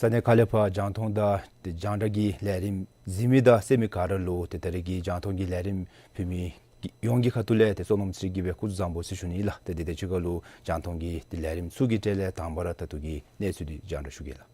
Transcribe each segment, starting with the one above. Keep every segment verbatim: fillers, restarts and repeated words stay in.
ས་གནས་ཁག་ལས་ཕར་རྒྱང་མཐོང་དང་ཏེ་རྒྱང་བསྒྲགས་ཀྱི་ལས་རིམ་གཟིགས་མི་དང་གསན་མི་ག་ར་ལུ་ཏེ་ད་རེས་ཀྱི་རྒྱང་མཐོང་གི་ལས་རིམ་ཕུལ་མི་ཡོངས་ཀྱི་ཁ་ཐུག་ལས་ཏེ་བསོད་ནམས་ཚེ་རིང་གིས་སྦེ་སྐུ་གཟུགས་བཟང་པོ་ཟེར་ཞུ་ནི་ཨིན་ལགས། ཏེ་དེ་དང་གཅིག་ཁར་ལུ་རྒྱང་མཐོང་གི་ཏེ་ལས་རིམ་ཚུ་གི་གྲས་ལས་དང་པ་ར་ད་ལྟོ་གི་གནས་ཚུལ་འདི་རྒྱང་བསྒྲགས་ཞུ་གེ་ལགས།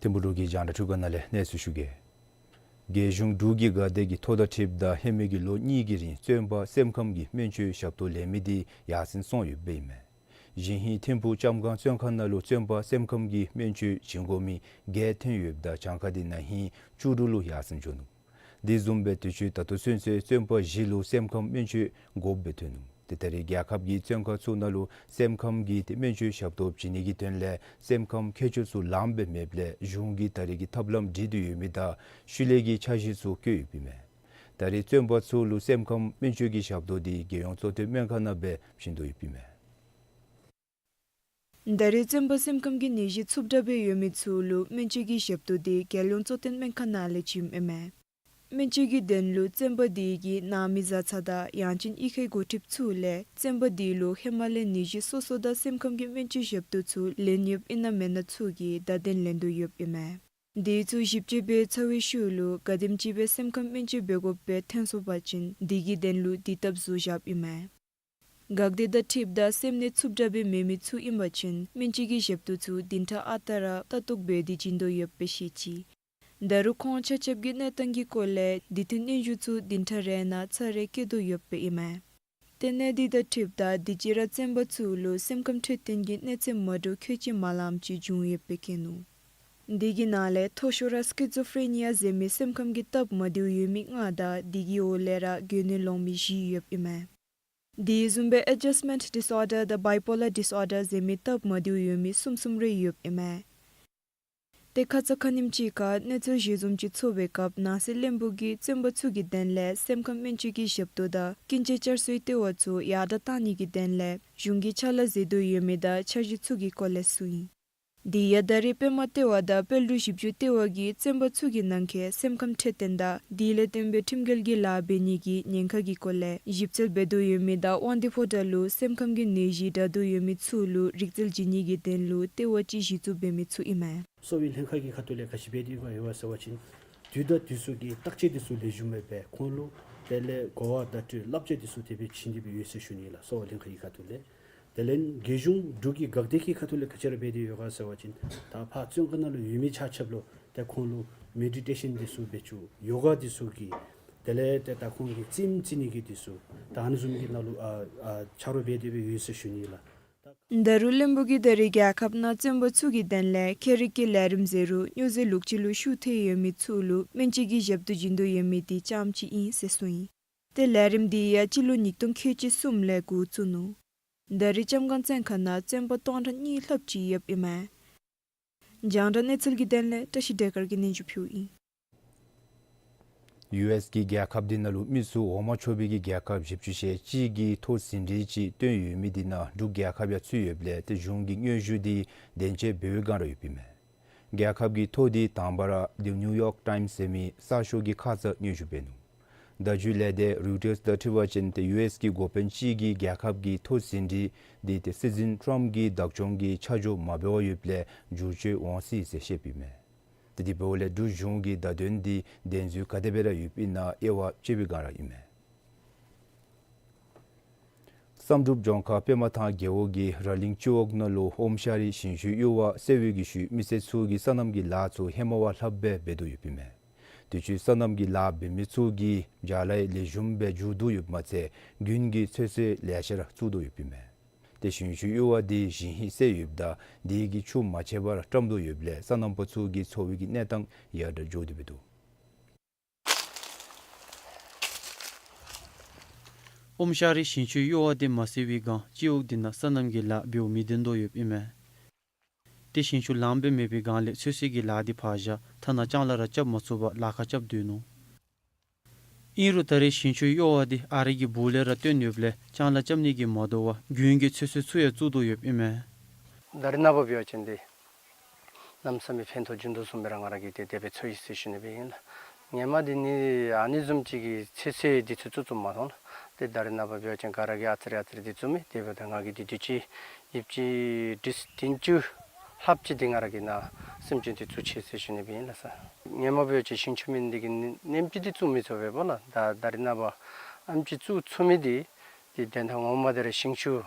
ཐིམ་ཕུ་འབྲུག་གི་རྒྱང་བསྒྲགས་འཕྲུལ་ཁང་ནང་ལས་གནས་ཚུལ་ཞུ་གེ། རྒྱལ་གཞུང་འབྲུག་གི་འགག་སྡེ་གིས་ཐོ་བརྡ་འཁྲིཝ་ད་ཧེ་མའི་གི་ལོ་གཉིས་ཀྱི་རིང་བཙོན་པ་སེམས་ཁམས་ཀྱི་སྨན་བཅོས་ཞབས་ཏོག་ལེན་མི་འདི་ཡར་སེང་སོང་ཡོདཔ་ཨིན་མས། གཞེས་ཧིང་ཐིམ་ཕུ་ལྕམ་སྒང་བཙོན་ཁང་ནང་ལུ་བཙོན་པ་སེམས་ཁམས་ཀྱི་སྨན་བཅོས་བྱིན་དགོ་མི་བརྒྱད་ཐོན་ཡོདཔ་ད་གྱངས་ཁ་འདི་ན་ཧིང་བཅུ་དྲུག་ལུ་ཡར་སེང་འགྱོ་ནུག། དེ་བཟུམ་སྦེ་དུས་ཅི་ད་ལྟོ་ཚུན་ཚོད་བཙོན་པ་བཞི་ལུ་སེམས་ཁམས་སྨན་བཅོས་དགོཔ་སྦེ་ཐོན་ནུག། ཏེ་ད་རེས་རྒྱལ་ཁབ་ཀྱི་བཙོན་ཁང་ཚུ་ནང་ལུ་སེམས་ཁམས་ཀྱི་ཏེ་སྨན་བཅོས་ཞབས་ཏོག་བྱིན་ནི་གི་དོན་ལས་སེམས་ཁམས་མཁས་མཆོག་ཚུ་ལངམ་སྦེ་མེདཔ་ལས་གཞུང་གིས་ད་རེས་ཀྱི་ཐབས་ལམ་སྒྲིག་སྟེ་ཡོད་མི་དང་ཤུལ་ལས་ཀྱི་འཆར་གཞི་ཚུ་བཀོད་ཡོདཔ་ཨིན་མས། ད་རེས་བཙོན་པ་ཚུ་ལུ་སེམས་ཁམས་སྨན་བཅོས་ཀྱི་ཞབས་ཏོག་འདི་རྒྱལ་ཡོངས་གཙོ་བསྟེན་སྨན་ཁང་ནང་སྦེ་བྱིན་དོ་ཡོདཔ་ཨིན་མས། ད་རེས་བཙོན་པ་སེམས་ཁམས་ཀྱི་ནད་གཞི་རྩུབ་དྲགས་སྦེ་ཡོད་མི་ཚུ་ལུ་སྨན་བཅོས་ཀྱི་ཞབས་ཏོག་འདི་རྒྱལ་ཡོངས་གཙོ་བསྟེན་སྨན་ཁང་ནང་ལས་བྱིནམ་ཨིན་མས། སྨན་བཅོས་ཀྱི་དོན་ལུ་བཙོན་པ་དེ་གི་ནང་མི་བཟའ་ཚང་དང་ཡང་ཅིན་གཡུས་ཁའི་འགོ་ཁྲིདཔ་ཚུ་ལས་བཙོན་པ་དེ་ལུ་ཧེ་མ་ལས་ནད་གཞི་སོ་སོ་དང་སེམས་ཁམས་ཀྱི་སྨན་བཅོས་ཞབས་ཏོག་ཚུ་ལེན་ཡོདཔ་ཨིན་ན་མེན་ན་ཚུ་གི་བརྡ་དོན་ལེན་དོ་ཡོདཔ་ཨིན་མས། དེ་ཚུ་ཞིབ་དཔྱད་འབད་ཚར་བའི་ཤུལ་ལུ་ག་དེམ་ཅིག་སྦེ་སེམས་ཁམས་སྨན་བཅོས་འབད་དགོཔ་སྦེ་ཐོན་སོང་པ་ཅིན་དེ་གི་དོན་ལུ་དེ་ལྟབ་བཟོ་བཞགཔ་ཨིན་མས། འགག་སྡེ་དང་འཁྲིལཝ་ད་སེམས་ནད་རྩུབ་དྲགས་སྦེ་མེད་མི་ཚུ་ཨིན་པ་ཅིན་སྨན་བཅོས་ཀྱི་ཞབས་ཏོག་ཚུ་བདུན་ཕྲག་ཨ་རྟག་ར་ལྟ་རྟོག་འབད་དེ་བྱིན་དོ་ཡོདཔ་སྦེ་བཤད་ཅི། ད་རུང་ཁོང་ཆ་ཁྱབ་ཀྱི་གནས་སྟངས་ཀྱི་སྐོར་ལས་དེ་ཐོན་གནས་ཚུ་བདུན་ཕྲག་རེ་ནང་ཚར་རེ་བཀོད་དོ་ཡོདཔ་ཨིན་མས། ཏེ་གནས་འདི་དང་འཁྲིལཝ་ད་དུས་ཅི་ར་བཙོན་པ་ཚུ་ལུ་སེམས་ཁམས་འཕྲོད་བསྟེན་གྱི་གནས་ཚད་མ་འདྲཝ་ཁྱད་ཅིག་མ་ལངམ་ཅིག་བྱུང་ཡོདཔ་སྦེ་བཀོད་ནུག། དེ་གི་ནང་ལས་མཐོ་ཤོས་ར་སི་ཀི་ཛོ་ཕེ་རེ་ནི་ཡ་ཟེར་མི་སེམས་ཁམས་ཀྱི་སྟབས་མ་བདེཝ་ཡོད་མི་ལྔ་དང་དེ་གི་འོག་ལས་ར་གྱོན་ནི་ལོང་མི་བཞི་ཡོདཔ་ཨིན་མས། དེ་བཟུམ་སྦེ་ཨེ་ཇཱསཊ་མེནཊ་ཌིསི་ཨོར་ཌར་དང་བའི་པོ་ལར་ཌིསི་ཨོར་ཌར་ཟེར་མི་སྟབས་མ་བདེཝ་ཡོད་མི་གསུམ་གསུམ་རེ་ཡོདཔ་ཨིན་མས། ཏེ་ཁ་ཙ་ཁ་ཉིནམ་ཅིག་ཁར་གནས་ཚུལ་གཞི་བཟུམ་ཅིག་ཚོགས་པའི་སྐབས་ནང་སྲིད་བློན་པོ་གིས་བཙོན་པ་ཚུ་གི་དོན་ལས་སེམས་ཁམས་སྨན་བཅོས་ཀྱི་ཞབས་ཏོག་དང་ཀུན་སྤྱོད་བསྐྱར་གསོའི་ལྟེ་བ་ཚུ་ཡར་དྲགས་གཏང་ནི་གི་དོན་ལས་གཞུང་གིས་ཕྱག་ལཱ་མཛད་དོ་ཡོད་མི་དང་འཆར་གཞི་ཚུ་གི་སྐོར་ལས་གསུངས་ཡི། དེ་ཡང་ད་རེས་པདྨ་ལྟེ་བ་དང་དཔལ་འབྲུག་ཞིབ་འཇུག་ལྟེ་བ་གིས་བཙོན་པ་ཚུ་གི་ནང་འཁོད་སེམས་ཁམས་འཕྲོད་བསྟེན་དང་དེ་ལས་བརྟེན་པའི་ཁྲིམས་འགལ་གྱི་ལཱ་འབད་ནི་གི་ཉེན་ཁ་གི་སྐོར་ལས་ཞིབ་འཚོལ་འབད་དོ་ཡོད་མི་དང་དབང་འདུས་ཕོ་བྲང་ལུ་སེམས་ཁམས་ཀྱི་ནད་གཞི་དྲག་དོ་ཡོད་མི་ཚུ་ལུ་རིག་རྩལ་བྱིན་ནི་གི་དོན་ལུ་ལྟེ་བ་ཅིག་གཞི་བཙུགས་འབད་མི་ཚུ་ཨིན་མས། གསོ་བའི་ལྷན་ཁག་གི་ཁ་ཐུག་ལས་ག་ཅི་འབད་དེ་ཡོད་ག་ཟེར་བ་ཅིན་དུས་དང་དུས་སུ་གི་བརྟག་དཔྱད་འདི་ཚུ་ལེགས་ཤོམ་སྦེ་འབད་ཁོང་ལུ་དེ་ལས་གོ་བ་བརྡ་སྤྲོད་བསླབ་བྱ་འདི་ཚུ་དེ་སྦེ་བྱིན་ཏེ་སྦེ་ཡོད་ཟེར་ཞུ་ནི་ལགས། གསོ་བ་ལྷན་ཁག་གི་ཁ་ཐུག་ལས། དེ་ལས་རྒྱལ་གཞུང་འབྲུག་གི་འགག་སྡེ་གི་ཁ་ཐུག་ལས་ག་ཅི་ར་འབད་དེ་ཡོད་ག་ཟེར་བ་ཅིན་ད་ཕར་བཙོན་ཁང་ནང་ལུ་ཡོད་མི་ཆ་ཁྱབ་ལུ་ཏེ་ཁོང་ལུ་མེ་ཌི་ཊེ་ཤཱན་འདི་ཚུ་འབད་བཅུག་ཡོ་ག་འདི་ཚུ་གི་དེ་ལས་ཏེ་ད་ཁོང་གི་རྩེདམོ་རྩེ་ནི་གི་འདི་ཚུ་ད་ཨ་ནི་བཟུམ་གྱི་ནང་ལུ་ཨ་ཨ་ཆ་རོགས་འབད་དེ་སྦེ་ཡོད་ཟེར་ཞུ་ནི་ལགས། ད་ ད་རུང་བློན་པོ་གིས་ད་རེས་རྒྱལ་ཁབ་ནང་བཙོན་པ་ཚུ་གི་དོན་ལས་ཁྱད་རིག་གི་ལས་རིམ་ཟེར་རུང་སྨྱོ་རྫས་ལོག་སྤྱོད་ལུ་ཤུགས་ཐེབས་ཡོད་མི་ཚུ་ལུ་སྨན་བཅོས་ཀྱི་ཞབས་ཏོག་བྱིན་དོ་ཡོད་མི་དེ་རྐྱངམ་ཅིག་ཨིན་ཟེར་གསུངས་ཡི། ཏེ་ལས་རིམ་དེ་ཡང་སྤྱི་ལོ་ཉིས་སྟོང་ཁལ་གཅིག་གསུམ་ལས་འགོ་བཙུགས་ནུག། ད་རེས་ལྕམ་སྒང་བཙོན་ཁང་ནང་བཙོན་པ་སྟོང་ཕྲག་གཉིས་ལྷགཔ་ཅིག་ཡོདཔ་ཨིན་མས། རྒྱང་བསྒྲགས་གནས་ཚུལ་གྱི་དོན་ལས་བཀྲ་ཤིས་བདེ་དཀར་གྱིས་སྙན་ཞུ་ཕུལཝ་ཨིན། ཡུ་ཨེསི་གི་རྒྱལ་ཁབ་དེ་ནང་ལུ་མི་སུ་འོང་མ་ཆོག་པའི་གི་རྒྱལ་ཁབ་བཞི་བཅུ་ཞེ་གཅིག་གི་ཐོ་ཟིན་བྲིས་ཅིག་བཏོན་ཡོད་མི་དེ་ནང་འབྲུག་རྒྱལ་ཁབ་ཡང་ཚུད་ཡོདཔ་ལས་ཏེ་གཞུང་གིས་སྙན་ཞུ་དེ་བདེན་དཔྱད་འབད་བའི་བསྒང་ར་ཡོདཔ་ཨིན་མས། རྒྱལ་ཁབ་ཀྱི་ཐོ་དེ་དང་པ་ར་The New York Times ཟེར་མི་གསར་ཤོག་གི་ཁ་ཙ་སྙན་ཞུ་འབད་ནུག། བརྡ་བརྒྱུད་ལས་སྡེ་རོའི་ཊརསི་དང་འཁྲིལ་བ་ཅིན་ཏེ་ཡུ་ཨེསི་གི་འགོ་དཔོན་ཅིག་གིས་རྒྱལ་ཁབ་ཀྱི་ཐོ་ཟིན་བྲིས་དེ་ཏེ་སྲིད་འཛིན་ཊརམཔ་གི་བདག་སྐྱོང་གི་ཆ་འཇོག་མ་འབད་བར་ཡོདཔ་ལས་བསྒྱུར་བཅོས་འོང་སྲིད་ཟེར་བཤདཔ་ཨིན་མས། ཏེ་དེ་འབདཝ་ལས་འབྲུག་གཞུང་གི་བརྡ་དོན་དེ་བདེན་རྫུན་ག་དེ་སྦེ་ར་ཡོདཔ་ཨིན་ན་དབྱེ་བ་དཔྱད་པའི་བསྒང་ར་ཨིན་མས། བསམ་གྲུབ་ལྗོངས་མཁར་པདྨ་ཐང་རྒེད་འོག་གི་ར་གླིང་སྤྱི་འོག་ནང་ལུ་ཨོམ་ཤ་རི་ཞིང་ཆུའི་གཡུར་བ་སེལ་བའི་གི་ཤུལ་མི་སེར་ཚུ་གིས་སོ་ནམ་གྱི་ལཱ་ཚུ་ཧེ་མ་བ་ལྷགཔ་སྦེ་འབད་དོ་ཡོདཔ་ཨིན་མས། དུས་ཅི་སོ་ནམ་གྱི་ལཱ་འབད་མི་ཚུ་གིས་བྱཱ་ལཱ་ཡང་ལེགས་ཤོམ་སྦེ་མཇུག་བསྡུ་ཡོདཔ་མ་ཚད་རྒྱུན་གྱི་ཚོད་བསྲེ་ལེ་ཤ་ར་བཙུགས་དོ་ཡོདཔ་ཨིན་མས། ཏེ་ཞིང་ཆུའི་གཡུར་བ་དེ་ཞིང་ཧིང་སེལ་ཡོདཔ་ད་དེ་གིས་ཆུ་མ་ཆད་པར་བཀྲམ་དོ་ཡོདཔ་ལས་སོ་ནམ་པ་ཚུ་གི་འཚོ་བའི་གི་གནས་སྟངས་ཡར་དྲག་འགྱོ་དོ་ཡོདཔ་ཨིན་འདུག། ཨོམ་ཤ་རི་ཞིང་ཆུའི་གཡུར་བ་དེ་མ་སེལ་བའི་བསྒང་སྤྱི་འོག་དེ་ནང་སོ་ནམ་གྱི་ལཱ་འབདཝ་མི་བདེན་དོ་ཡོདཔ་ཨིན་མས། ཏེ་ཞིང་ཆུ་ལངམ་སྦེ་མེད་པའི་བསྒང་ལས་ཚོད་བསྲེ་གི་ལཱ་དེ་ཕར་བཞག་ཐ་ན་ལྕང་ལཱ་ར་རྐྱབ་མ་ཚུགས་པར་ལཱ་ཁག་རྐྱབ་སྡོད་ནུག། ཨིན་རུང་ད་རེས་ཞིང་ཆུའི་གཡུར་བ་དེ་ཨ་རི་གི་སྦུག་ལས་ར་བཏོན་ཡོདཔ་ལས་ལྕང་ལཱ་རྐྱབ་ནི་གི་མ་དོ་བར་རྒྱུན་གྱི་ཚོད་བསྲེ་ཚུ་ཡང་བཙུགས་དོ་ཡོདཔ་ཨིན་མས། ད་རེས་ནངས་པ་འབད་བ་ཅིན་དེ་གནམ་མེད་ས་མེད་ཕན་ཐོགས་ཆེ་འདུག་གསུངམ་སྦེ་ར་ང་ར་གིས་ཏེ་དེ་སྦེ་ཚོར་ཡི་ཟེར་ཞུ་ནི་སྦེ་ཨིན་ལགས། ཧེ་མ་དེ་ནི་ཨ་ནི་བཟུམ་ཅིག་གི་ཚོད་བསྲེ་དེ་ཚུ་བཙུགས་བཙུགསཔ་མ་མཐོང་ལགས། ཏེ་ད་རེས་ནངས་པ་འབད་བ་ཅིན་ག་ར་གིས་ཨ་ཙི་རེ་ཨ་ཙི་རེ་དེ་བཙུགས་མི་དེ་འབདཝ་ད་ང་གིས་དེ་དུས་ཅི་ཡུདཔ་ཅིག་ཏིས་བདུན་ཅུ་ལྷགཔ་ཅིག་དེ་ང་ར་གིས་ནཱ་སེམས་ཅན་དེ་བཙུགས་ཅི་ཟེར་ཞུ་ནི་སྦེ་ཨིན་ལགས་སོ། ཧེ་མ་འབད་བ་ཅིན་ཞིང་ཆུ་མེད་ནི་དེ་གིས་ནེམ་ཅིག་དེ་བཙུགས་མི་ཚུགས་པས་པ་ལགས། ད་ད་རེས་ནངས་པ་ཨེམ་ཅིག་བཙུགས་ཚུགས་མི་དེ་དེ་དོན་དག་ངོ་མ་དེ་ར་ཞིང་ཆུ་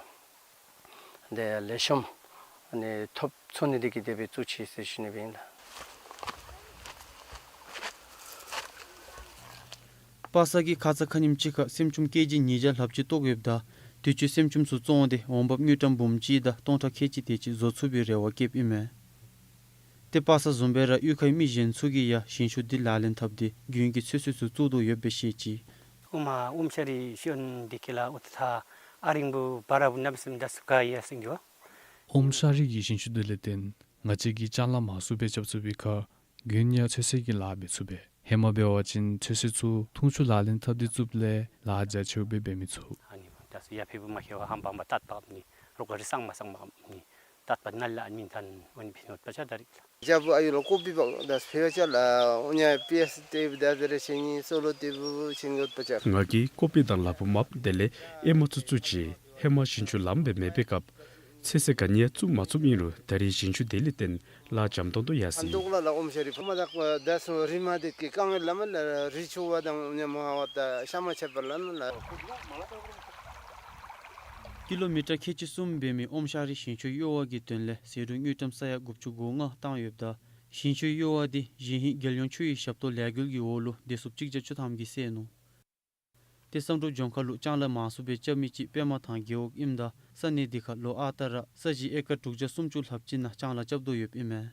དེ་ལེགས་ཤོམ་ཨ་ནི་ཐོབ་ཚུགས་ནི་དེ་གིས་དེ་སྦེ་བཙུགས་ཅི་ཟེར་ཞུ་ནི་སྦེ་ཨིན་ལགས། པ་སངས་ཀྱི་ཁ་ཙ་ཁ་ཉིནམ་ཅིག་ཁར་སྲནམ་ཅུམ་ཀེ་ཇི་ཉིས་བརྒྱ་ལྷགཔ་ཅིག་བཏོག་ཡོདཔ་ད་དུས་ཅི་སྲནམ་ཅུམ་ཚུ་བཙོངས་ཏེ་འོང་འབབ་དངུལ་ཀྲམ་འབུམ་གཅིག་དང་སྟོང་ཕྲག་ཁལ་གཅིག་དེ་ཅིག་བཟོ་ཚུགས་པའི་རེ་བ་བསྐྱེདཔ་ཨིན་མས། ཏེ་པ་སངས་བཟུམ་སྦེ་ར་གཡུས་ཁའི་མི་གཞན་ཚུ་གིས་ཡང་ཞིང་ཆུ་དེ་ལག་ལེན་འཐབ་སྟེ་རྒྱུན་གྱི་ཚོད་བསྲེ་ཚུ་བཙུགས་དོ་ཡོདཔ་སྦེ་བཤད་ཅི། ཨོམ་ཨོམ་ཤ་རི་ཤོན་དེ་ཁེ་ལ་ཨུ་ཐ་ཨ་རིང་བུ་བ་ར་བུ་ནབ་སིམ་དཱ་སུ་ག་ཡ་སིང་གི་བ། ཨོམ་ཤ་རི་གི་ཞིང་ཆུ་དེ་ལས་བརྟེན་ང་བཅས་ཀྱིས་ལྕང་ལཱ་མང་སུ་སྦེ་རྐྱབ་ཚུགས་པའི་ཁར་རྒྱུན་ཡང་ཚོད་བསྲེ་གི་ལཱ་འབད་ཚུགས་པས། ཧེ་མ་འབད་བ་ཅིན་ཚོད་བསྲེ་ཚུ་འཐུང་ཆུ་ལག་ལེན་འཐབ་སྟེ་བཙུགསཔ་ལས་ལཱ་རྒྱ་ཆེཝ་སྦེ་འབད་མི་ཚུགས། ཨ་ནི་ད་སུ་ཡ་ཕེ་བུ་མ་ཁེ་བ་ཧམ་བམ་བ་ཏད་པ་ནི་རོ་ག་རི་སང་མ་སང་མ་ནི་ཏད་པ་ནལ་ལ་མིན་ཐན་ཨོ་ནི་ཕི་ནོ་ཏ་ཆ་ད་རིག་ལ། རྒྱབ་ཨ་ཡུལ་ལུ་ཀོ་པི་འབག་དང་ཕེ་བ་ཅ་ལ་ཨོ་ཉ་པི་ཨེསི་ཏེ་བུ་དང་དེ་རེ་ཤེ་ནི་སོ་ལོ་ཏེ་བུ་ཤིན་གོད་པ་ཅ། ང་གིས་ཀོ་པི་དང་ལ་ཕུག་མ་དེ་ལས་ཨེ་མ་ཚུ་བཙུགས་ཅི། ཧེ་མ་ཞིང་ཆུ་ལངམ་སྦེ་མེད་པའི་སྐབས་ཚོད་བསྲེ་ག་ནི་ཡང་བཙུགས་མ་ཚུགསཔ་ཨིན་རུང་ད་རེས་ཞིང་ཆུ་དེ་ལས་བརྟེན་ལཱ་འཇམ་ཏོང་ཏོ་ཡར་སོ་ཡི། ཨ་ནི་ལ་ཨོམ་ཤ་རི་ཕ་མ་དག་པ་དེ་ཚུ་རི་མ་དེ་གི་དཀའ་ངལ་ལ་མ་ལ་རི་ཆུ་བ་དང་ཉ་མ་བ་ད་ཤ་མ་ཆད་པར་ལ་ན་ལ། ཀི་ལོ་མི་ཊར་ཁལ་གཅིག་གསུམ་འབད་མི་ཨོམ་ཤ་རི་ཞིང་ཆུའི་གཡུར་བ་གི་དོན་ལས་ཟད་འགྲོ་དངུལ་ཀྲམ་ས་ཡ་དགུ་བཅུ་གོ་ལྔ་བཏང་ཡོདཔ་ད་ཞིང་ཆུའི་གཡུར་བ་དེ་ཞིང་ཧིང་རྒྱལ་ཡོངས་ཆུ་ཡི་ཞབས་ཏོག་ལས་འགུལ་གྱི་འོག་ལུ་བདེ་སྲུངཔ་གཅིག་བརྒྱ་བཅུ་ཐམ་གྱིས་བསལ་ནུག། ཏེ་བསམ་གྲུབ་ལྗོངས་མཁར་ལུ་ལྕང་ལཱ་མང་སུ་སྦེ་རྐྱབ་མི་ཅིག་པདྨ་ཐང་རྒེད་འོག་ཨིནམ་ད་ས་གནས་དེ་ཁར་ལོ་ཨ་རྟག་ར་ས་གཞི་ཨེ་ཀར་དྲུག་བརྒྱ་སུམ་ཅུ་ལྷགཔ་ཅིག་ནང་ལྕང་ལཱ་རྐྱབ་དོ་ཡོདཔ་ཨིན་མས།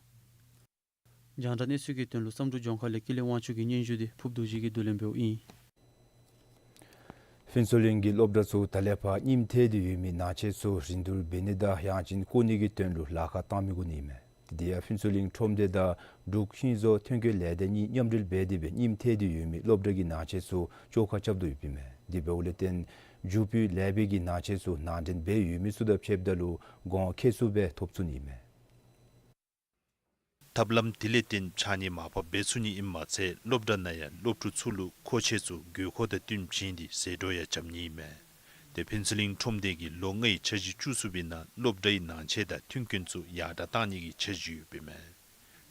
རྒྱང་བསྒྲགས་གནས་ཚུལ་གྱི་དོན་ལུ་བསམ་གྲུབ་ལྗོངས་མཁར་ལས་ཀུན་ལེགས་དབང་ཕྱུག་གི་སྙན་ཞུ་དེ་ཕུརཔ་རྡོ་རྗེ་གིས་བསྡུ་ལེན་འབདཝ་ཨིན། ཕུན་ཚོགས་གླིང་གི་སློབ་གྲྭ་ཚུ་ད་ལས་ཕར་རྙིངམ་ཐལ་ཏེ་ཡོད་མི་ནང་ཆས་ཚུ་རིན་བསྡུར་འབད་ནི་དང་ཡང་ཅིན་བཀོ་ནི་གི་དོན་ལུ་ལཱ་ཁག་བཏང་མི་དགོ་ནི་ཨིན་མས། དེ་ཡང་ཕུན་ཚོགས་གླིང་ཁྲོམ་སྡེ་དང་འབྲུག་ཤིང་བཟོ་ཐོན་སྐྱེད་ལས་སྡེ་གཉིས་མཉམ་འབྲེལ་འབད་དེ་སྦེ་རྙིངམ་ཐལ་ཏེ་ཡོད་མི་སློབ་གྲྭ་གི་ནང་ཆས་ཚུ་བཅོ་ཁ་རྐྱབ་དོ་ཡོདཔ་ཨིན་མས། དེ་འབདཝ་ལས་བརྟེན་རྒྱུ་སྤུས་ལེགས་པའི་གི་ནང་ཆས་ཚུ་ནང་འདྲེན་འབད་ཡོད་མི་ཚུ་དང་ཕྱདཔ་ད་ལུ་གོང་ཁེ་སུ་སྦེ་ཐོབ་ཚུགས་ནི་ཨིན་མས། ཐབས་ལམ་དེ་ལས་བརྟེན་ཕྱགས་སྙིགས་མར་ཕབ་འབད་ཚུགས་ནི་ཨིནམ་མ་ཚད་སློབ་གྲྭ་ནང་ཡང་སློབ་ཕྲུག་ཚུ་ལུ་མཁོ་ཆས་ཚུ་དགོས་མཁོ་དང་བསྟུནམ་བྱིན་ཏེ་ཟད་འགྲོ་ཡང་འཇམ་ནི་ཨིན་མས། ཏེ་ཕུན་ཚོགས་གླིང་ཁྲོམ་སྡེ་གིས་ལོ་ལྔའི་འཆར་གཞི་བཅུ་གསུམ་པའི་ནང་སློབ་གྲྭའི་ནང་ཆས་དང་མཐུན་རྐྱེན་ཚུ་ཡར་དྲག་བཏང་ནི་གི་འཆར་གཞི་ཡོདཔ་ཨིན་མས།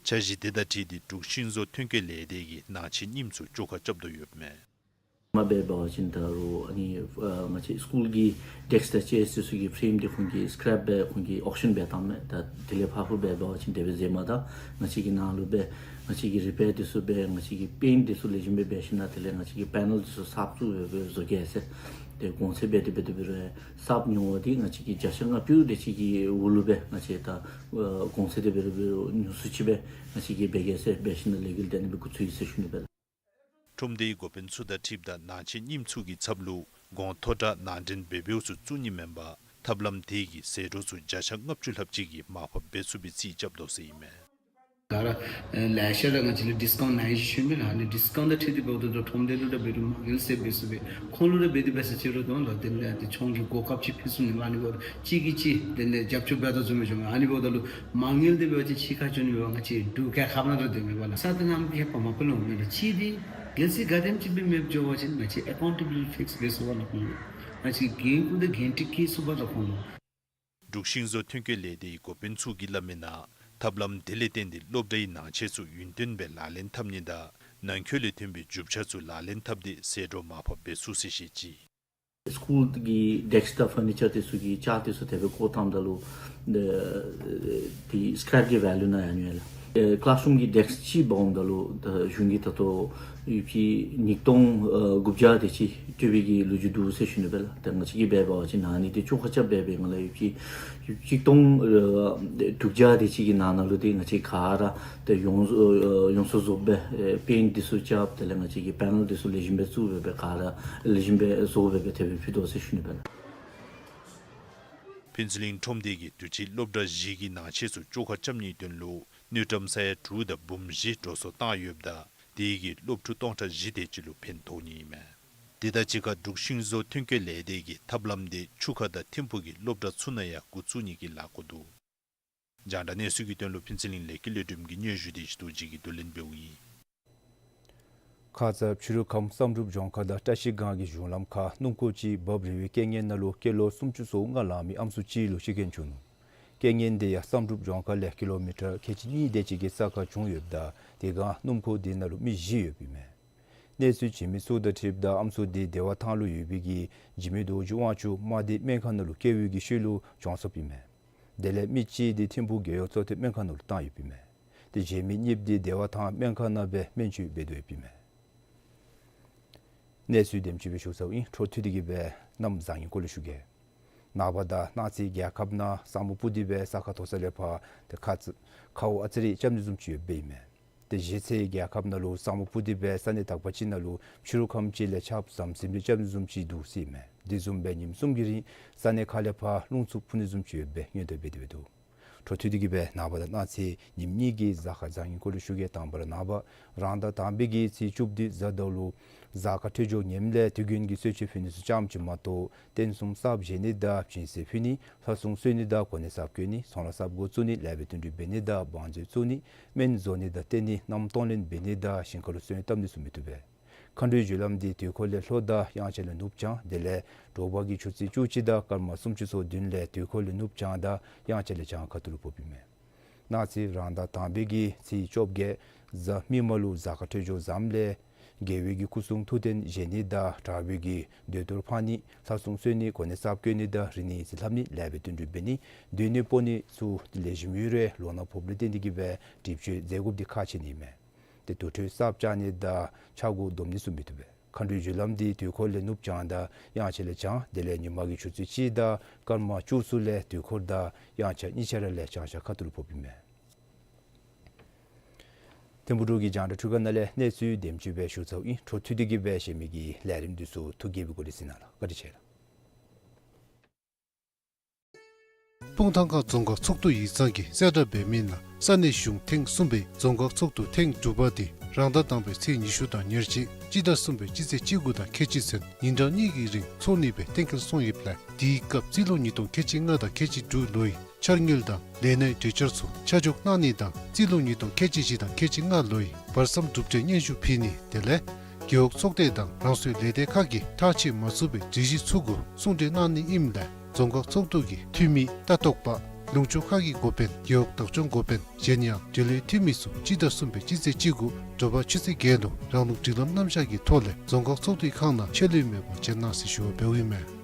འཆར་གཞི་དེ་དང་འཁྲིལ་ཏེ་འབྲུག་ཤིང་བཟོ་ཐོན་སྐྱེད་ལས་སྡེ་གིས་ནང་ཆས་རྙིངམ་ཚུ་བཅོ་ཁ་རྐྱབ་དོ་ཡོདཔ་ཨིན་མས། མ་འབད་བ་ཅིན་ད་རུང་ཨ་ནི་ཨ་ང་བཅས་སི་ཀུལ་གྱི་ཌེསྐ་དང་ཅེརསི་དེ་ཚུ་གི་ཕྲེམ་དེ་ཁོང་གིས་སི་ཀེརེཔ་སྦེ་ཁོང་གིས་ཨོག་ཤཱན་འབད་བཏངམ་མས། ད་དེ་ལས་ཕར་ཕུལ་འབད་བ་ཅིན་དེ་སྦེ་མཛད་མ་ད་ང་བཅས་ཀྱི་ནང་ལུ་སྦེ་ང་བཅས་ཀྱིས་རི་པེར་དེ་ཚུ་འབད་ང་བཅས་ཀྱིས་པེནཊ་དེ་ཚུ་ལེགས་ཤོམ་སྦེ་འབད་ཞིནམ་ལས་དེ་ལས་ང་བཅས་ཀྱིས་པེ་ནཱལ་དེ་ཚུ་གསརཔ་བཙུགས་སྦེ་སྦེ་བཟོ་གེ་ཟེར། ཏེ་གོང་ཚད་འབད་དེ་འབད་དེ་འབད་རུང་གསརཔ་ཉོ་བ་དེ་ང་བཅས་ཀྱིས་བརྒྱ་ཆ་ལྔ་བཅུ་དེ་ཅིག་གི་འོག་ལུ་སྦེ་ང་བཅས་ད་ཨ་གོང་ཚད་དེ་འབད་དེ་འབད་རུང་ཉུང་སུ་ཅིག་སྦེ་ང་བཅས་ཀྱིས་འབད་གེ་ཟེར་འབད་ཞིནམ་ལས་ལས་འགུལ་དེ་ཨ་ནི་སྦེ་འགོ་བཙུགས་ཡི་ཟེར་ཞུ་ནི་སྦེ་ལགས། ཁྲོམ་སྡེའི་འགོ་དཔོན་ཚུ་དང་འཁྲིལཝ་ད་ནང་ཆེན་རྙིངམ་ཚུ་གི་ཚབ་ལུ་གོང་མཐོ་དྲགས་ནང་འདྲེན་འབད་འབདཝ་ཚུ་བཙུགས་ནི་མེན་པར་ཐབས་ལམ་དེ་གིས་ཟད་འགྲོ་ཚུ་བརྒྱ་ཆ་ལྔ་བཅུ་ལྷགཔ་ཅིག་གིས་མར་ཕབ་འབད་ཚུགས་པའི་རྩིས་རྐྱབ་དོ་ཟེར་ཨིན་མས། ད་ར་ཨེ་ལེ་ཤ་ར་ང་བཅས་ལུ་ཌིསི་ཀའུནཊ་གནང་ཡི་ཟེར་ཞུ་མི་ལགས། ཨ་ནི་ཌིསི་ཀའུནཊ་དང་འཁྲིལ་ཏེ་འབདཝ་ད་ཁྲོམ་སྡེ་ལུ་ར་འབད་རུང་མ་དངུལ་ཟད་འབད་ཚུགས་པས། ཁོང་ལུ་ར་འབད་དེ་འབད་ས་ཅིག་རུང་དོན་ལུ་དེ་ལས་ཏེ་ཁོང་གི་གོ་སྐབས་ཅིག་ཕུལ་ཚུགས་ནི་མས། ཨ་ནི་འབདཝ་ད་གཅིག་གིས་གཅིག་དེ་ལས་རྒྱབ་སྐྱོར་འབད་དོ་བཟུམ་སྦེ་བྱུང་མས། ཨ་ནི་འབདཝ་ད་ལུ་མ་དངུལ་དེ་འབད་བ་ཅིན་ཕྱི་ཁར་འགྱོ་ནི་མེད་པར་ང་བཅས་འབྲུག་རྒྱལ་ཁབ་ནང་ར་སྡོད་མི་འབདཝ་ལས་ས་སྟེང་ནང་གི་ཕར་མ་ཕུལ་ལོང་མེད་ལགས། གཅིག་དེ་གལ་སྲིད་ག་དེམ་ཅིག་སྦེ་མེདཔ་འགྱོ་བ་ཅིན་ང་བཅས་ཨེ་ཀའུན་ཊེ་བི་ལི་ཊི་ཕིགསི་འབད་ཚུགས་པས་ལགས་ཁོང་ལུ། ང་བཅས་འགན་ཁུར་དང་འགན་འཁྲི་བཀལ་ཚུགས་པས་ལགས་ཁོང་ལུ། འབྲུག་ཤིང་བཟོ་ཐོན་སྐྱེད་ལས་སྡེའི་འགོ་དཔོན་ཚུ་གིས་སླབ་མིའི་ནང་ཐབས་ལམ་དེ་ལས་བརྟེན་ཏེ་སློབ་གྲྭའི་ནང་ཆས་ཚུ་ཡུན་བརྟན་སྦེ་ལག་ལེན་འཐབ་ནི་དང་ནང་འཁོད་ལས་ཐོན་པའི་རྒྱུ་ཆ་ཚུ་ལག་ལེན་འཐབ་སྟེ་ཟད་འགྲོ་མར་ཕབ་འབད་ཚུགས་ཟེར་བཤད་ཅི། སི་ཀུལ་གྱི་ཌེསྐ་དང་ཕར་ནི་ཅར་དེ་ཚུ་གི་ཅར་དེ་ཚུ་དེ་སྦེ་བཀོ་བཏངམ་ད་ལུ་ཨེ་དེ་སི་ཀེརེཔ་ཀྱི་ཝེ་ལུ་ནང་ཡང་ཡོད་ལགས། ཨེ་ཀི་ལཱསི་རུམ་གྱི་ཌེསྐ་ཅིག་འབག་འོངམ་ད་ལུ་ད་གཞུང་གིས་ད་ལྟོ་ཡོདཔ་ཅིག་ཉིས་སྟོང་ཨ་དགུ་བརྒྱ་དེ་ཅིག་སྤྲོད་པའི་གི་ལོ་རྒྱུས་འདུག་ཟེར་ཞུ་ནི་སྦེ་ལགས། ད་ང་བཅས་ཀྱིས་འབད་བ་ཅིན་ཨ་ནི་དེ་བཅོ་ཁ་རྐྱབ་འབད་བའི་སྒང་ལས་ཡོདཔ་ཅིག་ཡོདཔ་ཅིག་ཉིས་སྟོང་ཨ་དྲུག་བརྒྱ་དེ་ཅིག་གི་ནང་ན་ལུ་དེ་ང་བཅས་ག་ར་དེ་ཡོངས་ཨ་ཡོངས་སུ་རྫོགསཔ་སྦེ་ཨེ་པེནཊ་དེ་ཚུ་རྐྱབ་དེ་ལས་ང་བཅས་ཀྱིས་པེ་ནཱལ་དེ་ཚུ་ལེགས་ཤོམ་སྦེ་བཙུགས་སྦེ་སྦེ་ག་ར་ལེགས་ཤོམ་སྦེ་བཟོ་སྦེ་སྦེ་དེ་སྦེ་ཕུལ་དོ་ཟེར་ཞུ་ནི་སྦེ་ལགས། ཕུན་ཚོགས་གླིང་ཁྲོམ་སྡེ་གིས་དུས་ཅི་སློབ་གྲྭ་བཞི་གི་ནང་ཆས་ཚུ་བཅོ་ཁ་རྐྱབ་ནིའི་དོན་ལུ་དངུལ་ཀྲམ་ས་ཡ་དྲུག་དང་འབུམ་བཞི་འགྲོ་སོང་བཏང་ཡོདཔ་ད་དེ་གིས་སློབ་ཕྲུག་སྟོང་ཕྲག་བཞི་དེ་ཅིག་ལུ་ཕན་ཐོགས་ནི་ཨིན་མས། དེ་དང་གཅིག་ཁར་འབྲུག་ཤིང་བཟོ་ཐོན་སྐྱེད་ལས་སྡེ་གིས་ཐབས་ལམ་དེ་ཆུ་ཁ་དང་ཐིམ་ཕུག་གི་སློབ་གྲྭ་ཚུ་ནང་ཡང་འགོ་བཙུགས་ནི་གི་ལས་འགུལ་འདུག། རྒྱང་བསྒྲགས་གནས་ཚུལ་གྱི་དོན་ལུ་ཕུན་ཚོགས་གླིང་ལས་ཀྱི་ལས་སྒྲིམ་གྱིས་སྙན་ཞུ་དེ་ཞུ་དོ་ཅིག་གི་བསྡུ་ལེན་འབདཝ་ཨིན། ཁ་ཙ་ཕྱི་རུ་ཁམས་བསམ་གྲུབ་ལྗོངས་མཁར་དང་བཀྲ་ཤིས་སྒང་གི་གཞུང་ལམ་ཁར་སྣུམ་འཁོར་ཅིག་འབབ་རིལ་བའི་རྐྱེན་ངན་ནང་ལུ་སྐྱེས་ལོ་སུམ་ཅུ་སོ་ལྔ་ལང་མི་ཨམ་སྲུ་ཅིག་ལུ་ཤི་རྐྱེན་བྱུང་ནུག། རྐྱེན་ངན་དེ་ཡང་བསམ་གྲུབ་ལྗོངས་མཁར་ལས་ཀི་ལོ་མི་ཊར་ཁལ་གཅིག་གཉིས་དེ་ཅིག་གི་ས་ཁར་བྱུང་ཡོདཔ་ད་དེ་སྒང་སྣུམ་འཁོར་དེ་ནང་ལུ་མི་བཞི་ཡོདཔ་ཨིན་མས། གནས་ཚུལ་བྱིན་མི་ཚུ་དང་འཁྲིལཝ་ད་ཨམ་སྲུ་དེ་བདེ་བ་ཐང་ལུ་ཡོད་པའི་གི་འཇིགས་མེད་རྡོ་རྗེ་དབང་ཕྱུག་དམར་མདེའུ་སྨན་ཁང་ནང་ལུ་སྐྱེལ་བའི་གི་ཤུལ་ལུ་གྱོངས་སོཔ་ཨིན་མས། དེ་ལས་མི་གཅིག་དེ་ཐིམ་ཕུག་རྒེད་འོག་གཙོ་བསྟེན་སྨན་ཁང་ནང་ལུ་བཏང་ཡོདཔ་ཨིན་མས། དེ་གཞན་མི་གཉིསཔོ་དེ་བདེ་བ་ཐང་སྨན་ཁང་ནང་སྦེ་སྨན་བཅོས་འབད་དོ་ཡོདཔ་ཨིན་མས། གནས་ཚུལ་དེམ་ཅིག་སྦེ་ཞུ་ཚརཝ་ཨིན། འཕྲོ་མཐུད་དེ་གིས་སྦེ་གནམ་བཟང་ངན་སྐོར་ལས་ཞུ་གེ། ནངས་པ་དང་གནངས་ཚེ་རྒྱལ་ཁབ་ནང་ས་སྨུག་སྤུབས་ཏེ་སྦེ་ས་ཁ་མཐོ་ས་ལས་ཕར་དེ་ཁ་ཙ་ཁཝ་ཨ་ཙི་རེ་རྐྱབ་ནི་བཟུམ་ཅིག་ཡོདཔ་ཨིན་མས། དེ་གཞེས་ཚེ་རྒྱལ་ཁབ་ནང་ལུ་ས་སྨུག་སྤུབས་ཏེ་སྦེ་ས་གནས་དག་པ་ཅིག་ནང་ལུ་ཕྱི་རུ་ཁམས་ཅིག་ལས་ཆརཔ་ཟམ་ཟིམ་རེ་རྐྱབ་ནི་བཟུམ་ཅིག་འདུག་ཟེར་ཨིན་མས། དེ་བཟུམ་སྦེ་ཉིནམ་གསུམ་གྱི་རིང་ས་གནས་ཁག་ལས་ཕར་རླུང་འཚུབ་འཕུ་ནི་བཟུམ་ཅིག་ཡོད་པའི་སྔོན་བརྡ་འབད་དེ་འབད་དོ། འཕྲོ་མཐུད་དེ་གིས་སྦེ་ནངས་པ་དང་གནངས་ཚེ་ཉིནམ་གཉིས་ཀྱི་གཟའ་སྐར་བཟང་ངན་སྐོར་ལས་ཞུ་གེ། དང་པ་ར་ནངས་པ་རང་ཟླ་དང་པའི་གི་ཚེས་བཅུ་བདུན་གཟའ་ཟླ་བ་ལུ་གཟའ་སྐར་འཕྲོད་སྦྱོར་ངནམ་ལས་དུས་རྒྱུན་གྱི་གསོལ་མཆོད་ཕུལ་ནི་ཚུ་ཙམ་ཅིག་མ་གཏོགས་རྟེན་གསུམ་གསརཔ་བཞེངས་ནི་དང་བྱིན་ཟེར་ཕུལ་ནི་ལྷ་སྲུང་གསོལ་ནི་དང་གོ་གནས་གསརཔ་བསྐོ་ནི་ཚོང་ལཱ་གསརཔ་འགོ་བཙུགས་ནི་ལེགས་པའི་དོན་འགྲུབ་འབད་ནི་དང་བང་མཛོད་བཙུགས་ནི་སྨན་བཟོ་ནི་དང་བསྟེན་ནི་མནའམ་གཏོང་ལེན་འབད་ནི་དང་ཞིང་ཁ་ལུ་སོན་བཏབ་ནི་ཚུ་མི་བཏུབ་པས། མཁའ་འགྲོའི་རྒྱུ་ལམ་འདི་དུས་འཁོར་ལས་ལྷོ་དང་དབྱངས་འཆར་ལས་ནུབ་བྱང་དེ་ལས་དྲོ་པ་གི་ཆུ་ཚོད་བཅུ་གཅིག་དང་སྐར་མ་སུམ་ཅུ་སོ་བདུན་ལས་དུས་འཁོར་ལས་ནུབ་བྱང་དང་དབྱངས་འཆར་ལས་བྱང་ཁ་ཐུག་ལུ་ཕོགཔ་ཨིན་མས། གནངས་ཚེ་རང་ཟླ་དང་པའི་གི་ཚེས་བཅོ་བརྒྱད་གཟའ་མིག་དམར་ལུ་གཟའ་སྐར་འཕྲོད་སྦྱོར་བཟངམ་ལས་རྒྱལ་བའི་གི་སྐུ་གསུང་ཐུགས་རྟེན་བཞེངས་ནི་དང་དྲག་པོའི་གི་མདོས་གཏོར་འཕང་ནི་ལྷ་སྲུང་གསོལ་ནི་གོ་གནས་གསརཔ་བསྐོ་ནི་དང་རིག་གནས་ཡིག་རྩིས་ལྷབ་ནི་ལེགས་པའི་དོན་འགྲུབ་འབད་ནི་སྡོད་ནི་སྤོ་ནི་ཚུ་ལེགས་ཤོམ་ཡོད་རུང་ལོ་ན་ཕོགཔ་ལས་བརྟེན་ཏེ་གིས་སྦེ་སྒྲིབ་བཅོས་མཛད་དགོཔ་འདི་ཁག་ཆེ་ནི་ཨིན་མས། ཏེ་དུར་ཁྲོད་གསརཔ་བཅག་ནི་དང་ཆག་སྒོ་སྡོམ་ནི་ཚུ་མི་བཏུབ་པས། མཁའ་འགྲོའི་རྒྱུ་ལམ་འདི་དུས་འཁོར་ལས་ནུབ་བྱང་དང་དབྱངས་འཆར་ལས་བྱང་དེ་ལས་ཉིན་མ་གི་ཆུ་ཚོད་གཅིག་དང་སྐར་མ་བཅུ་གསུམ་ལས་དུས་འཁོར་དང་དབྱངས་འཆར་གཉིས་ཆ་ར་ལས་བྱང་ཤར་ཁ་ཐུག་ལུ་ཕོགཔ་ཨིན་མས། ཐིམ་ཕུག་འབྲུག་གི་རྒྱང་བསྒྲགས་འཕྲུལ་ཁང་ནང་ལས་གནས་ཚུལ་དེམ་ཅིག་སྦེ་ཞུ་ཚརཝ་ཨིན། འཕྲོ་མཐུད་དེ་གིས་སྦེ་གཞན་མི་གི་ལས་རིམ་འདི་ཚུ་ཐུགས་དགྱེས་པའི་སྒོ་ལས་གཟིགས་གནང་ལགས། བཀའ་དྲིན་ཆེ་ལགས། སྤུངས་ཐང་ཁ་རྫོང་ཁག་ཚོགས་འདུ་ཡིག་ཚང་གིས་གསལ་བསྒྲགས་འབད་མི་ནང་ས་གནས་གཞུང་ཐེངས་གསུམ་པའི་རྫོང་ཁག་ཚོགས་འདུ་ཐེངས་དྲུག་པ་དེ་རང་ཟླ་དང་པའི་ཚེས་ཉི་ཤུ་དང་ཉེར་གཅིག་སྤྱི་ཟླ་གསུམ་པའི་སྤྱི་ཚེས་བཅུ་དགུ་དང་ཁལ་གཅིག་ཚུན་ཉིན་གྲངས་གཉིས་ཀྱི་རིང་འཚོགས་ནི་སྦེ་གཏན་འཁེལ་སོང་ཡོདཔ་ལས་དེའི་སྐབས་རྩིས་ལོ་ཉིས་སྟོང་ཁལ་གཅིག་ལྔ་དང་ཁལ་གཅིག་དྲུག་ལོའི་འཆར་དངུལ་དང་ལས་གནས་གྲོས་འཆར་ཚུ་ཆ་འཇོག་གནང་ནི་དང་རྩིས་ལོ་ཉིས་སྟོང་ཁལ་གཅིག་བཞི་དང་ཁལ་གཅིག་ལྔ་ལོའི་བར་མཚམས་གྲུབ་འབྲས་སྙན་ཞུ་ཕུལ་ནི་དེ་ལས་རྒེད་འོག་ཚོགས་སྡེ་དང་རང་སོའི་ལས་སྡེ་ཁག་གིས་ཐག་བཅད་མ་ཚུགས་པའི་སྒྲིག་གཞི་ཚུ་གུ་གསུང་གྲོས་གནང་ནི་ཨིནམ་ལས་རྫོང་ཁག་ཚོགས་འདུ་གི་འཐུས་མི་ལྟ་རྟོག་པ་ ལུང་ཕྱོགས་ཁག་གི་འགོ་དཔོན་རྒེད་འོག་བདག་སྐྱོང་འགོ་དཔོན་གཞན་ཡང་འབྲེལ་ཡོད་འཐུས་མི་ཚུ་སྤྱི་ཟླ་གསུམ་པའི་སྤྱི་ཚེས་གཅིག་གུ་དྲོ་པ་ཆུ་ཚོད་བརྒྱད་ལུ་རང་ལུགས་སྒྲིག་ལམ་རྣམ་གཞག་གི་ཐོག་ལས་རྫོང་ཁག་ཚོགས་འདུའི་ཁང་ནང་ཆད་ལུས་མེད་པར་བྱོན་གནང་ཟེར་ཞུ་བ་འབདཝ་ཨིན་མས།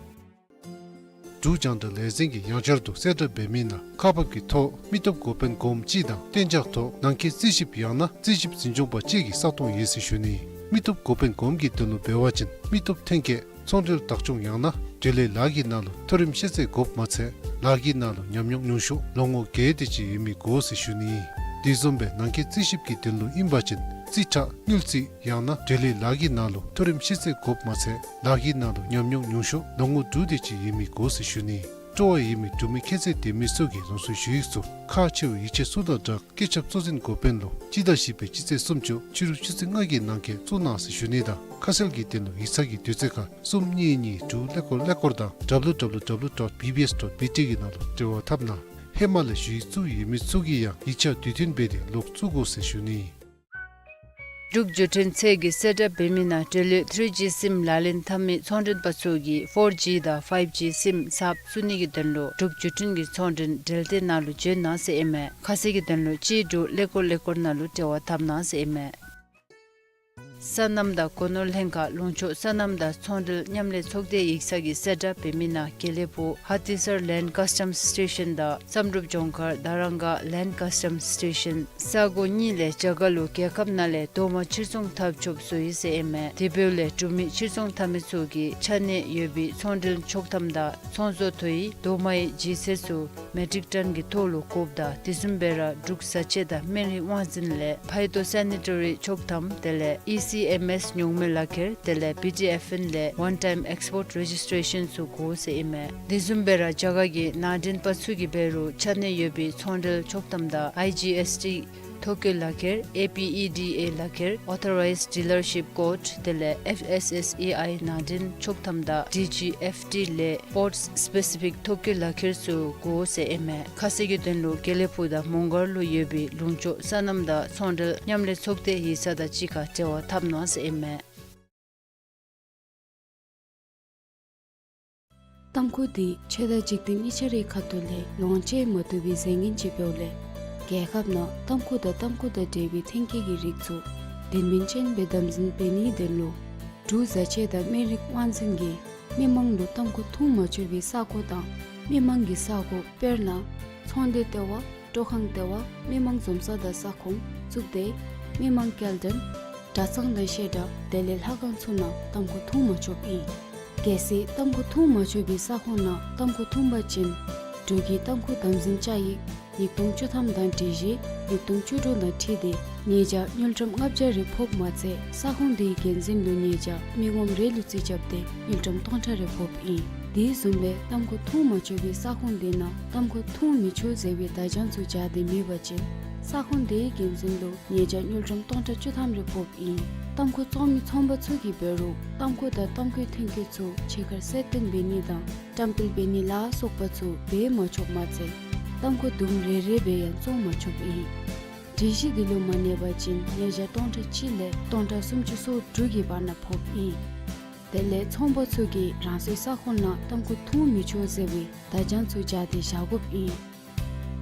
འབྲུག་རྒྱང་བསྒྲགས་ལས་འཛིན་གྱིས་ཡང་བསྐྱར་དུ་གསལ་བསྒྲགས་འབད་མི་ནང་ཁག་འབག་གི་ཐོག་མི་སྟོབས་འགོ་དཔོན་གོངམ་གཅིག་དང་གཏན་འཇགས་ཐོག་ནང་འཁོད་རྩིས་ཞིབ་ཡང་ན་རྩིས་ཞིབ་འཛིན་སྐྱོང་པ་བཅས་ཀྱི་ས་སྟོང་ཡོད་ཟེར་ཞུ་ནི། མི་སྟོབས་འགོ་དཔོན་གོངམ་གྱི་དོན་ལུ་འབད་བ་ཅིན་མི་སྟོབས་ཐོན་སྐྱེད་ཚོང་འབྲེལ་བདག་སྐྱོང་ཡང་ན་འབྲེལ་ཡོད་ལཱ་གི་ནང་ལུ་མཐོ་རིམ་ཤེས་ཚད་དགོཔ་མ་ཚད་ལཱ་གི་ནང་ལུ་ཉམས་མྱོང་ཉུང་ཤོས་ལོ་ངོ་བརྒྱད་དེ་ཅིག་ཡོད་མི་དགོ་ཟེར་ཞུ་ནི། དེ་བཟུམ་སྦེ་ནང་འཁོད་རྩིས་ཞིབ་ཀྱི་དོན་ལུ་ཨིན་པ་ཅིན་རྩིས་ཁྲ་དངུལ་རྩིས་ཡང་ན་འབྲེལ་ཡོད་ལཱ་གི་ནང་ལུ་མཐོ་རིམ་ཤེས་ཚད་དགོཔ་མ་ཚད་ལཱ་གི་ནང་ལུ་ཉམས་མྱོང་ཉུང་ཤོས་ལོ་ངོ་དྲུག་དེ་ཅིག་ཡོད་མི་དགོ་ཟེར་ཞུ་ནི། སྤྲོ་བ་ཡོད་མི་འབྲུག་མི་ཁྱད་ཚད་ལྡན་མི་ཚུ་གིས་རང་སོའི་ཞུ་ཡིག་ཚུ་ཁག་ཆེ་བའི་ཡིག་ཆ་ཚུ་དང་སྦྲགས་སྐུ་ཚབ་གཙོ་འཛིན་འགོ་དཔོན་ལུ་སྤྱི་ཟླ་བཞི་པའི་སྤྱི་ཚེས་སུམ་ཅུ་ཕྱི་རུ་ཆུ་ཚོད་ལྔ་གི་ནང་འཁོད་བཙུགས་གནང་ཟེར་ཞུ་ནི་དང་ཁ་གསལ་གྱི་དོན་ལུ་ཡིག་ཚང་གི་དུས་ཚོད་ཁར་གསུམ་གཉིས་གཉིས་དྲུག་ཀླད་ཀོར་ཀླད་ཀོར་དང་W W W dot B B S dot B T གི་ནང་ལུ་འབྲེལ་བ་འཐབ་གནང་། ཧེ་མ་ལས་ཞུ་ཡིག་བཙུགས་ཡོད་མི་ཚུ་གིས་ཡང་ཡིག་ཆ་དུས་མཐུན་འབད་དེ་ལོག་བཙུགས་དགོ་ཟེར་ཞུ་ནི། འབྲུག་བརྒྱུད་འཕྲིན་ཚད་ཀྱིས་གསལ་བསྒྲགས་འབད་མི་ནང་འབྲེལ་ཡོད་ཐི་རི་ཇི་སིམ་ལག་ལེན་འཐབ་མི་ཚོང་མགྲོན་པ་ཚུ་གིས་ཕོར་ཇི་དང་ཕའིབ་ཇི་སིམ་གསརཔ་བཙུགས་ནི་གི་དོན་ལུ་འབྲུག་བརྒྱུད་འཕྲིན་གྱི་ཚོང་མགྲོན་འབྲེལ་སྡེ་ནང་ལུ་བྱོན་གནང་ཟེར་ཨིན་མས། ཁ་གསལ་གྱི་དོན་ལུ་གཅིག་དྲུག་ཀླད་ཀོར་ཀླད་ཀོར་ནང་ལུ་འབྲེལ་བ་འཐབ་གནང་ཟེར་ཨིན་མས། སོ་ནམ་དང་སྒོ་ནོར་ལྷན་ཁག་ལུང་ཕྱོགས་སོ་ནམ་དང་ཚོང་འབྲེལ་མཉམ་ལས་ཚོགས་སྡེ་ཡིག་ཚང་གིས་གསལ་བསྒྲགས་འབད་མི་ནང་དགེ་ལེགས་ཕུག་ཧ་ཏི་སར་ལེནཌ་ཀཱས་ཊམ་སི་ཊེ་ཤཱན་དང་བསམ་གྲུབ་ལྗོངས་མཁར་དྷ་རམ་ག་ལེནཌ་ཀཱས་ཊམ་སི་ཊེ་ཤཱན་ས་གོ་གཉིས་ལས་རྒྱ་གར་ལུ་རྒྱལ་ཁབ་ནང་ལས་རྡོག་མ་ཕྱིར་ཚོང་འཐབ་ཆོགཔ་བཟོ་ཡི་ཟེར་ཨིན་མས། དེ་འབདཝ་ལས་འབྲུག་མི་ཕྱིར་ཚོང་འཐབ་མི་ཚུ་གིས་ཆ་གནས་ཡོད་པའི་ཚོང་འབྲེལ་ཆོག་ཐམ་དང་ཚོང་བཟོ་དོ་ཡི་རྡོག་མའི་ལྗིད་ཚད་ཚུ་མེ་ཊིག་ཊོན་གྱི་ཐོག་ལུ་དགོཔ་དང་དེ་བཟུམ་སྦེ་ར་འབྲུག་བཟའ་ཆས་དང་སྨན་རིགས་དབང་འཛིན་ལས་ཕའི་ཊོ་སེ་ནི་ཊ་རི་ཆོག་ཐམ་དེ་ལས་ཨི་སི་ཨེམ་ཨེསི་ཉོག་མེད་ལག་ཁྱེར་དེ་ལས་བི་ཊི་ཨེཕ་ཨེན་ལས་ཝན་ཊའིམ་ཨེགསི་པོརཊ་རེ་ཇིསི་ཊེ་ཤཱན་ཚུ་དགོ་ཟེར་ཨིན་མས། དེ་བཟུམ་སྦེ་ར་རྒྱ་གར་གྱི་ནང་འདྲེན་པ་ཚུ་གིས་འབད་རུང་ཆ་གནས་ཡོད་པའི་ཚོང་འབྲེལ་ཆོག་ཐམ་དང་ཨའི་ཇི་ཨེསི་ཊི་ཐོ་བཀོད་ལག་ཁྱེར་ཨེ་པི་ཨི་ཌི་ཨེ་ལག་ཁྱེར་ཨོ་ཐོ་རའིཛ་ཌི་ལར་ཤིཔ་ཀོཌ་དེ་ལས་ཨེཕ་ཨེསི་ཨེསི་ཨེ་ཨའི་ནང་འདྲེན་ཆོག་ཐམ་དང་ཌི་ཇི་ཨེཕ་ཊི་ལས་པོརཊ་སི་པེ་སི་ཕིག་ཐོ་བཀོད་ལག་ཁྱེར་ཚུ་དགོ་ཟེར་ཨིན་མས། ཁ་གསལ་གྱི་དོན་ལུ་དགེ་ལེགས་ཕུག་དང་མོང་སྒར་ལུ་ཡོད་པའི་ལུང་ཕྱོགས་སོ་ནམ་དང་ཚོང་འབྲེལ་མཉམ་ལས་ཚོགས་སྡེ་ཡིག་ཚང་དང་གཅིག་ཁར་འབྲེལ་བ་འཐབ་གནང་ཟེར་ཨིན་མས། ཏམ་ཁུ་འདི་ཆོས་དང་འཇིག་རྟེན་གཉིས་ཆ་རའི་ཁ་ཐུག་ལས་ལོངས་སྤྱོད་མ་བཏུབ་པའི་རྫས་ངན་ཅིག་འབདཝ་ལས་རྒྱལ་ཁབ་ནང་ཏམ་ཁུ་དང་ཏམ་ཁུ་དང་འབྲེལ་བའི་ཐོན་སྐྱེད་ཀྱི་རིགས་ཚུ་དོན་སྨིན་ཅན་སྦེ་དམ་འཛིན་འབད་ནིའི་དོན་ལུ་འབྲུག་བཟའ་ཆས་དང་སྨན་རིགས་དབང་འཛིན་གྱིས་མི་མང་ལུ་ཏམ་ཁུ་འཐུང་མ་ཆོག་པའི་ས་གོ་དང་མི་མང་གི་ས་གོ་དཔེར་ན་ཚོང་སྡེ་ལྟེ་བ་སྤྲོ་ཁང་ལྟེ་བ་མི་མང་འཛོམས་ས་དང་ས་ཁོངས་གཙུག་སྡེ་མི་མང་སྐྱེལ་འདྲེན་གྲྭ་ཚང་དང་བཤད་གྲྭ་དེ་ལས་ལྷ་ཁང་ཚུ་ནང་ཏམ་ཁུ་འཐུང་མ་ཆོགཔ་ཨིན། གལ་སྲིད་ཏམ་ཁུ་འཐུང་མ་ཆོག་པའི་ས་ཁོངས་ནང་ཏམ་ཁུ་འཐུང་པ་ཅིན་འབྲུག་གི་ཏམ་ཁུ་དམ་འཛིན་བཅའ་ཡིག་ཉིས་སྟོང་བཅུ་ཐམ་དང་སྒྲིག་གཞི་ཉིས་སྟོང་བཅུ་དྲུག་དང་འཁྲིལ་ཏེ་ཉེས་བྱ་དངུལ་ཀྲམ་ལྔ་བརྒྱ་རེ་ཕོགཔ་མ་ཚད་ས་ཁོངས་དེའི་འགན་འཛིན་ལུ་ཉེས་བྱ་མི་ངོམ་རེ་ལུ་རྩིས་རྐྱབ་སྟེ་དངུལ་ཀྲམ་སྟོང་ཕྲག་རེ་ཕོགཔ་ཨིན། དེ་བཟུམ་སྦེ་ཏམ་ཁུ་འཐུང་མ་ཆོག་པའི་ས་ཁོངས་དེ་ནང་ཏམ་ཁུ་འཐུང་མི་ཆོག་ཟེར་བའི་བརྡ་བྱང་ཚུ་སྦྱར་ཏེ་མེད་པ་ཅིན་ས་ཁོངས་དེའི་འགན་འཛིན་ལུ་ཉེས་བྱ་དངུལ་ཀྲམ་སྟོང་ཕྲག་བཅུ་ཐམ་རེ་ཕོགཔ་ཨིན། ཏམ་ཁུ་བཙོང་མི་ཚོང་པ་ཚུ་གིས་འབད་རུང་ཏམ་ཁུ་དང་ཏམ་ཁུའི་ཐོན་སྐྱེད་ཚུ་ཕྱི་ཁར་གསལ་སྟོན་འབད་ནི་དང་བཀྲམ་སྤེལ་འབད་ནི་ལ་སོགས་པ་ཚུ་འབད་མ་ཆོགཔ་མ་ཚད་ཏམ་ཁུ་དུམ་རེ་རེ་སྦེ་ཡང་བཙོང་མ་ཆོགཔ་ཨིན། སྒྲིག་གཞི་འདི་ལུ་མ་གནས་པ་ཅིན་ཉེས་བྱ་སྟོང་ཕྲག་གཅིག་ལས་སྟོང་ཕྲག་སུམ་ཅུ་སོ་དྲུག་གི་བར་ན་ཕོགཔ་ཨིན། དེ་ལས་ཚོང་པ་ཚུ་གིས་རང་སོའི་ས་ཁོངས་ནང་ཏམ་ཁུ་འཐུང་མི་ཆོག་ཟེར་བའི་བརྡ་བྱང་ཚུ་སྦྱར་ཏེ་བཞག་དགོཔ་ཨིན།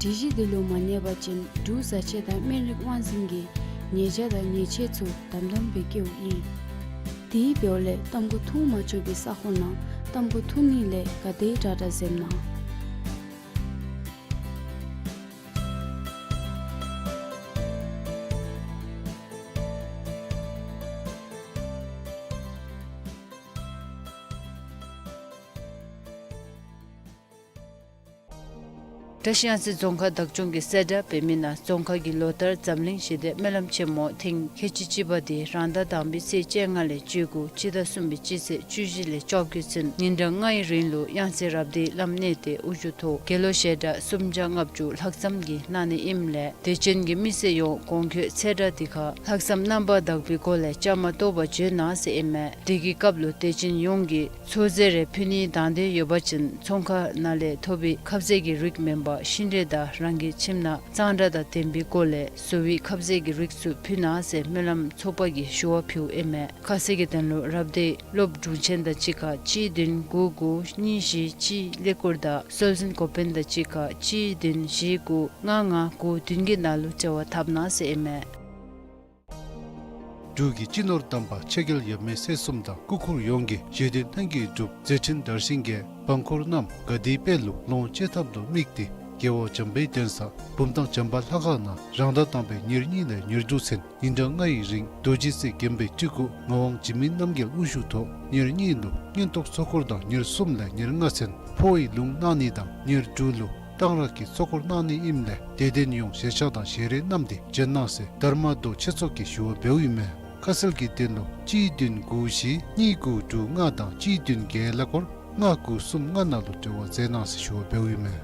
སྒྲིག་གཞི་འདི་ལུ་མ་གནས་པ་ཅིན་འབྲུག་བཟའ་ཆས་དང་སྨན་རིགས་དབང་འཛིན་གྱིས་ཉེས་བྱ་དང་ཉེས་ཆད་ཚུ་དམ་དམ་སྦེ་བཀལཝ་ཨིན། དེ་འབདཝ་ལས་ཏམ་ཁུ་འཐུང་མ་ཆོག་པའི་ས་ཁོངས་ནང་ཏམ་ཁུ་འཐུང་ནི་ལས་ག་དེ་དྲག་དྲག་འཛེམ་གནང་། བཀྲིས་གཡང་རྩེ་རྫོང་ཁག་བདག་སྐྱོང་གིས་གསལ་བསྒྲགས་འབད་མི་ནང་རྫོང་ཁག་གི་ལོ་ལྟར་འཛམ་གླིང་ཞི་བདེ་སྨོན་ལམ་ཆེན་མོ་ཐེངས་ཁལ་གཅིག་གཅིག་པ་དེ་རང་ཟླ་དང་པའི་ཚེས་བཅོ་ལྔ་ལས་བཅུ་དགུ་སྤྱི་ཟླ་གསུམ་པའི་སྤྱི་ཚེས་བཅུ་བཞི་ལས་བཅོ་བརྒྱད་ཚུན་ཉིན་གྲངས་ལྔའི་རིང་ལུ་གཡང་རྩེ་རབ་སྡེའི་བླམ་གནས་བརྟན་དབུ་བཞུགས་ཐོག་དགེ་སློང་ཞལ་གྲངས་སུམ་བརྒྱ་ལྔ་བཅུ་ལྷག་ཙམ་གྱིས་གནང་ནི་ཨིནམ་ལས་དད་ཅན་གྱི་མི་སེར་ཡོངས་གོང་འཁོད་ཚེས་གྲངས་དེ་ཁར་ལྷག་བསམ་རྣམ་པར་དག་པའི་སྒོ་ལས་བཅའ་མར་གཏོགས་པར་བྱོན་གནང་ཟེར་ཨིན་མས། དེ་གི་སྐབས་ལུ་དད་ཅན་ཡོངས་ཀྱིས་ཚོད་རྫས་རེ་ཕུལ་ནིའི་དང་འདོད་ཡོད་པ་ཅིན་ཚོང་ཁང་ནང་ལས་ཐོབ་པའི་ཁབ་ཟས་ཀྱི་རིགས་མེན་པར་ ཤིང་འབྲས་དང་རང་གི་ཁྱིམ་ནང་གཙང་སྦྲ་དང་ལྡན་པའི་སྒོ་ལས་བཟོ་བའི་ཁབ་ཟས་ཀྱི་རིགས་ཚུ་ཕུལ་གནང་ཟེར་སྨོན་ལམ་ཚོགས་པ་གིས་ཞུ་བ་ཕུལཝ་ཨིན་མས། ཁ་གསལ་གྱི་དོན་ལུ་རབ་སྡེ་སློབ་དྲུང་ཆེན་དང་གཅིག་ཁར་གཅིག་བདུན་དགུ་དགུ་གཉིས་བཞི་གཅིག་ཀླད་ཀོར་དང་སྲོལ་འཛིན་འགོ་དཔོན་དང་གཅིག་ཁར་གཅིག་བདུན་བཞི་དགུ་ལྔ་ལྔ་དགུ་བདུན་གྱི་ནང་ལུ་འབྲེལ་བ་འཐབ་གནང་ཟེར་ཨིན་མས། འབྲུག་གི་སྤྱི་ནོར་དམ་པ་ཆོས་རྒྱལ་ཡབ་མེས་སྲས་གསུམ་དང་སྐུ་འཁོར་ཡོངས་ཀྱིས་བཞེད་དོན་ལྷུན་གྱིས་གྲུབ་མཛད་འཕྲིན་དར་ཞིང་རྒྱས། འབངས་འཁོར་རྣམས་དགའ་བདེའི་དཔལ་ལུ་ལོངས་སྤྱོད་ཐབས་ལུ་དམིགས་ཏེ་རྒེད་འོག་བྱམས་པའི་གདན་ས་བུམ་ཐང་བྱམས་པ་ལྷ་ཁང་ནང་རང་ཟླ་དང་པའི་ཉེར་གཉིས་ལས་ཉེར་དྲུག་ཚུན་ཉིན་གྲངས་ལྔ་ཡི་རིང་རྡོ་རྗེ་རྩེ་དགོན་པའི་སྤྲུལ་སྐུ་ངག་དབང་འཇིགས་མེད་རྣམ་རྒྱལ་དབུ་བཞུགས་ཐོག་ཉེར་གཉིས་ལུ་མངོན་རྟོགས་ཚོགས་འཁོར་དང་ཉེར་གསུམ་ལས་ཉེར་ལྔ་ཚུན་འཕོ་བའི་ལུང་གནང་ནི་དང་ཉེར་དྲུག་ལུ་གཏང་རག་གི་ཚོགས་འཁོར་གནང་ནི་ཨིནམ་ལས་དད་ལྡན་ཡོངས་ཞལ་ཆས་དང་ཞལ་རས་བསྣམས་ཏེ་བྱོན་གནང་ཟེར་དྷརྨ་མདོ་ཆོས་ཚོགས་ཀྱིས་ཞུ་བ་འབདཝ་ཨིན་མས། ཁ་གསལ་གྱི་དོན་ལུ་གཅིག་བདུན་དགུ་བཞི་གཉིས་དགུ་དྲུག་ལྔ་དང་གཅིག་བདུན་བརྒྱད་ཀླད་ཀོར་ལྔ་དགུ་གསུམ་ལྔ་ནང་ལུ་འབྲེལ་བ་མཛད་གནང་ཟེར་ཞུ་བ་འབདཝ་ཨིན་མས།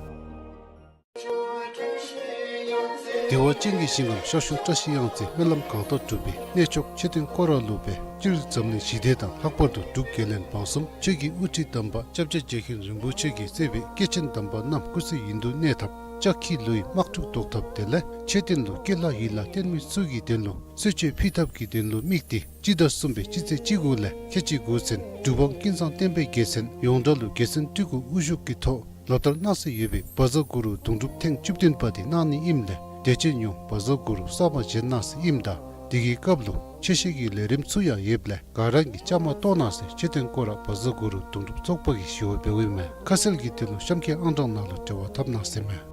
བདེ་བ་ཅན་གྱི་ཞིང་ཁམས་ཤར་ཕྱོགས་བཀྲ་ཤིས་གཡང་རྩེ་སྨོན་ལམ་གང་དག་འགྲུབ་པའི་གནས་མཆོག་མཆོད་རྟེན་སྐོར་ར་ལུ་སྦེ་སྤྱིར་འཛམ་གླིང་ཞི་བདེ་དང་ལྷག་པར་དུ་འབྲུག་རྒྱལ་བློན་འབངས་གསུམ་ཆོས་ཀྱི་དབུ་ཁྲིད་དམ་པ་སྐྱབས་རྗེ་རྗེ་མཁན་རིན་པོ་ཆེ་གིས་གཙོས་པའི་སྐྱེས་ཆེན་དམ་པ་རྣམས་སྐུ་ཚེ་ཡུན་དུ་གནས་ཐབས་ལྕགས་ཁྱི་ལུ་ཡི་དམག་འཁྲུག་བཟློག་ཐབས་དེ་ལས་མཆོད་རྟེན་ལུ་སྐྱེ་ལྷ་ཡི་ལྷ་རྟེན་མི་ཚུ་གི་དོན་ལུ་གསོལ་མཆོད་ཕུལ་ཐབས་ཀྱི་དོན་ལུ་དམིགས་ཏེ་སྤྱི་ཟླ་གསུམ་པའི་སྤྱི་ཚེས་བཅུ་དགུ་ལས་ཁལ་གཅིག་དགུ་ཚུན་འབྲུག་འབངས་ཀུན་བཟང་བསྟན་པའི་རྒྱལ་མཚན་ཡོངས་གྲགས་ལུ་རྒྱལ་མཚན་སྤྲུལ་སྐུ་དབུ་བཞུགས་ཀྱི་ཐོག་ལོ་ལྟར་གནང་སྲོལ་ཡོད་པའི་བཛྲ་གུ་རུ་དུང་སྒྲུབ་ཐེངས་བཅུ་བདུན་པ་དེ་གནང་ནི་ཨིནམ་ལས་དད་ཅན་ཡོངས་བཛྲ་གུ་རུ་གསར་པ་བཞེངས་གནང་ཟེར་ཨིནམ་ད་དེ་གི་སྐབས་ལུ་ཆོས་བཤད་ཀྱི་ལས་རིམ་ཚུ་ཡང་ཡོདཔ་ལས་ག་ར་གིས་བཅའ་མར་གཏོགས་གནང་ཟེར་མཆོད་རྟེན་སྐོར་ར་བཛྲ་གུ་རུ་དུང་སྒྲུབ་ཚོགས་པ་གིས་ཞུ་བ་འབདཝ་ཨིན་མས། ཁ་གསལ་གྱི་དོན་ལུ་གཤམ་གྱི་ཨང་གྲངས་ནང་ལུ་འབྲེལ་བ་འཐབ་གནང་ཟེར་མས།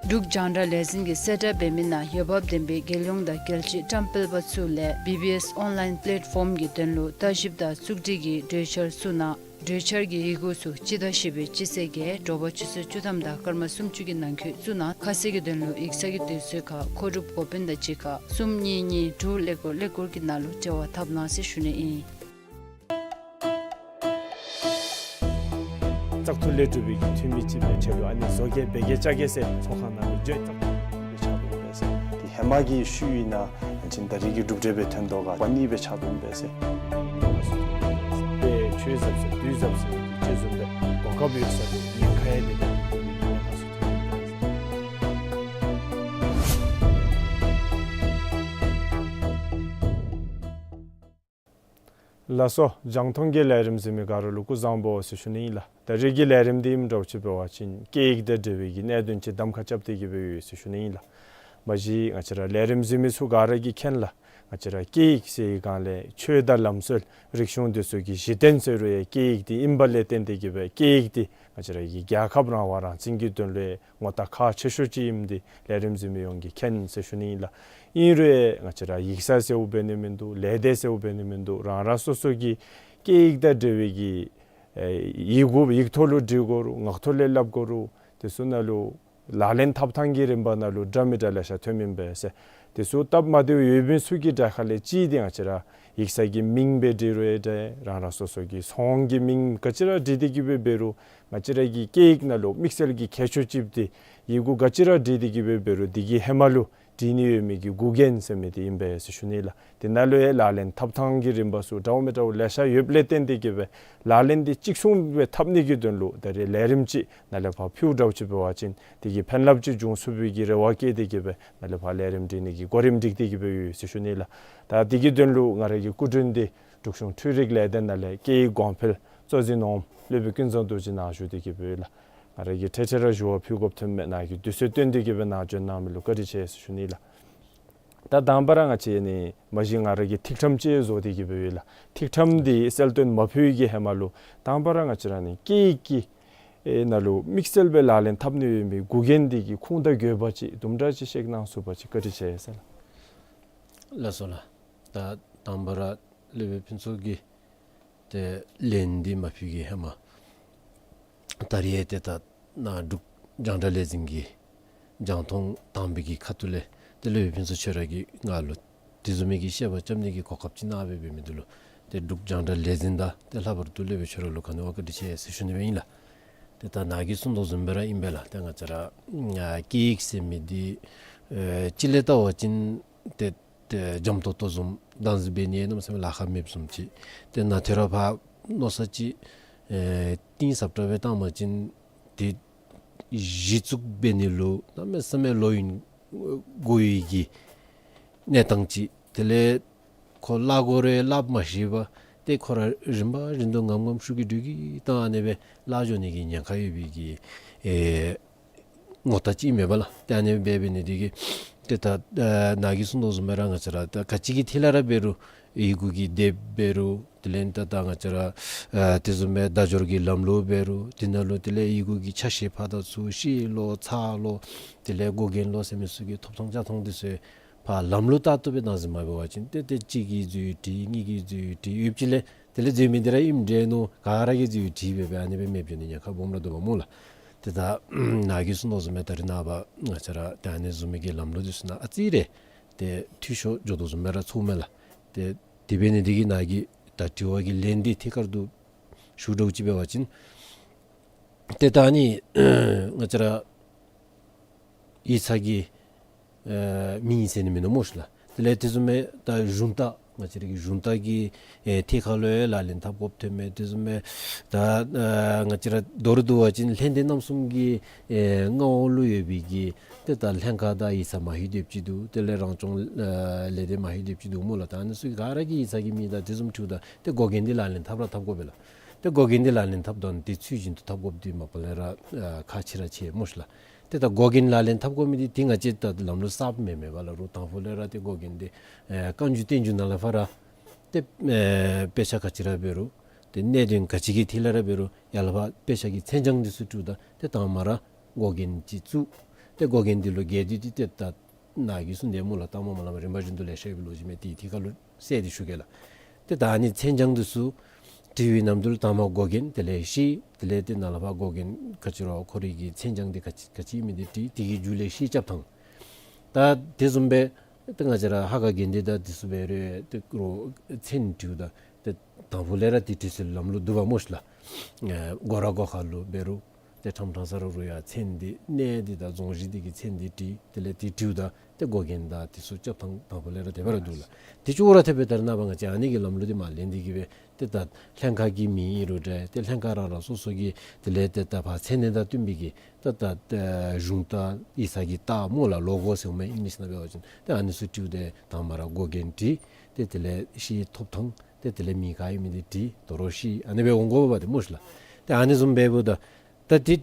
འབྲུག་རྒྱང་བསྒྲགས་ལས་འཛིན་གྱིས་གསལ་བསྒྲགས་འབད་མི་ནང་འོས་འབབ་ལྡན་པའི་རྒྱལ་ཡོངས་དང་རྒྱལ་སྤྱིའི་བཀྲམ་སྤེལ་པ་ཚུ་ལས་བི་བི་ཨེསི་ཨོན་ལཱའིན་པ་ལེཊ་ཕོམ་གྱི་དོན་ལུ་བརྟག་ཞིབ་དང་བཙུགས་སྒྲིག་གི་གྲོས་འཆར་ཚུ་ནང་གྲོས་འཆར་གྱི་ཡི་གུ་ཚུ་སྤྱི་ཟླ་བཞི་པའི་སྤྱི་ཚེས་བརྒྱད་དྲོ་པ་ཆུ་ཚོད་བཅུ་ཐམ་དང་སྐར་མ་སུམ་ཅུ་གི་ནང་འཁོད་བཙུགས་གནང་། ཁ་གསལ་གྱི་དོན་ལུ་ཡིག་ཚང་གི་དུས་ཚོད་ཁར་མཁོ་སྒྲུབ་འགོ་དཔོན་དང་གཅིག་ཁར་གསུམ་གཉིས་གཉིས་དྲུག་ཀླད་ཀོར་ཀླད་ཀོར་གྱི་ནང་ལུ་འབྲེལ་བ་འཐབ་གནང་ཟེར་ཞུ་ནི་ཨིན། བཙག་འཐུ་ལས་གྲུབ་པའི་གི་འཐུས་མི་ཅིག་སྦེ་ཆ་ལུ་ཨ་ནི་བཟོ་གེ་སྦེ་གེ་ཅ་གེ་ཟེར་ཚོགས་ཁང་ནང་ལུ་འགྱོ་བཙག་འཐུ་སྦེ་ཆགས་འདུག་པས་ཟེར། དེ་ཧེ་མ་གི་ཤུལ་ཨིན་ན་ཅིན་ད་རེས་ཀྱི་གྲུབ་འབྲས་སྦེ་ཐོན་དོ་ག་པ་ནི་སྦེ་ཆགས་འདུག་པས་ཟེར། དེ་ཆོས་ཟབ་ཟེར་དུས་ཟབ་ཟེར་ཅིག་བཟུམ་སྦེ་གོ་སྐབས་ཡོད་ས་དེ་ཉེན་ཁ་ཡང་མེད་པའི་གི་ཉེན་ཁ་སུ་ཐོན་ཡོད་པས་ཟེར། ལགས་སོ། རྒྱང་མཐོང་གི་ལས་རིམ་གཟིགས་མི་ག་ར་ལུ་སྐུ་གཟུགས་བཟང་པོ་ཟེར་ཞུ་ནི་ཨིན་ལགས། ད་རེས་ཀྱི་ལས་རིམ་འདི་ཨིནམ་འདྲཝ་ཅིག་འབད་བ་ཅིན་སྐད་ཡིག་དང་འབྲེལ་བའི་གི་གནད་དོན་ཅིག་གདམ་ཁ་རྐྱབ་སྟེ་གི་སྦེ་ཡོད་ཟེར་ཞུ་ནི་ཨིན་ལགས། མ་གཞི་ང་བཅས་ར་ལས་རིམ་གཟིགས་མི་ཚུ་ག་ར་གིས་མཁྱེན་ལགས། ང་བཅས་ར་སྐད་ཡིག་ཟེར་བའི་སྒང་ལས་ཆོས་དང་ལམ་སྲོལ་རིག་གཞུང་འདི་ཚུ་གི་གཞི་རྟེན་ཟེར་རུང་ཡང་སྐད་ཡིག་འདི་ཨིན་པ་ལས་བརྟེན་ཏེ་གི་སྦེ་སྐད་ཡིག་འདི་ང་བཅས་ར་གི་རྒྱལ་ཁབ་རང་དབང་རང་བཙན་གྱི་དོན་ལུ་ངོ་རྟགས་ཁག་ཆེ་ཤོས་ཅིག་ཨིནམ་འདི་ལས་རིམ་གཟིགས་མི་ཡོངས་ཀྱིས་མཁྱེན་ཟེར་ཞུ་ནི་ཨིན་ལགས། ཨིན་རུང་ང་བཅས་ར་ཡིག་ཚང་ཟེརཝ་འབད་ནི་མིན་འདུག། ལས་སྡེ་ཟེརཝ་འབད་ནི་མིན་འདུག། རང་རང་སོ་སོ་གི་སྐད་ཡིག་དང་འབྲེལ་བའི་གི་ཨེ་ཡི་གུ་ཡིག་ཐོག་ལུ་འབྲི་དགོ་རུང་ངག་ཐོག་ལས་སླབ་དགོ་རུང་དེ་ཚུ་ནང་ལུ་ལག་ལེན་འཐབ་ཐངས་ཀྱི་རིམ་པ་ནང་ལུ་འདྲ་མི་འདྲ་ལེ་ཤ་ཐོནམ་ཨིན་པས་ཟེར། དེ་ཚུ་སྟབས་མ་བདེཝ་ཡོད་མི་ཚུ་གི་གྲས་ཁ་ལས་གཅིག་འདི་ང་བཅས་ར་ཡིག་ཚང་གི་མིང་སྦེ་འབྲི་རུང་ཡང་འདྲ། རང་རང་སོ་སོ་གི་ཚོང་གི་མིང་ག་ཅི་ར་འབྲི་སྟེ་གི་སྦེ་འབད་རུང་ང་བཅས་ར་གི་སྐད་ཡིག་ནང་ལུ་དམིགས་བསལ་གྱི་ཁྱད་ཆོས་ཅིག་འདི་ཡི་གུ་ག་ཅི་ར་འབྲི་སྟེ་གི་སྦེ་འབད་རུང་དེ་གི་ཧེ་མ་ལུ་འབྲི་ནི་ཡོད་མི་གི་འགོག་རྐྱེན་ཟེར་མི་འདི་ཨིན་པས་ཟེར་ཞུ་ནི་ལགས། དེ་ནང་ལུ་ཡང་ལག་ལེན་འཐབ་ཐངས་ཀྱི་རིམ་པ་ཚུ་འདྲཝ་མི་འདྲཝ་ལེ་ཤ་ཡོདཔ་ལས་བརྟེན་ཏེ་གི་སྦེ་ལག་ལེན་འདི་གཅིག་མཚུངས་སྦེ་འཐབ་ནི་གི་དོན་ལུ་ད་རེས་ལས་རིམ་ཅིག་ནཱ་ལས་ཕར་ཕུལཝ་འདྲཝ་ཅིག་འབད་བ་ཅིན་དེ་གིས་ཕན་རླབས་ཅིག་འབྱུང་ཚུགས་པའི་གི་རེ་བ་བསྐྱེད་དེ་གི་སྦེ་ནཱ་ལས་ཕར་ལས་རིམ་འབྲི་ནི་གི་གོ་རིམ་སྒྲིག་སྟེ་གི་སྦེ་ཡོད་ཟེར་ཞུ་ནི་ལགས། ད་དེ་གི་དོན་ལུ་ང་ར་གི་སྐུ་མགྲོན་འདི་འབྲུག་གཞུང་འཕྲུལ་རིག་ལས་སྡེ་ནང་ལས་སྐད་ཡིག་གོང་འཕེལ་གཙོ་འཛིན་འོགམ་སློབ་དཔོན་ཀུན་བཟང་རྡོ་རྗེ་ནཱ་བཞུགས་ཏེ་གི་སྦེ་ཡོད་ལགས། ང་ར་གིས་ཁྲེ་ཁྲེ་ར་ཞུ་བ་ཕུལ་དགོཔ་ཐོནམ་མས། ནཱ་གིས་དུས་ཚོད་བཏོན་ཏེ་གི་སྦེ་ནཱ་བྱོན་གནང་མི་ལུ་བཀའ་དྲིན་ཆེ་ཟེར་ཞུ་ནི་ལགས། ད་དང་པ་ར་ང་བཅས་ནི་མ་གཞི་ང་ར་གིས་ཐིག་ཕྲེང་ཅིག་བཟོ་སྟེ་གི་སྦེ་ཡོད་ལགས། ཐིག་ཕྲེང་འདི་གསལ་སྟོན་མ་ཕུལ་གྱི་ཧེ་མ་ལུ་དང་པ་ར་ང་བཅས་ར་ནི་སྐད་ཡིག་གི་ཨེ་ནང་ལུ་དམིགས་བསལ་སྦེ་ལག་ལེན་འཐབ་ནི་ཡོད་མི་འགོག་རྐྱེན་འདི་གི་ཁུངས་དང་དགོས་པ་ཅིག་དུམ་གྲ་ཅིག་བཤད་གནང་ཚུགས་པ་ཅིན་བཀའ་དྲིན་ཆེ་ཟེར་ལགས། ལགས་སོ་ལགས། ད་དང་པ་ར་སློབ་དཔོན་ཕུན་ཚོགས་ཀྱིས་ཏེ་ལན་འདི་མ་ཕུལ་གྱི་ཧེ་མ་ད་རེས་ཏེ་ད་ནཱ་འབྲུག་རྒྱང་བསྒྲགས་ལས་འཛིན་གྱི་རྒྱང་མཐོང་དང་པའི་གི་ཁ་ཐུག་ལས་ཏེ་སློབ་དཔོན་ཕུན་ཚོགས་ཁྱོད་ར་གིས་ང་ལུ་དེ་བཟུམ་མའི་གི་བཤད་པ་རྐྱབ་ནི་གི་གོ་སྐབས་ཅིག་གནང་སྦེ་འབད་མི་འདི་ལུ་ཏེ་འབྲུག་རྒྱང་བསྒྲགས་ལས་འཛིན་དང་ཏེ་ལྷག་པར་དུ་སློབ་དཔོན་ཁྱོད་ར་ལུ་ག་ནི་བ་བཀའ་དྲིན་ཆེ་ཟེར་ཞུ་ནི་སྦེ་ཨིན་ལགས། ཏེ་ད་ནཱ་གིས་གསུངས་དོ་བཟུམ་སྦེ་ར་ཨིན་པས་ལགས། ཏེ་ང་བཅས་ར་ཨ་སྐད་ཡིག་ཟེར་མི་འདི་ཨེ་སྤྱི་ལས་བལྟ་བ་ཅིན་ཏེ་ཏེ་འཇམ་ཏོག་ཏོ་བཟུམ་བདག་འཛིན་འབད་ནི་གནམ་མེད་ས་མེད་ལཱ་ཁག་མེདཔ་བཟུམ་ཅིག། ཏེ་ནཱ་ཐོ་རེ་ཕར་མནོ་བསམ་ཅིག་ཨེ་གཏིང་ཟབ་དྲགས་སྦེ་བཏང་བ་ཅིན་ཏེ་ གཞི་བཙུགས་འབད་ནི་ལུ་གནམ་མེད་ས་མེད་ལོ་ཡུན་འགོར་བའི་གི་གནས་སྟངས་ཅིག། དེ་ལས་ཁོ་སླབ་དགོ་རུང་སླབ་མ་ཤེས་པར་ཏེ་ཁོ་ར་རིམ་པ་བཞིན་དུ་ངམ་ངམ་ཤུགས་ཀྱིས་འགྲོས་ཀྱིས་བཏང་ཨ་ནི་སྦེ་བརླག་འགྱོ་ནི་གི་ཉེན་ཁ་ཡོད་པའི་གི་ཨེ་ངོ་རྟགས་ཅིག་མས་པ་ལགས། ཏེ་ཨ་ནི་སྦེ་འབད་ནི་འདི་གིས་ཏེ་ད་ཨེ་ནཱ་གིས་གསུངས་དོ་བཟུམ་སྦེ་ར་ང་བཅས་ར་ད་ག་ཅི་གི་ཐད་ལས་ར་འབད་རུང་ཡི་གུ་གི་དེབ་འབད་རུང་དེ་ལས་ད་ད་ང་བཅས་ར་ཨེ་དེ་བཟུམ་སྦེ་བརྡ་སྦྱོར་གྱི་ལམ་ལུགས་འབད་རུང་དེ་ནང་ལུ་དེ་ལས་ཡི་གུ་གི་ཆ་ཤས་ཕར་དང་ཚུར་ཤེས་ལོ་ཚར་ལོ་དེ་ལས་འགོག་རྐྱེན་ལོ་ཟེར་མི་ཚུ་གི་ཐོབ་ཐང་རྐྱབ་ཐངས་འདི་ཚུ་ཕར་ལམ་ལུགས་ལྟར་དུ་སྦེ་བདག་འཛིན་མ་འབད་བ་ཅིན་ཏེ་ཏེ་གཅིག་གིས་འཛོལ་ཡི་འདྲིས་གཉིས་ཀྱིས་འཛོལ་ཡི་འདྲིས་ཡོདཔ་ཅིག་ལས་དེ་ལས་འཛོལ་མི་འདི་ར་ཨིནམ་འདྲས་མནོ་ག་ར་གིས་འཛོལ་ཡི་འདྲིས་སྦེ་སྦེ་ཨ་ནི་སྦེ་མེདཔ་འགྱོ་ནི་ཉེན་ཁ་སྦོམ་ར་འདུག་པ་སྨོ་ལགས། ཏེ་ད་ནཱ་གིས་གསུངས་དོ་བཟུམ་སྦེ་ད་རེས་ནངས་པ་ང་བཅས་ར་ཏེ་ཨ་ནི་བཟུམ་མའི་གི་ལམ་ལུགས་འདི་ཚུ་ནང་ཨ་ཙི་རེ་ཏེ་འཐུས་ཤོར་འགྱོ་དོ་བཟུམ་སྦེ་ར་ཚོརཝ་མས་ལགས། ཏེ་དེ་འབད་ནི་འདི་གིས་ནཱ་གི་ད་དྲི་བ་གི་ལན་འདི་ཐད་ཀར་དུ་ཞུ་དགོཔ་ཅིག་འབད་བ་ཅིན་ཏེ་ད་ཨ་ནི་ང་བཅས་ར་ཡིག་ཚང་གི་ཨེ་མིང་ཟེར་ནི་མིན་ནུག་སྨོ་ཤིག་ལགས། དེ་ལས་དེ་བཟུམ་སྦེ་ད་གཞུང་རྟ་ང་བཅས་ར་གི་གཞུང་རྟ་གི་ཨེ་ཐད་ཁར་ལུ་ཡང་ལག་ལེན་འཐབ་དགོཔ་ཐོནམ་མས། དེ་བཟུམ་སྦེ་ད་ཨེ་ང་བཅས་ར་མདོར་བསྡུ་བ་ཅིན་ལྷ་སྡེ་རྣམ་གསུམ་གྱི་ཨེ་མངའ་འོག་ལུ་ཡོད་པའི་གི་ཏེ་ད་ལྷན་ཁག་དང་ཡིག་ཚང་མ་ཧེ་སྡོདཔ་ཅིག་འདུག། དེ་ལས་རང་སྐྱོང་ཨེ་ལས་སྡེ་མ་ཧེ་སྡོདཔ་ཅིག་འདུག་སྨོ་ལགས། ད་ཨ་ནི་ཚུ་ག་ར་གི་ཡིག་ཚང་གི་མིང་དང་དེ་བཟུམ་འཁྲིལཝ་ད་ཏེ་འགོག་རྐྱེན་འདི་ལག་ལེན་འཐབ་ར་འཐབ་དགོ་པས་ལགས། ཏེ་འགོག་རྐྱེན་འདི་ལག་ལེན་འཐབ་དོ་ནི་འདི་ཚུལ་བཞིན་དུ་འཐབ་དགོཔ་འདི་མ་པ་ལས་ར་ཨ་ཁག་ཆེ་ར་ཆེ་སྨོ་ཤིག་ལགས། ཏེ་ད་འགོག་རྐྱེན་ལག་ལེན་འཐབ་དགོ་མི་འདི་ཏེ་ང་བཅས་ད་ལམ་ལུགས་གསརཔ་མེན་མེན་པ་ལགས། རུང་དང་ཕུ་ལས་ར་ཏེ་འགོག་རྐྱེན་འདི་ཨེ་བཀའ་འགྱུར་བསྟན་འགྱུར་ནང་ལས་ཕར་ར་ཏེ་ཨེ་དཔེ་ཆ་ག་ཅི་ར་འབད་རུང་ཏེ་གནད་དོན་ག་ཅི་གི་ཐད་ལས་ར་འབད་རུང་ཡར་ལས་ཕར་དཔེ་ཆ་གི་མཚན་བྱང་འདི་ཚུ་བྲིཝ་ད་ཏེ་དང་པ་ར་འགོག་རྐྱེན་ཅིག་བཙུགས། ཏེ་འགོག་རྐྱེན་འདི་ལུ་རྒྱས་བསྡུས་ཏེ་ཏེ་ད་ནཱ་གིས་གསུངས་དེ་སྨོ་ལགས། ད་མ་མ་ལ་མ་རིམ་པ་བཞིན་དུ་ལེ་ཤ་ཡོད་པའི་ལོ་རྒྱུས་མས། ཏེ་ཐད་ཀར་ལུ་གསལ་ཏེ་ཞུ་གེ་ལགས། ཏེ་ད་ཨ་ནི་མཚན་བྱང་འདི་ཚུ་བྲི་བའི་ནམ་དུས་ལུ་དང་པ་འགོག་རྐྱེན་དེ་ལས་ཤེས། དེ་ལས་ཏེ་ནཱ་ལས་ཕར་འགོག་རྐྱེན་ག་ཅི་ར་ཁོ་རའི་གི་མཚན་བྱང་འདི་ག་ཅི་ག་ཅི་ཨིན་མི་འདི་བྲི། དེ་གི་མཇུག་ལས་ཤེས་རྐྱབ་ཐངས། ད་དེ་བཟུམ་སྦེ་ཏེ་ང་བཅས་ར་ཧ་ག་དགེ་འདུན་དང་འདི་ཚུ་འབད་རུང་ཏེ་རོགས་མཚན་བྲིཝ་ད་ཏེ་དང་ཕུ་ལས་ར་ཏེ་བྲི་སྲོལ་ལམ་ལུགས་འདུག་པ་སྨོ་ཤིག་ལགས། ཨེ་སྒོ་ར་སྒོ་ཁ་ལུ་འབད་རུང་ཏེ་ཕྲང་ཕྲང་ས་ར་རུང་ཡང་མཚན་འདི་གནས་འདི་དང་རྫོང་གཞི་འདི་གི་མཚན་འདི་བྲི། དེ་ལས་ཏེ་བྲིཝ་ད་ཏེ་འགོག་རྐྱེན་དང་འདི་ཚུ་རྐྱབ་ཐངས་དང་ཕུ་ལས་ར་དེ་སྦེ་ར་འདུག་ལགས། དེ་ཅོག་ར་འཐདཔ་སྦེ་ད་རེས་ནངས་པ་ང་བཅས་ཨ་ནི་གི་ལམ་ལུགས་འདི་མར་ལེན་ཏེ་གི་སྦེ་ཏེ་ད་ལྷན་ཁག་གི་མིང་ཨིན་རུང་འདྲ་ཏེ་ལྷན་ཁག་རང་རང་སོ་སོ་གི་དེ་ལས་ཏེ་ད་ཕར་མཚན་གནས་དང་བསྟུན་པའི་གི་ད་ད་ཨེ་གཞུང་རྟ་ཡིག་ཚང་གི་རྟ་སྨོ་ལགས། ལོ་གོ་ཟེར་མི་ཨིང་ལིཤ་ནང་འབད་བ་ཅིན་ཏེ་ཨ་ནི་ཚུ་བྲིཝ་ད་དང་པ་ར་འགོག་རྐྱེན་བྲི། ཏེ་དེ་ལས་ཤེས་ཐོབ་ཐངས། ཏེ་དེ་ལས་མིང་ག་ཨིན་མི་འདི་བྲི། དོ་རུང་ཤེས། ཨ་ནི་སྦེ་འོང་དགོ་པས་ཏེ་སྨོ་ཤིག་ལགས། ཏེ་ཨ་ནི་བཟུམ་འབདཝ་ད་ད་འདི་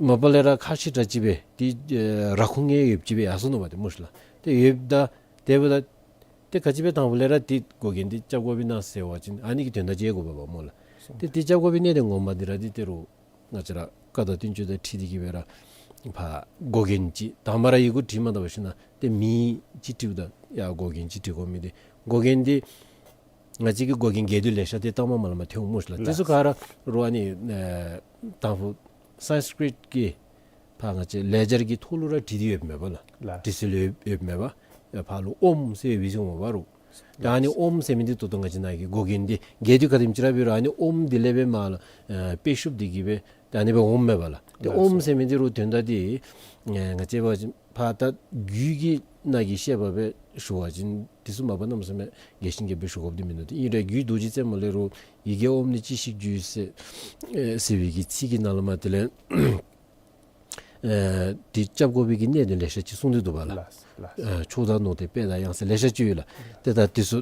མ་པ་ལས་ར་ཁག་ཆེ་དྲགས་ཅིག་སྦེ་འདི་ཨེ་ར་ཁུངས་ཡོདཔ་ཅིག་སྦེ་ཡར་སོ་ནུག་པ་ཏེ་སྨོ་ཤིག་ལགས། ཏེ་ཡོདཔ་ད་དེ་འབདཝ་ད་ཏེ་ག་ཅི་སྦེ་དང་ཕུ་ལས་ར་འདི་འགོག་རྐྱེན་འདི་རྐྱབ་དགོཔ་ཨིན་ན་ཟེར་བ་ཅིན་ཨ་ནི་གི་དོན་དག་ཅིག་དགོ་པས་པ་སྨོ་ལགས། ཏེ་འདི་རྐྱབ་དགོ་པའི་གནད་དོན་ངོ་མ་འདི་ར་འདི་ཏེ་རོགས་ང་བཅས་ར་བཀའ་དང་བསྟན་བཅོས་དང་འཁྲིལ་ཏེ་གི་སྦེ་ར་ཕར་འགོག་རྐྱེན་ཅིག་དང་པ་ར་ཡི་གུ་བྲིས་མ་ད་པ་ཞིན་ན་ཏེ་མིང་ཅིག་བྲིཝ་ད་ཡར་འགོག་རྐྱེན་ཅིག་བྲི་དགོ་མི་འདི་འགོག་རྐྱེན་འདི་ང་བཅས་ཀྱིས་འགོག་རྐྱེན་རྒྱས་བསྡུས་ལེ་ཤ་འདི་ད་མ་མ་ལ་མ་ཐོན་འོང་སྨོ་ཤིག་ལགས། ལགས། དེ་ཚུ་ག་ར་རོགས་ཨ་ནི་ཨེ་དང་ཕུ་སཾསྐྲྀཏ་གི་ཕར་ང་བཅས་ལེགས་སྦྱར་གྱི་ཐོག་ལུ་ར་བྲིས་ཏེ་ཡོདཔ་མས་པ་ལགས། ལགས། བྲི་སྲོལ་ཡོད་ཡོདཔ་མས་པ། ཨེ་ཕར་ལུ་ཨོཾ་ཟེར་ཡོད་པའི་ཅིག་འོང་པ་རོགས། ད་ཨ་ནི་ཨོཾ་ཟེར་མི་འདི་ད་ལྟོ་ང་བཅས་ནཱ་གི་འགོག་རྐྱེན་འདི་རྒྱས་བསྡུས་ག་དེམ་ཅིག་ར་འབད་རུང་ཨ་ནི་ཨོཾ་འདི་ལས་སྦེ་མར་ལུ་ཨེ་དཔེ་ཤུབས་འདི་གིས་སྦེ་ད་ཨ་ནི་སྦེ་འོངམ་མས་པ་ལགས། ཏེ་ཨོཾ་ཟེར་མི་འདི་རོགས་དོན་དག་འདི་ཨེ་ང་བཅས་འབད་བ་ཅིན་ཕར་ད་རྒྱུད་ཀྱི་ནང་གི་བཤད་པ་སྦེ་ཞུ་བ་ཅིན་འདི་ཚུ་མ་པ་གནམ་མེད་ས་མེད་རྒྱས་ཤིང་རྒྱས་པ་སྦེ་ཞུ་དགོཔ་འདི་མིན་འདུག། ཏེ་ཨིན་རུང་རྒྱུད་རྡོ་རྗེ་རྩེ་མོ་ལས་རོགས་ཡི་གེ་ཨོཾ་ནི་ཅི་ཞིག་རྒྱུད་ཟེར་ཨེ་ཟེར་བའི་གི་ཚིག་གི་ནང་ལུ་མར་དེ་ལས་ཨེ་འདི་རྐྱབ་དགོ་པའི་གི་གནད་དོན་ལེ་ཤ་ཅིག་གསུངས་ཏེ་འདུག་པ་ལགས། ལགས་ལགས། ཨེ་ཕྱོགས་དང་ནོར་དང་དཔལ་དང་གཡང་ཟེར་ལེ་ཤ་ཅིག་ཡོད་ལགས། ཏེ་ད་འདི་ཚུ་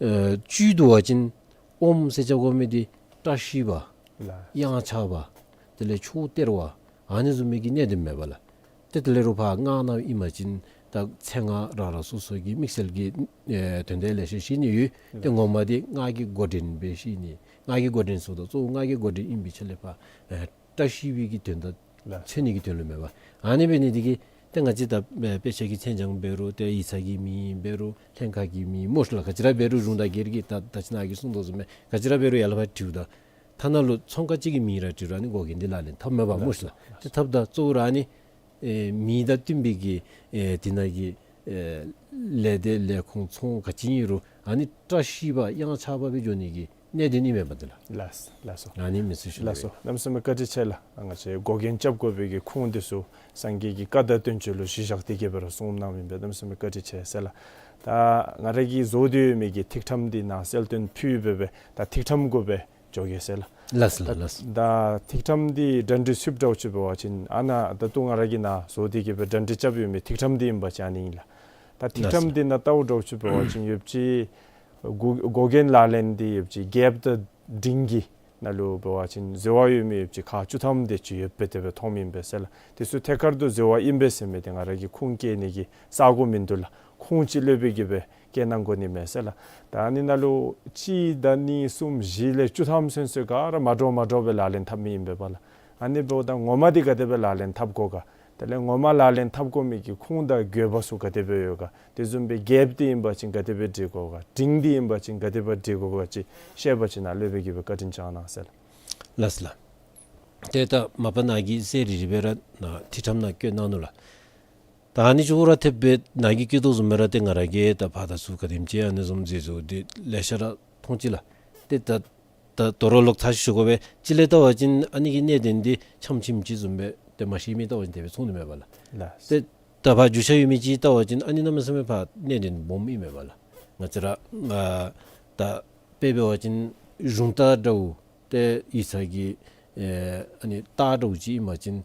ཨེ་བཅུད་བསྡུ་བ་ཅིན་ཨོཾ་ཟེར་རྐྱབ་དགོ་མི་འདི་བཀྲ་ཤིས་པ། ལགས། གཡང་ཆགས་པ། དེ་ལས་ཕྱོགས་སྟེར་བ། ཨ་ནི་བཟུམ་མའི་གི་གནད་དོན་མས་པ་ལགས། ཏེ་དེ་ལས་རོགས་ཕར་སྔགས་ནང་ཨིན་པ་ཅིན་ད་མཚན་སྔགས་རང་རང་སོ་སོ་གི་དམིགས་བསལ་གྱི་ཨེ་དོན་དག་ལེ་ཤ་བཤད་ནི་ཡོད། ཏེ་ངོ་མ་འདི་སྔགས་ཀྱི་འགོ་འདྲེན་སྦེ་བཤད་ནི། སྔགས་ཀྱི་འགོ་འདྲེན་ཟེརཝ་ད་གཙོ་བོ་སྔགས་ཀྱི་འགོ་འདྲེན་ཨིན་པའི་ཆ་ལས་ཕར་ཨེ་བཀྲ་ཤིས་པའི་གི་དོན་དག་ལགས། མཚོན་ནི་གི་དོན་ལུ་མས་པ། ཨ་ནི་འབད་ནི་འདི་གིས་ཏེ་ང་བཅས་ད་དཔེ་ཆ་གི་མཚན་བྱང་འབད་རུང་ཏེ་ཡིག་ཚང་གི་མིང་འབད་རུང་ལྷན་ཁག་གི་མིང་སྨོ་ཤིག་ལགས། ག་ཅི་ར་འབད་རུང་གཞུང་དང་སྒེར་གྱི་ད་ད་ཅི་ནཱ་གིས་གསུངས་དོ་བཟུམ་སྦེ་ག་ཅི་ར་འབད་རུང་ཡར་ལས་ཕར་བྲིཝ་ད་ཐ་ན་ལུ་ཚོང་ཁང་ཅིག་གི་མིང་ར་བྲིས་རུང་ཨ་ནི་འགོག་རྐྱེན་འདི་ལག་ལེན་འཐབ་མས་པ་སྨོ་ཤིག་ལགས། ཏེ་འཐབ་ད་གཙོ་བོ་ར་ཨ་ནི་ཨེ་མིང་དང་བསྟུན་པའི་གི་ཨེ་དེ་ནང་གི་ཨེ་ལས་སྡེ་ལས་ཁུངས་ཚོང་ག་ཅི་ཨིན་རུང་ཨ་ནི་བཀྲ་ཤིས་པ་གཡང་ཆགས་པ་སྦེ་འགྱོ་ནི་གི་གནད་དོན་ཨིན་མས་པ་འདི་ལགས། ལགས་ལགས་སོ། ཨ་ནི་མི་སྲིད་ཞུ་ལགས་སོ། གནམ་མེད་ས་མེད་བཀའ་དྲིན་ཆེ་ལགས། ང་བཅས་འགོག་རྐྱེན་རྐྱབ་དགོ་པའི་གི་ཁུངས་འདི་ཚུ་སངས་རྒྱས་ཀྱི་བཀའ་དང་བསྟན་བཅོས་ལུ་གཞི་བཞག་སྟེ་གི་སྦེ་ར་གསུངམ་གནངམ་ཨིན་པས། གནམ་མེད་ས་མེད་བཀའ་དྲིན་ཆེ་ཟེར་ལགས། ད་ང་ར་གིས་བཟོ་སྟེ་ཡོད་མི་གི་ཐིག་ཕྲེང་འདི་ནཱ་གསལ་སྟོན་ཕུལ་སྦེ་སྦེ་ད་ཐིག་ཕྲེང་གུ་སྦེ་འགྱོ་གེ་ཟེར་ལགས། ལགས་ལགས་ལགས། ད་ཐིག་ཕྲེང་འདི་གྲ་སྒྲིག་ཚུདཔ་འདྲཝ་ཅིག་འབད་བ་ཅིན་ཨ་ནཱ་ད་ལྟོ་ང་ར་གིས་ནཱ་བཟོ་སྟེ་གི་སྦེ་གྲ་སྒྲིག་རྐྱབ་ཡོད་མི་ཐིག་ཕྲེང་འདི་ཨིན་པ་ཅིན་ཨ་ནི་ཨིན་ལགས། ད་ཐིག་ལགས་ཕྲེང་འདི་ནང་བལྟཝ་འདྲཝ་ཅིག་འབད་བ་ཅིན་ཡོདཔ་ཅིག་འགོ་འགོ་རྒྱན་ལག་ལེན་འདི་ཡོདཔ་ཅིག་རྒྱལཔོ་དང་འབྲིང་གི་ནང་ལུ་འབད་བ་ཅིན་བཟོ་བ་ཡོད་མི་ཡོདཔ་ཅིག་ཁག་བཅུ་ཐམ་དེ་ཅིག་ཡོདཔ་སྦེ་དེ་སྦེ་མཐོངམ་ཨིན་པས་ཟེར་ལགས། དེ་ཚུ་ཐད་ཀར་དུ་བཟོ་བ་ཨིན་པས་ཟེར་མི་འདི་ང་ར་གིས་ཁུངས་བཀལ་ནི་གི་ས་གོ་མིན་འདུག་ལགས། ཁུངས་ཅིག་ལྷོད་པའི་གི་སྦེ་བཀལ་གནང་དགོ་ནི་མས་ཟེར་ལགས། ད་ཨ་ནི་ནང་ལུ་གཅིག་དང་གཉིས་གསུམ་བཞི་ལས་བཅུ་ཐམ་ཚུན་ཚོད་ག་ར་མ་འདྲཝ་མ་འདྲཝ་སྦེ་ལག་ལེན་འཐབ་མི་ཨིན་པས་པ་ལགས། ཨ་ནི་འབདཝ་ད་ངོ་མ་འདི་ག་དེ་སྦེ་ལག་ལེན་འཐབ་དགོ་ག། དེ་ལས་ངོ་མ་ལག་ལེན་འཐབ་དགོ་མི་གི་ཁུངས་དང་དགོས་པ་ཚུ་ག་དེ་སྦེ་ཡོད་ག། དེ་བཟུམ་སྦེ་རྒྱལཔོ་འདི་ཨིན་པ་ཅིན་ག་དེ་སྦེ་སྒྲིག་དགོ་ག། འབྲིང་འདི་ཨིན་པ་ཅིན་ག་དེ་སྦེ་སྒྲིག་དགོ་ག་ཅིག་བཤད་པ་ཅིན་ནཱ་ལྷོད་པའི་གི་སྦེ་བཀའ་དྲིན་བསྐྱང་གནང་ཟེར་ལགས། ལགས་ལགས། ཏེ་ད་མ་པ་ནཱ་གིས་གསལ་རི་རི་སྦེ་ར་ནཱ་ཐིག་ཕྲེང་ནང་བཀོད་གནང་ནུག་ལགས། ད་ཨ་ནི་ཅོག་ར་འཐདཔ་སྦེ་ནཱ་གིས་བཀོད་དོ་བཟུམ་སྦེ་ར་ཏེ་ང་ར་གིས་ད་ཕར་དང་ཚུར་ག་དེམ་ཅིག་ཨ་ནི་བཟུམ་མཛད་བཟོ་འདི་ལེ་ཤ་ར་མཐོང་ཅི་ལགས། ཏེ་ད་ད་དོ་རུང་ལོག་ཚར་ཅིག་ཞུ་དགོ་པས། གཅིག་ལས་བལྟ་བ་ཅིན་ཨ་ནི་གི་གནད་དོན་འདི་ཆམ་ཆིམ་ཅིག་བཟུམ་སྦེ་ཏེ་མ་ཤེས་མི་བལྟ་བ་ཅིན་དེ་སྦེ་ཚོར་ནི་མས་པ་ལགས། ལགས། ཏེ་ད་ཕར་རྒྱུས་ཆ་ཡོད་མི་ཅིག་བལྟ་བ་ཅིན་ཨ་ནི་གནམ་མེད་ས་མེད་ཕར་གནད་དོན་སྦོམ་ཨིན་མས་པ་ལགས། ང་བཅས་ར་ཨ་ད་དཔེ་འབད་བ་ཅིན་གཞུང་རྟ་འདྲཝ་ཏེ་ཡིག་ཚང་གི་ཨེ་ཨ་ནི་རྟ་འདྲཝ་ཅིག་ཨིན་པ་ཅིན་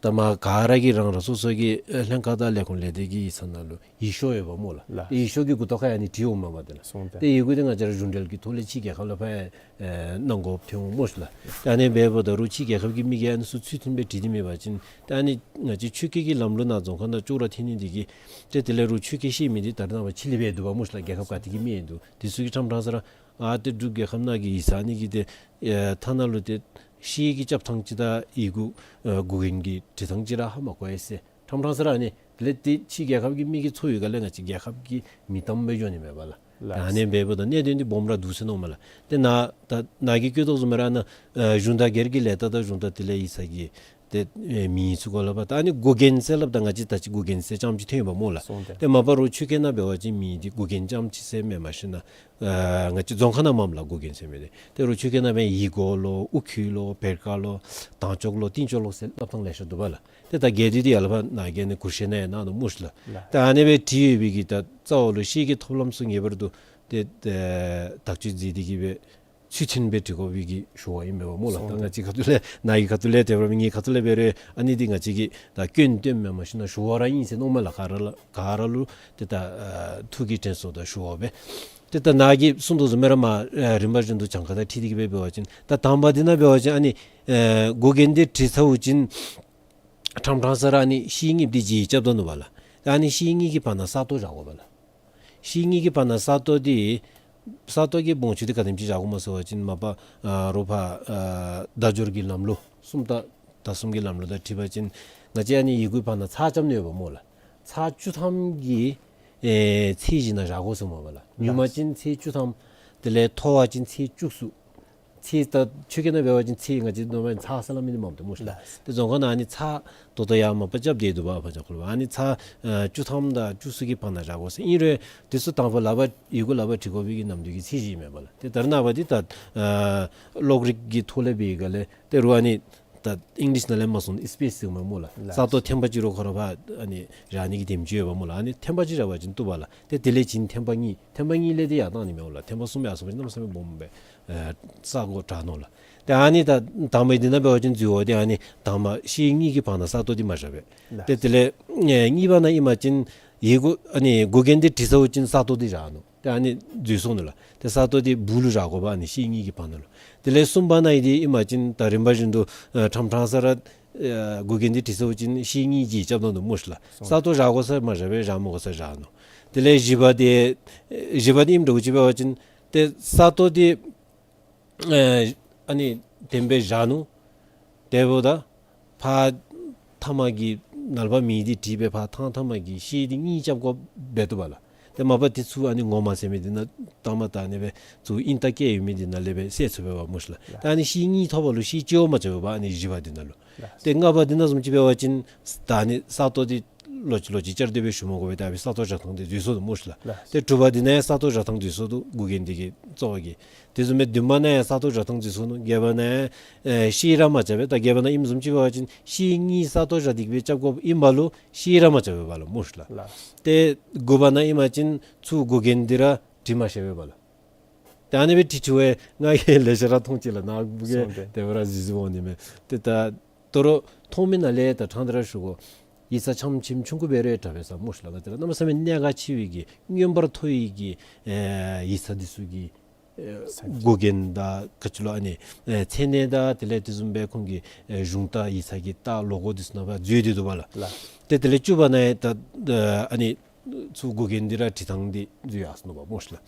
ད་མར་ག་ར་གིས་རང་རང་སོ་སོ་གི་ཨེ་ལྷན་ཁག་དང་ལས་ཁུངས་ལས་སྡེ་གི་ཡིག་ཚང་ནང་ལུ་ཡིག་ཤོག་ཡོདཔ་སྨོ་ལགས། ལགས། ཏེ་ཡིག་ཤོག་གི་མགུ་ཏོ་ཁར་ཡང་ཨ་ནི་བྲིས་འོངམ་མས་པ་ཏེ་ལགས། སོང་སྟེ། ཏེ་ཡི་གུ་འདི་ང་བཅས་ར་གཞུང་འབྲེལ་གྱི་ཐོག་ལས་ཕྱི་རྒྱལ་ཁབ་ལུ་ཕར་ཨེ་གནང་དགོཔ་ཐོན་འོང་སྨོ་ལགས། ཏེ་ཨ་ནི་འབདཝ་ད་རུང་ཕྱི་རྒྱལ་ཁབ་ཀྱི་མི་གིས་ཨ་ནི་ཚུ་ཚུལ་མཐུན་སྦེ་བྲིས་ཏེ་མེད་པ་ཅིན་ཏེ་ཨ་ནི་ང་བཅས་ཆོས་སྐད་ཀྱི་ལམ་ལུགས་ནང་རྫོང་ཁ་ནང་ཅོག་ར་འཐད་ནི་འདི་གིས་ཏེ་དེ་ལས་རུང་ཆོས་སྐད་ཤེས་མི་འདི་ད་རེས་ནངས་པ་ཕྱི་ལས་འབད་འདུག་པ་སྨོ་ལགས། རྒྱལ་ཁབ་ག་ཏེ་གི་མི་ཡང་འདུག། དེ་ཚུ་གིས་ཕྲང་ཕྲང་ས་ར་ཨ་ཏེ་འབྲུག་རྒྱལ་ཁབ་ནང་གི་ཡིག་ཚང་ཨ་ནི་གི་ཏེ་ཨེ་ཐ་ན་ལུ་ཏེ་ཤེལ་གྱི་རྐྱབ་ཐངས་ཅིག་དང་ཡི་གུ་ཨེ་འགོ་རྒྱན་གྱི་བྲི་ཐངས་ཅིག་ར་ཧ་མ་གོ་ཡི་ཟེར། ཕྲང་ཕྲང་ས་ར་ཨ་ནི་དེ་ལས་ཏེ་ཕྱི་རྒྱལ་ཁབ་ཀྱི་མི་གིས་ཚོར་ཡོད་ག་ལས་ང་བཅས་རྒྱལ་ཁབ་ཀྱི་མི་དམ་སྦེ་འགྱོ་ནི་མས་པ་ལགས། ལགས། ད་ཨ་ནི་འབདཝ་ད་གནད་དོན་འདི་སྦོམ་ར་འདུག་ཟེར་མནོཝ་མས་ལགས། ཏེ་ནཱ་ད་ནཱ་གིས་བཀོད་དོ་བཟུམ་སྦེ་ར་ནཱ་ཨེ་གཞུང་དང་སྒེར་གྱི་ལས་རྟགས་དང་གཞུང་དང་དེ་ལས་ཡིག་ཚང་གི་ཏེ་ཨེ་མིང་ཚུ་གོ་ལ་བ། ད་ཨ་ནི་འགོ་རྒྱན་ཟེར་སླབ་ད་ང་བཅས་ད་ཅི་འགོ་རྒྱན་ཟེར་རྐྱངམ་ཅིག་ཐོན་ཡོདཔ་སྨོ་ལགས། སོང་སྟེ། ཏེ་མ་པ་རུང་ཆོས་སྐད་ནང་འབད་བ་ཅིན་མིང་འདི་འགོ་རྒྱན་རྐྱངམ་ཅིག་ཟེར་མེན། མ་གཞི་ནཱ་ཨ་ང་བཅས་རྫོང་ཁ་ནང་མེནམ་ལགས་འགོ་རྒྱན་ཟེར་མི་འདི། ཏེ་རུང་ཆོས་སྐད་ནང་འབད་ཡི་གོ་ལོ་དབུ་ཁྱུད་ལོ་བེར་ཀ་ལོ་དང་ཅོག་ལོ་རྟིང་ཅོག་ལོ་ཟེར་སླབ་ཐངས་ལེ་ཤ་འདུག་པ་ལགས། ཏེ་ད་གལ་ཏེ་འདི་ཡར་ལས་ཕར་ནཱ་གིས་ཨ་ནི་གུར་ཤེས་ནང་ཡང་གནང་ནུག་སྨོ་ལགས། ལགས། ད་ཨ་ནི་སྦེ་བྲིས་ཡོད་པའི་གི་ད་རྩ་བ་ལུ་ཤེལ་གྱི་ཐོབ་ལམ་ཚུ་ངེས་པར་དུ་ཏེ་ཨེ་དག་བཅོས་མཛད་དེ་གི་སྦེ་ཚུལ་མཐུན་སྦེ་བྲི་དགོ་པའི་གི་ཞུ་བ་ཨིན་པས་པ་སྨོ་ལགས། ད་ང་བཅས་ཁ་ཐུག་ལས་ནཱ་གི་ཁ་ཐུག་ལས་དེ་སྦེ་ངེའི་ཁ་ཐུག་ལས་འབད་རུང་ཨ་ནི་འདི་ང་བཅས་ཀྱིས་ད་སྐྱོན་སྟོནམ་མེན། མ་གཞི་ནཱ་ཞུ་བ་ར་ཨིན་ཟེར་མནོཝ་མས་ལགས། ག་ར་ལུ་ག་ར་ལུ་ཏེ་ད་ཨ་ཐུགས་ཀྱི་དྲན་གསོ་དང་ཞུ་བ་སྦེ། ཏེ་ད་ནཱ་གིས་གསུངས་དོ་བཟུམ་སྦེ་ར་མར་ཨ་རིམ་པ་བཞིན་དུ་གྱངས་ཁ་དང་འཁྲིལ་ཏེ་གི་སྦེ་འབད་བ་ཅིན་ད་དང་པ་འདི་ནང་འབད་བ་ཅིན་ཨ་ནི་ཨེ་འགོ་རྒྱན་འདི་བྲིས་ཚརཝ་ཅིག་ཕྲང་ཕྲང་ས་ར་ཨ་ནི་ཤེལ་གཉིས་འདི་འཇིག་རྐྱབ་ད་ནུག་པ་ལགས། ད་ཨ་ནི་ཤེལ་གཉིས་ཀྱི་བར་ན་ས་སྟོང་བཞག་དགོ་པ་ལགས། ཤེལ་གཉིས་ཀྱི་བར་ན་ས་སྟོང་འདི་ས་སྟོང་གི་སྦོམ་ཆུང་འདི་ག་དེམ་ཅིག་བཞག་དགོཔ་སྨོ་ཟེར་བ་ཅིན་མ་པ་ཨ་རོགས་ཕར་ཨ་བརྡ་སྦྱོར་གྱི་ལམ་ལུགས་སུམ་རྟགས་དང་གསུམ་གྱི་ལམ་ལུགས་དང་འཁྲིལ་བ་ཅིན་ང་བཅས་ཨ་ནི་ཡི་གུའི་བར་ན་ཚར་རྐྱབ་ནི་ཡོདཔ་སྨོ་ལགས། ཚར་བཅུ་ཐམ་གྱི་ཨེ་ཚད་གཞི་ནང་བཞག་དགོ་ཟེར་མས་པ་ལགས། ཉུང་མ་ཅིན་ཚད་བཅུ་ཐམ། དེ་ལས་མཐོ་བ་ཅིན་ཚད་བཅུ་གསུམ། ཚད་ད་ཆོས་སྐད་ནང་འབད་བ་ཅིན་ཚད་ང་བཅས་ནོར་མ་ཚར་ཟེར་སླབ་མི་འདི་མེནམ་ཏེ་སྨོ་ལགས། ལགས། ཏེ་རྫོང་ཁ་ནང་ཨ་ནི་ཚར་ད་ལྟོ་ཡར་མ་པ་རྐྱབ་སྟེ་འདུག་པ། ཕར་ཅང་ཁོ་ལུ་ཨ་ནི་ཚར་ཨ་བཅུ་ཐམ་དང་བཅུ་གསུམ་གྱི་བར་ན་བཞག་དགོ་ཟེར། ཨིན་རུང་དེ་ཚུ་དང་པ་ལག་པར་ཡི་གུ་ལག་པར་བྲི་དགོ་པའི་གི་ནམ་དུས་ཀྱི་ཚད་གཞི་ཨིན་མས་པ་ལགས། ཏེ་ད་རེས་ནངས་པ་འདི་ད་ཨ་གློག་རིག་གི་ཐོག་ལས་འབད་བའི་སྒང་ལས་ཏེ་རོགས་ཨ་ནི་ད་ཨིང་ལིཤ་ནང་ལས་མར་སོང་ནི་སི་པེསི་ཟེར་མས་སྨོ་ལགས། ལགས། ས་སྟོང་ཐེངས་པ་གཅིག་རོགས་ཁོ་ར་ཕར་ཨ་ནི་བཞག་ནི་གི་དེམ་ཅིག་ཡོདཔ་སྨོ་ལགས། ཨ་ནི་ཐེངས་པ་གཅིག་བཞག་པ་ཅིན་བཏུབ་པ་ལགས། ཏེ་དེ་ལས་བྱིན་ཐེངས་པ་གཉིས། ཐེངས་པ་གཉིས་ལས་ཏེ་ཡར་བཏང་ནི་མས་སྨོ་ལགས། ཐེངས་པ་གསུམ་ཡར་སོང་པ་ཅིན་གནམ་མེད་ས་མེད་སྦོམ་སྦེ་ཨེ་ས་གོ་དྲག་ནུག་ལགས། ཏེ་ཨ་ནི་ད་དང་པ་འདི་ནང་འབད་བ་ཅིན་འཛོལ་བ་འདི་ཨ་ནི་དང་པ་ཤེལ་གཉིས་ཀྱི་བར་ན་ས་སྟོང་འདི་མ་བཞག་པས། ལགས། ཏེ་དེ་ལས་ཨེ་གཉིས་པ་ནང་ཨིན་པ་ཅིན་ཡི་གུ་ཨ་ནི་འགོ་རྒྱན་འདི་བྲི་ཚརཝ་ཅིག་ས་སྟོང་འདི་བཞག་ནུག། ཏེ་ཨ་ནི་འཛོལ་སོང་ནུག་ལགས། ཏེ་ས་སྟོང་འདི་སྦུག་ལུ་བཞག་དགོ་པ། ཨ་ནི་ཤེལ་གཉིས་ཀྱི་བར་ན་ལུ། དེ་ལས་གསུམ་པ་ནང་ཨིན་ཏེ་ཨིན་པ་ཅིན་ད་རིམ་པ་བཞིན་དུ་ཨ་ཕྲང་ཕྲང་ས་ར་ཨ་འགོ་རྒྱན་འདི་བྲི་ཚརཝ་ཅིག་ཤེལ་གཉིས་འཇིག་རྐྱབ་ད་ནུག་སྨོ་ལགས། སོང་། ས་སྟོང་བཞག་དགོ་ས་མ་བཞག་པས། བཞག་མི་དགོ་ས་བཞག་ནུག། དེ་ལས་བཞི་པ་འདི་བཞི་པ་འདི་ཨིནམ་འདྲཝ་ཅིག་འབད་བ་ཅིན་ཏེ་ས་སྟོང་འདི་ཨེ་ཨ་ནི་དེམ་སྦེ་བཞག་ནུག། དེ་འབདཝ་ད་ཕར་མཐའ་མ་གི་ནཱ་ལས་ཕར་མིང་འདི་བྲིས་སྦེ་ཕར་ཐང་མཐའ་མ་གི་ཤེལ་འདི་གཉིས་རྐྱབ་དགོཔ་འབད་བཏུབ་པ་ལགས། ཏེ་མ་པ་འདི་ཚུ་ཨ་ནི་ངོ་མ་ཟེར་མི་འདི་ནང་ད་མ་ད་ཨ་ནི་སྦེ་ཚུར་ཨིན་རྟགས་བཀལ་ཡོད་མི་འདི་ནང་ལས་སྦེ་གསལ་ཚུགས་པས་པ་སྨོ་ལགས། ད་ཨ་ནི་ཤེལ་གཉིས་ཐོབ་པ་ལུ་ཤེལ་གཅིག་བ་མ་རྐྱབ་པས་པ། ཨ་ནི་བཞི་པ་འདི་ནང་ལུ། ཏེ་ལྔ་པ་འདི་ནང་བཟུམ་ཅིག་འབད་བ་ཅིན་ད་ཨ་ནི་ས་སྟོང་འདི་ལོག་ཅི་ལོག་ཅི་བཅར་ཏེ་སྦེ་ཞུ་མི་དགོ་པས། ད་ཨ་ནི་ས་སྟོང་བཞག་ཐངས་འདི་འཛོལ་སོང་ནུག་སྨོ་ལགས། ལགས། ཏེ་དྲུག་པ་འདི་ནང་ཡང་ས་སྟོང་བཞག་ཐངས་འཛོལ་སོང་ནུག། འགོ་རྒྱན་འདི་གི་གཙོ་བོ་གི། དེ་བཟུམ་སྦེ་བདུན་པ་ནང་ཡང་ས་སྟོང་བཞག་ཐངས་འཛོལ་སོང་ནུག། བརྒྱད་པ་ནང་ཡང་ཨེ་ཤེལ་ར་མ་རྐྱབ་པས། ད་བརྒྱད་པ་ནང་ཨིནམ་བཟུམ་ཅིག་འབད་བ་ཅིན་ཤེལ་གཉིས་ས་སྟོང་བཞག་སྟེ་གི་སྦེ་རྐྱབ་དགོཔ་ཨིན་པ་ལུ་ཤེལ་ར་མ་རྐྱབ་པས་པ་ལགས་སྨོ་ལགས། ལགས། ཏེ་དགུ་པ་ནང་ཨིན་པ་ཅིན་ཚུར་འགོ་རྒྱན་འདི་ར་བྲི་མ་ཤེས་པས་པ་ལགས། ད་ཨ་ནི་སྦེ་འབྲི་འབྲི་བའི་ང་གིས་ལེགས་ཤོམ་ར་མཐོང་ཅི་ལགས། ནཱ་གུ་གིས་སོང་སྟེ་དེ་སྦེ་ར་གཟིགས་གཟིགསཔ་འོང་ནི་མས། ཏེ་ད་དོ་རུང་མཐོང་མི་ནང་ལས་ད་ཕྲང་སྟེ་ར་ཞུ་དགོ། ཡིག་ཚང་ཆམ་ཆིམ་ཆུང་ཀུ་སྦེ་ར་དྲག་པས་ཟེར་སྨོ་ལགས། ང་བཅས་ར་གནམ་མེད་ས་མེད་གནད་འགག་ཆེ་བའི་གི་མངོན་པར་མཐོ་བའི་གི་ཨེ་ཡིག་ཚང་འདི་ཚུ་གི་ཨེ་ས་གོ་རྒྱན་དང་ག་ཅི་ལོ་ཨ་ནི་ཨེ་མཚན་གནས་དང་དེ་ལས་དེ་བཟུམ་སྦེ་ཁོང་གི་ཨེ་གཞུང་རྟ་ཡིག་ཚང་གི་རྟགས་ལོ་གོ་འདི་ཚུ་ནང་ཕར་འཛུལ་ཏེ་འདུག་པ་ལགས། ལགས། ཏེ་དེ་ལས་བཅུ་པ་ནང་ཡང་ད་ཨ་ནི་ཚུ་གོ་རྒྱན་འདི་ར་འབྲི་ཐངས་འདི་འཛུལ་ཡར་སོ་ནུག་པ་སྨོ་ལགས།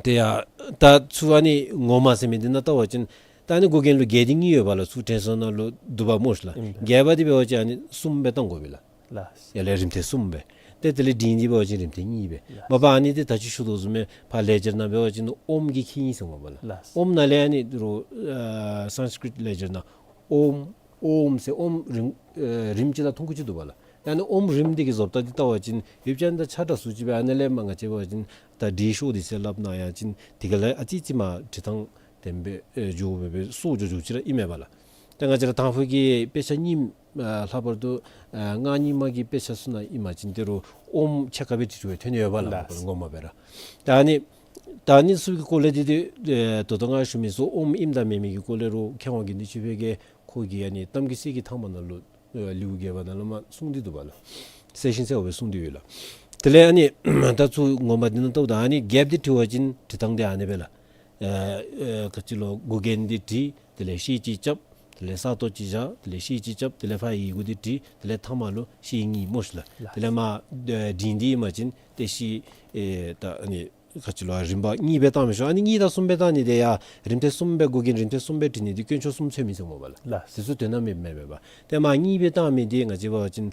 དེ་ཡང་ད་ཚུར་ཨ་ནི་ངོ་མ་ཟེར་མི་འདི་ནང་བལྟ་བ་ཅིན་ད་ཨ་ནི་གོ་རྒྱན་ལུ་རྒྱས་འདི་གཉིས་ཡོད་པ་ལགས། ཚུར་དྲན་གསོ་ནང་ལུ་འདུག་པ་སྨོ་ལགས། ཨིན་པས། རྒྱས་པ་འདི་འབད་བ་ཅིན་ཨ་ནི་གསུམ་སྦེ་བཏང་དགོ་པས་ལགས། ལགས། ཡར་ལས་རིམ་ཐེངས་གསུམ་སྦེ། ཏེ་དེ་ལས་འབྲིང་འདི་འབད་བ་ཅིན་རིམ་ཐེངས་གཉིས་སྦེ། ལགས། མ་པ་ཨ་ནི་འདི་ད་ཅི་ཞུ་དོ་བཟུམ་སྦེ་ཕར་ལེགས་སྦྱར་ནང་འབད་བ་ཅིན་ཨོཾ་གྱིས་ཁེ་ཨིན་ཟེར་སྨོ་པ་ལགས། ལགས། ཨོཾ་ནང་ལས་ཨ་ནི་རུང་ཨ་སཾསྐྲྀཏ་ལེགས་སྦྱར་ནང་ཨོཾ་ཨོཾ་ཟེར་ཨོཾ་རིམ་ཨེ་རིམ་གཅིག་དང་ཐུང་ཀུ་ཅིག་འདུག་པ་ལགས། ཨ་ནི་ཨོཾ་རིམ་འདི་གི་བཟོ་ལྟ་འདི་བལྟ་བ་ཅིན་ཡུལ་ཅན་དང་ཆ་འདྲ་སུ་ཅིག་སྦེ། ཨ་ནི་ལས་མར་ང་བཅས་འབད་བ་ཅིན་ད་འབྲི་ཤོག་འདི་ཟེར་སླབ་ནི་ཡང་ཅིན་དེ་ག་ལས་ཨ་ཙི་ཙི་མར་འབྲི་ཐངས་དེ་སྦེ་ཨེ་འགྱོ་སྦེ་སྦེ་སོར་འགྱོ་འགྱོཝ་ཅིག་ར་ཨིན་མས་པ་ལགས། ད་ང་བཅས་ར་དང་ཕུ་གི་དཔེ་ཆ་རྙིངམ་ཨ་ལྷག་པར་དུ་ཨ་སྔགས་རྙིང་མ་གི་དཔེ་ཆ་ཚུ་ནང་ཨིན་པ་ཅིན་དོ་རུང་ཨོཾ་ཕྱེད་ཀ་སྦེ་འབྲི་འབྲི་བའི་ཐོན་ནི་ཡོད་པ་ལགས། ལགས། ངོ་མ་སྦེ་ར། ད་ཨ་ནི་ད་ཨ་ནི་ཚུ་གི་སྐོར་ལས་འདི་འདི་ཨེ་ད་ལྟོ་ང་ཞུ་མི་ཚུ་ཨོཾ་ཨིནམ་དང་མེན་མི་གི་སྐོར་ལས་རུང་མཁས་དབང་དགེ་འདུན་ཆོས་འཕེལ་གྱིས་ཁོ་གི་ཨ་ནི་གཏམ་རྒྱུད་གསེར་གྱི་ཐང་པ་ནང་ལུ་ཨེ་ལེའུ་བརྒྱད་པ་ནང་ལུ་མར་གསུངས་ཏེ་འདུག་པ་ལགས། གསལ་ཞིང་གསལ་བ་སྦེ་གསུངས་ཏེ་ཡོད་ལགས། དེ་ལས་ཨ་ནི་ད་ཚུར་ངོ་མ་འདི་ནང་བལྟཝ་ད་ཨ་ནི་རྒྱསཔ་འདི་འབྲི་བ་ཅིན་འབྲི་ཐངས་འདི་ཨ་ནི་སྦེ་ལགས། ཨེ་ཨེ་ག་ཅི་ལོ་གོ་རྒྱན་འདི་བྲིས། དེ་ལས་ཤེལ་ཅིག་རྐྱབ། དེ་ལས་ས་སྟོང་ཅིག་བཞག། དེ་ལས་ཤེལ་ཅིག་རྐྱབ། དེ་ལས་ཕར་ཡི་གུ་འདི་བྲིས། དེ་ལས་ཐ་མ་ལུ་ཤེལ་གཉིས་སྨོ་ལགས། ལགས། དེ་ལས་མར་ཨེ་འབྲིང་འདི་ཨིན་པ་ཅིན་ཏེ་ཤེལ་ཨེ་ད་ཨ་ནི་ག་ཅི་ལོ་རིམ་པ་གཉིས་སྦེ་བཏང་མི་ཆོག། ཨ་ནི་གཉིས་དང་གསུམ་སྦེ་བཏང་ནི་འདི་ཡང་རིམ་ཐེངས་གསུམ་སྦེ་གོ་རྒྱན་རིམ་ཐེངས་གསུམ་སྦེ་འབྲི་ནི་འདི་དཀོན་མཆོག་གསུམ་མཚོན་མི་ཟེར་སྨོ་པ་ལགས། ལགས། དེ་ཚུ་དོན་དག་མེདཔ་མེན་པས་པ། ཏེ་མར་གཉིས་སྦེ་བཏང་མི་འདི་ང་བཅས་འབད་བ་ཅིན་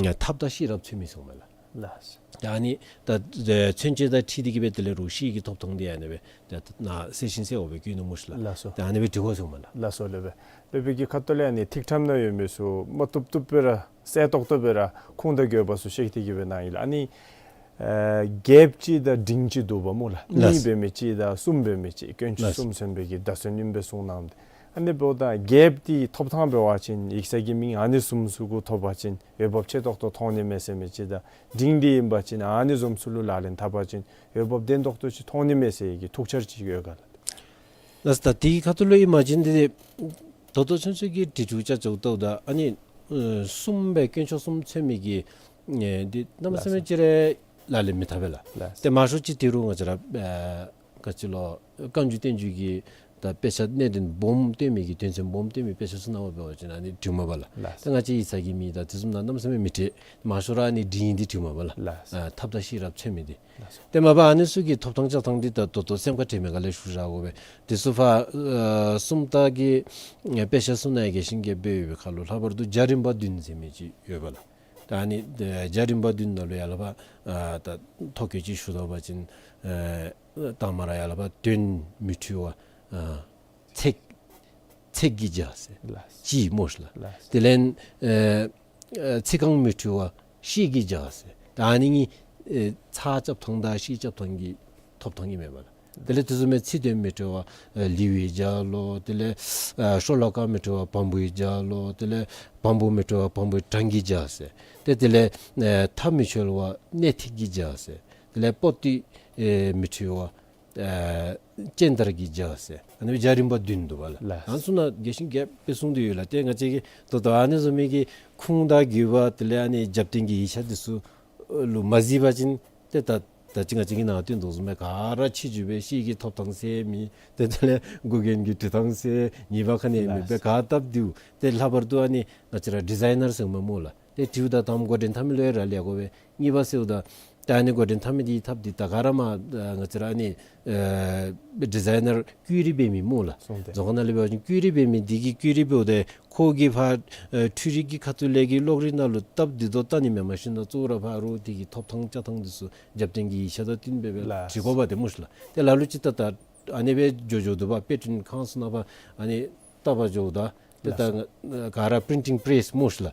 ཨ་ཐབས་དང་ཤེས་རབ་མཚོན་མི་ཟེར་སྨོ་པ་ལགས། ལགས། ད་ཨ་ནི་ད་མཚོན་བྱེད་དང་འཁྲིལ་ཏེ་གི་སྦེ་དེ་ལས་རུང་ཤེལ་གྱི་ཐོབ་ཐངས་འདི་ཨ་ནི་སྦེ་ད་ནཱ་གསལ་ཞིང་གསལ་བ་སྦེ་བཀོད་ནུག་སྨོ་ལགས། ལགས་སོ། ད་ཨ་ནི་སྦེ་འབྲི་དགོ་ཟེར་སྨོ་ལགས། ལགས་སོ་ལགས། སློབ་དཔོན་གྱི་ཁ་ཐུག་ལས་ཨ་ནི་ཐིག་ཕྲེང་ནང་ཡོད་མི་ཚུ་མ་བཏུབ་བཏུབ་སྦེ་ར་གསལ་ཏོག་ཏོ་སྦེ་ར་ཁུངས་དང་དགོས་པ་ཚུ་བཤད་དེ་གི་སྦེ་གནང་ཡི་ལགས། ཨ་ནི་ཨེ་རྒྱསཔ་ཅིག་དང་འབྲིང་ཅིག་འདུག་པ་སྨོ་ལགས། ལགས། གཉིས་འབད་མི་ཅིག་དང་གསུམ་འབད་མི་ཅིག། དཀོན་མཆོག་ལགས། གསུམ་མཚོན་པའི་གི་བརྡ་མཚོན་ཨིནམ་སྦེ་གསུངས་གནངམ་ད། ཨ་ནི་འབདཝ་ད་རྒྱསཔ་འདི་ཐོབ་ཐངས་འབད་བ་ཅིན་ཡིག་ཚང་གི་མིང་ཨ་ནི་བཟུམ་ཚུ་གུ་ཐོབ་པ་ཅིན་འོས་འབབ་ཆེ་ཏོག་ཏོ་མཐོང་ནི་མས་ཟེར་མི་ཅིག་དང་འབྲིང་འདི་ཨིན་པ་ཅིན་ཨ་ནི་བཟུམ་ཚུ་ལུ་ལག་ལེན་འཐབ་པ་ཅིན་འོས་འབབ་ལྡན་ཏོག་ཏོ་ཅིག་མཐོང་ནི་མས་ཟེར་གྱི་ཐུགས་འཆར་ཅིག་ཡོད་ག་ལགས། ལགས་སོ། ད་དེའི་ཁ་ཐུག་ལུ་ཨིན་པ་ཅིན་འདི་ད་ལྟོ་ཚུན་ཚོད་ཀྱི་འབྲི་འབྲིཝ་ཅ་ཅོག་ལྟཝ་ད་ཨ་ནི་ཨེ་གསུམ་སྦེ་དཀོན་མཆོག་གསུམ་མཚོན་མི་གི་ཨེ་འདི་གནམ་མེད་ས་མེད་ཅིག་ར་ལག་ལེན་མི་འཐབ་པས་ལགས། ལགས། ཏེ་མང་ཤོས་ཅིག་དེ་རུང་ང་བཅས་ར་ཨེ་ག་ཅི་ལོ་བཀའ་འགྱུར་བསྟན་འགྱུར་གྱི་ད་དཔེ་ཆ་གནད་དོན་སྦོམ་སྟོན་མི་གི་དོན་ཚན་སྦོམ་སྟོན་མི་དཔེ་ཆ་ཚུ་ནང་འབད་བ་ཅིན་ཨ་ནི་འབྲིཝ་མས་པ་ལགས། ལགས། ཏེ་ང་བཅས་ཡིག་ཚང་གི་མིང་དང་དེ་བཟུམ་ནང་གནམ་མེད་ས་མེད་མི་འབྲི། མང་ཤོས་ར་ཨ་ནི་འབྲིང་འདི་འབྲིཝ་མས་པ་ལགས། ལགས། ཨ་ཐབས་དང་ཤེས་རབ་མཚོན་མི་འདི། ལགས་སོ། ཏེ་མ་པ་ཨ་ནི་ཚུ་གི་ཐོབ་ཐངས་བཅའ་ཐངས་འདི་ད་ད་ལྟོ་སེམས་ཁར་དྲན་མི་ག་ལས་ཞུ་བཞག་དགོ་པས། དེ་ཚུ་ཕར་ཨ་སུམ་རྟགས་ཀྱི་ཨེ་དཔེ་ཆ་ཚུ་ནང་ཡང་གི་ཤིང་གི་སྦེ་ཡོད་པའི་ཁར་ལུ་ལྷག་པར་དུ་རྒྱ་རིམ་པ་བདུན་ཟེར་མི་ཅིག་ཡོད་པ་ལགས། ད་ཨ་ནི་ཨེ་རྒྱ་རིམ་པ་བདུན་ནང་ལུ་ཡར་ལས་ཕར་ཨ་ད་ཐོ་བཀོད་ཅིག་ཞུ་དོ་བ་ཅིན་ཨེ་དང་པ་ར་ཡར་ལས་ཕར་དོན་མི་འཁྲུལ་བ་ཨ་ཚིག་ཚིག་གིས་སྦྱར་ཟེར། ལགས། ཅིག་སྨོ་ལགས། ལགས། དེ་ལས་ཨེ་ཨེ་ཚིག་རྐང་མི་འཁྲུལ་བ་ཤེལ་གྱིས་སྦྱར་ཟེར། ད་ཨ་ནི་གཉིས་ཨེ་ཚགས་རྐྱབ་ཐངས་དང་ཤེལ་རྐྱབ་ཐངས་ཀྱི་ཐོབ་ཐངས་ཨིན་མས་པ་ལགས། དེ་ལས་དེ་བཟུམ་མའི་ཚིག་དོན་མི་འཁྲུལ་བ་ཨེ་ལེའུ་ཡིས་སྦྱར་ལོ། དེ་ལས་ཨེ་ཤོ་ལོ་ཀ་མི་འཁྲུལ་བ་བམ་པོ་ཡིས་སྦྱར་ལོ། དེ་ལས་བམ་པོ་མི་འཁྲུལ་བ་བམ་པོའི་གྲངས་ཀྱིས་སྦྱར་ཟེར། ཏེ་དེ་ལས་ཨེ་མཐའ་མི་འཆོལ་བ་སྣེ་ཐིག་གིས་སྦྱར་ཟེར། དེ་ལས་པོ་ཏི་ཨེ་མི་འཁྲུལ་བ་ཨེ་སྤྱན་དར་གྱིས་སྦྱར་ཟེར། ཨ་ནི་རྒྱ་རིམ་པ་བདུན་འདུག་པ་ལགས། ལགས། ཨ་ནི་ཚུ་ནང་རྒྱས་ཤིང་རྒྱསཔ་སྦེ་གསུངས་ཏེ་ཡོད་ལགས། ཏེ་ང་བཅས་ཀྱིས་ད་ལྟོ་ཨ་ནི་བཟུམ་མའི་གི་ཁུངས་དང་དགོས་པ་དེ་ལས་ཨ་ནི་རྒྱབ་རྟེན་གྱི་ཡིག་ཆ་འདི་ཚུ་ལུ་མ་གཟིགས་པ་ཅིན་ཏེ་ད་ད་ཅི་ང་བཅས་ཀྱིས་ནང་སྟོན་དོ་བཟུམ་སྦེ་ག་ར་ཕྱི་འགྱུར་སྦེ་ཤེལ་གྱི་ཐོབ་ཐངས་ཟེར་མེད། ཏེ་དེ་ལས་གོ་རྒྱན་གྱི་འབྲི་ཐངས་ཟེར་ཉེས་པ་ག་ནི་ཡང་མེད་པར་ལགས། ག་སྟབས་བདེཝ། ཏེ་ལྷག་པར་དུ་ཨ་ནི་ང་བཅས་ར་ཌི་ཛའི་ནར་ཟེར་མི་སྨོ་ལགས། ཏེ་བྲིཝ་ད་དང་པ་འགོ་འདྲེན་འཐབ་མི་ལུ་ཡང་རག་ལས་དགོ་པས། གཉིས་པ་ཟེརཝ་ད་ད་ཨ་ནི་འགོ་འདྲེན་འཐབ་མི་འདི་ཐབས་འདི་ད་ག་ར་མར་ཨ་ང་བཅས་ར་ཨ་ནི་ཨེ་ཌི་ཛའི་ནར་བཀོད་རིས་འབད་མི་སྨོ་ལགས། སོང་སྟེ་རྫོང་ཁ་ནང་ལས་འབད་བ་ཅིན་བཀོད་རིས་འབད་མི་འདི་གིས་བཀོད་རིས་འབདཝ་ད་ཁོ་གིས་ཕར་ཨེ་འཕྲུལ་རིག་གི་ཁ་ཐུག་ལས་ཀྱི་གློག་རིག་ནང་ལུ་སྟབས་བདེ་ཏོག་ཏོ་བལྟ་ནི་མེན། མ་གཞི་ན་གཙོ་བོ་ར་ཕར་རོགས་འདི་གི་ཐོབ་ཐངས་བཅའ་ཐངས་འདི་ཚུ་རྒྱབ་རྟེན་གྱི་ཡིག་ཆ་དང་བསྟུན་སྦེ་སྦེ་ལགས། འབྲི་དགོཔ་འདི་སྨོ་ལགས། ཏེ་ལ་ལུ་ཅིག་ད་ད་ཨ་ནི་སྦེ་འགྱོ་འགྱོཝ་འདུག་པ། དཔེ་སྐྲུན་ཁང་ཚུ་ནང་ཕར་ཨ་ནི་བལྟ་བར་འགྱོཝ་ད་ཏེ་ད་ལགས། ག་ར་པི་རིན་ཊིང་པེ་རེསི་སྨོ་ལགས།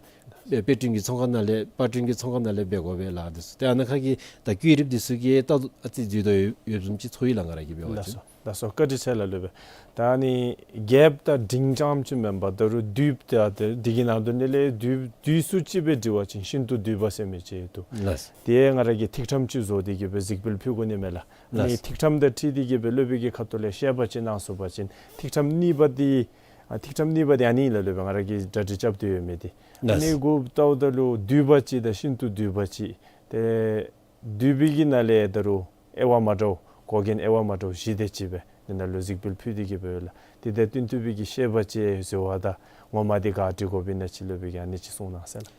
དཔེ་དཔེ་སྐྲུན་གྱི་ཚོང་ཁང་ནང་ལས་པར་སྐྲུན་གྱི་ཚོང་ཁང་ནང་ལས་འབད་དགོ་པས་ལགས། དེ་ཚུ་ཏེ་ཨ་ནཱ་ཁ་གི་ད་བཀོད་རིམ་དེ་ཚུ་གིས་ད་ཨ་ཙི་འཛོལ་དོ་ཡོདཔ་བཟུམ་ཅིག་ཚོར་ཡི་ལགས། ང་ར་གིས་འབད་བ་ལགས་སོ། ཅིན་ལགས་སོ། བཀའ་དྲིན་ཆེ་ལགས། སློབ་དཔོན་ད་ཨ་ནི་རྒྱལཔོ་དང་འབྲིང་རྐྱངམ་ཅིག་མེན་པར་ད་རུང་བདུདཔ་དེ་ཨ་དེ་དེ་གི་ནང་དོན་ལས་བདུད་བདུད་ཚུ་ཅིག་སྦེ་འབྲི་བ་ཅིན་ཤིན་ཏུ་བསྡུས་པ་ཟེར་མི་ཅིག་འདུག། ལགས། དེ་ང་ར་གིས་ཐིག་ཕྲེང་ཅིག་བཟོ་སྟེ་གི་སྦེ་གཟིགས་འབུལ་ཕུལ་དགོ་ནི་མས་ལགས། ཨ་ནི་ལགས། ཐིག་ཕྲེང་དང་འཁྲིལ་ཏེ་གི་སྦེ་སློབ་དཔོན་གྱི་ཁ་ཐུག་ལས་བཤད་པ་ཅིག་གནང་ཚུགས་པ་ཅིན་ཐིག་ཕྲེང་གཉིས་པ་འདི་ཨ་ཐིག་ཕྲེང་གཉིས་པ་འདི་ཨ་ནི་ལགས། སློབ་དཔོན་ང་ར་གིས་གྲ་སྒྲིག་རྐྱབ་སྟེ་ཡོད་མི་འདི། ཨ་ལགས། ནི་གུ་ལྟཝ་ད་ལུ་བསྡུས་པ་ཅིག་དང་ཤིན་ཏུ་བསྡུས་པ་ཅིག་ཏེ་བསྡུས་པའི་གི་ནང་ལས་ད་རུང་དབྱེ་བ་མ་འདྲཝ་མགོ་རྒྱན་དབྱེ་བ་མ་འདྲཝ་བཞི་དེ་ཅིག་སྦེ་ནི་ནང་ལུ་གཟིགས་འབུལ་ཕུལ་ཏེ་གི་སྦེ་ཡོད་ལགས། དེ་དང་བསྟུན་ཏེ་སྦེ་གི་བཤད་པ་ཅིག་བཟོ་བ་དང་ངོ་མ་འདི་ག་འབྲི་དགོ་པས་ན་ཅིག་སློབ་དཔོན་གྱིས་ཨ་ནི་ཅིག་གསུང་གནང་ཟེར་ལགས།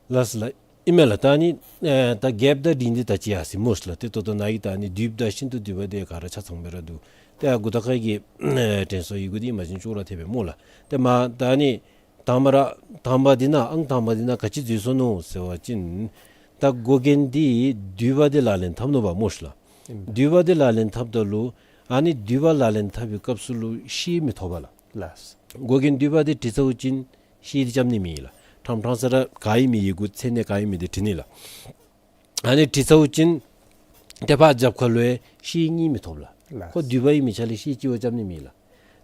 ལགས་སོ་ལགས། ཨིན་མས་ལགས། ད་ཨ་ནི་ཨེ་ད་རྒྱལཔོ་དང་འབྲིང་འདི་ད་ཅི་ཡར་སོ་ཡི་སྨོ་ལགས། ཏེ་ད་ལྟོ་ནཱ་གི་ད་ཨ་ནི་བསྡུས་པ་དང་ཤིན་ཏུ་བསྡུས་པ་འདི་ག་ར་ཆ་ཚང་སྦེ་ར་འདུག། ཏེ་ཨ་མགུ་ཏོ་ཁ་གི་ཨེ་དྲན་གསོ་ཡི་གུ་འདི་ཨིན་པ་ཅིན་ཅོག་ར་འཐདཔ་སྦེ་སྨོ་ལགས། ཏེ་མ་ད་ཨ་ནི་དང་པ་ར་དང་པ་འདི་ནང་ཨང་དང་པ་འདི་ནང་ག་ཅི་འཛོལ་སོ་ནུག་ཟེར་བ་ཅིན་ད་མགོ་རྒྱན་འདི་བསྡུས་པ་འདི་ལག་ལེན་འཐབ་ནུག་པ་སྨོ་ལགས། ཨིན། བསྡུས་པ་འདི་ལག་ལེན་འཐབ་ད་ལུ་ཨ་ནི་བསྡུས་པ་ལག་ལེན་འཐབ་པའི་སྐབས་སུ་ལུ་ཤེལ་མི་ཐོབ་པས་ལགས། ལགས། མགོ་རྒྱན་བསྡུས་པ་འདི་བྲིས་ཚརཝ་ཅིན་ཤེལ་འདི་རྐྱབ་ནི་མེད་ལགས། ཕྲང་ཕྲང་ས་ར་ག་ཨིན་མི་ཡི་གུ་མཚན་གནས་ག་ཨིན་མི་འདི་བྲིས་ནི་ལགས། ཨ་ནི་བྲིས་ཚརཝ་ཅིན་ཏེ་ཕར་རྒྱབ་ཁ་ལུ་ཡང་ཤེལ་གཉིས་མི་ཐོབ་ལགས། ལགས། ཁོ་བསྡུས་པ་ཨིན་མི་ཆ་ལས་ཤེལ་གཅིག་བ་རྐྱབ་ནི་མེད་ལགས།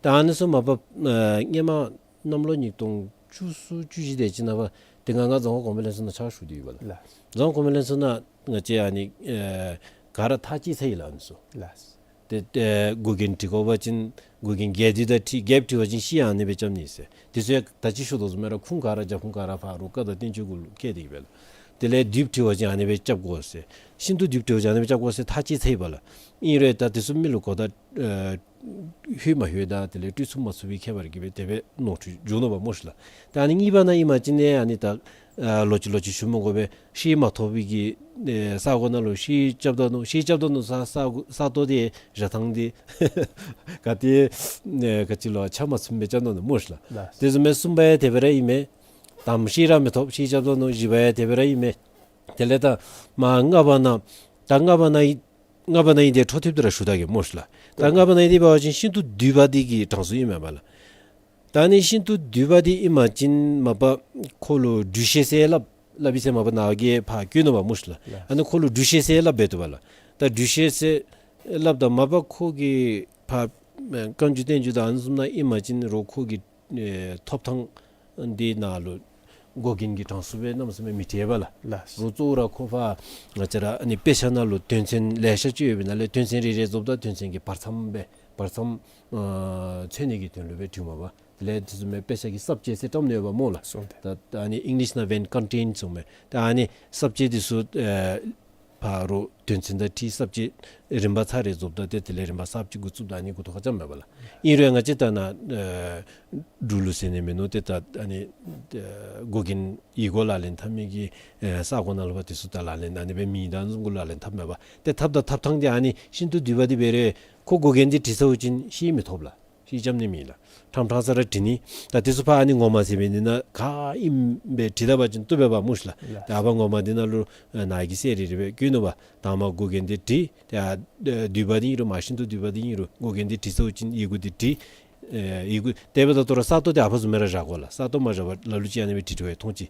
ད་ཨ་ནི་ཚུ་མ་པ་ཨ་སྔོན་མ་གནམ་ལོ་ཉིས་སྟོང་བཅུ་གསུམ་བཅུ་བཞི་དེ་ཅིག་ནང་པ་དེ་སྒང་ང་རྫོང་ཁ་གོང་འཕེལ་ལྷན་ཚོགས་ནང་ཕྱག་ཞུ་སྟེ་ཡོད་པ་ལགས། ལགས། རྫོང་ཁ་གོང་འཕེལ་ལྷན་ཚོགས་ནང་ང་བཅས་ཨ་ནི་ཨེ་ག་ར་ཐག་བཅད་ཚར་ཡི་ལགས་ཨ་ནི་ཚུ། ལགས། ཏེ་ཏེ་མགོ་རྒྱན་བྲི་དགོ་པ་ཅིན་མགོ་རྒྱན་རྒྱས་བསྡུས་དང་འཁྲིལ་རྒྱསཔ་བྲི་བ་ཅིན་ཤེལ་ཨ་ནི་སྦེ་རྐྱབ་ནི་ཟེར། དེ་ཚུ་ཡང་ད་ཅི་ཞུ་དོ་བཟུམ་སྦེ་ར་ཁུངས་ག་ར་རྒྱབ་ཁུངས་ག་ར་ཕ་རོ་བཀའ་དང་བསྟན་བཅོས་གུ་ལུ་བཀལ་ཏེ་གི་སྦེ་ལགས། དེ་ལས་བསྡུས་བྲི་བ་ཅིན་ཨ་ནི་སྦེ་རྐྱབ་དགོ་ཟེར། ཤིན་ཏུ་བསྡུས་བྲི་བ་ཅིན་ཨ་ནི་སྦེ་རྐྱབ་དགོ་ཟེར་ཐག་བཅད་ཚར་ཡི་པ་ལགས། ཨིན་རུང་ད་དེ་ཚུ་མི་ལུ་གོ་བརྡ་ཨེ་ལྷོད་མ་ལྷོད་དང་དེ་ལས་སྤྲོད་ཚུགས་མ་ཚུགས་པའི་ཁྱད་པར་གྱིས་སྦེ་དེ་སྦེ་ནོར་འཁྲུལ་འབྱུང་ནུག་པ་སྨོ་ལགས། ད་ཨ་ནི་གཉིས་པ་ནང་ཨིན་པ་ཅིན་ཨ་ནི་ད་ཨ་ལོག་ཅི་ལོག་ཅི་ཞུ་མི་དགོ་པས། ཤེལ་མ་ཐོབ་པའི་གི་ཨེ་ས་གོ་ནང་ལུ་ཤེལ་རྐྱབ་ད་ནུག། ཤེལ་རྐྱབ་ད་ནུག་ས་ས་གོ་ས་སྟོང་འདི་ར་ཐང་འདི་ག་ཏེ་ཨེ་ག་ཅི་ལོ་ཆ་མ་ཚུམ་སྦེ་རྐྱབ་ད་ནུག་སྨོ་ལགས། ལགས། དེ་བཟུམ་སྦེ་གསུམ་པ་ཡང་དེ་སྦེ་ར་ཨིན་མས། དང་པ་ཤེལ་ར་མི་ཐོབ། ཤེལ་རྐྱབ་ད་ནུག། བཞི་པ་ཡང་དེ་སྦེ་ར་ཨིན་མས། དེ་ལས་ད་མ་ལྔ་པ་ནང་ད་ལྔ་པ་ནང་ཨིན། ལྔ་པ་ནང་ཨིན་དེ་འཕྲོ་མཐུད་དེ་ར་ཞུ་ད་གེ་སྨོ་ལགས། ད་ལྔ་པ་ནང་ཨིན་དེ་འབད་བ་ཅིན་ཤིན་ཏུ་བསྡུས་པ་འདི་གི་གྲངས་སུ་ཨིན་མས་པ་ལགས། ད་ཨ་ནི་ཤིན་ཏུ་བསྡུས་པ་འདི་ཨིན་པ་ཅིན་མ་པ་ཁོ་ལུ་འབྲུ་ཤེལ་ཟེར་སླབ་སླབ་ཨིན་ཟེར་མ་པ་ནཱ་གིས་ཕར་བཀོད་ནུག་པ་སྨོ་ལགས། ལགས། ཨ་ནི་ཁོ་ལུ་འབྲུ་ཤེལ་ཟེར་སླབ་འབད་དོ་པ་ལགས། ད་འབྲུ་ཤེལ་ཟེར་སླབ་ད་མ་པ་ཁོ་གི་ཕར་ཨེ་བཀའ་འགྱུར་བསྟན་འགྱུར་དང་ཨ་ནི་བཟུམ་ནང་ཨིན་པ་ཅིན་རོགས་ཁོ་གི་ཨེ་ཐོབ་ཐང་འདི་ནང་ལུ་མགོ་རྒྱན་གྱི་གྲངས་སུ་སྦེ་གནམ་མེད་ས་མེད་མི་འཁྲིལ་བས་ལགས། ལགས། རོགས་གཙོ་བོ་ར་ཁོ་ཕར་ང་བཅས་ར་ཨ་ནི་དཔེ་ཆ་ནང་ལུ་དོན་ཚན་ལེ་ཤ་ཅིག་ཡོད་པའི་ནང་ལས་དོན་ཚན་རེ་རེ་རྫོགསཔ་ད་དོན་ཚན་གྱི་བར་མཚམས་སྦེ་བར་མཚམས་ཨ་མཚོན་ནི་གི་དོན་ལུ་སྦེ་བྲིཝ་མས་པ། དེ་ལས་དེ་བཟུམ་སྦེ་དཔེ་ཆ་གི་ས་བཅད་ཟེར་བཀྲམ་ནི་ཡོདཔ་སྨོ་ལགས། སོ་ཏེ། ད་ཨ་ནི་ཨིང་ལིཤ་ནང་Venn content གསུངམ་མས། ད་ཨ་ནི་ས་བཅད་འདི་ཚུ་ཨེ་ཕ་རོལ་དོན་ཚན་དང་འཁྲིལ་ས་བཅད་རིམ་པ་ཚར་རེ་རྫོགསཔ་ད་ཏེ་དེ་ལས་རིམ་པ་གསརཔ་ཅིག་འགོ་བཙུགསཔ་ད་ཨ་ནི་འགོ་ཐོག་ཁར་རྐྱབ་མས་པ་ལགས། ཨིན་རུང་ང་བཅས་ད་ནཱ་ཨེ་འབྲུག་ལུ་ཟེར་ནི་མིན་ནུག། ཏེ་ད་ཨ་ནི་ཨེ་མགོ་རྒྱན་ཡིག་མགོ་ལག་ལེན་འཐབ་མི་གི་ཨེ་ས་གོ་ནང་ལུ་འབད་དེ་ཚུ་ད་ལག་ལེན་ཨ་ནི་སྦེ་མེད། ད་ཨ་ནི་བཟུམ་གུ་ལག་ལེན་འཐབ་མས་པ། ཏེ་འཐབ་ད་འཐབ་ཐངས་འདི་ཨ་ནི་ཤིན་ཏུ་བསྡུས་པ་འདི་འབད་རུང་ཁོ་མགོ་རྒྱན་འདི་བྲིས་ཚརཝ་ཅིན་ཤེལ་མི་ཐོབ་ལགས། ཤེལ་རྐྱབ་ནི་མེད་ལགས། ཕྲང་ཕྲང་ས་ར་བྲི་ནི། ད་དེ་ཚུ་ཕར་ཨ་ནི་ངོ་མ་ཟེར་མི་འདི་ནང་ག་ཨིནམ་སྦེ་བྲིས་ད་པ་ཅིན་བཏུབ་པས་པ་སྨོ་ལགས། ལགས། ད་ཨ་ཕར་ངོ་མ་འདི་ནང་ལུ་ཨེ་ནཱ་གིས་གསལ་རི་རི་སྦེ་བཀོད་ནུག་པ། དང་པ་མགོ་རྒྱན་འདི་བྲི། ད་ཨ་བསྡུས་པ་འདི་ཨིན་རུང་མ་ཤིན་ཏུ་བསྡུས་པ་འདི་ཨིན་རུང་མགོ་རྒྱན་འདི་བྲིས་ཚརཝ་ཅིན་ཡི་གུ་འདི་བྲི། ཨེ་ཡི་གུ་དེ་འབདཝ་ད་ལྟོ་ར་ས་སྟོང་འདི་ཨ་ཕར་བཟུམ་སྦེ་ར་བཞག་དགོ་ལགས། ས་སྟོང་མ་བཞག་པར་ལ་ལུ་ཅིག་ཨ་ནི་སྦེ་བྲིས་བྲིསཝ་ཡང་མཐོང་ཅི།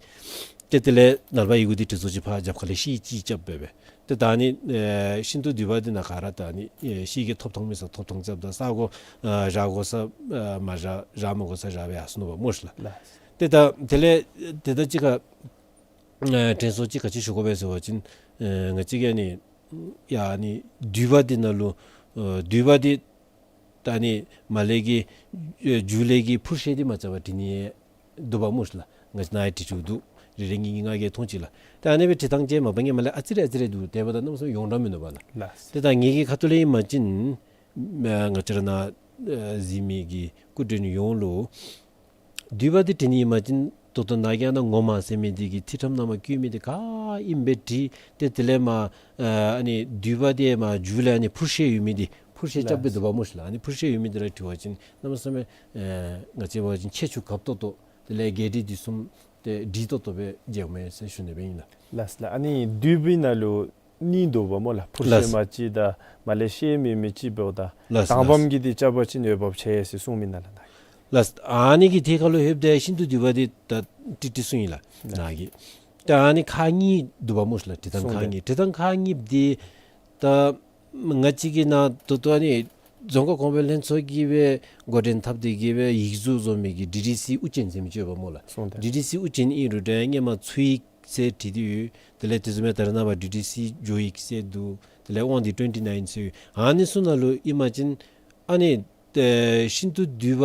ཏེ་དེ་ལས་ནངས་པ་ཡི་གུ་འདི་བྲིས་ཚརཝ་ཅིག་ཕར་རྒྱབ་ཁ་ལས་ཤེལ་ཅིག་རྐྱབ་སྦེ་སྦེ། ཏེ་ད་ཨ་ནི་ཨེ་ཤིན་ཏུ་བསྡུས་པ་འདི་ནང་ག་ར་ད་ཨ་ནི་ཨེ་ཤེལ་གྱི་ཐོབ་ཐངས་མེད་ས་ཐོབ་ཐངས་རྐྱབ་ད་ས་གོ་ཨ་བཞག་དགོ་ས་ཨ་མ་བཞག་བཞག་མ་དགོ་ས་བཞག་སྦེ་ཡར་སོ་ནུག་པ་སྨོ་ལགས། ལགས། ཏེ་ད་དེ་ལས་ཏེ་ད་ཅི་ཁར་ཨེ་དྲན་གསོ་ཅིག་ག་ཅི་ཞུ་དགོ་པས་ཟེར་བ་ཅིན་ཨེ་ང་བཅས་ཀྱིས་ཨ་ནི་ཡ་ཨ་ནི་བསྡུས་པ་འདི་ནང་ལུ་ཨེ་བསྡུས་པ་འདི་ད་ཨ་ནི་མར་ལས་ཀྱི་ཨེ་མཇུག་ལས་ཀྱི་འཕུར་ཤེལ་འདི་མ་རྐྱབ་པར་བྲི་ནི་འདུག་པ་སྨོ་ལགས། ང་བཅས་ནཱ་ཡང་བྲིས་བྲིསཝ་འདུག། རེ་རེ་གཉིས་གཉིས་ང་གིས་མཐོང་ཅི་ལགས། ད་ཨ་ནི་སྦེ་བྲིས་ཐངས་ཅིག་མ་པ་སྔོན་མ་ལས་ཨ་ཙི་རེ་ཨ་ཙི་རེ་འདུག། དེ་འབདཝ་ད་གནམ་མེད་ས་མེད་ཡོངས་གྲགས་མིན་འདུག་པ་ལགས། ལགས། ཏེ་ད་ངེ་གི་ཁ་ཐུག་ལས་ཨིན་པ་ཅིན་ཨེ་ང་བཅས་ར་ནཱ་ཨེ་གཟིགས་མི་གི་སྐུ་མགྲོན་ཡོངས་ལུ་བསྡུས་པ་འདི་བྲི་ནི་ཨིན་པ་ཅིན་ད་ལྟོ་ནཱ་གིས་ཨ་ནཱ་ངོ་མ་ཟེར་མི་འདི་གི་ཐིག་ཕྲེང་ནང་མར་བཀོད་མི་འདི་ག་ཨིནམ་སྦེ་བྲི། ཏེ་དེ་ལས་མར་ཨ་ཨ་ནི་བསྡུས་པ་འདི་མར་མཇུག་ལས་ཨ་ནི་འཕུར་ཤེལ་ཡོད་མི་འདི་འཕུར་ཤེལ་རྐྱབ་སྦེ་འདུག་པ་སྨོ་ལགས། ཨ་ནི་འཕུར་ཤེལ་ཡོད་མི་འདི་ར་བྲི་བ་ཅིན་གནམ་མེད་ས་མེད་ཨེ་ང་བཅས་འབད་བ་ཅིན་ཁྱད་ཆོས་དགའ་ཏོག་ཏོ་དེ་ལས་རྒྱས་འབྲིང་བསྡུས་གསུམ་ཏེ་འགྲིག་ཏོག་ཏོ་སྦེ་མཇལཝ་མས་ཟེར་ཞུ་ནི་སྦེ་ཨིན་ལགས། ལགས་ལགས། ཨ་ནི་བསྡུས་པའི་ནང་ལུ་གཉིས་འདུག་པ་སྨོ་ལགས། འཕུར་ཤེལ་ལགས། མ་ཅིག་དང་མར་ལས་ཤེལ་མེད་མི་ཅིག་འབདཝ་ད། ལགས་དང་པམ་ལགས། གི་འདི་རྐྱབ་པ་ཅིན་འོས་འབབ་ཆེ་ཟེར་གསུངས་མི་ནང་ལུ་ནཱ། ལགས། ཨ་ནི་གི་ཐད་ཁར་ལུ་ལྷོདཔ་ད་ཤིན་ཏུ་བསྡུས་པ་འདི་ད་ཏིག་ཏིག་གསུངས་ཡི་ལགས། ལགས། ནཱ་གི་ད་ཨ་ནི་ཁག་གཉིས་འདུག་པ་སྨོ་ལགས། བྲིས་ཐངས་ཁག་གཉིས། བྲིས་ཐངས་ཁག་གཉིས་འདི་ད་ང་བཅས་ཀྱི་ནཱ་ད་ལྟོ་ཨ་ནི་རྫོང་ཁ་གོང་འཕེལ་ལྷན་ཚོགས་ཀྱིས་སྦེ་འགོ་འདྲེན་འཐབ་སྟེ་གི་སྦེ་ཡིག་གཟུགས་བཟོ་མི་གི་ཌི་ཌི་སི་དབུ་ཅན་ཟེར་མི་ཅིག་ཡོདཔ་སྨོ་ལགས། ཌི་ཌི་སི་དབུ་ཅན་ཨིན་རུང་འདྲ་སྔོན་མ་ཚུ་ཡིག་ཟེར་བྲིས་ཏེ་ཡོད། དེ་ལས་དེ་བཟུམ་མའི་ད་རེས་ནངས་པ་ཌི་ཌི་སི་ཇོ་ཡིག་ཟེར་འདུག། དེ་ལས་དབང་འདུས་ཊུ་ཝེན་ཊི་ནའིན་ཟེར་ཡོད། ཨ་ནི་ཚུ་ནང་ལུ་ཨིན་པ་ཅིན་ཨ་ནི་ཏེ་ཤིན་ཏུ་བསྡུས་པ་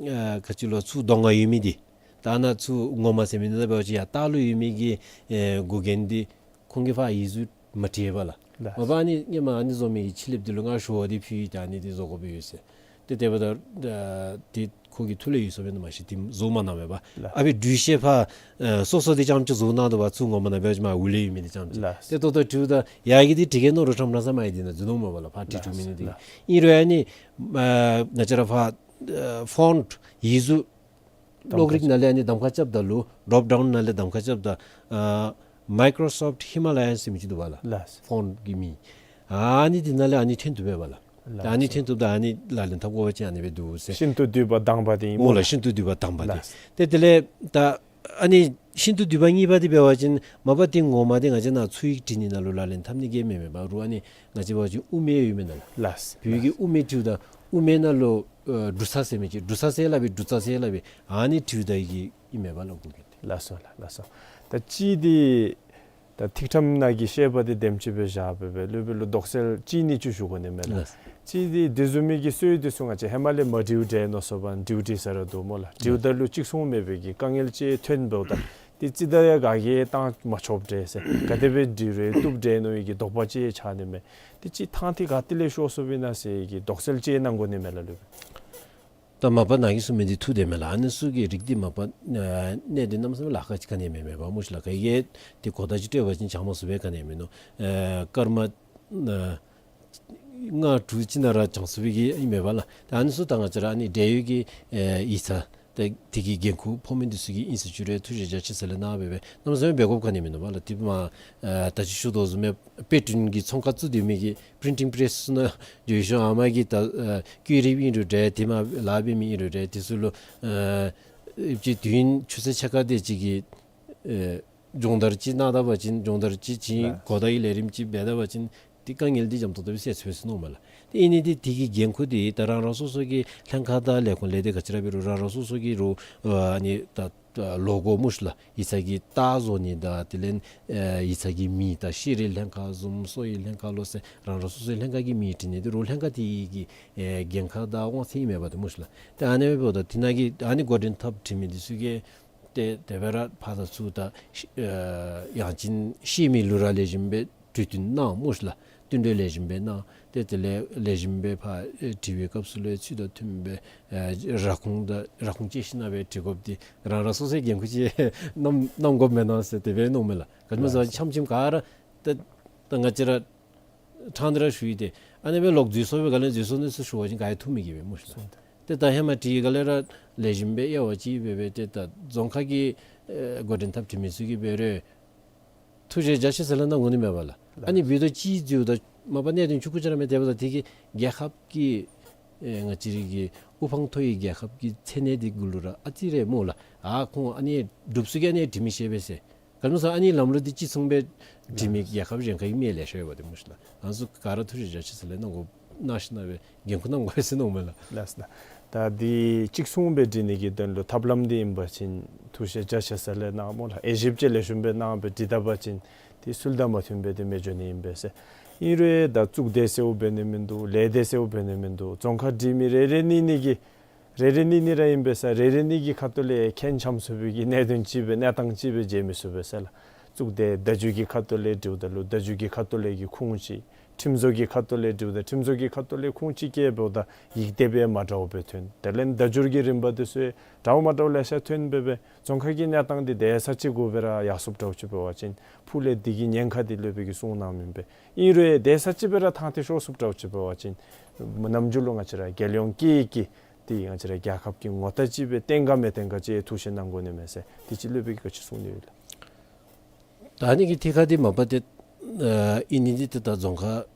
ཨ་ག་ཅི་ལོ་ཚུར་གདོང་ཁར་ཡོད་མི་འདི་ད་ནཱ་ཚུར་ངོ་མ་ཟེར་མི་འདི་ད་འབད་བ་ཅིན་ཡར་ལྟག་ལུ་ཡོད་མི་གི་ཨེ་འགོ་རྒྱན་འདི་ཁོང་གིས་ཕར་ཡིག་གཟུགས་མ་བྲིས་པས་ལགས། ལགས། མ་པ་ཨ་ནི་སྔོན་མ་ཨ་ནི་བཟོ་མི་གི་ཕྱི་གླིངཔ་འདི་ལུ་ང་ཞུ་བ་འདི་ཕུལ་ཡི། ད་ཨ་ནི་འདི་བཟོ་དགོཔ་ཡོད་ཟེར། ཏེ་དེ་འབདཝ་ད་ཨ་འདི་ཁོ་གི་ཐུགས་ལས་ཡོལ་སོངམ་ཨིན་ན་མ་ཤེས། འདི་བཟོ་མ་གནང་བས་པ། ལགས། ཨ་ཕི་འགྲུལ་བཞུད་ཕར་ཨ་སོ་སོ་འདི་རྐྱངམ་ཅིག་བཟོ་གནང་དོ་བ། ཚུར་ངོ་མ་ནཱ་འབད་བ་ཅིན་མར་འོག་ལས་ཡོད་མི་འདི་རྐྱངམ་ཅིག། ལགས། ཏེ་ད་ལྟོ་འབྲིཝ་ད་ཡར་གི་འདི་བྲི་གེ་ནོར་རུང་ཁྲམ་ར་ས་མ་ཡི་འདི་ནང་འཛུལ་ནུག་སྨོ་ལགས། ཕར་བྲིས་བཅུག་མི་འདི། ལགས། ཨིན་རུང་ཨ་ནི་ཨ་ང་བཅས་ར་ཕར་ཨ་ཕོནཊ་ཡིག་གཟུགས་གློག་རིག་ནང་ལས་ཨ་ནི་གདམ་ཁ་རྐྱབ་ད་ལུ་ཌོབ་ཌའུན་ནང་ལས་གདམ་ཁ་རྐྱབ་ད་ཨ་མའི་ཀོརོ་སོཕཊ་ཧི་མ་ལ་ཡཱན་ཟེར་མི་ཅིག་འདུག་པ་ལགས། ལགས། ཕོནཊ་གི་མིང་ཨ་ནི་འདི་ནང་ལས་ཨ་ནི་ཐོན་བཏུབ་པས་པ་ལགས། ལགས། ད་ཨ་ནི་ཐོན་བཏུབ་ད་ཨ་ནི་ལག་ལེན་འཐབ་དགོ་པ་ཅིན་ཨ་ནི་སྦེ་འདུག་ཟེར། ཤིན་ཏུ་བསྡུས་པ་དང་པ་འདི་ཨིན་སྨོ་ལགས། ལགས། ཤིན་ཏུ་བསྡུས་པ་དང་པ་འདི། ལགས། ཏེ་དེ་ལས་ད་ཨ་ནི་ཤིན་ཏུ་བསྡུས་པ་གཉིས་པ་འདི་འབད་བ་ཅིན་མ་པ་འདི་ངོ་མ་འདི་ང་བཅས་ནཱ་ཚུ་ཡིག་བྲི་ནི་ནང་ལུ་ལག་ལེན་འཐབ་ནི་གི་མེན་མེན་པ། རུང་ཨ་ནི་ང་བཅས་འབད་བ་ཅིན་དབུ་མེད་ཡོད་མི་ནང་ལུ། ལགས། བོད་ཀྱི་དབུ་མེད་བྲིཝ་ད་དབུ་མེད་ནང་ལུ་ཨ་འབྲུ་ཚ་ཟེར་མི་ཅིག། འབྲུ་ཚ་ཟེར་སླབ་པའི་འབྲུ་ཚ་ཟེར་སླབ་པའི་ཨ་ནི་བྲིཝ་ད་གི་ཨིན་མས་པ་ལགས་གོ་གི། ལགས་སོ་ལགས། ལགས་སོ། ད་གཅིག་འདི་ད་ཐིག་ཕྲེང་ནང་གི་བཤད་པ་འདི་དེམ་ཅིག་སྦེ་བཞག་སྦེ་སྦེ་སློབ་དཔོན་ལུ་དོགས་སེལ་གཅིག་གཉིས་ཅིག་ཞུ་དགོ་ནི་མས་ལགས། ལགས། གཅིག་འདི་དེ་བཟུམ་མའི་གི་སྲོལ་འདི་ཚུ་ང་བཅས་ཧེ་མ་ལས་མ་བྲིཝ་འདྲས་མནོ་སོང་པ། བྲིཝ་བྲིས་ས་ར་འདུག་སྨོ་ལགས། བྲིཝ་ད་ལུ་གཅིག་མཚུངས་མེད་པའི་གི་དཀའ་ངལ་ཅིག་ཐོན་འབདཝ་ད་འདི་ཅིག་ད་ཡང་ག་གིས་བཏང་མ་ཆོགཔ་འདྲས་ཟེར། ག་དེ་སྦེ་འབྲི་རུང་བཏུབ་འདྲས་མནོ་བའི་གི་དོགས་པ་ཅིག་ཆགས་ནི་མས། འདི་ཅིག་ཐང་འདི་ག་ཏེ་ལས་ཤོར་སོང་པས་ན་ཟེར་གི་དོགས་སེལ་ཅིག་གནང་དགོ་ནི་མས་ལགས་སློབ་དཔོན། ད་མ་པ་ནཱ་གིས་གསུངས་མི་འདི་ཐུགས་བདེན་མས་ལགས། ཨ་ནི་ཚུ་གི་རིགས་འདི་མ་པ་ཨ་གནད་དོན་གནམ་མེད་ས་མེད་ལཱ་ཁག་ཅིག་ག་ནི་མེད་མས་པ་སྨོ་ལགས། ག་གིས་འདི་གོ་བརྡ་ཅིག་སྤྲོད་པ་ཅིན་བྱང་མ་ཚུགས་པའི་ག་ནི་མིན་ནུག། ཨ་སྐར་མ་ཨ་ལྔ་དྲུག་ཅིག་ནང་ར་བྱང་ཚུགས་པའི་གི་ཨིན་མས་པ་ལགས། ད་ཨ་ནི་ཚུ་ད་ང་བཅས་ར་ཨ་ནི་འབྲེལ་ཡོད་ཀྱི་ཨ་ཡིག་ཚང་ད་དེ་གི་འགན་ཁུར་ཕོག་མི་འདི་ཚུ་གིས་ཨིན་ཟེར་ཞུ་རུང་ཐུགས་རྗེ་རྒྱ་ཆེ་ཟེར་ལས་གནང་སྦེ་སྦེ་གནམ་མེད་ས་མེད་འབད་དགོཔ་ག་ནི་མིན་ནུག་པ་ལགས། དེ་མ་ཨ་ད་ཅི་ཞུ་དོ་བཟུམ་སྦེ་དཔེ་སྐྲུན་གྱི་ཚོང་ཁང་བཙུགས་སྡོད་མི་གི་པི་རིན་ཊིང་པེ་རེསི་ནང་འགྱོ་ཞིནམ་ཨ་མ་གིས་ད་ཨ་བཀོད་རིགཔ་ཨིན་རུང་འདྲ་དེ་མ་ལཱ་འབད་མི་ཨིན་རུང་འདྲ་དེ་ཚུ་ལུ་ཨ་ཅིག་དུས་ཡུན་ཆུ་ཚོད་ཕྱེད་ཀ་དེ་ཅིག་གི་ཨ་སྦྱོང་བརྡར་ཅིག་གནང་ད་པ་ཅིན་སྦྱོང་བརྡར་ཅིག་ཅིག་ལགས། གོ་བརྡ་གི་ལས་རིམ་ཅིག་འབད་ད་པ་ཅིན་དེ་དཀའ་ངལ་འདི་འཇམ་ཏོང་ཏོ་སྦེ་སེལ་ཚུགས་པས་ཟེར་མནོཝ་མས་ལགས། དེ་ཨིན་ནི་འདི་དེ་གི་འགན་ཁུར་འདི་ད་རང་རང་སོ་སོ་གི་ལྷན་ཁག་དང་ལས་ཁུངས་ལས་སྡེ་ག་ཅི་ར་འབད་རུང་རང་རང་སོ་སོ་གི་རུང་ཨ་ནི་ད་ད་ལོ་གོ་སྨོ་ལགས། ཡིག་ཚང་གི་རྟགས་བཟོ་ནི་དང་དེ་ལས་ཨ་ཡིག་ཚང་གི་མིང་ད་ཤེས་རིག་ལྷན་ཁག་བཟུམ་གསོ་བའི་ལྷན་ཁག་ལོ་ཟེར་རང་རང་སོ་སོའི་ལྷན་ཁག་གི་མིང་བྲིས་ནི་འདི་རུང་ལྷན་ཁག་དེ་གི་ཨ་འགན་ཁག་དང་དབང་ཚད་ཨིན་མས་པ་དེ་སྨོ་ལགས། ཏེ་ཨ་ནི་འབདཝ་ད་དེ་ནང་གི་ཨ་ནི་འགོ་འདྲེན་འཐབ་བྲིས་མི་འདི་ཚུ་གིས་ཏེ་དེ་སྦེ་ར་ཕར་དང་ཚུར་ད་ཨ་ཡང་ཅིན་ཤེས་མི་ལུ་ར་ལེགས་ཤོམ་སྦེ་གྲོས་བསྟུན་གནང་སྨོ་ལགས། བསྟུན་གྲོས་ལེགས་ཤོམ་སྦེ་གནང་། ཏེ་དེ་ལས་ལེགས་ཤོམ་སྦེ་ཕར་ཨེ་བྲི་བའི་སྐབས་སུ་ལུ་ཚུལ་དང་མཐུནམ་སྦེ་ཨེ་ར་ཁུངས་དང་ར་ཁུངས་བཅད་ཞིན་ན་སྦེ་བྲི་དགོཔ་འདི་རང་རང་སོ་སོའི་འགན་ཁུར་ཅིག་གནང་གནང་དགོཔ་མེན་ན་ཟེར་དེ་སྦེ་མནོཝ་མས་ལགས། ག་ཅི་སྨོ་ཟེར་བ་ཅིན་ཆམ་ཆིམ་ག་ར་ཏེ་ད་ང་བཅས་ར་ཕྲང་སྟེ་ར་ཞུ་ཡི། ཏེ་ཨ་ནི་སྦེ་ལོག་འཛོལ་སོང་པའི་སྒང་ལས་འཛོལ་སོང་ནི་ཚུ་ཞུ་བ་ཅིན་ག་ཡང་ཐུགས་མི་དགྱེས་པས་སྨོ་ལགས། ཏེ་ད་ཧེ་མ་བྲིས་སྒང་ལས་ར་ལེགས་ཤོམ་སྦེ་དབྱེ་བ་ཕྱེ་སྦེ་སྦེ་ཏེ་ད་རྫོང་ཁག་གི་ཨེ་འགོ་འདྲེན་འཐབ་བྲིས་མི་ཚུ་གིས་འབད་རུང་ཐུགས་རྗེ་རྒྱ་ཆེ་ཟེར་ལས་གནང་དགོ་ནི་མས་པ་ལགས། ཨ་ནི་འབདཝ་ད་ཅིག་འཛོལཝ་ད་མ་པ་གནད་དོན་ཆུང་ཀུ་ཅིག་ར་མེན། དེ་འབདཝ་ད་དེ་གིས་རྒྱལ་ཁབ་ཀྱི་ཨེ་ང་བཅས་རའི་གི་དབུ་འཕང་མཐོ་བའི་རྒྱལ་ཁབ་ཀྱི་མཚན་གནས་འདི་གུ་ལུ་ར་ཨ་ཙི་རེ་སྨོ་ལགས། ཨ་ཁོང་ཨ་ནི་སྒྲུབ་ས་གི་ཨ་ནི་བྲིས་མི་ཤེས་པས་ཟེར། ག་ཅི་སྨོ་ཟེར་བ་ཅིན་ཨ་ནི་ལམ་ལུགས་འདི་ཅིག་མཚུངས་སྦེ་བྲིས་མི་རྒྱལ་ཁབ་གཞན་ཁར་གི་མི་ལེ་ཤ་ཡོད་པ་དེ་སྨོ་ལགས། ང་ཚུ་ག་ར་ཐུགས་རྗེ་རྒྱ་ཆེ་ཟེར་ལས་གནང་དགོ་གནང་ཞིན་ན་སྦེ་འགན་ཁུར་གནང་དགོ་ཟེར་མནོཝ་མས་ལགས། ལགས་སོ་ལགས། ད་འདི་གཅིག་མཚུངས་སྦེ་བྲི་ནི་གི་དོན་ལུ་ཐབས་ལམ་འདི་ཨིན་པ་ཅིན་ཐུགས་རྗེ་རྒྱ་ཆེ་ཟེར་ལས་གནང་སྨོ་ལགས། དབྱེ་ཞིབ་ཅིག་ལེགས་ཤོམ་སྦེ་གནང་སྦེ་བྲིས་ད་པ་ཅིན་འདི་ཚུལ་དང་མ་མཐུན་པས། འདི་མི་འགྱོ་ནི་ཨིན་པས་ཟེར། ཨིན་རུང་ད་གཙུག་སྡེ་ཟེརཝ་འབད་ནི་མིན་འདུག། ལས་སྡེ་ཟེརཝ་འབད་ནི་མིན་འདུག། རྫོང་ཁ་བྲིས་མི་རེ་རེ་གཉིས་གཉིས་ཀྱིས་རེ་རེ་གཉིས་གཉིས་ར་ཨིན་པས་ཟེར། རེ་རེ་གཉིས་ཀྱི་ཁ་ཐུག་ལས་ཁྱད་འཆམ་ཚུགས་པའི་གི་གནད་དོན་ཅིག་སྦེ་གནས་སྟངས་ཅིག་སྦེ་མཇལ་མི་ཚུགས་པས་ཟེར་ལགས། གཙུག་སྡེ་བརྡ་བརྒྱུད་ཀྱི་ཁ་ཐུག་ལས་བྲིཝ་ད་ལུ་བརྡ་བརྒྱུད་ཀྱི་ཁ་ཐུག་ལས་ཀྱི་ཁུངས་ཅིག། ཁྲིམས་བཟོ་གི་ཁ་ཐུག་ལས་བྲིཝ་ད་ཁྲིམས་བཟོ་གི་ཁ་ཐུག་ལས་ཁུངས་ཅིག་བཀལ་འབདཝ་ད་ཡིག་དེབ་ཡང་མ་འདྲཝ་སྦེ་ཐོན། དེ་ལས་བརྡ་བརྒྱུད་ཀྱི་རིམ་པ་འདི་ཚུ་འདྲཝ་མ་འདྲཝ་ལེ་ཤ་ཐོན་སྦེ་སྦེ་རྫོང་ཁ་གི་གནས་སྟངས་འདི་དེ་ས་ཅིག་གུ་སྦེ་ར་ཡར་སོངམ་འདྲཝ་ཅིག་འབད་བ་ཅིན་ཕུགས་ལས་འདི་གི་ཉེན་ཁ་འདི་སློབ་དཔོན་གྱིས་གསུངས་གནངམ་ཨིན་པས། ཨིན་རུང་དེ་ས་ཅིག་སྦེ་ར་ཐང་འདི་ཤོར་སོངམ་འདྲཝ་ཅིག་འབད་བ་ཅིན་ནམ་རྒྱུན་ལུ་ང་བཅས་ར་རྒྱལ་ཡོངས་ཀྱི་གི་འདི་ང་བཅས་ར་རྒྱལ་ཁབ་ཀྱི་ངོ་རྟགས་ཅིག་སྦེ་བརྟན་ག་མི་བརྟན་ག་ཅིག་ཐུགས་བཞེད་གནང་དགོ་ནི་མས་ཟེར། འདི་ཅིག་སློབ་དཔོན་གྱིས་ག་ཅི་གསུང་ནི་ཡོད་ལགས། ད་ཨ་ནི་གི་ཐད་ཁར་འདི་མ་པ་འདི་ཨ་ཨིན་ནི་འདི་ཏེ་ད་རྫོང་ཁ་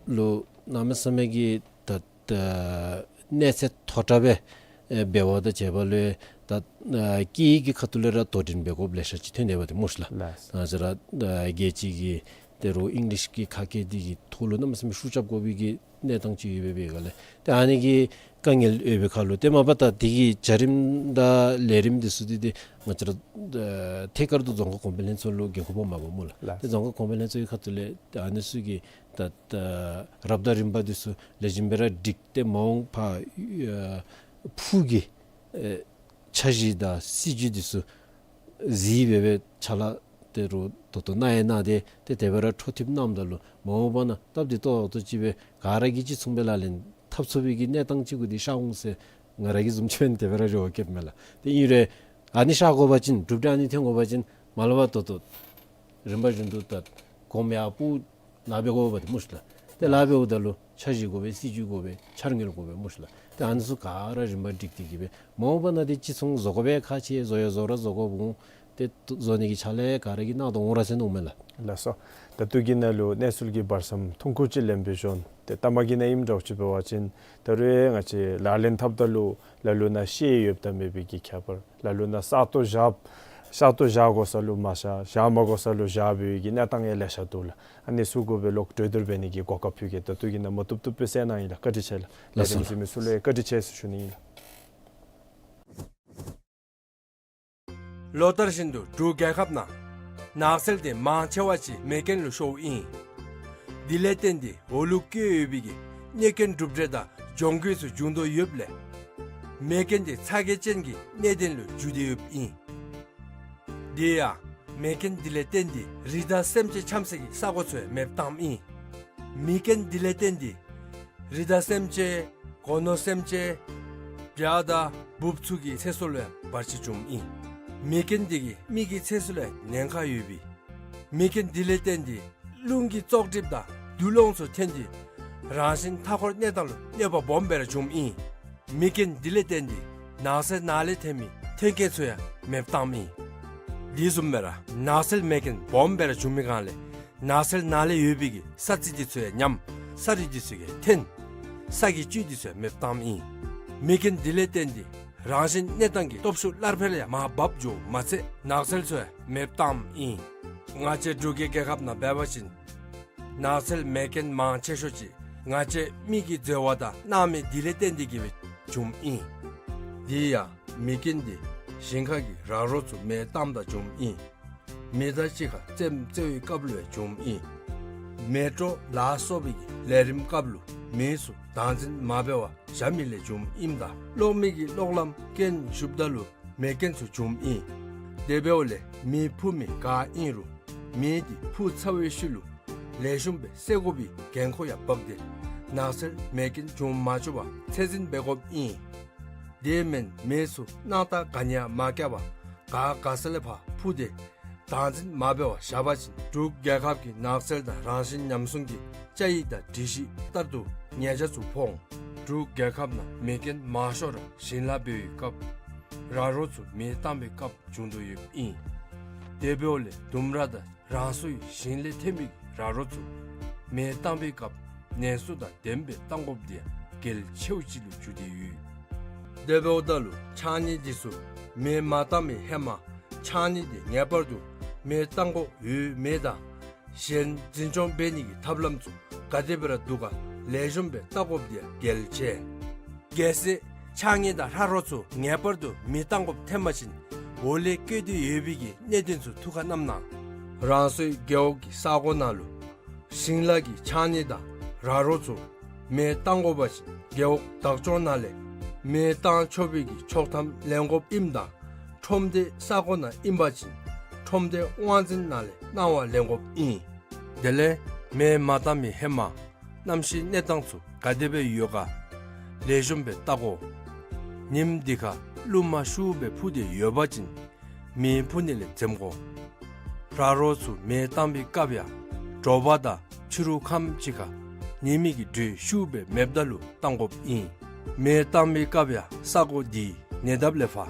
ལུ་གནམ་མེད་ས་མེད་ཀྱི་ད་ད་གནས་ཚད་མཐོ་དྲགས་སྦེ་ ཨེ་འབད་བ་དང་བྱེད་པ་ལུ་ད་ཨ་སྐད་ཡིག་གི་ཁ་ཐུག་ལས་ར་དོ་འགྲན་འབད་དགོཔ་ལེ་ཤ་ཅིག་ཐོན་ཏེ་འབད་དེ་སྨོ་ཤ་ལགས། ལགས། ང་བཅས་ར་ཨ་རྒྱལ་སྤྱི་གི་ཏེ་རོགས་ཨིང་ལིཤ་གི་ཁ་སྐད་འདི་གི་ཐོག་ལུ་གནམ་མེད་ས་མེད་ཤུགས་རྐྱབ་དགོ་པའི་གི་གནས་སྟངས་ཅིག་ཡོད་པའི་སྒང་ལས་ཏེ་ཨ་ནི་གི་དཀའ་ངལ་ཡོད་པའི་ཁར་ལུ་ཏེ་མ་པ་ད་འདི་གི་བྱ་རིམ་དང་ལས་རིམ་འདི་ཚུ་འདི་ཏེ་ང་བཅས་ར་ཨ་ཐད་ཀར་དུ་རྫོང་ཁ་གོང་འཕེལ་ལྷན་ཚོགས་ལུ་འགན་ཁུར་ཕོགཔ་མས་པ་སྨོ་ལགས། ལགས། ཏེ་རྫོང་ཁ་གོང་འཕེལ་ལྷན་ཚོགས་ཀྱི་ཁ་ཐུག་ལས་ཏེ་ཨ་ནི་ཚུ་གི་ད་ད་རབ་དང་རིམ་པ་འདི་ཚུ་ལེགས་ཤོམ་སྦེ་ར་བསྒྲིགས་ཏེ་མ་འོངས་པ་ཨ་ཕུགས་ཀྱི་ཨེ་འཆར་གཞི་དང་སྲིད་བྱུས་འདི་ཚུ་གཟིགས་སྦེ་སྦེ་ཕྱག་ལཱ་ཏེ་རོགས་ད་ལྟོ་གནང་ཡང་གནང་སྟེ་ཏེ་དེ་སྦེ་ར་འཕྲོ་མཐུད་གནངམ་ད་ལུ་མ་འོངས་པ་ན་སྟབས་བདེ་ཏོག་ཏོ་ཅིག་སྦེ་ག་ར་གིས་ཅིག་མཚུངས་སྦེ་ལག་ལེན་འཐབ་ཚུགས་པའི་གི་གནས་སྟངས་ཅིག་གུ་འདི་ཤར་འོང་ཟེར་ང་ར་གི་བཟུམ་ཅིག་འབད་ན་དེ་སྦེ་ར་རེ་བ་བསྐྱེདཔ་མས་ལགས། ཏེ་ཨིན་རུང་ཨ་ནི་ཤར་དགོ་པ་ཅིན་གྲུབ་འབྲས་ཨ་ནི་ཐོན་དགོ་པ་ཅིན་མ་ལས་ཕར་ད་ལྟོ་རིམ་པ་བཞིན་དུ་ད་གོམ་ཡར་སྤོ་ནཱ་འབད་དགོ་པ་འདི་སྨོ་ཤ་ལགས། ཏེ་ལཱ་འབདཝ་ད་ལུ་འཆར་གཞི་དགོ་པས། སྲིད་བྱུས་དགོ་པས། འཆར་དངུལ་དགོ་པས་སྨོ་ཤ་ལགས། ཏེ་ཨ་ནི་ཚུ་ག་ར་རིམ་པ་བསྒྲིགས་ཏེ་གི་སྦེ་མ་འོངས་པ་ན་ཏེ་ཅིག་མཚུངས་བཟོ་དགོ་པའི་ཁག་ཆེ། བཟོ་ཡང་བཟོ་ར་བཟོ་དགོཔ་འོང་། ཏེ་བཟོ་ནི་གི་ཕྱག་ལཱ་ག་ར་གིས་གནང་དོ་འོང་ར་ཟེར་མནོཝ་མས་ལགས། ལགས་སོ། ད་ལྟོ་གི་ནང་ལུ་གནས་ཚུལ་གྱི་བར་མཚམས་ཐུང་ཀུ་ཅིག་ལེན་པའི་ཤུལ་ཏེ་ལྟ་མ་གི་ནང་ཨིནམ་འདྲཝ་ཅིག་འབད་བ་ཅིན་ད་རུང་ང་བཅས་ལག་ལེན་འཐབ་ད་ལུ་ལ་ལུ་ནང་ཤེས་ཡོདཔ་དང་མེད་པའི་གི་ཁྱད་པར། ལ་ལུ་ནང་ས་སྟོང་བཞག་ས་སྟོང་བཞག་དགོ་ས་ལུ་མ་བཞག། བཞག་མ་དགོ་ས་ལུ་བཞག་པའི་གི་གནས་སྟངས་ཡང་ལེ་ཤ་འདུག་ལགས། ཨ་ནི་ཚུ་གུ་སྦེ་ལོག་གྲོས་བསྡུར་འབད་ནི་གི་གོ་སྐབས་ཕུལ་གེ། ད་ལྟོ་གི་ནང་མ་བཏུབ་བཏུབ་སྦེ་གསལ་གནང་ཡི་ལགས། བཀའ་དྲིན་ཆེ་ལགས། ལགས་སོ། ལས་རིམ་གཟིགས་མི་ཚུ་ལུ་ཡང་བཀའ་དྲིན་ཆེ་ཟེར་ཞུ་ནི་ཨིན་ལགས། ལོ་ལྟར་བཞིན་དུ་འབྲུག་རྒྱལ་ཁབ་ནང་ནགས་ཚལ་འདི་མང་ཆེ་བ་ཅིག་མེ་རྐྱེན་ལུ་ཤོརཝ་ཨིན། འདི་ལས་བརྟེན་ཏེ་འོག་ལུ་བཀལ་ཡོད་པའི་གི་གནོད་རྐྱེན་གྲུབ་འབྲས་དང་གྱོང་གུད་ཚུ་འབྱུང་དོ་ཡོདཔ་ལས་མེ་རྐྱེན་འདི་ཚ་གྱང་ཅན་གྱི་གནད་དོན་ལུ་འགྱུར་ཏེ་ཡོདཔ་ཨིན། དེ་ཡང་མེ་རྐྱེན་འདི་ལས་བརྟེན་ཏེ་རི་དྭགས་སེམས་ཅན་འཁྱམས་སའི་གི་ས་གོ་ཚུ་ཡང་མེདཔ་བཏངམ་ཨིན། མེ་རྐྱེན་འདི་ལས་བརྟེན་ཏེ་རི་དྭགས་སེམས་ཅན་སྒོ་ནོར་སེམས་ཅན་བྱ་དང་འབུཔ་ཚུ་གི་ཚེ་སྲོག་ལུ་ཡང་བར་ཆད་བྱུངམ་ཨིན། མེ་རྐྱེན་འདི་གིས་མི་གི་ཚེ་སྲོག་ལུ་ཡང་ཉེན་ཁ་ཡོད་པས། མེ་རྐྱེན་འདི་ལས་བརྟེན་ཏེ་རླུང་གི་བཙོག་གྲིབ་དང་རྡུལ་སློང་ཚུ་ཐོན་ཏེ་རང་བཞིན་མཐའ་འཁོར་གནས་སྟངས་ལུ་གནོད་པ་སྦོམ་སྦེ་ར་བྱུངམ་ཨིན། མེ་རྐྱེན་འདི་ལས་བརྟེན་ཏེ་ནགས་ཚལ་ནང་ལས་ཐོན་མི་མཐུན་རྐྱེན་ཚུ་ཡང་མེདཔ་བཏངམ་ཨིན། དེ་བཟུམ་སྦེ་ར་ནགས་ཚལ་མེ་རྐྱེན་སྦོམ་སྦེ་ར་བྱུང་མི་སྒང་ལས་ནགས་ཚལ་ནང་ལས་ཡོད་པའི་གི་ས་རྩི་འདི་ཚུ་ཡང་ཉམས། ས་རུད་འདི་ཚུ་ཡང་འཐོན། ས་གི་བཅུད་འདི་ཚུ་ཡང་མེདཔ་བཏངམ་ཨིན། མེ་རྐྱེན་འདི་ལས་བརྟེན་ཏེ་རང་བཞིན་གནས་སྟངས་ཀྱི་སྟོབས་ཤུགས་སླར་འཕེལ་ཡང་མར་བབས་འགྱོཝ་མ་ཚད་ནགས་ཚལ་ཚུ་ཡང་མེདཔ་བཏངམ་ཨིན། ང་བཅས་འབྲུག་གི་རྒྱལ་ཁབ་ནང་འབད་བ་ཅིན་ནགས་ཚལ་མེ་རྐྱེན་མང་ཆེ་ཤོས་ཅིག་ང་བཅས་མི་གིས་འཛོལ་བ་དང་གནང་མེད་འདི་ལས་བརྟེན་ཏེ་གི་སྦེ་བྱུངམ་ཨིན། དེ་ཡང་མེ་རྐྱེན་འདི་ཞིང་ཁ་གི་ར་རོ་ཚུ་མེ་བཏངམ་ད་བྱུངམ་ཨིན། མེ་མདའ་གཅིག་ཁར་རྩེདམོ་རྩེ་བའི་སྐབས་ལུ་ཡང་བྱུངམ་ཨིན། མེ་སྤྲོ་ལ་སོགས་པའི་གི་ལས་རིམ་སྐབས་ལུ་མེ་ཚུ་བདག་འཛིན་མ་འབད་བར་བཞག་མི་ལས་བྱུངམ་ཨིནམ་ད་གློག་མེ་གི་གློག་ལམ་རྐྱེན་ཞུགསཔ་ད་ལུ་མེ་རྐྱེན་ཚུ་བྱུངམ་ཨིན། དེ་འབདཝ་ལས་མེ་འཕུ་མི་ག་ཨིན་རུང་མེ་འདི་འཕུ་ཚར་བའི་ཤུལ་ལུ་ལེགས་ཤོམ་སྦེ་བསད་དགོ་པའི་འགན་ཁུར་ཡང་འབག་སྟེ་ནགས་ཚལ་མེ་རྐྱེན་བྱུང་མ་བཅུག་པར་ཚད་འཛིན་འབད་དགོཔ་ཨིན། དེ་མེན་མེ་ཚུ་སྣང་ཐག་ག་ནི་ཡང་མ་བཀལ་བར་ག་ག་ས་ལས་ཕར་འཕུ་སྟེ་བདག་འཛིན་མ་འབད་བར་བཞག་པ་ཅིན་འབྲུག་རྒྱལ་ཁབ་ཀྱི་ནགས་ཚལ་དང་རང་བཞིན་ཉམས་སྲུང་གི་བཅའ་ཡིག་དང་སྒྲིག་གཞི་ལྟར་དུ་ཉེས་ཆད་ཚུ་ཕོག་འོང་། འབྲུག་རྒྱལ་ཁབ་ནང་མེ་རྐྱེན་མང་ཤོས་ར་ཞིང་ལཱ་འབད་བའི་སྐབས་ར་རོ་ཚུ་མེ་བཏང་བའི་སྐབས་བྱུང་དོ་ཡོདཔ་ཨིན། དེ་འབདཝ་ལས་ལྡུམ་ར་དང་རང་སོའི་ཞིང་ལས་ཐོན་མི་ར་རོ་ཚུ་མེ་བཏང་བའི་སྐབས་ནན་སོ་དང་ལྡནམ་སྦེ་བཏང་དགོཔ་འདི་ཡང་གལ་ཆེཝ་ཅིག་ལུ་གྱུར་ཏེ་ཡོད། དེ་འབདཝ་ད་ལུ་ཕྱགས་སྙིགས་འདི་ཚུ་མེ་མ་བཏང་བའི་ཧེ་མ་ཕྱགས་སྙིགས་འདི་ངེས་པར་དུ་མེ་བཏང་དགོ་ཡོད་མེད་དང་གཞན་འཛིན་སྐྱོང་འབད་ནི་གི་ཐབས་ལམ་ཚུ་ག་དེ་སྦེ་ར་འདུག་ག་ལེགས་ཤོམ་སྦེ་བལྟ་དགོཔ་འདི་ཡང་གལ་ཆེ། གལ་སྲིད་ཕྱགས་སྙིགས་དང་ར་རོ་ཚུ་ངེས་པར་དུ་མེ་བཏང་དགོཔ་ཐོན་པ་ཅིན་འོག་ལས་བཀོད་དེ་ཡོད་པའི་གི་གནད་དོན་ཚུ་ཐུགས་ཁར་བསྣམས་གནང་། རང་སོའི་རྒེད་འོག་གི་ས་གོ་ནང་ལུ་ཞིང་ལཱ་གི་ཕྱགས་སྙིགས་དང་ར་རོ་ཚུ་མེ་བཏང་དགོ་པ་ཅིན་རྒེད་འོག་བདག་སྐྱོང་ནང་ལས་མེ་བཏང་ཆོག་པའི་གི་ཆོག་ཐམ་ལེན་དགོཔ་ཨིནམ་ད་ཁྲོམ་སྡེ་ས་གོ་ནང་ཨིན་པ་ཅིན་ཁྲོམ་སྡེ་དབང་འཛིན་ནང་ལས་གནང་བ་ལེན་དགོཔ་ཨིན། དེ་ལས་མེ་མ་བཏང་མི་ཧེ་མ་གནམ་གཤིས་གནས་སྟངས་ཚུ་ག་དེ་སྦེ་ཡོད་ག་ལེགས་ཤོམ་སྦེ་བལྟ་དགོ། ཉིམ་འདི་ཁར་རླུང་མ་ཤུགས་སྦེ་འཕུ་སྟེ་ཡོད་པ་ཅིན་མེ་འཕུ་ནི་ལས་འཛེམ་དགོ། ར་རོ་ཚུ་མེ་བཏང་བའི་སྐབས་ཡང་དྲོ་པ་དང་ཕྱི་རུ་ཁམས་ཅིག་ཁར་ཉི་མའི་གི་དྲོད་ཤུགས་སྦེ་མེདཔ་ད་ལུ་བཏང་དགོཔ་ཨིན། མེ་བཏང་བའི་སྐབས་ཡང་ས་གོ་འདི་ཉེ་འདབས་ལས་ཕར་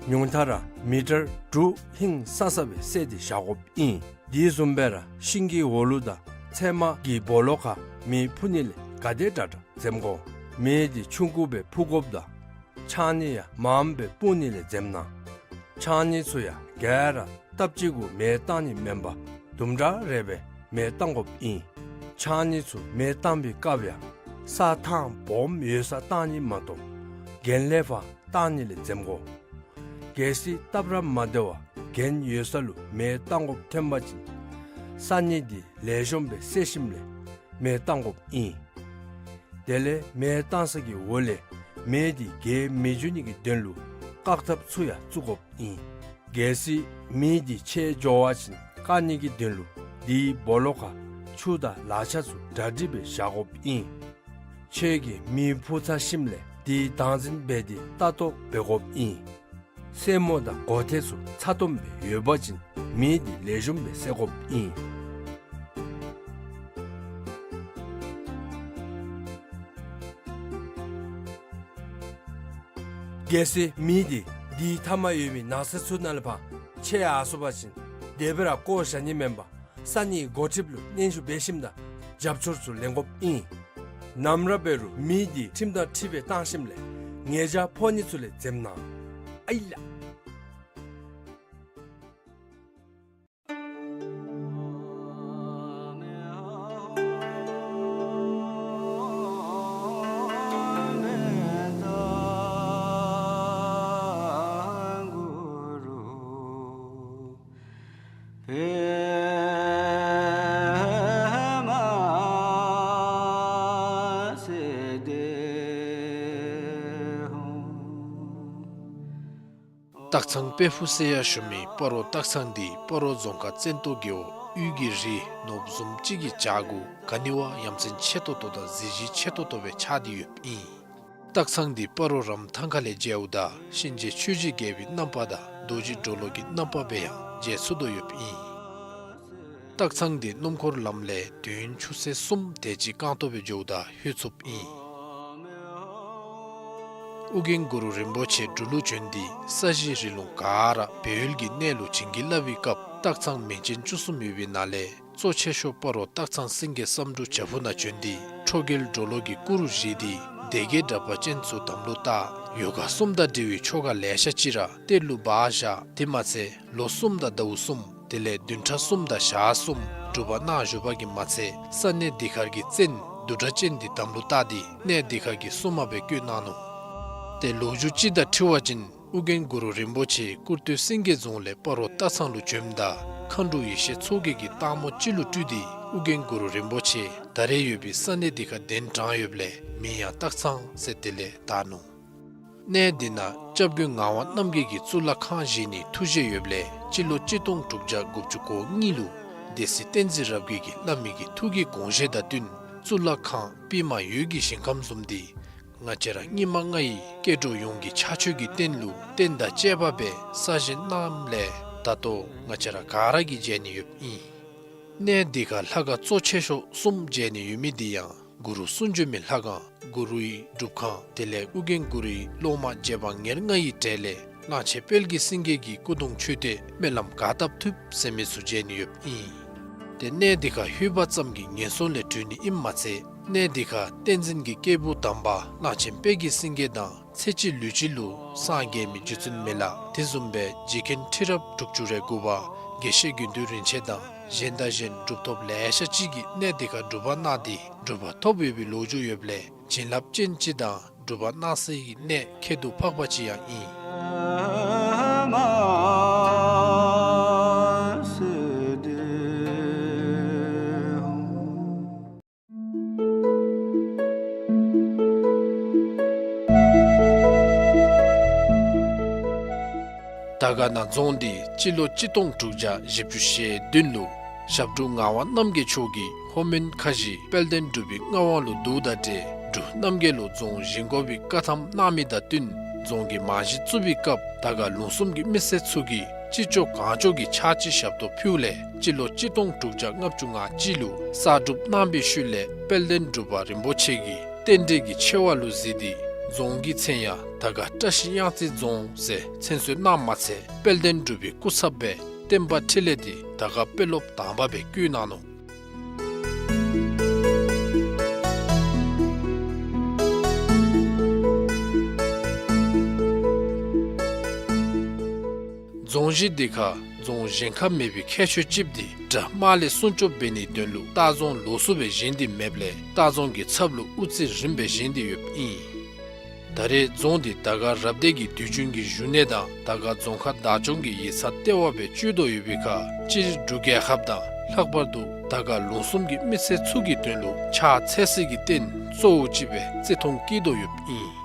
ཉུང་མཐའ་ར་མི་ཊར་དྲུག་ཧིང་སངས་ས་སྦེ་བསལ་ཏེ་བཞག་དགོཔ་ཨིན། དེ་བཟུམ་སྦེ་ར་ཤིང་གི་འོག་ལུ་དང་ཚལ་མ་གི་སྦོ་ལོགས་ཁར་མེ་འཕུ་ནི་ལས་ག་དེ་དྲག་དྲག་འཛེམ་དགོ། མེ་འདི་ཆུང་ཀུ་སྦེ་འཕུ་དགོཔ་དང་ ཕྱགས་སྙིགས་ཡང་མངམ་སྦེ་སྤུང་ནི་ལས་འཛེམ་གནང་། ཕྱགས་སྙིགས་ཚུ་ཡང་ག་ར་སྟབས་གཅིག་གུ་མེ་བཏང་ནི་མེན་པར་དུམ་གྲ་རེ་སྦེ་མེ་བཏང་དགོཔ་ཨིན། ཕྱགས་སྙིགས་ཚུ་མེ་བཏང་བའི་སྐབས་ཡང་ས་ཐང་སྦོམ་ཡོད་སར་བཏང་ནི་མ་གཏོགས་གྱེན་ལས་ཕར་བཏང་ནི་ལས་འཛེམ་དགོ། གལ་སྲིད་སྟབས་ར་མ་བདེ་བར་གྱེན་ཡོད་ས་ལུ་མེ་བཏང་དགོཔ་ཐོན་པ་ཅིན་ས་སྙིགས་འདི་ལེགས་ཤོམ་སྦེ་བསལ་ཞིནམ་ལས་མེ་བཏང་དགོཔ་ཨིན། དེ་ལས་མེ་བཏང་ས་གི་འོག་ལས་མེ་འདི་རྒྱས་མི་འགྱོ་ནི་གི་དོན་ལུ་བཀག་ཐབས་ཚུ་ཡང་བཙུགས་དགོཔ་ཨིན། གལ་སྲིད་མེ་འདི་ཆད་འགྱོ་བ་ཅིན་བཀག་ནི་གི་དོན་ལུ་དེའི་སྦོ་ལོགས་ཁར་ཆུ་དང་ལག་ཆ་ཚུ་གྲ་སྒྲིག་སྦེ་བཞག་དགོཔ་ཨིན། ཁྱོད་ཀྱིས་མེ་ཕུ་ཚར་ཞིནམ་ལས་དེའི་བདག་འཛིན་འབད་དེ་ལྟ་རྟོག་འབད་དགོཔ་ཨིན། སེན་མོ་དང་མགོ་ཐལ་ཚུ་ཚ་ཏོམ་སྦེ་ཡོད་པ་ཅིན་མེ་འདི་ལེགས་ཤོམ་སྦེ་བསལ་དགོཔ་ཨིན། གལ་སྲིད་མེ་འདི་དེའི་མཐའ་མར་ཡོད་མི་ནགས་ཚལ་ཚུ་ནང་ལས་ཕར་ཆད་ཡར་སོང་པ་ཅིན་དེ་སྦེ་ར་བཀོ་བཞག་ནི་མེན་པར་ས་གནས་འགོ་ཁྲིདཔ་ལུ་སྙན་ཞུ་འབད་ཞིནམ་དང་རྒྱབ་སྐྱོར་ཚུ་ལེན་དགོཔ་ཨིན། ནམ་ར་འབད་རུང་མེ་འདི་ཁྲིམས་དང་འཁྲིལ་བའི་བཏང་ཞིནམ་ལས་ཉེས་བྱ་ཕོག་ནི་ཚུ་ལས་འཛེམ་གནང་། ཨའི་ལ། སྟག་ཚང་དཔལ་ཕུག་ཟེར་ཡང་ཞུ་མི་སྤ་རོ་སྟག་ཚང་འདི་སྤ་རོ་རྫོང་ཁག་བཙན་ཏོ་རྒེད་འོག་དབུས་ཀྱི་རི་ནོར་བུ་བཟུམ་ཅིག་གི་བྱག་གུ་ག་ནི་བ་ཡ་མཚན་ཆེ་ཏོག་ཏོ་དང་གཟི་བརྗིད་ཆེ་ཏོག་ཏོ་སྦེ་ཆགས་ཏེ་ཡོདཔ་ཨིན། སྟག་ཚང་འདི་སྤ་རོ་རམ་ཐང་ཁ་ལས་མཇལཝ་ད་གཤིན་རྗེ་ཆོས་ཀྱི་རྒྱལ་པོའི་རྣམ་པ་དང་རྡོ་རྗེ་གྲོ་ལོད་ཀྱི་རྣམ་པ་སྦེ་ཡང་མཇལ་ཚུགས་དོ་ཡོདཔ་ཨིན། སྟག་ཚང་འདི་སྣུམ་འཁོར་ལམ་ལས་དུས་ཡུན་ཆུ་ཚོད་གསུམ་དེ་ཅིག་རྐང་སྟོང་སྦེ་འགྱོཝ་ད་ལྷོད་ཚུགསཔ་ཨིན། ཨོ་རྒྱན་གུ་རུ་རིན་པོ་ཆེ་འབྲུག་ལུ་བྱོན་ཏེ་ས་གཞི་རི་ལུང་ག་ར་སྦས་ཡུལ་གྱི་གནས་ལུ་བྱིན་གྱིས་བརླབས་པའི་སྐབས་སྟག་ཚང་མིང་ཅན་བཅུ་གསུམ་ཡོད་པའི་ནང་ལས་གཙོ་ཆེ་ཤོས་སྤ་རོ་སྟག་ཚང་སེང་གེ་བསམ་འགྲུབ་བྱག་ཕུག་ནང་བྱོན་ཏེ་ཁྲོ་རྒྱལ་གྲོ་ལོད་ཀྱི་སྐུ་རུ་བཞེངས་ཏེ་སྡེ་བརྒྱད་དྲེགས་པ་ཅན་ཚུ་དམ་ལུ་བཏགས། ཡོ་ག་གསུམ་དང་འབྲེལ་བའི་ཆོ་ག་ལེ་ཤ་ཅིག་ར་གཏེར་ལུ་སྦ་བཞག། དེ་མ་ཚད་ལོ་གསུམ་དང་ཟླཝ་གསུམ་དེ་ལས་བདུན་ཕྲག་གསུམ་དང་ཞག་གསུམ་སྒྲུབ་པ་གནང་བཞུགས་པ་གིས་མ་ཚད་ས་གནས་འདི་ཁར་གྱི་བཙན་བདུད་སྒྲ་ཅན་འདི་དམ་ལུ་བཏགས་ཏེ་གནས་འདི་ཁར་གྱི་སྲུང་མ་སྦེ་བསྐོས་གནང་ནུག། ཏེ་ལོ་རྒྱུས་ཅིག་དང་འཁྲིལ་བ་ཅིན་ཨོ་རྒྱན་གུ་རུ་རིན་པོ་ཆེ་ཀུར་སྟོད་སེང་གེ་རྫོང་ལས་སྤ་རོ་སྟག་ཚང་ལུ་བྱོནམ་ད་མཁའ་འགྲོ་ཡེ་ཤེས་མཚོ་རྒྱལ་གྱིས་སྟག་མོ་ཅིག་ལུ་སྤྲུལ་ཏེ་ཨོ་རྒྱན་གུ་རུ་རིན་པོ་ཆེ་ད་རེས་ཡོད་པའི་ས་གནས་འདི་ཁར་གདན་དྲངས་ཡོདཔ་ལས་མིང་ཡང་སྟག་ཚང་ཟེར་དེ་ལས་བཏགས་ནུག། གནས་འདི་ནང་སྐྱབས་མགོན་ངག་དབང་རྣམ་རྒྱལ་གྱིས་གཙུག་ལག་ཁང་བཞེངས་ནིའི་ཐུགས་བཞེད་ཡོདཔ་ལས་སྤྱི་ལོ་གཅིག་སྟོང་དྲུག་བརྒྱ་དགུ་བཅུ་གོ་གཉིས་ལུ་སྡེ་སྲིད་བསྟན་འཛིན་རབ་རྒྱས་ཀྱིས་བླ་མའི་གི་ཐུགས་ཀྱི་དགོངས་བཞེད་དང་བསྟུན་གཙུག་ལག་ཁང་པདྨ་འོད་ཀྱི་ཞིང་ཁམས་བཟུམ་འདི་ང་བཅས་ར་སྙིགས་མ་ལྔ་ཡི་སྐྱེ་འགྲོ་ཡོངས་ཀྱི་ཕྱག་མཆོད་ཀྱི་རྟེན་ལུ་རྟེན་དང་བཅས་པ་སྦེ་གསར་བཞེངས་གནངམ་ལས་ད་ལྟོ་ང་བཅས་ར་ག་ར་གིས་མཇལ་ནི་ཡོདཔ་ཨིན། གནས་འདི་ཁར་ལྷ་ཁང་གཙོ་ཆེ་ཤོས་གསུམ་མཇལ་ནི་ཡོད་མི་འདི་ཡང་གུ་རུ་གསུང་བྱོན་མའི་ལྷ་ཁང་གུ་རུའི་སྒྲུབ་ཁང་དེ་ལས་ཨོ་རྒྱན་གུ་རུའི་སློབ་མ་རྗེ་འབངས་ཉེར་ལྔ་ཡི་གྲས་ལས་གླང་ཆེན་དཔལ་གྱི་སེང་གེ་གི་སྐུ་གདུང་མཆོད་རྟེན་སྨོན་ལམ་ག་བཏབ་ཐུབ་ཟེར་མི་ཚུ་མཇལ་ནི་ཡོདཔ་ཨིན། ཏེ་གནས་འདི་ཁར་ལྷོད་པ་ཙམ་གྱིས་ངན་སོང་ལས་གྲོལ་ནི་ཨིནམ་མ་ཚད་གནས་འདི་ཁར་བསྟན་འཛིན་གྱི་སྐྱེས་བུ་དམ་པ་གླང་ཆེན་དཔལ་གྱི་སེང་གེ་དང་ཚེ་གཅིག་ལུས་གཅིག་ལུ་སངས་རྒྱས་མི་རྗེ་བཙུན་མི་ལ་དེ་བཟུམ་སྦེ་རྗེ་མཁན་ཁྲི་རབས་དྲུག་ཅུ་རེ་དགུ་པ་དགེ་བཤེས་དགེ་འདུན་རིན་ཆེན་དང་གཞན་དང་གཞན་གྲུབ་ཐོབ་ལེ་ཤ་ཅིག་གིས་གནས་འདི་ཁར་སྒྲུབ་པ་གནང་སྟེ་གྲུབ་པ་ཐོབ་ཡོད་པའི་ལོ་རྒྱུས་ཡོདཔ་ལས་བྱིན་རླབས་ཅན་ཅིག་དང་སྒྲུབ་པ་གནང་སའི་གནས་ཁྱད་དུ་འཕགས་པ་ཅིག་ཡང་ཨིན། དར་དཀར་ན་རྫོང་འདི་སྤྱི་ལོ་གཅིག་སྟོང་དྲུག་བརྒྱ་བཞི་བཅུ་ཞེ་བདུན་ལུ་ཞབས་དྲུང་ངག་དབང་རྣམ་རྒྱལ་མཆོག་གིས་ལྷོ་མོན་ཁ་བཞི་དཔལ་ལྡན་འབྲུག་པའི་མངའ་དབང་ལུ་བསྡུཝ་དང་འབྲེལ་འབྲུག་རྣམ་རྒྱལ་ལུ་རྫོང་བཞེངས་དགོ་པའི་བཀའ་ཐམ་གནང་མི་དང་བསྟུན་རྫོང་གི་རྨང་གཞི་བཙུགས་པའི་སྐབས་དར་དཀར་ལུང་གསུམ་གྱི་མི་སེར་ཚུ་གིས་ཅི་ལྕོགས་གང་ལྕོགས་ཀྱི་ཕྱག་ཕྱི་ཞབས་ཏོག་ཕུལཝ་ལས་སྤྱི་ལོ་གཅིག་སྟོང་དྲུག་བརྒྱ་ལྔ་བཅུ་ང་གཅིག་ལུ་གསར་སྒྲུབ་གནང་བའི་ཤུལ་ལས་དཔལ་ལྡན་འབྲུག་པ་རིན་པོ་ཆེ་གིས་རྟེན་འབྲེལ་གྱི་ཆེ་བ་ལུ་གཟིགས་ཏེ་རྫོང་གི་མཚན་ཡང་དར་དཀར་བཀྲ་ཤིས་གཡང་རྩེ་རྫོང་ཟེར་མཚན་གསོལ་གནངམ་མ་ཚད་དཔལ་ལྡན་འབྲུག་པའི་སྐུ་ཚབ་སྦེ་བསྟན་པ་འཕྲིན་ལས་འདི་དར་དཀར་དཔོན་སློབ་དང་པ་སྦེ་བསྐོས་གནང་ནུག། རྫོང་གཞི་འདི་ཁར་རྫོང་གཞན་ཁར་མེད་པའི་ཁྱད་ཆོས་ཅིག་འདི་དགྲ་དམག་ལས་སྲུང་སྐྱོབ་འབད་ནིའི་དོན་ལུ་ལྟ་རྫོང་ལོགས་སུ་སྦེ་བཞེངས་ཏེ་མེདཔ་ལས་ལྟ་རྫོང་གི་ཚབ་ལུ་དབུ་རྩེ་རིམ་པས་བཞེངས་ཏེ་ཡོདཔ་ཨིན། ད་རེས་རྫོང་འདི་དར་དཀར་རབ་སྡེ་གི་དུས་རྒྱུན་གྱི་བཞུགས་གནས་དང་དར་དཀར་རྫོང་ཁག་བདག་སྐྱོང་གི་ཡིག་ཚང་ལྟེ་བ་སྦེ་སྤྱོད་དོ་ཡོད་པའི་ཁར་སྤྱིར་འབྲུག་རྒྱལ་ཁབ་དང་ལྷག་པར་དུ་དར་དཀར་ལུང་གསུམ་གྱི་མི་སེར་ཚུ་གི་དོན་ལུ་ཕྱག་འཚལ་སའི་རྟེན་གཙོ་བོ་ཅིག་སྦེ་བརྩི་མཐོང་བསྐྱེད་དོ་ཡོདཔ་ཨིན།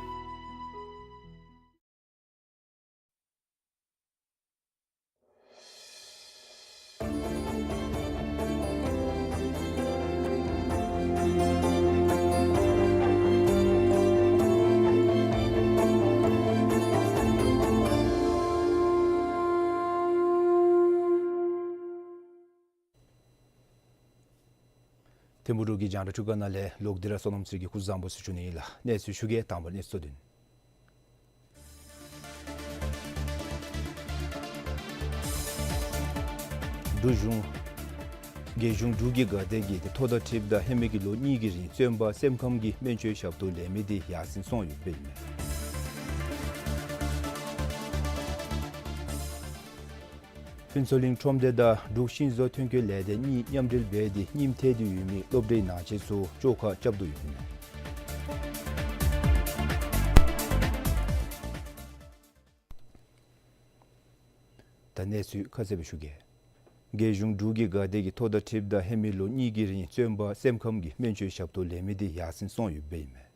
ཐིམ་ཕུ་འབྲུག་གི་རྒྱང་བསྒྲགས་འཕྲུལ་ཁང་ནང་ལས་ལོག་སྟེ་ར་བསོད་ནམས་ཚེ་རིང་གིས་སྐུ་གཟུགས་བཟང་པོ་ཟེར་ཞུ་ནི་ཨིན་ལགས། གནས་ཚུལ་ཞུ་གེ། དང་པ་གནས་ཚུལ་གཙོ་དོན། འབྲུག་གཞུང་རྒྱལ་གཞུང་འབྲུག་གི་དགའ་དད་ཀྱི་ཐོ་དང་འཁྲིལཝ་ད་ཧེ་མའི་གི་ལོ་གཉིས་ཀྱི་རིང་བཙོན་པ་སེམས་ཁམས་ཀྱི་སྨན་བཅོས་ཞབས་ཏོག་ལེན་མི་དེ་ཡར་སེང་སོང་ཡོདཔ་ཨིན་མས། ཕུན་ཚོགས་གླིང་ཁྲོམ་སྡེ་དང་འབྲུག་ཤིང་བཟོ་ཐོན་སྐྱེད་ལས་སྡེ་གཉིས་མཉམ་འབྲེལ་འབད་དེ་རྙིངམ་ཐལ་ཏེ་ཡོད་མི་སློབ་གྲྭའི་ནང་ཆས་ཚུ་བཅོ་ཁ་རྐྱབ་དོ་ཡོདཔ་ཨིན་མས། ད་གནས་ཚུལ་ཁ་གསལ་སྦེ་ཞུ་གེ། རྒྱལ་གཞུང་འབྲུག་གི་དགའ་དད་ཀྱི་ཐོ་དང་འཁྲིལཝ་ད་ཧེ་མའི་ལོ་གཉིས་ཀྱི་རིང་བཙོན་པ་སེམས་ཁམས་ཀྱི་སྨན་བཅོས་ཞབས་ཏོག་ལེན་མི་དེ་ཡར་སེང་སོང་ཡོདཔ་ཨིན་མས།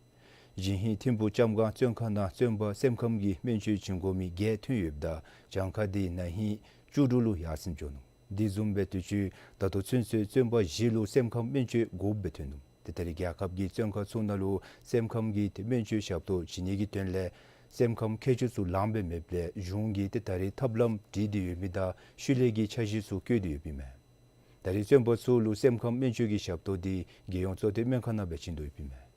ཞིན་ཧེ་ཐིམ་ཕུ་ལྕམ་སྒང་བཙོན་ཁང་ནང་བཙོན་པ་སེམས་ཁམས་ཀྱི་སྨན་བཅོས་བྱིན་དགོ་མི་བརྒྱད་ཐོན་ཡོདཔ་ད་གྱངས་ཁ་དེ་ན་ཧིང་བཅུ་དྲུག་ལུ་ཡར་སེང་འགྱོ་ནུག། དེ་བཟུམ་སྦེ་དུས་ཅི་ད་ལྟོ་ཚུན་ཚོད་བཙོན་པ་བཞི་ལུ་སེམས་ཁམས་སྨན་བཅོས་དགོཔ་སྦེ་ཐོན་ནུག། ཏེ་ད་རེས་རྒྱལ་ཁབ་ཀྱི་བཙོན་ཁང་ཚུ་ནང་ལུ་སེམས་ཁམས་ཀྱི་ཏེ་སྨན་བཅོས་ཞབས་ཏོག་བྱིན་ནི་གི་དོན་ལས་སེམས་ཁམས་མཁས་མཆོག་ཚུ་ལངམ་སྦེ་མེདཔ་ལས་གཞུང་གིས་ཏེ་ད་རེས་ཐབས་ལམ་སྒྲིག་སྟེ་ཡོད་མི་དང་ཤུལ་ལས་ཀྱི་འཆར་གཞི་ཚུ་བཀོད་དེ་ཡོདཔ་ཨིན་མས། ད་རེས་བཙོན་པ་ཚུ་ལུ་སེམས་ཁམས་སྨན་བཅོས་ཀྱི་ཞབས་ཏོག་དེ་རྒྱལ་ཡོངས་གཙོ་བསྟེན་སྨན་ཁང་ནང་སྦེ་བྱིན་དོ་ཡོདཔ་ཨིན་མས།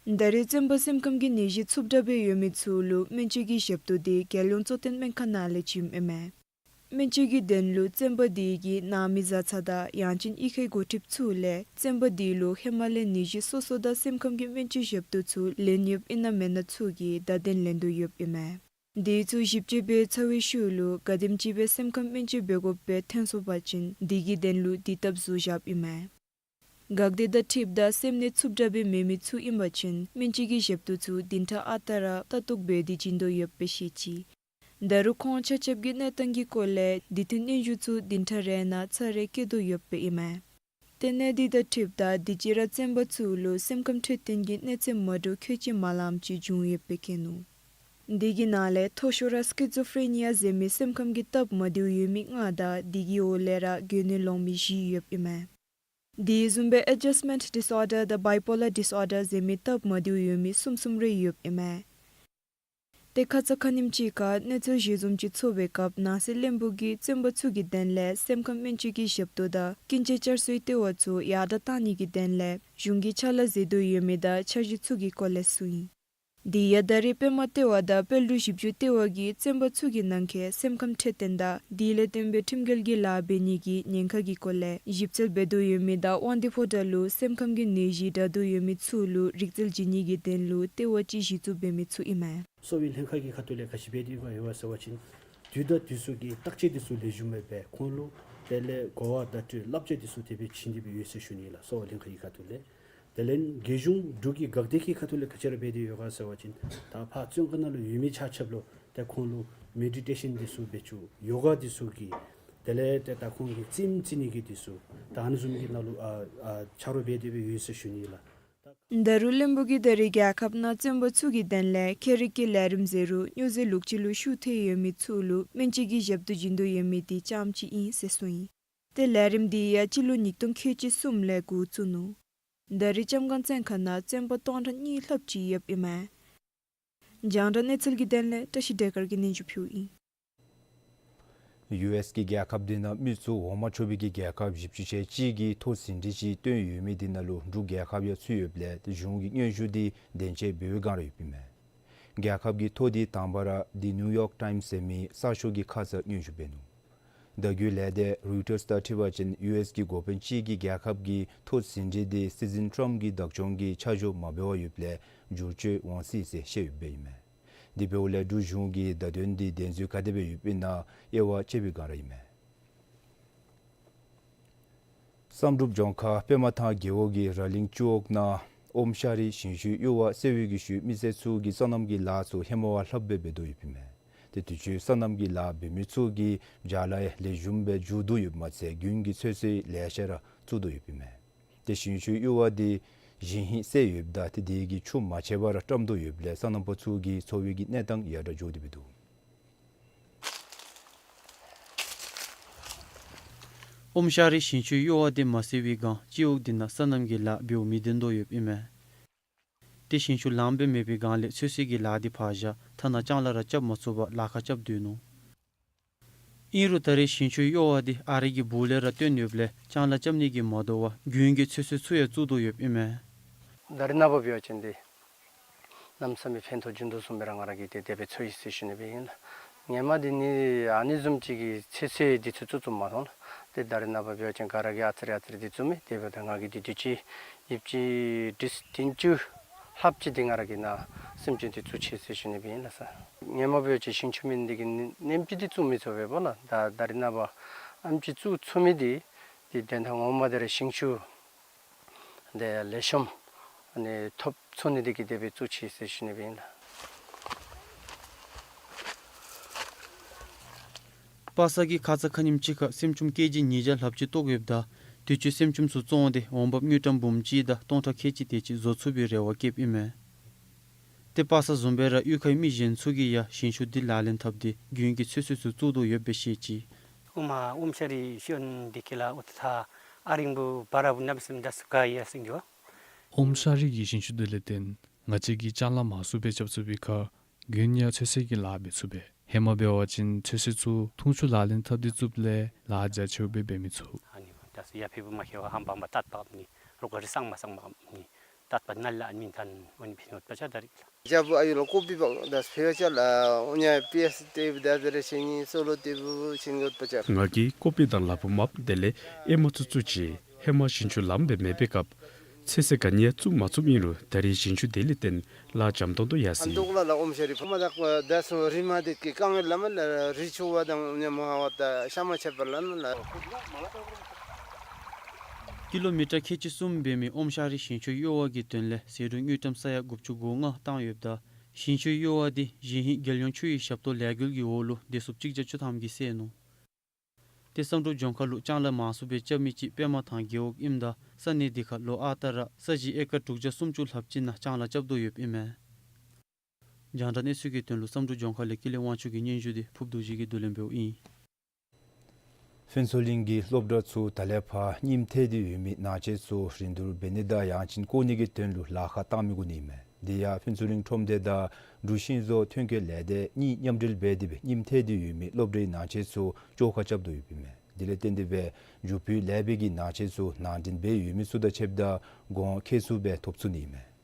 ད་རེས་བཙོན་པ་སེམས་ཁམས་ཀྱི་ནད་གཞི་ཚུབ་དྲགས་སྦེ་ཡོད་མི་ཚུ་ལུ་སྨན་བཅོས་ཀྱི་ཞབས་ཏོག་དེ་རྒྱལ་ཡོངས་གཙོ་བསྟེན་སྨན་ཁང་ནང་ལས་བྱིནམ་ཨིན་མས། སྨན་བཅོས་ཀྱི་དོན་ལུ་བཙོན་པ་དེ་གི་ནང་མི་བཟའ་ཚང་དང་ཡང་ཅིན་གཡུས་ཁའི་འགོ་ཁྲིདཔ་ཚུ་ལས་བཙོན་པ་དེ་ལུ་ཧེ་མ་ལས་ནད་གཞི་སོ་སོ་དང་སེམས་ཁམས་ཀྱི་སྨན་བཅོས་ཞབས་ཏོག་ཚུ་ལེན་ཡོདཔ་ཨིན་ན་མེན་ན་ཚུ་གི་བརྡ་དོན་ལེན་དོ་ཡོདཔ་ཨིན་མས། དེ་ཚུ་ཞིབ་དཔྱད་འབད་ཚར་བའི་ཤུལ་ལུ་ག་དེམ་ཅིག་སྦེ་སེམས་ཁམས་སྨན་བཅོས་འབད་དགོཔ་སྦེ་ཐོན་སོང་པ་ཅིན་དེ་གི་དོན་ལུ་དེ་ལྟབ་བཟོ་བཞགཔ་ཨིན་མས། འགག་སྡེ་དང་འཁྲིལཝ་ད་སེམས་ནད་ཚུབ་དྲགས་སྦེ་མེད་མི་ཚུ་ཨིན་པ་ཅིན་སྨན་བཅོས་ཀྱི་ཞབས་ཏོག་ཚུ་བདུན་ཕྲག་ཨ་རྟག་ར་ལྟ་རྟོག་འབད་དེ་བྱིན་དོ་ཡོདཔ་སྦེ་བཤད་ཅི། ད་རུང་ཁོང་ཆ་ཁྱབ་ཀྱི་གནས་སྟངས་ཀྱི་སྐོར་ལས་དེ་ཐོན་སྙན་ཞུ་ཚུ་བདུན་ཕྲག་རེ་ནང་ཚར་རེ་བཀོད་དོ་ཡོདཔ་ཨིན་མས། ཏེ་གནད་དེ་དང་འཁྲིལཝ་ད་དུས་ཅི་ར་བཙོན་པ་ཚུ་ལུ་སེམས་ཁམས་འཕྲོད་བསྟེན་གྱི་གནོད་འཚེ་མ་འདྲཝ་ཁྱད་ཅིག་མ་ལངམ་ཅིག་བྱུང་ཡོདཔ་སྦེ་བཀོད་ནུག། དེ་གི་ནང་ལས་མཐོ་ཤོས་ར་སི་ཀི་ཛོ་ཕེ་རེ་ནི་ཡ་ཟེར་མི་སེམས་ཁམས་ཀྱི་སྟབས་མ་བདེཝ་ཡོད་མི་ལྔ་དང་དེ་གི་འོག་ལས་ར་གྱོན་ནད་ལོག་མི་བཞི་ཡོདཔ་ཨིན་མས། དེ་བཟུམ་སྦེ་ཨེ་ཇཱསཊ་མེནཊ་ཌིསི་ཨོར་ཌར་དང་བའི་པོ་ལར་ཌིསི་ཨོར་ཌར་ཟེར་མི་སྟབས་མ་བདེཝ་ཡོད་མི་གསུམ་གསུམ་རེ་ཡོདཔ་ཨིན་མས། ཏེ་ཁ་ཙ་ཁ་ཉིནམ་ཅིག་ཁར་གནས་ཚུལ་གཞི་བཟུམ་ཅིག་ཚོར་བའི་སྐབས་ནང་སྲིད་བློན་པོ་གིས་བཙོན་པ་ཚུ་གི་དོན་ལས་སེམས་ཁམས་སྨན་བཅོས་ཀྱི་ཞབས་ཏོག་དང་ཀུན་སྤྱོད་བསྐྱར་གསོའི་ལྟེ་བ་ཚུ་ཡར་དྲག་གཏང་ནི་གི་དོན་ལས་གཞུང་གིས་ཕྱག་ལཱ་མཛད་དོ་ཡོད་མི་དང་འཆར་གཞི་ཚུ་གི་སྐོར་ལས་གསུངས་ཡི། དེ་ཡང་ད་རེས་པདྨ་ལྟེ་བ་དང་དཔལ་འབྲུག་ཞིབ་འཇུག་ལྟེ་བ་གིས་བཙོན་པ་ཚུ་གི་ནང་འཁོད་སེམས་ཁམས་འཕྲོད་བསྟེན་དང་དེ་ལས་བརྟེན་པའི་ཁྲིམས་འགལ་གྱི་ལཱ་འབད་ནི་གི་ཉེན་ཁ་གི་སྐོར་ལས་ཞིབ་འཚོལ་འབད་དོ་ཡོད་མི་དང་དབང་འདུས་ཕོ་བྲང་ལུ་སེམས་ཁམས་ཀྱི་ནད་གཞི་དྲག་དོ་ཡོད་མི་ཚུ་ལུ་རིག་རྩལ་བྱིན་ནི་གི་དོན་ལུ་ལྟེ་བ་ཅིག་གཞི་བཙུགས་འབད་མི་ཚུ་ཨིན་མས། གསོ་བའི་ལྷན་ཁག་གི་ཁ་ཐུག་ལས་ག་ཅི་འབད་དེ་ཡོད་ག་ཟེར་བ་ཅིན་དུས་དང་དུས་སུ་གི་བརྟག་དཔྱད་དེ་ཚུ་ལེགས་ཤོམ་སྦེ་འབད་ཁོང་ལུ་དེ་ལས་གོ་བ་བརྡ་སྤྲོད་བསླབ་བྱ་དེ་ཚུ་དེ་སྦེ་བྱིན་ཏེ་སྦེ་ཡོད་ཟེར་ཞུ་ནི་ལགས། གསོ་བ་ལྷན་ཁག་གི་ཁ་ཐུག་ལས། དེ་ལས་རྒྱལ་གཞུང་འབྲུག་གི་འགག་སྡེ་གི་ཁ་ཐུག་ལས་ག་ཅི་ར་འབད་དེ་ཡོད་ག་ཟེར་བ་ཅིན་ད་ཕར་བཙོན་ཁང་ནང་ལུ་ཡོད་མི་ཆ་ཁྱབ་ལུ་ཏེ་ཁོང་ལུ་མེ་ཌི་ཊེ་ཤཱན་དེ་ཚུ་འབད་བཅུག་ཡོ་ག་དེ་ཚུ་གི་དེ་ལས་ཏེ་ད་ཁོང་གི་རྩེདམོ་རྩེ་ནི་གི་དེ་ཚུ་ད་ཨ་ནི་བཟུམ་གྱི་ནང་ལུ་ཨ་ཨ་ཆ་རོགས་འབད་དེ་སྦེ་ཡོད་ཟེར་ཞུ་ནི་ལགས། ད་རུང་བློན་པོ་གིས་ད་རེས་རྒྱལ་ཁབ་ནང་བཙོན་པ་ཚུ་གི་དོན་ལས་ཁྱད་རིག་གི་ལས་རིམ་ཟེར་རུང་སྨྱོ་རྫས་ལོག་སྤྱོད་ལུ་ཤུགས་ཐེབས་ཡོད་མི་ཚུ་ལུ་སྨན་བཅོས་ཀྱི་ཞབས་ཏོག་བྱིན་དོ་ཡོད་མི་དེ་རྐྱངམ་ཅིག་ཨིན་ཟེར་གསུངས་ཡི། ཏེ་ལས་རིམ་དེ་ཡང་སྤྱི་ལོ་ཉིས་སྟོང་ཁལ་གཅིག་གསུམ་ལས་འགོ་བཙུགས་ནུག། ད་རེས་ལྕམ་སྒང་བཙོན་ཁང་ནང་བཙོན་པ་སྟོང་ཕྲག་གཉིས་ལྷགཔ་ཅིག་ཡོདཔ་ཨིན་མས། རྒྱང་བསྒྲགས་གནས་ཚུལ་གྱི་དོན་ལས་བཀྲ་ཤིས་བདེ་དཀར་གྱིས་སྙན་ཞུ་ཕུལཝ་ཨིན། ཡུ་ཨེསི་གི་རྒྱལ་ཁབ་དེ་ནང་མི་གཙོ་བོ་འོག་མ་ཆོས་པའི་གི་རྒྱལ་ཁབ་བཞི་བཅུ་ཞེ་གཅིག་གིས་ཐོ་ཟིན་བྲིས་ཅིག་བཏོན་ཡོད་མི་དེ་ནང་ལུ་འབྲུག་རྒྱལ་ཁབ་ཡང་ཚུད་ཡོདཔ་ལས་གཞུང་གིས་སྙན་ཞུ་དེ་བདེན་དཔྱད་འབད་བའི་བསྒང་ར་ཡོདཔ་ཨིན་མས། རྒྱལ་ཁབ་ཀྱི་ཐོ་དེ་དང་པ་ར་The New York Times ཟེར་མི་གསར་ཤོག་གི་ཁ་ཙ་སྙན་ཞུ་འབད་ནུག། བརྡ་བརྒྱུད་ལས་སྡེ་རོའི་ཊརསི་དང་འཁྲིལ་བ་ཅིན་ཡུ་ཨེསི་གི་འགོ་དཔོན་ཅིག་གིས་རྒྱལ་ཁབ་ཀྱི་ཐོ་ཟིན་བྲིས་དེ་སྲིད་འཛིན་ཊརམཔ་གི་བདག་སྐྱོང་གི་ཆ་འཇོག་མ་འབད་བར་ཡོདཔ་ལས་བསྒྱུར་བཅོས་འོང་སྲིད་ཟེར་བཤད་ཡོདཔ་ཨིན་མས། དེ་འབདཝ་ལས་འབྲུག་གཞུང་གིས་བརྡ་དོན་འདི་གདེང་ཚོད་ག་དེ་སྦེ་ཡོདཔ་ཨིན་ན་དབྱེ་བ་དཔྱད་པའི་སྒང་ར་ཨིན་མས། བསམ་གྲུབ་ལྗོངས་མཁར་པདྨ་ཐང་རྒེད་འོག་གི་ར་གླིང་བཅུ་འོག་ནང་ཨོམ་ཤ་རི་ཞིང་ཆུའི་གཡུར་བ་སེལ་བའི་གི་ཤུལ་མི་སེར་ཚུ་གིས་སོ་ནམ་གྱི་ལཱ་ཚུ་ཧེ་མ་བ་ལྷགཔ་སྦེ་འབད་དོ་ཡོདཔ་ཨིན་མས། ཏེ་དུས་ཅི་སོ་ནམ་གྱི་ལཱ་འབད་མི་ཚུ་གིས་བྱཱ་ལཱ་ཡང་ལེགས་ཤོམ་སྦེ་མཇུག་བསྡུ་ཡོདཔ་མ་ཚད་རྒྱུན་གྱི་ཚོད་བསྲེ་ལེ་ཤ་ར་བཙུགས་དོ་ཡོདཔ་ཨིན་མས། ཏེ་ཞིང་ཆུའི་གཡུར་བ་འདི་ཞིང་ཧིང་སེལ་ཡོདཔ་ད་ཏེ་དེ་གིས་ཆུ་མ་ཆད་པར་བཀྲམ་དོ་ཡོདཔ་ལས་སོ་ནམ་པ་ཚུ་གི་འཚོ་བའི་གི་གནས་སྟངས་ཡར་དྲག་འགྱོ་སྟེ་འབད་དོ། ཨོམ་ཤ་རི་ཞིང་ཆུའི་གཡུར་བ་འདི་མ་སེལ་བའི་སྒང་སྤྱི་འོག་འདི་ནང་སོ་ནམ་གྱི་ལཱ་འབདཝ་མི་བདེན་དོ་ཡོདཔ་ཨིན་མས། ཏེ་ཞིང་ཆུ་ལངམ་སྦེ་མེད་པའི་སྒང་ལས་ཚོད་བསྲེ་གི་ལཱ་འདི་ཕར་བཞག་ཐ་ན་ལྕང་ལཱ་ར་རྐྱབ་མ་ཚུགས་པར་ལཱ་ཁག་རྐྱབ་སྡོད་ནུག། ཨིན་རུང་ད་རེས་ཞིང་ཆུའི་གཡུར་བ་འདི་ཨ་རི་གི་སྦུག་ལས་ར་བཏོན་ཡོདཔ་ལས་ལྕང་ལཱ་རྐྱབ་ནི་གི་མ་དོ་བར་རྒྱུན་གྱི་ཚོད་བསྲེ་ཚུ་ཡང་བཙུགས་དོ་ཡོདཔ་ཨིན་མས། ད་རེས་ནངས་པ་འབད་བ་ཅིན་འདི་གནམ་མེད་ས་མེད་ཕན་ཐོགས་ཆེ་འདུག་གསུངམ་སྦེ་ར་ང་ར་གིས་ཏེ་དེ་སྦེ་ཚོར་ཡི་ཟེར་ཞུ་ནི་སྦེ་ཨིན་ལགས། ཧེ་མ་འདི་ནི་ཨ་ནི་བཟུམ་ཅིག་གི་ཚོད་བསྲེ་འདི་ཚུ་བཙུགས་བཙུགསཔ་མ་མཐོང་ལགས། ཏེ་ད་རེས་ནངས་པ་འབད་བ་ཅིན་ག་ར་གིས་ཨ་ཙི་རེ་ཨ་ཙི་རེ་འདི་བཙུགས་མི་དེ་འབདཝ་ད་ང་གིས་འདི་དུས་ཅི་ཡུདཔ་ཅིག་ཏེ་བདུན་ཅུ་ལྷགཔ་ཅིག་འདི་ང་ར་གིས་ནཱ་སེམས་ཅན་འདི་བཙུགས་ཅི་ཟེར་ཞུ་ནི་སྦེ་ཨིན་ལགས་སོ། ཧེ་མ་འབད་བ་ཅིན་ཞིང་ཆུ་མེད་ནི་འདི་གིས་ནེམ་ཅིག་འདི་བཙུགས་མི་ཚུགས་པས་པ་ལགས། ད་ད་རེས་ནངས་པ་ཨེམ་ཅིག་བཙུགས་ཚུགས་མི་འདི་ཏེ་དོན་དག་ངོ་མ་འདི་ར་ཞིང་ཆུ་འདི་ལེགས་ཤོམ་ཨ་ནི་ཐོབ་ཚུགས་ནི་འདི་གིས་དེ་སྦེ་བཙུགས་ཅི་ཟེར་ཞུ་ནི་སྦེ་ཨིན་ལགས། པ་སངས་ཀྱིས་ཁ་ཙ་ཁ་ཉིནམ་ཅིག་ཁར་སེམ་ཅུམ་ཀེ་ཇི་ཉིས་བརྒྱ་ལྷགཔ་ཅིག་བཏོག་ཡོདཔ་ད་དུས་ཅི་སེམ་ཅུམ་ཚུ་བཙོངས་ཏེ་འོང་འབབ་དངུལ་ཀྲམ་འབུམ་གཅིག་དང་སྟོང་ཕྲག་ཁལ་གཅིག་དེ་ཅིག་བཟོ་ཚུགས་པའི་རེ་བ་བསྐྱེདཔ་ཨིན་མས། ཏེ་པ་སངས་བཟུམ་སྦེ་ར་གཡུས་ཁའི་མི་གཞན་ཚུ་གིས་ཡང་ཞིང་ཆུ་འདི་ལག་ལེན་འཐབ་སྟེ་རྒྱུན་གྱི་ཚོད་བསྲེ་ཚུ་བཙུགས་དོ་ཡོདཔ་སྦེ་བཤད་ཅི། ཨོམ་ཨ་ཨོམ་ཤ་རི་ཤུལ་འདི་གི་ལཱ་ཨོ་ཐ་ཨ་རིང་བུ་བ་ར་བུ་ནབ་སེམས་དྲག་སུ་ག་ཡ་སེང་གི་བ། ཨོམ་ཤ་རི་གི་ཞིང་ཆུ་འདི་ལས་བརྟེན་ང་བཅས་ཀྱིས་ལྕང་ལཱ་མང་སུ་སྦེ་རྐྱབ་ཚུགས་པའི་ཁར་རྒྱུན་ཡང་ཚོད་བསྲེ་གི་ལཱ་འབད་ཚུགས་པས། ཧེ་མ་འབད་བ་ཅིན་ཚོད་བསྲེ་ཚུ་འཐུང་ཆུ་ལག་ལེན་འཐབ་སྟེ་བཙུགསཔ་ལས་ལཱ་རྒྱ་ཆེཝ་སྦེ་འབད་མི་ཚུགས། ཨ་ནི་ད་སུ་ཡ་ཕེ་བུ་མ་ཁེ་བ་ཧམ་པ་མ་ཏད་པ་ནི་རོག་རི་སང་མ་སང་མ་ནི་ཏད་པ་ནལ་ལ་མིན་ཐན་ཨོ་ནི་ཕི་ནོ་པ་ཆ་ད་རིག་ལ། རྒྱབ་ཨ་ཡུལ་ལུ་ཀོ་པི་བང་དང་སྤེ་ཆལ་ཨོ་ཉ་པི་ཨེས་ཏེ་བུ་ད་ཟེར་ཞིང་ནི་སོ་ལོ་ཏེ་བུ་ཤིང་གོད་པ་ཆ། ང་གིས་ཀོ་པི་དང་ལ་ཕུག་མ་དེ་ལས་ཨེ་མ་ཚུ་བཙུགས་ཅི། ཧེ་མ་ཞིང་ཆུ་ལངམ་སྦེ་མེད་པའི་སྐབས་ཚོད་བསྲེ་ག་ནི་ཡང་བཙུགས་མ་ཚུགསཔ་ཨིན་རུང་ད་རེས་ཞིང་ཆུ་དེ་ལས་བརྟེན་ལཱ་འཇམ་ཏོང་ཏོ་ཡར་སོ་ཡི། ཨ་མདོ་ལ་ལ་ཨོམ་ཤ་རི་ཕ་མ་དག་པ་ད་སོ་རི་མ་དེ་ཀི་དཀའ་ངལ་ལ་མ་ལ་རི་ཆུ་བ་དང་ཨོ་ཉ་མ་བ་ད་ཤ་མ་ཆད་པར་ལ་ན་ལ། ཀི་ལོ་མི་ཊར་ཁལ་གཅིག་གསུམ་འབད་མི་ཨོམ་ཤ་རི་ཞིང་ཆུའི་གཡུར་བ་གི་དོན་ལས་ཟད་འགྲོ་དངུལ་ཀྲམ་ས་ཡ་དགུ་བཅུ་གོ་ལྔ་བཏང་ཡོདཔ་ད་ཞིང་ཆུའི་གཡུར་བ་འདི་ཞིང་ཧིང་རྒྱལ་ཡོངས་ཆུ་ཡི་ཞབས་ཏོག་ལས་འགུལ་གྱི་འོག་ལུ་བདེ་སྲུངཔ་གཅིག་བརྒྱ་བཅུ་ཐམ་གྱིས་བསལ་ནུག། ཏེ་བསམ་གྲུབ་ལྗོངས་མཁར་ལུ་ལྕང་ལཱ་མང་སུ་སྦེ་རྐྱབ་མི་ཅིག་པདྨ་ཐང་རྒེད་འོག་ཨིནམ་ད་ས་གནས་འདི་ཁར་ལོ་ཨ་རྟག་ར་ས་གཞི་ཨེ་ཀར་དྲུག་བརྒྱ་སུམ་ཅུ་ལྷགཔ་ཅིག་ནང་ལྕང་ལཱ་རྐྱབ་དོ་ཡོདཔ་ཨིན་མས། རྒྱང་བསྒྲགས་གནས་ཚུལ་གྱི་དོན་ལུ་བསམ་གྲུབ་ལྗོངས་མཁར་ལས་ཀུན་ལེགས་དབང་ཕྱུག་གི་སྙན་ཞུ་འདི་ཕུབ་རྡོ་རྗེ་གིས་བསྡུ་ལེན་འབདཝ་ཨིན། ཕུན་ཚོགས་གླིང་གི་སློབ་གྲྭ་ཚུ་ད་ལས་ཕར་རྙིངམ་ཐལ་ཏེ་ཡོད་མི་ནང་ཆས་ཚུ་རིན་བསྡུར་འབད་ནི་དང་ཡང་ཅིན་བཀོག་ནི་གི་དོན་ལུ་ལཱ་ཁག་བཏང་མི་གུ་ནི་ཨིན་མས། དེ་ཡང་ཕུན་ཚོགས་གླིང་ཁྲོམ་སྡེ་དང་འབྲུག་ཤིང་བཟོ་ཐོན་སྐྱེད་ལས་སྡེ་གཉིས་མཉམ་འབྲེལ་འབད་དེ་སྦེ་རྙིངམ་ཐལ་ཏེ་ཡོད་མི་སློབ་གྲྭའི་ནང་ཆས་ཚུ་བཅོ་ཁ་རྐྱབ་དོ་ཡོདཔ་ཨིན་མས། དེ་ལས་བརྟེན་ཏེ་སྦེ་ཇོ་ཕུའི་ལས་སྦེ་གི་ནང་ཆས་ཚུ་ནང་འདྲེན་འབད་ཡོད་མི་ཚུ་དང་ཕྱདཔ་ད་གོང་ཁེ་སུ་སྦེ་ཐོབ་ཚུགས་ནི་ཨིན་མས།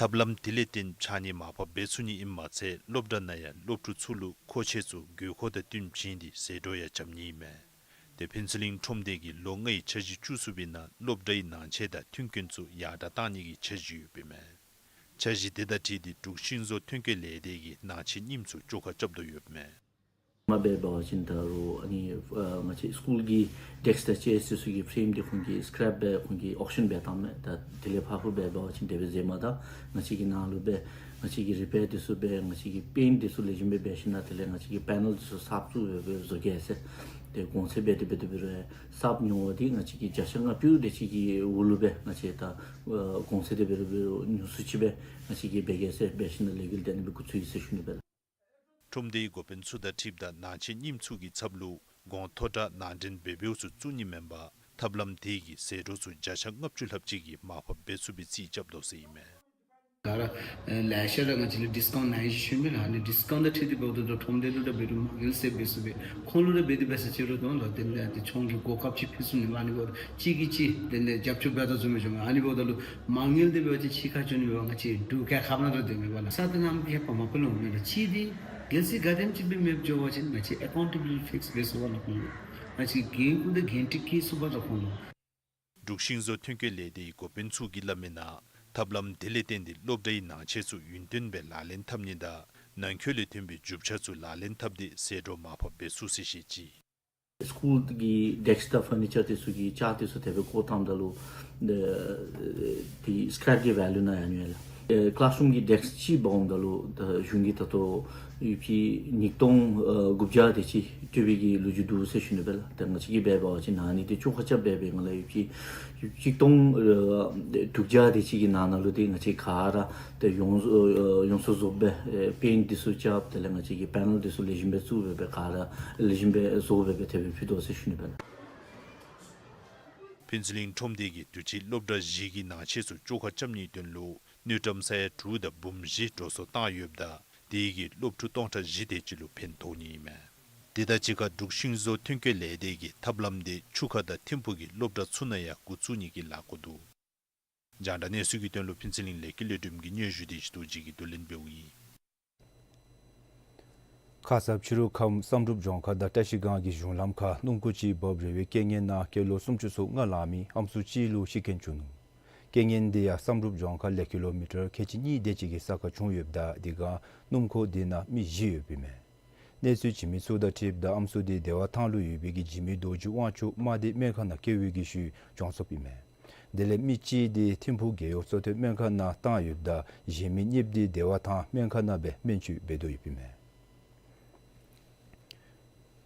ཐབས་ལམ་དེ་ལས་བརྟེན་ཕྱགས་སྙིགས་མར་ཕབ་འབད་ཚུགས་ནི་ཨིནམ་མ་ཚད་སློབ་གྲྭ་ནང་ཡང་སློབ་ཕྲུག་ཚུ་ལུ་མཁོ་ཆས་ཚུ་དགོས་མཁོ་དང་བསྟུན་བྱིན་ཏེ་ཟད་འགྲོ་ཡང་འཇམ་ནི་ཨིན་མས། ཏེ་ཕུན་ཚོགས་གླིང་ཁྲོམ་སྡེ་གིས་ལོ་ལྔའི་འཆར་གཞི་བཅུ་གསུམ་པའི་ནང་སློབ་གྲྭའི་ནང་ཆས་དང་མཐུན་རྐྱེན་ཚུ་ཡར་དྲག་བཏང་ནི་གི་འཆར་གཞི་ཡོདཔ་ཨིན་མས། འཆར་གཞི་དེ་དང་འཁྲིལ་ཏེ་འབྲུག་ཤིང་བཟོ་ཐོན་སྐྱེད་ལས་སྡེ་གིས་ནང་ཆས་རྙིངམ་ཚུ་བཅོ་ཁ་རྐྱབ་དོ་ཡོདཔ་ཨིན་མས། མ་འབད་བ་ཅིན་ད་རུང་ཨ་ནི་ཨ་ང་བཅས་སི་ཀུལ་གྱི་ཌེསྐ་དང་ཅེར་ཚུ་གི་ཕྲེམ་འདི་ཁོང་གིས་སི་ཀེརེབ་སྦེ་ཁོང་གིས་ཨོག་ཤཱན་འབད་བཏངམ་མས། ད་དེ་ལས་ཕར་ཕུར་འབད་བ་ཅིན་དེ་སྦེ་མཛད་མ་ད་ང་བཅས་ཀྱི་ནང་ལུ་སྦེ་ང་བཅས་ཀྱིས་རི་པེར་འདི་ཚུ་འབད་ང་བཅས་ཀྱིས་པེནཊ་འདི་ཚུ་ལེགས་ཤོམ་སྦེ་འབད་ཞིནམ་ལས་དེ་ལས་ང་བཅས་ཀྱིས་པེ་ནཱལ་འདི་ཚུ་གསརཔ་བཙུགས་སྦེ་སྦེ་བཟོ་གེ་ཟེར། ཏེ་གོང་ཚད་འབད་དེ་འབད་དེ་འབད་རུང་གསརཔ་ཉོ་བ་འདི་ང་བཅས་ཀྱིས་བརྒྱ་ཆ་ལྔ་བཅུ་དེ་ཅིག་གི་འོག་ལུ་སྦེ་ང་བཅས་ད་ཨ་གོང་ཚད་འདི་འབད་རུང་འབད་རུང་ཉུང་སུ་ཅིག་སྦེ་ང་བཅས་ཀྱིས་འབད་གེ་ཟེར་འབད་ཞིནམ་ལས་ལས་འགུལ་འདི་ཨ་ནི་སྦེ་འགོ་བཙུགས་ཡི་ཟེར་ཞུ་ནི་སྦེ་ལགས། ཁྲོམ་སྡེའི་འགོ་དཔོན་ཚུ་དང་འཁྲིལཝ་ད་ནང་ཆས་རྙིངམ་ཚུ་གི་ཚབ་ལུ་གོང་མཐོ་དྲགས་ནང་འདྲེན་འབད་འབདཝ་ཚུ་བཙུགས་ནི་མེན་པར་ཐབས་ལམ་དེ་གིས་ཟད་འགྲོ་ཚུ་བརྒྱ་ཆ་ལྔ་བཅུ་ལྷགཔ་ཅིག་གིས་མར་ཕབ་འབད་ཚུགས་པའི་རྩིས་རྐྱབ་དོ་ཟེར་ཨིན་མས། ག་ར་ལེ་ཤ་ར་ང་བཅས་ལུ་ཌིསི་ཀའུནཊ་ནང་བཞིན་ཞུ་མི་ལགས། ཨ་ནི་ཌིསི་ཀའུནཊ་དང་འཁྲིལ་ཏེ་འབདཝ་ད་ཁྲོམ་སྡེ་ལུ་ར་འབད་རུང་མ་དངུལ་སེབ་འབད་ཚུགས་པས། ཁོང་ལུ་ར་འབད་དེ་འབད་ས་ཅིག་རུང་དོན་ལུ་དེ་ལས་ཏེ་ཁོང་གི་གོ་སྐབས་ཅིག་ཕུལ་ཚུགས་ནི་མས། ཨ་ནི་འབདཝ་ད་གཅིག་གིས་གཅིག་དེ་ལས་རྒྱབ་སྐྱོར་འབད་དོ་བཟུམ་སྦེ་འགྱོ་མས། ཨ་ནི་འབདཝ་ད་ལུ་མ་དངུལ་འདི་འབད་བ་ཅིན་ཕྱི་ཁར་འགྱོ་ནི་མེད་པར་ང་བཅས་འབྲུག་རྒྱལ་ཁབ་ནང་ར་སྡོད་མི་མས་ལགས། ས་དེ་ནང་མཁས་པ་མ་པ་ལུ་མེད་ལགས། གཅིག་འདི་གལ་སྲིད་ག་དེམ་ཅིག་སྦེ་མེདཔ་འགྱོ་བ་ཅིན་ང་བཅས་ཨེ་ཀའུན་ཊེ་བིལ་ཕིགསི་འབད་ཚུགས་པས་ལགས་ཁོང་ལུ། ང་བཅས་འགན་ཁུར་དང་འགན་འཁྲི་བཀལ་ཚུགས་པས་ལགས་ཁོང་ལུ། འབྲུག་ཤིང་བཟོ་ཐོན་སྐྱེད་ལས་སྡེའི་འགོ་དཔོན་ཚུ་གིས་སླབ་མིའི་ནང་ ཐབས་ལམ་དེ་ལས་བརྟེན་ཏེ་སློབ་གྲྭའི་ནང་ཆས་ཚུ་ཡུན་བརྟན་སྦེ་ལག་ལེན་འཐབ་ནི་དང་ནང་འཁོད་ལས་ཐོན་པའི་རྒྱུ་ཆ་ཚུ་ལག་ལེན་འཐབ་སྟེ་ཟད་འགྲོ་མར་ཕབ་འབད་ཚུགས་ཟེར་བཤད་ཅི། སི་ཀུལ་གྱི་ཌེསྐ་དང་ཕར་ནི་ཅར་དེ་ཚུ་གི་ཅར་དེ་ཚུ་དེ་སྦེ་བཀོ་བཏངམ་ད་ལུ་ཏེ་སི་ཀེརཔ་གི་ཝེ་ལུ་ནང་ཡང་ཡོད་ལགས། ཨེ་ཀི་ལཱསི་རུམ་གྱི་ཌེསྐ་གཅིག་འབག་འོངམ་ད་ལུ་ད་གཞུང་གིས་ད་ལྟོ་ཡོདཔ་ཅིག་ཉིས་སྟོང་ཨེ་དགུ་བརྒྱ་དེ་ཅིག་སྤྲོད་པའི་གི་ལོ་རྒྱུས་འདུག་ཟེར་ཞུ་ནི་སྦེ་ལགས། ད་ང་བཅས་ཀྱིས་འབད་བ་ཅིན་ཨ་ནི་དེ་བཅོ་ཁ་རྐྱབ་འབད་བའི་སྒང་ལས་ཡོདཔ་ཅིག་ཡོདཔ་ཅིག་གཅིག་སྟོང་ཨེ་དྲུག་བརྒྱ་དེ་ཅིག་གི་ནང་ན་ལུ་དེ་ང་བཅས་ག་ར་ཏེ་ཡོངས་ཨེ་ཡོངས་སུ་རྫོགསཔ་སྦེ་ཨེ་པེནཊ་དེ་ཚུ་རྐྱབ་དེ་ལས་ང་བཅས་ཀྱིས་པེ་ནཱལ་དེ་ཚུ་ལེགས་ཤོམ་སྦེ་བཙུགས་འབད་སྦེ་ག་ར་ལེགས་ཤོམ་སྦེ་བཟོ་འབད་སྦེ་དེ་སྦེ་ཕུལ་དོ་ཟེར་ཞུ་ནི་སྦེ་ལགས། ཕུན་ཚོགས་གླིང་ཁྲོམ་སྡེ་གིས་དུས་ཅི་སློབ་གྲྭ་བཞི་གི་ནང་ཆས་ཚུ་བཅོ་ཁ་རྐྱབ་ནིའི་དོན་ལུ་དངུལ་ཀྲམ་ས་ཡ་དྲུག་དང་འབུམ་བཞི་འགྲོ་སོང་བཏང་ཡོདཔ་ད་དེ་གིས་སློབ་ཕྲུག་སྟོང་ཕྲག་བཞི་དེ་ཅིག་ལུ་ཕན་ཐོགས་ནི་ཨིན་མས། དེ་དང་གཅིག་ཁར་འབྲུག་ཤིང་བཟོ་ཐོན་སྐྱེད་ལས་སྡེ་གིས་ཐབས་ལམ་དེ་ཆུ་ཁ་དང་ཐིམ་ཕུག་གི་སློབ་གྲྭ་ཚུ་ནང་ཡང་འགོ་བཙུགས་ནི་གི་ལས་འགུལ་འདུག། རྒྱང་བསྒྲགས་གནས་ཚུལ་གྱི་དོན་ལུ་ཕུན་ཚོགས་གླིང་ལས་ཀྱི་ལས་སྒྲུབ་ཀྱི་སྙན་ཞུ་དེ་ཞུ་དོ་ཅིག་གིས་བསྡུ་ལེན་འབདཝ་ཨིན། ཁ་གསབ་ཕྱི་རུ་ཁམས་བསམ་གྲུབ་ལྗོངས་མཁར་དང་བཀྲ་ཤིས་སྒང་གི་གཞུང་ལམ་ཁར་སྣུམ་འཁོར་ཅིག་འབབ་རེ་བའི་རྐྱེན་ངན་ནང་སྐྱེས་ལོ་སུམ་ཅུ་སོ་ལྔ་ལང་མི་ཨམ་སྲུ་གཅིག་ལུ་ཤི་རྐྱེན་བྱུང་ནུག། རྐྱེན་ངན་དེ་ཡང་བསམ་གྲུབ་ལྗོངས་མཁར་ལས་ཀི་ལོ་མི་ཊར་ཁལ་གཅིག་གཉིས་དེ་ཅིག་གི་ས་ཁར་བྱུང་ཡོདཔ་ད་དེ་སྒང་སྣུམ་འཁོར་དེ་ནང་མི་བཞི་ཡོདཔ་ཨིན་མས། གནས་ཚུལ་བྱིན་མི་ཚུ་དང་འཁྲིལཝ་ད་ཨམ་སྲུ་དེ་བདེ་བ་ཐང་ལུ་ཡོད་པའི་གི་འཇིགས་མེད་རྡོ་རྗེ་དབང་ཕྱུག་མ་དེ་སྨན་ཁང་ནང་བསྐྱལ་བའི་གི་ཤུལ་གྱོངས་སོཔ་ཨིན་མས། དེ་ལས་མི་གཅིག་དེ་ཐིམ་ཕུག་རྒྱལ་ཡོངས་གསོ་སྟོན་སྨན་ཁང་ནང་བཏང་ཡོདཔ་ད་གཞན་མི་གཉིསཔོ་དེ་བདེ་བ་ཐང་སྨན་ཁང་ནང་སྦེ་སྨན་བཅོས་འབད་དོ་ཡོདཔ་ཨིན་མས།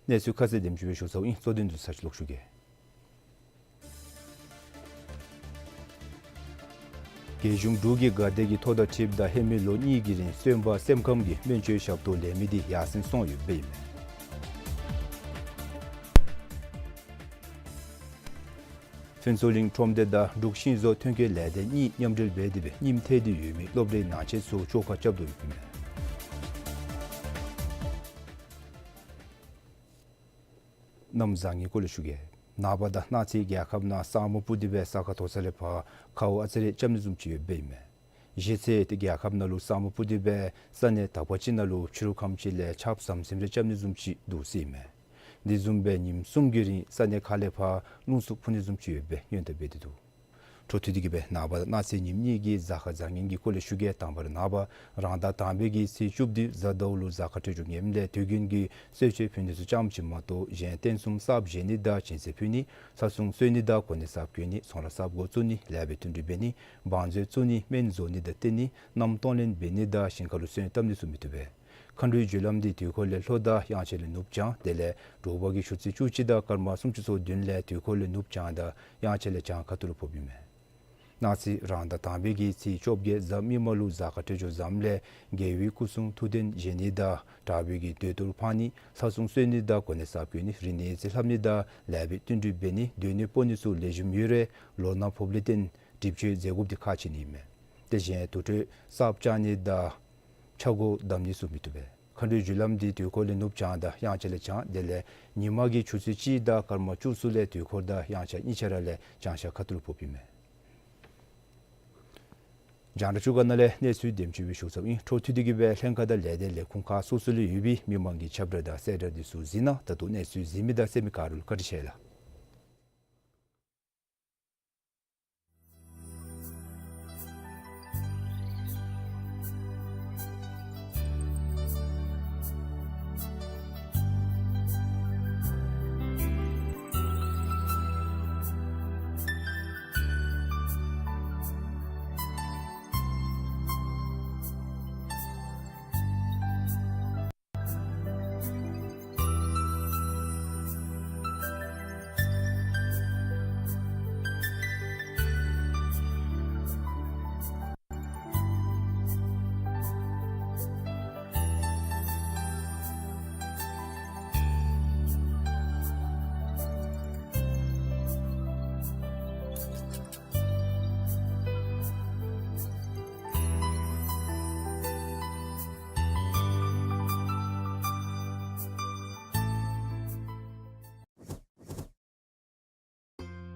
གནས་ཚུལ་ཁ་གསལ་དེམ་ཅིག་སྦེ་ཞུ་ཚརཝ་ཨིན། གཙོ་དོན་བསྡུ་ས་ཅིག་ལོག་ཞུ་གེ། རྒྱལ་གཞུང་འབྲུག་གི་དགའ་དད་ཀྱི་ཐོ་དང་འཁྲིལཝ་ད་ཧེ་མའི་ལོ་གཉིས་ཀྱི་རིང་སོན་པ་སེམས་ཁམས་ཀྱི་སྨན་བཅོས་ཞབས་ཏོག་ལེན་མི་དེ་ཡར་སེང་སོང་ཡོདཔ་ཨིན་མས། ཕུན་ཚོགས་གླིང་ཁྲོམ་སྡེ་དང་འབྲུག་ཤིང་བཟོ་ཐོན་སྐྱེད་ལས་སྡེ་གཉིས་མཉམ་འབྲེལ་འབད་དེ་སྦེ་རྙིངམ་ཐལ་ཏེ་ཡོད་མི་སློབ་གྲྭའི་ནང་ཆས་ཚུ་བཅོ་ཁ་རྐྱབ་དོ་ཡོདཔ་ཨིན་མས། གནམ་བཟང་ངན་སྐོར་ལས་ཞུ་གེ། ནངས་པ་དང་གནངས་ཚེ་རྒྱལ་ཁབ་ནང་ས་སྨུག་སྤུབས་ཏེ་སྦེ་ས་ཁ་མཐོ་ས་ལས་ཕར་ཁཝ་ཨ་ཙི་རེ་རྐྱབ་ནི་བཟུམ་ཅིག་ཡོདཔ་ཨིན་མས། གཞེས་ཚེ་ཏེ་རྒྱལ་ཁབ་ནང་ལུ་ས་སྨུག་སྤུབས་ཏེ་སྦེ་ས་གནས་དག་པ་ཅིག་ནང་ལུ་ཕྱི་རུ་ཁམས་ཅིག་ལས་ཆརཔ་ཟམ་ཟིམ་རེ་རྐྱབ་ནི་བཟུམ་ཅིག་འདུག་ཟེར་ཨིན་མས། དེ་བཟུམ་སྦེ་ཉིནམ་གསུམ་གྱི་རིང་ས་གནས་ཁག་ལས་ཕར་རླུང་འཚུབ་འཕུ་ནི་བཟུམ་ཅིག་ཡོད་པའི་སྔོན་བརྡ་འབད་དེ་འདུག། འཕྲོ་མཐུད་དེ་གི་སྦེ་ནངས་པ་དང་གནངས་ཚེ་ཉིནམ་གཉིས་ཀྱི་གཟའ་སྐར་བཟང་ངན་གྱི་སྐོར་ལས་ཞུ་གེ། དང་པ་ར་ནངས་པ་རང་ཟླ་དང་པའི་གི་ཚེས་བཅུ་བདུན་གཟའ་ཟླཝ་ལུ་གཟའ་སྐར་འཕྲོད་སྦྱོར་ངནམ་ལས་དུས་རྒྱུན་གྱི་གསོལ་མཆོད་ཕུལ་ནི་ཚུ་ཙམ་ཅིག་མ་གཏོགས་གཞན་རྟེན་གསུམ་གསརཔ་བཞེངས་ནི་དང་སྦྱིན་སྲེག་ཕུལ་ནི་ཚར་སོང་གསོལ་ནི་དང་གོ་གནས་གསརཔ་བསྐོ་ནི་ཚོང་ར་གསརཔ་འགོ་བཙུགས་ནི་ལེགས་པའི་བསྟུན་གྲོས་འབད་ནི་བང་མཛོད་བཙུགས་ནི་སྨན་བཟོ་ནི་དང་བསྟེན་ནི་མནའམ་གཏོང་ལེན་འབད་ནི་དང་ཞིང་ཁ་ལུ་སོན་བཏབ་ནི་ཚུ་མི་བཏུབ་པས། མཁའ་འགྲོའི་རྒྱུ་ལམ་དེ་དུས་འཁོར་ལས་ལྷོ་དང་དབྱངས་འཆར་ལས་ནུབ་བྱང་དེ་ལས་དྲོ་པ་གི་ཆུ་ཚོད་བཅུ་གཅིག་དང་སྐར་མ་སུམ་ཅུ་སོ་བདུན་ལས་དུས་འཁོར་ལས་ནུབ་བྱང་དང་དབྱངས་འཆར་ལས་བྱང་ཁ་ཐུག་ལུ་ཕོགཔ་ཨིན་མས། གནངས་ཚེ་རང་ཟླ་དང་པའི་གི་ཚེས་བཅོ་བརྒྱད་གཟའ་མིག་དམར་ལུ་གཟའ་སྐར་འཕྲོད་སྦྱོར་བཟངམ་ལས་རྒྱལ་བའི་སྐུ་གསུང་ཐུགས་རྟེན་བཞེངས་ནི་དང་དྲག་པོའི་གི་མདོས་གཏོར་འཕང་ནི་ཚར་སོང་གསོལ་ནི་དང་གོ་གནས་གསརཔ་བསྐོ་ནི་རིག་གནས་རྩིས་ལྷབ་ནི་དང་ལེགས་པའི་བསྟུན་གྲོས་འབད་ནི་སྡོད་གནས་སྤོ་ནི་ཚུ་ལེགས་ཤོམ་ཡོད་རུང་ལོ་ན་ཕོགཔ་ལས་བརྟེན་སྒྲིབ་བཅོས་མཛད་དགོཔ་དེ་ཁག་ཆེ་ནི་ཨིན་མས། དེ་བཞིན་དུར་ཁྲོད་གསརཔ་བཅག་ནི་དང་ཆག་སྒོ་བསྡམ་ནི་ཚུ་མི་བཏུབ་པས། མཁའ་འགྲོའི་རྒྱུ་ལམ་དེ་དུས་འཁོར་ལས་ནུབ་བྱང་དང་དབྱངས་འཆར་ལས་བྱང་དེ་ལས་ཉིན་མ་གི་ཆུ་ཚོད་གཅིག་དང་སྐར་མ་བཅུ་གསུམ་ལས་དུས་འཁོར་དང་དབྱངས་འཆར་གཉིས་ཆ་ར་ལས་བྱང་ཤར་ཁ་ཐུག་ལུ་ཕོགཔ་ཨིན་མས། རྒྱང་བསྒྲགས་ཚུ་ག་ནང་ལས་གནས་ཚུལ་དེམ་ཅིག་སྦེ་ཞུ་ཚརཝ་ཨིན། འཕྲོ་མཐུད་དེ་གི་སྦེ་ལྷན་ཁག་དང་ལས་སྡེ་ལས་ཁུངས་ཁག་སོ་སོ་ལུ་ཡོད་པའི་མི་མང་གི་ཁྱབ་བསྒྲགས་དང་གསལ་བསྒྲགས་དེ་ཚུ་གཟིགས་གནང་། ད་ལྟོ་གནས་ཚུལ་གཟིགས་མི་དང་གསན་མི་ག་ར་ལུ་བཀའ་དྲིན་ཆེ་ལགས།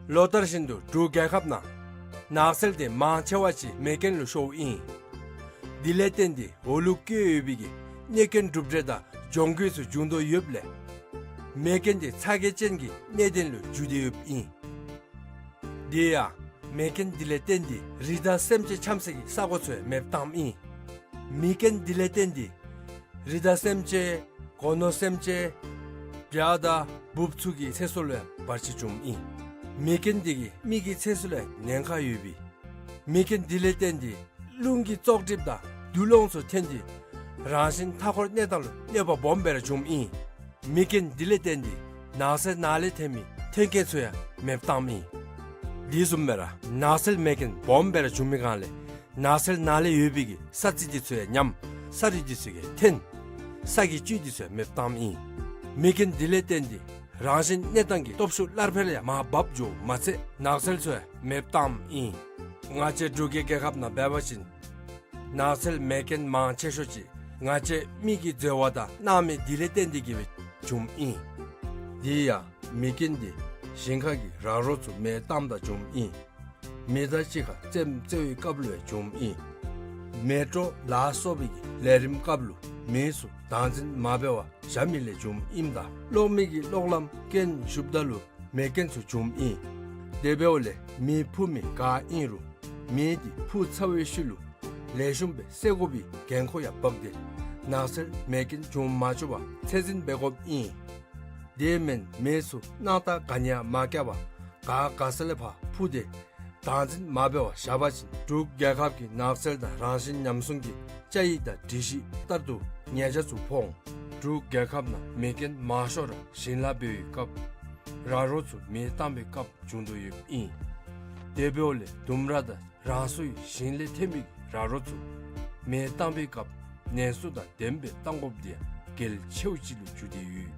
ལོ་ལྟར་བཞིན་དུ་འབྲུག་རྒྱལ་ཁབ་ནང་ནགས་ཚལ་དེ་མང་ཆེ་བ་ཅིག་མེ་རྐྱེན་ལུ་ཤོརཝ་ཨིན། དེ་ལས་བརྟེན་ཏེ་འོག་ལུ་བཀོད་ཡོད་པའི་གི་གནོད་རྐྱེན་གྲུབ་འབྲས་དང་གྱོང་གུད་ཚུ་འབྱུང་དོ་ཡོདཔ་ལས་མེ་རྐྱེན་དེ་ཚ་གྱང་ཅན་གྱི་གནད་དོན་ལུ་འགྱུར་ཏེ་ཡོདཔ་ཨིན། དེ་ཡང་ མེ་རྐྱེན་འདི་ལས་བརྟེན་ཏེ་རི་དྭགས་སེམས་ཅན་འཁྱམ་སའི་ས་གོ་ཚུ་ཡང་མེདཔ་བཏངམ་ཨིན། མེ་རྐྱེན་འདི་ལས་བརྟེན་ཏེ་རི་དྭགས་སེམས་ཅན་སྒོ་ནོར་སེམས་ཅན་བྱ་དང་འབུཔ་ཚུ་གི་ཚེ་སྲོག་ལུ་ཡང་བར་ཆད་བྱུངམ་ཨིན། མེ་རྐྱེན་འདི་གིས་མི་གི་ཚེ་སྲོག་ལུ་ཡང་ཉེན་ཁ་ཡོདཔ་ཨིན། མེ་རྐྱེན་འདི་ལས་བརྟེན་ཏེ་རླུང་གི་བཙོག་གྲིབ་དང་དུག་རླངས་ཚུ་ཐོན་ཏེ་རང་བཞིན་མཐའ་འཁོར་གནས་སྟངས་ལུ་གནོད་པ་སྦོམ་སྦེ་ར་བྱུངམ་ཨིན། མེ་རྐྱེན་འདི་ལས་བརྟེན་ཏེ་ནགས་ཚལ་ནང་ལས་ཐོན་མི་ཐོན་སྐྱེད་ཚུ་ཡང་མེདཔ་བཏངམ་ཨིན། དེ་བཟུམ་སྦེ་ར་ནགས་ཚལ་མེ་རྐྱེན་སྦོམ་སྦེ་ར་བྱུང་མི་སྒང་ལས་ནགས་ཚལ་ནང་ལས་ཡོད་པའི་གི་ས་རྩི་འདི་ཚུ་ཡང་ཉམས། ས་རུད་འདི་ཚུ་ཡང་ཐོན། ས་གི་བཅུད་འདི་ཚུ་ཡང་མེདཔ་བཏངམ་ཨིན། མེ་རྐྱེན་འདི་ལས་བརྟེན་ཏེ་རང་བཞིན་གནས་སྟངས་ཀྱི་སྟོབས་ཤུགས་སླར་འཕེལ་ཡང་མར་བབས་འགྱོཝ་མ་ཚད་ནགས་ཚལ་ཚུ་ཡང་མེདཔ་བཏངམ་ཨིན། ང་བཅས་འབྲུག་གི་རྒྱལ་ཁབ་ནང་འབད་བ་ཅིན་ནགས་ཚལ་མེ་རྐྱེན་མང་ཆེ་ཤོས་ཅིག་ང་བཅས་མི་གིས་འཛོལ་བ་དང་སྣང་མེད་འདི་ལས་བརྟེན་ཏེ་གིས་སྦེ་བྱུངམ་ཨིན། དེ་ཡང་མེ་རྐྱེན་འདི་ཞིང་ཁ་གི་ར་རོ་ཚུ་མེ་བཏངམ་ད་བྱུངམ་ཨིན། མེ་མདའ་གཅིག་ཁར་རྩེདམོ་རྩེ་བའི་སྐབས་ལུ་ཡང་བྱུངམ་ཨིན། མེ་ཏྲོག་ལ་སོགས་པའི་གི་ལས་རིམ་སྐབས་ལུ་མེ་ཚུ་བདག་འཛིན་མ་འབད་བར་བཞག་མི་ལས་བྱུངམ་ཨིནམ་ད་གློག་མེ་གི་གློག་ལམ་རྐྱེན་ཞུགསཔ་ད་ལུ་མེ་རྐྱེན་ཚུ་བྱུངམ་ཨིན། དེ་འབདཝ་ལས་མེ་འཕུ་མི་ག་ཨིན་རུང་མེ་འདི་འཕུ་ཚར་བའི་ཤུལ་ལུ་ལེགས་ཤོམ་སྦེ་བསད་དགོ་པའི་འགན་ཁུར་ཡང་བབས་ཏེ་ནགས་ཚལ་མེ་རྐྱེན་བྱུང་མ་བཅུག་པར་ཚད་འཛིན་འབད་དགོཔ་ཨིན། དེ་མེན་མེ་ཚུ་སྣང་ཐག་ག་ནི་ཡང་མ་བཀལ་བར་ག་ག་ས་ལས་ཕར་འཕུ་སྟེ་བདག་འཛིན་མ་འབད་བར་བཞག་པ་ཅིན་འབྲུག་རྒྱལ་ཁབ་ཀྱི་ནགས་ཚལ་དང་རང་བཞིན་ཉམས་སྲུང་གི་བཅའ་ཡིག་དང་སྒྲིག་གཞི་ལྟར་དུ་ཉེས་ཆད་ཚུ་ཕོག་འོང་། འབྲུག་རྒྱལ་ཁབ་ནང་མེ་རྐྱེན་མང་ཤོས་ར་ཞིང་ལཱ་འབད་བའི་སྐབས་ར་རོ་ཚུ་མེ་བཏང་བའི་སྐབས་བྱུང་དོ་ཡོདཔ་ཨིན། དེ་འབདཝ་ལས་ལྡུམ་ར་དང་རང་སོའི་ཞིང་ལས་ཐོན་མི་ར་རོ་ཚུ་མེ་བཏང་བའི་སྐབས་ནན་སོ་དང་ལྡནམ་སྦེ་བཏང་དགོཔ་འདི་ཡང་གལ་ཆེཝ་ཅིག་ལུ་གྱུར་ཏེ་ཡོད།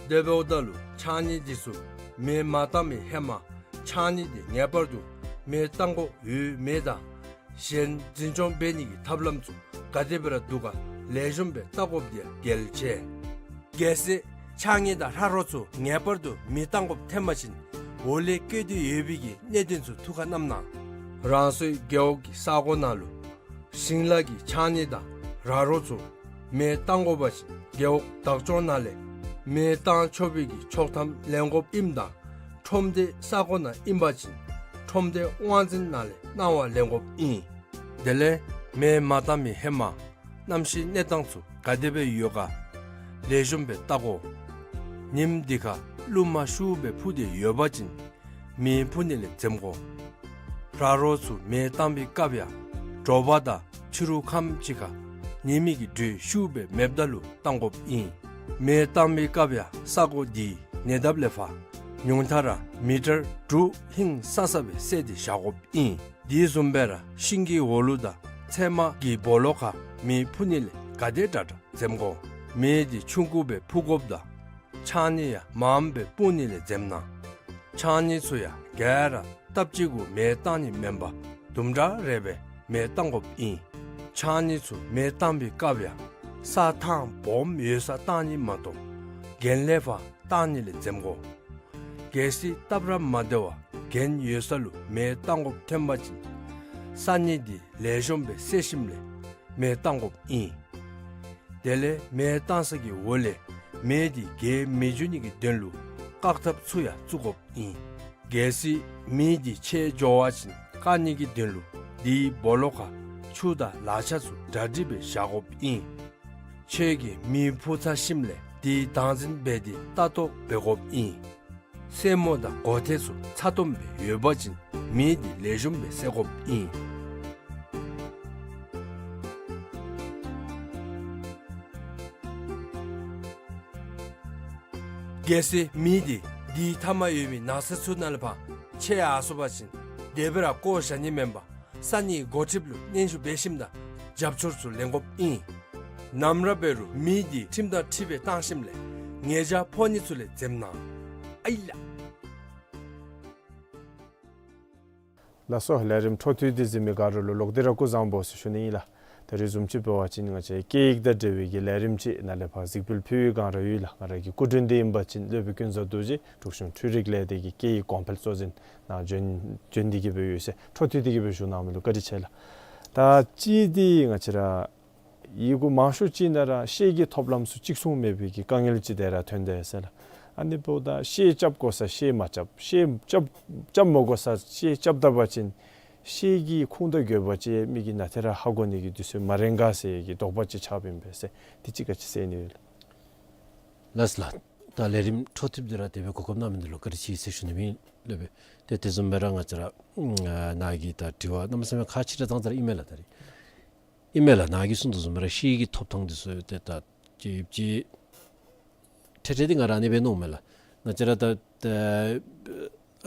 དེ་འབདཝ་ད་ལུ་ཕྱགས་སྙིགས་འདི་ཚུ་མེ་མ་བཏང་བའི་ཧེ་མ་ཕྱགས་སྙིགས་འདི་ངེས་པར་དུ་མེ་བཏང་དགོཔ་ཡོད་མེད་དང་གཞན་འཛིན་སྐྱོང་འབད་ནི་གི་ཐབས་ལམ་ཚུ་ག་དེ་སྦེ་ར་འདུག་ག་ལེགས་ཤོམ་སྦེ་བལྟ་དགོཔ་འདི་ཡང་གལ་ཆེ། གལ་སྲིད་ཕྱགས་སྙིགས་དང་ར་རོ་ཚུ་ངེས་པར་དུ་མེ་བཏང་དགོཔ་ཐོན་པ་ཅིན་འོག་ལས་བཀོད་དེ་ཡོད་པའི་གི་གནད་དོན་ཚུ་ཐུགས་ཁར་བསྣམས་གནང་། རང་སོའི་རྒེད་འོག་གི་ས་གོ་ནང་ལུ་ཞིང་ལཱ་གི་ཕྱགས་སྙིགས་དང་ར་རོ་ཚུ་མེ་བཏང་དགོ་པ་ཅིན་རྒེད་འོག་བདག་སྐྱོང་ནང་ལས་མེ་བཏང་ཆོག་པའི་གི་ཆོག་ཐམ་ལེན་དགོཔ་ཨིནམ་ད་ཁྲོམ་སྡེ་ས་གོ་ནང་ཨིན་པ་ཅིན་ཁྲོམ་སྡེ་དབང་འཛིན་ནང་ལས་གནང་བ་ལེན་དགོཔ་ཨིན། དེ་ལས་མེ་མ་བཏང་མི་ཧེ་མ་གནམ་གཤིས་གནས་སྟངས་ཚུ་ག་དེ་སྦེ་ཡོད་ག་ལེགས་ཤོམ་སྦེ་བལྟ་དགོ། ཉིམ་འདི་ཁར་རླུང་མ་ཤུགས་སྦེ་འཕུ་སྟེ་ཡོད་པ་ཅིན་མེ་འཕུ་ནི་ལས་འཛེམ་དགོ། ར་རོ་ཚུ་མེ་བཏང་བའི་སྐབས་ཡང་དྲོ་པ་དང་ཕྱི་རུ་ཁམས་ཅིག་ཁར་ཉི་མའི་གི་དྲོད་ཤུགས་སྦེ་མེདཔ་ད་ལུ་བཏང་དགོཔ་ཨིན། མེ་བཏང་བའི་སྐབས་ཡང་ས་གོ་འདི་ཉེ་འདབས་ལས་ཕར་ཉུང་མཐའ་ར་མི་ཊར་དྲུག་ཧིང་སང་སང་སྦེ་བསལ་ཏེ་བཞག་དགོཔ་ཨིན། དེ་བཟུམ་སྦེ་ར་ཤིང་གི་འོག་ལུ་དང་ཚལ་མ་གི་སྦོ་ལོགས་ཁར་མེ་འཕུ་ནི་ལས་ག་དེ་དྲག་དྲག་འཛེམ་དགོ། མེ་འདི་ཆུང་ཀུ་སྦེ་འཕུ་དགོཔ་དང་ཕྱགས་སྙིགས་ཡང་མངམ་སྦེ་སྤུངས་ནི་ལས་འཛེམ་གནང་། ཕྱགས་སྙིགས་ཚུ་ཡང་ག་ར་སྟབས་གཅིག་གུ་མེ་བཏང་ནི་མེན་པར་དུམ་གྲ་རེ་སྦེ་མེ་བཏང་དགོཔ་ཨིན། ཕྱགས་སྙིགས་ཚུ་མེ་བཏང་བའི་སྐབས་ཡང་ས་ཐང་སྦོམ་ཡོད་སར་བཏང་ནི་མ་གཏོགས་གྱེན་ལས་ཕར་བཏང་ནི་ལས་འཛེམ་དགོ། གལ་སྲིད་སྟབས་ར་མ་བདེ་བར་གྱེན་ཡོད་ས་ལུ་མེ་བཏང་དགོཔ་ཐོན་པ་ཅིན་ས་སྙིགས་འདི་ལེགས་ཤོམ་སྦེ་བསལ་ཞིནམ་ལས་མེ་བཏང་དགོཔ་ཨིན། དེ་ལས་མེ་བཏང་ས་གི་འོག་ལས་མེ་འདི་རྒྱས་མི་འགྱོ་ནི་གི་དོན་ལུ་བཀག་ཐབས་ཚུ་ཡང་བཙུགས་དགོཔ་ཨིན། གལ་སྲིད་མེ་འདི་ཆད་འགྱོ་བ་ཅིན་བཀག་ནི་གི་དོན་ལུ་དེའི་སྦོ་ལོགས་ཁར་ཆུ་དང་ལག་ཆ་ཚུ་གྲ་སྒྲིག་སྦེ་བཞག་དགོཔ་ཨིན། ཁྱོད་ཀྱིས་མེ་འཕུ་ཚར་ཞིནམ་ལས་དེ་བདག་འཛིན་འབད་དེ་ལྟ་རྟོག་འབད་དགོཔ་ཨིན། སེན་མོ་དང་སྒོ་ཐེལ་ཚུ་ཚ་ཏོམ་སྦེ་ཡོད་པ་ཅིན་མེ་འདི་ལེགས་ཤོམ་སྦེ་བསད་དགོཔ་ཨིན། གལ་སྲིད་མེ་འདི་དེའི་མཐའ་མར་ཡོད་མི་ནགས་ཚལ་ཚུ་ནང་ལས་ཕར་ཆད་ཡར་སོང་པ་ཅིན་དེ་སྦེ་ར་བཀོ་བཞག་ནི་མེན་པར་ས་གནས་འགོ་ཁྲིདཔ་ལུ་སྙན་ཞུ་འབད་ཞིནམ་ད་རྒྱབ་སྐྱོར་ཚུ་ལེན་དགོཔ་ཨིན། ནམ་ར་འབད་རུང་མེ་འདི་ཁྲིམས་དང་འཁྲིལ་སྦེ་བཏང་ཞིནམ་ལས་ཉེས་ཆད་ཕོག་ནི་ཚུ་ལས་འཛེམ་གནང་། ཨའི་ལགས། ལགས་སོ། ལས་རིམ་འཕྲོ་མཐུད་དེ་གཟིགས་མི་ག་ར་ལུ་ལོག་སྟེ་ར་སྐུ་གཟུགས་བཟང་པོ་ཟེར་ཞུ་ནི་ཨིན་ལགས། ད་རེས་བཟུམ་ཅིག་འབད་བ་ཅིན་ང་བཅས་སྐད་ཡིག་དང་འབྲེལ་བའི་གི་ལས་རིམ་ཅིག་ནཱ་ལས་ཕར་གཟིགས་འབུལ་ཕུལ་བའི་བསྒང་ར་ཡོད་ལགས། ང་ར་གི་སྐུ་མགྲོན་འདི་ཨིན་པ་ཅིན་སློབ་དཔོན་ཀུན་བཟང་རྡོ་རྗེ་འབྲུག་གཞུང་འཕྲུལ་རིག་ལས་སྡེ་གི་སྐད་ཡིག་གོང་འཕེལ་གཙོ་འཛིན་ནཱ་བྱོན་བྱོན་ཏེ་གི་སྦེ་ཡོད་ཟེར། འཕྲོ་མཐུད་དེ་གི་སྦེ་ཞུ་གནང་མི་ལུ་བཀའ་དྲིན་ཆེ་ལགས། ད་ཅི་འདི་ང་བཅས་ར་ཡི་གུ་མང་ཤོས་ཅིག་ནང་ར་ཤེལ་གྱི་ཐོབ་ལམ་ཚུ་གཅིག་མཚུངས་མེད་པའི་གི་དཀའ་ངལ་ཅིག་དེ་ར་ཐོན་དེས་ཟེར་ལགས། ཨ་ནི་འབདཝ་ད་ཤེལ་རྐྱབ་དགོ་ས་ཤེལ་མ་རྐྱབ། ཤེལ་རྐྱབ་རྐྱབ་མ་དགོ་ས་ཤེལ་རྐྱབ་ད་པ་ཅིན་ཤེལ་གྱི་ཁུངས་དང་དགོས་པ་ཅིག་མི་གིས་ནཱ་ཏེ་ར་ཧ་གོ་ནི་གི་དུས་ཚོད་མ་རན་ག་ཟེར་གྱི་དོགས་པ་ཅིག་ཆགསཔ་ཨིན་པས་ཟེར། དེ་ཅིག་ག་ཅི་ཟེར་ནི་ཡོད་ལགས། ལགས་ལགས། ད་ལས་རིམ་འཕྲོ་མཐུད་དེ་ར་དེ་སྦེ་གོ་སྐབས་གནང་མི་འདི་ལུ་བཀའ་དྲིན་ཆེ་ཟེར་ཞུ་ནི་ཨིན་ལགས་སྦེ། ཏེ་དེ་བཟུམ་སྦེ་ར་ང་བཅས་ར་ཨ་ནཱ་གི་ད་དྲི་བ་གནམ་མེད་ས་མེད་ཁག་ཆེ་དྲགས་ཙང་ཙ་ར་ཨིན་མས་ལགས། ད་རིས་ཨིན་མས་ལགས། ནཱ་གིས་གསུངས་དོ་བཟུམ་སྦེ་ར་ཤེལ་གྱི་ཐོབ་ཐང་འདི་ཚུ་ཏེ་ད་ཅིག་ཅིག་ཁྲེ་ཁྲེ་འདི་ང་ར་ཨ་ནི་སྦེ་མནོཝ་མས་ལགས། ང་བཅས་ར་ད་ད་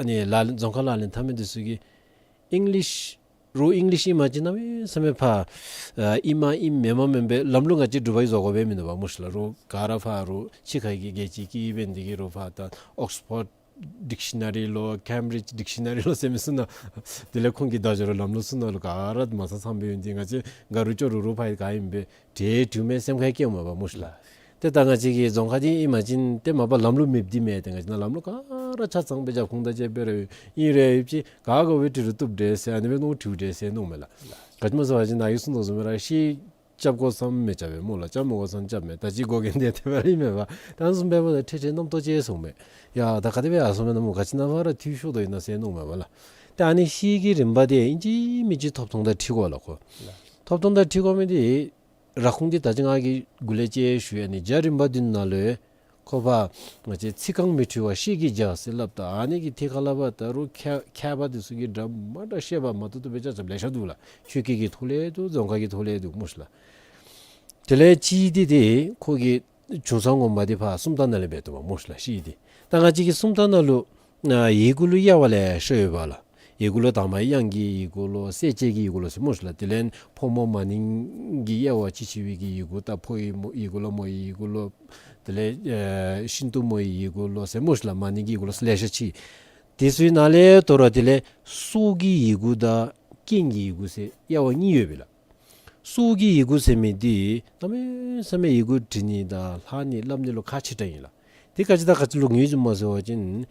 ཨ་ནི་ལག་ལེན་རྫོང་ཁ་ལག་ལེན་འཐབ་མི་འདི་ཚུ་གིས་ཨིང་ལིཤ་རོགས་ཨིང་ལིཤ་ཨིན་པ་ཅིན་གནམ་མེད་ས་མེད་ཕར་ཨ་ཨིན་མ་ཨིན་མེན་མ་མེན་པའི་ལམ་ལུགས་ང་བཅས་འབྲུག་པ་གིས་བཟོ་དགོ་པའི་མིན་འདུག་པ་སྨོ་ཤིག་ལགས། རོགས་ག་ར་ཕར་རོགས་ཕྱི་ཁ་གི་རྒྱལ་སྤྱི་གི་དབྱིན་ཡིག་འདི་གིས་རོགས་ཕར་ད་ཨོགསི་ཕོཌ་ཌིཀ་ཤི་ན་རི་ལོ་ཀེམ་བི་རིཇ་ཌིཀ་ཤི་ན་རི་ལོ་ཟེར་མི་ཚུ་ནང་དེ་ལས་ཁོང་གི་བརྡ་སྦྱོར་ལམ་ལུགས་ཚུ་ནང་ལུ་ག་ར་མ་ཚང་ཚངམ་སྦེ་ཡོད། འདི་ང་བཅས་ག་རུང་ཅོག་རུ་རུང་ཕར་ག་ཨིན་པས་འདྲ་འདྲཝ་མས་སེམས་ཁར་སྐྱེཝ་མས་པ་སྨོ་ཤིག་ལགས། ཏེ་ད་ང་བཅས་ཀྱི་རྫོང་ཁ་འདི་ཨིན་པ་ཅིན་ཏེ་མ་པ་ལམ་ལུགས་མེདཔ་འདི་མེན། ཏེ་ང་བཅས་ནཱ་ལམ་ལུགས་ག་ར་ཆ་ཚང་སྦེ་རྒྱབ་ཁུངས་དང་བཅས་པའི་རེ་ཨིན་རུང་ཡོད་ཅི། ག་དགོ་པའི་འདྲ་རུང་བཏུབ་འདྲ་ཟེར་ཨ་ནི་སྦེ་མནོ་འདྲཝ་འདྲ་ཟེར་མནོཝ་མས་ལགས། ག་ཅི་སྨོ་ཟེར་བ་ཅིན་ནཱ་གིས་གསུངས་དོ་བཟུམ་སྦེ་ར་ཤེལ་རྐྱབ་དགོ་ས་མི་རྐྱབ་པས་སྨོ་ལགས། རྐྱབ་མ་དགོ་ས་རྐྱབ་མས། ད་ཅི་དགོ་མཁན་འདི་དེ་སྦེ་ར་ཨིན་མས་པ། ད་ཨ་ནི་བཟུམ་འབདཝ་ད་ཁྲེ་ཁྲེ་རྣམ་རྟོག་སྐྱེ་སོང་མས། ཡ་ད་ག་དེ་སྦེ་ཡར་སོང་མས་ན་སྨོ། ག་ཅི་ནང་ཕར་ར་འཐུས་ཤོར་དོ་ཨིན་ན་ཟེར་མནོཝ་མས་པ་ལགས། ཏེ་ཨ་ནི་ཤེལ་གྱི་རིམ་པ་འདི་ཨིན་ཅི་མིན་ཅི་ཐོབ་ཐང་དང་འཁྲིལ་དགོ་ལགས་ཁོ། ཐོབ་ཐང་དང་འཁྲིལ་དགོ་མི་འདི་ར་ཁུངས་འདི་ད་ཅི་ང་གིས་འགོ་ལས་ཅིག་ཞུ་ཡི། ཨ་ནི་རྒྱ་རིམ་པ་འདི་ནང་ལུ་ཁོ་ཕར་ང་བཅས་ཚིག་རྐང་མི་འཁྲུལ་བ་ཤེལ་གྱི་རྒྱ་ཟེར་སླབ་ད་ཨ་ནི་གི་ཐད་ཁར་ལས་ཕར་ད་རུང་མཁས་མཁས་པ་འདི་ཚུ་གིས་འདྲ་མ་འདྲཝ་བཤད་པ་མ་བཏུབ་བཏུབ་སྦེ་རྐྱབ་རྐྱབཔ་ལེ་ཤ་འདུག་ལགས། ཆོས་སྐད་ཀྱི་ཐོག་ལས་འདུག། རྫོང་ཁ་གི་ཐོག་ལས་འདུག་སྨོ་ཤིག་ལགས། དེ་ལས་ཅིག་འདི་ཏེ་ཁོ་གི་བྱུང་ས་ངོ་མ་འདི་ཕར་སུམ་རྟགས་ནང་ལས་འབད་དོ་བ་སྨོ་ཤིག་ལགས། ཤེལ་འདི་ད་ང་བཅས་ཀྱི་སུམ་རྟགས་ནང་ལུ་ཨ་ཡི་གུ་ལུ་དབྱེ་བ་ལེ་ཤ་ཡོད་པ་ལགས། ཡི་གུ་ལུ་དང་པ་དབྱངས་ཀྱི་ཡི་གུ་ལོ་གསལ་བྱེད་ཀྱི་ཡི་གུ་ལོ་ཟེར་སྨོ་ཤིག་ལགས། དེ་ལས་ཕོ་མོ་མ་ནིང་གི་དབྱེ་བ་ཅིག་ཕྱེ་བའི་གི་ཡི་གུ། ད་ཕོ་ཡི་མོ་ཡི་གུ་ལོ་མོ་ཡི་ཡི་གུ་ལོ། དེ་ལས་ཨེ་ཤིན་ཏུ་མོ་ཡི་ཡི་གུ་ལོ་ཟེར་སྨོ་ཤིག་ལགས། མ་ནིང་གི་ཡི་གུ་ལོ་ཟེར་ལེ་ཤ་ཅིག། དེ་ཚུ་ནང་ལས་དོ་རུང་དེ་ལས་སྲོག་གི་ཡི་གུ་དང་རྐྱེན་གྱི་ཡི་གུ་ཟེར་དབྱེ་བ་གཉིས་ཡོད་པས་ལགས། སྲོག་གི་ཡི་གུ་ཟེར་མི་འདི་གནམ་མེད་ས་མེད་ཡི་གུ་འབྲི་ནི་དང་ལྷག་ནི་སླབ་ནི་ལུ་ཁག་ཆེ་དྲགས་ཨིན་ལགས། དེ་ག་ཅི་དང་ག་ཅི་ལུ་ངོས་འཛིན་སྨོ་ཟེར་བ་ཅིན་ང་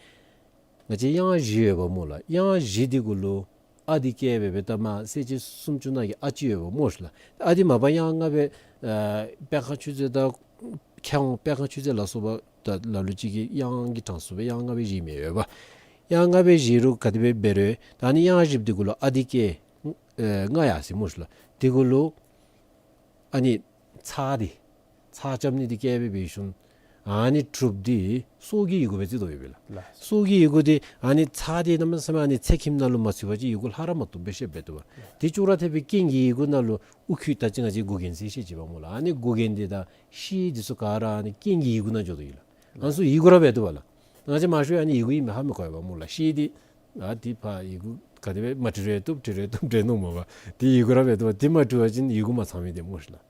བཅས་དབྱངས་བཞི་ཡོདཔ་སྨོ་ལགས། དབྱངས་བཞི་འདི་གུ་ལུ་ཨ་འདི་བཀལ་སྦེ་སྦེ་ད་མར་གསལ་བྱེད་སུམ་ཅུ་ནང་གི་ཨ་ཅིག་ཡོདཔ་སྨོ་ཤིག་ལགས། ཨ་འདི་མ་པ་དབྱངས་ལྔ་སྦེ་ཨ་སྤེལ་ཁ་མཆོག་རྫོགས་དང་མཁས་དབང་སྤེལ་ཁ་མཆོག་རྫོགས་ལ་སོགས་པ་ད་ལ་ལུ་ཅིག་གིས་དབྱངས་ཀྱི་གྲངས་སུ་སྦེ་དབྱངས་ལྔ་སྦེ་བཞེས་མི་ཡོདཔ། དབྱངས་ལྔ་སྦེ་བཞེས་རུང་ག་དེ་སྦེ་འབད་རུང་ད་ཨ་ནི་དབྱངས་བཞི་འདི་གུ་ལུ་ཨ་འདི་བཀལ་ཨེ་ལྔ་ཡར་སོ་སྨོ་ཤིག་ལགས། དེ་གུ་ལུ་ཨ་ནི་ཚེག་འདི་ཚེག་རྐྱབ་ནི་འདི་བཀལ་སྦེ་འབད་ཞིནམ་ཨ་ནི་དྲུག་འདི་སྲོག་གི་ཡི་གུ་སྦེ་བརྩི་དོ་ཡོདཔ་ལགས། ལགས། སྲོག་གི་ཡི་གུ་འདི་ཨ་ནི་ཚེག་འདི་གནམ་མེད་ས་མེད་ཨ་ནི་ཚེག་ཁྱིམ་ནང་ལུ་མ་ཚུད་པ་ཅིན་ཡི་གུ་ལྷག་ར་མ་བཏུབ་སྦེ་ཤེས་འབད་དོ་བ། དེ་ཅོག་ར་འཐདཔ་སྦེ་རྐྱེན་གྱི་ཡི་གུ་ནང་ལུ་ཨུ་ཁུ་ད་ཅི་ང་བཅས་མགུ་རྒྱན་ཟེར་བཤད་ཅི་པ་སྨོ་ལགས། ཨ་ནི་མགུ་རྒྱན་འདི་དང་ཤེལ་འདི་ཚུ་ག་ར་ཨ་ནི་རྐྱེན་གྱི་ཡི་གུ་ནང་འགྱོ་དོ་ཡོད་ལགས། ཨ་ནི་ཚུ་ཡི་གུ་ར་འབད་དོ་བ་ལགས། ང་བཅས་མང་ཤོས་ཨ་ནི་ཡི་གུ་ཨིནམ་ཧ་མི་གོ་བས་པ་སྨོ་ལགས། ཤེལ་འདི་ཨ་འདི་ཕར་ཡི་གུ་ག་དེ་སྦེ་མ་བྲི་རུང་བཏུབ་བྲི་རུང་བཏུབ་འདྲས་མནོཝ་མས་པ། འདི་ཡི་གུ་ར་འབད་དོ་བ། འདི་མ་བྲི་བ་ཅིན་ཡི་གུ་མ་ཚང་མི་འདི་སྨོ་ཤིག་ལགས།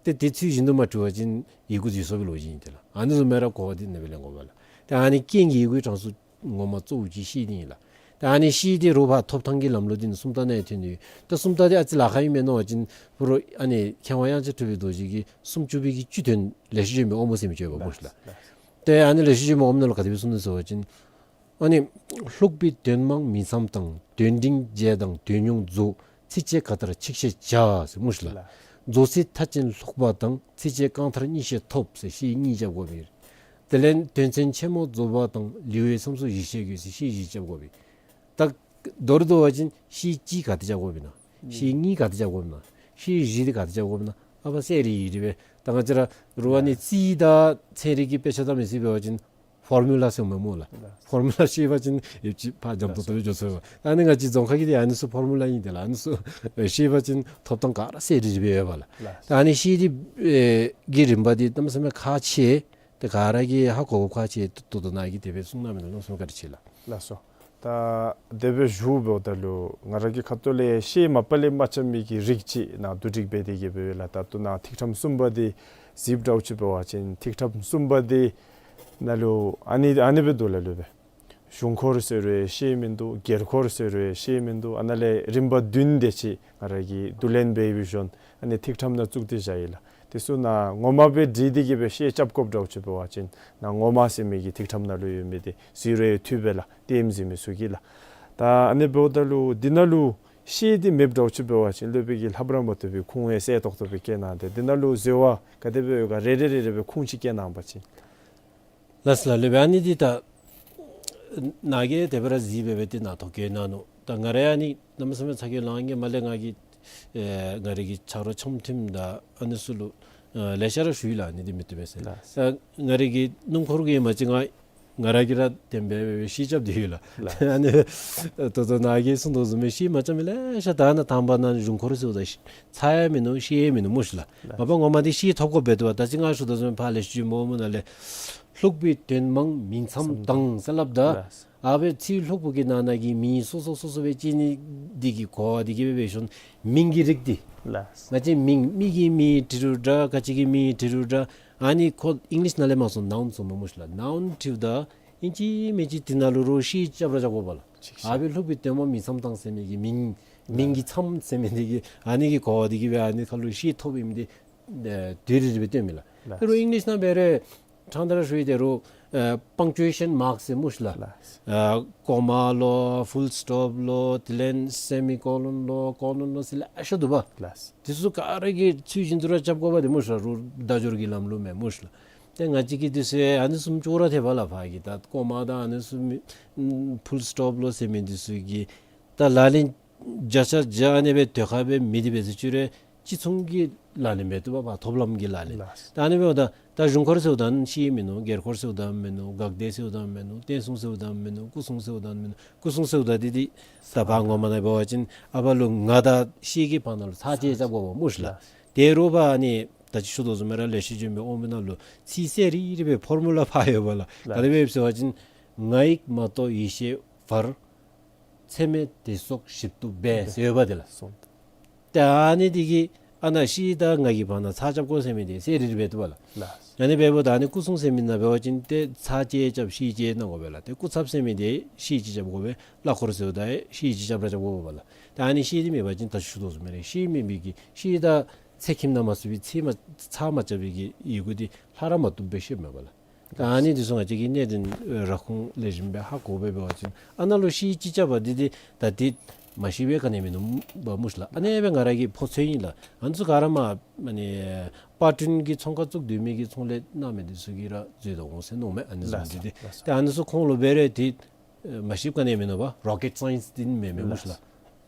ཏེ་འདི་ཚུལ་བཞིན་དུ་མ་བྲི་བ་ཅིན་ཡི་གུ་འཛོལ་སོང་བའི་ལོ་རྒྱུས་ཨིན་ཏེ་ལགས། ཨ་ནི་བཟུམ་སྦེ་ར་གོ་བ་འདི་ཨ་ནི་སྦེ་ལེན་དགོ་པས་ལགས། ཏེ་ཨ་ནི་རྐྱེན་གྱི་ཡི་གུའི་གྲངས་སུ་ངོ་མ་གཙོ་བོ་ཅིག་ཤེལ་འདི་ཨིན་ལགས། ཏེ་ཨ་ནི་ཤེལ་འདི་རོགས་ཕར་ཐོབ་ཐང་གི་ལམ་ལུགས་འདི་ནི་སུམ་རྟགས་ནང་ཡང་ཐོན་ནི་ཡོད། ཏེ་སུམ་རྟགས་འདི་ཨ་ཙི་ལཱ་ཁག་ཨིན་མས་མནོ་བ་ཅིན་ཕུ་རུ་ཨ་ནི་མཁས་དབང་དབྱངས་ཅན་གྲུབ་པའི་རྡོ་རྗེ་གིས་སུམ་ཅུ་པའི་གི་བཅུ་དོན་ལེགས་བཤད་ལྗོན་པའི་དབང་པོ་ཟེར་མི་ཅིག་ཡོདཔ་སྨོ་ཤིག་ལགས། ཏེ་ཨ་ནི་ལེགས་བཤད་ལྗོན་པའི་དབང་པོ་ནང་ལུ་ག་དེ་སྦེ་གསུངས་ནུག་ཟེར་བ་ཅིན་ཨ་ནི་ལྷུག་པའི་དོན་མང་མིང་མཚམས་དང་། དོན་འབྲིང་རྒྱས་དང་དོན་ཉུང་རྫོགས། ཚིགས་བཅད་ག་ལྟར་ཆིག་ཤད་བྱ་ཟེར་སྨོ་ཤིག་ལགས། ལགས། རྫོགས་ཚིག་མཐའ་ཅན་ལྷུག་པ་དང་། ཚིགས་བཅད་རྐང་མཐར་གཉིས་བཤད་ཐོབ་ཟེར་ཤེལ་གཉིས་རྐྱབ་དགོ་པས། དེ་ལས་དོན་ཚན་ཆེན་མོ་རྫོགས་པ་དང་། ལེའུའི་མཚམས་སུ་བཞི་བཤད་དགོས་ཟེར་ཤེལ་བཞི་རྐྱབ་དགོ་པས། ད་མདོར་བསྡུ་བ་ཅིན་ཤེལ་གཅིག་ག་ཏེ་རྐྱབ་དགོཔ་ཨིན་ན། ཤེལ་གཉིས་ག་ཏེ་རྐྱབ་དགོཔ་ཨིན་ན། ཤེལ་བཞི་འདི་ག་ཏེ་རྐྱབ་དགོཔ་ཨིན་ན། ཨ་ཕར་གསལ་རི་རི་སྦེ་ད་ང་བཅས་ར་རུང་ཨ་ནི་རྩིས་དང་ཚན་རིག་གི་དཔེ་ཆ་བལྟ་མི་ཅིག་འབད་བ་ཅིན་ཕོར་མུ་ལ་ཟེར་མི་སྨོ་ལགས། ལགས། ཕོར་མུ་ལ་ཤེས་པ་ཅིན་ཡོད་ཅིག་ཕར་འཇམ་ཏོང་ཏོ་སྦེ་འགྱོ་ཚུགས་པས། ཨ་ནི་ང་བཅས་རྫོང་ཁ་གི་འདི་ཨ་ནི་ཚུ་ཕོར་མུ་ལ་ཨིན་ཏེ་ལགས། ཨ་ནི་ཚུ་ཤེས་པ་ཅིན་ཐོབ་ཐང་ག་ར་གསལ་རི་རི་སྦེ་ཡོད་པས་ལགས། ལགས། ད་ཨ་ནི་ཤེལ་འདི་ཨེ་གི་རིམ་པ་འདི་གནམ་མེད་ས་མེད་ཁག་ཆེ། ཏེ་ག་ར་གིས་ཧ་གོ་དགོཔ་ཁག་ཆེ་ཏོག་ཏོ་ནཱ་གིས་དེ་སྦེ་གསུངས་གནང་མི་ལགས། གནམ་མེད་ས་མེད་བཀའ་དྲིན་ཆེ་ལགས། ལགས་སོ། ད་དེ་སྦེ་ཞུཝ་ད་ལུ་ང་ར་གི་ཁ་ཐུག་ལས་ཤེལ་མ་པ་ལས་མ་རྐྱབ་མི་གི་རིགས་ཅིག་ནཱ་བསྡུ་སྒྲིག་འབད་དེ་གི་འབདཝ་ལས་ད་ལྟོ་ནཱ་ཐིག་ཕྲེང་གསུམ་པ་འདི་གཟིགསཔ་འདྲཝ་ཅིག་འབད་བ་ཅིན་ཐིག་ཕྲེང་གསུམ་པ་འདི་ནང་ལུ་ཨ་ནི་ཨ་ནི་སྦེ་འདུག་ལགས་ལུ་སྦེ། གཞུང་འཁོར་ཟེར་རུང་ཤེལ་མིན་འདུག། རྒྱལ་འཁོར་ཟེར་རུང་ཤེལ་མིན་འདུག། ཨ་ནཱ་ལས་རིམ་པ་བདུན་དེ་ཅིག་ང་ར་གིས་བསྡུ་ལེན་འབད་བའི་ཤུལ་ཨ་ནི་ཐིག་ཕྲེང་ནང་བཙུགས་ཏེ་བཞག་ཡི་ལགས། དེ་ཚུ་ནང་ངོ་མ་སྦེ་བྲིས་ཏེ་གི་སྦེ་ཤེལ་རྐྱབ་དགོཔ་འདྲཝ་ཅིག་འབད་བ་ཅིན་ནཱ་ངོ་མ་ཟེར་མི་གི་ཐིག་ཕྲེང་ནང་ལུ་ཡོད་མི་འདི་གཟིགས་རུང་ཡང་བཏུབ་པས་ལགས། ལྟདམོ་གཟིགས་མི་ཚུ་གིས་ལགས། ད་ཨ་ནི་འབདཝ་ད་ལུ་འདི་ནང་ལུ་ཤེལ་འདི་མེདཔ་འདྲཝ་ཅིག་འབད་བ་ཅིན་སློབ་དཔོན་གྱིས་ལྷབ་ར་མ་བཏུབ་པའི་ཁུངས་ཡང་གསལ་ཏོག་ཏོ་སྦེ་བཀལ་གནང་སྟེ་འདི་ནང་ལུ་འཛོལ་བ་ག་དེ་སྦེ་ཡོད་ག་རེ་རེ་རེ་རེ་སྦེ་ཁུངས་ཅིག་བཀལ་གནང་པ་ཅིན། ལགས་ལགས་ལགས། ཨ་ནི་འདི་ད་ནཱ་གིས་དེ་སྦེ་ར་གཟིགས་སྦེ་སྦེ་ཏེ་ནཱ་ཐོ་བཀོད་གནང་ནུག། ད་ང་ར་ཨ་ནི་གནམ་མེད་ས་མེད་ཚ་གྱང་ལང་གེ་མ་ལས་ང་གིས་ཨེ་ང་རའི་གི་ཆ་རོགས་འཆམ་མཐུན་དང་ཨ་ནི་ཚུ་ལུ་ཨེ་ལེ་ཤ་ར་ཞུ་ཡི་ལགས། ཨ་ནི་འདི་མི་བཏུབ་པས་ཟེར། ལགས། ད་ང་རའི་གི་སྣུམ་འཁོར་གྱི་མ་གཞི་ང་ང་ར་གིས་ར་བདེན་པའི་སྦེ་སྦེ་གཞིས་རྐྱབ་སྟེ་ཡོད་ལགས། ལགས། ཨ་ནི་ད་ལྟོ་ནཱ་གིས་གསུང་དོ་བཟུམ་སྦེ་གཞིས་མ་རྐྱབ་མི་ལེ་ཤ་ད་ནཱ་དང་པ་ནཱ་གཞུང་འཁོར་ཟེརཝ་ད་ཚར་ཡང་མིན་ནུག། གཞིས་ཡང་མིན་ནུག་སྨོ་ཤི་ལགས། ལགས། མ་པ་ངོ་མ་འདི་གཞིས་ཐོབ་དགོ་པས་འདུག་པ། ད་ཅི་ང་ཞུ་དོ་བཟུམ་ཕར་ལས་ཞུ་མོ་མོ་ནང་ལས་ལྷུག་པའི་དོན་མང་མིང་མཚམས་དྭངས་ཟེར་སླབ་ད། ལགས། ཨ་སྦེ་ཚིག་ལྷུག་པོ་གི་ནང་ན་གི་མིང་སོ་སོ་སོ་སོ་སྦེ་བརྩི་ནི་འདི་གིས་གོ་བ་འདི་གིས་སྦེ་སྦེ་ཤོང་མིང་གི་རིགས་འདི། ལགས། ང་བཅས་མིང་མི་གི་མིང་བྲི་རུང་འདྲ་ག་ཅི་གི་མིང་བྲི་རུང་འདྲ། ཨ་ནི་ཁོ་ཨིང་ལིཤ་ནང་ལས་མར་སོང་ནའུན་གསུངམ་སྨོ་ཤི་ལགས། ནའུན་བྲིཝ་ད་ཨིན་ཅི་མིན་ཅི་འདི་ནང་ལུ་རོགས་གཞིས་རྐྱབ་ར་རྐྱབ་དགོ་པས་ལགས། ཅིག་ཨ་སྦེ་ལྷུག་པའི་དོན་མང་མིང་མཚམས་དྭངས་ཟེར་མི་གི་མིང་མིང་གི་མཚམས་ཟེར་མི་འདི་གིས་ཨ་ནི་གིས་གོ་བ་འདི་གིས་སྦེ་ཨ་ནི་ཁར་ལུ་གཞིས་ཐོབ་ཨིནམ་འདི་ཨེ་དོན་རེ་རེ་སྦེ་སྟོནམ་མས་ལགས། ལགས། དེ་རུང་ཨིང་ལིཤ་ནང་འབད་རུང་ཕྲང་སྟེ་ར་ཞུ་ཡི། དེ་རུང་ཨེ་པང་ཅུ་ཨེ་ཤཱན་མཱརཀ་ཟེར་སྨོ་ཤི་ལགས། ལགས། ཨེ་ཀོ་མ་ལོ་ཕུལ་སི་ཊོབ་ལོ་དེ་ལས་སེ་མི་ཀོ་ལོན་ལོ་ཀོ་ལོན་ལོ་ཟེར་ལེ་ཤ་འདུག་པ། ལགས། དེ་ཚུ་ག་ར་གིས་ཚུལ་བཞིན་དུ་ར་རྐྱབ་དགོ་པས་ཏེ་སྨོ་ཤི་ལགས། རོགས་བརྡ་སྦྱོར་གྱི་ལམ་ལུགས་མས་སྨོ་ཤི་ལགས། ཏེ་ང་བཅས་ཀྱིས་དེ་ཚུ་ཨ་ནི་བཟུམ་ཅོག་ར་འཐདཔ་ལགས། ཕར་གྱི་ད་ཀོ་མ་དང་ཨ་ནི་བཟུམ་མི་ཕུལ་སི་ཊོབ་ལོ་ཟེར་མི་དེ་ཚུ་གིས་ད་ལག་ལེན་བརྒྱ་ཆ་བརྒྱ་ཨ་ནི་སྦེ་དེ་ཁར་སྦེ་མེད་དེ་འབད་ཟེར་ཅི་རུང་ཅིག་མཚུངས་ཀྱི་ལག་ལེན་འབད་བཏུབ་པས། ཐོབ་ལམ་གྱི་ལག་ལེན། ལགས། ད་ཨ་ནི་འབདཝ་ད་ད་གཞུང་འཁོར་ཟེརཝ་ད་གཞིས་མིན་ནུག། སྒེར་འཁོར་ཟེརཝ་ད་མིན་ནུག། འགག་སྡེ་ཟེརཝ་ད་མིན་ནུག། བསྟན་སྲུང་ཟེརཝ་ད་མིན་ནུག། སྐུ་སྲུང་ཟེརཝ་ད་མིན་ནུག། སྐུ་སྲུང་ཟེརཝ་ད་འདི་འདི་ད་ཕར་ངོ་མ་ནང་འབད་བ་ཅིན་ཨ་ཕར་ལུ་ང་དང་གཞིས་ཀྱི་བར་ན་ལུ་ཚར་བཅད་རྐྱབ་དགོ་པས་སྨོ་ཤི་ལགས། ལགས། དེ་རུང་ཕར་ཨ་ནི་ད་ཅི་ཞུ་དོ་བཟུམ་སྦེ་ར་ལེགས་བཤད་ལྗོན་པའི་དབང་པོ་ནང་ལུ་ཚིག་གསལ་རི་རི་སྦེ་ཕོར་མུ་ལ་ཕར་ཡོད་པས་ལགས། ལགས། ག་དེ་སྦེ་ཟེར་བ་ཅིན་ང་ཡིག་མ་གཏོགས་ཡེ་ཤེས་བར། ཚད་མེད་དེ་སོགས་ཞིབ་ཏུ་སྦས་ཟེར་ཡོད་པ་དེ་ལགས། སོང་། ཏེ་ཨ་ནི་འདི་གིས་ཨ་ནཱ་གཞིས་དང་ང་གི་བར་ན་ཚར་རྐྱབ་དགོ་ཟེར་མི་འདི་གསལ་རི་རི་སྦེ་འདུག་པ་ལགས། ལགས། ཨ་ནི་འབདཝ་ད་ཨ་ནི་སྐུ་སྲུང་ཟེར་མི་ནང་འབད་བ་ཅིན་ཏེ་ཚར་བཅད་རྐྱབ་གཞིས་བཅད་གནང་དགོ་པས་ལགས། ཏེ་སྐུ་ཚབ་ཟེར་མི་འདི་གཞིས་ཅིག་རྐྱབ་དགོ་པས། གླ་འཁོར་ཟེརཝ་ད་གཞིས་ཅིག་རྐྱབ་ར་རྐྱབ་དགོ་པས་ལགས། ཏེ་ཨ་ནི་གཞིས་འདི་མེད་པ་ཅིན་ད་ཞུ་དོ་བཟུམ་སྦེ་ར་གཞིས་མེད་མི་གི་གཞིས་དང་ཚེ་ཁྱིམ་ནང་མ་ཚུད་པའི་ཚེ་མ་ཚར་མ་རྐྱབ་པའི་གི་ཡི་གུ་འདི་ལྷག་ར་མ་བཏུབ་སྦེ་ཤེས་མས་པ་ལགས། ད་ཨ་ནི་འདི་ཚུ་ང་བཅས་ཀྱིས་གནད་དོན་ར་ཁུངས་ལེགས་ཤོམ་སྦེ་ཧ་གོ་སྦེ་འབད་བ་ཅིན་ཨ་ནཱ་ལུ་གཞིས་ཅིག་རྐྱབ་པ་འདི་འདི་ད་འདི་མ་ཤེས་པའི་ག་ནི་མིན་ནུག་པ་སྨོ་ཤི་ལགས། ཨ་ནི་སྦེ་ང་ར་གིས་ཕོ་ཚོད་ཨིན་ལགས། ཨ་ནི་ཚུ་ག་ར་མ་ཨ་ནི་པར་སྐྲུན་གྱི་ཚོང་ཁང་བཙུགས་སྡོད་མི་གི་ཚོང་ལས་གནང་མི་འདི་ཚུ་གིས་ར་འཛོལ་དོ་འོང་ཟེར་མནོཝ་མས། ཨ་ནི་བཟུམ་ལགས་འདི་འདི་ལགས། ཏེ་ཨ་ནི་ཚུ་ཁོང་ལུ་འབད་རུང་ཏེ་ཨེ་མ་ཤེསཔ་ག་ནི་མིན་ནུག་པ། རོ་ཀེཊ་སའིནསི་འདི་མེན་མས་སྨོ་ཤི་ལགས།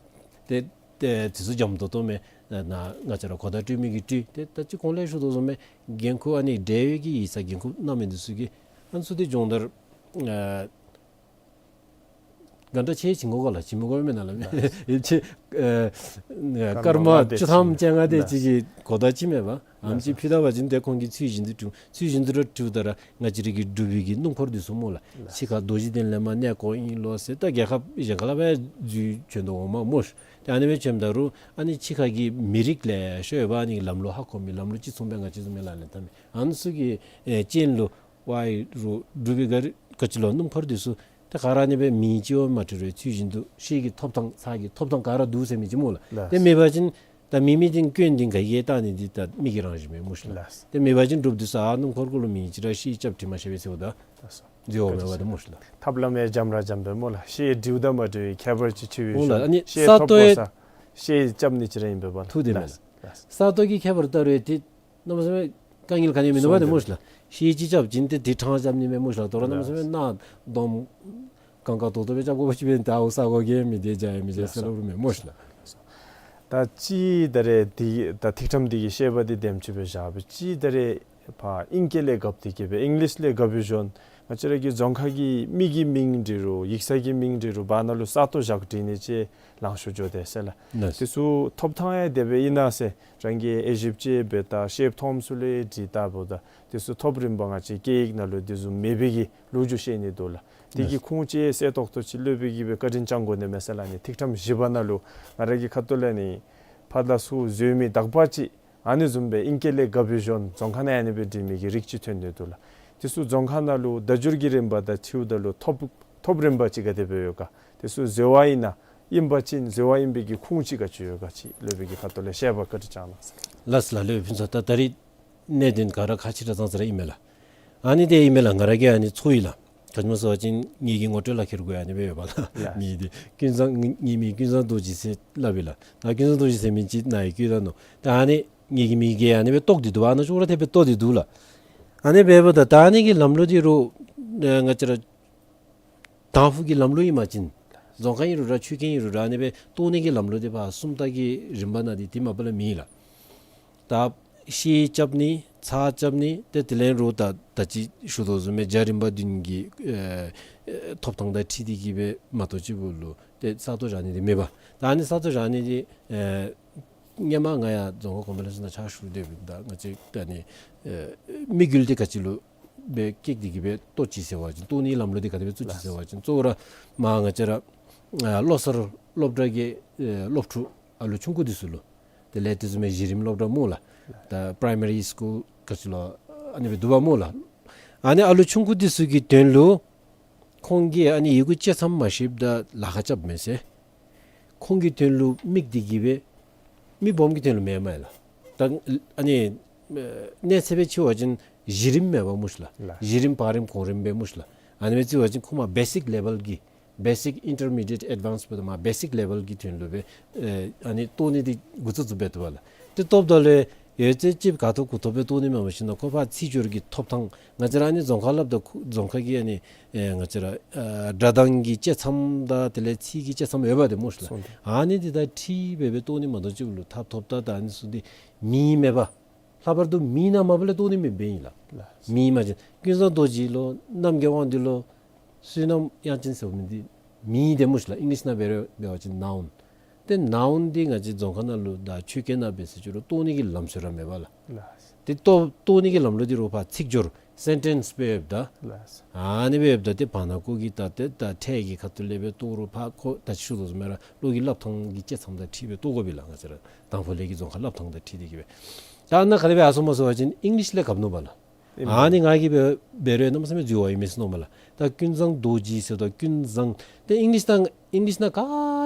ཏེ་ཏེ་དེ་ཚུ་འཇམ་ཏོང་ཏོ་མས། ནཱ་ང་བཅས་ར་གོ་བརྡ་སྤྲོད་མི་གིས་སྤྲོད། ཏེ་ད་ཅི་གོང་ལས་ཞུ་དོ་བཟུམ་སྦེ་འགན་ཁུར་ཨ་ནི་འབྲེལ་ཡོད་ཀྱི་ཡིག་ཚང་འགན་ཁུར་གནང་མི་འདི་ཚུ་གིས་ཨ་ནི་ཚུ་འདི་སྦྱོང་བརྡར་ཨ་ག་འདྲ་ཅིག་བྱིན་དགོ་ག་ལགས། བྱིན་མི་དགོ་མེན་ན་ལགས། ཨེ་ཅིག་ཨེ་སྐར་མ་བཅུ་ཐམ་བཅོ་ལྔ་དེ་ཅིག་གི་གོ་བརྡ་ཅིག་མས་པ། ཨམ་ཅིག་ཕུལ་ད་པ་ཅིན་ཏེ་ཁོང་གིས་ཚུལ་བཞིན་དུ་སྒྲུབ། ཚུལ་བཞིན་དུ་ར་སྒྲུབ་ད་ར་ང་བཅས་ར་གི་འབྲུག་པའི་གི་སྣུམ་འཁོར་འདི་ཚུ་སྨོ་ལགས། ཕྱི་ཁར་རྡོ་རྗེ་གདན་ལས་མར་གནས་སྐོར་ཨིན་ལོ་ཟེར་ད་རྒྱལ་ཁབ་གཞན་ཁ་ལས་ཕར་འཛུལ་བྱོན་དོ་འོང་མས་སྨོ་ཤི། ཏེ་ཨ་ནི་སྦེ་བྱོནམ་ད་རུང་ཨ་ནི་ཕྱི་ཁ་གི་མི་རིགས་ལེ་ཤ་ཡོད་པ་ཨ་ནི་ལམ་ལུགས་ཧ་གོ་མི་ལམ་ལུགས་ཅིག་མཚུངས་པའི་ང་བཅས་བཟུམ་མའི་ལག་ལེན་འཐབ་མི་ཨ་ནི་ཚུ་གི་ཨེ་རྐྱེན་ལུ་ཝའི་རུ་འབྲུག་པའི་ག་ར་ག་ཅི་ལོ་སྣུམ་འཁོར་འདི་ཚུ་ཏེ་ག་ར་ཨ་ནི་སྦེ་མིང་ཅིག་ཡང་མ་བྲི་རུང་ཚུལ་བཞིན་དུ་གཞིས་ཀྱི་ཐོབ་ཐང་ཚར་གྱི་ཐོབ་ཐང་ག་ར་འདུག་ཟེར་མི་ཅིག་སྨོ་ལགས། ལགས། ཏེ་མེད་པ་ཅིན་ད་མི་མི་འདི་སྐྱོན་འདི་ག་གིས་བཏགས་ནི་འདི་ད་མི་གི་རང་བཞིན་མས་སྨོ་ཤི་ལགས། ལགས། ཏེ་མེད་པ་ཅིན་འབྲུགཔ་འདི་ཚུ་ཨ་སྣུམ་འཁོར་གུ་ལུ་མིང་ཅིག་ར་གཞིས་རྐྱབ་བྲི་མ་ཤེས་པས་ཟེརཝ་ད་ལགས་སོ། འཛོལ་བ་མེད་པ་འདི་སྨོ་ཤི་ལགས། ཐབས་ལམ་ཡང་འཇམ་ར་འཇམ་པས་སྨོ་ལགས། གཞིས་འབྲིཝ་དང་མ་འབྲིཝ་ཁྱད་པར་ཅིག་ཕྱེ་བའི་འོང་ལགས། ཤུལ་ཨ་ནི་གཞིས་ས་ཐོབ་སྟོད་དགོ་ས་གཞིས་རྐྱབ་ནི་ཅིག་ར་ཨིན་པས་པ། ཐུགས་བདེ་མས་ལགས། ལགས། ས་སྟོད་ཀྱི་ཁྱད་པར་ལྟ་རུང་ཏེ་གནམ་མེད་ས་མེད་དཀའ་ངལ་ག་ནི་མིན་ནུག་པ་ཏེ་སྨོ་ཤི་ལགས། གཞིས་ཅིག་རྐྱབ་བྱིན་ཏེ་འདི་ཕྲང་རྐྱབ་ནི་མས་སྨོ་ཤི་ལགས། དོ་རུང་གནམ་མེད་ས་མེད་གནམ་དོམ་གང་ག་དོག་དོག་སྦེ་རྐྱབ་དགོ་པ་ཅིན་འབདན་ད་འོ་ས་གོ་གིས་མི་བདེ་འཇགས་ཡང་མི་བདེ་ཟེར་སླབ་རུང་མེད་སྨོ་ཤི་ལགས། ད་ཅི་ད་རེས་འདི་ད་ཐིག་ཕྲེང་འདི་གི་བཤད་པ་འདི་དེམ་ཅིག་སྦེ་བཞག་པས། ཅི་ད་རེས་ཕར་ཨིང་སྐད་ལས་བཀབ་སྟེ་གི་སྦེ་ཨིང་ལིཤ་ལས་བཀབ་པའི་བཞོན་ང་བཅས་ར་གི་རྫོང་ཁག་གི་མི་གི་མིང་འབྲི་རུང་ཡིག་ཚང་གི་མིང་འབྲི་རུང་བར་ན་ལུ་ས་སྟོད་བཞག་བྲི་ནི་ཅིག་ལང་ཤོར་འགྱོ་དེས་ཟེར་ལགས། ལགས། དེ་ཚུ་ཐོབ་ཐང་ཡང་དེ་སྦེ་ཨིན་ན་ཟེར་རང་གིས་དབྱེ་ཞིབ་ཅིག་འབད་ད་ཤེསཔ་མཐོངམ་ཚུ་ལས་འབྲི་ད་འབདཝ་ད་དེ་ཚུ་ཐོབ་རིམ་པ་ང་བཅས་སྐད་ཡིག་ནང་ལུ་དེ་བཟུམ་མེད་པའི་གི་ལོ་རྒྱུས་བཤད་ནི་འདུག་ལགས། དེ་གི་ལགས། ཁུངས་ཅིག་གསལ་ཏོག་ཏོ་ཅིག་སློབ་དཔོན་གྱིས་སྦེ་བཀའ་དྲིན་བསྐྱང་དགོ་ནི་མས་ཟེར་ལགས། ཨ་ནི་ཐིག་ཕྲེང་བཞི་པ་ནང་ལུ་ང་ར་གི་ཁ་ཐུག་ལས་ནི་ཕར་ལ་ཚུར་འཛོལ་མི་དག་པ་ཅིག་ཨ་ནི་བཟུམ་སྦེ་ཨིང་སྐད་ལས་བཀབ་པའི་བཞོན་རྫོང་ཁ་ནང་ཨ་ནི་སྦེ་འབྲི་མི་གི་རིགས་ཅིག་ཐོན་ནི་འདུག་ལགས། དེ་ཚུ་རྫོང་ཁ་ནང་ལུ་བརྡ་སྦྱོར་གྱི་རིམ་པ་དང་འཁྲིལཝ་ད་ལུ་ཐོབ་ཐོབ་རིམ་པ་ཅིག་ག་དེ་སྦེ་ཡོད་ག། དེ་ཚུ་འཛོལ་བ་ཨིན་ན་ཨིན་པ་ཅིན་འཛོལ་བ་ཨིན་པའི་གི་ཁུངས་ཅིག་ག་ཅི་ཡོད་ག་ཅིག་སློབ་དཔོན་གྱི་ཁ་ཐུག་ལས་བཤད་པ་བཀའ་དྲིན་བསྐྱང་གནང་ཟེར། ལགས་ལགས། སློབ་དཔོན་ཕུན་ཚོགས་ད་ད་རིས་གནད་དོན་ག་ར་ཁག་ཆེ་དྲགས་ཙང་ཙ་ར་ཨིན་མས་ལགས། ཨ་ནི་དེ་ཨིན་མས་ལགས། ང་ར་གིས་ཨ་ནི་ཚོར་ཡི་ལགས། ག་ཅི་སྨོ་ཟེར་བ་ཅིན་ངེ་གི་ངོ་སྤྲོད་ལག་ཁྱེར་གུ་ཨ་ནི་སྦེ་ཡོད་པ་ལགས། ལགས། ངེ་འདི་ཀུན་བཟང་ངེ་མིང་ཀུན་བཟང་རྡོ་རྗེ་ཟེར་སླབ་ཨིན་ལགས། ད་ཀུན་བཟང་རྡོ་རྗེ་ཟེར་མི་ཅིག་ནཱ་ཡང་བཀོད་ད་ནུག། ད་ཨ་ནི་ངེ་གི་མིང་གིས་ཨ་ནི་སྦེ་བཏོག་སྟེ་འདུག་པ། ཨ་ནཱ་ཅོག་ར་འཐདཔ་སྦེ་བཏོག་སྟེ་འདུག་ལགས། ཨ་ནི་འབདཝ་ད་ད་ཨ་ནི་གི་ལམ་ལུགས་འདི་རུ་ཨ་ང་བཅས་ར་དང་ཕུ་གི་ལམ་ལུགས་ཨིན་པ་ཅིན་རྫོང་ཁ་ཨིན་རུང་ར་ཆོས་ཁང་ཨིན་རུང་ར་ཨ་ནི་སྦེ་བཏོག་ནི་གི་ལམ་ལུགས་འདི་ཕར་སུམ་རྟགས་ཀྱི་རིམ་པ་ནང་འདི་དེ་མ་པ་ལས་མེད་ལགས། ད་ཤེལ་རྐྱབ་ནི་ཚགས་རྐྱབ་ནི་ཏེ་དེ་ལས་རུང་ད་ད་ཅི་ཞུ་དོ་བཟུམ་སྦེ་རྒྱ་རིམ་པ་བདུན་གྱི་ཨེ་ཨེ་ཐོབ་ཐང་དང་འཁྲིལ་ཏེ་གི་སྦེ་མ་གཏོགས་ཅིག་པོ་ལུ་ཏེ་ས་སྟོང་བཞག་ནི་འདི་མེད་པ། ད་ཨ་ནི་ས་སྟོང་བཞག་ནི་འདི་ཨེ་སྔོན་མ་ང་ཡང་རྫོང་ཁ་ཀོན་ཕ་རེནསི་ནང་ཕྱག་ཞུ་སྡོདཔ་ད་ང་བཅས་ད་ཨ་ནི་ཨེ་དམིགས་ཡུལ་འདི་ག་ཅི་ལུ་སྦེ་བཀལ་ཏེ་གི་སྦེ་བཏོག་ཅི་ཟེར་བ་ཅིན་བཏོག་ནི་ལམ་ལུགས་འདི་ག་དེ་སྦེ་བཙུགས་ཅི་ཟེར་བ་ཅིན་གཙོ་བོ་ར་མར་ང་བཅས་ར་ཨ་བློ་གསར་སློབ་གྲྭ་གི་ཨེ་སློབ་ཕྲུག་ཨ་ལུ་ཆུང་ཀུ་འདི་ཚུ་ལུ་དེ་ལས་དེ་བཟུམ་མའི་གཞི་རིམ་སློབ་གྲྭ་སྨོ་ལགས། ད་པ་རའི་མ་རི་སི་ཀུལ་ག་ཅི་ལོ་ཨ་ནི་སྦེ་འདུག་པ་སྨོ་ལགས། ཨ་ནི་ཨ་ལུ་ཆུང་ཀུ་འདི་ཚུ་གི་དོན་ལུ་ཁོང་གིས་ཨ་ནི་ཡི་གུ་གཅིག་ཙམ་མ་ཤེསཔ་ད་ལཱ་ཁག་རྐྱབ་མས་ཟེར། ཁོང་གི་དོན་ལུ་དམིགས་ཏེ་གི་སྦེ་མི་སྦོམ་གྱི་དོན་ལུ་མེན་མས་ལགས། ད་ཨ་ནི་ཨེ་གནས་ཚད་སྦེ་ཕྱེ་བ་ཅིན་གཞི་རིམ་མེན་པ་སྨོ་ཤིག་ལགས། ལགས། གཞི་རིམ་བར་རིམ་གོང་རིམ་སྦེ་སྨོ་ཤིག་ལགས། ཨ་ནི་སྦེ་བརྩི་བ་ཅིན་ཁོང་མར་བེ་སིཀ་ལེ་བཱལ་གྱི་བེ་སིཀ་ཨིན་ཊར་མི་ཌི་ཡེཊ་ཨེཌ་ཝཱནསི་འབདཝ་ད་མར་བེ་སིཀ་ལེ་བཱལ་གྱི་དོན་ལུ་སྦེ་ཨེ་ཨ་ནི་བཏོག་ནི་འདི་འགོ་བཙུགས་བཙུགསཔ་འབད་དོ་བ་ལགས། ཏེ་བཏོགཔ་ད་ལུ་ཡོད་ཚད་ཅིག་ག་ཐོབ་གུ་ཐོབ་སྦེ་བཏོག་ནི་མེན་པར་ཞིན་ན་ཁོ་ཕར་ཚིག་སྦྱོར་གྱི་ཐོབ་ཐང་ང་བཅས་ར་ཨ་ནི་རྫོང་ཁ་སླབ་ད་ཁོ་རྫོང་ཁ་གི་ཨ་ནི་ཨེ་ང་བཅས་ར་ཨ་སྒྲ་གདངས་ཀྱི་བཅད་མཚམས་དང་དེ་ལས་ཚིག་གི་བཅད་མཚམས་ཡོདཔ་འདི་སྨོ་ཤིག་ལགས། སོང་སྟེ། ཨ་ནི་འདི་དང་འཁྲིལ་སྦེ་སྦེ་བཏོག་ནི་མ་གཏོགས་ཅིག་ལུ་ཐབས་ཐོབ་ད་ད་ཨ་ནི་ཚུ་འདི་མེད་མེན་པ། ལྷག་པར་དུ་མེད་ན་མ་པ་ལས་བཏོག་ནི་མེདཔ་ཨིན་ལགས། ལགས། མེད་མ་ཅིན་ཀུན་བཟང་རྡོ་རྗེ་ལོ་རྣམ་རྒྱལ་དབང་འདུས་ལོ་བསོད་ནམས་དབྱངས་ཅན་ཟེར་མི་འདི་མེད་དེ་སྨོ་ཤིག་ལགས། ཨིང་ལིཤ་ནང་འབད་རུང་འབད་བ་ཅིན་ནའུན། ཏེ་ནའུན་འདི་ང་བཅས་རྫོང་ཁ་ནང་ལུ་དང་ཆོས་སྐད་ནང་འབད་ཟེར་ཅི་རུང་བཏོག་ནི་གི་ལམ་སྲོལ་ར་མེད་པ་ལགས། ལགས། ཏེ་བཏོག་བཏོག་ནི་གི་ལམ་ལུགས་འདི་རུ་ཕར་ཚིག་སྦྱོར་སེན་ཊེནསི་སྦེ་ཡོདཔ་ད། ལགས། ཨ་ནི་སྦེ་ཡོདཔ་ད་ཏེ་བར་ན་ཀོ་གི་ད་ཏེ་ད་ཕྲད་ཀྱི་ཁ་ཐུག་ལས་སྦེ་བཏོག་རུང་ཕར་ཁོ་ད་ཅི་ཞུ་དོ་བཟུམ་སྦེ་ར་བློ་གི་སླབ་ཐངས་ཀྱི་བཅད་མཚམས་དང་འཁྲིལ་སྦེ་བཏོག་དགོ་པས་ལགས། ང་བཅས་ར་དང་ཕུ་ལས་ཀྱི་རྫོང་ཁ་སླབ་ཐངས་དང་འཁྲིལ་ཏེ་གི་སྦེ། ད་ནཱ་ག་དེ་སྦེ་ཡར་སོང་མས་ཟེར་བ་ཅིན་ཨིང་ལིཤ་ལས་གབ་ནུག་པ་ལགས། ཨིན་པ། ཨ་ནི་ང་གིས་འབད་འབད་རུང་གནམ་མེད་ས་མེད་འཛོལ་བ་ཨིན་མས་ཟེར་མནོཝ་མས་ལགས། ད་ཀུན་བཟང་རྡོ་རྗེ་ཟེརཝ་ད་ཀུན་བཟང་ཏེ་ཨིང་ལིཤ་ནང་ཨིང་ལིཤ་ནང་ག་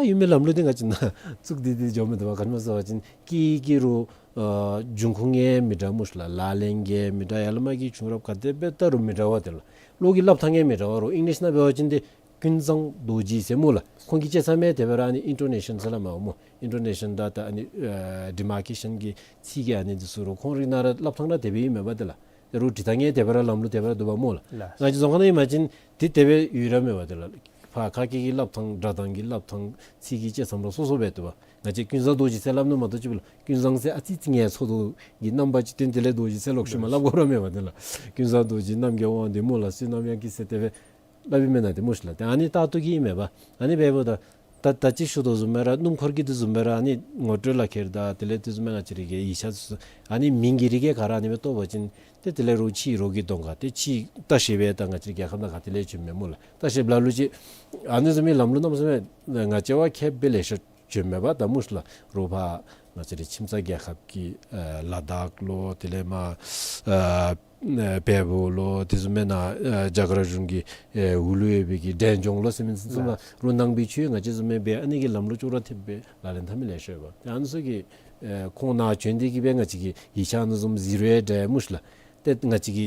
ཡོད་མི་ལམ་ལུགས་འདི་ང་བཅས་ནང་བཙུགས་ཏེ་འདི་འགྱོཝ་མས། ད་ག་ཅི་སྨོ་ཟེར་བ་ཅིན་སྐད་ཀྱི་རུང་ཨ་འབྱུང་ཁུངས་ཡང་མི་འདྲ་སྨོ་ཤིག་ལགས། ལག་ལེན་གྱི་མི་འདྲ། ཡར་ལས་མར་གྱི་བྱུང་རབས་ག་དེ་སྦེ་ད་རུང་མི་འདྲ་བ་དེ་ལགས། བློ་གི་སླབ་ཐངས་ཡང་མི་འདྲ་བ་རུང་ཨིང་ལིཤ་ནང་འབད་བ་ཅིན་ཏེ་ཀུན་བཟང་རྡོ་རྗེ་ཟེར་སྨོ་ལགས། ཁོང་གི་བཅད་མཚམས་ཡང་དེ་སྦེ་ར་ཨ་ནི་ཨིན་ཊོ་ནེ་ཤཱན་ཟེར་སླབ་མས་སྨོ། ཨིན་ཊོ་ནེ་ཤཱན་དང་ད་ཨ་ནི་ཨ་ཌི་མར་ཀེ་ཤཱན་གྱི་ཚིག་གི་ཨ་ནི་འདི་ཚུ་རུང་ཁོང་རའི་ནང་ར་སླབ་ཐངས་ར་དེ་སྦེ་ཨིན་མས་པ་དེ་ལགས། དེ་རུང་འབྲི་ཐངས་ཡང་དེ་སྦེ་ར་ལམ་ལུགས་དེ་སྦེ་ར་འདུག་པ་སྨོ་ལགས། ལགས། ང་བཅས་རྫོང་ཁ་ནང་ཨིན་པ་ཅིན་ཏེ་དེ་སྦེ་ཡོད་ར་མེད་པ་དེ་ལགས། ཕར་ཁ་སྐད་ཀྱི་སླབ་ཐངས་སྒྲ་གདངས་ཀྱི་སླབ་ཐངས་ཚིག་གི་བཅད་མཚམས་ར་སོ་སོ་སྦེ་འདུག་པ། ང་བཅས་ཀུན་བཟང་རྡོ་རྗེ་ཟེར་སླབ་ནི་མ་གཏོགས་ཅིག་པོ་ལགས། ཀུན་བཟང་ཟེར་ཨ་ཙི་ཙི་ངལ་འཚོ་དོ་གི་རྣམ་པ་ཅིག་སྟོན། དེ་ལས་རྡོ་རྗེ་ཟེར་ལོག་ཤུལ་མ་སླབ་དགོ་ར་མེད་པ་དེ་ལགས། ཀུན་བཟང་རྡོ་རྗེ་རྣམ་རྒྱལ་དབང་འདུས་སྨོ་ལགས། བསོད་ནམས་དབྱངས་སྐྱིད་ཟེར་དེ་སྦེ་སླབ་ཨིན་མེན་ན་དེ་སྨོ་ཤིག་ལགས། ཏེ་ཨ་ནི་ལྟར་དུ་གི་ཨིན་མས་པ། ཨ་ནི་འབདཝ་ད་ད་ད་ཅི་ཞུ་དོ་བཟུམ་སྦེ་ར་སྣུམ་འཁོར་གྱི་དེ་བཟུམ་སྦེ་ར་ཨ་ནི་ངོ་སྤྲོད་ལག་ཁྱེར་དང་དེ་ལས་དེ་བཟུམ་སྦེ་ང་བཅས་རའི་གི་ཡིག་ཆ་ཚུ་ཨ་ནི་མིང་གི་རིགས་ག་ར་ཨ་ནི་སྦེ་བཏོག་པ་ཅིན་ཏེ་དེ་ལས་རོགས་ཕྱིའི་རོགས་ཀྱི་གདོང་ཁར་ཏེ་ཕྱིའི་ལྟ་བཤལཔ་ཡང་ད་ང་བཅས་རའི་རྒྱལ་ཁབ་ནང་ག་ཏེ་ལས་བྱོན་མས་སྨོ་ལགས། ལྟ་བཤལཔ་ལ་ལུ་ཅིག་ཨ་ནི་བཟུམ་མའི་ལམ་ལུགས་གནམ་མེད་ས་མེད་ང་བཅས་བ་མཁསཔ་སྦེ་ལེ་ཤ་བྱོན་མས་པ་ད་སྨོ་ཤིག་ལགས། རོགས་ཕར་ང་བཅས་རའི་ཁྱིམ་ཚང་རྒྱལ་ཁབ་ཀྱི་ཨ་ལ་དྭགས་ལོ་དེ་ལས་མར་ཨ་ཨ་བལ་པོ་ལོ་དེ་བཟུམ་མའི་ནང་ཨ་རྒྱ་གར་གཞུང་གི་ཨེ་འོག་ལུ་ཡོད་པའི་གི་འབྲས་ལྗོངས་ལོ་ཟེར་མི་ཚུ་ཚུ་ནང་རོགས་ནང་པའི་ཆོས་ང་བཅས་བཟུམ་མའི་སྦེ་ཨ་ནི་གི་ལམ་ལུགས་ཅོག་ར་འཐདཔ་སྦེ་ལག་ལེན་འཐབ་མི་ལེ་ཤ་ཡོད་པ། ཏེ་ཨ་ནི་ཚུ་གིས་ཨེ་ཁོང་ནཱ་བྱོན་ཏེ་གི་སྦེ་ང་བཅས་ཀྱི་ཡིག་ཆ་ཨ་ནི་བཟུམ་གཟིགས་རུང་ཡང་འདྲ་སྨོ་ཤིག་ལགས། ཏེ་ང་བཅས་ཀྱི་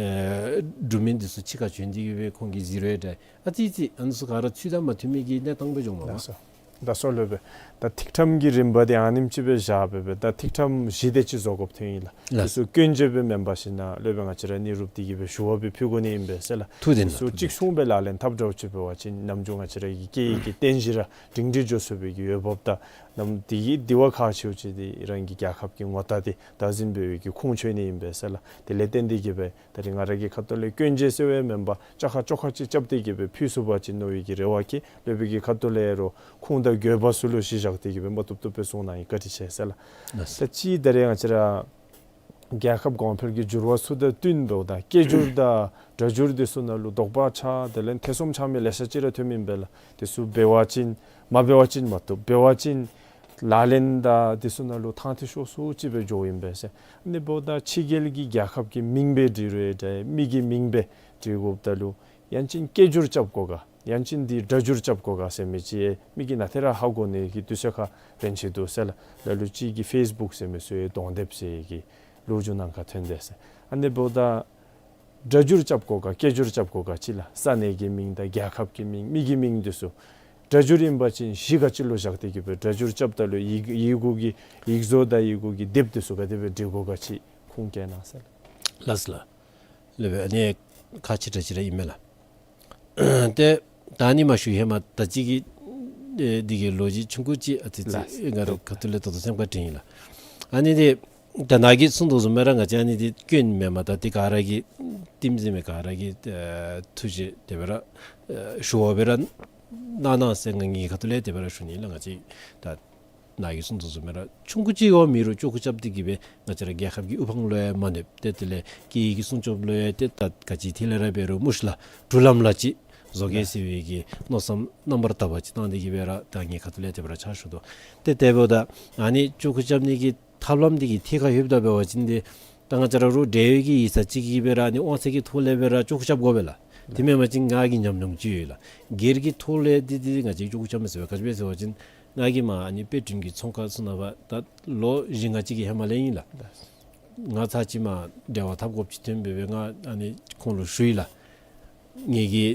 ཨེ་འབྲུག་མི་འདི་ཚུ་ཕྱི་ཁར་བྱོན་ཏེ་གི་སྦེ་ཁོང་གིས་གཟིགས་རུང་ཡང་འདྲ། ཨ་ཙི་ཙི་ཨ་ནི་ཚུ་ག་ར་ཚུལ་དང་མ་མཐུན་མི་གི་གནས་སྟངས་སྦེ་འགྱོཝ་མས་པ། ལགས་སོ། ད་སོ་ལོ་སྦེ་ད་ཐིག་ཕྲེང་གི་རིམ་པ་འདི་ཨ་ནེམ་ཅིག་སྦེ་བཞག་སྦེ་སྦེ་ད་ཐིག་ཕྲེང་བཞི་དེ་ཅིག་བཟོ་དགོཔ་ཐོན་ཡི་ལགས། ལགས། དེ་ཚུ་སྐྱོན་བརྗོད་སྦེ་མེན་པར་ཞིན་ན་ལོག་སྦེ་ང་བཅས་ར་གནས་རུབ་སྟེ་གི་སྦེ་ཞུ་བ་སྦེ་ཕུལ་དགོ་ནི་ཨིན་པས་ཟེར་ལགས། ཐུགས་བདེན་ལགས། དེ་ཚུ་ཐུགས་བདེན། གཅིག་མཚུངས་སྦེ་ལག་ལེན་འཐབ་འདྲཝ་ཅིག་འབད་བ་ཅིན་ནམ་རྒྱུན་ང་བཅས་ར་གི་སྐད་ཡིག་གི་རྟེན་གཞི་ར་སྒྲིང་སྒྲི་འགྱོ་ཚུགས་པའི་གི་འོས་འབབ་དང་ནམ་དེ་གི་དེ་བ་ཁག་ཆེཝ་ཅིག་འདི་རང་གི་རྒྱལ་ཁབ་ཀྱི་ངོ་རྟགས་འདི་བདག་འཛིན་འབད་བའི་གི་ཁུངས་འཁྱོལ་ནི་ཨིན་པས་ཟེར་ལགས། དེ་ལས་བརྟེན་ཏེ་གི་སྦེ་ད་རིས་ང་ར་གི་ཁ་ཐུག་ལས་སྐྱོན་བརྗོད་ཟེར་བ་མེན་པར་བཅའ་ཁ་བཅོ་ཁ་ཅིག་རྐྱབ་སྟེ་གི་སྦེ་ཕུལ་ཚུགས་པ་ཅིན་མནོ་བའི་གི་རེ་བ་བསྐྱེད། ལོག་པའི་གི་ཁ་ཐུག་ལས་རོགས་ཁུངས་དང་དགོས་པ་ཚུ་ལུ་གཞི་བཞག་སྟེ་གི་སྦེ་མ་བཏུབ་བཏུབ་སྦེ་གསུང་གནང་ཡི། བཀའ་དྲིན་ཆེ་ཟེར་ལགས། ལགས། ད་ཅི་ད་རིས་ང་བཅས་ར་རྒྱལ་ཁབ་གོང་འཕེལ་གྱི་འགྱུར་བ་ཚུ་དང་བསྟུན་འབདཝ་ད་སྐད་སྒྱུར་དང་སྒྲ་སྒྱུར་འདི་ཚུ་ནང་ལུ་དོགས་པ་ཆགས་དེ་ལས་ཐེ་ཚོམ་ཆགས་མི་ལེ་ཤ་ཅིག་ར་ཐོནམ་ཨིན་པས་ལགས། དེ་ཚུ་འབད་བ་ཅིན་མ་འབད་བ་ཅིན་མ་བཏུབ། འབད་བ་ཅིན་ལག་ལེན་དང་དེ་ཚུ་ནང་ལུ་ཐང་ཐི་ཤོར་སུ་ཅིག་སྦེ་འགྱོཝ་ཨིན་པས་ཟེར། ཨ་ནི་འབདཝ་ད་ཕྱི་རྒྱལ་གྱི་རྒྱལ་ཁབ་ཀྱི་མིང་སྦེ་འབྲི་རུང་འདྲ་མི་གི་མིང་སྦེ་འབྲི་དགོཔ་ད་ལུ་ཡང་ཅིན་སྐད་སྒྱུར་རྐྱབ་དགོ་ག་ཡང་ཅིན་འདི་སྒྲ་སྒྱུར་རྐྱབ་དགོ་ག་ཟེར་མི་ཅིག་མི་གིས་ནཱ་ཏེ་ར་ཧ་གོ་ནི་གི་དུས་ཚོད་ཁར་རན་ཆི་འདུག་ཟེར་ལགས། ལ་ལུ་ཅིག་གིས་ཕེསི་བུཀ་ཟེར་མི་ཚུ་ཡང་གདོང་དེབ་ཟེར་གི་ལོ་རྒྱུས་ནང་ཁར་ཐོན་དེས་ཟེར། ཨ་ནི་འབདཝ་ད་སྒྲ་སྒྱུར་རྐྱབ་དགོ་ག་སྐད་སྒྱུར་རྐྱབ་དགོ་ག་ཅིག་ལགས། ས་གནས་ཀྱི་མིང་དང་རྒྱལ་ཁབ་ཀྱི་མིང་མི་གི་མིང་འདི་ཚུ་སྒྲ་སྒྱུར་ཨིན་པ་ཅིན་གཞི་ག་ཅི་ལུ་བཞག་སྟེ་གི་སྦེ་སྒྲ་སྒྱུར་རྐྱབ་ད་ལུ་ཡི་ཡི་གུ་གི་ཡིག་བཟོ་དང་ཡི་གུ་གི་དེབ་འདི་ཚུ་ག་དེ་སྦེ་འབྲི་དགོ་ག་ཅིག་ཁུངས་བཀལ་གནང་ཟེར་ལགས། ལགས་སོ་ལགས། ལོ་བའི་ཨ་ནི་ཁག་ཆེ་དྲགས་ཅིག་ར་ཨིན་མས་ལགས། ཏེ་ད་ཨ་ནི་མ་ཞུ་ཧེ་མ་ད་ཅི་གི་ཨེ་འདི་གི་ལོ་རྒྱུས་ཆུང་ཀུ་ཅིག་ཨ་ཙི་ཙི་ལགས། ང་རའི་ཁ་ཐུག་ལས་ད་ལྟོ་སེམས་ཁར་དྲན་ཡི་ལགས། ཨ་ནི་འདི་ད་ནཱ་གིས་གསུངས་དོ་བཟུམ་སྦེ་ར་ང་བཅས་ཨ་ནི་འདི་སྐྱོན་མེན་མས། ད་འདི་ག་ར་གི་ཏིམ་ཟེར་མི་ག་ར་གི་ཨེ་ཐུགས་རྗེ་དེ་སྦེ་ར་ཨེ་ཞུ་བ་སྦེ་ར་གནང་གནང་ཟེར་ང་ངེའི་ཁ་ཐུག་ལས་དེ་སྦེ་ར་ཞུ་ནི་ལགས། ང་བཅས་ད་ནཱ་གིས་གསུངས་དོ་བཟུམ་སྦེ་ར་ཆུང་ཀུ་ཅིག་ཡང་མེད་རུང་ཅོག་ཁུ་རྐྱབ་སྟེ་གི་སྦེ་ང་བཅས་ར་རྒྱལ་ཁབ་ཀྱི་དབུ་འཕང་ལུ་ཡང་མ་གནོདཔ་ཏེ་དེ་ལས་སྐད་ཡིག་གི་སྲུང་སྐྱོབ་ལུ་ཡང་ཏེ་ད་ག་ཅི་ཐད་ལས་ར་འབད་རུང་མུ་ཤི་ལགས་འགྲུལ་ལམ་ལ་ཅིག་བཟོ་གེ་ཟེར་བའི་གི་མནོ་བསམ་རྣམ་པར་དག་པ་ཅིག་བཏང་སྟེ་གི་སྦེ་ར་ད་ངེའི་ཁ་ཐུག་ལས་དེ་སྦེ་ར་ཕྱག་ཞུ་དོ། ཏེ་དེ་འབདཝ་ད་ཨ་ནི་ཅོག་ཁུ་རྐྱབ་ནི་གི་ཐབས་ལམ་འདི་གི་ཐད་ཁར་ལྷོདཔ་ད་འབད་བ་ཅིན་ཏེ་ད་ང་བཅས་ར་རུང་འབྲེལ་ཡོད་ཀྱི་ཡིག་ཚང་ཅིག་གིས་སྦེ་ར་ཨ་ནི་དབང་ཚད་ཀྱི་ཐོག་ལས་སྦེ་ར་ཅོག་ཁུ་རྐྱབ་དགོ་པས་ལགས། དེ་མེན་པ་ཅིན་ང་གི་ཉམས་མྱོང་ཅིག་ཡོད་ལགས། སྒེར་གྱི་ཐོག་ལས་འདི་འདི་ང་བཅས་ཅོག་ཁུ་རྐྱབ་མི་ཚུགས་པས། ག་ཅི་སྦེ་ཟེར་བ་ཅིན་ང་གིས་མར་ཨ་ནི་དཔེ་སྐྲུན་གྱི་ཚོང་ཁང་ཚུ་ནང་ཕར་ད་ལོ་བཞི་ལྔ་ཅིག་གི་ཧེ་མ་ལས་ཨིན་ལགས། ང་ཚར་ཅིག་མར་འབྲེལ་བ་འཐབ་དགོཔ་ཅིག་ཐོན་སྦེ་སྦེ་ང་ཨ་ནི་ཁོང་ལུ་ཞུ་ཡི་ལགས། ངེ་གི་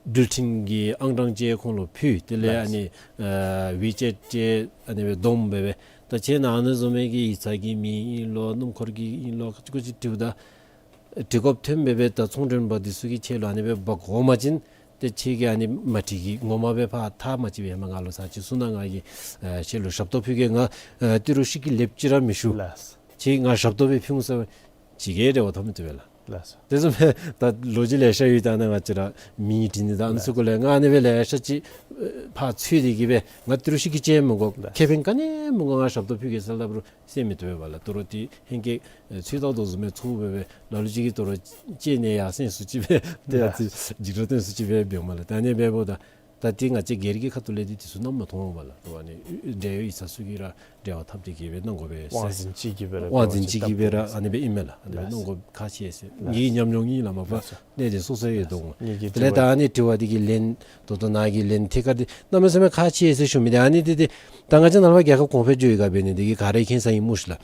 འགྲུལ་འཕྲིན་གྱི་ཨང་གྲངས་ཅིག་ཁོང་ལུ་ཕུལ། དེ་ལས་ཨ་ནི་ཨ་ཝི་ཅེཊ་ཅིག་ཨ་ནི་སྦེ་བསྡོམས་སྦེ་སྦེ་ད་ཁྱེད་ནཱ་ཨ་ནི་བཟུམ་མའི་གི་ཡིག་ཚང་གི་མིང་ཨིན་ལོ་སྣུམ་འཁོར་གྱི་ཨིན་ལོ་ག་ཅི་ག་ཅི་དྲིཝ་ད་འབྲི་དགོཔ་ཐོན་སྦེ་སྦེ་ད་ཚོང་མགྲོན་པ་འདི་ཚུ་གིས་ཁྱེད་ལུ་ཨ་ནི་སྦེ་འབག་འོང་པ་ཅིན་ཏེ་ཁྱེད་ཀྱིས་ཨ་ནི་མ་འགྲིག་གི་ངོ་མ་སྦེ་ཕར་ཐག་མ་བཅད་པའི་ཧེ་མ་ང་ལུ་ཚར་ཅིག་གསུངས་གནང་། ང་གིས་ཨེ་ཁྱེད་ལུ་ཞབས་ཏོག་ཕུལ་གེ། ང་ཨེ་ཏི་རུ་ཤི་ཀི་ལེབ་ཅིག་ར་མི་ཞུ། ལགས། ཁྱེད་ང་ཞབས་ཏོག་སྦེ་ཕུལ་འོང་ཟེར་བ་ཅིག་གིས་འབྲེལ་བ་འཐབ་མི་བཏུབ་པས་ལགས། ལགས་སོ། དེ་བཟུམ་སྦེ་ད་ལོ་རྒྱུས་ལེ་ཤ་ཡོད། ད་ནཱ་ང་བཅས་ར་མིང་འབྲི་ནི་ད་ཨ་ནི་ཚུ་གུ་ལས་ང་ཨ་ནི་སྦེ་ལེ་ཤ་ཅིག་ཨེ་ཕར་འཚོལ་ཏེ་གི་སྦེ་ང་ཏི་རུ་ཤི་ཀི་ཅིག་མི་དགོ། ལགས། ཁེ་ཕན་ག་ནི་མི་དགོ། ང་ཞབས་ཏོག་ཕུལ་གེ་ཟེར་སླབ་རུང་གསན་མི་བཏུབ་པས་ལགས། ད་རུང་འདི་ཧེང་སྐལ་ཨེ་ཚོད་བལྟ་དོ་བཟུམ་སྦེ་ཚོར་བས་སྦེ་ལ་ལུ་ཅིག་གིས་ད་རུང་ཅིག་ནི་ཡར་སེང་སུ་ཅིག་སྦེ་ཏེ་ཨ་ཙི་འཇིགས་སྐྲག་སྟོན་སུ་ཅིག་སྦེ་འབདཝ་མས་ལགས། ད་ཨ་ནི་འབདཝ་ད་ད་འདི་ང་བཅས་སྒེར་གྱི་ཁ་ཐུག་ལས་འདི་འདི་ཚུ་གནམ་མེད་ས་མེད་མཐོང་བ་ལགས། ད་ཨ་ནི་འབྲེལ་ཡོད་ཡིག་ཚང་ཚུ་གིས་ར་འབྲེལ་བ་འཐབ་སྟེ་གི་སྦེ་གནང་དགོ་པས་ཟེར། དབང་འཛིན་ཅིག་གིས་སྦེ་ར་དབང་འཛིན་ཅིག་གིས་སྦེ་ར་ཨ་ནི་སྦེ་ཨིན་མས་ལགས། ཨ་ནི་སྦེ་གནང་དགོ་ཁག་ཆེ་ཟེར། ལགས། ངེའི་ཉམས་མྱོང་ཨིན་ལགས། མ་པ་ལགས་སོ། གནད་དོན་སོ་སོ་ཡོད་དོ། ངེའི་གི་དེ་ལས་ད་ཨ་ནི་དྲི་བ་འདི་གི་ལན་ད་ལྟོ་ནཱ་གི་ལན་ཐད་ཀར་འདི་གནམ་མེད་ས་མེད་ཁག་ཆེ་ཟེར་ཞུ་མི་འདི་ཨ་ནི་འདི་འདི་ད་ང་བཅས་ནཱ་ལས་ཕར་རྒྱལ་ཁབ་གོང་འཕེལ་འགྱོ་ཡི་ག་འབད་ནི་འདི་གིས་ག་ར་མཁྱེན་ས་ཨིན་སྨོ་ཤི་ལགས།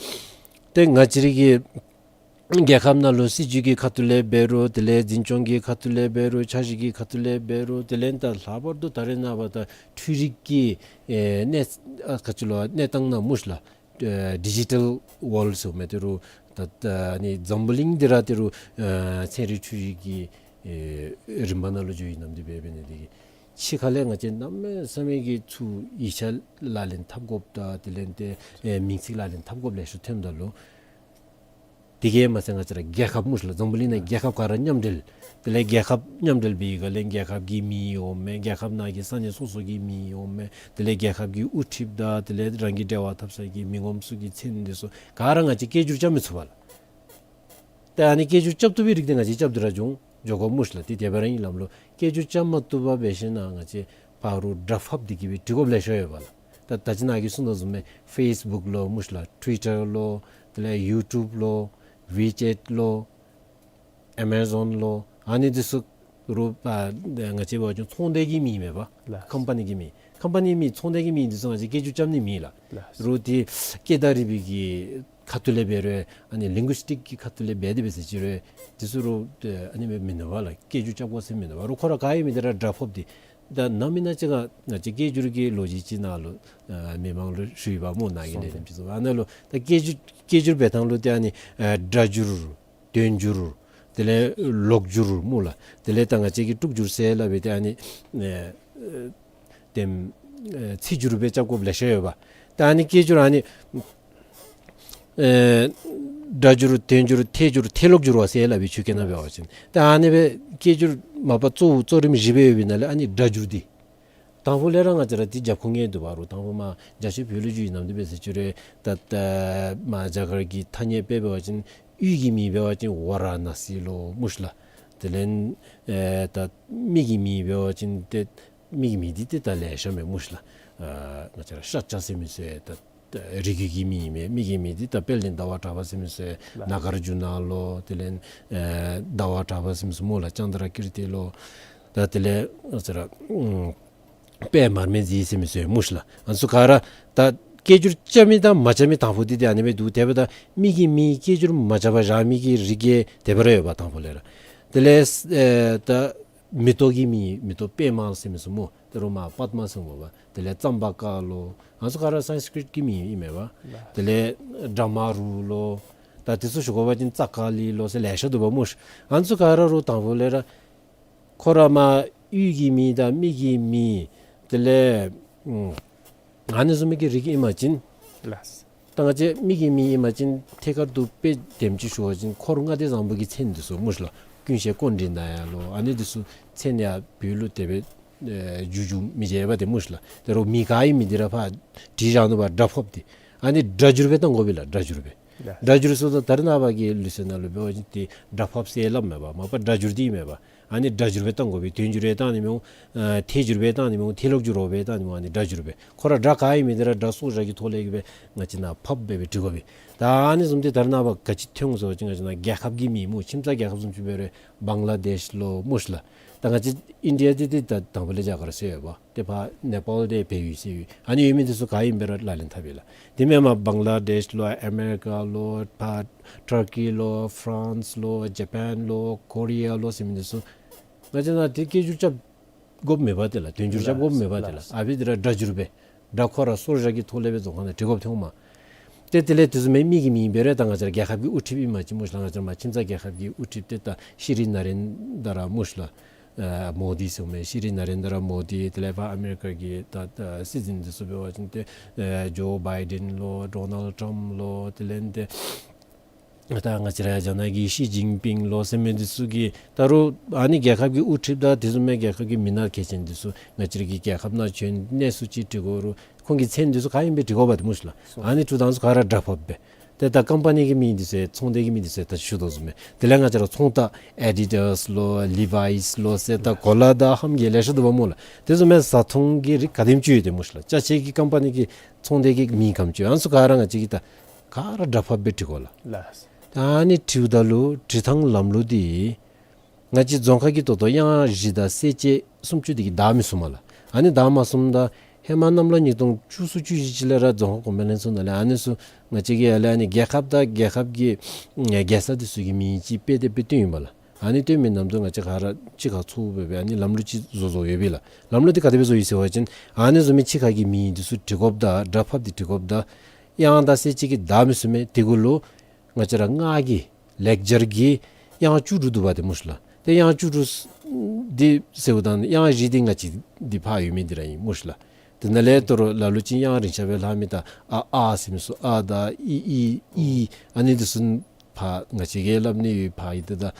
ཏེ་ང་བཅས་རའི་གི་རྒྱལ་ཁབ་ནང་ལུ་སྲིད་བྱུས་ཀྱི་ཁ་ཐུག་ལས་འབད་རུང་དེ་ལས་འཛིན་སྐྱོང་གི་ཁ་ཐུག་ལས་འབད་རུང་འཆར་གཞི་གི་ཁ་ཐུག་ལས་འབད་རུང་དེ་ལས་ད་ལྷག་པར་དུ་ད་རེས་ནངས་པ་ད་འཕྲུལ་རིག་གི་ཨེ་གནས་ཨ་ག་ཅི་ལོ་གནས་སྟངས་ནང་སྨོ་ཤི་ལགས། ཨེ་ཌི་ཇི་ཊལ་ཝཱལཌ་ཟེར་མི་འདི་རུང་ད་ད་ཨ་ནི་འཛམ་བུ་གླིང་འདི་ར་འདི་རུང་ཨེ་ཚན་རིག་འཕྲུལ་རིག་གི་ཨེ་རིམ་པ་ནང་ལུ་འགྱོ་ཡི་ནམ་འདི་འབད་འབད་ནི་འདི་གིས་ཕྱི་ཁ་ལས་ང་བཅས་གནམ་མེད་ས་མེད་ཀྱི་ཚུར་ཡིག་ཆ་ལག་ལེན་འཐབ་དགོཔ་དང་དེ་ལས་ཏེ་ཨེ་མིང་ཚིག་ལག་ལེན་འཐབ་དགོཔ་ལེ་ཤ་ཐོནམ་ད་ལུ་དེ་གིས་མ་ཚད་ང་བཅས་ར་རྒྱལ་ཁབ་སྨོ་ཤི་ལགས། འཛམ་བུ་གླིང་ནང་རྒྱལ་ཁབ་ག་ར་མཉམ་འབྲེལ། དེ་ལས་རྒྱལ་ཁབ་མཉམ་འབྲེལ་འབད་བའི་སྒང་ལས་རྒྱལ་ཁབ་ཀྱི་མིང་འོང་མས། རྒྱལ་ཁབ་ནང་གི་ས་གནས་སོ་སོ་གི་མིང་འོང་མས། དེ་ལས་རྒྱལ་ཁབ་ཀྱི་དབུ་ཁྲིདཔ་དང་དེ་ལས་རང་གི་འབྲེལ་བ་འཐབ་ས་གི་མི་ངོམ་ཚུ་གི་མཚན་འདི་ཚུ་ག་ར་ང་བཅས་སྐད་སྒྱུར་རྐྱབ་མི་ཚུགས་པས་ལགས། ཏེ་ཨ་ནི་སྐད་སྒྱུར་རྐྱབ་བཏུབ་པའི་རིགས་འདི་ང་བཅས་རྐྱབ་སྟེ་ར་འགྱོ་འགྱོ་དགོཔ་སྨོ་ཤི་ལགས། ཏེ་དེ་སྦེ་ར་ཨིན་ལགས་ལོ། སྐད་སྒྱུར་རྐྱབ་མ་བཏུབ་པར་འབད་ཞིན་ན་ང་བཅས་ཕར་རུང་དྲག་ཕབ་འདི་གིས་སྦེ་འབྲི་དགོཔ་ལེ་ཤ་ཡོད་པས་ལགས། ད་ད་ཅི་ནཱ་གིས་གསུངས་དོ་བཟུམ་སྦེ་ཕེསི་བུཀ་ལོ་སྨོ་ཤི་ལགས། ཊུ་ཝི་ཊར་ལོ། དེ་ལས་ཡུ་ཊུབ་ལོ། ཝི་ཅེཊ་ལོ། ཨེ་མ་ཟོན་ལོ། ཨ་ནི་འདི་ཚུ་རུང་ཨ་ང་བཅས་འབད་བ་ཅིན་ཚོང་སྡེ་གི་མིང་མས་པ། ལགས། ཀམ་པ་ནི་གི་མིང་། ཀམ་པ་ནི་མིང་ཚོང་སྡེ་གི་མིང་འདི་ཚུ་ང་བཅས་སྐད་སྒྱུར་རྐྱབ་ནི་མེད་ལགས། ལགས། རུང་འདི་སྐད་དང་རིག་པའི་གི་ཁ་ཐུག་ལས་འབད་རུང་ཨ་ནི་ལིང་གུ་སི་ཊིཀ་གི་ཁ་ཐུག་ལས་འབད་དེ་འབད་ཟེར་ཅི་རུང་འདི་ཚུ་རུང་ཨ་ནི་མེན་མེན་ན་བ་ལགས། སྐད་སྒྱུར་རྐྱབ་དགོ་ཟེར་མེན་ན་བ། རུང་ཁོ་ར་ག་ཡོད་མི་འདི་ར་དྲག་ཕབ་འདི་ད་ནམ་ཨིན་ན་ཅིག་ཁར་ང་བཅས་སྐད་སྒྱུར་གྱི་ལོ་རྒྱུས་ཅིག་ནང་ལུ་ཨ་མི་མང་ལུ་ཞུ་ཡི་པ་སྨོ། ནཱ་གི་ལས་རིམ་ཅིག་ཚུ་ཨ་ནཱ་ལུ་ད་སྐད་སྒྱུར་སྐད་སྒྱུར་འབད་ཐངས་ལུ་ཏེ་ཨ་ནི་ཨ་སྒྲ་སྒྱུར་དོན་སྒྱུར་དེ་ལས་ལོག་སྒྱུར་སྨོ་ལགས། དེ་ལས་ད་ང་བཅས་ཀྱིས་དཀྲུག་སྒྱུར་ཟེར་སླབ་པའི་ཏེ་ཨ་ནི་ཨེ་ཨེ་དེམ་ཨེ་ཚིག་སྒྱུར་སྦེ་རྐྱབ་དགོཔ་ལེ་ཤ་ཡོད་པ། ད་ཨ་ནི་སྐད་སྒྱུར་ཨ་ནི་ཨེ་སྒྲ་སྒྱུར་དོན་སྒྱུར་ཐད་སྒྱུར་ཐད་ལོག་སྒྱུར་བ་ཟེར་སླབ་པའི་ཆོས་སྐད་ནང་འབད་བ་ཅིན། ད་ཨ་ནི་སྦེ་སྐད་སྒྱུར་མ་པ་གཙོ་བོ་གཙོ་རིམ་བཞི་སྦེ་ཡོད་པའི་ནང་ལས་ཨ་ནི་སྒྲ་སྒྱུར་འདི་དང་ཕུ་ལས་ར་ང་བཅས་ར་འདི་རྒྱབ་ཁུངས་ངེས་འདུག་པ། རུང་དང་ཕུ་མར་རྒྱ་ཆེ་བོད་ལུ་འགྱོ་ཡི་ནམ་འདི་འབད་ཟེར་ཅི་རུང་ད་ད་མར་རྒྱ་གར་གྱི་ཐ་སྙད་དཔེ་འབད་བ་ཅིན་ཡུལ་གྱི་མིང་འབད་བ་ཅིན་ཝ་ར་ཎ་སི་ལོ་སྨོ་ཤི་ལགས། དེ་ལས་ཨེ་ད་མི་གི་མིང་འབད་བ་ཅིན་ཏེ་མི་གི་མིང་འདི་ཏེ་ད་ལེ་ཤ་མས་སྨོ་ཤི་ལགས། ཨ་ང་བཅས་ར་ཤཱཀྱ་ཟེར་མི་ཚུ་ད་རིགས་རྒྱུད་ཀྱི་མིང་མས། མི་གི་མིང་འདི་ད་དཔལ་ལྡན་ཟླ་བ་གྲགས་པ་ཟེར་མི་ཚུ་ལགས། ནཱ་གཱར་ཇུ་ན་ལོ། དེ་ལས་ཨེ་ཟླ་བ་གྲགས་པ་ཟེར་མི་ཚུ་སྨོ་ལགས། ཅནྡྲ་ཀིརྟི་ལོ། ད་དེ་ལས་ང་བཅས་ར་ཨམ་པདྨ་རིག་འཛིན་ཟེར་མི་ཚུ་སྨོ་ཤི་ལགས། ཨ་ནི་ཚུ་ག་ར་ད་སྐད་སྒྱུར་རྐྱབ་མི་དང་མ་རྐྱབ་མི་དང་ཕུ་འདི་ཏེ་ཨ་ནི་སྦེ་འདུག། དེ་འབདཝ་ད་མི་གི་མིང་སྐད་སྒྱུར་མ་རྐྱབ་པར་བཞག་མི་གི་རིགས་ཀྱི་དེ་སྦེ་ར་ཡོད་པ་དང་ཕུ་ལས་ར། དེ་ལས་ཨེ་ད་མེ་ཏོག་གི་མིང་མེ་ཏོག་པདྨ་ཟེར་མི་ཚུ་སྨོ། དེ་རུང་མར་པདྨ་ཟེར་སྨོ་པ། དེ་ལས་ཙམ་བ་ཀ་ལོ། ཨ་ནི་ཚུ་ག་ར་སཾསྐྲྀཏ་གི་མིང་ཨིན་མས་པ། ལགས། དེ་ལས་བྲ་མ་རུ་ལོ། ད་དེ་ཚུ་ཞུ་དགོ་པ་ཅིན་ཙ་ཀ་ལི་ལོ་ཟེར་ལེ་ཤ་འདུག་པ་སྨོ་ཤིག། ཨ་ནི་ཚུ་ག་ར་རུང་དང་པོ་ལས་ར་ཁོ་ར་མ་དབུས་ཀྱི་མི་དང་མི་གི་མི་དེ་ལས་ཨ་ནི་བཟུམ་མའི་གི་རིགས་ཨིན་པ་ཅིན། ལགས། ད་ང་བཅས་མི་གི་མི་ཨིན་པ་ཅིན་ཐད་ཀར་དུ་དཔེ་དེམ་ཅིག་ཞུ་བ་ཅིན་འཁོར་ལྔ་སྡེ་བཟང་པོ་གི་མཚན་འདི་ཚུ་སྨོ་ཤིག་ལགས། ཀུན་ཤེས་ཀོན་དྲི་ན་ཡ་ལོ། ཨ་ནི་འདི་ཚུ་མཚན་ཡང་བོད་ལུ་དེ་སྦེ་ཨེ་འགྱུར་འགྱུར་མི་འབྱེད་པ་དེ་སྨོ་ཤིག་ལགས། དེ་རུང་མི་ག་ཨིན་མི་འདི་ར་ཕར་བྲིས་བཞག་ནུག་པ། སྒྲ་ཕབ་སྟེ། ཨ་ནི་སྒྲ་བསྒྱུར་སྦེ་བཏང་དགོ་པས་ལགས། སྒྲ་བསྒྱུར་སྦེ། ལགས། སྒྲ་བསྒྱུར་ཟེརཝ་ད་ད་རེས་ནངས་པ་གི་ལུགས་སྲོལ་ནང་ལུ་འབད་བ་ཅིན་ཏེ་སྒྲ་ཕབ་ཟེར་སླབ་མས་པ། མ་པ་སྒྲ་བསྒྱུར་འདི་མས་པ། ཨ་ནི་སྒྲ་བསྒྱུར་སྦེ་བཏང་དགོ་པས། དོན་བསྒྱུར་སྦེ་བཏང་ནི་མི་འོང་། ཨ་ཐད་བསྒྱུར་སྦེ་བཏང་ནི་མི་འོང་། ཐད་ལོག་བསྒྱུར་རོགས་སྦེ་བཏང་ནི་མི་འོང་། ཨ་ནི་སྒྲ་བསྒྱུར་སྦེ། ཁོ་ར་སྒྲ་ག་ཨིན་མི་འདི་ར་སྒྲ་སོར་བཞག་གི་ཐོག་ལས་ཀྱི་སྦེ་ང་བཅས་ནཱ་ཕབ་སྦེ་སྦེ་བྲི་དགོ་པས། ད་ཨ་ནི་བཟུམ་འདི་ད་རེས་ནངས་པ་ག་ཅི་ཐོན་འོང་ཟེར་བ་ཅིན་ང་བཅས་ནཱ་རྒྱལ་ཁབ་ཀྱི་མིང་སྨོ། ཁྱིམ་ཚང་རྒྱལ་ཁབ་བཟུམ་ཅིག་འབད་རུང་བང་ལ་དེཤ་ལོ་སྨོ་ཤིག་ལགས། ད་ང་བཅས་ཨིན་ཌི་ཡ་འདི་འདི་ད་དང་པོ་ལས་རྒྱ་གར་ཟེར་ཡོད་པ། ཏེ་ཕར་ནེ་པཱལ་འདི་བལ་ཡུལ་ཟེར་ཡོད། ཨ་ནི་ཡོད་མི་འདི་ཚུ་ག་ཨིནམ་སྦེ་ར་ལག་ལེན་འཐབ་ཡི་ལགས། དེ་མེན་པར་བང་ལ་དེཤ་ལོ་ཨ་མེ་རི་ཀ་ལོ་ཕར་ཊར་ཀི་ལོ་ཕ་རན་སི་ལོ་ཇ་པཱན་ལོ་ཀོ་རི་ཡ་ལོ་ཟེར་མི་འདི་ཚུ་ང་བཅས་ནཱ་ཏེ་སྐད་སྒྱུར་རྐྱབ་དགོཔ་མེད་པ་ཏེ་ལགས། དོན་བསྒྱུར་རྐྱབ་དགོཔ་མེད་པ་ཏེ་ལགས། ལགས། ཨ་ཕི་འདི་ར་སྒྲ་བསྒྱུར་སྦེ་སྒྲ་ཁོ་ར་སོར་བཞག་གི་ཐོག་ལས་སྦེ་རྫོང་ཁ་ནང་བྲི་དགོཔ་ཐོན་འོང་མས། ཏེ་དེ་ལས་དེ་བཟུམ་མའི་མི་གི་མིང་འབད་རུང་ད་ང་བཅས་ར་རྒྱལ་ཁབ་ཀྱི་དབུ་ཁྲིདཔ་ཨིན་པ་ཅིན་སྨོ་ཤིག་ལགས། ང་བཅས་ར་མ་ཁྱིམ་ཚང་རྒྱལ་ཁབ་ཀྱི་དབུ་ཁྲིདཔ་ཏེ་ད་ཤྲི་ན་རེན་དྲ་སྨོ་ཤིག་ལགས། ཨ་མོ་དི་ཟེར་མི་ཤྲི་ན་རེན་དྲ་མོ་དི། དེ་ལས་ཕར་ཨ་མེ་རི་ཀ་གི་ད་ད་སྲིད་འཛིན་འདི་ཚུ་འབད་བ་ཅིན་ཏེ་ཨེ་ཇོ་བའི་ཌེན་ལོ་ཌོ་ནལཌ་ཊམཔ་ལོ། དེ་ལས་ཏེ་ད་ང་བཅས་ར་རྒྱ་ནག་གི་ཤི་ཅིན་ཕིང་ལོ་ཟེར་མི་འདི་ཚུ་གི་ད་རུང་ཨ་ནི་རྒྱལ་ཁབ་ཀྱི་དབུ་ཁྲིདཔ་དང་དེ་བཟུམ་མའི་རྒྱལ་ཁབ་ཀྱི་མི་སྣ་གལ་ཆེན་འདི་ཚུ་ང་བཅས་ར་གི་རྒྱལ་ཁབ་ནང་བྱོན་གནས་ཚུལ་ཅིག་འདྲི་དགོ་རུང་ཁོང་གི་མཚན་འདི་ཚུ་ག་ཨིནམ་སྦེ་འབྲི་དགོཔ་འདི་སྨོ་ཤིག་ལགས། ཨ་ནི་འབྲུ་དང་ཚུ་ག་ར་སྒྲ་ཕབ་སྦེ། ཏེ་ད་ཀམ་པ་ནི་གི་མིང་འདི་ཚུ་ཚོང་སྡེ་གི་མིང་འདི་ཚུ་ད་ཞུ་དོ་བཟུམ་སྦེ། དེ་ལས་ང་བཅས་ར་ཚོང་རྟགས་ཨེ་ཌི་ཌཱས་ལོ་ལི་ཝའིས་ལོ་ཟེར་ད་གོ་ལ་དང་ཧམ་གྱི་ལེ་ཤ་འདུག་པ་སྨོ་ལགས། དེ་བཟུམ་སྦེ་བཟའ་འཐུང་གི་རིགས་ག་དེམ་ཅིག་ཡོད་དེ་སྨོ་ཤིག་ལགས། ཅ་ཆས་ཀྱི་ཀམ་པ་ནི་གི་ཚོང་སྡེ་གི་མིང་ག་དེམ་ཅིག་ཡོད། ཨ་ནི་ཚུ་ག་ར་ང་བཅས་ཀྱིས་ད་ག་ར་སྒྲ་ཕབ་སྦེ་འབྲི་དགོ་ལགས། ལགས། ད་ཨ་ནི་འབྲིཝ་ད་ལུ་འབྲི་ཐངས་ལམ་ལུགས་འདི་ང་བཅས་རྫོང་ཁ་གི་ད་ལྟོ་དབྱངས་བཞི་དང་གསལ་བྱེད་སུམ་ཅུ་འདི་གིས་བདའ་མི་ཚུགས་མས་ལགས། ཨ་ནི་བདའ་མ་ཚུགསཔ་ད་ཧེ་མ་གནམ་ལོ་ཉིས་སྟོང་བཅུ་གསུམ་བཅུ་བཞི་ཅིག་ལས་ར་རྫོང་ཁ་གོང་མའི་ལྷན་ཚོགས་ནང་ལས་ཨ་ནི་ཚུ་ང་བཅས་ཀྱིས་ཡར་ལས་ཨ་ནི་རྒྱལ་ཁབ་དང་རྒྱལ་ཁབ་ཀྱི་ཨེ་རྒྱལ་ས་འདི་ཚུ་གི་མིང་ཅིག་དཔེ་དེ་སྦེ་བཏོན་ཡི་པ་ལགས། ཨ་ནི་བཏོན་མི་ནམ་དུ་ང་བཅས་ག་ར་གཅིག་ཁར་ཚོགས་སྦེ་སྦེ་ཨ་ནི་ལམ་ལུགས་ཅིག་བཟོ་བཟོཝ་ཡོད་པས་ལགས། ལམ་ལུགས་འདི་ག་དེ་སྦེ་བཟོ་ཡི་ཟེར་བ་ཅིན་ཨ་ནི་བཟོ་མི་གཅིག་ཁར་གྱི་མིང་འདི་ཚུ་འབྲི་དགོཔ་དང་སྒྲ་ཕབ་སྟེ་འབྲི་དགོཔ་དང་དབྱངས་དང་གསལ་བྱེད་ཀྱིས་བདའ་མི་ཚུགས་མས། དེ་གུ་ལུ་ང་བཅས་ར་སྔགས་ཀྱི་ལེགས་སྦྱར་གྱི་དབྱངས་བཅུ་དྲུག་འདུག་པ་དེ་སྨོ་ཤིག་ལགས། ཏེ་དབྱངས་བཅུ་དྲུག་འདི་ཟེརཝ་ད་དབྱངས་བཞི་འདི་ང་བཅས་འདི་ཕར་ཡོད་མི་འདི་ར་ཨིན་སྨོ་ཤིག་ལགས། དེ་ནང་ལས་ད་རུང་ལ་ལུ་ཅིག་དབྱངས་རིང་ཤ་སྦེ་ལྷག་མི་ད་ཨ་ཨ་ཟེར་མི་ཚུ་ཨ་དང་ཨི་ཨི་ཨི་ཨ་ནི་འདི་ཚུ་ཕར་ང་བཅས་ཀྱིས་སླབ་ནི་ཡོད། ཕར་ཨིན་ཏེ་ད་ཨ་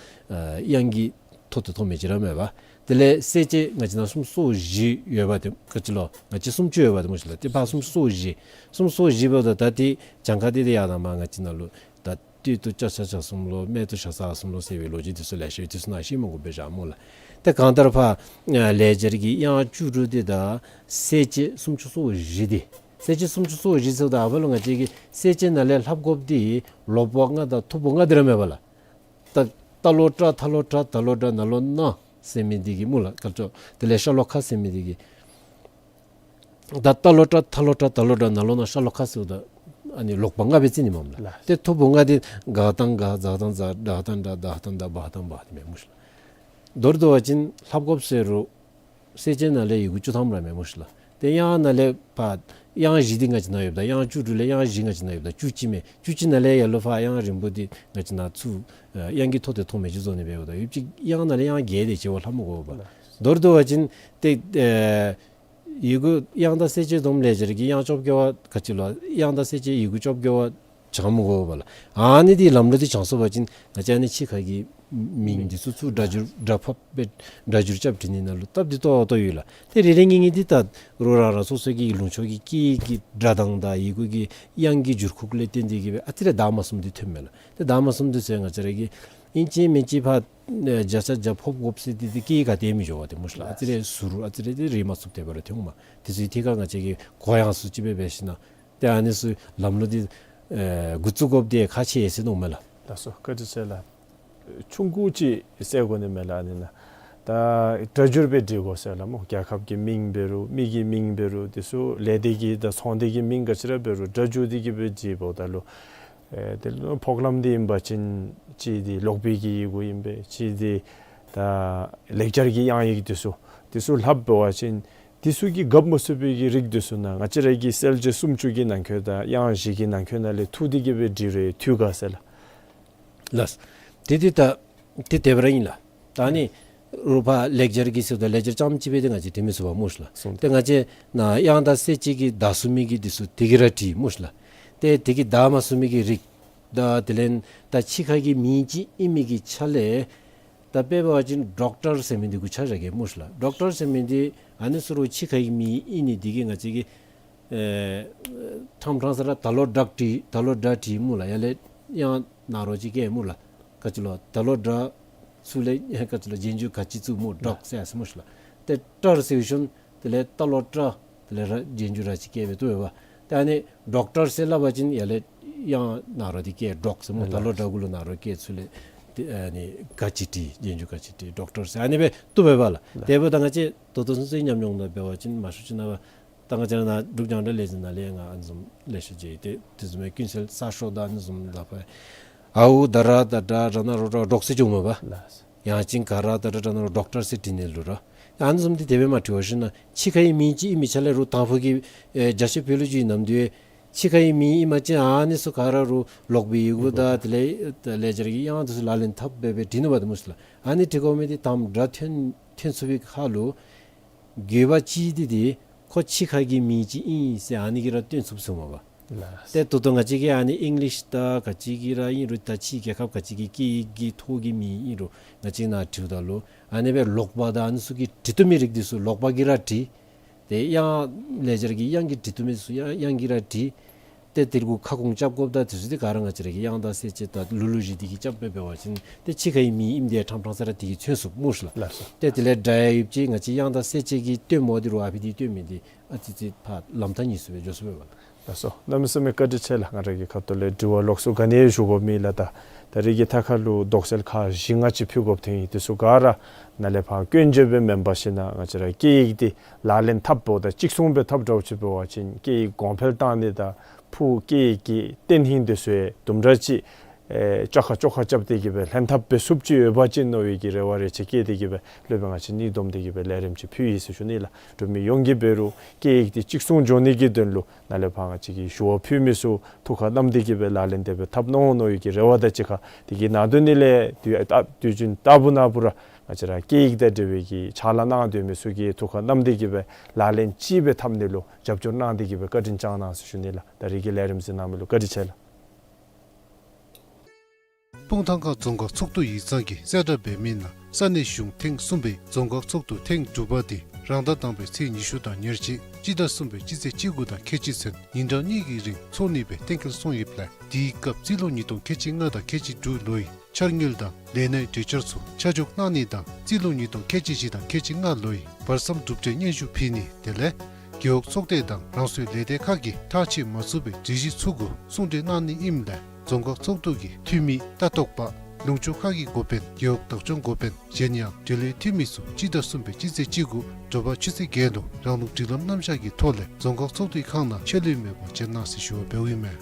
དབྱངས་ཀྱི་ཐོག་ཏུ་ཐོགས་མི་ཅིག་ར་མེད་པ། དེ་ལས་གསལ་བྱེད་ང་བཅས་ནང་སུམ་ཅུ་སོ་བཞི་ཡོད་པ་དེ་ག་ཅི་ལོ། ང་བཅས་སུམ་ཅུ་ཡོད་པ་དེ་སྨོ་ཤིག་ལགས། ཏེ་ཕར་སུམ་ཅུ་སོ་བཞི་སུམ་ཅུ་སོ་བཞི་འབདཝ་ད་ད་ཏེ་གྱངས་ཁ་འདི་ཏེ་ཡར་དང་མར་ང་བཅས་ནང་ལུ་ད་སྟོད་དུ་ལྕགས་བྱ་གསུམ་ལོ་སྨད་དུ་ཤ་ཟ་གསུམ་ལོ་ཟེར་བའི་ལོ་རྒྱུས་འདི་ཚུ་ལེ་ཤ་ཡོད། འདི་ཚུ་ནཱ་བཤད་མི་དགོ་པས་ཤག་སྨོ་ལགས། ཏེ་གང་ལྟར་ཕར་ཨ་ལེགས་སྦྱར་གྱི་དབྱངས་བཅུ་དྲུག་འདི་དང་གསལ་བྱེད་སུམ་ཅུ་སོ་བཞི་འདི། གསལ་བྱེད་སུམ་ཅུ་སོ་བཞི་ཟེརཝ་ད་ཨ་ཕར་ལུ་ང་བཅས་ཀྱིས་གསལ་བྱེད་ནང་ལས་ལྷབ་དགོཔ་འདི་ལོག་པོ་ལྔ་དང་ཐུག་པོ་ལྔ་འདི་ར་མེན་པ་ལགས། ད་ཏ་ལོ་ཏྲ་ཐ་ལོ་ཏྲ་ད་ལོ་ཏྲ་ན་ལོ་ན་ཟེར་མི་འདི་གིས་སྨོ་ལགས། ག་ཅི་ལོ། དེ་ལས་ཤ་ལོ་ཁ་ཟེར་མི་འདི་གིས། ད་ཏ་ལོ་ཏྲ་ཐ་ལོ་ཏྲ་ད་ལོ་ཏྲ་ན་ལོ་ན་ཤ་ལོ་ཁ་ཟེརཝ་ད་ཨ་ནི་ལོག་པ་ལྔ་སྦེ་རྩི་ནི་མས་ལགས། ལགས། ཏེ་ཐུག་པོ་ལྔ་འདི་ག་དང་ག་ཛ་དང་ཛ་ཌ་དང་ཌ་ད་དང་ད་བ་དང་བ་འདི་མས་སྨོ་ཤིག་ལགས། མདོར་བསྡུ་བ་ཅིན་ལྷབ་དགོཔ་ཟེར་རུང་གསལ་བྱེད་ནང་ལས་ཡི་གུ་བཅུ་ཐམ་ར་མས་སྨོ་ཤིག་ལགས། ཏེ་དབྱངས་ནང་ལས་ཕར་དབྱངས་བཞི་འདི་ང་བཅས་ནང་ཡོདཔ་ད་དབྱངས་བཅུ་དྲུག་ལས་དབྱངས་བཞི་ང་བཅས་ནང་ཡོདཔ་ད་བཅུ་གཅིག་མས། བཅུ་གཅིག་ནང་ལས་ཡར་ལུ་ཕར་དབྱངས་རིང་པོ་འདི་ང་བཅས་ནང་ཚུར་ཨ་དབྱངས་ཀྱི་ཐོག་ཏུ་ཐོགས་མི་ཅིག་བཟོ་ནི་འབདཝ་ད་ཡོད་ཅིག་དབྱངས་ནང་ལས་དབྱངས་བརྒྱད་དེ་ཅིག་བ་ལྷབ་མི་དགོ་པས། མདོར་བསྡུ་བ་ཅིན་ཏེ་ཨེ་ཡི་གུ་དབྱངས་དང་གསལ་བྱེད་བསྡོམས་ལེགས་སྦྱར་གྱི་དབྱངས་བཅོ་བརྒྱད་པ་ག་ཅི་ལོ། དབྱངས་དང་གསལ་བྱེད་ཡི་གུ་བཅོ་བརྒྱད་པ་བྱང་མི་དགོ་པས་ལགས། ཨ་ནི་འདི་ལམ་ལུགས་འདི་བྱང་སོང་པ་ཅིན་ང་བཅས་ཨ་ནི་གཅིག་ཁར་གྱི་མིང་འདི་ཚུ་ཚུར་སྒྲ་བསྒྱུར་སྒྲ་ཕབ་སྦེ་སྒྲ་བསྒྱུར་རྐྱབ་བྲི་ནི་ནང་ལུ་སྟབས་བདེ་ཏོག་ཏོ་ཡོད་ལགས། ཏེ་རེ་རེ་གཉིས་གཉིས་འདི་ད་རུང་རང་རང་སོ་སོ་གི་ལུང་ཕྱོགས་ཀྱི་སྐད་ཀྱི་སྒྲ་གདངས་དང་ཡི་གུ་གི་དབྱངས་ཀྱི་འགྱུར་ཁུག་ལས་བརྟེན་ཏེ་གིས་སྦེ་ཨ་ཙི་རེ་བདའ་མ་ཚུགསཔ་འདི་ཐོནམ་མས་ལགས། ཏེ་བདའ་མ་ཚུགསཔ་འདི་ཚུ་ང་བཅས་ར་གིས་ཨིན་ཅི་མིན་ཅི་ཕར་ཨེ་བརྒྱ་ཆ་བརྒྱ་ཕབ་དགོཔ་ཟེར་འདི་འདི་སྐད་ག་ཏེ་མི་འགྱོ་བ་དེ་སྨོ་ཤིག་ལགས། ཨ་ཙི་རེ་ཟུར་ཨ་ཙི་རེ་འདི་རེག་མ་ཚུགསཔ་དེ་སྦེ་ར་ཐོན་འོང་མས། དེ་ཚུ་ཐད་ཀར་ང་བཅས་ཀྱིས་གོ་ཡངས་སུ་ཅིག་སྦེ་འབད་ཞིནམ་ཏེ་ཨ་ནི་ཚུ་ལམ་ལུགས་འདི་ཨེ་འགོ་བཙུགས་དགོཔ་འདི་ཁག་ཆེ་ཟེར་མནོཝ་མས་ལགས། ལགས་སོ། བཀའ་དྲིན་ཆེ་ལགས། ཆུང་ཀུ་ཅིག་ཟེར་དགོ་ནི་མས་ལགས། ཨ་ནི་ནང་ད་སྒྲ་བསྒྱུར་སྦེ་འབྲི་དགོ་ཟེར་ལགས་སྨོ། རྒྱལ་ཁབ་ཀྱི་མིང་འབད་རུང་མི་གི་མིང་འབད་རུང་དེ་ཚུ་ལས་སྡེ་གི་དང་ཚོང་སྡེ་གི་མིང་ག་ཅི་ར་འབད་རུང་སྒྲ་བསྒྱུར་ཏེ་གིས་སྦེ་འབྲི་འབདཝ་ད་ལུ་ཨེ་དེ་ལུ་ཕོག་ལམ་འདི་ཨིན་པ་ཅིན་གཅིག་འདི་ལོག་པའི་གི་ཡི་གུ་ཨིན་པས། གཅིག་འདི་ད་ལེགས་སྦྱར་གྱི་དབྱངས་ཡིག་དེ་ཚུ་དེ་ཚུ་ལྷབ་འབད་བ་ཅིན་དེ་ཚུ་གིས་འགབ་མ་ཚུགས་པའི་གི་རིགས་དེ་ཚུ་ནང་ང་བཅས་ར་གི་གསལ་བྱེད་སུམ་ཅུ་གི་ནང་འཁོད་དང་དབྱངས་བཞི་གི་ནང་འཁོད་ནང་ལས་འཐུ་སྟེ་གིས་སྦེ་འབྲི་རུང་འཐུས་དགའ་ཟེར་ལགས། ལགས། དེ་དེ་ད་དེ་དེ་སྦེ་ར་ཨིན་ལགས། ད་ནི་རུང་ཕར་ལེགས་སྦྱར་གྱི་ཟེརཝ་ད་ལེགས་སྦྱར་རྐྱངམ་གཅིག་སྦེ་ཏེ་ང་བཅས་དྲི་མི་ཚུགས་པས་སྨོ་ཤིག་ལགས། སོང་། ཏེ་ང་བཅས་ནཱ་དབྱངས་དང་གསལ་བྱེད་ཀྱི་བརྡ་གསུམ་མའི་གི་འདི་ཚུ་དེ་གིས་ར་བྲིས་སྨོ་ཤིག་ལགས། ཏེ་དེ་གི་བརྡ་མ་གསུམ་མའི་གི་རིགས་དང་དེ་ལས་ད་ཕྱི་ཁ་གི་མིང་ཅིག་ཨིན་མི་གི་ཆ་ལས་ད་དཔེ་འབད་བ་ཅིན་ཌོག་ཊར་ཟེར་མི་འདི་གུ་ཆ་བཞག་གེ་སྨོ་ཤིག་ལགས། ཌོག་ཊར་ཟེར་མི་འདི་ཨ་ནི་ཚུ་རུང་ཕྱི་ཁ་གི་མིང་ཨིན་ནི་འདི་གིས་ང་བཅས་ཀྱིས་ཨེ་ཕྲང་ཕྲང་ས་ར་ད་ལོག་སྒྲ་བྲིས་ད་ལོག་སྒྲ་བྲིས་སྨོ་ལགས། ཡར་ལས་དབྱངས་ནཱ་རོ་ཅིག་བཀལ་སྨོ་ལགས། ག་ཅི་ལོ་ད་ལོག་སྒྲ་ཚུ་ལས་ག་ཅི་ལོ་རྗེས་འཇུག་ག་ཅི་བཙུགས་སྨོ། ཌོག་ཟེར་ཡར་སོ་སྨོ་ཤིག་ལགས། ཏེ་ཊར་ཟེར་ཞིནམ་དེ་ལས་ད་ལོག་ཊར་དེ་ལས་ར་རྗེས་འཇུག་ར་ཅིག་བཀལ་སྦེ་བཏུབ་པས། ཏེ་ཨ་ནི་ཌོག་ཊར་ཟེར་སླབ་པ་ཅིན་ཡར་ལས་དབྱངས་ནཱ་རོ་འདི་བཀལ་ཌོག་ཟེར་སྨོ། ད་ལོག་སྒྲ་གུ་ལུ་ནཱ་རོ་བཀལ་ཚུ་ལས་ཏེ་ཨ་ནི་ག་ཅི་བྲིས་རྗེས་འཇུག་ག་ཅི་བྲིས་ཌོག་ཊར་ཟེར་ཨ་ནི་སྦེ་བཏུབ་པས་ལགས། ལགས། དེ་འབདཝ་ད་ང་བཅས་ད་ལྟོ་ཚུན་ཚོད་ཉམས་མྱོང་ནང་འབད་བ་ཅིན་མང་ཤོས་ཅིག་ནང་ད་ང་བཅས་ནཱ་འབྲུག་རྒྱང་བསྒྲགས་ལས་འཛིན་ནང་ལས་ང་ཨ་ནི་བཟུམ་ལེ་ཤ་མཇལ་ཡི། ཏེ་དེ་བཟུམ་མའི་ཀུན་གསལ་གསར་ཤོག་དང་ཨ་ནི་བཟུམ་ལགས། ཕར་ཨའུ་ད་ར་ད་དྲ་ར་ན་རོ་ཌོག་ཟེར་འགྱོཝ་མས་པ། ལགས། ཡང་ཅིན་ག་ར་ད་ར་ད་ན་རོ་ཌོག་ཊར་ཟེར་བྲིས་ནི་ལུ་ར། ཨ་ནི་བཟུམ་འདི་དེ་སྦེ་མ་བྲི་བར་ཞིནམ་ཕྱི་ཁ་གི་མིང་ཅིག་ཨིན་མི་ཆ་ལས་རུང་དང་ཕུ་གི་ཨེ་རྒྱ་ཆེ་བོད་ལུ་ཅིག་ནམ་དུས་ཕྱི་ཁ་གི་མིང་ཨིན་པ་ཅིན་ཨ་ནི་ཚུ་ག་ར་རུང་ལོག་པའི་ཡི་གུ་དང་དེ་ལས་ལེགས་སྦྱར་གྱི་དབྱངས་འདི་ཚུ་ལག་ལེན་འཐབ་སྦེ་སྦེ་བྲིས་ནུག་པ་ཏེ་སྨོ་ཤིག་ལགས། ཨ་ནི་བྲི་དགོ་མི་འདི་དང་སྒྲ་ཐོན་ཐོན་ཚུགས་པའི་ཁར་ལུ་དགོས་པ་ཅིག་འདི་འདི་ཁོ་ཕྱི་ཁ་གི་མིང་ཅིག་ཨིན་ཟེར་ཨ་ནི་གིས་ར་སྟོན་ཚུགས་ཚུགས་མས་པ། ལགས། ཏེ་ད་ལྟོ་ང་བཅས་ཀྱིས་ཨ་ནི་ཨིང་ལིཤ་དང་ག་ཅི་གིས་ར་ཨིན་རུང་ད་ཕྱིའི་རྒྱལ་ཁབ་ག་ཅི་གི་སྐད་ཡིག་གི་ཐོག་གི་མིང་ཨིན་རུང་ང་བཅས་ནཱ་བྲིཝ་ད་ལུ་ཨ་ནི་སྦེ་ལོག་པ་དང་ཨ་ནི་ཚུ་གིས་བྲི་བཏུབ་མི་རིགས་འདི་ཚུ་ལོག་པ་གིས་ར་བྲིས། ཏེ་དབྱངས་ལེགས་སྦྱར་གྱི་དབྱངས་ཀྱིས་བྲི་བཏུབ་མི་ཚུ་ཡང་དབྱངས་ཀྱིས་ར་བྲིས། ཏེ་དེ་གུ་ཁ་སྐོང་རྐྱབ་དགོཔ་དང་དེ་ཚུ་འདི་ག་ར་ང་བཅས་ར་གི་དབྱངས་དང་གསལ་བྱེད་དང་ལུགས་ལུགས་བཞི་འདི་གིས་རྐྱབ་སྦེ་འབད་བ་ཅིན་ཏེ་ཕྱི་ཁ་གི་མིང་ཨིནམ་འདི་ཕྲང་ཕྲང་ས་ར་དེ་གིས་མཚོན་ཚུགས་སྨོ་ཤིག་ལགས། ལགས་སོ། ཏེ་དེ་ལས་སྒྲ་ཡང་ཡོདཔ་ཅིག་ང་བཅས་དབྱངས་དང་གསལ་བྱེད་ཀྱིས་སྟོནམ་འདི་རུང་ཨ་ཕི་འདི་སྟོན་མི་འདི་ཨ་ཙི་ཙི་ཕར་ལམ་ཐག་ཉེ་སུ་སྦེ་འགྱོ་སུ་སྦེ་འབད་ལགས། ལགས་སོ། གནམ་མེད་ས་མེད་བཀའ་དྲིན་ཆེ་ལགས། ང་ར་གིས་ཁ་ཐུག་ལས་དྲི་བ་ལོགས་སུ་ག་ནི་ཡང་ཞུ་དགོཔ་མེད་ལགས། ད་ད་རེས་ཀྱི་ཐད་ཁར་ལུ་དོགས་སེལ་ཁག་བཞི་ལྔ་ཅིག་ཕུལ་དགོཔ་ཐོན་ཡི། དེ་ཚུ་ག་ར་ནཱ་ལས་ཕར་སྐྱོན་བརྗོད་སྦེ་མེན་པར་ཞིན་ན་ང་བཅས་ར་སྐད་ཡིག་འདི་ལག་ལེན་འཐབ་འབདཝ་ད་གཅིག་མཚུངས་སྦེ་འཐབ་འདྲཝ་ཅིག་འབད་བ་ཅིན་སྐད་ཡིག་གོང་འཕེལ་བཏང་ནི་དང་ཕུགས་སྐད་ཡིག་གི་བརྟན་ལྷིང་འདི་ཚུ་ཡང་དུམ་གྲ་ཅིག་ཨེ་བཅོ་ཁ་བཅོ་ཁ་རྐྱབ་སྟེ་གི་སྦེ་ལྷན་ཐབས་འབད་ཚུགསཔ་ཅིག་ཡོད་པ་ཅིན་མནོ་བའི་གི་རེ་བ་རེ་ཆེ་བསྐྱེད་དེ་གི་སྦེ་སློབ་དཔོན་ང་བཅས་གཉིས་བསྡོམས་ཏེ་གི་སྦེ་ལས་རིམ་ཅིག་ཕུལ་ཡི་ཟེར་ཞུ་ནི་ལགས། འབྲུག་མི་ཡོངས་ཀྱིས་འབད་རུང་སྐད་ཡིག་འདི་གཅིག་མཚུངས་འགྱོ་ནི་གི་དོན་ལུ་ནཱ་ལས་ཕར་ང་བཅས་ཀྱིས་ཞུ་བ་ཕུལ་མི་ཚུ་ཐུགས་ཁར་བསྣམས་ཏེ་གི་སྦེ་ལག་ལེན་དེ་སྦེ་འཐབ་གནང་འོང་མནོ་བའི་གི་རེ་བ་དང་གཅིག་ཁར་དེ་གི་ནང་དོན་ནི་ལས་དུས་ཨ་དུས་རྒྱུན་ལྟ་བུ་ན་བུ་ར་ང་བཅས་ར་སྐད་ཡིག་དང་འབྲེལ་བའི་གི་ཕྱག་ལཱ་གནང་སྡོད་མི་ཚུ་གིས་ཐུགས་ཁར་བསྣམས་ཏེ་གི་སྦེ་ལག་ལེན་ཅིག་སྦེ་འཐབ་ནི་ལུ་རྒྱབ་སྐྱོར་གནང་སྟེ་གི་སྦེ་བཀའ་དྲིན་བསྐྱང་གནང་ཟེར་ཞུ་ནི་ལགས། ད་རེས་ཀྱི་ལས་རིམ་གཟིགས་གནང་མི་ལུ་བཀའ་དྲིན་ཆེ་ལགས། སྤུངས་ཐང་ཁ་རྫོང་ཁག་ཚོགས་འདུ་ཡིག་ཚང་གིས་གསལ་བསྒྲགས་འབད་མི་ནང་ས་གནས་གཞུང་ཐེངས་གསུམ་པའི་རྫོང་ཁག་ཚོགས་འདུ་ཐེངས་དྲུག་པ་འདི་རང་ཟླ་དང་པའི་ཚེས་ཉི་ཤུ་དང་ཉེར་གཅིག་སྤྱི་ཟླ་གསུམ་པའི་སྤྱི་ཚེས་བཅུ་དགུ་དང་ཁལ་གཅིག་ཚུན་ཉིན་གྲངས་གཉིས་ཀྱི་རིང་འཚོགས་ནི་སྦེ་གཏན་འཁེལ་སོང་ཡོདཔ་ལས་དེའི་སྐབས་རྩིས་ལོ་ཉིས་སྟོང་ཁལ་གཅིག་ལྔ་དང་ཁལ་གཅིག་དྲུག་ལོའི་འཆར་དངུལ་དང་ལས་གནས་གྲོས་འཆར་ཚུ་ཆ་འཇོག་གནང་ནི་དང་རྩིས་ལོ་ཉིས་སྟོང་ཁལ་གཅིག་བཞི་དང་ཁལ་གཅིག་ལྔ་ལོའི་བར་མཚམས་གྲུབ་འབྲས་སྙན་ཞུ་ཕུལ་ནི་དེ་ལས་རྒེད་འོག་ཚོགས་སྡེ་དང་རང་སོའི་ལས་སྡེ་ཁག་གིས་ཐག་ཆོད་མ་ཚུགས་པའི་སྒྲིག་གཞི་ཚུ་གུ་གསུང་གྲོས་གནང་ནི་ཨིནམ་ལས་རྫོང་ཁག་ཚོགས་འདུ་གི་འཐུས་མི་ལྟ་རྟོག་པ་ལུང་ཕྱོགས་ཁག་གི་འགོ་དཔོན་རྒེད་འོག་བདག་སྐྱོང་འགོ་དཔོན་གཞན་ཡང་འབྲེལ་ཡོད་འཐུས་མི་ཚུ་སྤྱི་ཟླ་གསུམ་པའི་སྤྱི་ཚེས་བཅུ་དགུ་དྲོ་པ་ཆུ་ཚོད་བརྒྱད་ལུ་རང་ལུགས་སྒྲིག་ལམ་རྣམ་གཞག་གི་ཐོག་ལས་རྫོང་ཁག་ཚོགས་འདུའི་ཁང་ནང་ཆད་ལུས་མེད་པར་བཅར་གནང་ཟེར་ཞུ་བ་འབདཝ་ཨིན་མས།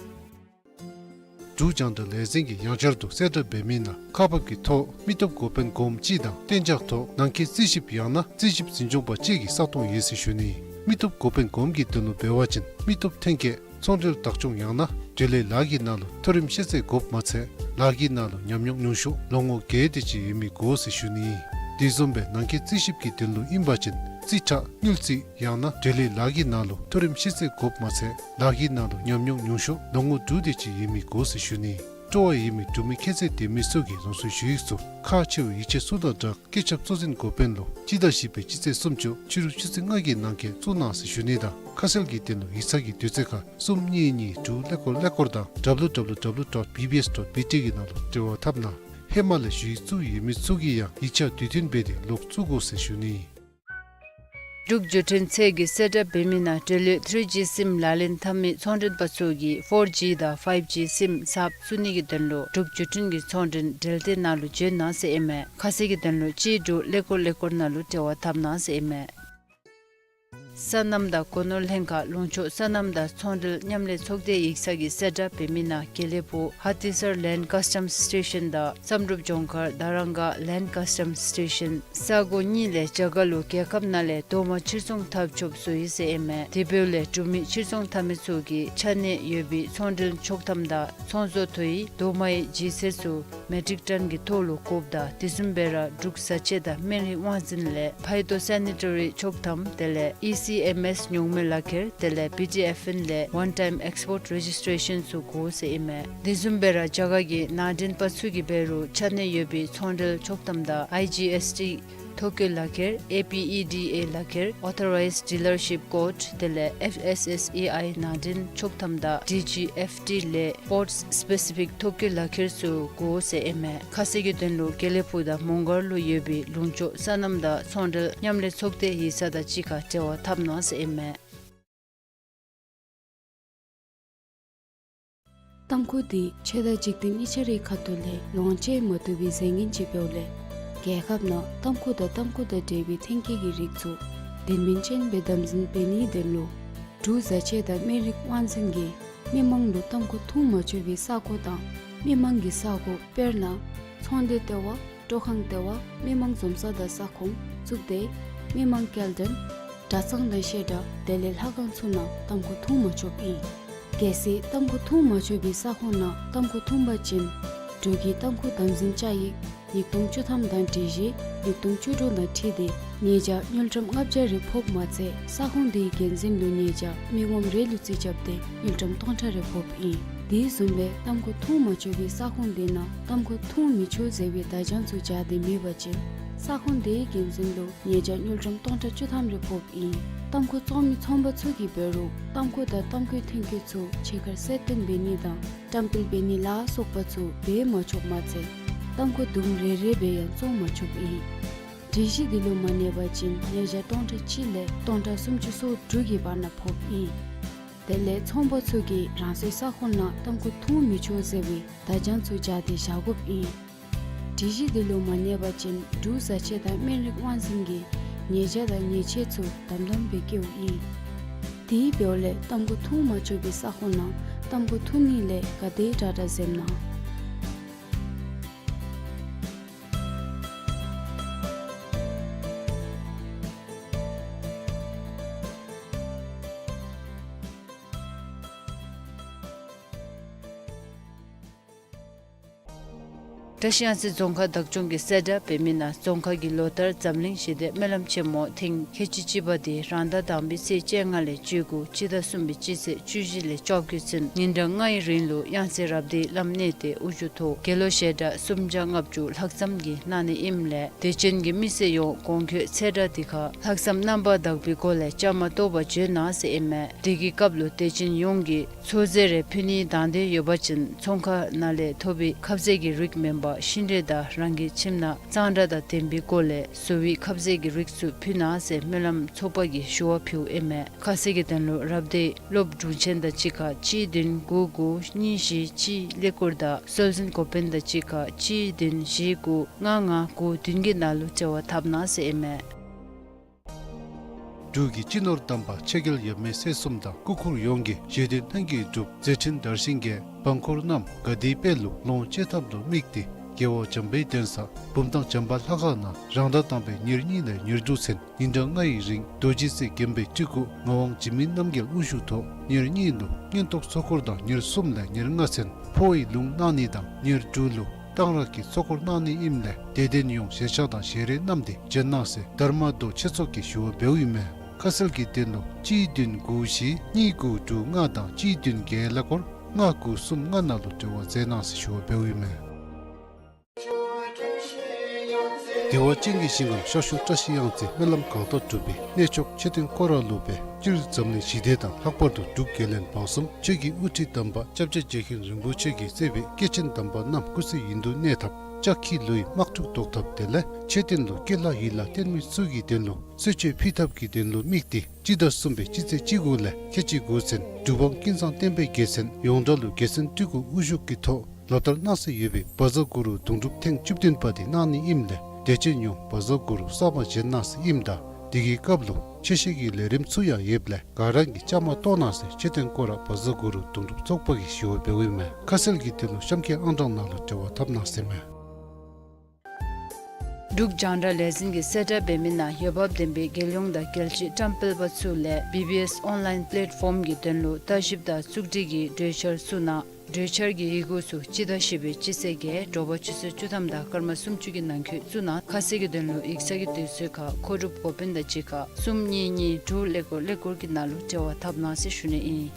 འབྲུག་རྒྱང་བསྒྲགས་ལས་འཛིན་གྱིས་ཡང་བསྐྱར་དུ་གསལ་བསྒྲགས་འབད་མི་ནང་ཁག་འབག་གི་ཐོག་མི་སྟོབས་འགོ་དཔོན་གོངམ་གཅིག་དང་གཏན་འཇགས་ཐོག་ནང་འཁོད་རྩིས་ཞིབ་ཡང་ན་རྩིས་ཞིབ་འཛིན་སྐྱོང་པ་གཅིག་གི་ས་སྟོང་ཡོད་ཟེར་ཞུ་ནི། མི་སྟོབས་འགོ་དཔོན་གོངམ་གི་དོན་ལུ་འབད་བ་ཅིན་མི་སྟོབས་ཐོན་སྐྱེད་ཚོང་འབྲེལ་བདག་སྐྱོང་ཡང་ན་འབྲེལ་ཡོད་ལཱ་གི་ནང་ལུ་མཐོ་རིམ་ཤེས་ཚད་དགོཔ་མ་ཚད་ལཱ་གི་ནང་ལུ་ཉམས་མྱོང་ཉུང་ཤོས་ལོ་ངོ་བརྒྱད་དེ་ཅིག་ཡོད་མི་དགོ་ཟེར་ཞུ་ནི། དེ་བཟུམ་སྦེ་ནང་འཁོད་རྩིས་ཞིབ་ཀྱི་དོན་ལུ་ཨིན་པ་ཅིན་རྩིས་ཁྲ་དངུལ་རྩིས་ཡང་ན་འབྲེལ་ཡོད་ལཱ་གི་ནང་ལུ་མཐོ་རིམ་ཤེས་ཚད་དགོཔ་མ་ཚད་ལཱ་གི་ནང་ལུ་ཉམས་མྱོང་ཉུང་ཤོས་ལོ་ངོ་དྲུག་དེ་ཅིག་ཡོད་མི་དགོ་ཟེར་ཞུ་ནི། སྤྲོ་བ་ཡོད་མི་འབྲུག་མི་ཁྱད་ཚད་ལྡན་མི་ཚུ་གིས་རང་སོའི་ཞུ་ཡིག་ཚུ་ཁག་ཆེ་བའི་ཡིག་ཆ་ཚུ་དང་སྦྲགས་སྐུ་ཚབ་གཙོ་འཛིན་འགོ་དཔོན་ལུ་སྤྱི་ཟླ་བཞི་པའི་སྤྱི་ཚེས་སུམ་ཅུ་ཕྱི་རུ་ཆུ་ཚོད་ལྔ་གི་ནང་འཁོད་བཙུགས་གནང་ཟེར་ཞུ་ནི་དང་ཁ་གསལ་གྱི་དོན་ལུ་ཡིག་ཚང་གི་དུས་ཚོད་ཁར་གསུམ་གཉིས་གཉིས་དྲུག་ཀླད་ཀོར་ཀླད་ཀོར་དང་W W W dot B B S dot B T གི་ནང་ལུ་འབྲེལ་བ་འཐབ་གནང་། ཧེ་མ་ལས་ཞུ་ཡིག་བཙུགས་ཡོད་མི་ཚུ་གིས་ཡང་ཡིག་ཆ་དུས་མཐུན་འབད་དེ་ལོག་བཙུགས་དགོ་ཟེར་ཞུ་ནི། འབྲུག་བརྒྱུད་འཕྲིན་ཚད་ཀྱིས་གསལ་བསྒྲགས་འབད་མི་ནང་འབྲེལ་ཡོད་ཐི་རི་ཇི་སིམ་ལག་ལེན་འཐབ་མི་ཚོང་མགྲོན་པ་ཚུ་གིས་ཕོར་ཇི་དང་ཕའིབ་ཇི་སིམ་གསརཔ་བཙུགས་ནི་གི་དོན་ལུ་འབྲུག་བརྒྱུད་འཕྲིན་གྱི་ཚོང་མགྲོན་འབྲེལ་སྡེ་ནང་ལུ་བྱོན་གནང་ཟེར་ཨིན་མས། ཁ་གསལ་གྱི་དོན་ལུ་གཅིག་དྲུག་ཀླད་ཀོར་ཀླད་ཀོར་ནང་ལུ་འབྲེལ་བ་འཐབ་གནང་ཟེར་ཨིན་མས། སོ་ནམ་དང་སྒོ་ནོར་ལྷན་ཁག་ལུང་ཕྱོགས་སོ་ནམ་དང་ཚོང་འབྲེལ་མཉམ་ལས་ཚོགས་སྡེ་ཡིག་ཚང་གིས་གསལ་བསྒྲགས་འབད་མི་ནང་དགེ་ལེགས་ཕུག་ཧ་ཏི་སར་ལེནཌ་ཀཱས་ཊམ་སི་ཊེ་ཤཱན་དང་བསམ་གྲུབ་ལྗོངས་མཁར་དར་རམ་སྒར་ལེནཌ་ཀཱས་ཊམ་སི་ཊེ་ཤཱན་ས་གོ་གཉིས་ལས་རྒྱ་གར་ལུ་རྒྱལ་ཁབ་ནང་ལས་རྡོག་མ་ཕྱིར་ཚོང་འཐབ་ཆོགཔ་བཟོ་ཡི་ཟེར་ཨིན་མས། དེ་འབདཝ་ལས་འབྲུག་མི་ཕྱིར་ཚོང་འཐབ་མི་ཚུ་གིས་ཆ་གནས་ཡོད་པའི་ཚོང་འབྲེལ་ཆོག་ཐམ་དང་ཚོང་བཟོ་དོ་ཡི་རྡོག་མའི་ལྗིད་ཚད་ཚུ་ མེ་ཊིག་ཊོན་གྱི་ཐོག་ལུ་བཀོཝ་ད་དེ་བཟུམ་སྦེ་ར་འབྲུག་བཟའ་ཆས་དང་སྨན་རིགས་དབང་འཛིན་ལས་ཕའི་ཊོ་སེ་ནི་ཊ་རི་ཆོག་ཐམ་དེ་ལས་ཨི་སི་ཨེམ་ཨེསི་ཉོག་མེད་ལག་ཁྱེར་དེ་ལས་བི་ཊི་ཨེཕ་ཨེན་ལས་ཝན་ཊའིམ་ཨེགསི་པོརཊ་རེ་ཇིསི་ཊེ་ཤཱན་ཚུ་དགོ་ཟེར་ཨིན་མས། དེ་བཟུམ་སྦེ་ར་རྒྱ་གར་གྱི་ནང་འདྲེན་པ་ཚུ་གི་འབད་རུང་ཆ་གནས་ཡོད་པའི་ཚོང་འབྲེལ་ཆོག་ཐམ་དང་ཨའི་ཇི་ཨེསི་ཊི་ཐོ་བཀོད་ལག་ཁྱེར་ཨེ་པི་ཨི་ཌི་ཨེ་ལག་ཁྱེར་ཨོ་ཐོ་རའིཛ་ཌི་ལར་ཤིཔ་ཀོཌ་དེ་ལས་ཨེཕ་ཨེསི་ཨེསི་ཨེ་ཨའི་ནང་འདྲེན་ཆོག་ཐམ་དང་ཌི་ཇི་ཨེཕ་ཊི་ལས་པོརཊ་སི་པེ་སི་ཕིག་ཐོ་བཀོད་ལག་ཁྱེར་ཚུ་དགོ་ཟེར་ཨིན་མས། ཁ་གསལ་གྱི་དོན་ལུ་དགེ་ལེགས་ཕུག་དང་མོང་སྒར་ལུ་ཡོད་པའི་ལུང་ཕྱོགས་སོ་ནམ་དང་ཚོང་འབྲེལ་མཉམ་ལས་ཚོགས་སྡེ་ཡིག་ཚང་དང་གཅིག་ཁར་འབྲེལ་བ་འཐབ་གནང་ཟེར་ཨིན་མས། ཏམ་ཁུ་འདི་ཆོས་དང་འཇིག་རྟེན་གཉིས་ཆ་རའི་ཁ་ཐུག་ལས་ལོངས་སྤྱོད་མ་བཏུབ་པའི་རྫས་ངན་ཅིག་འབདཝ་ལས་རྒྱལ་ཁབ་ནང་ཏམ་ཁུ་དང་ཏམ་ཁུ་དང་འབྲེལ་བའི་ཐོན་སྐྱེད་ཀྱི་རིགས་ཚུ་དོན་སྨིན་ཅན་སྦེ་དམ་འཛིན་འབད་ནིའི་དོན་ལུ་འབྲུག་བཟའ་ཆས་དང་སྨན་རིགས་དབང་འཛིན་གྱིས་མི་མང་ལུ་ཏམ་ཁུ་འཐུང་མ་ཆོག་པའི་ས་གོ་དང་མི་མང་གི་ས་གོ་དཔེར་ན་ཚོང་སྡེ་ལྟེ་བ་སྤྲོ་ཁང་ལྟེ་བ་མི་མང་འཛོམས་ས་དང་ས་ཁོངས་གཙུག་སྡེ་མི་མང་སྐྱེལ་འདྲེན་གྲྭ་ཚང་དང་བཤད་གྲྭ་དེ་ལས་ལྷ་ཁང་ཚུ་ནང་ཏམ་ཁུ་འཐུང་མ་ཆོགཔ་ཨིན། གལ་སྲིད་ཏམ་ཁུ་འཐུང་མ་ཆོག་པའི་ས་ཁོངས་ནང་ཏམ་ཁུ་འཐུང་པ་ཅིན་འབྲུག་གི་ཏམ་ཁུ་དམ་འཛིན་བཅའ་ཡིག་ཉིས་སྟོང་བཅུ་ཐམ་དང་སྒྲིག་གཞི་ཉིས་སྟོང་བཅུ་དྲུག་དང་འཁྲིལ་ཏེ་ཉེས་བྱ་དངུལ་ཀྲམ་ལྔ་བརྒྱ་རེ་ཕོགཔ་མ་ཚད་ས་ཁོངས་དེའི་འགན་འཛིན་ལུ་ཉེས་བྱ་མི་ངོམ་རེ་ལུ་རྩིས་རྐྱབ་སྟེ་དངུལ་ཀྲམ་སྟོང་ཕྲག་རེ་ཕོགཔ་ཨིན། དེ་བཟུམ་སྦེ་ཏམ་ཁུ་འཐུང་མ་ཆོག་པའི་ས་ཁོངས་དེ་ནང་ཏམ་ཁུ་འཐུང་མི་ཆོག་ཟེར་བའི་བརྡ་བྱང་ཚུ་སྦྱར་ཏེ་མེད་པ་ཅིན་ས་ཁོངས་དེའི་འགན་འཛིན་ལུ་ཉེས་བྱ་དངུལ་ཀྲམ་སྟོང་ཕྲག་བཅུ་ཐམ་རེ་ཕོགཔ་ཨིན། ཏམ་ཁུ་བཙོང་མི་ཚོང་པ་ཚུ་གིས་འབད་རུང་ཏམ་ཁུ་དང་ཏམ་ཁུའི་ཐོན་སྐྱེད་ཚུ་ཕྱི་ཁར་གསལ་སྟོན་འབད་ནི་དང་བཀྲམ་སྤེལ་འབད་ནི་ལ་སོགས་པ་ཚུ་འབད་མ་ཆོགཔ་མ་ཚད་ཏམ་ཁུ་དུམ་རེ་རེ་སྦེ་ཡང་བཙོང་མ་ཆོགཔ་ཨིན། སྒྲིག་གཞི་འདི་ལུ་མ་གནས་པ་ཅིན་ཉེས་བྱ་སྟོང་ཕྲག་གཅིག་ལས་སྟོང་ཕྲག་སུམ་ཅུ་སོ་དྲུག་གི་བར་ན་ཕོགཔ་ཨིན། དེ་ལས་ཚོང་པ་ཚུ་གིས་རང་སོའི་ས་ཁོངས་ནང་ཏམ་ཁུ་འཐུང་མི་ཆོག་ཟེར་བའི་བརྡ་བྱང་ཚུ་སྦྱར་ཏེ་བཞག་དགོཔ་ཨིན། སྒྲིག་གཞི་འདི་ལུ་མ་གནས་པ་ཅིན་འབྲུག་བཟའ་ཆས་དང་སྨན་རིགས་དབང་འཛིན་གྱིས་ཉེས་བྱ་དང་ཉེས་ཆད་ཚུ་དམ་དམ་སྦེ་བཀལཝ་ཨིན། དེ་འབདཝ་ལས་ཏམ་ཁུ་འཐུང་མ་ཆོག་པའི་ས་ཁོངས་ནང་ཏམ་ཁུ་འཐུང་ནི་ལས་ག་དེ་དྲག་དྲག་འཛེམ་གནང་། བཀྲིས་གཡང་རྩེ་རྫོང་ཁག་བདག་སྐྱོང་གིས་གསལ་བསྒྲགས་འབད་མི་ནང་རྫོང་ཁག་གི་ལོ་ལྟར་འཛམ་གླིང་ཞི་བདེ་སྨོན་ལམ་ཆེན་མོ་ཐེངས་ཁལ་གཅིག་གཅིག་པ་དེ་རང་ཟླ་དང་པའི་ཚེས་བཅོ་ལྔ་ལས་བཅུ་དགུ་སྤྱི་ཟླ་གསུམ་པའི་སྤྱི་ཚེས་བཅུ་བཞི་ལས་བཅོ་བརྒྱད་ཚུན་ཉིན་གྲངས་ལྔའི་རིང་ལུ་གཡང་རྩེ་རབ་སྡེའི་བླམ་གནས་བརྟན་དབུ་བཞུགས་ཐོག་དགེ་སློང་ཞལ་གྲངས་སུམ་བརྒྱ་ལྔ་བཅུ་ལྷག་ཙམ་གྱིས་གནང་ནི་ཨིནམ་ལས་དད་ཅན་གྱི་མི་སེར་ཡོངས་གོང་འཁོད་ཚེས་གྲངས་དེ་ཁར་ལྷག་བསམ་རྣམ་པར་དག་པའི་སྒོ་ལས་བཅའ་མར་གཏོགས་པར་བྱོན་གནང་ཟེར་ཨིན་མས། དེ་གི་སྐབས་ལུ་དད་ཅན་ཡོངས་ཀྱིས་ཚོད་རྫས་རེ་ཕུལ་ནིའི་དང་འདོད་ཡོད་པ་ཅིན་ཚོང་ཁང་ནང་ལས་ཐོབ་པའི་ཁབ་ཟས་ཀྱི་རིགས་མེན་པར་ཤིང་འབྲས་དང་རང་གི་ཁྱིམ་ནང་གཙང་སྦྲ་དང་ལྡན་པའི་སྒོ་ལས་བཟོ་བའི་ཁབ་ཟས་ཀྱི་རིགས་ཚུ་ཕུལ་གནང་ཟེར་སྨོན་ལམ་ཚོགས་པ་གིས་ཞུ་བ་ཕུལཝ་ཨིན་མས། ཁ་གསལ་གྱི་དོན་ལུ་རབ་སྡེའི་སློབ་དྲུང་ཆེན་དང་གཅིག་ཁར་གཅིག་བདུན་དགུ་དགུ་གཉིས་བཞི་གཅིག་ཀླད་ཀོར་དང་སྲོལ་འཛིན་འགོ་དཔོན་དང་གཅིག་ཁར་གཅིག་བདུན་བཞི་དགུ་ལྔ་ལྔ་དགུ་བདུན་གྱི་ནང་ལུ་འབྲེལ་བ་འཐབ་གནང་ཟེར་ཨིན་མས། འབྲུག་གི་སྤྱི་ནོར་དམ་པ་ཆོས་རྒྱལ་ཡབ་མེས་སྲས་གསུམ་དང་སྐུ་འཁོར་ཡོངས་ཀྱི་བཞེད་དོན་ལྷུན་གྱིས་གྲུབ་མཛད་འཕྲིན་དར་ཞིང་རྒྱས། འབངས་འཁོར་རྣམས་དགའ་བདེའི་དཔལ་ལུ་ལོངས་སྤྱོད་ཐབས་ལུ་དམིགས་ཏེ་རྒྱལ་བ་བྱམས་པའི་གདན་ས་བུམ་ཐང་བྱམས་པ་ལྷ་ཁང་ནང་རང་ཟླ་དང་པའི་ཉེར་གཉིས་ལས་ཉེར་དྲུག་ཚུན་ཉིན་གྲངས་ལྔའི་རིང་རྡོ་རྗེ་རྩེ་དགོན་པའི་སྤྲུལ་སྐུ་ངག་དབང་འཇིགས་མེད་རྣམ་རྒྱལ་དབུ་བཞུགས་ཐོག་ཉེར་གཉིས་ལུ་མངོན་རྟོགས་ཚོགས་འཁོར་དང་ཉེར་གསུམ་ལས་ཉེར་ལྔ་ཚུན་འཕོ་བའི་ལུང་གནང་ནི་དང་ཉེར་དྲུག་ལུ་གཏང་རག་གི་ཚོགས་འཁོར་གནང་ནི་ཨིནམ་ལས་དད་ལྡན་ཡོངས་ཞལ་ཕྱག་དང་ཞལ་རས་བསྣམས་ཏེ་བྱོན་གནང་ཟེར་དྷརྨ་མདོ་ཆོས་ཚོགས་ཀྱིས་ཞུ་བ་འབདཝ་ཨིན་མས། ཁ་གསལ་གྱི་དོན་ལུ་གཅིག་བདུན་དགུ་བཞི་གཉིས་དགུ་དྲུག་ལྔ་དང་གཅིག་བདུན་བརྒྱད་ཀླད་ཀོར་ལྔ་དགུ་གསུམ་ལྔ་ནང་ལུ་འབྲེལ་བ་མཛད་གནང་ཟེར་ཞུ་བ་འབདཝ་ཨིན་མས། བདེ་བ་ཅན་གྱི་ཞིང་ཁམས་ཤར་ཕྱོགས་བཀྲ་ཤིས་གཡང་རྩེ་སྨོན་ལམ་གང་དག་སྒྲུབ་པའི་གནས་མཆོག་མཆོད་རྟེན་སྐོར་ར་ལུ་སྦེ་སྤྱིར་འཛམ་གླིང་ཞི་བདེ་དང་ལྷག་པར་དུ་འབྲུག་རྒྱལ་བློན་འབངས་གསུམ་ཆོས་ཀྱི་དབུ་ཁྲིད་དམ་པ་སྐྱབས་རྗེ་རྗེ་མཁན་རིན་པོ་ཆེ་གིས་གཙོས་པའི་སྐྱེས་ཆེན་དམ་པ་རྣམས་སྐུ་ཚེ་ཡུན་དུ་གནས་ཐབས་ལྕགས་ཁྱི་ལུ་ཡི་དམག་འཁྲུག་བཟློག་ཐབས་དེ་ལས་མཆོད་རྟེན་ལུ་སྐྱེ་ལྷ་ཡི་ལྷ་རྟེན་མི་ཚུ་གི་དོན་ལུ་གསོལ་མཆོད་ཕུལ་ཐབས་ཀྱི་དོན་ལུ་དམིགས་ཏེ་སྤྱི་ཟླ་གསུམ་པའི་སྤྱི་ཚེས་བཅུ་དགུ་ལས་ཁལ་གཅིག་དགུ་ཚུན་འབྲུག་འབངས་ཀུན་བཟང་བསྟན་པའི་རྒྱལ་མཚན་ཡོངས་གྲགས་ལུ་རྒྱལ་མཚན་སྤྲུལ་སྐུ་དབུ་བཞུགས་ཀྱི་ཐོག་ལོ་ལྟར་གནང་སྲོལ་ཡོད་པའི་བཛྲ་གུ་རུ་དུང་སྒྲུབ་ཐེངས་བཅུ་བདུན་པ་དེ་གནང་ནི་ཨིནམ་ལས་དད་ཅན་ཡོངས་བཛྲ་གུ་རུ་གསར་པ་བཞེངས་གནང་ཟེར་ཨིནམ་ད་དེ་གི་སྐབས་ལུ་ཆོས་བཤད་ཀྱི་ལས་རིམ་ཚུ་ཡང་ཡོདཔ་ལས་ག་ར་གིས་བཅའ་མར་གཏོགས་གནང་ཟེར་མཆོད་རྟེན་སྐོར་ར་བཛྲ་གུ་རུ་དུང་སྒྲུབ་ཚོགས་པ་གིས་ཞུ་བ་འབདཝ་ཨིན་མས། ཁ་གསལ་གྱི་དོན་ལུ་གཤམ་འཁོད་ཨང་གྲངས་ནང་ལུ་འབྲེལ་བ་འཐབ་གནང་ཟེར་མས། འབྲུག་རྒྱང་བསྒྲགས་ལས་འཛིན་གྱིས་གསལ་བསྒྲགས་འབད་མི་ནང་འོས་འབབ་ལྡན་པའི་རྒྱལ་ཡོངས་དང་རྒྱལ་སྤྱིའི་བཀྲམ་སྤེལ་པ་ཚུ་ལས་བི་བི་ཨེསི་ཨོན་ལཱའིན་པེ་ལེཊ་ཕོམ་གྱི་དོན་ལུ་བརྟག་ཞིབ་དང་བཙུགས་སྒྲིག་གི་གྲོས་འཆར་བཙུགས་གནང་། གྲོས་འཆར་གྱི་ཡི་གུ་ཚུ་སྤྱི་ཟླ་བཞི་པའི་སྤྱི་ཚེས་བརྒྱད་དྲོ་པ་ཆུ་ཚོད་བཅུ་ཐམ་དང་སྐར་མ་སུམ་ཅུ་གི་ནང་འཁོད་བཙུགས་གནང་། ཁ་གསལ་གྱི་དོན་ལུ་ཡིག་ཚང་གི་དུས་ཚོད་ཁར་མཁོ་སྒྲུབ་འགོ་དཔོན་དང་གཅིག་ཁར་གསུམ་གཉིས་གཉིས་དྲུག་ཀླད་ཀོར་ཀླད་ཀོར་གྱི་ནང་ལུ་འབྲེལ་བ་འཐབ་གནང་ཟེར་ཞུ་ནི་ཨིན།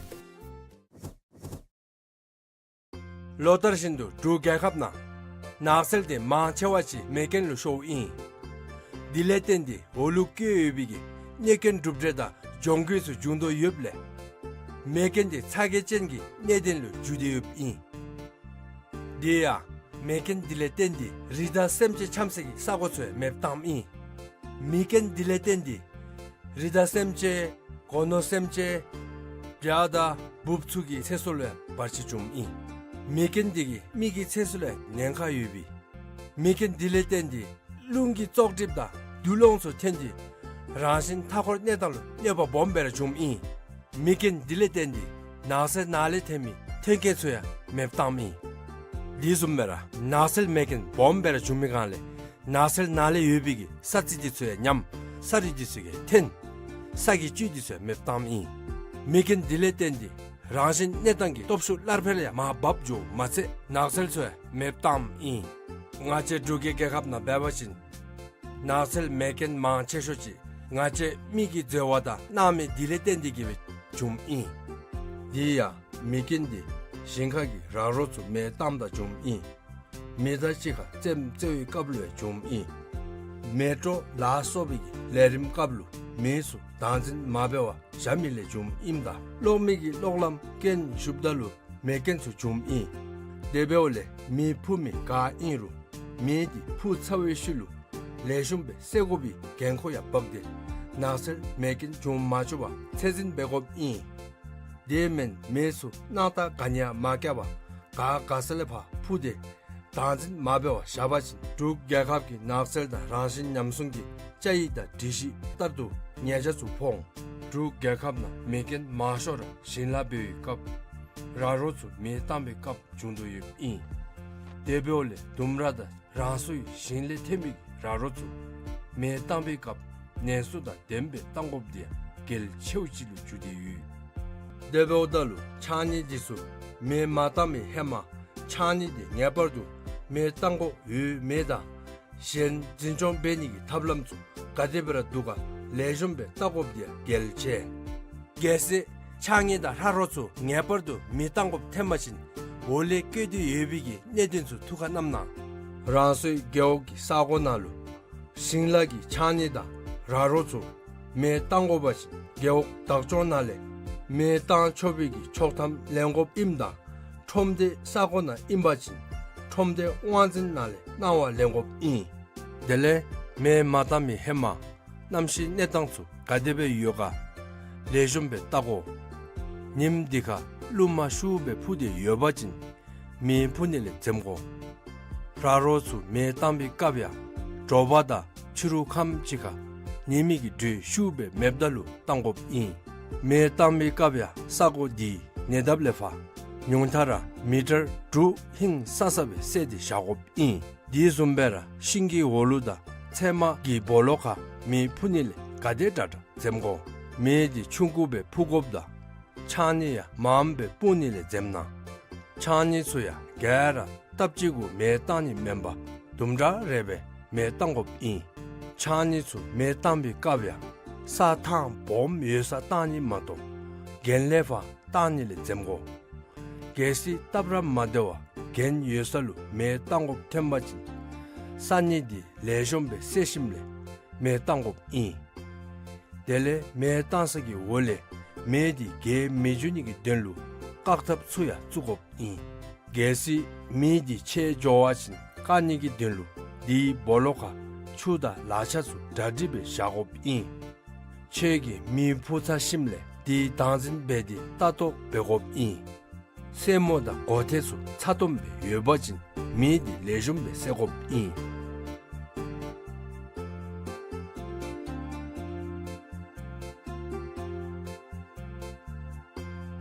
ལོ་ལྟར་བཞིན་དུ་འབྲུག་རྒྱལ་ཁབ་ནང་ནགས་ཚལ་དེ་མང་ཆེ་བ་ཅིག་མེ་རྐྱེན་ལུ་ཤོརཝ་ཨིན། དེ་ལས་བརྟེན་ཏེ་འོག་ལུ་བཀོད་ཡོད་པའི་གི་གནོད་སྐྱོན་གྲུབ་འབྲས་དང་གྱོང་གུད་ཚུ་བྱུང་དོ་ཡོདཔ་ལས་མེ་རྐྱེན་དེ་ཚ་གྱང་ཅན་གྱི་གནད་དོན་ལུ་འགྱུར་ཏེ་ཡོདཔ་ཨིན། དེ་ཡང་མེ་རྐྱེན་དེ་ལས་བརྟེན་ཏེ་རི་དྭགས་སེམས་ཅན་འཁྱམས་སའི་གི་ས་གོ་ཚུ་ཡང་མེདཔ་བཏངམ་ཨིན། མེ་རྐྱེན་དེ་ལས་བརྟེན་ཏེ་རི་དྭགས་སེམས་ཅན་སྒོ་ནོར་སེམས་ཅན་བྱ་དང་འབུཔ་ཚུ་གི་ཚེ་སྲོག་ལུ་ཡང་བར་ཆད་བྱུངམ་ཨིན། མེ་རྐྱེན་དེ་གིས་མི་གི་ཚེ་སྲོག་ལུ་ཡང་ཉེན་ཁ་ཡོདཔ་ཨིན། མེ་རྐྱེན་དེ་ལས་བརྟེན་ཏེ་རླུང་གི་བཙོག་གྲིབ་དང་རྡུལ་སློང་ཚུ་ཐོན་ཏེ་རང་བཞིན་མཐའ་འཁོར་གནས་སྟངས་ལུ་གནོད་པ་སྦོམ་སྦེ་ར་བྱུངམ་ཨིན། མེ་རྐྱེན་དེ་ལས་བརྟེན་ཏེ་ནགས་ཚལ་ནང་ལས་ཐོན་མི་ཐོན་སྐྱེད་ཚུ་ཡང་མེདཔ་བཏངམ་ཨིན། དེ་བཟུམ་སྦེ་ར་ནགས་ཚལ་མེ་རྐྱེན་སྦོམ་སྦེ་ར་བྱུང་མི་སྒང་ལས་ནགས་ཚལ་ནང་ལས་ཡོད་པའི་གི་ས་རྩི་དེ་ཚུ་ཡང་ཉམས། ས་རུད་དེ་ཚུ་ཡང་ཐོན། ས་གི་བཅུད་དེ་ཚུ་ཡང་མེདཔ་བཏངམ་ཨིན། མེ་རྐྱེན་དེ་ལས་བརྟེན་ཏེ་རང་བཞིན་གནས་སྟངས་ཀྱི་སྟོབས་ཤུགས་སླར་འཕེལ་ཡང་མར་བབས་འགྱོཝ་མ་ཚད་ནགས་ཚལ་ཚུ་ཡང་མེདཔ་བཏངམ་ཨིན། ང་བཅས་འབྲུག་གི་རྒྱལ་ཁབ་ནང་འབད་བ་ཅིན་ནགས་ཚལ་མེ་རྐྱེན་མང་ཆེ་ཤོས་ཅིག་ང་བཅས་མི་གིས་འཛོལ་བ་དང་སྣང་མེད་དེ་ལས་བརྟེན་ཏེ་གིས་སྦེ་བྱུངམ་ཨིན། དེ་ཡང་མེ་རྐྱེན་དེ་ཞིང་ཁ་གི་ར་རོ་ཚུ་མེ་བཏངམ་ད་བྱུངམ་ཨིན། མེ་དང་གཅིག་ཁར་རྩེདམོ་རྩེ་བའི་སྐབས་ལུ་ཡང་བྱུངམ་ཨིན། མེ་དྲོད་ལ་སོགས་པའི་གི་ལས་རིམ་སྐབས་ལུ་མི་ཚུ་བདག་འཛིན་མ་འབད་བར་བཞག་མི་ལས་བྱུངམ་ཨིནམ་ད་གློག་མེ་གི་གློག་ལམ་རྐྱེན་ཞུགསཔ་ད་ལུ་མེ་རྐྱེན་ཚུ་བྱུངམ་ཨིན། དེ་འབདཝ་ལས་མེ་ཕུ་མི་ག་ཨིན་རུང་མེ་དེ་ཕུ་ཚར་བའི་ཤུལ་ལུ་ལེགས་ཤོམ་སྦེ་བསད་དགོ་པའི་འགན་ཁུར་ཡང་འབག་སྟེ་ནགས་ཚལ་མེ་རྐྱེན་འབྱུང་མ་བཅུག་པར་ཚད་འཛིན་འབད་དགོཔ་ཨིན། དེ་མེན་མེ་ཚུ་སྣང་རྟགས་ག་ནི་ཡང་མ་བཀལ་བར་ག་ག་ས་ལས་ཕར་ཕུ་སྟེ་བདག་འཛིན་མ་འབད་བར་བཞག་པ་ཅིན་འབྲུག་རྒྱལ་ཁབ་ཀྱི་ནགས་ཚལ་དང་རང་བཞིན་ཉམས་སྲུང་གི་བཅའ་ཡིག་དང་སྒྲིག་གཞི་ལྟར་དུ་ཉེས་ཆད་ཚུ་ཕོག་འོང་། འབྲུག་རྒྱལ་ཁབ་ནང་མེ་རྐྱེན་མང་ཤོས་ར་ཞིང་ལཱ་འབད་བའི་སྐབས་ར་རོ་ཚུ་མེ་བཏང་བའི་སྐབས་བྱུང་དོ་ཡོདཔ་ཨིན། དེ་འབདཝ་ལས་ལྡུམ་ར་དང་རང་སོའི་ཞིང་ལས་ཐོན་པའི་ར་རོ་ཚུ་མེ་བཏང་བའི་སྐབས་ནན་སོ་དང་ལྡནམ་སྦེ་བཏང་དགོཔ་དེ་ཡང་གལ་ཆེཝ་ཅིག་ལུ་གྱུར་ཏེ་ཡོད། དེ་འབདཝ་ད་ལུ་ཕྱགས་སྙིགས་དེ་ཚུ་མེ་མ་བཏང་བའི་ཧེ་མ་ཕྱགས་སྙིགས་དེ་ངེས་པར་དུ་མེ་བཏང་དགོཔ་ཡོད་མེད་དང་གཞན་འཛིན་སྐྱོང་འབད་ནི་གི་ཐབས་ལམ་ཚུ་ག་དེ་སྦེ་ར་འདུག་ག་ལེགས་ཤོམ་སྦེ་བལྟ་དགོཔ་དེ་ཡང་གལ་ཆེ། གལ་སྲིད་ཕྱགས་སྙིགས་དང་ར་རོ་ཚུ་ངེས་པར་དུ་མེ་བཏང་དགོཔ་ཐོན་པ་ཅིན་འོག་ལས་བཀོད་དེ་ཡོད་པའི་གི་གནད་དོན་ཚུ་ཐུགས་ཁར་བསྣམ་གནང་། རང་སོའི་རྒེད་འོག་གི་ས་གོ་ནང་ལུ་ཞིང་ལཱ་གི་ཕྱགས་སྙིགས་དང་ར་རོ་ཚུ་མེ་བཏང་དགོ་པ་ཅིན་རྒེད་འོག་བདག་སྐྱོང་ནང་ལས་མེ་བཏང་ཆོག་པའི་གི་ཆོག་ཐམ་ལེན་དགོཔ་ཨིནམ་ད་ཁྲོམ་སྡེ་ས་གོ་ནང་ཨིན་པ་ཅིན་ཁྲོམ་སྡེ་དབང་འཛིན་ནང་ལས་གནང་བ་ལེན་དགོཔ་ཨིན། དེ་ལས་མེ་མ་བཏང་མི་ཧེ་མ་གནམ་གཤིས་གནས་སྟངས་ཚུ་ག་དེ་སྦེ་ཡོད་ག་ལེགས་ཤོམ་སྦེ་བལྟ་དགོ། ཉིནམ་དེ་ཁར་རླུང་མ་ཤུགས་སྦེ་ཕུ་སྟེ་ཡོད་པ་ཅིན་མེ་ཕུ་ནི་ལས་འཛེམ་དགོ། ར་རོ་ཚུ་མེ་བཏང་བའི་སྐབས་ཡང་དྲོ་པ་དང་ཕྱི་རུ་ཁམས་ཅིག་ཁར་ཉི་མའི་གི་དྲོད་ཤུགས་སྦེ་མེདཔ་ད་ལུ་བཏང་དགོཔ་ཨིན། མེ་བཏང་བའི་སྐབས་ཡང་ས་གོ་དེའི་ཉེ་འདབས་ལས་ཕར་ཉུང་མཐའ་ར་མི་ཊར་དྲུག་ཧིང་སང་ས་སྦེ་བསལ་ཏེ་བཞག་དགོཔ་ཨིན། དེ་བཟུམ་སྦེ་ར་ཤིང་གི་འོག་ལུ་དང་ཚལ་མ་གི་སྦོ་ལོགས་ཁར་མེ་ཕུ་ནི་ལས་ག་དེ་དྲག་དྲག་འཛེམ་དགོ། མེ་དེ་ཆུང་ཀུ་སྦེ་ཕུ་དགོཔ་དང་ཕྱགས་སྙིགས་ཡང་མངམ་སྦེ་སྤུངས་ནི་ལས་འཛེམ་གནང་། ཕྱགས་སྙིགས་ཚུ་ཡང་ག་ར་སྟབས་གཅིག་གུ་མེ་བཏང་ནི་མེན་པར་དུམ་གྲ་རེ་སྦེ་མེ་བཏང་དགོཔ་ཨིན། ཕྱགས་སྙིགས་ཚུ་མེ་བཏང་བའི་སྐབས་ཡང་ས་ཐང་སྦོམ་ཡོད་སར་བཏང་ནི་མ་གཏོགས་གྱེན་ལས་ཕར་བཏང་ནི་ལས་འཛེམ་དགོ། གལ་སྲིད་སྟབས་ར་མ་བདེ་བར་གྱེན་ཡོད་ས་ལུ་མེ་བཏང་དགོཔ་ཐོན་པ་ཅིན་ས་སྙིགས་དེ་ལེགས་ཤོམ་སྦེ་བསལ་ཞིནམ་ལས་མེ་བཏང་དགོཔ་ཨིན། དེ་ལས་མེ་བཏང་ས་གི་འོག་ལས་མེ་དེ་རྒྱས་མི་འགྱོ་ནི་གི་དོན་ལུ་བཀག་ཐབས་ཚུ་ཡང་བཙུགས་དགོཔ་ཨིན། གལ་སྲིད་མེ་དེ་ཆད་འགྱོ་བ་ཅིན་བཀག་ནི་གི་དོན་ལུ་དེའི་སྦོ་ལོགས་ཁར་ཆུ་དང་ལག་ཆ་ཚུ་གྲ་སྒྲིག་སྦེ་བཞག་དགོཔ་ཨིན། ཁྱོད་ཀྱིས་མེ་ཕུ་ཚར་ཞིནམ་ལས་དེ་བདག་འཛིན་འབད་དེ་ལྟ་རྟོག་འབད་དགོཔ་ཨིན། སེན་མོ་དང་གོ་ཐེར་ཚུ་ཚ་ཏོམ་སྦེ་ཡོད་པ་ཅིན་མེ་དེ་ལེགས་ཤོམ་སྦེ་བསད་དགོཔ་ཨིན།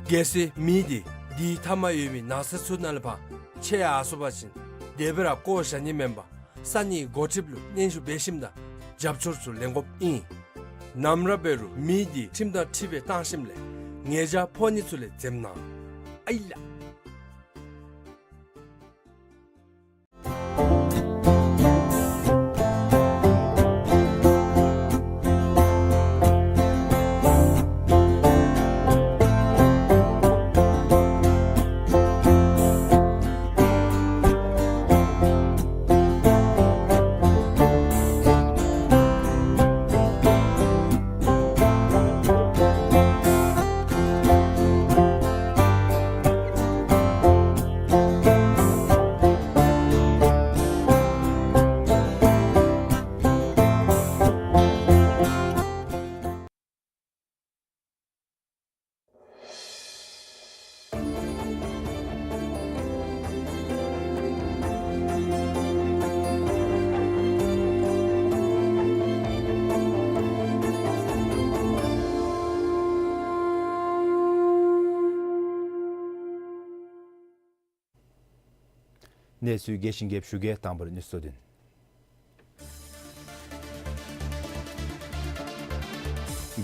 གལ་སྲིད་མེ་དེ་དེའི་མཐའ་མར་ཡོད་པའི་ནགས་ཚལ་ཚུ་ནང་ལས་ཕར་ཆད་ཡར་སོང་པ་ཅིན་དེ་སྦེ་ར་བཀོ་བཞག་ནི་མེན་པར་ ས་གནས་འགོ་ཁྲིདཔ་ལུ་སྙན་ཞུ་འབད་ཞིནམ་ད་རྒྱབ་སྐྱོར་ཚུ་ལེན་དགོཔ་ཨིན། ནམ་ར་འབད་རུང་མི་འདི་ཁྲིམས་དང་འཁྲིལ་སྦེ་བཏང་ཞིནམ་ལས་ཉེས་བྱ་ཕོག་ནི་ཚུ་ལས་འཛེམ་གནང་ཨའི་ལགས། གནས་ཚུལ་རྒྱས་ཤིང་རྒྱསཔ་ཞུ་གེ། དང་པ་ར་དངོས་སུ་བསྡུ་ནི།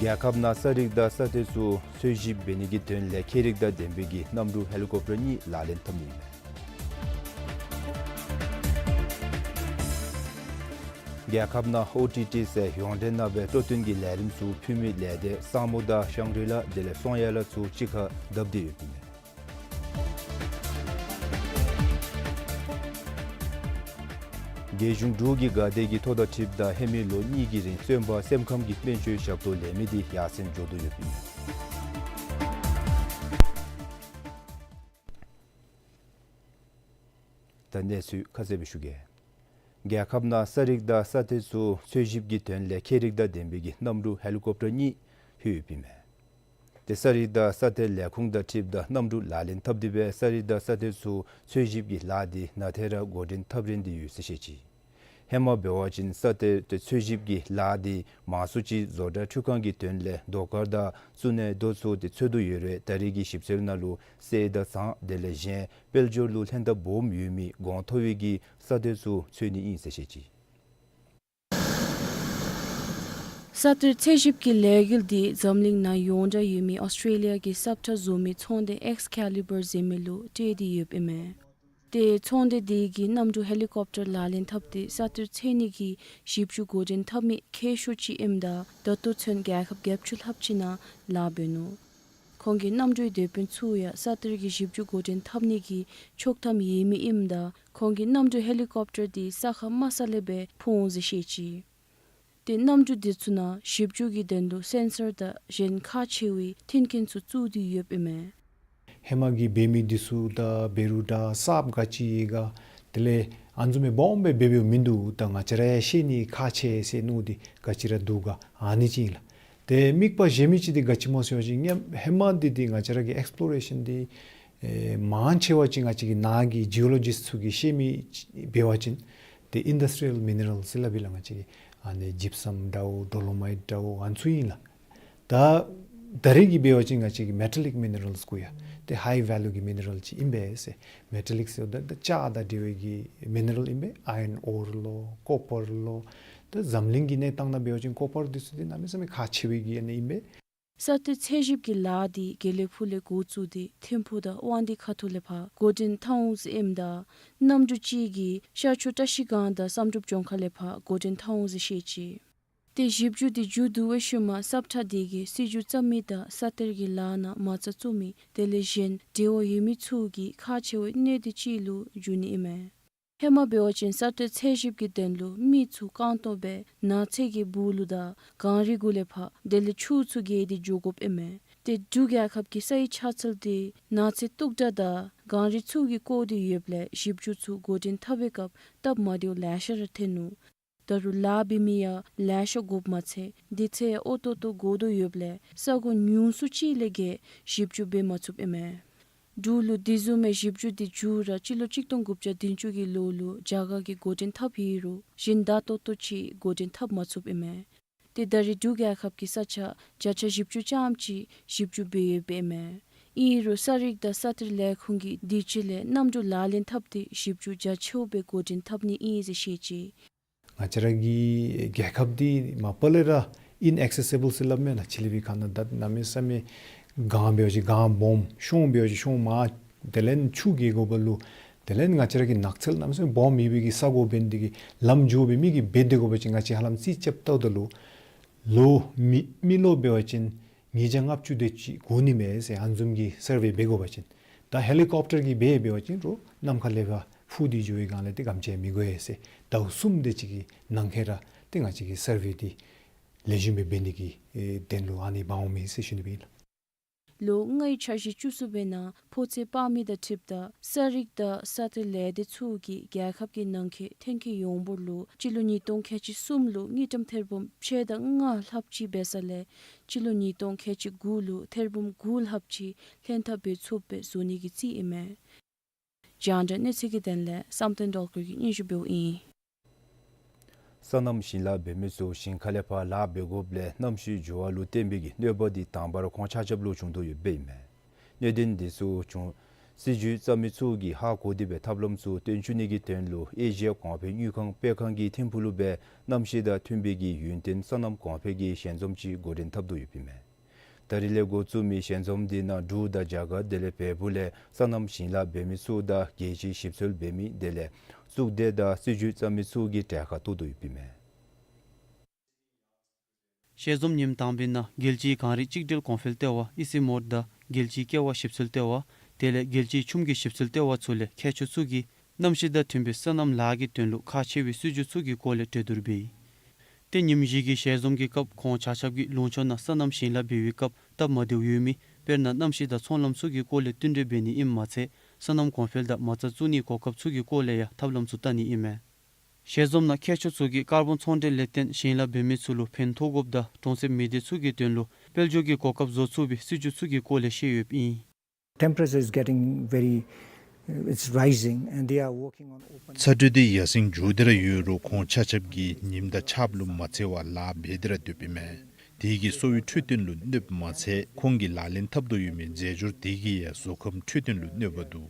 རྒྱལ་ཁབ་ནང་ས་རིགས་དང་ས་མཐོ་ཚུ་འཚོལ་ཞིབ་འབད་ནི་གི་དོན་ལས་མཁས་རིག་དང་ལྡན་པའི་གི་གནམ་གྲུ་ཧེ་ལི་ཀོབ་ཊར་གཉིས་ལག་ལེན་འཐབ་ནི་ཨིན་མས། རྒྱལ་ཁབ་ནང་ཨོ་ཊི་ཊི་ཟེར་ཡོངས་འབྲེལ་ནང་སྦེ་སྤྲོ་སྟོན་གྱི་ལས་རིམ་ཚུ་ཕུལ་མི་ལས་སྡེ་སངས་མོ་དང་ཤང་གྲི་ལ་དེ་ལས་སོང་ཡ་ལ་ཚུ་གཅིག་ཁར་བསྡབ་སྟེ་ཡོདཔ་ཨིན་མས། རྒྱལ་གཞུང་འབྲུག་གི་འགག་སྡེ་གིས་ཐོག་མཐའ་དྲུག་དང་ཧེ་མའི་ལོ་གཉིས་ཀྱི་རིང་བཙོན་པ་སེམས་ཁམས་ཀྱི་སྨན་བཅོས་ཞབས་ཏོག་ལེན་མི་འདི་ཡར་སེང་འགྱོ་དོ་ཡོདཔ་ཨིན་མས། ད་གནས་ཚུལ་ཁ་གསལ་སྦེ་ཞུ་གེ། རྒྱལ་ཁབ་ནང་ས་རིགས་དང་ས་མཐོ་ཚུ་འཚོལ་ཞིབ་ཀྱི་དོན་ལས་མཁས་རིག་དང་ལྡན་པའི་གི་གནམ་གྲུ་ཧེ་ལི་ཀོབ་ཊར་གཉིས་ལྷོད་ཡོདཔ་ཨིན་མས། ཏེ་ས་རིགས་དང་ས་མཐོ་ལས་ཁུངས་དང་འཁྲིལཝ་ད་གནམ་གྲུ་ལག་ལེན་འཐབ་སྟེ་སྦེ་ས་རིགས་དང་ས་མཐོ་ཚུ་འཚོལ་ཞིབ་ཀྱི་ལཱ་འདི་ནང་ཐད་ར་འགོ་འདྲེན་འཐབ་རན་ཏེ་ཡོད་ཟེར་བཤད་ཅི། ཧེ་མ་འབད་བ་ཅིན་ས་མཐོ་ཏེ་འཚོལ་ཞིབ་ཀྱི་ལཱ་འདི་མང་སུ་ཅིག་བཟོ་གྲྭ་འཕྲུལ་ཁང་གི་དོན་ལས་རྡོ་དཀར་དང་གཙུག་ནག་རྡོ་ཚུ་ཏེ་འཚོལ་དོ་ཡོད་རུང་ད་རེས་ཀྱི་ཞིབ་འཚོལ་ནང་ལུ་གསེར་དང་ཟངས་དེ་ལས་གཞན་དཔལ་འབྱོར་ལུ་ལྷན་ཐབས་སྦོམ་ཡོད་མི་གོང་མཐོ་བའི་གི་ས་མཐོ་ཚུ་འཚོལ་ནི་ཨིན་ཟེར་བཤད་ཅི། ས་མཐོའི་འཚོལ་ཞིབ་ཀྱི་ལས་འགུལ་འདི་འཛམ་གླིང་ནང་ཡོངས་གྲགས་ཡོད་མི་ཨོསི་ཊེ་ལི་ཡ་གི་སྲབ་ཁྲ་བཟོ་མི་ཚོང་སྡེ་ཨེགསི་ཁེ་ལི་བར་ཟེར་མི་ལུ་སྤྲོད་དེ་ཡོདཔ་ཨིན་མས། ཏེ་ཚོང་སྡེ་འདི་གིས་གནམ་གྲུ་ཧེ་ལི་ཀོབ་ཊར་ལག་ལེན་འཐབ་སྟེ་ས་མཐོ་འཚོལ་ནི་གི་ཞིབ་འཇུག་འགོ་འདྲེན་འཐབ་མི་མཁས་ཤོས་ཅིག་ཨིནམ་ད་ད་ལྟོ་ཚུན་རྒྱལ་ཁབ་བརྒྱད་ཅུ་ལྷགཔ་ཅིག་ནང་ལཱ་འབད་ནུག། ཁོང་གིས་གནམ་གྲུའི་དེད་དཔོན་ཚུ་ཡང་ས་མཐོ་གི་ཞིབ་འཇུག་འགོ་འདྲེན་འཐབ་ནི་གི་ཆོག་ཐམ་ཡོད་མི་ཨིནམ་ད་ཁོང་གིས་གནམ་གྲུ་ཧེ་ལི་ཀོབ་ཊར་འདི་ས་ཁར་མ་ཟ་ལས་སྦེ་འཕུར་འོང་ཟེར་བཤད་ཅི། ཏེ་གནམ་གྲུ་འདི་ཚུ་ནང་ཞིབ་འཇུག་གི་དོན་ལུ་སེན་སར་དང་གཞན་ཁག་ཆེ་བའི་མཐུན་རྐྱེན་ཚུ་བཙུགས་ཏེ་ཡོདཔ་ཨིན་མས། ཧེ་མ་གི་འབད་མི་འདི་ཚུ་དང་འབད་རུང་འདྲ་གསརཔ་ག་ཅི་ཡོད་ག། དེ་ལས་ཨ་ནི་བཟུམ་སྦེ་སྦོམ་སྦེ་འབད་འབདཝ་མིན་འདུག། ད་ང་བཅས་ར་ཡང་ཤེས་ནི་ཁག་ཆེ་ཟེར་མནོ་སྟེ་ག་ཅི་ར་འདུག་ག་ཨ་ནི་ཅིག་ཨིན་ལགས། ཏེ་དམིགས་པ་བཞེས་མི་ཅིག་འདི་ག་ཅི་སྨོ་ཟེར་བ་ཅིན་ཧེ་མ་འདི་འདི་ང་བཅས་ར་གི་ཨེགསི་པོ་རེ་ཤཱན་འདི་ཨེ་མང་ཆེ་བ་ཅིག་ང་བཅས་ཀྱི་ནཱ་གི་ཇི་ཨོ་ལོ་ཇིསཊ་ཚུ་གིས་ཤེས་མི་ཅིག་འབད་བ་ཅིན་ཏེ་ཨིན་ཌསི་ཊི་རི་ཡལ་མི་ནི་རཱལ་ཟེར་སླབ་ཨིན་ལགས། ང་བཅས་ཀྱི་ཨ་ནི་ཇིབ་སམ་འདྲཝ་ཌོ་ལོ་མའིཊ་འདྲཝ་ཨ་ནི་ཚུ་ཨིན་ལགས། ད་ད་རེས་ཀྱི་འབད་བ་ཅིན་ང་བཅས་ཀྱི་མེ་ཊ་ལིཀ་མི་ནི་རཱལསི་གུ་ཡང་ཏེ་ཧའི་ཝེ་ལུ་གི་མི་ནི་རཱལ་ཅིག་ཨིན་པས་ཟེར། མེ་ཊ་ལིཀ་ཟེརཝ་ད་ད་ལྕགས་དང་འབྲེལ་བའི་གི་མི་ནི་རཱལ་ཨིན་པས། ཨའི་རཱན་ཨོར་ལོ་ཀོ་པར་ལོ། ད་འཛམ་གླིང་གི་གནས་སྟངས་ནང་འབད་བ་ཅིན་ཀོ་པར་འདི་ཚུ་འདི་གནམ་མེད་ས་མེད་ཁག་ཆེ་བའི་གི་ཨ་ནི་ཨིན་པས། ས་མཐོའི་འཚོལ་ཞིབ་ཀྱི་ལཱ་འདི་དགེ་ལེགས་ཕུག་ལས་འགོ་བཙུགས་ཏེ་ཐིམ་ཕུག་དང་དབང་འདུས་ཁ་ཐུག་ལས་ཕར་འགོ་འདྲེན་འཐབ་འོང་ཟེར་ཨིནམ་ད་གནམ་གྲུ་གཅིག་གིས་ཤར་ཕྱོགས་བཀྲ་ཤིས་སྒང་དང་བསམ་གྲུབ་ལྗོངས་མཁར་ལས་ཕར་འགོ་འདྲེན་འཐབ་འོང་ཟེར་བཤད་ཅི། ཏེ་ཞིབ་འཇུག་འདི་མཇུག་བསྡུ་བའི་ཤུལ་མ་སྲབ་ཁྲ་འདི་གིས་སྲིད་བྱུས་བརྩམ་མི་དང་ས་གཏེར་གྱི་ལཱ་ནང་མ་རྩ་བཙུགས་མི་དེ་ལས་གཞན་འབྲེལ་བ་ཡོད་མི་ཚུ་གི་ཁག་ཆེ་བའི་གནས་སྡུད་ཅིག་ལུ་འགྱུར་ནི་ཨིན་མས། ཧེ་མ་འབད་བ་ཅིན་ས་གཏེར་འཚོལ་ཞིབ་ཀྱི་དོན་ལུ་མི་ཚུ་རྐང་སྟོང་སྦེ་ནགས་ཚལ་གྱི་སྦུག་ལུ་དང་གངས་རི་གུ་ལས་ཕར་དེ་ལས་ཆུ་ཚུ་བརྒལ་ཏེ་འགྱོ་དགོཔ་ཨིན་མས། ཏེ་འབྲུག་རྒྱལ་ཁབ་ཀྱི་ས་ཡི་ཆ་ཚུལ་འདི་ནགས་ཚལ་སྟུག་དྲགས་དང་གངས་རི་ཚུ་གིས་བསྐོར་ཏེ་ཡོདཔ་ལས་ཞིབ་འཇུག་ཚུ་འགོ་འདྲེན་འཐབ་པའི་སྐབས་སྟབས་མ་བདེཝ་ལེ་ཤ་ར་ཐོན་ནུག། ད་རུང་ལཱ་འབད་མི་ཡང་ལེ་ཤ་དགོཔ་མ་ཚད་དུས་ཚོད་ཡང་ཨོ་ཏོག་ཏོ་འགོར་དོ་ཡོདཔ་ལས་ས་གོ་ཉུང་སུ་ཅིག་ལས་བརྒལ་ཞིབ་འཇུག་འབད་མ་ཚུགསཔ་ཨིན་མས། འབྲུག་ལུ་དེ་བཟུམ་མའི་ཞིབ་འཇུག་འདི་མཇུག་ར་སྤྱི་ལོ་གཅིག་སྟོང་དགུ་བརྒྱ་བདུན་ཅུ་གི་ལོ་ལུ་རྒྱ་གར་གྱིས་འགོ་འདྲེན་འཐབ་ཡི་རུང་གཞན་བརྡ་ཏོག་ཏོ་ཅིག་འགོ་འདྲེན་འཐབ་མ་ཚུགསཔ་ཨིན་མས། ཏེ་ད་རེས་འབྲུག་རྒྱལ་ཁབ་ཀྱི་ས་ཆ་བརྒྱ་ཆ་བཞི་བཅུ་ཙམ་ཅིག་ཞིབ་འཇུག་འབད་ཡོདཔ་ཨིན་མས། ཨིན་རུང་ས་རིག་དང་ས་གཏེར་ལས་ཁུངས་ཀྱིས་དུས་ཅི་ལས་གནམ་གྲུ་ལག་ལེན་འཐབ་སྟེ་ཞིབ་འཇུག་རྒྱ་ཆེཝ་སྦེ་འགོ་འདྲེན་འཐབ་ནི་ཨིན་ཟེར་བཤད་ཅི། ང་བཅས་ར་གི་རྒྱལ་ཁབ་འདི་མ་པ་ལས་ར་ཨིན་ཨེག་སེ་སི་བཱལ་ཟེར་སླབ་མས་ལགས། ཕྱི་གླིང་པའི་ཁ་ནང་ད་གནམ་མེད་ས་མེད་གངས་འབད་བ་ཅིན་གངས་སྦོམ། གཤོང་འབད་བ་ཅིན་གཤོང་མར། དེ་ལས་ཆུ་བརྒལ་དགོ་པ་ལུ་དེ་ལས་ང་བཅས་ར་གི་ནགས་ཚལ་གནམ་མེད་ས་མེད་སྦོམ་མེད་པའི་གི་ས་གོ་འབད་ནི་དེ་གིས་ལམ་མགྱོགས་སྦེ་མི་གིས་འབད་སྡོད་དགོ་པ་ཅིན་ང་བཅས་ཧ་ལམ་རྩིས་རྐྱབ་བལྟཝ་ད་ལུ་ལོ་མི་མི་ལོ་འབད་བ་ཅིན་ཉིས་བརྒྱ་ལྔ་བཅུ་དེ་ཅིག་འགོར་ནི་མས་ཟེར། ཨ་ནི་བཟུམ་གྱི་སར་ཝེ་འབད་དགོ་པ་ཅིན། ད་ཧེ་ལི་ཀོབ་ཊར་གྱིས་འབད་འབད་བ་ཅིན་རོགས་ནམ་མཁའ་ལས་ཕར་འཕུར་ཏེ་འགྱོ་བའི་སྒང་ལས་ཏེ་གམ་ཅིག་མི་དགོ་ཟེར། ཟླཝ་གསུམ་དེ་ཅིག་གི་ནང་འཁོད་ར་ཏེ་ང་བཅས་ཀྱི་སར་ཝེ་འདི་ལེགས་ཤོམ་སྦེ་འབད་ནི་གི་ཨེ་དོན་ལུ་ཨ་ནི་འབག་འོང་མས་ཟེར་ཞུ་ནི་སྦེ་ཨིན་ལགས། ལོ་ལྔའི་འཆར་གཞི་བཅུ་གསུམ་པའི་ནང་ཕོ་ཚོད་སྤར་མི་དང་འཁྲིལཝ་ད་ས་རིག་དང་ས་གཏེར་ལས་སྡེ་ཚུ་གིས་རྒྱལ་ཁབ་ཀྱི་ནང་འཁོད་ཐོན་སྐྱེད་ཡོངས་འབོར་ལུ་སྤྱི་ལོ་ཉིས་སྟོང་ཁལ་གཅིག་གསུམ་ལུ་དངུལ་ཀྲམ་ཐེར་འབུམ་ཕྱེད་དང་ལྔ་ལྷགཔ་ཅིག་འབད་ས་ལས་སྤྱི་ལོ་ཉིས་སྟོང་ཁལ་གཅིག་དགུ་ལུ་ཐེར་འབུམ་དགུ་ལྷགཔ་ཅིག་ལྷན་ཐབས་འབད་ཚུགསཔ་སྦེ་བཟོ་ནི་གི་རྩིས་ཨིན་མས། རྒྱང་བསྒྲགས་གནས་ཚུལ་གྱི་དོན་ལས་བསམ་གཏན་སྒྲོལ་དཀར་གྱིས་སྙན་ཞུ་འབདཝ་ཨིན། སོ་ནམ་ཞིང་ལཱ་འབད་མི་ཚུ་ཞིང་ཁ་ལས་ཕར་ལཱ་འབད་དགོཔ་ལས་གནམ་གཤིས་འགྱུར་བ་ལུ་བརྟེན་པའི་གི་གནོད་པ་འདི་དང་པ་ར་ཁོང་ཆ་ཁྱབ་ལུ་བྱུང་དོ་ཡོདཔ་ཨིན་མས། གནད་དོན་འདི་ཚུ་བྱུང་སྲིད་བྱུས་བརྩམ་མི་ཚུ་གིས་ཧ་གོ་སྟེ་སྦེ་ཐབས་ལམ་ཚུ་སྟོན་བཅུག་ནི་གི་དོན་ལུ་ཨེ་ཤི་ཡ་གོང་འཕེལ་དངུལ་ཁང་སྤེལ་ཁང་གི་ཐིམ་ཕུག་ལུ་སྦེ་གནམ་གཤིས་དང་མཐུན་པའི་གི་ཡུན་བརྟན་སོ་ནམ་གོང་འཕེལ་གྱི་ཞལ་འཛོམས་ཅིག་འགོ་འདྲེན་འཐབ་དོ་ཡོདཔ་ཨིན་མས། ད་རིས་ལས་འགོ་བཙུགས་མི་ཞལ་འཛོམས་འདི་ནང་འབྲུག་དང་རྒྱ་གར་དེ་ལས་བལ་པོ་ལས་སོ་ནམ་ཞིང་ལཱ་འབད་མི་ཚུ་དང་རྒྱལ་སྤྱིའི་ཞིབ་འཚོལ་འབད་མི་དེ་ལས་གཙུག་སྡེ་དང་སྲིད་བྱུས་བརྩམ་མི་ཚུ་གིས་གྲལ་ཁར་གཏོགས་དོ་ཡོདཔ་ཨིན་མས། ཞལ་འཛོམས་ཉིནམ་དང་པའི་ནང་རྒྱལ་སྤྱིའི་གངས་རི་གཅིག་སྒྲིལ་གོང་འཕེལ་ལྟེ་བ་ཨི་སི་མོཌ་དང་རྒྱལ་སྤྱིའི་ཀེ་བ་ཞིབ་འཚོལ་ལྟེ་བ་དེ་ལས་རྒྱལ་སྤྱིའི་ཆུམ་གྱི་ཞིབ་འཚོལ་ལྟེ་བ་ཚུ་ལས་མཁས་མཆོག་ཚུ་གིས་གནམ་གཤིས་དང་མཐུན་པའི་སོ་ནམ་ལཱ་གི་དོན་ལུ་ཁག་ཆེ་བའི་སྲིད་བྱུས་ཚུ་གི་སྐོར་ལས་གྲོས་བསྡུར་འབད་ཡི། ཏེ་ཉིནམ་བཞི་གི་ཞལ་འཛོམས་ཀྱི་སྐབས་ཁོང་ཆ་ཁྱབ་ཀྱིས་ལུང་ཕྱོགས་ནང་སོ་ནམ་ཞིང་ལཱ་འབད་བའི་སྐབས་སྟབས་མ་བདེཝ་ཡོད་མི་དཔེར་ན་གནམ་གཤིས་དང་ཚོང་ལམ་ཚུ་གི་སྐོར་ལས་བསྟུན་གྲོས་འབད་ནི་ཨིནམ་མ་ཚད་སོ་ནམ་གོང་འཕེལ་དང་མ་རྩ་བཙུགས་ནིའི་གོ་སྐབས་ཚུ་གི་སྐོར་ལས་ཡང་ཐབས་ལམ་ཚུ་བལྟ་ནི་ཨིན་མས། ཞལ་འཛོམས་ནང་མཁས་མཆོག་ཚུ་གིས་ཀར་བོན་ཚོང་འབྲེལ་ལས་བརྟེན་ཞིང་ལཱ་འབད་མི་ཚུ་ལུ་ཕན་ཐོགས་དགོཔ་དང་གྲོང་གསེབ་མི་སྡེ་ཚུ་གི་དོན་ལུ་དཔལ་འབྱོར་གྱི་གོ་སྐབས་བཟོ་ཚུགས་པའི་སྲིད་བྱུས་ཚུ་གི་སྐོར་ལས་བཤད་ཡོདཔ་ཨིན། Temperature is getting very, it's rising and they are working on open. ཚ་དྲོད་འདི་ཡར་སེང་འགྱོ་སྟེ་ར་ཡོད་རུང་ཁོང་ཆ་ཁྱབ་ཀྱིས་ཉིམ་དང་ཆརཔ་ལུ་མ་འཚེར་བར་ལཱ་འབད་དེ་ར་སྡོདཔ་ཨིན་མས། དེ་གིས་གསོ་བའི་འཕྲོད་བསྟེན་ལུ་གནོདཔ་མ་ཚད་ཁོང་གིས་ལག་ལེན་འཐབ་དོ་ཡོད་མི་རྫས་སྦྱོར་དེ་གིས་ཡང་གཟུགས་ཁམས་འཕྲོད་བསྟེན་ལུ་གནོད་པ་འདུག།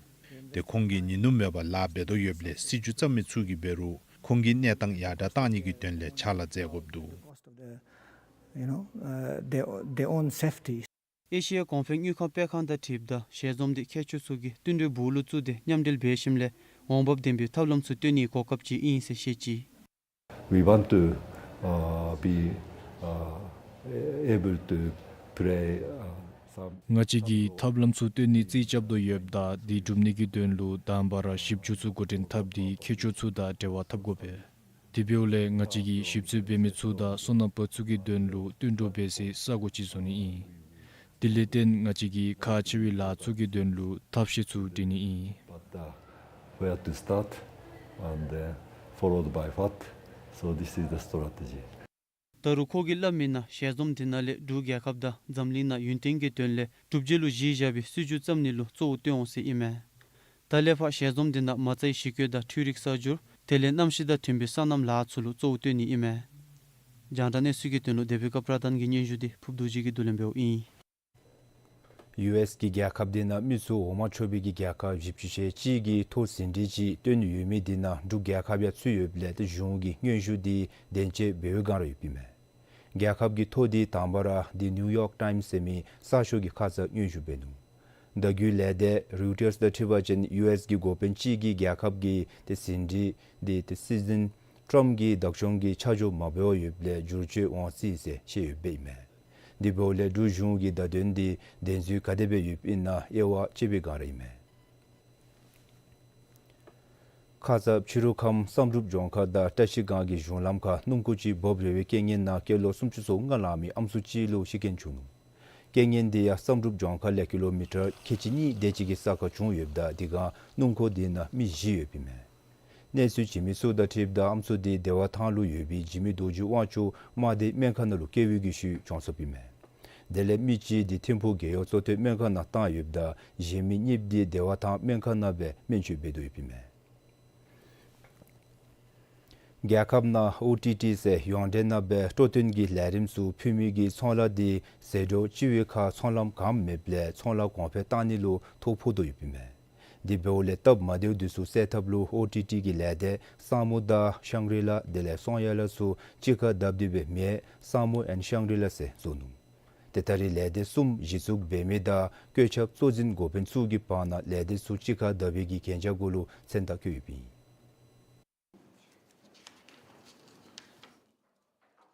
ཏེ་ཁོང་གིས་ཉིན་ནུབ་མེད་པར་ལཱ་འབད་དོ་ཡོདཔ་ལས་སྲིད་བྱུས་བརྩམ་མི་ཚུ་གིས་འབད་རུང་ཁོང་གི་གནས་སྟངས་ཡར་དྲག་གཏང་ནི་གི་དོན་ལས་ཕྱག་ལཱ་མཛད་དགོཔ་འདུག། Most of the, you know, uh, their, their own safety. ཨེ་ཤི་ཡ་གོང་འཕེལ་དངུལ་ཁང་སྤེལ་ཁང་དང་འཁྲིལཝ་ད་ཞལ་འཛོམས་འདི་མཁས་མཆོག་ཚུ་གིས་བསྟུན་གྲོས་སྦུག་ལུ་བཙུགས་ཏེ་མཉམ་འབྲེལ་འབད་ཞིནམ་ལས་འོང་འབབ་ལྡན་པའི་ཐབས་ལམ་ཚུ་བཏོན་ནིའི་གོ་སྐབས་ཅིག་ཨིན་ཟེར་བཤད་ཅི། We want to, uh, be, uh, able to play, uh, some ང་བཅས་ཀྱིས་ཐབས་ལམ་ཚུ་བཏོན་ནི་རྩིས་རྐྱབ་དོ་ཡོདཔ་ད་དེ་སྒྲུབ་ནི་གི་དོན་ལུ་དང་པ་ར་ཞིབ་འཚོལ་ཚུ་འགོ་འདྲེན་འཐབ་སྟེ་མཁས་མཆོག་ཚུ་དང་འབྲེལ་བ་འཐབ་དགོ་པས། དེ་འབདཝ་ལས་ང་བཅས་ཀྱིས་ཞིབ་འཚོལ་འབད་མི་ཚུ་དང་སོ་ནམ་པ་ཚུ་གི་དོན་ལུ་བསྟུན་གྲོས་འབད་སའི་ས་གོ་ཅིག་བཟོ་ནི་ཨིན། དེ་ལས་བརྟེན་ང་བཅས་ཀྱིས་ཁག་ཆེ་བའི་ལཱ་ཚུ་གི་དོན་ལུ་ཐབས་ཤེས་ཚུ་སྒྲིག་ནི་ཨིན། But, uh, where to start and, uh, followed by what? So this is the strategy. ད་རུང་ཁོ་གིས་སླབ་མིའི་ནང་ཞལ་འཛོམས་འདི་ནང་ལས་འབྲུག་རྒྱལ་ཁབ་དང་འཛམ་གླིང་ནང་ཡུན་བརྟན་གྱི་དོན་ལས་སྒྲུབ་བྱེད་ལུ་གཞི་བཞག་པའི་སྲིད་བྱུས་བརྩམ་ནི་ལུ་གཙོ་བོ་བཏོན་འོང་ཟེར་ཨིན་མས། ད་ལས་ཕར་ཞལ་འཛོམས་འདི་ནང་མ་རྩའི་གཞི་བཀོད་དང་འཕྲུལ་རིག་གསར་སྒྱུར་དེ་ལས་གནམ་གཤིས་དང་མཐུན་པའི་སོ་ནམ་ལཱ་ཚུ་ལུ་གཙོ་བོ་བཏོན་ནི་ཨིན་མས། རྒྱང་བསྒྲགས་གནས་ཚུལ་གྱི་དོན་ལུ་དེ་བི་ཀ་པྲ་དཱན་གྱི་སྙན་ཞུ་འདི་ཕུབ་རྡོ་རྗེ་གིས་བསྡུ་ལེན་འབདཝ་ཨིན། ཡུ་ཨེསི་གི་རྒྱལ་ཁབ་འདི་ནང་མི་ཚུ་འོ་མ་འཕྱོག་པའི་གི་རྒྱལ་ཁབ་བཞི་བཅུ་ཞེ་གཅིག་གི་ཐོ་ཟིན་བྲིས་ཅིག་བཏོན་ནི་ཡོད་མི་འདི་ནང་འབྲུག་རྒྱལ་ཁབ་ཡང་ཚུད་ཡོདཔ་ལས་ཏེ་གཞུང་གིས་སྙན་ཞུ་འདི་བདེན་དཔྱད་འབད་བའི་སྒང་ར་ཡོདཔ་ཨིན་མས། རྒྱལ་ཁབ་ཀྱི་ཐོ་འདི་དང་པ་ར་The New York Times ཟེར་མི་གསར་ཤོག་གི་ཁ་ཙ་སྙན་ཞུ་འབད་ནུག། ད་རྒྱུ་ལས་ཏེ་རོའི་ཊརསི་དང་འཁྲིལ་བ་ཅིན་ཡུ་ཨེསི་གི་འགོ་དཔོན་ཅིག་གིས་རྒྱལ་ཁབ་ཀྱི་ཏེ་ཟིན་བྲིས་འདི་ཏེ་སྲིད་འཛིན་ཊརམཔ་གི་བདག་སྐྱོང་གི་ཆ་འཇོག་མ་འབད་བར་ཡོདཔ་ལས་བསྒྱུར་བཅོས་འོང་སྲིད་ཟེར་བཤད་ཡོདཔ་ཨིན་མས། དེ་འབདཝ་ལས་འབྲུག་གཞུང་གིས་བརྡ་དོན་འདི་བདེན་རྫུན་ག་དེ་སྦེ་ཡོདཔ་ཨིན་ན་དབྱེ་བ་དཔྱད་པའི་སྒང་ར་ཨིན་མས། ཁ་ཙ་ཕྱི་རུ་ཁམས་བསམ་གྲུབ་ལྗོངས་མཁར་དང་བཀྲ་ཤིས་སྒང་གི་གཞུང་ལམ་ཁར་སྣུམ་འཁོར་ཅིག་འབབ་རིལ་བའི་རྐྱེན་ངན་ནང་སྐྱེས་ལོ་སུམ་ཅུ་སོ་ལྔ་ལང་མི་ཨམ་སྲུ་ཅིག་ལུ་ཤི་རྐྱེན་བྱུང་ནུག། རྐྱེན་ངན་འདི་ཡང་བསམ་གྲུབ་ལྗོངས་མཁར་ལས་ཀི་ལོ་མི་ཊར་ཁལ་གཅིག་གཉིས་དེ་ཅིག་གི་ས་ཁར་བྱུང་ཡོདཔ་ད་དེ་སྒང་སྣུམ་འཁོར་དེ་ནང་མི་བཞི་ཡོདཔ་ཨིན་མས། གནས་ཚུལ་བྱིན་མི་ཚུ་དང་འཁྲིལཝ་ད་ཨམ་སྲུ་དེ་བདེ་བ་ཐང་ལུ་ཡོད་པའི་འཇིགས་མེད་རྡོ་རྗེ་དབང་ཕྱུག་དམག་སྡེ་སྨན་ཁང་ནང་ལུ་སྐྱེལ་བའི་གི་ཤུལ་གྱོངས་སོཔ་ཨིན་མས། དེ་ལས་མི་གཅིག་དེ་ཐིམ་ཕུག་རྒྱལ་ཡོངས་གཙོ་བསྟེན་སྨན་ཁང་ནང་བཏང་ཡོདཔ་ད་གཞན་མི་གཉིས་དེ་བདེ་བ་ཐང་སྨན་ཁང་ནང་སྦེ་སྨན་བཅོས་འབད་དོ་ཡོདཔ་ཨིན་མས། རྒྱལ་ཁབ་ནང་ཨོ་ཊི་ཊི་ཟེར་ཡོངས་འབྲེལ་ནང་སྦེ་སྤྲོ་སྟོན་གྱི་ལས་རིམ་ཚུ་ཕུལ་མི་གི་ཚོང་ལཱ་འདི་ཟད་འགྲོ་ལྕི་བའི་ཁར་ཚོང་ལམ་གངམ་མེདཔ་ལས་ཚོང་ལཱ་གོང་འཕེལ་བཏང་ནི་ལུ་ཐོ་ཕོག་དོ་ཡོདཔ་ཨིན་མས། དེ་འབདཝ་ལས་སྟབས་མ་བདེཝ་འདི་ཚུ་སེལ་ཐབས་ལུ་ཨོ་ཊི་ཊི་གི་ལས་སྡེ་སངས་མོ་དང་ཤང་རི་ལ་དེ་ལས་སོང་ཡ་ལ་ཚུ་གཅིག་ཁར་བསྡབས་ཏེ་སྦེ་མིང་སངས་མོ་ཨེནཌ་ཤང་རི་ལ་ཟེར་བཟོ་ནུག། ཏེ་ད་རེས་ལས་སྡེ་གསུམ་གཞི་བཙུགས་འབད་མི་དང་བཀོད་ཁྱབ་གཙོ་འཛིན་འགོ་དཔོན་ཚུ་གི་བར་ན་ལས་སྡེ་ཚུ་གཅིག་ཁར་བསྡབ་པའི་གི་གན་རྒྱ་གུ་ལུ་མཚན་རྟགས་བཀོད་ཡོདཔ་ཨིན།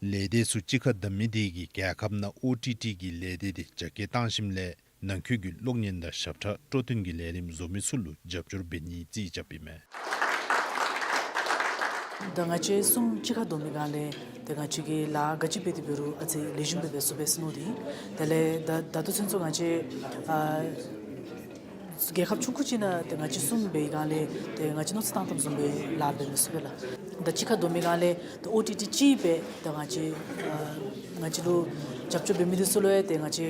ལས་སྡེ་ཚུ་གཅིག་ཁར་བསྡམ་མི་དེ་གིས་རྒྱལ་ཁབ་ནང་ཨོ་ཊི་ཊི་གི་ལས་སྡེ་དེ་རྒྱ་སྐྱེད་བཏང་ཞིནམ་ལས་ནང་འཁོད་ཀྱི་གློག་བརྙན་དང་ཞབས་ཁྲ་སྤྲོ་སྟོན་གྱི་ལས་རིམ་བཟོ་མི་ཚུ་ལུ་རྒྱབ་སྐྱོར་འབད་ནིའི་རྩིས་རྐྱབ་ཨིན་མས། ད་ང་བཅས་གསུམ་གཅིག་ཁར་བསྡོམས་པའི་སྒང་ལས་ཏེ་ང་བཅས་ཀྱིས་ལཱ་ག་ཅི་འབད་དེ་འབད་རུང་ཨ་ཙི་ལེགས་ཤོམ་སྦེ་འབད་ཚུགས་པས་ཟེར་མནོ་སྟེ་ཨིན། དེ་ལས་ད་ད་ལྟོ་ཚུན་ཚོད་ང་བཅས་ཨ་རྒྱལ་ཁབ་ཆུང་ཀུ་ཅིག་ནང་ཏེ་ང་བཅས་གསུམ་འབད་བའི་སྒང་ལས་ཏེ་ང་བཅས་མནོ་ཚད་བཏང་བཏངམ་བཟུམ་སྦེ་ལཱ་འབད་མི་ཚུགས་པས་ལགས། ད་གཅིག་ཁར་བསྡོམས་པའི་སྒང་ལས་ད་ཨོ་ཊི་ཊི་ཅིག་སྦེ་ད་ང་བཅས་ཨ་ང་བཅས་ལུ་རྒྱབ་སྐྱོར་འབད་མི་འདི་ཚུ་ལུ་ཡང་ཏེ་ང་བཅས་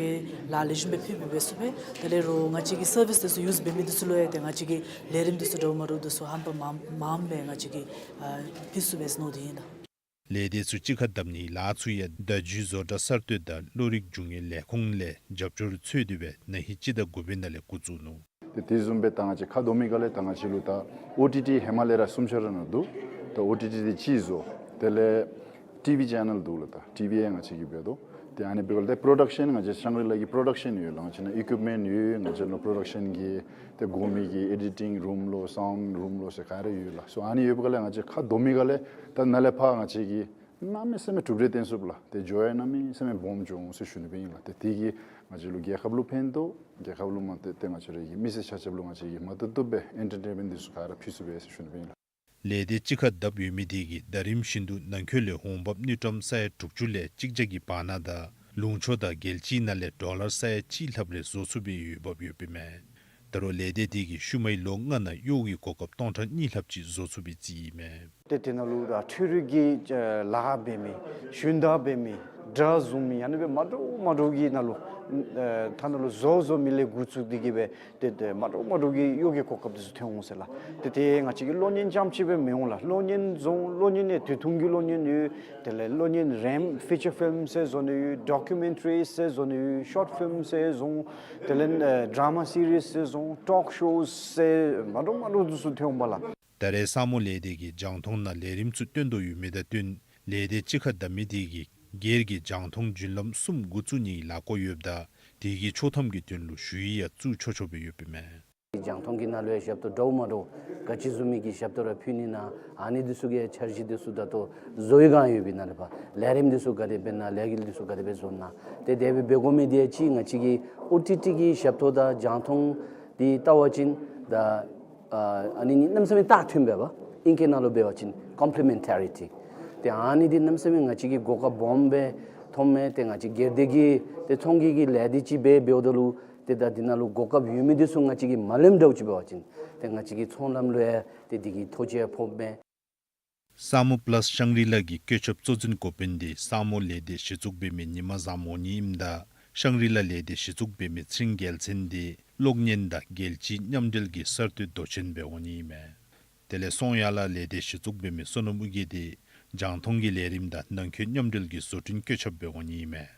ལཱ་ལེགས་ཤོམ་སྦེ་ཕུལ་འབད་ཚུགས་པས། དེ་ལས་རོགས་ང་བཅས་ཀྱི་སར་བིསི་འདི་ཚུ་ཡུསི་འབད་མི་འདི་ཚུ་ལུ་ཡང་ཏེ་ང་བཅས་ཀྱི་ལས་རིམ་འདི་ཚུ་འདྲཝ་མ་འདྲཝ་འདི་ཚུ་ཧམ་པ་མངམ་མངམ་སྦེ་ང་བཅས་ཀྱིས་ཨ་ཕུལ་ཚུགས་པས་ཟེར་མནོ་སྟེ་ཨིན་ལགས། ལས་སྡེ་ཚུ་གཅིག་ཁར་བསྡམ་ནིའི་ལཱ་ཚུ་ཡང་བརྡ་བརྒྱུད་བཟོ་གྲྭ་གསར་གཏོད་དང་བློ་རིག་འབྱུང་བའི་ལས་ཁུངས་ལས་རྒྱབ་སྐྱོར་འཚོལ་ཏེ་སྦེ་ན་ཧིང་སྤྱི་ཟླ་དགུ་པའི་ནང་ལས་འགོ་བཙུགས་ནུག། ཏེ་དེ་བཟུམ་སྦེ་ད་ང་བཅས་ཁ་བསྡོམས་པའི་སྒང་ལས་ད་ང་བཅས་ལུ་ད་ཨོ་ཊི་ཊི་ཧེ་མ་ལས་ར་གསུམ་ཆ་ར་ནང་འདུག། ད་ཨོ་ཊི་ཊི་དེ་གཅིག་བཟོ། དེ་ལས་ཊི་ཝི་ཆེ་ནཱལ་འདུག་ལགས། ད་ཊི་ཝི་ཡང་ང་བཅས་ཀྱིས་འབད་དོ། ཏེ་ཨ་ནི་འབདཝ་ལས་ད་པྲོ་ཌག་ཤཱན་ང་བཅས་ཤང་རི་ལ་གི་པྲོ་ཌག་ཤཱན་ཡོད་ལགས། ང་བཅས་ནང་ཨི་ཀུའིཔ་མེནཊ་ཡོད། ང་བཅས་ནང་པྲོ་ཌག་ཤཱན་གྱི་ཏེ་དགོ་མི་གི་ཨེ་ཌི་ཊིང་རུམ་ལོ་སའུནཌ་རུམ་ལོ་ཟེར་ག་ར་ཡོད་ལགས། སོ་ཨ་ནི་ཡོད་པའི་སྒང་ལས་ང་བཅས་ཁ་བསྡོམས་པའི་སྒང་ལས་ད་ནཱ་ལས་ཕར་ང་བཅས་ཀྱིས་གནམ་མེད་ས་མེད་གྲུབ་འབྲས་བསྟན་ཚུགས་ལགས། ཏེ་འགྱོ་ཡང་གནམ་མེད་ས་མེད་སྦོམ་འགྱོ་འོང་ཟེར་ཞུ་ནི་སྦེ་ཨིན་ལགས། ཏེ་དེ་གིས་ང་བཅས་ལུ་རྒྱལ་ཁབ་ལུ་ཕན་ཐོགས། རྒྱལ་ཁབ་ལུ་མ་ཏེ་ཏེ་ང་བཅས་ར་གི་མི་སེར་ཆ་ཁྱབ་ལུ་ང་བཅས་ཀྱིས་མ་བཏུབ་བཏུབ་སྦེ་ཨེན་ཊར་ཊེན་མེནཊ་འདི་ཚུ་ག་ར་ཕུལ་ཚུགས་པས་ཟེར་ཞུ་ནི་སྦེ་ཨིན་ལགས། ལས་སྡེ་གཅིག་ཁར་བསྡབས་ཡོད་མི་དེ་གིས་ཟླ་རིམ་བཞིན་དུ་ནང་འཁོད་ལས་འོང་འབབ་དངུལ་ཀྲམ་ས་ཡ་དྲུག་ཅུ་ལས་གཅིག་བརྒྱ་གི་བར་ན་དང་ལུང་ཕྱོགས་དང་རྒྱལ་སྤྱིའི་ནང་ལས་ཌོ་ལར་ས་ཡ་གཅིག་ལྷགཔ་རེ་བཟོ་ཚུགས་པའི་འོས་འབབ་ཡོདཔ་ཨིན་མས། ད་རུང་ལས་སྡེ་དེ་གིས་ཤུལ་མའི་ལོ་ལྔ་ནང་གཡོག་གི་གོ་སྐབས་སྟོང་ཕྲག་གཉིས་ལྷགཔ་ཅིག་བཟོ་ཚུགས་པའི་རྩིས་ཨིན་མས། ཏེ་དེ་ནང་ལུ་ད་འཕྲུལ་རིག་གི་ལཱ་འབད་མི་ཞུན་དག་འབད་མི་དྲ་བཟུང་མི་ཨ་ནི་སྦེ་མ་འདྲཝ་མ་འདྲཝ་གི་ནང་ལུ་ཨེ་ཐ་ན་ལུ་བཟོ་བཟོ་མི་ལས་འགོ་བཙུགས་ཏེ་གིས་སྦེ་ཏེ་ཏེ་མ་འདྲཝ་མ་འདྲཝ་གི་གཡོག་གི་གོ་སྐབས་འདི་ཚུ་ཐོན་འོང་ཟེར་ལགས། ཏེ་ཏེ་ང་བཅས་ཀྱི་གློག་བརྙན་རྐྱངམ་ཅིག་སྦེ་མི་འོང་ལགས། གློག་བརྙན་བཟོ་གློག་བརྙན་ཡང་དུས་ཐུང་གི་གློག་བརྙན་ཡོད། དེ་ལས་གློག་བརྙན་རིངམོ་ཕི་ཅར་ཕིལམ་ཟེར་བཟོ་ནི་ཡོད། ཌོ་ཀུ་མེན་ཊ་རི་ཟེར་བཟོ་ནི་ཡོད། ཤོཊ་ཕིལམ་ཟེར་བཟོ། དེ་ལས་ཨེ་ཌ་ར་མ་སི་རིས་ཟེར་བཟོ། ཊོག་ཤོ་ཟེར་མ་འདྲཝ་མ་འདྲཝ་འདི་ཚུ་ཐོན་འོང་པས་ལགས། ད་རེས་སངས་མོ་ལས་སྡེ་གིས་རྒྱང་མཐོང་ནང་ལས་རིམ་ཚུ་སྟོན་དོ་ཡོད་མི་དང་བསྟུན་ལས་སྡེ་གཅིག་ཁར་བསྡམ་མི་དེ་གིས་སྒེར་གྱི་རྒྱང་མཐོང་བརྒྱུད་ལམ་གསུམ་འགོ་བཙུགས་ནིའི་ལས་འགུལ་ཡོདཔ་ད་དེ་གིས་ཆོག་ཐམ་གྱི་དོན་ལུ་ཞུ་ཡིག་ཡང་བཙུགས་ཆོག་ཆོགཔ་སྦེ་ཡོདཔ་ཨིན་མས། རྒྱང་མཐོང་གི་ནང་ལུ་ཡང་ཞབས་ཏོག་འདྲཝ་མ་འདྲཝ་ག་ཅི་བཟུམ་མའི་གི་ཞབས་ཏོག་ར་ཕུལ་ནི་ན་ཨ་ནི་འདི་ཚུ་གི་འཆར་གཞི་འདི་ཚུ་ད་ལྟོ་བཟོ་བའི་སྒང་ཡོདཔ་ཨིན་ན་ལགས། ལས་རིམ་འདི་ཚུ་ག་དེ་སྦེ་ཨིན་ན་ལས་འགུལ་འདི་ཚུ་ག་དེ་སྦེ་བཟོ་ནི་ན་ཏེ་དེ་སྦེ་འབད་དགོ་མི་དེ་ཡང་གཅིག་ང་བཅས་ཀྱི་ཨོ་ཊི་ཊི་གི་ཞབས་ཏོག་དང་རྒྱང་མཐོང་འདི་བལྟ་བ་ཅིན་ད་ཨ་ཨ་ནི་གཉིས་གནམ་མེད་ས་མེད་ད་མཐུནམ་སྦེ་ཨིང་སྐད་ནང་ལུ་འབད་བ་ཅིན་ཀོམ་པི་ལི་མེན་ཊ་རི་ཊི། ཏེ་ཨ་ནི་འདི་གནམ་མེད་ས་མེད་ང་བཅས་ཀྱི་གོ་སྐབས་སྦོམ་སྦེ་མཐོངམ་མས། ཏེ་ང་བཅས་སྒེར་སྡེ་གི་ཏེ་ཚོང་གི་གི་ལས་སྡེ་ཅིག་སྦེ་འབདཝ་ད་ལུ་ཏེ་ད་འདི་ནང་ལུ་གོ་སྐབས་ཡོད་མི་འདི་ཚུ་ང་བཅས་ཀྱིས་མ་ལེནམ་འདྲཝ་ཅིག་འབད་བ་ཅིན་ཏེ་ང་བཅས་ཀྱི་ཚོང་ལམ་ལུ་ཡང་ཏེ་འདི་གི་ཐོ་ཅིག་ཡང་ཕོགཔ་མས། སངས་མོ་པ་ལཱས་ཤང་རི་ལ་གི་བཀོད་ཁྱབ་གཙོ་འཛིན་འགོ་དཔོན་དེ་སངས་མོ་ལས་སྡེ་གཞི་བཙུགས་འབད་མི་ཉིན་མ་བཟང་མོ་གཉིས་ཨིནམ་ད་ཤང་རི་ལ་ལས་སྡེ་གཞི་བཙུགས་འབད་མི་ཚེ་རིང་རྒྱལ་མཚན་དེ་གློག་བརྙན་དང་རྒྱལ་སྤྱིའི་མཉམ་འབྲེལ་གྱི་གསར་གཏོད་མདོ་ཆེན་འབད་འོང་ནི་ཨིན་མས། དེ་ལས་སོང་ཡར་ལ་ལས་སྡེ་གཞི་བཙུགས་འབད་མི་བསོད་ནམས་ཨོ་རྒྱན་དེ་རྒྱང་མཐོང་གི་ལས་རིམ་དང་ནང་འཁོད་མཉམ་འབྲེལ་གྱི་བཟོ་སྐྲུན་བཀོད་ཁྱབ་འབད་འོང་ནི་ཨིན་མས།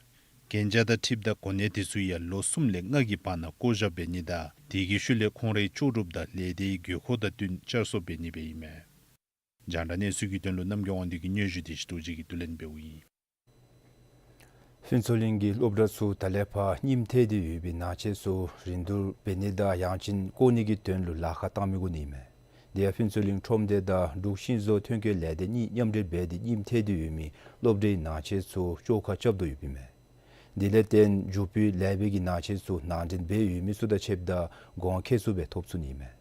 གན་རྒྱ་དང་འཁྲིལཝ་ད་གོ་གནས་དེ་ཚུ་ཡང་ལོ་གསུམ་ལས་ལྔ་གི་བར་ན་བསྐོ་བཞག་འབད་ནི་དང་དེ་གི་ཤུལ་ལས་ཁོང་རའི་ལྕོགས་གྲུབ་དང་ལས་སྡེའི་དགོས་མཁོ་དང་བསྟུན་བསྐྱར་གསོ་འབད་ནི་སྦེ་ཨིན་མས། རྒྱང་བསྒྲགས་གནས་ཚུལ་གྱི་དོན་ལུ་རྣམ་རྒྱལ་དབང་འདུས་ཀྱི་སྙན་ཞུ་དེ་ཞུ་དོ་ཅིག་གིས་བསྡུ་ལེན་འབདཝ་ཨིན། ཕུན་ཚོགས་གླིང་གི་སློབ་གྲྭ་ཚུ་ད་ལས་ཕར་རྙིངམ་ཐལ་ཏེ་ཡོད་པའི་ནང་ཆས་ཚུ་རིན་བསྡུར་འབད་ནི་དང་ཡང་ཅིན་བཀོག་ནི་གི་དོན་ལུ་ལཱ་ཁག་བཏང་མི་དགོ་ནི་ཨིན་མས། དེ་ཡང་ཕུན་ཚོགས་གླིང་ཁྲོམ་སྡེ་དང་འབྲུག་ཤིང་བཟོ་ཐོན་སྐྱེད་ལས་སྡེ་གཉིས་མཉམ་འབྲེལ་འབད་དེ་རྙིངམ་ཐལ་ཏེ་ཡོད་མི་སློབ་གྲྭའི་ནང་ཆས་ཚུ་བཅོ་ཁ་རྐྱབ་དོ་ཡོདཔ་ཨིན་མས། དེ་ལས་བརྟེན་མཇུག་པའི་ལེགས་སྦྱོར་གྱི་ནང་ཆས་ཚུ་ནང་འདྲེན་འབད་ཡོད་མི་ཚུ་དང་ཕྱདཔ་ད་གོང་ཁེ་སུ་སྦེ་ཐོབ་ཚུགས་ནི་ཨིན་མས།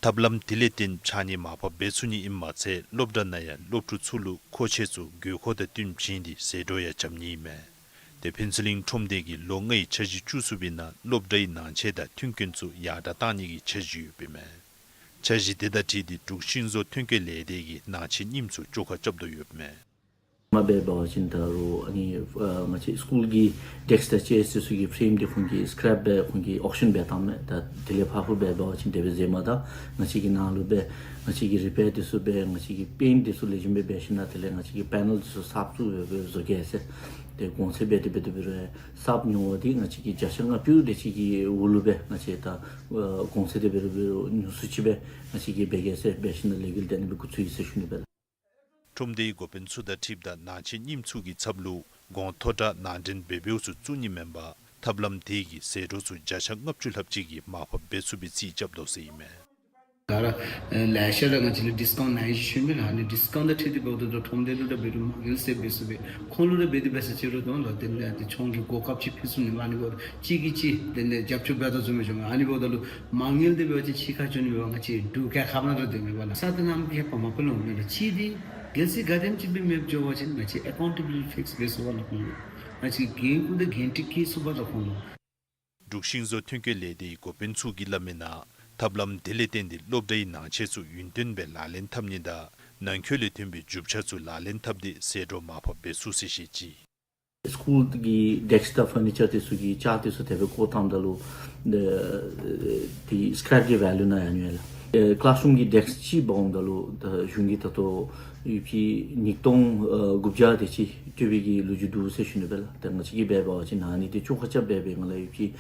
ཐབས་ལམ་དེ་ལས་བརྟེན་ཕྱགས་སྙིགས་མར་ཕབ་འབད་ཚུགས་ནི་ཨིནམ་མ་ཚད་སློབ་གྲྭ་ནང་ཡང་སློབ་ཕྲུག་ཚུ་ལུ་མཁོ་ཆས་ཚུ་དགོས་མཁོ་དང་བསྟུན་བྱིན་ཏེ་ཟད་འགྲོ་ཡང་འཇམ་ནི་ཨིན་མས། དེ་ཕུན་ཚོགས་གླིང་ཁྲོམ་སྡེ་གིས་ལོ་ལྔའི་འཆར་གཞི་བཅུ་གསུམ་པའི་ནང་སློབ་གྲྭའི་ནང་ཆས་དང་མཐུན་རྐྱེན་ཚུ་ཡར་དྲག་བཏང་ནི་གི་འཆར་གཞི་ཡོདཔ་ཨིན་མས། འཆར་གཞི་དེ་དང་འཁྲིལ་ཏེ་འབྲུག་ཤིང་བཟོ་ཐོན་སྐྱེད་ལས་སྡེ་གིས་ནང་ཆས་རྙིངམ་ཚུ་བཅོ་ཁ་རྐྱབ་དོ་ཡོདཔ་ཨིན་མས། མ་འབད་བ་ཅིན་ད་རུང་ཨ་ནི་ཨ་ང་བཅས་སི་ཀུལ་གྱི་ཌེསཀ་དང་ཅེར་དེ་ཚུ་གི་ཕྲེམ་དེ་ཁོང་གིས་སི་ཀེརེཔ་སྦེ་ཁོང་གིས་ཨོག་ཤཱན་འབད་བཏངམ་མས། ད་དེ་ལས་ཕར་འབད་བ་ཅིན་དེ་སྦེ་མཛད་མ་ད་ང་བཅས་ཀྱི་ནང་ལུ་སྦེ་ང་བཅས་ཀྱིས་རི་པེར་དེ་ཚུ་འབད་ང་བཅས་ཀྱིས་པེནཊ་དེ་ཚུ་ལེགས་ཤོམ་སྦེ་འབད་ཞིནམ་དེ་ལས་ང་བཅས་ཀྱིས་པེ་ནཱལ་དེ་ཚུ་གསརཔ་བཙུགས་སྦེ་བཟོ་གེ་ཟེར། ཏེ་གོང་ཚད་འབད་དེ་འབད་དེ་འབད་རུང་གསརཔ་ཉོ་བ་དེ་ང་བཅས་ཀྱིས་བརྒྱ་ཆ་ལྔ་བཅུ་དེ་ཅིག་གི་འོག་ལུ་སྦེ་ང་བཅས་ད་ཨ་གོང་ཚད་དེ་འབད་དེ་འབད་རུང་ཉུང་སུ་ཅིག་སྦེ་ང་བཅས་ཀྱིས་འབད་གེ་ཟེར་འབད་ཞིནམ་ལས་འགུལ་དེ་ཨ་ནི་སྦེ་འགོ་བཙུགས་ཡི་ཟེར་ཞུ་ནི་སྦེ་ལགས། ཁྲོམ་སྡེའི་འགོ་དཔོན་ཚུ་དང་འཁྲིལཝ་ད་ནང་ཆེན་རྙིངམ་ཚུ་གི་ཚབ་ལུ་གོང་མཐོ་དྲགས་ནང་འདྲེན་འབད་འབདཝ་ཚུ་བཙུགས་ནི་མེན་པར་ཐབས་ལམ་དེ་གིས་ཟད་འགྲོ་ཚུ་བརྒྱ་ཆ་ལྔ་བཅུ་ལྷགཔ་ཅིག་གི་མར་ཕབ་འབད་ཚུགས་པའི་རྩིས་རྐྱབ་དོ་ཟེར་ཨིན་མས། ད་ར་ལེ་ཤ་ར་ང་བཅས་ལུ་ཌིསི་ཀའུནཊ་གནང་ཡི་ཟེར་ཞུ་ནི་ལགས། ཨ་ནི་ཌིསི་ཀའུནཊ་དང་འཁྲིལ་ཏེ་འབདཝ་ད་ཁྲོམ་སྡེ་ལུ་ར་འབད་རུང་མ་དངུལ་སེབ་འབད་ཚུགས་པས། ཁོང་ལུ་ར་འབད་དེ་འབད་ས་ཅིག་རུང་དོན་ལུ་དེ་ལས་ཏེ་ཁོང་གི་གོ་སྐབས་ཅིག་ཕུལ་ཚུགས་ནི་མས། ཨ་ནི་འབདཝ་ད་གཅིག་གིས་གཅིག་དེ་ལས་རྒྱབ་སྐྱོར་འབད་དོ་བཟུམ་སྦེ་འགྱོཝ་མས། ཨ་ནི་འབདཝ་ད་ལུ་མ་དངུལ་དེ་འབད་བ་ཅིན་ཕྱི་ཁར་འགྱོ་ནི་མེད་པར་ང་བཅས་འབྲུག་རྒྱལ་ཁབ་ནང་ར་སྡོད་མི་འབདཝ་ལས་ས་སྟེང་ནང་གི་ཧེ་མ་མ་པ་ལོ་མེད་ལགས། གཅིག་དེ་གལ་སྲིད་ག་དེམ་ཅིག་སྦེ་མེདཔ་འགྱོ་བ་ཅིན་ང་བཅས་ཨེ་ཀའུན་ཊེ་བི་ལི་ཊི་ཕིགསི་འབད་ཚུགས་པས་ལགས། ཁོང་ལུ་ང་བཅས་འགན་ཁུར་དང་འགན་འཁྲི་བཀལ་ཚུགས་པས་ལགས་ཁོང་ལུ། འབྲུག་ཤིང་བཟོ་ཐོན་སྐྱེད་ལས་སྡེའི་འགོ་དཔོན་ཚུ་གིས་སླབ་མིའི་ནང་ཐབས་ལམ་དེ་ལས་བརྟེན་ཏེ་སློབ་གྲྭའི་ནང་ཆས་ཚུ་ཡུན་བརྟན་སྦེ་ལག་ལེན་འཐབ་ནི་དང་ནང་འཁོད་ལས་ཐོན་པའི་རྒྱུ་ཆ་ཚུ་ལག་ལེན་འཐབ་སྟེ་ཟད་འགྲོ་མར་ཕབ་འབད་ཚུགས་ཟེར་བཤད་ཅི། སི་ཀུལ་གྱི་ཌེསཀ་དང་ཕར་ནི་ཅར་དེ་ཚུ་གི་ཅར་དེ་ཚུ་དེ་སྦེ་བཀོ་བཏངམ་ད་ལུ་ཏེ་སི་ཀེརེཔ་ཀྱི་ཝེ་ལུ་ནང་ཡང་ཉོ་ཡི་ལགས། ཨེ་ཀི་ལཱསི་རུམ་གྱི་ཌེསཀ་ཅིག་འབག་འོངམ་ད་ལུ་ད་གཞུང་གིས་ད་ལྟོ་ཡོདཔ་ཅིག་ཉིས་སྟོང་ཨ་དགུ་བརྒྱ་དེ་ཅིག་སྤྲོད་པའི་གི་ལོ་རྒྱུས་འདུག་ཟེར་ཞུ་ནི་སྦེ་ལགས། ད་ང་བཅས་ཀྱིས་འབད་བ་ཅིན་ཨ་ནི་དེ་བཅོ་ཁ་རྐྱབ་འབད་བའི་སྒང་ལས་ཡོདཔ་ཅིག་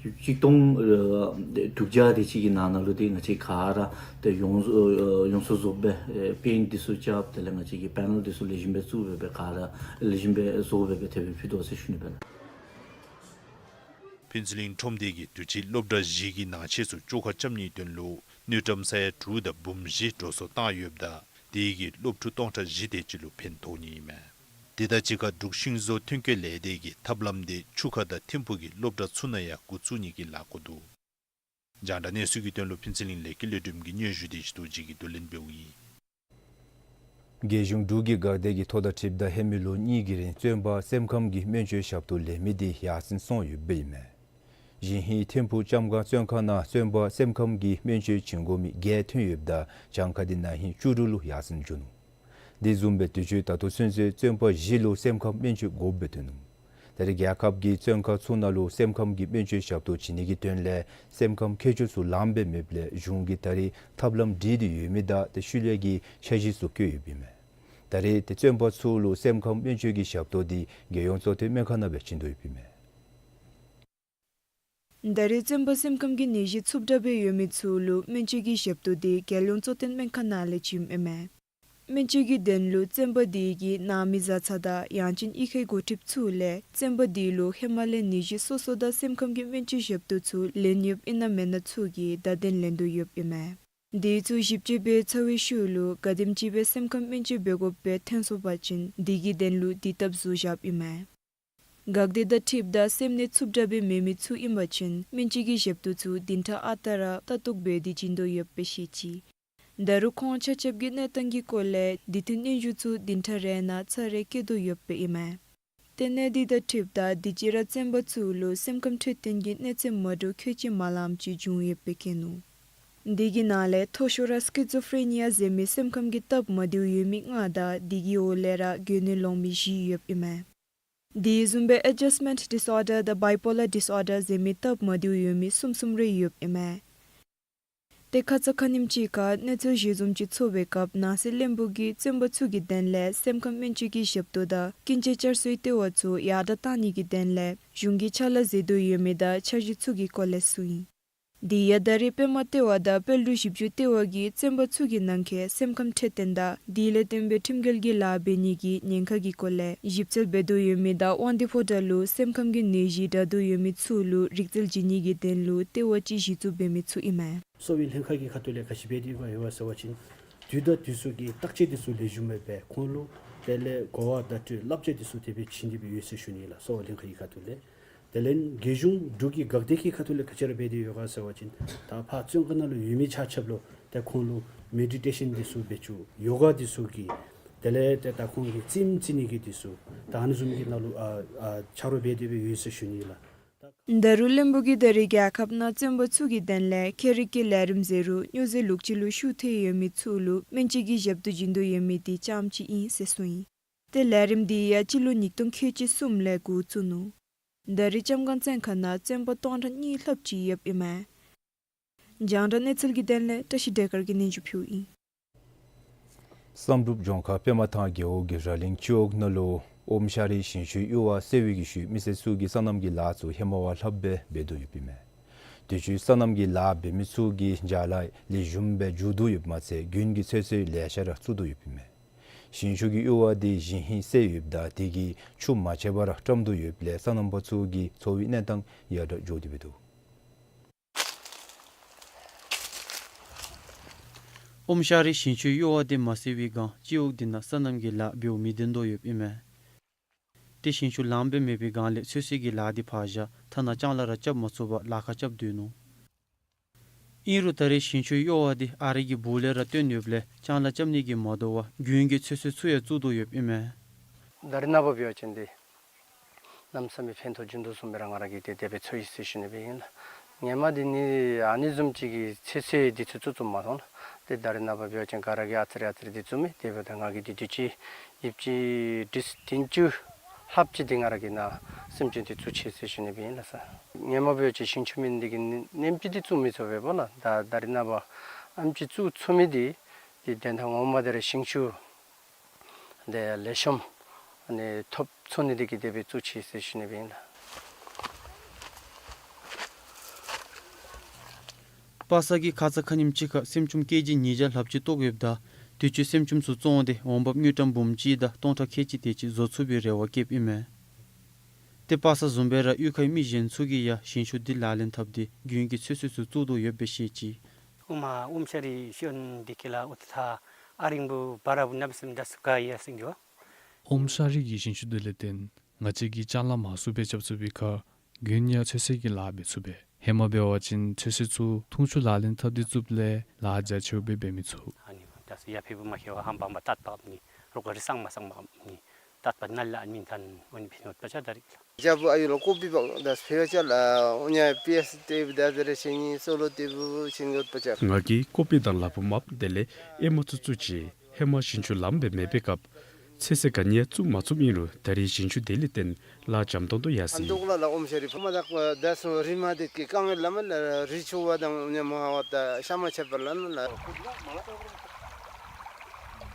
ཡོདཔ་ཅིག་གཅིག་སྟོང་ཨ་དྲུག་བརྒྱ་དེ་ཅིག་གི་ནང་ན་ལུ་དེ་ང་བཅས་ག་ར་ཏེ་ཡོངས་ཨ་ཡོངས་སུ་རྫོགསཔ་སྦེ་ཨེ་པེནཊ་དེ་ཚུ་རྐྱབ་དེ་ལས་ང་བཅས་ཀྱིས་པེ་ནཱལ་དེ་ཚུ་ལེགས་ཤོམ་སྦེ་བཙུགས་སྦེ་སྦེ་ག་ར་ལེགས་ཤོམ་སྦེ་བཟོ་སྦེ་སྦེ་དེ་སྦེ་ཕུལ་དོ་ཟེར་ཞུ་ནི་སྦེ་ལགས། ཕུན་ཚོགས་གླིང་ཁྲོམ་སྡེ་གིས་དུས་ཅི་སློབ་གྲྭ་བཞི་གི་ནང་ཆས་ཚུ་བཅོ་ཁ་རྐྱབ་ནིའི་དོན་ལུ་དངུལ་ཀྲམ་ས་ཡ་དྲུག་དང་འབུམ་བཞི་འགྲོ་སོང་བཏང་ཡོདཔ་ད་དེ་གིས་སློབ་ཕྲུག་སྟོང་ཕྲག་བཞི་དེ་ཅིག་ལུ་ཕན་ཐོགས་ནི་ཨིན་མས། དེ་དང་གཅིག་ཁར་འབྲུག་ཤིང་བཟོ་ཐོན་སྐྱེད་ལས་སྡེ་གིས་ཐབས་ལམ་དེ་ཆུ་ཁ་དང་ཐིམ་ཕུག་གི་སློབ་གྲྭ་ཚུ་ནང་ཡང་འགོ་བཙུགས་ནི་གི་ལས་འགུལ་འདུག། རྒྱང་བསྒྲགས་གནས་ཚུལ་གྱི་དོན་ལུ་ཕུན་ཚོགས་གླིང་ལས་ཀྱི་ལས་སྒྲིམ་གྱིས་སྙན་ཞུ་དེ་ཅིག་ཐུགས་རྗེ་ཆེ་གིས་བསྡུ་ལེན་འབདཝ་ཨིན། རྒྱལ་གཞུང་འབྲུག་གི་འགག་སྡེ་གིས་ཐོ་དང་འཁྲིལཝ་ད་ཧེ་མའི་ལོ་གཉིས་ཀྱི་རིང་བཙོན་པ་སེམས་ཁམས་ཀྱི་སྨན་བཅོས་ཞབས་ཏོག་ལེན་མི་དེ་ཡར་སེང་སོང་ཡོདཔ་ཨིན་མས། གཞེས་ཧིང་ཐིམ་ཕུག་ལྕམ་སྒང་བཙོན་ཁང་ནང་བཙོན་པ་སེམས་ཁམས་ཀྱི་སྨན་བཅོས་བྱིན་དགོ་མི་བརྒྱད་ཐོན་ཡོདཔ་ད་གྱངས་ཁ་དེ་ན་ཧིང་བཅུ་དྲུག་ལུ་ཡར་སེང་འགྱོ་ནུག། དེ་བཟུམ་སྦེ་དུས་ཅི་ད་ལྟོ་ཚུན་ཚོད་བཙོན་པ་བཞི་ལུ་སེམས་ཁམས་སྨན་བཅོས་དགོཔ་སྦེ་ཐོན་ནུག། ད་རེས་རྒྱལ་ཁབ་ཀྱི་བཙོན་ཁང་ཚུ་ནང་ལུ་སེམས་ཁམས་ཀྱི་སྨན་བཅོས་ཞབས་ཏོག་བྱིན་ནི་གི་དོན་ལས་སེམས་ཁམས་མཁས་མཆོག་ཚུ་ལངམ་སྦེ་མེདཔ་ལས་གཞུང་གིས་ད་རེས་ཐབས་ལམ་སྒྲིག་སྟེ་ཡོད་མི་དང་ཏེ་ཤུལ་ལས་ཀྱི་འཆར་གཞི་ཚུ་བཀོད་ཡོདཔ་ཨིན་མས། ད་རེས་ཏེ་བཙོན་པ་ཚུ་ལུ་སེམས་ཁམས་སྨན་བཅོས་ཀྱི་ཞབས་ཏོག་དེ་རྒྱལ་ཡོངས་གཙོ་བསྟེན་སྨན་ཁང་ནང་སྦེ་བྱིན་དོ་ཡོདཔ་ཨིན་མས། ད་རེས་བཙོན་པ་སེམས་ཁམས་ཀྱི་ནད་གཞི་ཚུབ་དྲགས་སྦེ་ཡོད་མི་ཚུ་ལུ་སྨན་བཅོས་ཀྱི་ཞབས་ཏོག་དེ་རྒྱལ་ཡོངས་གཙོ་བསྟེན་སྨན་ཁང་ནང་ལས་བྱིནམ་ཨིན་མས། སྨན་བཅོས་ཀྱི་དོན་ལུ་བཙོན་པ་དེ་གི་ནང་མི་བཟའ་ཚང་དང་ཡང་ཅིན་གཡུས་ཁའི་འགོ་ཁྲིདཔ་ཚུ་ལས་བཙོན་པ་དེ་ལུ་ཧེ་མ་ལས་ནད་གཞི་སོ་སོ་དང་སེམས་ཁམས་ཀྱི་སྨན་བཅོས་ཞབས་ཏོག་ཚུ་ལེན་ཡོདཔ་ཨིན་ན་མེན་ན་ཚུ་གི་བརྡ་དོན་ལེན་དོ་ཡོདཔ་ཨིན་མས། དེ་ཚུ་ཞིབ་དཔྱད་འབད་ཚར་བའི་ཤུལ་ལུ་ག་དེམ་ཅིག་སྦེ་སེམས་ཁམས་སྨན་བཅོས་འབད་དགོཔ་སྦེ་ཐོན་སོང་པ་ཅིན་དེ་གི་དོན་ལུ་དེ་ལྟབ་བཟོ་བཞགཔ་ཨིན་མས། འགག་སྡེ་དང་འཁྲིལཝ་ད་སེམས་ནད་ཚུབ་དྲགས་སྦེ་མེད་མི་ཚུ་ཨིན་པ་ཅིན་སྨན་བཅོས་ཀྱི་ཞབས་ཏོག་ཚུ་བདུན་ཕྲག་ཨ་རྟག་ར་ལྟ་རྟོག་འབད་དེ་བྱིན་དོ་ཡོདཔ་སྦེ་བཤད་ཅི། ད་རུང་ཁོང་ཆ་ཁྱབ་ཀྱི་གནས་སྟངས་ཀྱི་སྐོར་ལས་དེ་ཐོན་སྙན་ཞུ་ཚུ་བདུན་ཕྲག་རེ་ནང་ཚར་རེ་བཀོད་དོ་ཡོདཔ་ཨིན་མས། ཏེ་གནས་འདི་དང་འཁྲིལཝ་ད་དུས་ཅི་ར་བཙོན་པ་ཚུ་ལུ་སེམས་ཁམས་འཕྲོད་བསྟེན་གྱི་གནོད་འཚེ་མ་འདྲཝ་ཁྱད་ཅིག་མ་ལངམ་ཅིག་བྱུང་ཡོདཔ་སྦེ་བཀོད་ནུག། དེ་གི་ནང་ལས་མཐོ་ཤོས་ར་སི་ཀི་ཛོ་ཕེ་རེ་ནི་ཡ་ཟེར་མི་སེམས་ཁམས་ཀྱི་སྟབས་མ་བདེཝ་ཡོད་མི་ལྔ་དང་དེ་གི་འོག་ལས་ར་གྱོན་ནི་ལོང་མི་བཞི་ཡོདཔ་ཨིན་མས། དེ་བཟུམ་སྦེ་ཨེ་ཌ་ཇསཊ་མེནཊ་ཌིསི་ཨོར་ཌར་དང་བའི་པོ་ལར་ཌིསི་ཨོར་ཌར་ཟེར་མི་སྟབས་མ་བདེཝ་ཡོད་མི་གསུམ་གསུམ་རེ་ཡོདཔ་ཨིན་མས། ཏེ་ཁ་ཙ་ཁ་ཉིནམ་ཅིག་ཁར་གནས་ཚུལ་གཞི་བཟུམ་ཅིག་ཚོར་བའི་སྐབས་ནང་སྲིད་བློན་པོ་གིས་བཙོན་པ་ཚུ་གི་དོན་ལས་སེམས་ཁམས་སྨན་བཅོས་ཀྱི་ཞབས་ཏོག་དང་ཀུན་སྤྱོད་བསྐྱར་གསོའི་ལྟེ་བ་ཚུ་ཡར་དྲག་གཏང་ནི་གི་དོན་ལས་གཞུང་གིས་ཕྱག་ལཱ་མཛད་དོ་ཡོད་མི་དང་འཆར་གཞི་ཚུ་གི་སྐོར་ལས་གསུངས་ཡི། དེ་ཡང་ད་རེས་པདྨ་ལྟེ་བ་དང་དཔལ་འབྲུག་ཞིབ་འཇུག་ལྟེ་བ་གིས་བཙོན་པ་ཚུ་གི་ནང་འཁོད་སེམས་ཁམས་འཕྲོད་བསྟེན་དང་དེ་ལས་བརྟེན་པའི་ཁྲིམས་འགལ་གྱི་ལཱ་འབད་ནི་གི་ཉེན་ཁ་གི་སྐོར་ལས་ཞིབ་འཚོལ་འབད་དོ་ཡོད་མི་དང་དབང་འདུས་ཕོ་བྲང་ལུ་སེམས་ཁམས་ཀྱི་ནད་གཞི་དྲག་དོ་ཡོད་མི་ཚུ་ལུ་རིག་རྩལ་བྱིན་ནི་གི་དོན་ལུ་ལྟེ་བ་ཅིག་གཞི་བཙུགས་འབད་མི་ཚུ་ཨིན་མས། གསོ་བའི་ལྷན་ཁག་གི་ཁ་ཐུག་ལས་ག་ཅི་འབད་དེ་ཡོད་ག་ཟེར་བ་ཅིན་དུས་དང་དུས་སུ་གི་བརྟག་དཔྱད་དེ་ཚུ་ལེགས་ཤོམ་སྦེ་འབད་ཁོང་ལུ་དེ་ལས་གོ་བ་བརྡ་སྤྲོད་བསླབ་བྱ་དེ་ཚུ་དེ་སྦེ་བྱིན་ཏེ་སྦེ་ཡོད་ཟེར་ཞུ་ནི་ལགས། གསོ་བ་ལྷན་ཁག་གི་ཁ་ཐུག་ལས། དེ་ལས་རྒྱལ་གཞུང་འབྲུག་གི་འགག་སྡེ་གི་ཁ་ཐུག་ལས་ག་ཅི་ར་འབད་དེ་ཡོད་ག་ཟེར་བ་ཅིན་ད་ཕར་བཙོན་ཁང་ནང་ལུ་ཡོད་མི་ཆ་ཁྱབ་ལུ་ཏེ་ཁོང་ལུ་མེ་ཌི་ཊེ་ཤཱན་དེ་ཚུ་འབད་བཅུག་ཡོ་ག་དེ་ཚུ་གི་དེ་ལས་ཏེ་ད་ཁོང་གི་རྩེདམོ་རྩེ་ནི་གི་དེ་ཚུ་ད་ཨ་ནི་བཟུམ་གྱི་ནང་ལུ་ཨ་ཨ་ཆ་རོགས་འབད་དེ་སྦེ་ཡོད་ཟེར་ཞུ་ནི་ལགས། ད་རུང་བློན་པོ་གིས་ད་རེས་རྒྱལ་ཁབ་ནང་བཙོན་པ་ཚུ་གི་དོན་ལས་ཁྱད་རིག་གི་ལས་རིམ་ཟེར་རུང་སྨྱོ་རྫས་ལོག་སྤྱོད་ལུ་ཤུགས་ཐལ་ཡོད་མི་ཚུ་ལུ་སྨན་བཅོས་ཀྱི་ཞབས་ཏོག་བྱིན་དོ་ཡོད་མི་དེ་རྐྱངམ་ཅིག་ཨིན་ཟེར་གསུངས་ཡི། ཏེ་ལས་རིམ་འདི་ཡང་སྤྱི་ལོ་ཉིས་སྟོང་ཁལ་གཅིག་གསུམ་ལས་འགོ་བཙུགས་ནུག། ད་རེས་ལྕམ་སྒང་བཙོན་ཁང་ནང་བཙོན་པ་སྟོང་ཕྲག་གཉིས་ལྷགཔ་ཅིག་ཡོདཔ་ཨིན་མས། རྒྱང་བསྒྲགས་གནས་ཚུལ་གྱི་དོན་ལས་བཀྲ་ཤིས་བདེ་དཀར་གྱིས་སྙན་ཞུ་ཕུལཝ་ཨིན། བསམ་གྲུབ་ལྗོངས་མཁར་པདྨ་ཐང་རྒེད་འོག་གི་ར་ལིང་སྤྱི་འོག་ནང་ལུ་ཨོམ་ཤ་རི་ཞིང་ཆུའི་གཡུར་བ་སེལ་བའི་གི་ཤུལ་མི་སེར་ཚུ་གིས་སོ་ནམ་གྱི་ལཱ་ཚུ་ཧེ་མ་བ་ལྷགཔ་སྦེ་འབད་དོ་ཡོདཔ་ཨིན་མས། དུས་ཅི་སོ་ནམ་གྱི་ལཱ་འབད་མི་ཚུ་གི་ཅ་ལ་ལེགས་ཤོམ་སྦེ་འགྱོ་དོ་ཡོདཔ་མ་ཚད་དགུན་གྱི་ཚོད་བསྲེ་ལེ་ཤ་ར་བཙུགས་དོ་ཡོདཔ་ཨིན་མས། ཞིང་ཆུ་གི་གཡུར་བ་འདི་ཞིང་ཧིང་སེལ་ཡོདཔ་ད་དེ་གིས་ཆུ་མ་ཆད་པར་བཀྲམ་དོ་ཡོདཔ་ལས་སོ་ནམ་པ་ཚུ་གི་འཚོ་བའི་གནས་སྟངས་ཡར་དྲག་འགྱོ་སྟེ་འབད་དོ། ཨོམ་ཤ་རི་ཞིང་ཆུའི་གཡུར་བ་འདི་མ་སེལ་བའི་སྒང་སྤྱི་འོག་འདི་ནང་སོ་ནམ་གྱི་ལཱ་འབདཝ་མི་བདེན་དོ་ཡོདཔ་ཨིན་མས། ཏེ་ཞིང་ཆུ་ལངམ་སྦེ་མེད་པའི་སྒང་ལས་ཚོད་བསྲེ་གི་ལཱ་འདི་ཕར་བཞག་ཐ་ན་ལྕང་ལཱ་ར་རྐྱབ་མ་ཚུགས་པར་ལཱ་ཁག་རྐྱབ་སྡོད་ནུག། ཨིན་རུང་ད་རེས་ཞིང་ཆུའི་གཡུར་བ་འདི་ཨ་རི་གི་སྦུག་ལས་ར་བཏོན་ཡོདཔ་ལས་ལྕང་ལཱ་རྐྱབ་ནི་གི་མ་དོ་བར་དགུན་གྱི་ཚོད་བསྲེ་ཚུ་ཡང་བཙུགས་དོ་ཡོདཔ་ཨིན་མས། ད་རེས་ནངས་པ་འབད་བ་ཅིན་འདི་གནམ་མེད་ས་མེད་ཕན་ཐོགས་བྱུང་དོ་བཟུམ་སྦེ་ར་ང་ར་གིས་ཏེ་དེ་སྦེ་ཚོར་ཡི་ཟེར་ཞུ་ནི་སྦེ་ཨིན་ལགས། ཧེ་མ་འདི་ནི་ཨ་ནི་བཟུམ་ཅིག་གི་ཚོད་བསྲེ་འདི་ཚུ་བཙུགས་བཙུགསཔ་མ་མཐོང་ལགས། ཏེ་ད་རེས་ནངས་པ་འབད་བ་ཅིན་ག་ར་གིས་ཨ་ཙི་རེ་ཨ་ཙི་རེ་འདི་བཙུགས་མི་དེ་འབདཝ་ད་ང་གིས་འདི་དུས་ཅི་ཡུདཔ་ཅིག་ཏེ་བདུན་ཅུ་ལྷགཔ་ཅིག་འདི་ང་ར་གིས་ནཱ་སེམས་ཅན་འདི་བཙུགས་ཅི་ཟེར་ཞུ་ནི་སྦེ་ཨིན་ལགས་སོ། ཧེ་མ་འབད་བ་ཅིན་ཞིང་ཆུ་མེད་ནི་འདི་གིས་ནེམ་ཅིག་འདི་བཙུགས་མི་ཚུགས་པས་པ་ལགས། ད་ད་རེས་ནངས་པ་ཨེམ་ཅིག་བཙུགས་ཚུགས་མི་འདི་ཏེ་དོན་དག་ངོ་མ་འདི་ར་ཞིང་ཆུ་འདི་ལེགས་ཤོམ་ཨ་ནི་ཐོབ་ཚུགས་ནི་འདི་གིས་དེ་སྦེ་བཙུགས་ཅི་ཟེར་ཞུ་ནི་སྦེ་ཨིན་ལགས། པ་སངས་ཀྱིས་ཁ་ཙ་ཁ་ཉིནམ་ཅིག་ཁར་སྲནམ་ཅུང་ཀེ་ཇི་ཉིས་བརྒྱ་ལྷགཔ་ཅིག་བཏོག་ཡོདཔ་ད་དུས་ཅི་སྲནམ་ཅུང་ཚུ་བཙོངས་ཏེ་འོང་འབབ་དངུལ་ཀྲམ་འབུམ་གཅིག་དང་སྟོང་ཕྲག་ཁལ་གཅིག་དེ་ཅིག་བཟོ་ཚུགས་པའི་རེ་བ་བསྐྱེདཔ་ཨིན་མས། ཏེ་པ་སངས་བཟུམ་སྦེ་ར་གཡུས་ཁའི་མི་གཞན་ཚུ་གིས་ཡང་ཞིང་ཆུ་འདི་ལག་ལེན་འཐབ་སྟེ་དགུན་གྱི་ཚོད་བསྲེ་ཚུ་བཙུགས་དོ་ཡོདཔ་སྦེ་བཤད་ཅི། ཨོམ་ཨ་ཨོམ་ཤ་རི་ཤོན་འདི་ཁེ་ལ་ཨུ་ཐ་ཨ་རིང་བུ་བ་ར་བུ་ནབ་སིམ་དཱ་སུ་ག་ཡ་སིང་གི་བ། ཨོམ་ཤ་རི་གི་ཞིང་ཆུ་འདི་ལས་བརྟེན་ང་བཅས་ཀྱིས་ལྕང་ལཱ་མང་སུ་སྦེ་རྐྱབ་ཚུགས་པའི་ཁར་དགུན་ཡང་ཚོད་བསྲེ་གི་ལཱ་འབད་ཚུགས་པས། ཧེ་མ་འབད་བ་ཅིན་ཚོད་བསྲེ་ཚུ་འཐུང་ཆུ་ལག་ལེན་འཐབ་སྟེ་བཙུགསཔ་ལས་ལཱ་རྒྱ་ཆེཝ་སྦེ་འབད་མི་ཚུགས། ཨ་ནི་ད་སུ་ཡ་ཕེ་བུ་མ་ཁེ་བ་ཧམ་བམ་བ་ཏད་པ་ནི་རོག་རི་སང་མ་སང་མ་ནི་ཏད་པ་ནལ་ལ་ཨ་མིན་ཐན་ཨོ་ནི་ཕི་ནོ་ཏ་ཆ་ད་རི། རྒྱ་བོ་ཨ་ཡུ་ལོ་ཀོ་པི་བང་དང་ཕེ་བ་ཅ་ལ་ཨོ་ཉ་པི་ཨེས་ཏེ་བུ་དང་དེ་རེ་ཤེ་ཉི་སོ་ལོ་ཏེ་བུ་ཤིན་གོད་པ་ཅ། ང་གིས་ཀོ་པི་དང་ལ་ཕུག་མ་དེ་ལས་ཨེ་མ་ཚུ་བཙུགས་ཅི། ཧེ་མ་ཞིང་ཆུ་ལངམ་སྦེ་མེད་པའི་སྐབས་ཚོད་བསྲེ་ག་ནི་ཡང་བཙུགས་མ་ཚུགསཔ་ཨིན་རུང་ད་རེས་ཞིང་ཆུ་དེ་ལས་བརྟེན་ལཱ་འཇམ་ཏོང་ཏོ་ཡར་སོ་ཡི། ཨ་མདོ་ལ་ལ་ཨོམ་ཤ་རི་ཕ་མ་དག་པ་དག་སོང་རི་མ་དེ་ཀེ་ཀང་ལ་མ་ལ་རི་ཆུ་བ་དང་ཉ་མ་བ་ད་ཤ་མ་ཆད་པ་ལ་ན་ལ།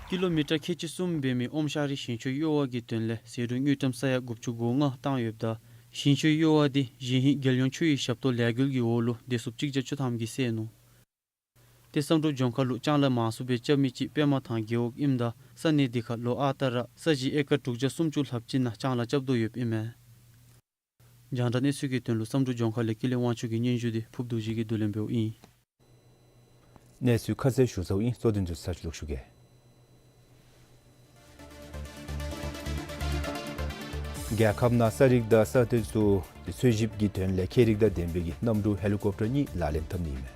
ཀི་ལོ་མི་ཊར་ཁལ་གཅིག་གསུམ་འབད་མི་ཨོམ་ཤ་རི་ཞིང་ཆུའི་གཡུར་བ་གི་དོན་ལས་ཟད་འགྲོ་དངུལ་ཀྲམ་ས་ཡ་དགུ་བཅུ་གོ་ལྔ་བཏང་ཡོདཔ་ད་ཞིང་ཆུའི་གཡུར་བ་འདི་གཞེས་ཧིང་རྒྱལ་ཡོངས་ཆུ་ཡི་ཞབས་ཏོག་ལས་འགུལ་གྱི་འོག་ལུ་དེ་སུབ་གཅིག་བརྒྱ་བཅུ་ཐམ་གྱིས་བསལ་ནུག། ཏེ་བསམ་གྲུབ་ལྗོངས་མཁར་ལུ་ལྕང་ལཱ་མང་སུ་སྦེ་རྐྱབ་མི་ཅིག་པདྨ་ཐང་རྒེད་འོག་ཨིནམ་ད་ས་གནས་འདི་ཁར་ལོ་ཨ་རྟག་ར་ས་གཞི་ཨེ་ཀར་དྲུག་བརྒྱ་སུམ་ཅུ་ལྷགཔ་ཅིག་ནང་ལྕང་ལཱ་རྐྱབ་དོ་ཡོདཔ་ཨིན་མས། རྒྱང་བསྒྲགས་གནས་ཚུལ་གྱི་དོན་ལུ་བསམ་གྲུབ་ལྗོངས་མཁར་ལས་ཀུན་ལེགས་དབང་ཕྱུག་གི་སྙན་ཞུ་འདི་ཕུརཔ་རྡོ་རྗེ་གིས་བསྡུ་ལེན་འབདཝ་ཨིན། གནས་ཚུལ་ཁ་གསལ་ཞུ་ཚརཝ་ཨིན། གཙོ་དོན་ཚུ་ཚར་ཅིག་ལོག་ཞུ་གེ། རྒྱལ་ཁབ་ནང་ས་རིག་དང་ས་སྟོད་ཚུ་འཚོལ་ཞིབ་ཀྱི་དོན་ལས་ཁྱད་རིག་དང་ལྡན་པའི་གནམ་གྲུ་ཧེ་ལི་ཀོབ་ཊར་གཉིས་ལག་ལེན་འཐབ་ནི་ཨིན་མས།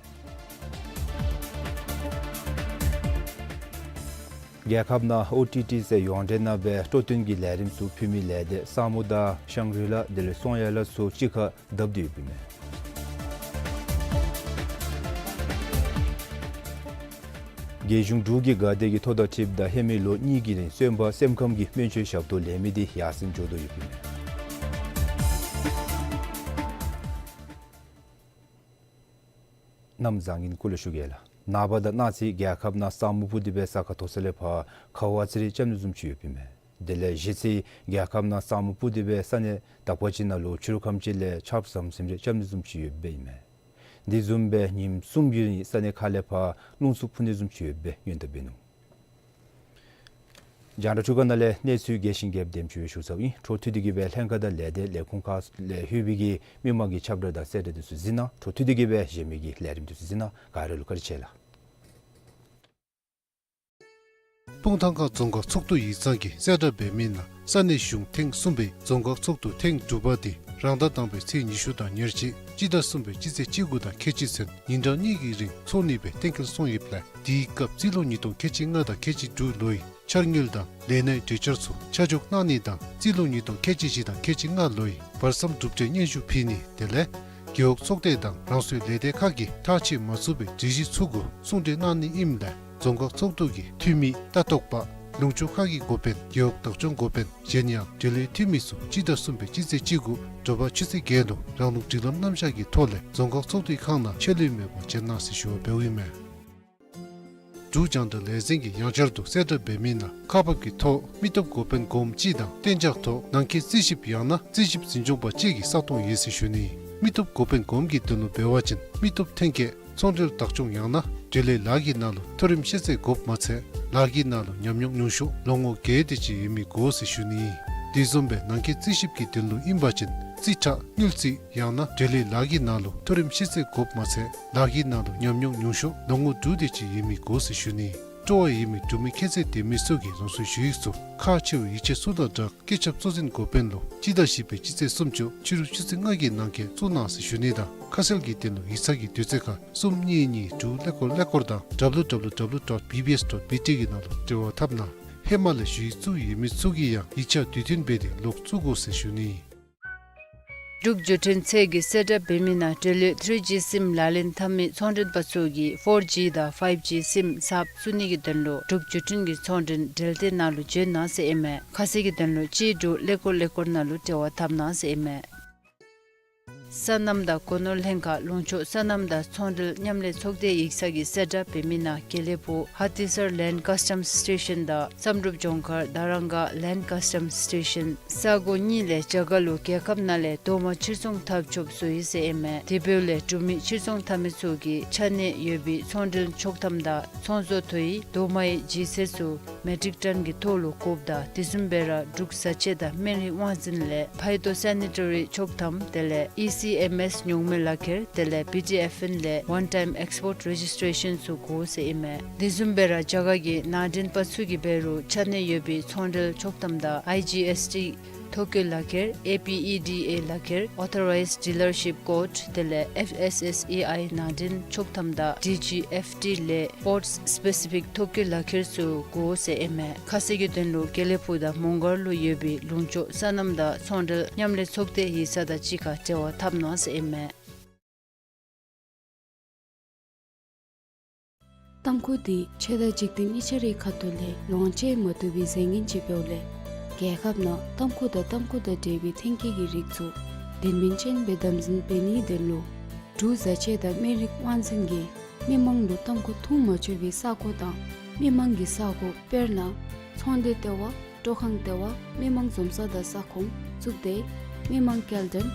རྒྱལ་ཁབ་ནང་ཨོ་ཊི་ཊི་ཟེར་ཡོངས་འབྲེལ་ནང་སྦེ་སྤྲོ་སྟོན་གྱི་ལས་རིམ་ཚུ་ཕུལ་མི་ལས་སྡེ་ས་མུ་དང་ཤང་རི་ལ་དེ་ལས་སོང་ཡ་ལ་ཚུ་གཅིག་ཁར་བསྡབ་སྟེ་ཡོདཔ་ཨིན་མས། རྒྱལ་གཞུང་འབྲུག་གི་དགའ་དད་ཀྱི་ཐོ་དང་འཁྲིལཝ་ད་ཧེ་མའི་ལོ་གཉིས་ཀྱི་རིང་སོན་པ་སེམས་ཁམས་ཀྱི་སྨན་བཅོས་ཞབས་ཏོག་ལེན་མི་འདི་ཡར་སེང་འགྱོ་དོ་ཡོདཔ་ཨིན་མས། གནམ་བཟང་ངན་སྐོར་ལས་ཞུ་གེ་ལགས། ནངས་པ་དང་གནངས་ཚེ་རྒྱལ་ཁབ་ནང་ས་སྨུག་སྤུབས་ཏེ་སྦེ་ས་ཁ་མཐོ་ས་ལས་ཕར་ཁཝ་ཨ་ཙི་རེ་རྐྱབ་ནི་བཟུམ་ཅིག་ཡོདཔ་ཨིན་མས། དེ་ལས་གཞེས་ཚེ་རྒྱལ་ཁབ་ནང་ས་སྨུག་སྤུབས་ཏེ་སྦེ་ས་གནས་དག་པ་ཅིག་ནང་ལུ་ཕྱི་རུ་ཁམས་ཅིག་ལས་ཆརཔ་ཟམ་ཟིམ་རེ་རྐྱབ་ནི་བཟུམ་ཅིག་ཡོདཔ་ཨིན་མས། དེ་བཟུམ་སྦེ་ཉིནམ་གསུམ་གྱི་རིང་ས་གནས་ཁག་ལས་ཕར་རླུང་འཚུབ་འཕུ་ནི་བཟུམ་ཅིག་ཡོདཔ་སྦེ་སྔོན་བརྡ་འབད་ནུག། རྒྱང་བསྒྲགས་ཁྲུས་ཁང་ནང་ལས་གནས་ཚུལ་རྒྱས་ཤིང་རྒྱསཔ་དེམ་ཅིག་སྦེ་ཞུ་ཚརཝ་ཨིན། འཕྲོ་མཐུད་དེ་གི་སྦེ་ལྷན་ཁག་དང་ལས་སྡེ་ལས་ཁུངས་ཁག་ལས་ལྷོད་པའི་གི་མི་མང་གི་ཁྱབ་བསྒྲགས་དང་གསལ་བསྒྲགས་དེ་ཚུ་གཟིགས་གནང་། འཕྲོ་མཐུད་དེ་གི་སྦེ་གཞན་མི་གི་ལས་རིམ་དེ་ཚུ་གཟིགས་གནང་། ག་ར་ལུ་བཀའ་དྲིན་ཆེ་ལགས། སྤུངས་ཐང་ཁ་རྫོང་ཁག་ཚོགས་འདུ་ཡིག་ཚང་གིས་གསལ་བསྒྲགས་འབད་མི་ནང་ས་གནས་གཞུང་ཐེངས་གསུམ་པའི་རྫོང་ཁག་ཚོགས་འདུ་ཐེངས་དྲུག་པ་དེ་རང་ཟླ་དང་པའི་ཚེས་ཉི་ཤུ་དང་ཉེར་གཅིག་སྤྱི་ཟླ་གསུམ་པའི་སྤྱི་ཚེས་བཅུ་དགུ་དང་ཁལ་གཅིག་ཚུན་ཉིན་གྲངས་གཉིས་ཀྱི་རིང་འཚོགས་ནི་སྦེ་གཏན་འཁེལ་སོང་ཡོདཔ་ལས་དེའི་སྐབས་རྩིས་ལོ་ཉིས་སྟོང་ཁལ་གཅིག་ལྔ་དང་ཁལ་གཅིག་དྲུག་ལོའི་འཆར་དངུལ་དང་ལས་གནས་གྲོས་འཆར་ཚུ་ཆ་འཇོག་གནང་ནི་དང་རྩིས་ལོ་ཉིས་སྟོང་ཁལ་གཅིག་བཞི་དང་ཁལ་གཅིག་ལྔ་ལོའི་བར་མཚམས་གྲུབ་འབྲས་སྙན་ཞུ་ཕུལ་ནི་དེ་ལས་རྒེད་འོག་ཚོགས་སྡེ་དང་རང་སོའི་ལས་སྡེ་ཁག་གིས་ཐག་བཅད་མ་ཚུགས་པའི་སྒྲིག་གཞི་ཚུ་གུ་གསུང་གྲོས་གནང་ནི་ཨིནམ་ལས་རྫོང་ཁག་ཚོགས་འདུ་གི་འཐུས་མི་ལྟ་རྟོག་པ་ ལུང་ཕྱོགས་ཁག་གི་འགོ་དཔོན་རྒེད་འོག་བདག་སྐྱོང་འགོ་དཔོན་གཞན་ཡང་འབྲེལ་ཡོད་འཐུས་མི་ཚུ་སྤྱི་ཟླ་གསུམ་པའི་སྤྱི་ཚེས་གཅིག་གུ་དྲོ་པ་ཆུ་ཚོད་བརྒྱད་ལུ་རང་ལུགས་སྒྲིག་ལམ་རྣམ་གཞག་གི་ཐོག་ལས་རྫོང་ཁག་ཚོགས་འདུའི་ཁང་ནང་ཆད་ལུས་མེད་པར་བྱོན་གནང་ཟེར་ཞུ་བ་འབདཝ་ཨིན་མས། འབྲུག་རྒྱང་བསྒྲགས་ལས་འཛིན་གྱིས་ཡང་བསྐྱར་དུ་གསལ་བསྒྲགས་འབད་མི་ནང་ཁག་འབག་གི་ཐོག་མི་སྟོབས་འགོ་དཔོན་གོངམ་གཅིག་དང་གཏན་འཇགས་ཐོག་ནང་འཁོད་རྩིས་ཞིབ་ཡང་ན་རྩིས་ཞིབ་འཛིན་སྐྱོང་པ་བཅས་ཀྱི་ས་སྟོང་ཡོད་ཟེར་ཞུ་ནི། མི་སྟོབས་འགོ་དཔོན་གོངམ་གྱི་དོན་ལུ་འབད་བ་ཅིན་མི་སྟོབས་ཐོན་སྐྱེད་ཚོང་འབྲེལ་བདག་སྐྱོང་ཡང་ན་འབྲེལ་ཡོད་ལཱ་གི་ནང་ལུ་མཐོ་རིམ་ཤེས་ཚད་དགོཔ་མ་ཚད་ལཱ་གི་ནང་ལུ་ཉམས་མྱོང་ཉུང་ཤོས་ལོ་ངོ་བརྒྱད་དེ་ཅིག་ཡོད་མི་དགོ་ཟེར་ཞུ་ནི། དེ་བཟུམ་སྦེ་ནང་འཁོད་རྩིས་ཞིབ་ཀྱི་དོན་ལུ་ཨིན་པ་ཅིན་རྩིས་ཁྲ་དངུལ་རྩིས་ཡང་ན་འབྲེལ་ཡོད་ལཱ་གི་ནང་ལུ་མཐོ་རིམ་ཤེས་ཚད་དགོཔ་མ་ཚད་ལཱ་གི་ནང་ལུ་ཉམས་མྱོང་ཉུང་ཤོས་ལོ་ངོ་དྲུག་དེ་ཅིག་ཡོད་མི་དགོ་ཟེར་ཞུ་ནི། སྤྲོ་བ་ཡོད་མི་འབྲུག་མི་ཁྱད་ཚད་ལྡན་མི་ཚུ་གིས་རང་སོའི་ཞུ་ཡིག་ཚུ་ཁག་ཆེ་བའི་ཡིག་ཆ་ཚུ་དང་སྦྲགས་སྐུ་ཚབ་གཙོ་འཛིན་འགོ་དཔོན་ལུ་སྤྱི་ཟླ་བཞི་པའི་སྤྱི་ཚེས་སུམ་ཅུ་ཕྱི་རུ་ཆུ་ཚོད་ལྔ་གི་ནང་འཁོད་བཙུགས་གནང་ཟེར་ཞུ་ནི་དང་ཁ་གསལ་གྱི་དོན་ལུ་ཡིག་ཚང་གི་དུས་ཚོད་ཁར་གསུམ་གཉིས་གཉིས་དྲུག་ཀླད་ཀོར་ཀླད་ཀོར་དང་www dot bbs dot bt གི་ནང་ལུ་འབྲེལ་བ་འཐབ་གནང་། ཧེ་མ་ལས་ཞུ་ཡིག་བཙུགས་ཡོད་མི་ཚུ་གིས་ཡང་ཡིག་ཆ་དུས་མཐུན་འབད་དེ་ལོག་བཙུགས་དགོ་ཟེར་ཞུ་ནི། འབྲུག་བརྒྱུད་འཕྲིན་ཚད་ཀྱིས་གསལ་བསྒྲགས་འབད་མི་ནང་འབྲེལ་ཡོད་ཐི་རི་ཇི་སིམ་ལག་ལེན་འཐབ་མི་ཚོང་མགྲོན་པ་ཚུ་གིས་ཕོར་ཇི་དང་ཕའིབ་ཇི་སིམ་གསརཔ་བཙུགས་ནི་གི་དོན་ལུ་འབྲུག་བརྒྱུད་འཕྲིན་གྱི་ཚོང་མགྲོན་འབྲེལ་སྡེ་ནང་ལུ་བྱོན་གནང་ཟེར་ཨིན་མས། ཁ་གསལ་གྱི་དོན་ལུ་གཅིག་དྲུག་ཀླད་ཀོར་ཀླད་ཀོར་ནང་ལུ་འབྲེལ་བ་འཐབ་གནང་ཟེར་ཨིན་མས། སོ་ནམ་དང་སྒོ་ནོར་ལྷན་ཁག་ལུང་ཕྱོགས་སོ་ནམ་དང་ཚོང་འབྲེལ་མཉམ་ལས་ཚོགས་སྡེ་ཡིག་ཚང་གིས་གསལ་བསྒྲགས་འབད་མི་ནང་དགེ་ལེགས་ཕུག་ཧ་ཏི་སར་ལེནཌ་ཀཱས་ཊམ་སི་ཊེ་ཤཱན་དང་བསམ་གྲུབ་ལྗོངས་མཁར་དྷ་རམ་ག་ལེནཌ་ཀཱས་ཊམ་སི་ཊེ་ཤཱན་ས་གོ་གཉིས་ལས་རྒྱ་གར་ལུ་རྒྱལ་ཁབ་ནང་ལས་རྡོག་མ་ཕྱིར་ཚོང་འཐབ་ཆོགཔ་བཟོ་ཡི་ཟེར་ཨིན་མས། དེ་འབདཝ་ལས་འབྲུག་མི་ཕྱིར་ཚོང་འཐབ་མི་ཚུ་གིས་ཆ་གནས་ཡོད་པའི་ཚོང་འབྲེལ་ཆོག་ཐམ་དང་ཚོང་བཟོ་དོ་ཡི་རྡོག་མའི་ལྗིད་ཚད་ཚུ་མེ་ཊིག་ཊོན་གྱི་ཐོག་ལུ་བཀོདཔ་ད་དེ་བཟུམ་སྦེ་ར་འབྲུག་བཟའ་ཆས་དང་སྨན་རིགས་དབང་འཛིན་ལས་ཕའི་ཊོ་སེ་ནི་ཊ་རི་ཆོག་ཐམ་དེ་ལས་ཨི་སི་ཨེམ་ཨེསི་ཉོག་མེད་ལག་ཁྱེར་དེ་ལས་བི་ཊི་ཨེཕ་ཨེན་ལས་ཝན་ཊའིམ་ཨེགསི་པོརཊ་རེ་ཇིསི་ཊེ་ཤཱན་ཚུ་དགོ་ཟེར་ཨིན་མས། དེ་བཟུམ་སྦེ་ར་རྒྱ་གར་གྱི་ནང་འདྲེན་པ་ཚུ་གིས་འབད་རུང་ཆ་གནས་ཡོད་པའི་ཚོང་འབྲེལ་ཆོག་ཐམ་དང་ཨའི་ཇི་ཨེསི་ཊི་ཐོ་བཀོད་ལག་ཁྱེར་ཨེ་པི་ཨི་ཌི་ཨེ་ལག་ཁྱེར་ཨོ་ཐོ་རའིཛ་ཌི་ལར་ཤིཔ་ཀོཌ་དེ་ལས་ཨེཕ་ཨེསི་ཨེསི་ཨེ་ཨའི་ནང་འདྲེན་ཆོག་ཐམ་དང་ཌི་ཇི་ཨེཕ་ཊི་ལས་པོརཊ་སི་པེ་སི་ཕིག་ཐོ་བཀོད་ལག་ཁྱེར་ཚུ་དགོ་ཟེར་ཨིན་མས། ཁ་གསལ་གྱི་དོན་ལུ་དགེ་ལེགས་ཕུག་དང་མོང་སྒར་ལུ་ཡོད་པའི་ལུང་ཕྱོགས་སོ་ནམ་དང་ཚོང་འབྲེལ་མཉམ་ལས་ཚོགས་སྡེ་ཡིག་ཚང་དང་གཅིག་ཁར་འབྲེལ་བ་འཐབ་གནང་ཟེར་ཨིན་མས། ཏམ་ཁུ་འདི་ཆོས་དང་འཇིག་རྟེན་གཉིས་ཆ་རའི་ཁ་ཐུག་ལས་ལོངས་སྤྱོད་མ་བཏུབ་པའི་རྫས་ངན་ཅིག་འབདཝ་ལས་རྒྱལ་ཁབ་ནང་ཏམ་ཁུ་དང་ཏམ་ཁུ་དང་འབྲེལ་བའི་ཐོན་སྐྱེད་ཀྱི་རིགས་ཚུ་དོན་ཕན་ཅན་སྦེ་དམ་འཛིན་འབད་ནིའི་དོན་ལུ་འབྲུག་བཟའ་ཆས་དང་སྨན་རིགས་དབང་འཛིན་གྱིས་མི་མང་ལུ་ཏམ་ཁུ་འཐུང་མ་ཆོག་པའི་ས་གོ་དང་མི་མང་གི་ས་གོ་དཔེར་ན་ཚོང་སྡེ་ལྟེ་བ། སྤྲོ་ཁང་ལྟེ་བ། མི་མང་འཛོམས་ས་དང་ས་ཁོངས། གཙུག་སྡེ། མི་མང་སྐྱེལ་འདྲེན།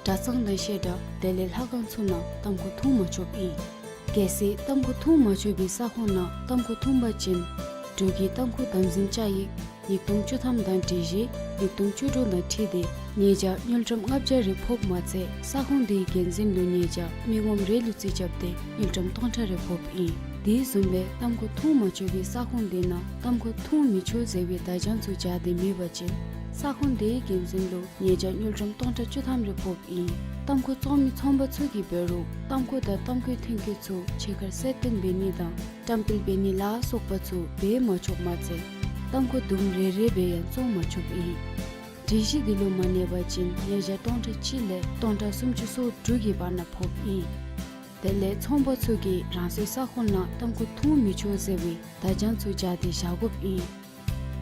གྲྭ་ཚང་དང་བཤད་གྲྭ་དེ་ལས་ལྷ་ཁང་ཚུ་ནང་ཏམ་ཁུ་འཐུང་མ་ཆོགཔ་ཨིན། གལ་སྲིད་ཏམ་ཁུ་འཐུང་མ་ཆོག་པའི་ས་ཁོངས་ནང་ཏམ་ཁུ་འཐུང་པ་ཅིན་འབྲུག་གི་ཏམ་ཁུ་དམ་འཛིན་བཅའ་ཡིག་ཉིས་སྟོང་བཅུ་ཐམ་དང་སྒྲིག་གཞི་ཉིས་སྟོང་བཅུ་དྲུག་དང་འཁྲིལ་ཏེ་ཉེས་བྱ་དངུལ་ཀྲམ་ལྔ་བརྒྱ་རེ་ཕོགཔ་མ་ཚད་ས་ཁོངས་དེའི་འགན་འཛིན་ལུ་ཉེས་བྱ་མི་ངོམ་རེ་ལུ་རྩིས་རྐྱབ་སྟེ་དངུལ་ཀྲམ་སྟོང་ཕྲག་རེ་ཕོགཔ་ཨིན། དེ་བཟུམ་སྦེ་ཏམ་ཁུ་འཐུང་མ་ཆོག་པའི་ས་ཁོངས་དེ་ནང་ཏམ་ཁུ་འཐུང་མི་ཆོག་ཟེར་བའི་བརྡ་བྱང་ཚུ་སྦྱར་ཏེ་མེད་པ་ཅིན་ས་ཁོངས་དེའི་འགན་འཛིན་ལུ་ཉེས་བྱ་དངུལ་ཀྲམ་སྟོང་ཕྲག་བཅུ་ཐམ་རེ་ཕོགཔ་ཨིན། ཏམ་ཁུ་བཙོང་མི་ཚོང་པ་ཚུ་གིས་འབད་རུང་ཏམ་ཁུ་དང་ཏམ་ཁུའི་ཐོན་སྐྱེད་ཚུ་ཕྱི་ཁར་གསལ་སྟོན་འབད་ནི་དང་བཀྲམ་སྤེལ་འབད་ནི་ལ་སོགས་པ་ཚུ་འབད་མ་ཆོགཔ་མ་ཚད་ཏམ་ཁུ་དུམ་རེ་རེ་སྦེ་ཡང་བཙོང་མ་ཆོགཔ་ཨིན། སྒྲིག་གཞི་འདི་ལུ་མ་གནས་པ་ཅིན་ཉེས་བྱ་སྟོང་ཕྲག་གཅིག་ལས་སྟོང་ཕྲག་སུམ་ཅུ་སོ་དྲུག་གི་བར་ན་ཕོགཔ་ཨིན། དེ་ལས་ཚོང་པ་ཚུ་གིས་རང་སོའི་ས་ཁོངས་ནང་ཏམ་ཁུ་འཐུང་མི་ཆོག་ཟེར་བའི་བརྡ་བྱང་ཚུ་སྦྱར་ཏེ་བཞག་དགོཔ་ཨིན།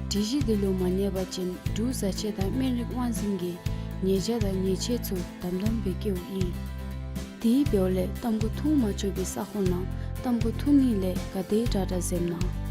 སྒྲིག་གཞི་འདི་ལུ་མ་གནས་པ་ཅིན་འབྲུག་བཟའ་ཆས་དང་སྨན་རིགས་དབང་འཛིན་གྱིས་ཉེས་བྱ་དང་ཉེས་ཆད་ཚུ་དམ་དམ་སྦེ་བཀལཝ་ཨིན། དེ་འབདཝ་ལས་ཏམ་ཁུ་འཐུང་མ་ཆོག་པའི་ས་ཁོངས་ནང་ཏམ་ཁུ་འཐུང་ནི་ལས་ག་དེ་དྲག་དྲག་འཛེམ་གནང་།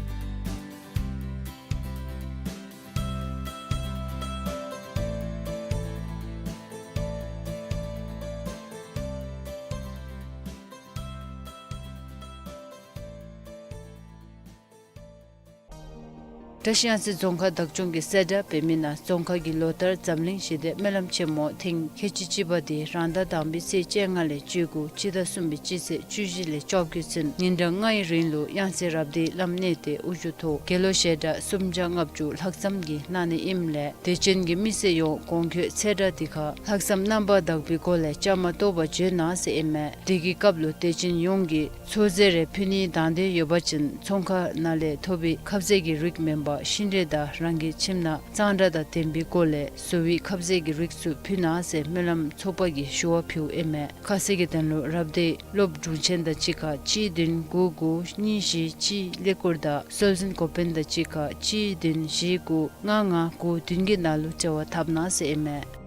བཀྲིས་གཡང་རྩེ་རྫོང་ཁག་བདག་སྐྱོང་གིས་གསལ་བསྒྲགས་འབད་མི་ནང་རྫོང་ཁག་གི་ལོ་ལྟར་འཛམ་གླིང་ཞི་བདེ་སྨོན་ལམ་ཆེན་མོ་ཐེངས་ཁལ་གཅིག་གཅིག་པ་དེ་རང་ཟླ་དང་པའི་ཚེས་བཅོ་ལྔ་ལས་བཅུ་དགུ་སྤྱི་ཟླ་གསུམ་པའི་སྤྱི་ཚེས་བཅུ་བཞི་ལས་བཅོ་བརྒྱད་ཚུན་ཉིན་གྲངས་ལྔའི་རིང་ལུ་གཡང་རྩེ་རབ་སྡེའི་བླམ་གནས་བརྟན་དབུ་བཞུགས་ཐོག་དགེ་སློང་བཤད་གྲྭ་སུམ་བརྒྱ་ལྔ་བཅུ་ལྷག་ཙམ་གྱིས་གནང་ནི་ཨིནམ་ལས་དད་ཅན་གྱི་མི་སེར་ཡོངས་གོང་འཁོད་ཚེས་གྲངས་དེ་ཁར་ལྷག་བསམ་རྣམ་པར་དག་པའི་སྒོ་ལས་བཅའ་མར་གཏོགས་པར་བྱོན་གནང་ཟེར་ཨིན་མས། དེ་གི་སྐབས་ལུ་དད་ཅན་ཡོངས་ཀྱིས་ཚོད་ཟས་རེ་ཕུལ་ནིའི་དང་འདོད་ཡོད་པ་ཅིན་ཚོང་ཁང་ནང་ལས་ཐོབ་པའི་ཁབ་ཟས་ཀྱི་རིགས་མེན་པར་ པ་ཤིང་འབྲས་དང་རང་གི་ཁྱིམ་ནང་གཙང་སྦྲ་དང་ལྡན་པའི་སྒོ་ལས་བཟོ་བའི་ཁབ་ཟས་ཀྱི་རིགས་ཚུ་ཕུལ་གནང་ཟེར་སྨོན་ལམ་ཚོགས་པ་གིས་ཞུ་བ་ཕུལཝ་ཨིན་མས། ཁ་གསལ་གྱི་དོན་ལུ་རབ་སྡེའི་སློབ་དྲུང་ཆེན་དང་གཅིག་ཁར་གཅིག་བདུན་དགུ་དགུ་གཉིས་བཞི་གཅིག་ཀླད་ཀོར་དང་སྲོལ་འཛིན་འགོ་དཔོན་དང་གཅིག་ཁར་གཅིག་བདུན་བཞི་དགུ་ལྔ་ལྔ་དགུ་བདུན་གྱི་ནང་ལུ་འབྲེལ་བ་འཐབ་གནང་ཟེར་ཨིན་མས།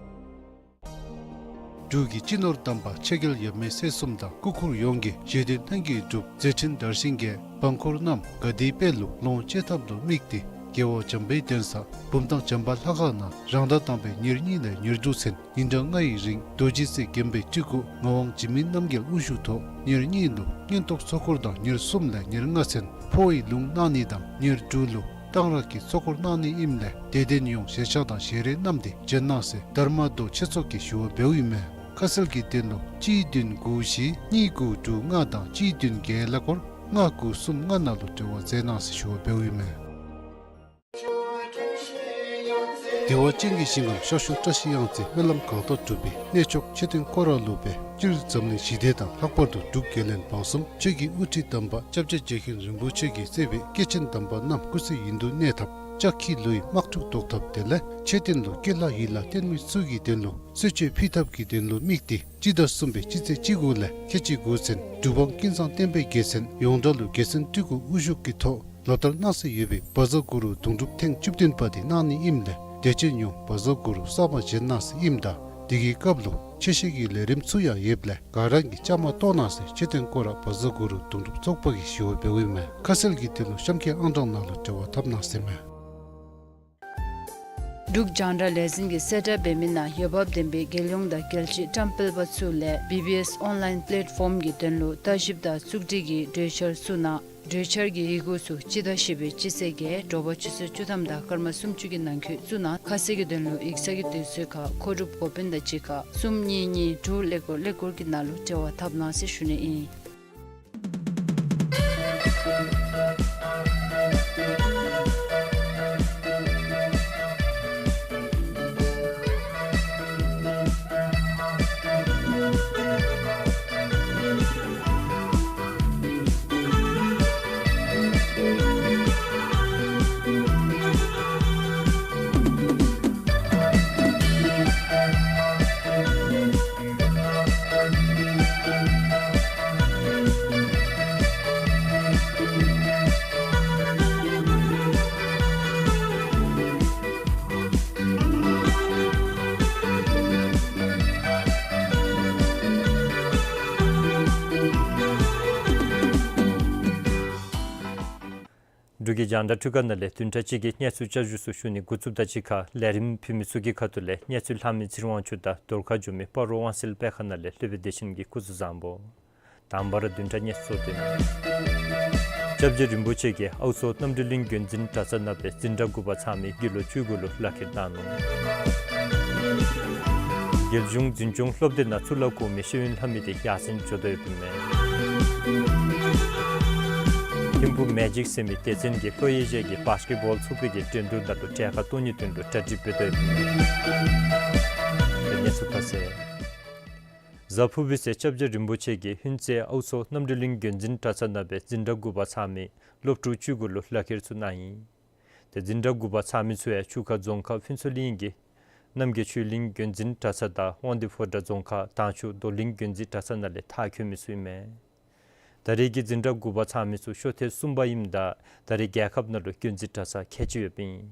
འབྲུག་གི་སྤྱི་ནོར་དམ་པ་ཆོས་རྒྱལ་ཡབ་མེས་སྲས་གསུམ་དང་སྐུ་འཁོར་ཡོངས་ཀྱིས་བཞེད་དོན་ལྷུན་གྱིས་གྲུབ་མཛད་འཕྲིན་དར་ཞིང་རྒྱས། འབངས་འཁོར་རྣམས་དགའ་བདེའི་དཔལ་ལུ་ལོངས་སྤྱོད་ཐབས་ལུ་དམིགས་ཏེ་རྒྱལ་བ་བྱམས་པའི་གདན་ས་བུམ་ཐང་བྱམས་པ་ལྷ་ཁང་ནང་རང་ཟླ་དང་པའི་ཉེར་གཉིས་ལས་ཉེར་དྲུག་ཚུན་ཉིན་གྲངས་ལྔ་ཡི་རིང་རྡོ་རྗེ་རྩེ་དགོན་པའི་སྤྲུལ་སྐུ་ངག་དབང་འཇིགས་མེད་རྣམ་རྒྱལ་དབུ་བཞུགས་ཐོག་ཉེར་གཉིས་ལུ་མངོན་རྟོགས་ཚོགས་འཁོར་དང་ཉེར་གསུམ་ལས་ཉེར་ལྔ་ཚུན་འཕོ་བའི་ལུང་གནང་ནི་དང་ཉེར་དྲུག་ལུ་གཏང་རག་གི་ཚོགས་འཁོར་གནང་ནི་ཨིནམ་ལས་དད་ལྡན་ཡོངས་ཞལ་ཆས་དང་ཞལ་རས་བསྣམས་ཏེ་བྱོན་གནང་ཟེར་དྷརྨ་མདོ་ཆོས་ཚོགས་ཀྱིས་ཞུ་བ་འབདཝ་ཨིན་མས། ཁ་གསལ་གྱི་དོན་ལུ་གཅིག་བདུན་དགུ་བཞི་གཉིས་དགུ་དྲུག་ལྔ་དང་གཅིག་བདུན་བརྒྱད་ཀླད་ཀོར་ལྔ་དགུ་གསུམ་ལྔ་ནང་ལུ་འབྲེལ་བ་མཛད་གནང་ཟེར་ཞུ་བ་འབདཝ་ཨིན་མས། བདེ་བ་ཅན་གྱི་ཞིང་ཁམས་ཤར་ཕྱོགས་བཀྲ་ཤིས་གཡང་རྩེ་སྨོན་ལམ་གང་དག་འགྲུབ་པའི་གནས་མཆོག་མཆོད་རྟེན་སྐོར་ར་ལུ་སྦེ་སྤྱིར་འཛམ་གླིང་ཞི་བདེ་དང་ལྷག་པར་དུ་འབྲུག་རྒྱལ་བློན་འབངས་གསུམ་ཆོས་ཀྱི་དབུ་ཁྲིད་དམ་པ་སྐྱབས་རྗེ་རྗེ་མཁན་རིན་པོ་ཆེ་གིས་གཙོས་པའི་སྐྱེས་ཆེན་དམ་པ་རྣམས་སྐུ་ཚེ་ཡུན་དུ་གནས་ཐབས་ལྕགས་ཁྱི་ལུ་ཡི་དམག་འཁྲུག་བཟློག་ཐབས་དེ་ལས་མཆོད་རྟེན་ལུ་སྐྱེ་ལྷ་ཡི་ལྷ་རྟེན་མི་ཚུ་གི་དོན་ལུ་གསོལ་མཆོད་ཕུལ་ཐབས་ཀྱི་དོན་ལུ་དམིགས་ཏེ་སྤྱི་ཟླ་གསུམ་པའི་སྤྱི་ཚེས་བཅུ་དགུ་ལས་ཁལ་གཅིག་དགུ་ཚུན་འབྲུག་འབངས་ཀུན་བཟང་བསྟན་པའི་རྒྱལ་མཚན་ཡོངས་གྲགས་ལུ་རྒྱལ་མཚན་སྤྲུལ་སྐུ་དབུ་བཞུགས་ཀྱི་ཐོག་ལོ་ལྟར་གནང་སྲོལ་ཡོད་པའི་བཛྲ་གུ་རུ་དུང་སྒྲུབ་ཐེངས་བཅུ་བདུན་པ་དེ་གནང་ནི་ཨིནམ་ལས་དད་ཅན་ཡོངས་བཛྲ་གུ་རུ་གསར་པ་བཞེངས་གནང་ཟེར་ཨིནམ་ད་དེ་གི་སྐབས་ལུ་ཆོས་བཤད་ཀྱི་ལས་རིམ་ཚུ་ཡང་ཡོདཔ་ལས་ག་ར་གིས་བཅའ་མར་གཏོགས་གནང་ཟེར་མཆོད་རྟེན་སྐོར་ར་བཛྲ་གུ་རུ་དུང་སྒྲུབ་ཚོགས་པ་གིས་ཞུ་བ་འབདཝ་ཨིན་མས། ཁ་གསལ་གྱི་དོན་ལུ་གཤམ་གྱི་ཨང་གྲངས་ནང་ལུ་འབྲེལ་བ་འཐབ་གནང་ཟེར་མས། འབྲུག་རྒྱང་བསྒྲགས་ལས་འཛིན་གྱིས་གསལ་བསྒྲགས་འབད་མི་ནང་འོས་འབབ་ལྡན་པའི་རྒྱལ་ཡོངས་དང་རྒྱལ་སྤྱིའི་བཀྲམ་སྤེལ་པ་ཚུ་ལས་བི་བི་ཨེསི་ཨོན་ལཱའིན་པ་ལེཊ་ཕོམ་གྱི་དོན་ལུ་ལྟ་ཞིབ་དང་བཙུགས་སྒྲིག་གི་གྲོས་འཆར་ཚུ་ནང་གྲོས་འཆར་གྱི་ཡི་གུ་ཚུ་སྤྱི་ཟླ་བཞི་པའི་སྤྱི་ཚེས་བརྒྱད་དྲོ་པ་ཆུ་ཚོད་བཅུ་ཐམ་དང་སྐར་མ་སུམ་ཅུ་གི་ནང་འཁོད་བཙུགས་གནང་། ཁ་གསལ་གྱི་དོན་ལུ་ཡིག་ཚང་གི་དུས་ཚོད་ཁར་མཁོ་སྒྲུབ་འགོ་དཔོན་དང་གཅིག་ཁར་གསུམ་གཉིས་གཉིས་དྲུག་ཀླད་ཀོར་ཀླད་ཀོར་གྱི་ནང་ལུ་འབྲེལ་བ་འཐབ་གནང་ཟེར་ཞུ་ནི་ཨིན། འབྲུག་གི་རྒྱང་བསྒྲགས་འཕྲུལ་ཁང་ནང་ལས་བདུན་ཕྲག་གཅིག་གི་གནས་ཚུལ་བསྐྱར་ཞུ་ཚུ་ཞུ་ནི་འགོ་བཙུགསཔ་དང་གཅིག་ཁར་ལས་རིམ་ཕུལ་མི་ཚུ་གི་ཁ་ཐུག་ལས་གནས་ཚུལ་ལྷག་མི་ཚེ་རིང་དབང་ཕྱུག་དང་བརྡ་ཁ་སྒྱུར་མི་སྤ་རོ་དབང་གསལ་དཔེ་ཁང་ནང་ལས་སློབ་དཔོན་བདེ་ཆེན་གྱིས་སྐུ་གཟུགས་བཟང་པོ། དང་པ་ར་བདུན་ཕྲག་གནས་ཚུལ་དོན། སྐྱབས་རྗེ་རིན་པོ་ཆེ་གིས་ཨའུ་མཚོ་རྣམ་གྲོལ་གླིང་བརྒྱུད་འཛིན་གྲྭ་ཚང་ནང་སྦེ་འཛིན་གྲྭ་དགུ་པ་ཚང་མི་དགེ་ལུགས་བཅུ་དགུ་ལུ་ལག་ཁྱེར་གནང་ནུག། རྒྱལ་གཞུང་འཛིན་སྐྱོང་སློབ་སྡེ་ནང་གཙུག་ལག་གོང་མའི་ཤེས་ཡོན་ལྷབ་མི་དེ་ཡར་སེང་འགྱོ་དོ་ཡོདཔ་ཨིན་མས། ཐིམ་ཕུག་མེ་ཇིག་ཟེར་མི་སྡེ་ཚན་གྱིས་ལྷོ་ཨེ་ཤི་ཡ་གི་བཱསི་ཀེཊ་བཱོལ་ཚོགས་པའི་གི་འགྲན་བསྡུར་ནང་ལུ་གྲལ་ཁར་གཏོགས་ནིའི་དོན་ལུ་གྲ་སྒྲིག་འབད་དོ་ཡོདཔ་ཨིན་མས། གནས་ཚུལ་ཁ་གསལ། གཟའ་ཕུར་བུ་ཚེ་སྐྱབས་རྗེ་རིན་པོ་ཆེ་གིས་ཧུན་ཙེ་ཨའུ་མཚོ་རྣམ་གྲོལ་གླིང་བརྒྱུད་འཛིན་གྲྭ་ཚང་ནང་སྦེ་འཛིན་གྲྭ་དགུ་པ་ཚང་མི་སློབ་ཕྲུག་བཅུ་དགུ་ལུ་ལག་ཁྱེར་ཚུ་གནང་ཡི། ཏེ་འཛིན་གྲྭ་དགུ་པ་ཚང་མི་ཚུ་ཡང་ཆུ་ཁ་རྫོང་ཁག་ཕུན་ཚོགས་གླིང་གི་རྣམ་རྒྱལ་ཆོས་གླིང་བརྒྱུད་འཛིན་གྲྭ་ཚང་དང་དབང་འདུས་ཕོ་བྲང་རྫོང་ཁག་དྭངས་ཆུ་རྡོར་གླིང་བརྒྱུད་འཛིན་གྲྭ་ཚང་ནང་ལས་མཐར་འཁྱོལ་མི་ཚུ་ཨིན་མས། ད་རེས་ཀྱི་འཛིན་གྲྭ་དགུ་པ་ཚང་མི་ཚུ་ཤོ་ཐེངས་གསུམ་པ་ཨིནམ་ད་ད་རེས་རྒྱལ་ཁབ་ནང་ལུ་བརྒྱུད་འཛིན་གྲྭ་ཚང་ཁལ་གཅིག་ཡོདཔ་ཨིན།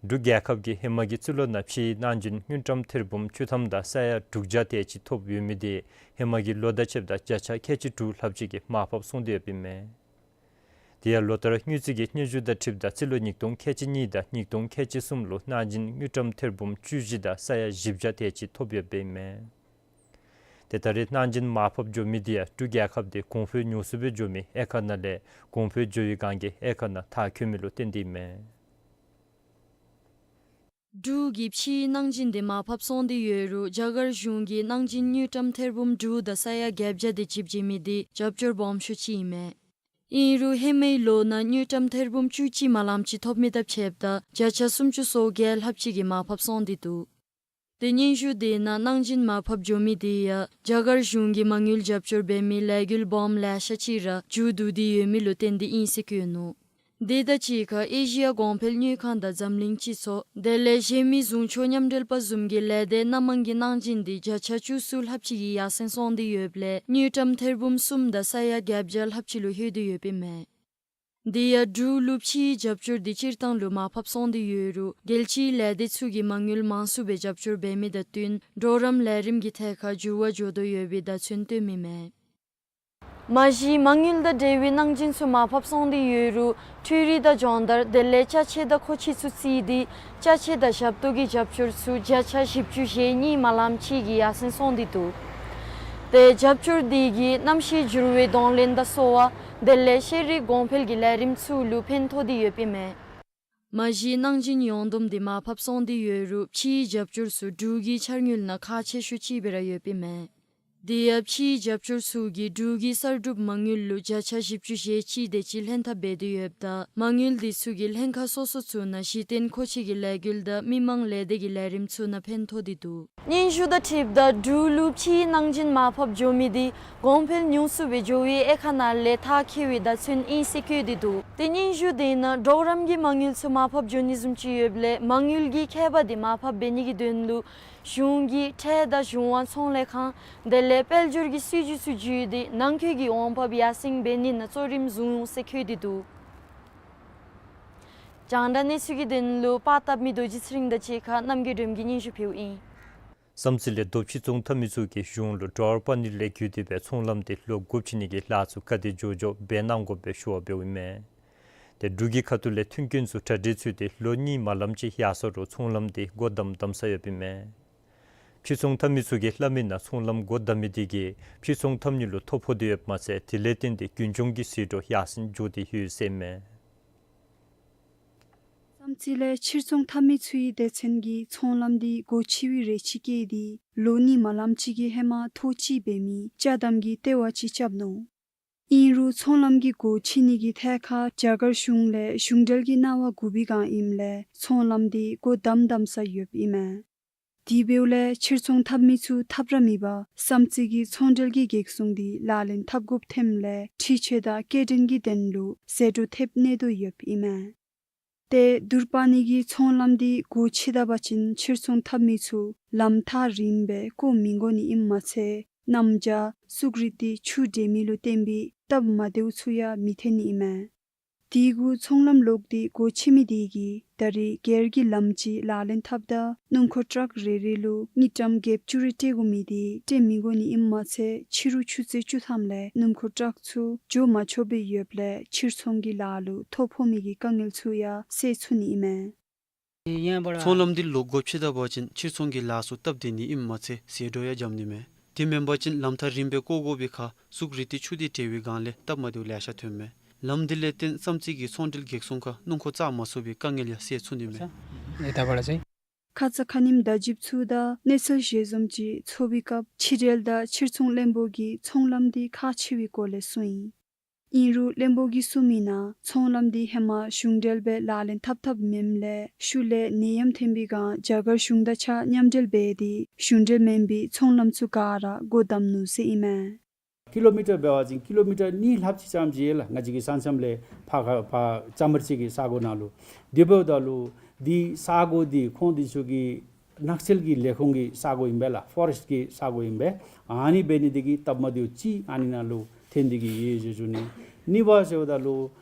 འབྲུག་རྒྱལ་ཁབ་ཀྱིས་ཧེ་མ་གི་རྩིས་ལོ་ནང་ཕྱིའི་གནང་སྦྱིན་དངུལ་ཀྲམ་ཐེར་འབུམ་བཅུ་ཐམ་དང་ས་ཡ་དྲུག་བརྒྱ་དེ་ཅིག་ཐོབ་ཡོད་མི་དེ་ཧེ་མ་གི་ལོ་དང་ཕྱདཔ་ད་བརྒྱ་ཆ་ཁལ་གཅིག་དྲུག་ལྷགཔ་ཅིག་གིས་མར་ཕབ་སོང་སྟེ་ཡོདཔ་ཨིན་མས། དེ་ཡང་ལོ་ལྟར་དངུལ་རྩིས་ཀྱི་སྙན་ཞུ་དང་འཁྲིལཝ་ད་རྩིས་ལོ་ཉིས་སྟོང་ཁལ་གཅིག་གཉིས་དང་ཉིས་སྟོང་ཁལ་གཅིག་གསུམ་ལུ་གནང་སྦྱིན་དངུལ་ཀྲམ་ཐེར་འབུམ་བཅུ་བཞི་དང་ས་ཡ་བཞི་བརྒྱ་དེ་ཅིག་ཐོབ་ཡོདཔ་ཨིན་མས། ཏེ་ད་རེས་གནང་སྦྱིན་མར་ཕབ་འགྱོ་མི་དེ་ཡང་འབྲུག་རྒྱལ་ཁབ་དེ་གོང་འཕེལ་ཉུང་སུ་སྦེ་འགྱོ་མི་དབྱེ་ཁག་ནང་ལས་གོང་འཕེལ་འགྱོ་བའི་སྒང་གི་དབྱེ་ཁག་ནང་མཐར་འཁྱོལ་མི་ལུ་བརྟེན་ཏེ་ཨིན་མས། འབྲུག་གི་ཕྱིའི་གནང་སྦྱིན་དེ་མར་ཕབ་སོང་སྟེ་ཡོད་རུང་རྒྱ་གར་གཞུང་གིས་གནང་སྦྱིན་དངུལ་ཀྲམ་ཐེར་འབུམ་དྲུག་དང་ས་ཡ་བརྒྱད་བརྒྱ་དེ་ཅིག་བྱིན་མི་དེ་རྒྱབ་སྐྱོར་སྦོམ་ཤོས་ཅིག་ཨིན་མས། ཨིན་རུང་ཧེ་མའི་ལོ་ནང་དངུལ་ཀྲམ་ཐེར་འབུམ་བཅུ་གཅིག་མ་ལངམ་ཅིག་ཐོབ་མི་དང་ཕྱདཔ་ད་བརྒྱ་ཆ་སུམ་ཅུ་སོ་བརྒྱད་ལྷགཔ་ཅིག་གིས་མར་ཕབ་སོང་སྟེ་འདུག། ཏེ་སྙན་ཞུ་དེ་ནང་གནང་སྦྱིན་མར་ཕབ་འགྱོ་མི་དེ་ཡང་རྒྱ་གར་གཞུང་གིས་མ་དངུལ་རྒྱབ་སྐྱོར་འབད་མི་ལས་འགུལ་སྦོམ་ལེ་ཤ་ཅིག་ར་མཇུག་བསྡུ་སྟེ་ཡོད་མི་ལུ་བརྟེན་ཏེ་ཨིན་ཟེར་བཀོད་ནུག། དེ་དང་གཅིག་ཁར་ཨེ་ཤི་ཡ་གོང་འཕེལ་དངུལ་ཁང་དང་འཛམ་གླིང་སྤྱི་ཚོགས་དེ་ལས་གཞན་མི་ཟུང་ཕྱོགས་མཉམ་འབྲེལ་པ་བཟུམ་གྱི་ལས་སྡེ་སྣ་མང་གི་གནང་སྦྱིན་དེ་བརྒྱ་ཆ་བཅུ་གསུམ་ལྷགཔ་ཅིག་གི་ཡར་སེང་སོང་སྟེ་ཡོདཔ་ལས་དངུལ་ཀྲམ་ཐེར་འབུམ་གསུམ་དང་ས་ཡ་བརྒྱད་བརྒྱ་ལྷགཔ་ཅིག་ལུ་ལྷོད་དེ་ཡོདཔ་ཨིན་མས། དེ་ཡང་འབྲུག་ལུ་ཕྱིའི་རྒྱབ་སྐྱོར་དེ་སྤྱིར་བཏང་ལུ་མར་ཕབ་སོང་སྟེ་ཡོད་རུང་རྒྱལ་སྤྱིའི་ལས་སྡེ་ཚུ་གིས་མ་དངུལ་མང་སུ་སྦེ་རྒྱབ་སྐྱོར་འབད་མི་དང་བསྟུན་གྲོགས་རམ་ལས་རིམ་གྱི་ཐད་ཁར་འགྱུར་བ་འགྱོ་དོ་ཡོད་པའི་བརྡ་མཚོན་སྟོན་མི་མས། མ་གཞི་མ་དངུལ་དང་འབྲེལ་བའི་གནང་སྦྱིན་ཚུ་མར་ཕབ་སོང་སྟེ་ཡོད་རུང་འཕྲུལ་རིག་དང་སྦྱོང་བརྡར་དེ་ལས་ཅ་ཆས་དང་མཁོ་ཆས་ཚུ་བརྩིས་ཏེ་ཅ་ཆས་དང་ཞབས་ཏོག་གི་རྒྱབ་སྐྱོར་ཚུ་བརྒྱ་ཆ་བཞི་བཅུ་ཞེ་གཉིས་མ་ལམ་ཅིག་གི་ཡར་སེང་སོང་སྟེ་འདུག། ཏེ་རྒྱབ་སྐྱོར་དེ་གིས་གནམ་གཤིས་འགྱུར་བའི་གདོང་ལེན་དང་གསོ་བ་དེ་ལས་ཤེས་རིག་གོང་འཕེལ་གྱི་ལས་རིམ་ཚུ་ལུ་ཕན་ཐོགས་ཏེ་ཡོདཔ་ཨིན་མས། མ་གཞི་གནང་སྦྱིན་ཡོངས་བསྡོམས་དེ་མར་ཕབ་སོང་སྟེ་ཡོད་རུང་ཕྱིའི་རྒྱབ་སྐྱོར་ཚུ་འབྲུག་གི་འཆར་དངུལ་ནང་ཁག་ཆེ་ཤོས་ཅིག་སྦེ་ར་ཡོདཔ་ཨིན་མས། དེ་ཡང་ཕྱིའི་རྒྱབ་སྐྱོར་ཚུ་གིས་འབྲུག་གི་གསར་སྒྲུབ་མ་དངུལ་ལུ་བརྒྱ་ཆ་བཞི་བཅུ་ཞེ་གཅིག་དེ་ཅིག་ལྷན་ཐབས་འབད་དེ་ཡོདཔ་ད་མ་དངུལ་དེ་ཚུ་གིས་ལྷན་ཁག་སོ་སོ་ཚུ་ནང་གཞི་རྟེན་མཁོ་ཆས་ཀྱི་ལས་འགུལ་དང་མི་མང་ལས་སྡེ་གི་ལས་རིམ་ཚུ་ནང་ཕན་ཐོགས་ཏེ་འདུག། སྙན་ཞུ་དང་འཁྲིལཝ་ད་འབྲུག་ལུ་ཕྱིའི་གནང་སྦྱིན་མར་ཕབ་འགྱོ་མི་དེ་གོང་འཕེལ་ཉུང་སུ་སྦེ་འགྱོ་བའི་དབྱེ་ཁག་ནང་ལས་ཐག་བཅད་པའི་བརྡ་མཚོན་ཨིན་ཟེར་བཀོད་དེ་འདུག། ཏེ་སྙན་ཞུ་དེ་ནང་གྲོགས་རམ་གྱི་མ་དངུལ་ཚུ་མར་ཕབ་འགྱོ་ནི་བཟུམ་ཅིག་ཡོདཔ་ལས་མ་དངུལ་གྱི་ཁྱད་པར་དེ་མར་ཕབ་འབད་ནི་གི་དོན་ལུ་གཞུང་གིས་ཁྲལ་དང་གཞུང་དབང་ཚོང་ལས་ཁང་དེ་ལས་དཔལ་འབྱོར་གྱི་སྲིད་བྱུས་ཚུ་བརྒྱུད་དེ་ནང་འཁོད་ཀྱི་འོང་འབབ་ཡར་སེང་འབད་ནི་ནང་གཙོ་རིམ་བཟུང་ཡོད་ཟེར་བཀོད་དེ་འདུག། རྒྱང་བསྒྲགས་གནས་ཚུལ་གྱི་དོན་ལུ་པར་བཏབ་མི་རྡོ་རྗེ་ཚེ་རིང་དང་གཅིག་ཁར་རྣམ་རྒྱལ་སྒྲོལམ་གྱིས་སྙན་ཞུ་ཕུལཝ་ཨིན། བསམ་རྩེ་ལས་རྡོ་ཕྱིར་ཚོང་འཐབ་མི་ཚུ་གིས་གཞུང་ལུ་འགྲོ་བ་པ་ནི་ལས་བརྒྱུད་དེ་སྦེ་ཚོང་ལམ་དེ་ལོག་འགོ་ཁྲིད་ནི་གི་ལཱ་ཚུ་ག་དེ་མགྱོགས་མགྱོགས་འབད་གནང་དགོ་པའི་ཞུ་བ་འབདཝ་ཨིན་མས། ཏེ་འབྲུག་གི་ཁ་ཐུག་ལས་མཐུན་རྐྱེན་ཚུ་གྲ་སྒྲིག་ཚུད་དེ་ལོ་གཉིས་མ་ལམ་ཅིག་ཡར་སོང་རུང་ཚོང་ལམ་དེ་སྒོ་བསྡམ་བསྡམ་ས་ཡོདཔ་ཨིན་མས། ཕྱིར་ཚོང་འཐབ་མི་ཚུ་གིས་སླབ་མི་ནང་ཚོང་ལམ་སྒོ་བསྡམ་མི་དེ་གིས་ཕྱིར་ཚོང་འཐབ་ནི་ལུ་ཐོ་ཕོག་སྟེ་ཡོདཔ་མ་ཚད་དེ་ལས་བརྟེན་ཏེ་རྒྱུན་སྐྱོང་གི་ཟད་འགྲོ་ཡར་སེང་འགྱོ་སྟེ་ཡོད་ཟེར་ཨིན་མས། བསམ་རྩེ་ལས་ཕྱིར་ཚོང་འཐབ་མི་ཚུའི་སྡེ་ཚན་གྱིས་ཚོང་ལམ་དེ་སྒོ་ཕྱེ་བའི་རེ་ཆེ་བསྐྱེད་དེ་ལོ་གཉིས་མ་ལམ་ཅིག་གི་ཧེ་མ་ཐོ་ཅིག་འབད་མི་ཅ་དམ་གྱི་ལྟེ་བ་ཅིག་རྐྱབ་ནུག། ཨིན་རུང་ཚོང་ལམ་གྱི་སྒོ་ཕྱེ་ནི་གི་ཐད་ཁར་རྒྱ་གར་གཞུང་ལས་གཞུང་འབྲེལ་གྱི་གནང་བ་དགོ་པའི་བསྒང་ཨིནམ་ལས་ཚོང་ལམ་དེ་སྒོ་བསྡམ་བསྡམ་ས་ཡོདཔ་ཨིན་མས། དེ་འབདཝ་ལས་ཕྱིར་ཚོང་འཐབ་མི་ཚུ་ཐབས་ར་མེད་པར་བསམ་རྩེ་གི་ཚོང་འབྲེལ་གྱི་གེགས་སྲུང་དེ་ལག་ལེན་འཐབ་དགོཔ་ཐོནམ་ལས་འཕྲུལ་ཆས་དང་སྐྱེལ་འདྲེན་གྱི་དོན་ལུ་ཟད་འགྲོ་ཐེབས་ནི་དོ་ཡོདཔ་ཨིན་མས། ཏེ་དུར་པ་ནི་གི་ཚོང་ལམ་དེ་སྒོ་ཕྱེ་ད་པ་ཅིན་ཕྱིར་ཚོང་འཐབ་མི་ཚུ་ལམ་ཐག་རིངམ་སྦེ་བཀོ་མི་དགོ་ནི་ཨིནམ་མ་ཚད་གནམ་བྱཱར་སུག་རི་ཏི་ཆུ་འདྲེས་མི་ལུ་བརྟེན་པའི་སྟབས་མ་བདེཝ་ཚུ་ཡང་མི་ཐོན་ནི་ཨིན་མས། དེ་གུ་ཚོང་ལམ་ལོག་སྟེ་སྒོ་ཕྱེ་མི་དེ་གིས་ད་རེས་སྒེར་གྱི་ལམ་ཅིག་ལག་ལེན་འཐབ་ད་སྣུམ་འཁོར་ཊཱག་རེ་རེ་ལུ་དངུལ་ཀྲམ་བརྒྱད་ཅུ་རེ་སྤྲོད་དགོ་མི་དེ་སྤྲོད་མི་དགོ་ནི་ཨིནམ་མ་ཚད་ཕྱི་རུ་ཆུ་ཚོད་བཅུ་ཐམ་ལས་སྣུམ་འཁོར་ཊཱག་ཚུ་འགྱོ་མ་ཆོགཔ་སྦེ་ཡོདཔ་ལས་ཕྱིར་ཚོང་གི་ལཱ་ལུ་ཐོ་ཕོག་མི་གི་དཀའ་ངལ་ཚུ་ཡང་སེལ་ཚུགས་ནི་ཨིན་མས། ཚོང་ལམ་དེ་ལོག་སྒོ་ཕྱེ་ད་པ་ཅིན་ཕྱིར་ཚོང་གི་ལཱ་ཚུ་སྟབས་བདེ་ནི་ཨིནམ་མ་ཚད་ཟད་འགྲོ་ཡང་འཇམ་ནི་མས། དེ་མེན་པ་ཅིན་ལམ་ཐག་རིངམ་སྦེ་བཀོ་དགོ་པའི་ཁར་སུག་རི་ཏི་ཆུ་དེ་འདྲེས་པའི་བསྒང་ལས་སྟབས་མ་བདེཝ་ལེ་ཤ་ཐོནམ་མས། ལམ་དེ་ལས་བརྟེན་བསམ་རྩེ་གི་ཚོང་འབྲེལ་གེགས་སྲུང་ཁར་སྣུམ་འཁོར་བཅར་མ་ཚུགས་པའི་དཀའ་ངལ་ཡང་སེལ་ཚུགས་ནི་མས། ཁ་ཙ་ཁ་ཉིནམ་བརྡ་བརྒྱུདཔ་ཚུ་དང་གནས་ཚུལ་ཞལ་འཛོམས་ཅིག་ཚོགས་པའི་སྐབས་ཕྱི་འབྲེལ་དང་ཕྱིར་ཚོང་བློན་པོ་གིས་ཚོང་ལམ་དེ་ཁག་ཆེ་བའི་སྐོར་ལས་གསུངས་ཡི། ཨིན་རུང་བློན་པོ་གིས་གསུངས་མི་ནང་ཚོང་ལམ་དེ་ཧེ་མ་གཞུང་འབྲེལ་སྦེ་ལག་ལེན་འཐབ་འཐབཔ་མེནམ་ལས་ཤུལ་ལས་ནད་ཡམས་ཐོན་པའི་བསྒང་རྒྱ་གར་གཞུང་དང་གཅིག་ཁར་མཉམ་འབྲེལ་འབད་དེ་གཞུང་འབྲེལ་མེན་པའི་ཚོང་ལམ་ཚུ་ག་ར་སྒོ་བསྡམས་ནུག་ཟེར་ཨིན་མས། ཀི་ལོ་མི་ཊར་འབད་བ་ཅིན་ཀི་ལོ་མི་ཊར་གཉིས་ལྷགཔ་ཅིག་ཙམ་ཅིག་ཡོད་ལགས། ང་བཅས་ཀྱི་ས་མཚམས་ལས་ཕར་ཁ་ཕར་ཙ་མར་ཅིག་གི་ས་གོ་ནང་ལུ། དེ་འབདཝ་ད་ལུ་དེ་ས་གོ་དེ་ཁོང་དེ་ཚུ་གི་ནགས་ཚལ་གྱི་ལས་ཁུངས་ཀྱི་ས་གོ་ཨིན་པས་ལགས། ཕོ་རེསཊ་ཀྱི་ས་གོ་ཨིན་པས། ཨ་ནི་འབད་ནི་དེ་གིས་སྟབས་མ་བདེཝ་ཅིག་ཨ་ནི་ནང་ལུ་ཐོན་ཏེ་གི་ཡོད་ཟེར་ཞུ་ནི། གཉིས་པ་ཟེརཝ་ད་ལུ་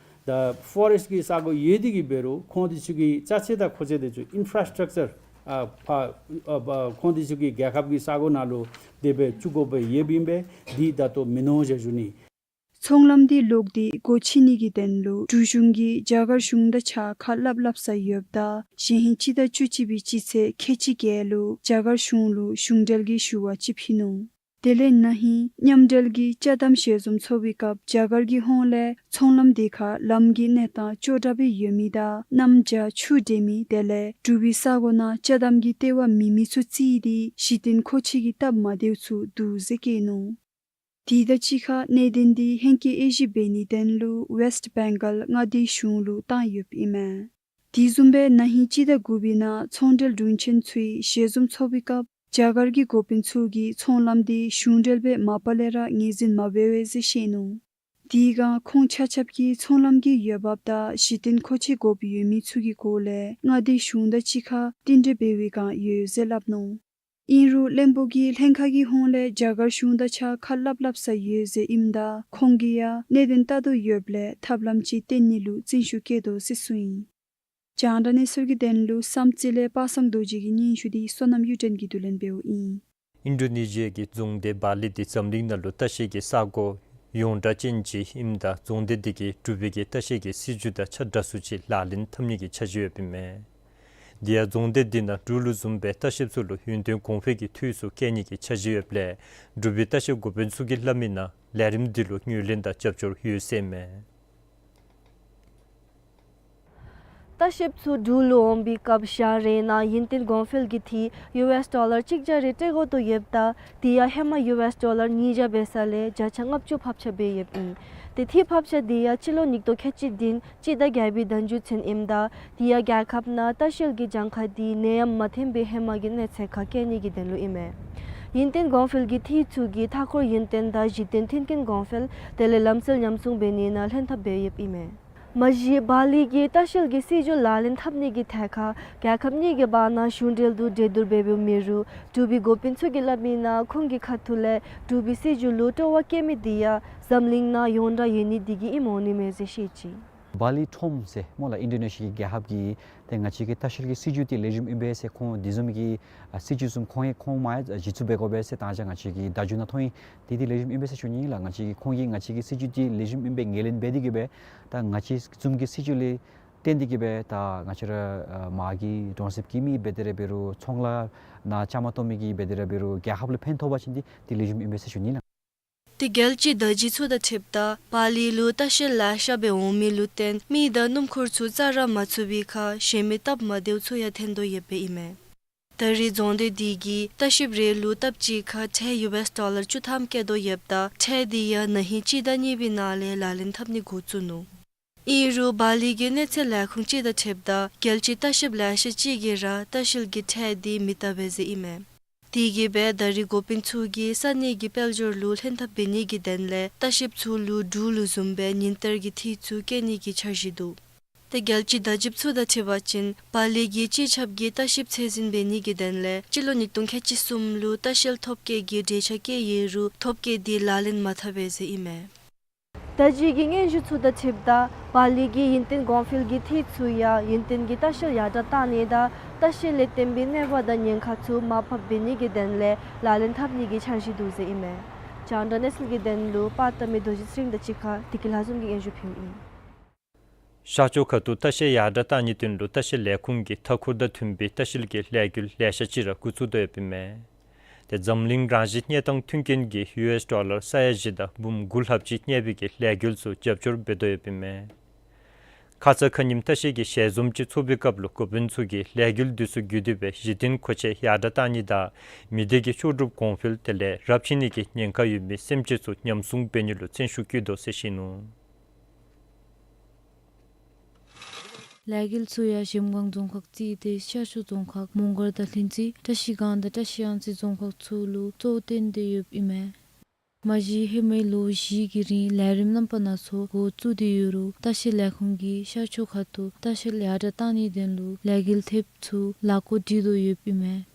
ད་ཕོ་རེསཊ་ཀྱི་ས་གོ་ཡོད་དེ་གིས་འབད་རུང་ཁོང་དེ་ཚུ་གི་ཅ་ཆས་དང་མཁོ་ཆས་དེ་ཚུ་ཨིན་ཕ་ར་སི་ཊག་ཅར་ཨ་ཕར་ཨ་ཕར་ཁོང་དེ་ཚུ་གི་རྒྱལ་ཁབ་ཀྱི་ས་གོ་ནང་ལུ་དེ་སྦེ་བཙུགས་དགོཔ་སྦེ་ཡོདཔ་ཨིན་པས། དེ་ད་ལྟོ་མིན་ནུག་ཟེར་ཞུ་ནི། ཚོང་ལམ་དེ་ལོག་སྟེ་སྒོ་ཕྱེ་ནི་གི་དོན་ལུ་འབྲུག་གཞུང་གིས་རྒྱ་གར་གཞུང་དང་གཅིག་ཁར་སླབ་སླབ་ས་ཡོདཔ་ད་གཞེས་ཧིང་སྤྱི་ཟླ་བཅུ་གཅིག་པའི་སྤྱི་ཚེས་ཁལ་གཅིག་བརྒྱད་ལུ་རྒྱ་གར་གཞུང་ལུ་གཞུང་འབྲེལ་གྱི་ཞུ་བ་ཅིག་ཕུལ་ནུག། དེ་ལས་ན་ཧིང་མཉམ་འབྲེལ་གྱི་ཅ་དམ་ཞལ་འཛོམས་ཚོགས་པའི་སྐབས་རྒྱ་གར་གྱི་ཧོངས་ལས་ཚོང་ལམ་དེ་ཁར་ལམ་གྱི་གནས་སྟངས་ཅོག་འཐདཔ་སྦེ་ཡོད་མི་དང་གནམ་བྱཱར་ཆུ་འདྲེས་མི་དེ་ལས་འབྲུག་པའི་ས་གོ་ནང་ཅ་དམ་གྱི་ལྟེ་བ་མེད་མི་ཚུ་བརྩིས་ཏེ་གཞི་རྟེན་མཁོ་ཆས་ཀྱི་སྟབས་མ་བདེཝ་ཚུ་འདུག་ཟེར་བཀོད་ནུག། དེ་དང་གཅིག་ཁར་གནད་དོན་དེ་ཧེང་སྐལ་དབྱེ་ཞིབ་འབད་ནིའི་དོན་ལུ་ཝེསཊ་བེང་གཱལ་མངའ་སྡེའི་གཞུང་ལུ་བཏང་ཡོདཔ་ཨིན་མས། དེ་བཟུམ་སྦེ་ན་ཧིང་སྤྱི་ཟླ་དགུ་པའི་ནང་ཚོང་འབྲེལ་དྲུང་ཆེན་ཚུ་གིས་ཞལ་འཛོམས་ཚོགས་པའི་སྐབས་རྒྱ་གར་གྱི་འགོ་དཔོན་ཚུ་གིས་ཚོང་ལམ་དེ་གཞུང་འབྲེལ་སྦེ་མ་པ་ལས་ར་ངོས་འཛིན་མ་འབད་བས་ཟེར་བཤད་ནུག། དེའི་སྒང་ཁོང་ཆ་ཁྱབ་ཀྱིས་ཚོང་ལམ་གྱི་འོས་འབབ་དང་གཞི་རྟེན་མཁོ་ཆས་དགོཔ་ཡོད་མི་ཚུ་གི་སྐོར་ལས་མངའ་སྡེ་གཞུང་དང་གཅིག་ཁར་རྟེན་འབྲེལ་འབད་བའི་སྒང་ཡོད་ཟེར་སླབ་ནུག། ཨིན་རུང་བློན་པོ་གིས་ལྷན་ཁག་གི་ཧོངས་ལས་རྒྱ་གར་གཞུང་དང་གཅིག་ཁར་སླབ་སླབ་ས་ཡོད་ཟེར་ཨིནམ་ད་ཁོང་གིས་ཡང་གནད་དོན་བལྟ་དོ་ཡོདཔ་ལས་ཐབས་ལམ་ཅིག་བཏོན་ནི་ལུ་བརྩོན་ཤུགས་བསྐྱེད་དོ་ཟེར་གསུངས་ཡི། རྒྱང་བསྒྲགས་གནས་ཚུལ་གྱི་དོན་ལུ་བསམ་རྩེ་ལས་པ་སངས་རྡོ་རྗེ་གི་སྙན་ཞུ་དེ་བསོད་ནམས་གཡུ་སྒྲོན་གྱིས་བསྡུ་ལེན་འབདཝ་ཨིན། ཨིན་ཌོ་ནེ་ཤི་ཡ་གི་རྫོང་སྡེ་བཱ་ལི་དེ་འཛམ་གླིང་ནང་ལུ་ལྟ་བཤལ་གྱི་ས་གོ་ཡོངས་གྲགས་ཅན་ཅིག་ཨིནམ་ད་རྫོང་སྡེ་དེ་གིས་འབྲུག་པའི་གི་ལྟ་བཤལ་གྱི་སྲིད་བྱུས་དང་ཆ་འདྲ་སུ་ཅིག་ལག་ལེན་འཐབ་ནི་གི་འཆར་གཞི་ཡོདཔ་ཨིན་མས། དེ་ཡང་རྫོང་སྡེ་དེ་ནང་འབྲུག་ལུ་བཟུམ་སྦེ་ལྟ་བཤལཔ་ཚུ་ལུ་ཡུན་བརྟན་གོང་འཕེལ་གྱི་འཐུས་སུ་བསྐྱེད་ནི་གི་འཆར་གཞི་ཡོདཔ་ལས་འབྲུག་པའི་ལྟ་བཤལ་འགོ་དཔོན་ཚུ་གིས་སླབ་མིའི་ནང་ལས་རིམ་དེ་ལུ་ངོས་ལེན་དང་རྒྱབ་སྐྱོར་ཡོད་ཟེར་ཨིན་མས། ལྟ་བཤལཔ་ཚུ་འབྲུག་ལུ་འོང་པའི་སྐབས་ཞག་རེ་ནང་ཡུན་བརྟན་གོང་འཕེལ་གྱི་འཐུས་ཡུ་ཨེསི་ཌོ་ལར་གཅིག་བརྒྱ་རེ་སྤྲོད་དགོ་དོ་ཡོདཔ་ད་དེ་ཡང་ཧེ་མ་ཡུ་ཨེསི་ཌོ་ལར་ཉིས་བརྒྱ་འབད་ས་ལས་བརྒྱ་ཆ་ལྔ་བཅུ་ཕབ་ཆ་འབད་ཡོདཔ་ཨིན། དེ་འཐུས་ཕབ་ཆ་དེ་ཡང་སྤྱི་ལོ་ཉིས་སྟོང་ཁལ་གཅིག་བདུན་སྤྱི་ཟླ་བརྒྱད་པའི་ཟླ་མཇུག་ཚུན་ཨིནམ་ད་དེ་ཡང་རྒྱལ་ཁབ་ནང་ལྟ་བཤལ་གྱི་གྱངས་ཁ་དེ་ནད་ཡམས་མ་ཐོན་པའི་ཧེ་མ་གི་གནས་ཚད་ཁར་བསྐྱལ་ནི་གི་དོན་ལུ་ཨིན་མས། ཡུན་བརྟན་གོང་འཕེལ་གྱི་འཐུས་ཚུ་གིས་མཐའ་འཁོར་ཡུན་བརྟན་དང་གཞི་རྟེན་མཐུན་རྐྱེན་གོང་འཕེལ་དེ་ལས་ལམ་སྲོལ་ཉམས་སྲུང་འབད་ནི་ནང་ལྷན་ཐབས་འབད་ཡོདཔ་ཨིན་མས། མ་གཞི་བཱ་ལི་གིས་ལྟ་བཤལ་གྱི་སྲིད་བྱུས་ལག་ལེན་འཐབ་ནི་གི་ཐད་ཁར་རྒྱལ་ཁབ་གཉིས་ཀྱི་བར་ན་གཞུང་འབྲེལ་དུ་གྲོས་བསྡུར་འབད་འབདཝ་མེད་རུང་འབྲུག་པའི་འགོ་དཔོན་ཚུ་གིས་སླབ་མིའི་ནང་ཁོང་གི་ཁ་ཐུག་ལས་འབྲུག་པའི་སྲིད་བྱུས་ལུ་སྤྲོ་བ་བསྐྱེད་མི་དེ་ཡང་འཛམ་གླིང་ནང་ཡོངས་གྲགས་ཡོད་ནི་དེ་གིས་ཨིནམ་འོང་ནི་མས་ཟེར་བཤད་ཅི། བཱ་ལི་ཁྲོམ་ཟེར་སྨོ་ལགས། ཨིན་ཌོ་ནེ་ཤི་ཡའི་རྒྱལ་ཁབ་ཀྱི་ཏེ་ང་བཅས་ཀྱི་ལྟ་བཤལ་གྱི་སྲིད་བྱུས་དེ་ལེགས་ཤོམ་ཨིན་པས་ཟེར་ཁོང་དེ་བཟུམ་གྱི་ཨ་སྲིད་བྱུས་བཟུམ་ཁོང་ཡང་ཁོང་མ་ཡང་གཞི་བཙུགས་འབད་དགོ་པས་ཟེར་ད་ཅི་ང་བཅས་ཀྱི་བརྡ་བརྒྱུད་ནང་ཐོན་ཡི། དེ་དེ་ལེགས་ཤོམ་ཨིན་པས་ཟེར་ཞུ་ནི་ཨིན་ལགས། ང་བཅས་ཀྱི་ཁོང་གིས་ང་བཅས་ཀྱི་སྲིད་བྱུས་དེ་ལེགས་ཤོམ་ཨིན་པས་ངོས་ལེན་འབད་དེ་གིས་སྦེ་ད་ང་བཅས་བཟུམ་གྱི་སྲིད་བྱུས་ལས་བརྟེན་ཏེ་གིས་སྦེ་ད་ང་བཅས་ར་ཨ་མ་གི་གྲོང་གསེབ་ཀྱི་མི་འབད་དེ་ར་འབད་རུང་ཚོང་ལཱ་ནང་བཅའ་མར་གཏོགས་མི་གིས་འབད་དེ་ར་འབད་རུང་རྒྱལ་ཁབ་ལུ་ཕན་ཐོགས་པ་ཅིན་དེ་དེ་ལེགས་ཤོམ་ཨིན་པས་ཟེར་ཞུ་ནི་ཨིན་ལགས། དེ་རྒྱལ་སྤྱིའི་བརྡ་བརྒྱུད་ཚུ་དང་འཁྲིལཝ་ད་བཱ་ལི་ལུ་ལྟ་བཤལ་ལེ་ཤ་སྦེ་འོང་མི་ལུ་བརྟེན་མི་དང་སྣུམ་འཁོར་ཚུ་རྩ་ར་མ་ཚུད་པའི་ཁར་གཞན་མི་སྟབས་མ་བདེཝ་ཚུ་ཡང་ཐོན་དོ་ཡོདཔ་ཨིན་མས། ད་རེས་རྫོང་སྡེ་དེ་གིས་ལྟ་བཤལཔ་རེ་ལུ་སྟབས་གཅིག་ཁར་ཁྲལ་ཡུ་ཨེསི་ཌོ་ལར་བཅུ་ཐམ་བཀལ་དོ་ཡོདཔ་ད་ཁྲལ་དེ་ཡང་ན་ཧིང་སྤྱི་ཟླ་གཉིས་པའི་ནང་ལས་ལག་ལེན་འཐབ་ནི་འགོ་བཙུགས་ནུག། ཨིན་རུང་བཱ་ལི་གི་གནས་ཚད་ལས་ཁུངས་ཅིག་དང་འཁྲིལཝ་ད་རྒྱལ་སྤྱིའི་ལྟ་བཤལཔ་ལེ་ཤ་ཅིག་གིས་ར་ལྟ་བཤལ་གྱི་ཁྲལ་དེ་མི་བལྟ་བས་ཟེར་ཨིན་མས། དེ་གིས་སྦེ་ད་རེས་འགོ་དཔོན་ཚུ་གིས་ས་གནས་ཀྱི་དཔལ་འབྱོར་ལུ་ལྷན་ཐབས་འབད་ནི་གི་དོན་ལས་ལྟ་བཤལཔ་ཚུ་ལུ་འབྲུག་ལུ་བཟུམ་སྦེ་ཉིན་ལྟར་གྱི་འཐུས་ཚུ་བཀལ་ནི་གི་འཆར་གཞི་འདུག། ཏེ་རྒྱལ་སྤྱིའི་བརྡ་བརྒྱུདཔ་ཚུ་དང་འཁྲིལ་བ་ཅིན་བཱ་ལི་གིས་སྤྱི་ཁྱབ་ཀྱི་ལྟ་བཤལཔ་ཚད་འཛིན་འབད་ནི་གི་དོན་ལས་སྤྱི་ལོ་ཉིས་སྟོང་ཁལ་གཅིག་གསུམ་ལུ་ལྟ་བཤལ་ཐོབ་སྐལ་གྱི་གྲོས་འཆར་བཀོད་ཡོད་རུང་ཐོབ་སྐལ་དེ་ལག་ལེན་མ་འཐབ་པས་ཟེར་ཨིན་མས། ད་ཅི་གི་སྙན་ཞུ་ཚུ་དང་འཁྲིལཝ་ད་བཱ་ལི་གིས་ཡུན་བརྟན་གོང་འཕེལ་གྱི་འཐུས་ཚུ་ཡང་ཡུན་བརྟན་གྱི་ལྟ་བཤལ་ཡར་དྲགས་གཏང་ནི་དང་ལྟ་བཤལ་ལས་བརྟེན་པའི་གནོད་པ་དང་ཉེན་ཁ་ཚུ་མར་ཕབ་འབད་ནི་གི་དོན་ལས་ལག་ལེན་འཐབ་ནི་གི་འཆར་གཞི་འདུག་ཟེར་ཨིན་མས། རྒྱང་བསྒྲགས་གནས་ཚུལ་གྱི་དོན་ལུ་པར་བཏབ་མི་རྡོ་རྗེ་ཚེ་རིང་དང་གཅིག་ཁར་བདེ་སྐྱིད་ལྷ་འཛོམས་ཀྱིས་སྙན་ཞུ་ཕུལཝ་ཨིན། ཤར་ཕྱོགས་ཁ་ཐུག་ལྟ་བཤལ་ཡར་དྲགས་གཏང་ནིའི་དོན་ལུ་ལྟ་བཤལ་ལས་ཁུངས་ཀྱིས་མཐའ་འཁོར་དང་མཐུན་པའི་ལྟ་བཤལ་གྱི་ལས་འགུལ་ལེ་ཤ་ཅིག་ར་འགོ་བཙུགས་དོ་ཡོདཔ་ཨིན་མས། ཏེ་འཛམ་གླིང་རང་བཞིན་གནས་སྟངས་མཐུན་རྐྱེན་གྱིས་ཡུ་ཨེསི་ཌོ་ལར་ས་ཡ་བཞི་དང་འབུམ་དགུ་ལྷགཔ་ཅིག་གནས་པའི་གི་ལས་འགུལ་ཚུ་རྒྱབ་སྐྱོར་འབད་དོ་ཡོདཔ་ཨིན་མས། ཁ་ཙ་ཁ་ཉིནམ་ལྟ་བཤལ་གྱི་ཞལ་འཛོམས་ཅིག་ཚོགས་པའི་སྐབས་ལུ་འགོ་དཔོན་ཚུ་གིས་ལས་འགུལ་དེ་ཚུ་བརྒྱུད་དེ་སྦེ་གཞི་རྟེན་མཁོ་ཆས་ཡར་དྲགས་གཏང་ནི་དང་མི་སྡེ་གི་ལྕོགས་གྲུབ་གོང་འཕེལ་དེ་ལས་རབས་ཆད་ནི་གི་ཉེན་ཁ་ཡོད་མི་སེམས་ཅན་ཚུ་ཉམས་སྲུང་འབད་ནི་ལུ་བརྩོན་ཤུགས་བསྐྱེད་དོ་ཟེར་བཤད་ནུག། ལས་འགུལ་ཚུ་ཡང་གཞལམ་སྒང་རྫོང་ཁག་རྩིས་ཏེ་ཤར་ཕྱོགས་རྫོང་ཁག་མོང་སྒར་དང་ལྷུན་རྩེ་བཀྲ་ཤིས་སྒང་དང་བཀྲ་ཤིས་གཡང་རྩེ་རྫོང་ཁག་ཚུ་ལུ་གཙོ་བོར་བཏོན་ཏེ་ཡོདཔ་ཨིན་མས། མ་གཞི་ཧེ་མའི་ལོ་བཞི་གི་རིང་ལས་རིམ་རྣམ་པ་སྣ་ཚོགས་འགོ་བཙུགས་ཏེ་ཡོད་རུང་ལྟ་བཤལ་ལས་ཁུངས་ཀྱིས་ཤར་ཕྱོགས་ཁ་ཐུག་ལྟ་བཤལ་ཡར་དྲགས་གཏང་ནིའི་དོན་ལུ་ལས་འགུལ་ཐེབས་ཚུ་ལཱ་འགོ་སྒྲིག་དོ་ཡོདཔ་ཨིན་མས།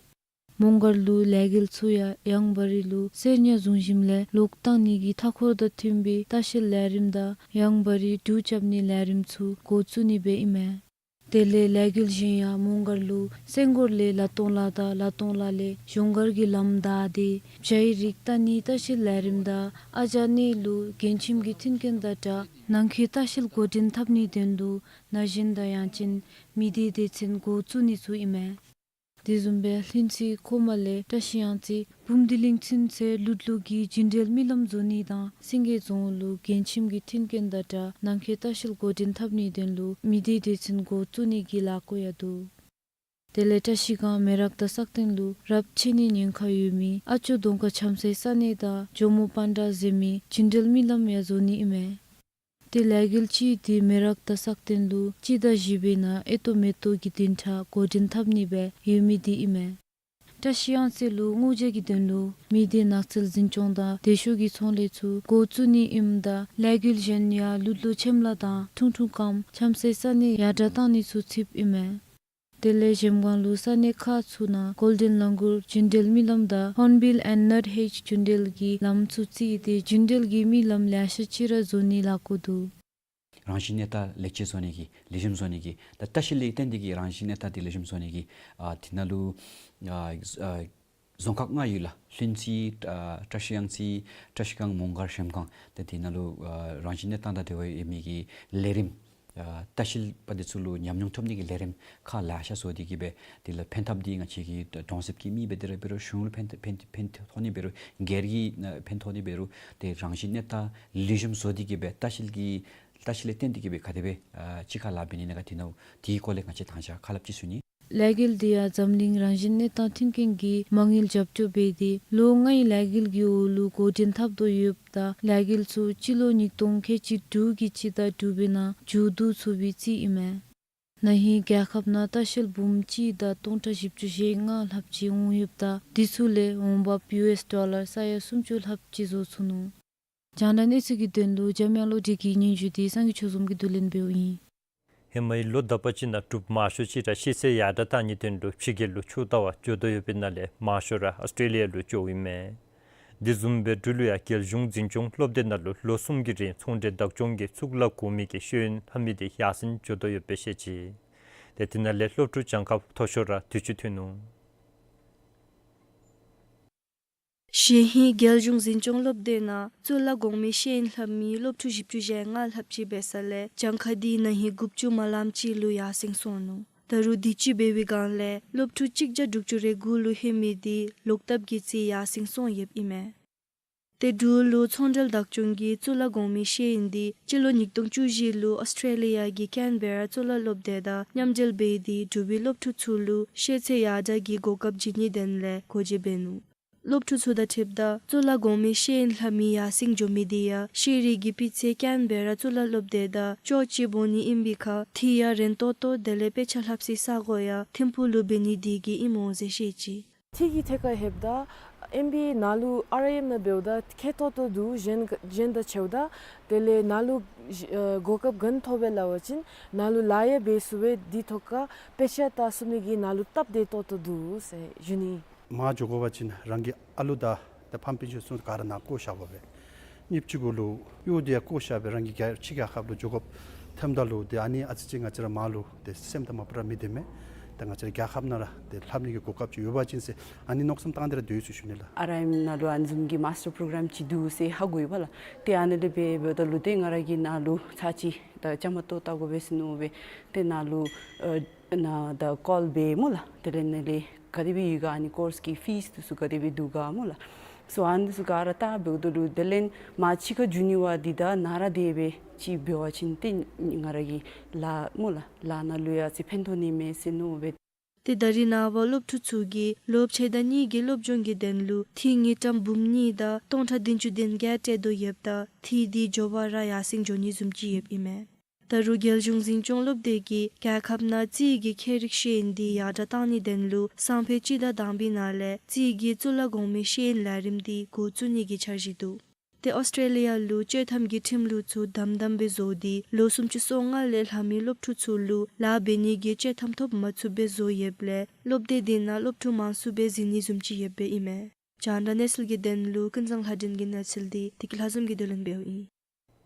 མོང་སྒར་ལུ་ལས་འགུལ་ཚུ་ཡང་ཡང་བཱ་རི་ལུ་གསེར་ཉ་བཟུང་ཞིནམ་ལས་ལོག་བཏང་ནི་གི་མཐའ་འཁོར་དང་མཐུན་པའི་ལྟ་བཤལ་ལས་རིམ་དང་ཡང་བཱ་རི་འབྲུག་རྐྱབ་ནིའི་ལས་རིམ་ཚུ་འགོ་བཙུགས་ནི་སྦེ་ཨིན་མས། དེ་ལས་ལས་འགུལ་གཞན་ཡང་མོང་སྒར་ལུ་སེང་སྒོར་ལས་ལ་སྟོང་ལ་དང་ལ་སྟོང་ལ་ལས་གཞོང་སྒར་གྱི་ལམ་བདའ་སྟེ་བྱའི་རིགས་བལྟ་ནིའི་ལྟ་བཤལ་ལས་རིམ་དང་ཨ་ཅག་གནས་ལུ་རྒན་ཁྱིམ་གྱི་མཐུན་རྐྱེན་དང་སྦྲགས་ནང་འཁོད་ལྟ་བཤལ་འགོ་འདྲེན་འཐབ་ནིའི་དོན་ལུ་ན་གཞོན་དང་ཡང་ཅིན་མི་སྡེའི་སྡེ་ཚན་འགོ་བཙུགས་ནི་ཚུ་ཨིན་མས། དེ་བཟུམ་སྦེ་ལྷུན་རྩེ་ཁོ་མ་ལས་བཀྲ་ཤིས་གཡང་རྩེ་བུམ་སྡེ་གླིང་ཚུན་ཚོད་ལུད་ལུ་གི་རྒྱུན་འབྲེལ་མི་ལམ་བཟོ་ནི་དང་སེང་གེ་རྫོང་ལུ་རྒན་ཁྱིམ་གྱི་མཐུན་རྐྱེན་དང་སྦྲགས་ནང་འཁོད་ལྟ་བཤལ་འགོ་འདྲེན་འཐབ་ནིའི་དོན་ལུ་མི་སྡེའི་སྡེ་ཚན་འགོ་བཙུགས་ནི་གི་ལཱ་འགོ་ཡང་འདུག། དེ་ལས་བཀྲ་ཤིས་སྒང་མེ་རག་དང་སག་སྟེང་ལུ་རབས་ཆད་ནིའི་ཉེན་ཁ་ཡོད་མི་ཨ་ཅོ་གདོང་དཀར་བྱམས་སའི་ས་གནས་དང་ཇོ་མོ་པཎ་གྲགས་གཟིམ་མི་རྒྱུན་འབྲེལ་མི་ལམ་ཡང་བཟོ་ནི་ཨིན་མས། ཏེ་ལས་འགུལ་གཅིག་འདི་མེ་རག་དང་སག་སྟེང་ལུ་སྤྱི་ཟླ་བཞི་པའི་ནང་ཨེ་ཏོག་མེ་ཏོག་གི་བདུན་ཕྲག་འགོ་འདྲེན་འཐབ་ནི་སྦེ་ཡོད་མི་འདི་ཨིན་མས། བཀྲ་ཤིས་གཡང་རྩེ་ལུ་དངུལ་རྗེ་གི་དོན་ལུ་མི་སྡེ་ནགས་ཚལ་འཛིན་སྐྱོང་དང་སྡེ་ཤོག་གི་ཚོང་ལས་ཚུ་འགོ་བཙུགས་ནི་ཨིནམ་ད་ལས་འགུལ་གཞན་ཡང་ཀླུ་ཀླུ་ཆེམ་ལ་དང་ཁྲུང་ཁྲུང་ཀམ་ཆམ་སེ་ས་གནས་ཡར་དྲག་བཏང་ནི་ཚུ་ཚུདཔ་ཨིན་མས། དེ་ལས་གཞལམ་སྒང་ལུ་ས་གནས་ཁག་ཚུ་ནང་གོལ་ཌེན་ལང་གུར་རྒྱུན་འགྲུལ་མི་ལམ་དང་ཧོརན་བིལ་ཨེནཌ་ནཊ་ཧེཇ་རྒྱུན་འགྲུལ་གྱི་ལམ་ཚུ་བརྩིས་ཏེ་རྒྱུན་འགྲུལ་གྱི་མི་ལམ་ལེ་ཤ་ཅིག་ར་བཟོ་ནི་ལཱ་འགོ་འདུག། རང་བཞིན་གནས་སྟངས་ལེགས་བཅོས་བཟོ་ནི་གི་ལེགས་ཤོམ་བཟོ་ནི་གི་ད་ལྟ་བཤལ་ལས་བརྟེན་ཏེ་གི་རང་བཞིན་གནས་སྟངས་འདི་ལེགས་ཤོམ་བཟོ་ནི་གི་ཨ་དེ་ནང་ལུ་ཨ་ཨ་རྫོང་ཁག་ལྔ་ཡོད་ལགས། ལྷུན་རྩེ་ཨ་བཀྲ་ཤིས་གཡང་རྩེ་བཀྲ་ཤིས་སྒང་མོང་སྒར་གཞལམ་སྒང་ད་དེ་ནང་ལུ་ཨ་རང་བཞིན་གནས་སྟངས་དང་འབྲེལ་བ་ཡོད་མི་གི་ལས་རིམ་ཨ་ལྟ་བཤལ་པ་འདི་ཚུ་ལུ་ཉམས་མྱོང་ཐོབ་ནི་གི་ལས་རིམ་ཁག་ལེ་ཤ་བཟོ་སྟེ་གི་སྦེ་དེ་ལུ་ཕན་ཐབས་འདི་ང་བཅས་ཀྱི་གྲོང་གསེབ་ཀྱི་མི་འབད་དེ་ར་འབད་རུང་གཞུང་ལུ་ཕན་ཕན་ཕན་ཐོགས་ནི་འབད་རུང་སྒེར་གྱི་ཕན་ཐོགས་ནི་འབད་རུང་ཏེ་རང་བཞིན་གནས་སྟངས་ལེགས་ཤོམ་བཟོ་སྟེ་གི་སྦེ་ལྟ་བཤལ་གྱི་ལྟ་བཤལ་ལས་བརྟེན་ཏེ་གི་སྦེ་ག་དེ་སྦེ་ཨ་ཅིག་ཁར་ལཱ་འབད་ནི་ཨིན་ན་ག་དེ་ནང་དེའི་སྐོར་ལས་ང་བཅས་དང་ཞག་ཁ་སླབ་ཅིག་ཞུ་ནི། ལས་འགུལ་འདི་ཡང་འཛམ་གླིང་རང་བཞིན་གནས་སྟངས་མཐུན་རྐྱེན་གྱི་མ་དངུལ་རྒྱབ་སྐྱོར་འབད་དེ་ལོ་ལྔའི་ལས་འགུལ་གྱི་འོག་ལུ་འགོ་འདྲེན་འཐབ་དོ་ཡོདཔ་ད་ལས་འགུལ་ཚུ་སྤྱི་ལོ་ཉིས་སྟོང་ཁལ་གཅིག་དྲུག་གི་སྤྱི་ཟླ་དྲུག་པའི་ནང་མཇུག་བསྡུ་ཚུགས་པའི་རྩིས་ཨིན་མས། ན་ཧིང་རྒྱལ་ཁབ་ནང་ལྟ་བཤལ་འབུམ་གཅིག་དང་སྟོང་ཕྲག་བཞི་བཅུ་ཞེ་ལྔ་ལྷགཔ་ཅིག་འོང་ཡོདཔ་ད་དེ་ཚུ་ལས་འོང་འབབ་ཡུ་ཨེསི་ཌོ་ལར་ས་ཡ་སུམ་ཅུ་ལྷགཔ་ཅིག་བཟོ་ཚུགས་ནུག། རྒྱང་བསྒྲགས་གནས་ཚུལ་གྱི་དོན་ལུ་འཇམ་དབྱངས་བློ་གྲོས་ཀྱི་སྙན་ཞུ་འདི་སངས་རྒྱས་ཆོས་འཛོམས་ཀྱིས་བསྡུ་ལེན་འབདཝ་ཨིན། ཧེ་མའི་ལོ་དག་པ་ཅིག་ནང་འབྲུགཔ་མང་ཤོས་ཅིག་ར་ཤེས་ཚད་ཡར་དྲག་བཏང་ནིའི་དོན་ལུ་ཕྱི་རྒྱལ་ལུ་ཆོས་ལྟ་བར་འགྱོ་དོ་ཡོདཔ་ཨིན་ན་ལས་མང་ཤོས་ར་ཨོསི་ཊྲེ་ལི་ཡ་ལུ་འགྱོཝ་ཨིན་མས། དེ་བཟུམ་སྦེ་འབྲུག་ལུ་ཡང་རྒྱལ་གཞུང་འཛིན་སྐྱོང་སློབ་སྡེ་ནང་ལུ་ལོ་གསུམ་གྱི་རིང་ཚོང་འབྲེལ་བདག་སྐྱོང་གི་གཙུག་ལག་གོང་མའི་གི་ཤེས་ཡོན་ལྷབ་མི་དེ་ཡར་སེང་འགྱོ་དོ་ཡོདཔ་སྦེ་བཤད་ཅི། ཏེ་དེ་ནང་ལས་སློབ་ཕྲུག་གྱངས་ཁ་མཐོ་ཤོས་ར་དུས་ཅི་ཐོན་ནུག། གཞེས་ཧིང་རྒྱལ་གཞུང་འཛིན་སྐྱོང་སློབ་སྡེ་ནང་གཙུག་ལག་གོང་མའི་ཤེས་ཡོན་ལྷབ་མི་སློབ་ཕྲུག་བཞི་བཅུ་ཞེ་ལྔ་ལྷགཔ་ཅིག་འབད་ས་ལས་གྱངས་ཁ་དེ་ན་ཧིང་དགུ་བཅུ་མ་ལངམ་ཅིག་ལུ་ཡར་སེང་སོང་ནུག། ད་རུང་དུས་ཅི་འབད་བའི་སྒང་ལས་སློབ་ཕྲུག་གཅིག་བརྒྱ་དྲུག་ཅུ་རེ་དགུ་ལུ་ལྷོད་མི་དེ་ལོག་བཏབ་ཀྱི་རྩིས་ཡར་སེང་སོང་ཡོདཔ་ཨིན་མས། ཏེ་འབྲུག་ལུ་ཚོང་འབྲེལ་བདག་སྐྱོང་གི་གཙུག་ལག་གོང་མའི་ཤེས་ཡོན་དེ་སྤྱི་ལོ་ཉིས་སྟོང་བཅུ་བཞི་ལུ་ཨོསི་ཊྲེ་ལི་ཡ་གི་ཀེན་བེ་ར་གཙུག་ལག་སློབ་སྡེ་དང་མཉམ་འབྲེལ་འབད་དེ་འབྲུག་པའི་སློབ་ཕྲུག་ཚུ་ལུ་ཤེས་ཚད་ཡར་དྲག་གི་གོ་སྐབས་བྱིན་ནིའི་དོན་ལས་སྒོ་འབྱེད་འབད་ནུག། སློབ་ཕྲུག་ཚུ་དང་འཁྲིལཝ་ད་གཙུག་ལག་གོང་མའི་ཤེས་ཡོན་ལྷབ་མི་ཡར་སེང་འགྱོ་མི་དེ་ཡང་ཤེས་རིག་གི་སྤུས་ཚད་ཀེན་བེ་ར་གཙུག་ལག་སློབ་སྡེ་དང་ཅོག་གཅིགཔ་འོང་ནི་ཨིན་པའི་ཁར་དེ་ཡང་རན་ཏོག་ཏོ་དེ་ལས་དཔེ་ཆ་ལྷབ་སའི་ས་གོ་ཡང་ཐིམ་ཕུག་ལུ་འབད་ནི་དེ་གིས་ཨིནམ་འོང་ཟེར་བཤད་ཅི། དེ་གི་ཐད་ཁར་ལྷོདཔ་ད་ཨེམ་བི་ནཱ་ལུ་ཨར་ཨའི་ཨེམ་ནང་འབདཝ་ད་ཁེ་ཏོག་ཏོ་འདུག། གཞན་གཞན་དང་ཕྱདཝ་ད། དེ་ལས་ནཱ་ལུ་ཨ་གོ་སྐབས་ག་ནི་ཐོབ་པས་སླབ་པ་ཅིན་ནཱ་ལུ་ལཱ་ཡང་འབད་ཚུགས་པས། དེ་ཐོག་ཁར་དཔེ་ཆ་ལྟ་ཚུགས་ནི་གི་ནཱ་ལུ་སྟབས་བདེ་ཏོག་ཏོ་འདུག་ཟེར་ཞུ་ནི། མར་འགྱོ་དགོ་པ་ཅིན་རང་གི་ཨ་ལུ་དང་ཏེ་ཕམ་སྤུན་ཆ་ཚུ་ག་ར་ནཱ་བཀོ་བཞག་དགོ་པས། གཉིས་པ་གཅིག་གུ་ལུ་གཡོག་དེ་ཡང་བཀོ་བཞག་སྦེ་རང་གི་རྒྱལ་ཕྱི་རྒྱལ་ཁབ་ལུ་འགྱོ་དགོཔ་ཐོནམ་ད་ལུ་ཏེ་ཨ་ནི་ཨ་ཙི་ཅིག་ང་བཅས་ར་མར་ལུ་ཏེ་སེམས་དང་མ་པ་ར་མི་བདེ་མས། ཏེ་ང་བཅས་ར་རྒྱལ་ཁབ་ནང་ར་ཏེ་ལྷབ་ནི་གི་གོ་སྐབས་ཅིག་ཡོད་པ་ཅིན་ཟེར་ཨ་ནི་མནོ་བསམ་བཏང་སྟེ་ར་སྡོད་ཡི་ཟེར་ཞུ་ནི་ལགས། ཨར་ཨའི་ཨེམ་ནང་ལུ་ཨ་ནི་བཟུམ་གྱི་མཱསི་ཊར་པོ་རོ་གརམ་ཅིག་འདུག་ཟེར་ཧ་གོ་ཡི་བ་ལགས། ཏེ་ཨ་ནི་ལས་འབད་འབདཝ་ད་ལུ་ཏེ་ང་ར་གིས་ནཱ་ལུ་ཚར་གཅིག་ད་བཅའ་མར་གཏོགས་བལྟ་དགོ་པས་ཟེར་མནོ་སྦེ་ཏེ་ནཱ་ལུ་ཨ་ནཱ་ད་ཀོལ་འབད་སྨོ་ལགས། དེ་ལས་ནཱ་ལས་ག་དེ་སྦེ་ཡོད་ག་ཨ་ནི་ཀོརསི་གི་ཕིསི་འདི་ཚུ་ག་དེ་སྦེ་འདུག་ག་སྨོ་ལགས། སོ་ཨ་ནི་འདི་ཚུ་ག་ར་བལྟ་འབདཝ་ད་ལུ་དེ་ལས་མར་ཕྱི་ཁར་འགྱོ་ནི་བ་འདི་དང་ནཱ་ར་དེ་སྦེ་ཅིག་འབད་བ་ཅིན་ཏེ་ང་ར་གི་ལཱ་སྨོ་ལགས་ལཱ་ནང་ལུ་ཡང་ཅིག་ཕན་ཐོགས་ནི་མས་ཟེར་མནོ་སྦེ། ཏེ་ད་རིས་ནངས་པ་སློབ་ཕྲུག་ཚུ་གིས་ལོ་ཕྱེད་དང་གཉིས་ཀྱི་སློབ་སྦྱོང་གི་དོན་ལུ་འཐུས་དངུལ་ཀྲམ་འབུམ་གཉིས་དང་སྟོང་ཕྲག་བདུན་ཅུ་དོན་བརྒྱད་སྤྲོད་དོ་ཡོདཔ་ད་འཐུས་དེ་མགྱོགས་པ་ར་ཡར་སེང་འགྱོ་ནི་བཟུམ་ཅིག་ཡོདཔ་ཨིན་མས། ད་རུང་རྒྱལ་གཞུང་འཛིན་སྐྱོང་སློབ་སྡེ་གིས་རྒྱལ་ཁབ་ནང་རྩིས་ཀྱི་ཁྱད་རིག་ཤེས་ཡོན་དེ་ཡར་དྲག་བཏང་ནིའི་དོན་ལུ་སང་ཕོད་སྤྱི་ཟླ་དང་པའི་ནང་ལས་རྩིས་ཀྱི་གཙུག་ལག་གོང་མའི་ཤེས་ཡོན་ལས་རིམ་དེ་འགོ་བཙུགས་ནི་གི་འཆར་གཞི་འདུག། ཏེ་ཨོསི་ཊྲེ་ལི་ཡ་ལུ་སྤྱོད་ཐམ་གྱི་ཁྲིམས་ལུགས་ཚུ་དམ་དམ་སྦེ་བཟོ་སྟེ་ལོ་སུམ་ཅུ་སོ་ལྔ་ལས་ལྷག་མི་སློབ་ཕྲུག་ཚུ་ལུ་ལཱ་འབད་ནི་གི་སྤྱོད་ཐམ་ཐོབ་མ་ཚུགསཔ་སྦེ་བཟོ་ཡོདཔ་ལས་སློབ་སྡེ་དེ་ནང་སློབ་ཕྲུག་མང་སུ་སྦེ་འཛུལ་ནི་བཟུམ་ཅིག་ཡོདཔ་ཨིན་མས། རྒྱང་བསྒྲགས་གནས་ཚུལ་གྱི་དོན་ལུ་ཀུན་བཟང་ལྷ་སྒྲོན་གྱི་གནས་ཚུལ་དེ་བདེ་སྐྱིད་ལྷ་འཛོམས་ཀྱིས་བསྡུ་ལེན་འབདཝ་ཨིན།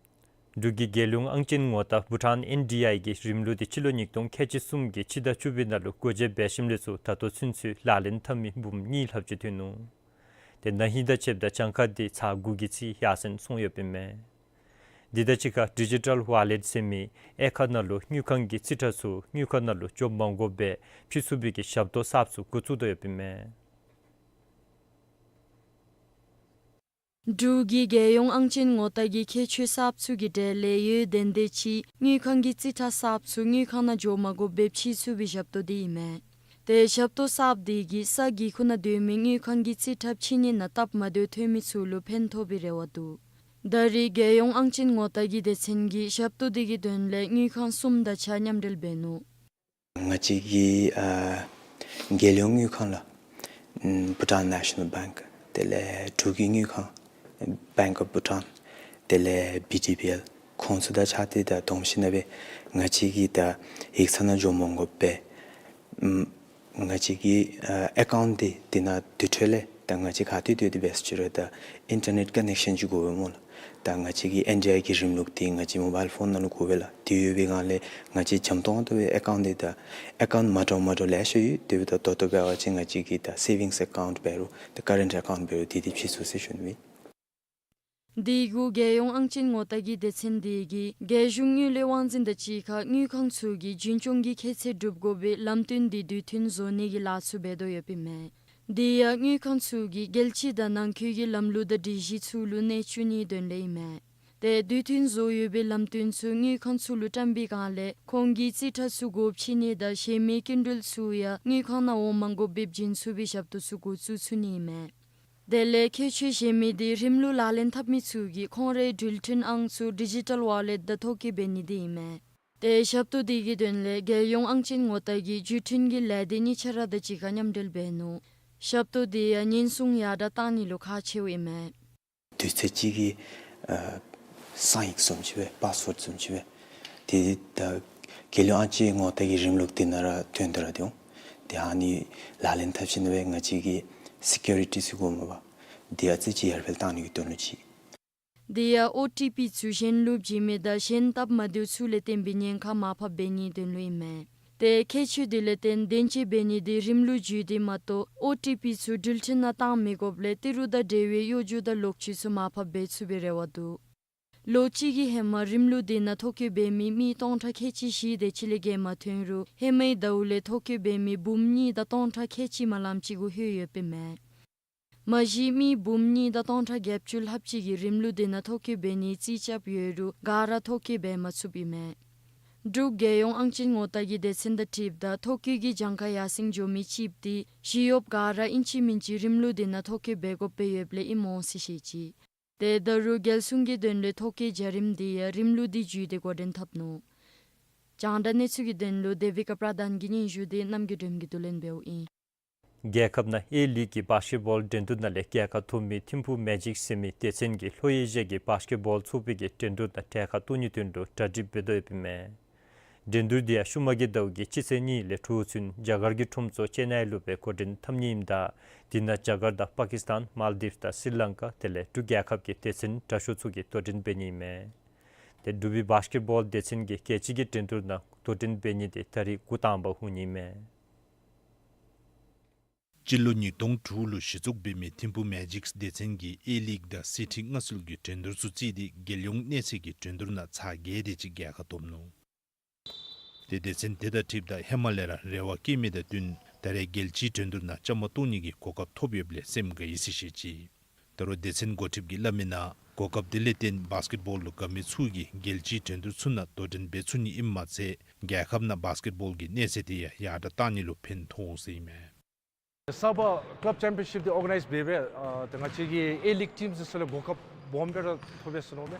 འབྲུག་གི་རྒྱལ་ཡོངས་ཨང་ཅན་ངོ་རྟགས་བྷུ་ཊཱན་ཨེན་ཌི་ཨའི་གི་རིམ་ལུགས་དེ་སྤྱི་ལོ་ཉིས་སྟོང་ཁལ་གཅིག་གསུམ་གྱི་སྤྱི་ཟླ་བཅུ་པའི་ནང་ལུ་སྒོ་འབྱེད་འབད་ཞིནམ་ལས་ཚུར་ད་ལྟོ་ཚུན་ཚོད་ལག་ལེན་འཐབ་མི་འབུམ་གཉིས་ལྷགཔ་ཅིག་ཐོན་ནུག། ཏེ་ན་ཧིང་དང་ཕྱདཔ་ད་གྱངས་ཁ་དེ་ཚར་དགུ་གི་རྩིས་ཡར་སེང་སོང་ཡོདཔ་ཨིན་མས། དེ་དང་གཅིག་ཁར་ཌི་ཇི་ཊཱལ་ཝཱ་ལེཊ་ཟེར་མི་ཨེ་ཁ་ནང་ལུ་དངུལ་ཁང་གི་རྩིས་ཁྲ་ཚུ་དངུལ་ཁང་ནང་ལུ་འགྱོ་མ་དགོ་པར་ཕུལ་ཚུགས་པའི་གི་ཞབས་ཏོག་གསརཔ་ཚུ་འགོ་བཙུགས་དོ་ཡོདཔ་ཨིན་མས། འབྲུག་གི་རྒྱལ་ཡོངས་ཨང་ཅན་ངོ་རྟགས་ཀྱི་ཁྱད་ཆོས་གསརཔ་ཚུ་གི་གྲས་ལས་ཡོན་ཏན་ཏན་ཅིག་དངུལ་ཁང་གི་རྩིས་ཁྲ་གསརཔ་ཚུ་དངུལ་ཁང་ནང་འགྱོ་མ་དགོ་པར་ཕུལ་ཚུགས་པའི་ཞབས་ཏོག་དེ་ཨིན་མས། ཏེ་ཞབས་ཏོག་གསརཔ་དེ་གིས་ས་གི་ཁུག་ནང་སྡོད་མི་དངུལ་ཁང་གི་རྩིས་ཁྲ་ཕྱི་ཉིན་ནང་སྟབས་མ་བདེཝ་ཐོན་མི་ཚུ་ལུ་ཕན་ཐོགས་པའི་རེ་བ་འདུག། ད་རེས་རྒྱལ་ཡོངས་ཨང་ཅན་ངོ་རྟགས་ཀྱི་སྡེ་ཚན་གྱིས་ཞབས་ཏོག་འདི་གི་དོན་ལས་དངུལ་ཁང་གསུམ་དང་གཅིག་ཁར་མཉམ་འབྲེལ་འབད་ནུག། ང་བཅས་ཀྱིས་ཨ་རྒྱལ་ཡོངས་དངུལ་ཁང་ལགས། ཨམ་Bhutan National Bank། དེ་ལས་འབྲུག་གི་དངུལ་ཁང་Bank of Bhutan། དེ་ལས་བི་ཌི་བི་ཨེལ། ཁོང་ཚུ་དང་གཅིག་ཁར་ཏེ་ད་བསྡོམས་ཞིནམ་ལས་ང་བཅས་ཀྱིས་ད་ཡིག་ཚང་ནང་འགྱོ་མ་དགོ་པར་ཨམ་ང་བཅས་ཀྱི་ཨ་ཨེ་ཀའུནཊ་འདི་འདི་ནང་དེ་འཕྲོ་ལས་ད་ང་བཅས་ག་ཏེ་སྡོད་དེ་འབད་ཟེར་ཅི་རུང་ད་ཨིན་ཊར་ནེཊ་ཀ་ནེག་ཤཱན་ཅིག་དགོ་པས་སྨོ་ལགས། ད་ང་བཅས་ཀྱི་ཨེན་ཌི་ཨའི་གི་རིམ་ལུགས་འདི་ང་བཅས་མོ་བཱའིལ་ཕོན་ནང་ལུ་དགོ་པས་ལགས། དེ་ཡོད་པའི་སྒང་ལས་ང་བཅས་འཇམ་ཏོང་ཏོ་སྦེ་ཨེ་ཀའུནཊ་འདི་ད་ཨེ་ཀའུནཊ་མ་འདྲཝ་མ་འདྲཝ་ལེ་ཤ་ཡོད། དེ་འབདཝ་ད་ད་ལྟོ་འབད་བ་ཅིན་ང་བཅས་ཀྱིས་ད་སེ་བིངསི་ཨེ་ཀའུནཊ་འབད་རུང་ད་ཀ་རེནཊ་ཨེ་ཀའུནཊ་འབད་རུང་དེ་དེ་ཕྱེ་ཚུགས་ཟེར་ཞུ་ནི་ཨིན། དེ་གུ་རྒྱལ་ཡོངས་ཨང་ཅན་ངོ་རྟགས་ཀྱི་སྡེ་ཚན་འདི་གིས་རྒྱལ་གཞུང་དངུལ་ལས་དབང་འཛིན་དང་གཅིག་ཁར་དངུལ་ཁང་ཚུ་གིས་རྒྱུན་སྐྱོང་གི་ཁྱད་ཚད་སྒྲུབ་དགོ་པའི་ལམ་སྟོན་འདི་དུས་མཐུན་བཟོ་ནི་གི་ལཱ་ཚུ་འབད་དོ་ཡོདཔ་ཨིན་མས། དེ་ཡང་དངུལ་ཁང་ཚུ་གིས་རྒྱལ་སྤྱི་དང་ནང་འཁོད་ཀྱི་ལམ་ལུགས་དང་སྒྲིག་གཞི་ཚུ་ལུ་གནས་བཅུག་ནིའི་དོན་ལས་ཨིན་མས། ཏེ་དུས་མཐུན་བཟོ་ཡོད་པའི་ལམ་སྟོན་ཚུ་དངུལ་ཁང་ཚུ་ལུ་བཀྲམ་པའི་སྒང་ལས་ཁོང་གི་རྩིས་ཁྲ་ཚུ་སྒོ་ཕྱེ་ནི་དང་གཞན་མི་སྐྱིན་འགྲུལ་ཚུ་ཡང་དངུལ་ཁང་ནང་འོང་མ་དགོ་པའི་བྱིན་ཚུགས་པའི་ཞབས་ཏོག་ཚུ་འགོ་བཙུགས་ཚུགས་ནི་ཨིན་མས། དེ་ལས་ཁྱད་ཆོས་གཞན་མི་འདི་རིམ་ལུགས་ལག་ལེན་འཐབ་མི་ཚུ་གིས་ཁོང་རའི་འགྲུལ་འཕྲིན་ཨང་ཚུ་ཌི་ཇི་ཊལ་ཝོ་ལེཊ་དང་ཐོ་བཀོད་འབད་ནི་འདི་ཨིན་མས། ཏེ་ཞབས་ཏོག་འདི་གི་དོན་ལས་རྒྱལ་ཡོངས་ཨང་ཅན་ངོ་རྟགས་ཀྱི་བརྒྱུད་འཕྲིན་གྱི་ལས་སྡེ་གཉིས་ཆ་ར་དང་གཅིག་ཁར་མཉམ་འབྲེལ་འབད་ནུག། ཞབས་ཏོག་འདི་ཡང་ཉེན་སྲུང་ཡར་དྲགས་གཏང་ནི་ལུ་ཁག་ཆེཝ་ཨིན་མས། དུས་ཚོད་ཅིག་གི་ཨ་གསང་ཡིག་བཟུམ་ཅིག་སྦེ་པཱསི་ཝརཌ་བཟུམ་ཅིག་སྦེ་དེ་ད་རྒྱལ་ཡོངས་ཨང་ཅན་ངོ་རྟགས་ཀྱི་རིམ་ལུགས་འདི་ནང་ར་ཐོན་ཏེ་ར་འདུག། དེ་ཨ་ནི་ལག་ལེན་འཐབ་ཞིནམ་ལས་ང་བཅས་ཀྱི་སི་ཀིའུ་རི་ཊི་ཟེར་དགོ་སྨོ་པ། དེ་ཡང་ཙི་ཅིག་ཡར་འཕེལ་གཏང་ནི་གི་དོན་ལུ་ཅིག། དེ་ཡང་ཨོ་ཊི་པི་ཚུ་གཞན་ལུ་བྱིན་མི་དང་གཞན་སྟབས་མ་བདེཝ་ཚུ་ལས་བརྟེན་པའི་ཉེན་ཁ་མར་ཕབ་འབད་ནིའི་དོན་ལུ་ཨིན་མས། ཏེ་ཁྱད་ཆོས་འདི་ལས་བརྟེན་བདེན་དཔྱད་འབད་ནི་འདི་རིམ་ལུགས་བརྒྱུད་དེ་མ་གཏོགས་ཨོ་ཊི་པི་ཚུ་འགྲུལ་འཕྲིན་ནང་བཏང་མི་དགོཔ་ལས་ཏི་རུ་དང་འབྲེལ་བའི་གཡོ་སྒྱུ་དང་ལོག་སྤྱོད་ཚུ་མར་ཕབ་འབད་ཚུགས་པའི་རེ་བ་འདུག། ལོ་གཅིག་གི་ཧེ་མ་རིམ་ལུགས་འདི་ནང་ཐོ་བཀོད་འབད་མི་མི་སྟོང་ཕྲག་ཁལ་གཅིག་བཞི་དེ་ཅིག་ལས་བརྒལ་མ་ཐོན་རུང་ཧེ་མའི་ཟླཝ་ལས་ཐོ་བཀོད་འབད་མི་འབུམ་གཉིས་དང་སྟོང་ཕྲག་ཁལ་གཅིག་དམའ་ལམ་ཅིག་གུ་ལྷོད་ཡོདཔ་ཨིན་མས། མ་གཞི་མི་འབུམ་གཉིས་དང་སྟོང་ཕྲག་བརྒྱད་ཅུ་ལྷགཔ་ཅིག་གིས་རིམ་ལུགས་འདི་ནང་ཐོ་བཀོད་འབད་ནིའི་རྩིས་རྐྱབ་ཡོད་རུང་ག་ར་ཐོ་བཀོད་འབད་མ་ཚུགསཔ་ཨིན་མས། འབྲུག་རྒྱལ་ཡོངས་ཨང་ཅན་ངོ་རྟགས་ཀྱི་སྡེ་ཚན་དང་འཁྲིལཝ་ད་ཐོ་བཀོད་ཀྱི་གྱངས་ཁ་ཡར་སེང་འགྱོ་མི་ཅིག་འདི་ཞི་གཡོགཔ་ག་ར་ཨིན་ཅི་མིན་ཅི་རིམ་ལུགས་འདི་ནང་ཐོ་བཀོད་འབད་དགོཔ་སྦེ་ཡོདཔ་ལས་ཨིནམ་འོང་ཟེར་བཤད་ཅི། ཏེ་ད་རུང་རྒྱལ་སྲུང་གི་དོན་ལས་ཐོ་བཀོད་བྱ་རིམ་འདི་ཡང་རིམ་ལུགས་འདི་བརྒྱུད་དེ་འགོ་འདྲེན་འཐབ་ནུག། རྒྱང་བསྒྲགས་གནས་ཚུལ་གྱི་དོན་ལུ་དེ་བི་ཀ་པྲ་དཱན་གྱི་སྙན་ཞུ་འདི་རྣམ་རྒྱལ་སྒྲོལམ་གྱིས་བསྡུ་ལེན་འབདཝ་ཨིན། རྒྱལ་ཁབ་ནང་ཨེ་ལིག་གི་བཱསི་ཀེཊ་བཱོལ་འགྲན་བསྡུར་ནང་ལས་རྒྱལ་ཁ་ཐོབ་མི་ཐིམ་ཕུག་མེ་ཇིག་ཟེར་མི་སྡེ་ཚན་གྱིས་ལྷོ་ཨེ་ཤི་ཡ་གི་བཱསི་ཀེཊ་བཱོལ་ཚོགས་པའི་གི་འགྲན་བསྡུར་ནང་གྲལ་ཁར་གཏོགས་ནིའི་དོན་ལུ་གྲ་སྒྲིག་འབད་དོ་ཡོདཔ་ཨིན་མས། འགྲན་བསྡུར་འདི་ཡང་ཤུལ་མ་གི་ཟླཝ་གི་སྤྱི་ཚེས་གཉིས་ལས་དྲུག་ཚུན་རྒྱ་གར་གྱི་ཁྲོམ་ཚོགས་ཅེ་ནའི་ལུ་སྦེ་འགོ་འདྲེན་འཐབ་ནི་ཨིནམ་ད་དེ་ནང་རྒྱ་གར་དང་པ་ཀིསི་ཐན་མཱལ་དིབས་དང་སི་རི་ལང་ཀ་དེ་ལས་འབྲུག་རྒྱལ་ཁབ་ཀྱི་སྡེ་ཚན་དྲག་ཤོས་ཚུ་གིས་དོ་འགྲན་འབད་ནི་ཨིན་མས། ཏེ་འབྲུག་པའི་བཱསི་ཀེཊ་བཱོལ་སྡེ་ཚན་གྱིས་རྒྱལ་སྤྱི་གི་འགྲན་བསྡུར་ནང་དོ་འགྲན་འབད་ནི་དེ་ད་རིས་འགོ་དང་པ་འོང་ནི་ཨིན་མས། སྤྱི་ལོ་ཉིས་སྟོང་དྲུག་ལུ་གཞི་བཙུགས་འབད་མི་ཐིམ་ཕུག་མེ་ཇིག་སྡེ་ཚན་གྱིས་ཨེ་ལིག་དང་སེ་ཊི་མངའ་གསོལ་གྱི་འགྲན་བསྡུར་ཚུ་བརྩིས་ཏེ་རྒྱལ་ཡོངས་གནས་ཚད་ཀྱི་འགྲན་བསྡུར་ནང་ཚར་བརྒྱད་དེ་ཅིག་རྒྱལ་ཁ་ཐོབ་ནུག། ཏེ་སྡེ་ཚན་དེ་དང་འཁྲིལཝ་ད་ཧེ་མ་ལས་ར་རེ་བ་བསྐྱེད་མི་དང་བསྟུན་ད་རེས་རྒྱལ་སྤྱིའི་འགྲན་བསྡུར་ནང་བཅའ་མར་གཏོགས་ནི་གི་གོ་སྐབས་ཐོབ་ཡོདཔ་ལས་སེམས་དགའ་ཡི་ཟེར་བཤད་ཅི། ད་རུང་སྡེ་ཚན་འགོ་ཁྲིདཔ་གིས་སླབ་མིའི་ནང་གོ་སྐབས་དེ་ལས་བརྟེན་བཱསི་ཀེཊ་བཱོལ་ལུ་དགའ་མི་ཚུ་གིས་རྒྱལ་སྤྱིའི་འགྲན་བསྡུར་ཚུ་ནང་དོ་འགྲན་འབད་ཚུགས་ནི་ཨིནམ་མ་ཚད་རྒྱལ་ཁབ་ནང་བཱསི་ཀེཊ་བཱོལ་གྱི་གནས་ཚད་དེ་ཡང་ཡར་དྲགས་གཏང་ནི་ལུ་ཕན་ཐོགས་ཟེར་ཨིན་མས། གསར་པ་ཀ་ལབ་ཅེམ་པི་ཡོན་ཤིབ་འདི་ཨོར་ག་ནའིཛ་འབད་སྦེ་ཨ་ད་ང་བཅས་ཀྱི་ཨེ་ལིག་ཊིམ་ཚུ་ཚུ་ལུ་གོ་སྐབས་སྦོམ་སྦེ་ར་ཐོབ་པས་ཟེར་མནོཝ་མས།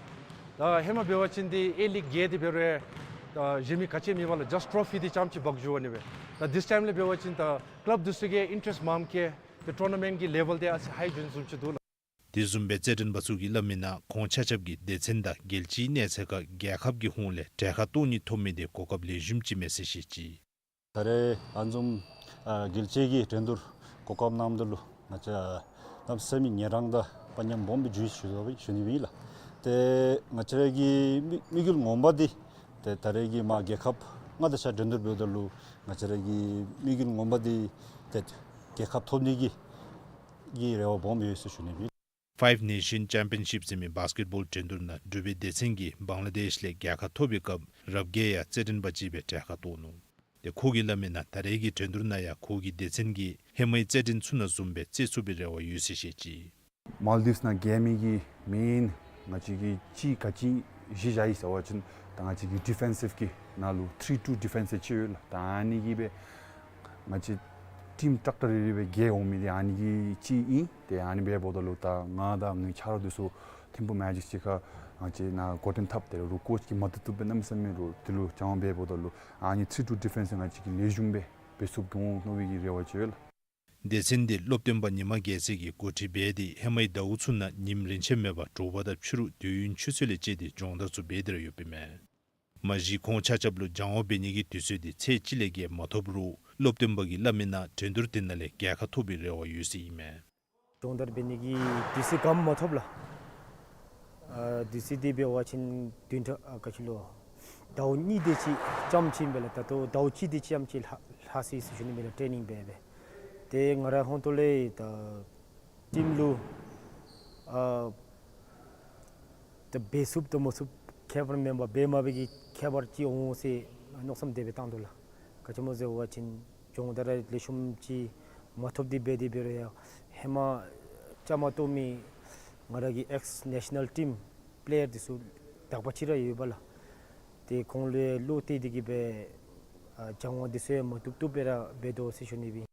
ད་ཧེ་མ་འབད་བ་ཅིན་འདི་ཨེ་ལིག་བརྒྱད་འདི་འབད་རུང་ད་གཞན་མི་ག་ཅི་མེད་པར་ལུ་ཇཱསཊ་ཊོ་ཕི་འདི་རྐྱངམ་ཅིག་འབག་འགྱོ་བ་ཨིན་པས། ད་དིས་ཊའིམ་ལས་འབད་བ་ཅིན་ད་ཀ་ལབ་འདི་ཚུ་གིས་ཨིན་ཊེ་རེསཊ་མངམ་བསྐྱེད་ཏེ་ཊོར་ན་མེནཊ་ཀྱི་ལེ་བཱལ་འདི་ཨ་ཙི་ཧའི་འགྱོ་ནི་བཟུམ་ཅིག་འདུག་ལགས། དེ་བཟུམ་སྦེ་རྩེད་འགྲན་པ་ཚུ་གིས་སླབ་མིའི་ནང་ཁོང་ཆ་ཁྱབ་ཀྱིས་སྡེ་ཚན་དང་རྒྱལ་སྤྱིའི་གནས་ཚད་ཁར་རྒྱལ་ཁབ་ཀྱི་ཧོངས་ལས་གྲལ་ཁར་གཏོགས་ནི་ཐོབ་མི་དེ་གོ་སྐབས་ལེགས་ཤོམ་ཅིག་མས་ཟེར་བཤད་ཅི། ད་རེས་ཨ་ནི་བཟུམ་ཨ་རྒྱལ་སྤྱི་གི་འགྲན་བསྡུར་གོ་སྐབས་གནངམ་ད་ལུ་ང་བཅས་གནམ་མེད་ས་མེད་ངལ་རངས་དང་དཔའ་ཉམས་སྦོམ་སྦེ་འགྱོ་ཡི་ཟེར་ཞུ་ནི་ཨིན་ལགས། ཏེ་ང་བཅས་ར་གི་དམིགས་དམིགས་ཡུལ་ངོ་མ་འདི་ཏེ་ད་རེས་ཀྱི་མར་རྒྱལ་ཁབ་ལྔ་དང་གཅིག་ཁར་འགྲན་བསྡུར་འབདཝ་ད་ལུ་ང་བཅས་ར་གི་དམིགས་ཡུལ་ངོ་མ་འདི་ཏེ་རྒྱལ་ཁ་ཐོབ་ནི་གི་གི་རེ་བ་སྦོམ་ཡོད་ཟེར་ཞུ་ནི་ཨིན། ཕའིབ་ནེ་ཤཱན་ཅེམ་པི་ཡོན་ཤིབ་ཟེར་མི་བཱསི་ཀེཊ་བཱོལ་འགྲན་བསྡུར་ནང་འབྲུག་པའི་སྡེ་ཚན་གྱིས་བང་ལ་དེཤ་ལས་རྒྱལ་ཁ་ཐོབ་པའི་སྐབས་རབ་རྒྱས་ཡང་རྩེད་འགྲན་པ་ཅིག་སྦེ་གྲལ་ཁར་གཏོགས་ནུག། ཏེ་ཁོ་གིས་སླབ་མིའི་ནང་ད་རེས་ཀྱི་འགྲན་བསྡུར་ནང་ཡང་ཁོ་གི་སྡེ་ཚན་གྱིས་ཧེ་མའི་རྩེད་འགྲན་ཚུ་ནང་བཟུམ་སྦེ་རྩེད་ཚུགས་པའི་རེ་བ་ཡོད་ཟེར་བཤད་ཅི། མཱལ་དིབས་ནང་རྒྱལ་མི་གི་མེན་ང་བཅས་ཀྱིས་ཅིག་ག་ཅི་གཞི་བཞག་ཡི་ཟེར་བ་ཅིན་ད་ང་བཅས་ཀྱི་ཌི་ཕེན་སིབ་ཀྱི་ནང་ལུ་ཐི་རི་ཊུ་ཌི་ཕེན་སིབ་ཅིག་ཡོད་ལགས། ད་ཨ་ནི་གིས་སྦེ་ང་བཅས་ཊིམ་ཀྲེཀ་ཊར་རེ་རེ་སྦེ་རྒྱལ་འོང་མི་འདི་ཨ་ནི་གི་ཅིག་ཨིན། ཏེ་ཨ་ནི་འབདཝ་ད་ལུ་ད་ང་དང་ངེའི་ཆ་རོགས་འདི་ཚུ་ ཐིམ་ཕུག་མེ་ཇིག་ཅིག་ཁར་ང་བཅས་ནཱ་འགོ་འདྲེན་འཐབ་སྟེ་རུང་ཀོཆ་ཀྱིས་མ་བཏུབ་བཏུབ་སྦེ་གནམ་མེད་ས་མེད་རུང་དེ་ལུ་སྦྱང་བ་འབདཝ་ད་ལུ་ཨ་ནི་ཐི་རི་ཊུ་ཌི་ཕེནསི་ང་བཅས་ཀྱིས་ལེགས་ཤོམ་སྦེ་འབད་ཚུགསཔ་འོང་མནོ་བའི་གི་རེ་བ་ཅིག་ཡོད་ལགས། སྡེ་ཚན་འདི་སློབ་སྟོན་པ་ཉི་མ་རྒྱལ་མཚན་གྱིས་འགོ་ཁྲིད་འབད་དེ་ཧེ་མའི་ཟླཝ་ཚུ་ནང་ཉིནམ་རེ་ཆད་མེད་པར་དྲོ་པ་དང་ཕྱི་རུ་དུས་ཡུན་ཆུ་ཚོད་ལས་བཅད་དེ་སྦྱོང་བརྡར་ཚུ་འབད་དེ་ར་ཡོདཔ་ཨིན་མས། མ་གཞི་ཁོང་ཆ་ཁྱབ་ལུ་སྦྱང་བ་འབད་ནི་གི་དུས་ཚོད་འདི་ཚེས་གཅིག་ལས་བརྒལ་མ་ཐོབ་རུང་སློབ་སྟོན་པ་གིས་སླབ་མི་ནང་འགྲན་བསྡུར་འདི་ནང་ལས་རྒྱལ་ཁ་ཐོབ་པའི་རེ་བ་ཡོད་ཟེར་ཨིན་མས། སྦྱོང་བརྡར་འབད་ནི་གི་དུས་ཚོད་ག་མ་ཐོབ་ལགས། ཨ་དུས་ཚོད་འདི་འབད་བ་ཅིན་བདུན་ཕྲག་ཨ་ག་ཅི་ལོ་ཟླཝ་གཉིས་དེ་ཅིག་ཙམ་ཅིག་ཨིན་པས་ལགས། ད་ལྟོ་ཟླཝ་གཅིག་དེ་ཅིག་ཙམ་ཅིག་ལྷག་ལྷག་སོ་ཡི་ཟེར་ཞུ་ནི་ཨིན་པས་ལགས། ཊེ་ནིང་འབད་འབད་ཏེ་ང་ར་ཧོང་ཏོ་ལས་ད་ཊིམ་ལུ་ཨ་ད་འབད་ཚུགསཔ་དང་མ་ཚུགསཔ་ཁྱད་པར་མེན་པར་འབད་མ་འབད་ཀྱི་ཁྱད་པར་ཅིག་འོང་ཟེར་མནོ་བསམ་དེ་སྦེ་བཏང་དོ་ལགས། ག་ཅི་སྨོ་ཟེར་བ་ཅིན་སྦྱོང་བརྡར་ལེགས་ཤོམ་ཅིག་མ་ཐོབ་སྟེ་འབད་དེ་འབད་རུང་ཡང་ཧེ་མ་བཅའ་མར་གཏོགས་མི་ང་ར་གི་ཨེགསི་ནེ་ཤ་ནཱལ་ཊིམ་པེ་ལེ་ཡར་འདི་ཚུ་དག་པ་ཅིག་ར་ཡོད་པས་ལགས། ཏེ་ཁོང་ལུ་བློ་གཏད་དེ་གིས་སྦེ་ཨ་སྦྱང་བ་འདི་ཚུ་ཡང་མ་བཏུབ་བཏུབ་སྦེ་ར་འབད་དོ་ཟེར་ཞུ་ནི་ཨིན།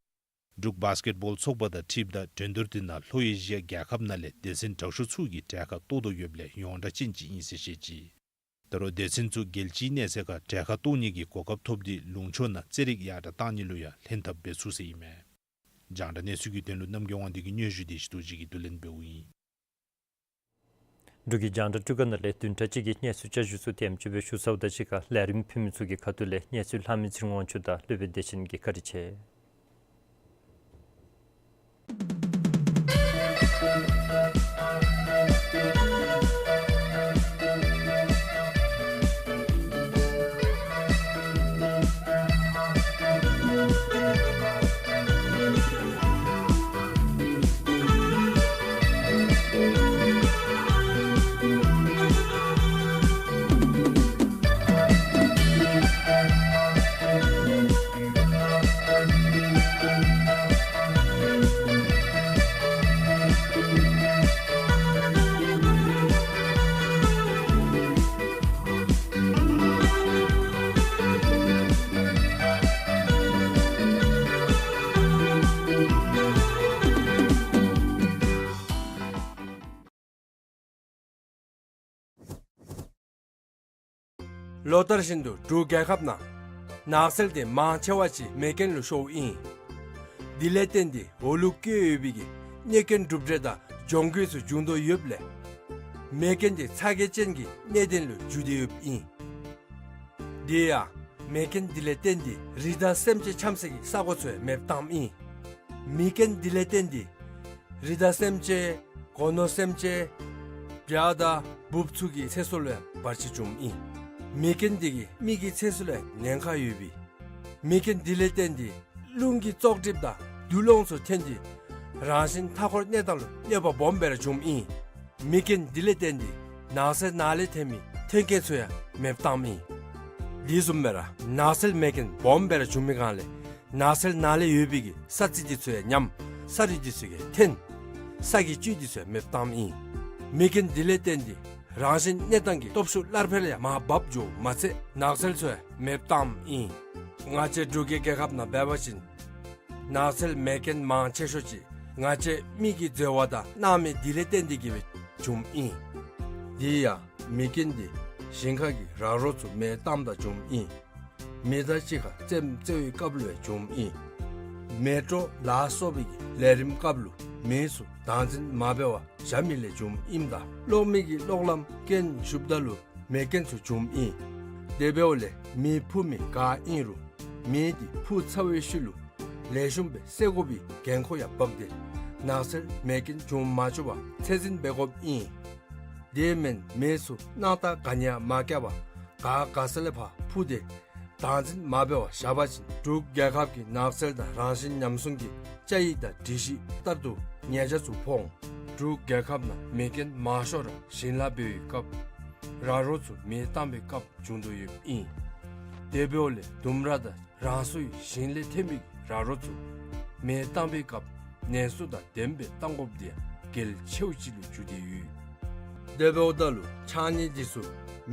འབྲུག་བཱསི་ཀེཊ་བཱོལ་ཚོགས་པ་དང་འཁྲིལཝ་ད་འགྲན་བསྡུར་འདི་ནང་ལྷོ་ཨེ་ཤི་ཡ་རྒྱལ་ཁབ་ནང་ལས་སྡེ་ཚན་དྲག་ཤོས་ཚུ་གིས་གྲལ་ཁར་གཏོགས་དོ་ཡོདཔ་ལས་ཡོངས་གྲགས་ཅན་ཅིག་ཨིན་ཟེར་བཤད་ཅི། ད་རུང་སྡེ་ཚན་ཚུ་རྒྱལ་སྤྱིའི་གནས་ཚད་ཁར་གྲལ་ཁར་གཏོགས་ནི་གི་གོ་སྐབས་ཐོབ་སྟེ་ལུང་ཕྱོགས་ནང་རྩེད་རིགས་ཡར་དྲགས་གཏང་ནི་ལུ་ཡང་ལྷན་ཐབས་འབད་ཚུགས་ཟེར་ཨིན་མས། རྒྱང་བསྒྲགས་གནས་ཚུལ་གྱི་དོན་ལུ་རྣམ་རྒྱལ་དབང་འདུས་ཀྱི་སྙན་ཞུ་འདི་ཞུ་དོ་ཅིག་གིས་བསྡུ་ལེན་འབདཝ་ཨིན། འབྲུག་གི་རྒྱང་བསྒྲགས་སྒྲིག་ཁང་ནང་ལས་བདུན་ཕྲག་གཅིག་གི་གནས་ཚུལ་བསྐྱར་ཞུ་ཚུ་དེམ་ཅིག་སྦེ་ཞུ་ཚརཝ་ད་གཅིག་ཁར་ལས་རིམ་ཕུལ་མི་ཚུ་གི་ཁ་ཐུག་ལས་གནས་ཚུལ་ལྷག་མི་ཚེ་རིང་དབང་ཕྱུག་དང་སློབ་དཔོན་བདེ་ཆེན་གྱིས་བཀའ་དྲིན་ཆེ། ལོ་ལྟར་བཞིན་དུ་འབྲུག་རྒྱལ་ཁབ་ནང་ནགས་ཚལ་དེ་མང་ཆེ་བ་ཅིག་མེ་རྐྱེན་ལུ་ཤོརཝ་ཨིན། དེ་ལས་བརྟེན་ཏེ་འོག་ལུ་བཀོད་ཡོད་པའི་གི་གནོད་སྐྱོན་གྲུབ་འབྲས་དང་གྱོང་གུད་ཚུ་འབྱུང་དོ་ཡོདཔ་ལས་མེ་རྐྱེན་དེ་ཚ་གྱང་ཅན་གྱི་གནད་དོན་ལུ་འགྱུར་ཏེ་ཡོདཔ་ཨིན། དེ་ཡང་མེ་རྐྱེན་དེ་ལས་བརྟེན་ཏེ་རི་དྭགས་སེམས་ཅན་འཁྱམ་སའི་གི་ས་གོ་ཚུ་ཡང་མེདཔ་བཏངམ་ཨིན། མེ་རྐྱེན་དེ་ལས་བརྟེན་ཏེ་རི་དྭགས་སེམས་ཅན་སྒོ་ནོར་སེམས་ཅན་བྱ་དང་འབུཔ་ཚུ་གི་ཚེ་སྲོག་ལུ་ཡང་བར་ཆད་བྱུངམ་ཨིན། མེ་རྐྱེན་དེ་གིས་མི་གི་ཚེ་སྲོག་ལུ་ཡང་ཉེན་ཁ་ཡོད་པས། མེ་རྐྱེན་དེ་ལས་བརྟེན་ཏེ་རླུང་གི་བཙོག་གྲིབ་དང་རྡུལ་སློང་ཚུ་ཐོན་ཏེ་རང་བཞིན་མཐའ་འཁོར་གནས་སྟངས་ལུ་གནོད་པ་སྦོམ་སྦེ་ར་བྱུངམ་ཨིན། མེ་རྐྱེན་དེ་ལས་བརྟེན་ཏེ་ནགས་ཚལ་ནང་ལས་ཐོན་མི་ཐོན་སྐྱེད་ཚུ་ཡང་མེདཔ་བཏངམ་ཨིན། དེ་བཟུམ་སྦེ་ར་ནགས་ཚལ་མེ་རྐྱེན་སྦོམ་སྦེ་ར་བྱུང་མི་སྒང་ལས་ནགས་ཚལ་ནང་ལས་ཡོད་པའི་གི་ས་རྩི་དེ་ཚུ་ཡང་ཉམས། ས་རུད་དེ་ཚུ་ཡང་ཐོན། ས་གི་བཅུད་དེ་ཚུ་ཡང་མེདཔ་བཏངམ་ཨིན། མེ་རྐྱེན་དེ་ལས་བརྟེན་ཏེ་རང་བཞིན་གནས་སྟངས་ཀྱི་སྟོབས་ཤུགས་སླར་འཕེལ་ཡང་མར་བབས་འགྱོཝ་མ་ཚད་ནགས་ཚལ་ཚུ་ཡང་མེདཔ་བཏངམ་ཨིན། ང་བཅས་འབྲུག་གི་རྒྱལ་ཁབ་ནང་འབད་བ་ཅིན་ནགས་ཚལ་མེ་རྐྱེན་མང་ཆེ་ཤོས་ཅིག་ང་བཅས་མི་གིས་འཛོལ་བ་དང་གནང་མི་དེ་ལས་བརྟེན་ཏེ་གིས་སྦེ་བྱུངམ་ཨིན། དེ་ཡང་མེ་རྐྱེན་དེ་ཞིང་ཁ་གི་ར་རོ་ཚུ་མེ་བཏངམ་ད་བྱུངམ་ཨིན། མེ་མདའ་གཅིག་ཁར་རྩེདམོ་རྩེ་བའི་སྐབས་ལུ་ཡང་བྱུངམ་ཨིན། མེ་ཏོག་ལ་སོགས་པའི་གི་ལས་རིམ་སྐབས་ལུ་མེ་ཚུ་བདག་འཛིན་མ་འབད་བར་བཞག་མི་ལས་བྱུངམ་ཨིནམ་ད་གློག་མེ་གི་གློག་ལམ་རྐྱེན་ཞུགསཔ་ད་ལུ་མེ་རྐྱེན་ཚུ་བྱུངམ་ཨིན། དེ་འབདཝ་ལས་མེ་འཕུ་མི་ག་ཨིན་རུང་མེ་དེ་འཕུ་ཚར་བའི་ཤུལ་ལུ་ལེགས་ཤོམ་སྦེ་བསད་དགོ་པའི་འགན་ཁུར་ཡང་འབག་སྟེ་ནགས་ཚལ་མེ་རྐྱེན་འབྱུང་མ་བཅུག་པར་ཚད་འཛིན་འབད་དགོཔ་ཨིན། དེ་མེན་མེ་ཚུ་སྣང་ཐག་ག་ནི་ཡང་མ་བཀལ་བར་ག་ག་ས་ལས་ཕར་འཕུ་སྟེ་བདག་འཛིན་མ་འབད་བར་བཞག་པ་ཅིན་འབྲུག་རྒྱལ་ཁབ་ཀྱི་ནགས་ཚལ་དང་རང་བཞིན་ཉམས་སྲུང་གི་བཅའ་ཡིག་དང་སྒྲིག་གཞི་ལྟར་དུ་ཉེས་ཆད་ཚུ་ཕོག་འོང་། འབྲུག་རྒྱལ་ཁབ་ནང་མེ་རྐྱེན་མང་ཤོས་ར་ཞིང་ལཱ་འབད་བའི་སྐབས་ར་རོ་ཚུ་མེ་བཏང་བའི་སྐབས་བྱུང་དོ་ཡོདཔ་ཨིན། དེ་འབདཝ་ལས་ལྡུམ་ར་དང་རང་སོའི་ཞིང་ལས་ཐོན་མི་གི་ར་རོ་ཚུ་མེ་བཏང་བའི་སྐབས་ནན་སོ་དང་ལྡནམ་སྦེ་བཏང་དགོཔ་དེ་ཡང་གལ་ཆེཝ་ཅིག་ལུ་གྱུར་ཏེ་ཡོད། དེ་འབདཝ་ད་ལུ་ཕྱགས་སྙིགས་དེ་ཚུ་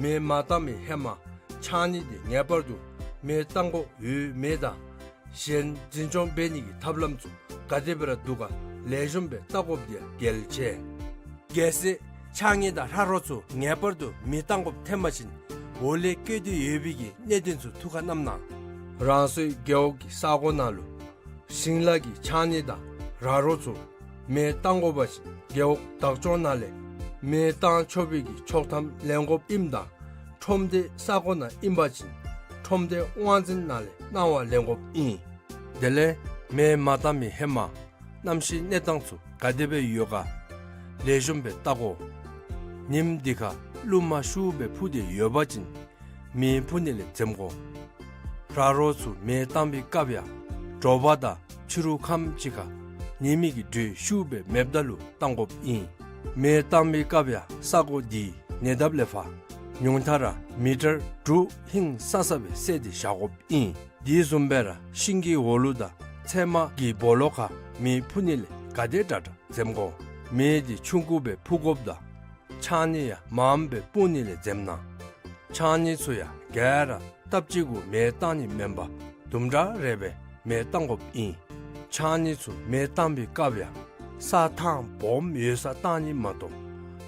མེ་མ་བཏང་བའི་ཧེ་མ་ཕྱགས་སྙིགས་དེ་ངེས་པར་དུ་མེ་བཏང་དགོཔ་ཡོད་མེད་དང་གཞན་འཛིན་སྐྱོང་འབད་ནི་གི་ཐབས་ལམ་ཚུ་ག་དེ་སྦེ་ར་འདུག་ག་ལེགས་ཤོམ་སྦེ་བལྟ་དགོཔ་དེ་ཡང་གལ་ཆེ། གལ་སྲིད་ ཕྱགས་སྙིགས་དང་ལྷ་རོ་ཚུ་ངེས་པར་དུ་མེ་བཏང་དགོཔ་ཐོན་པ་ཅིན་འོག་ལས་བཀོད་དེ་ཡོད་པའི་གི་གནད་དོན་ཚུ་ཐུགས་ཁར་བསྣམས་གནང་། རང་སོའི་རྒེད་འོག་གི་ས་གོ་ནང་ལུ་ཞིང་ལཱ་གི་ཕྱགས་སྙིགས་དང་ར་རོ་ཚུ་མེ་བཏང་དགོ་པ་ཅིན་རྒེད་འོག་བདག་སྐྱོང་ནང་ལས་མེ་བཏང་ཆོག་པའི་གི་ཆོག་ཐམ་ལེན་དགོཔ་ཨིནམ་ད་ཁྲོམ་སྡེ་ས་གོ་ནང་ཨིན་པ་ཅིན་ཁྲོམ་སྡེ་དབང་འཛིན་ནང་ལས་གནང་བ་ལེན་དགོཔ་ཨིན། དེ་ལས་མེ་མ་བཏང་མི་ཧེ་མ་གནམ་གཤིས་གནས་སྟངས་ཚུ་ག་དེ་སྦེ་ཡོད་ག་ལེགས་ཤོམ་སྦེ་བལྟ་དགོ། ཉིམ་དེ་ཁར་རླུང་མ་ཤུགས་སྦེ་འཕུ་སྟེ་ཡོད་པ་ཅིན་མེ་འཕུ་ནི་ལས་འཛེམ་དགོ། ར་རོ་ཚུ་མེ་བཏང་པའི་སྐབས་ཡང་དྲོ་པ་དང་ཕྱི་རུ་ཁམས་ཅིག་ཁར་ཉི་མའི་གི་འགྲོས་ཤུགས་སྦེ་མེདཔ་ད་ལུ་བཏང་དགོཔ་ཨིན། མེ་བཏང་པའི་སྐབས་ཡང་ས་གོ་དེའི་ཉེ་འདབས་ལས་ཕར་ཉུང་མཐའ་ར་མི་ཊར་དྲུག་ཧིང་སང་ས་སྦེ་བསལ་ཏེ་བཞག་དགོཔ་ཨིན། དེ་བཟུམ་སྦེ་ར་ཤིང་གི་འོག་ལུ་དང་ཚལ་མ་གི་སྦོ་ལོགས་ཁར་མེ་འཕུ་ནི་ལས་ག་དེ་དྲག་དྲག་འཛེམ་དགོ། མེ་དེ་ཆུང་ཀུ་སྦེ་འཕུ་དགོཔ་དང་ཕྱགས་སྙིགས་ཡང་མངམ་སྦེ་སྤུངས་ནི་ལས་འཛེམ་གནང་། ཕྱགས་སྙིགས་ཚུ་ཡང་ག་ར་སྟབས་གཅིག་གུ་མེ་བཏང་ནི་མེན་པར་དུམ་གྲ་རེ་སྦེ་མེ་བཏང་དགོཔ་ཨིན། ཕྱགས་སྙིགས་ཚུ་མེ་བཏང་པའི་སྐབས་ཡང་ས་ཐང་སྦོམ་ཡོད་སར་བཏང་ནི་མ་གཏོགས་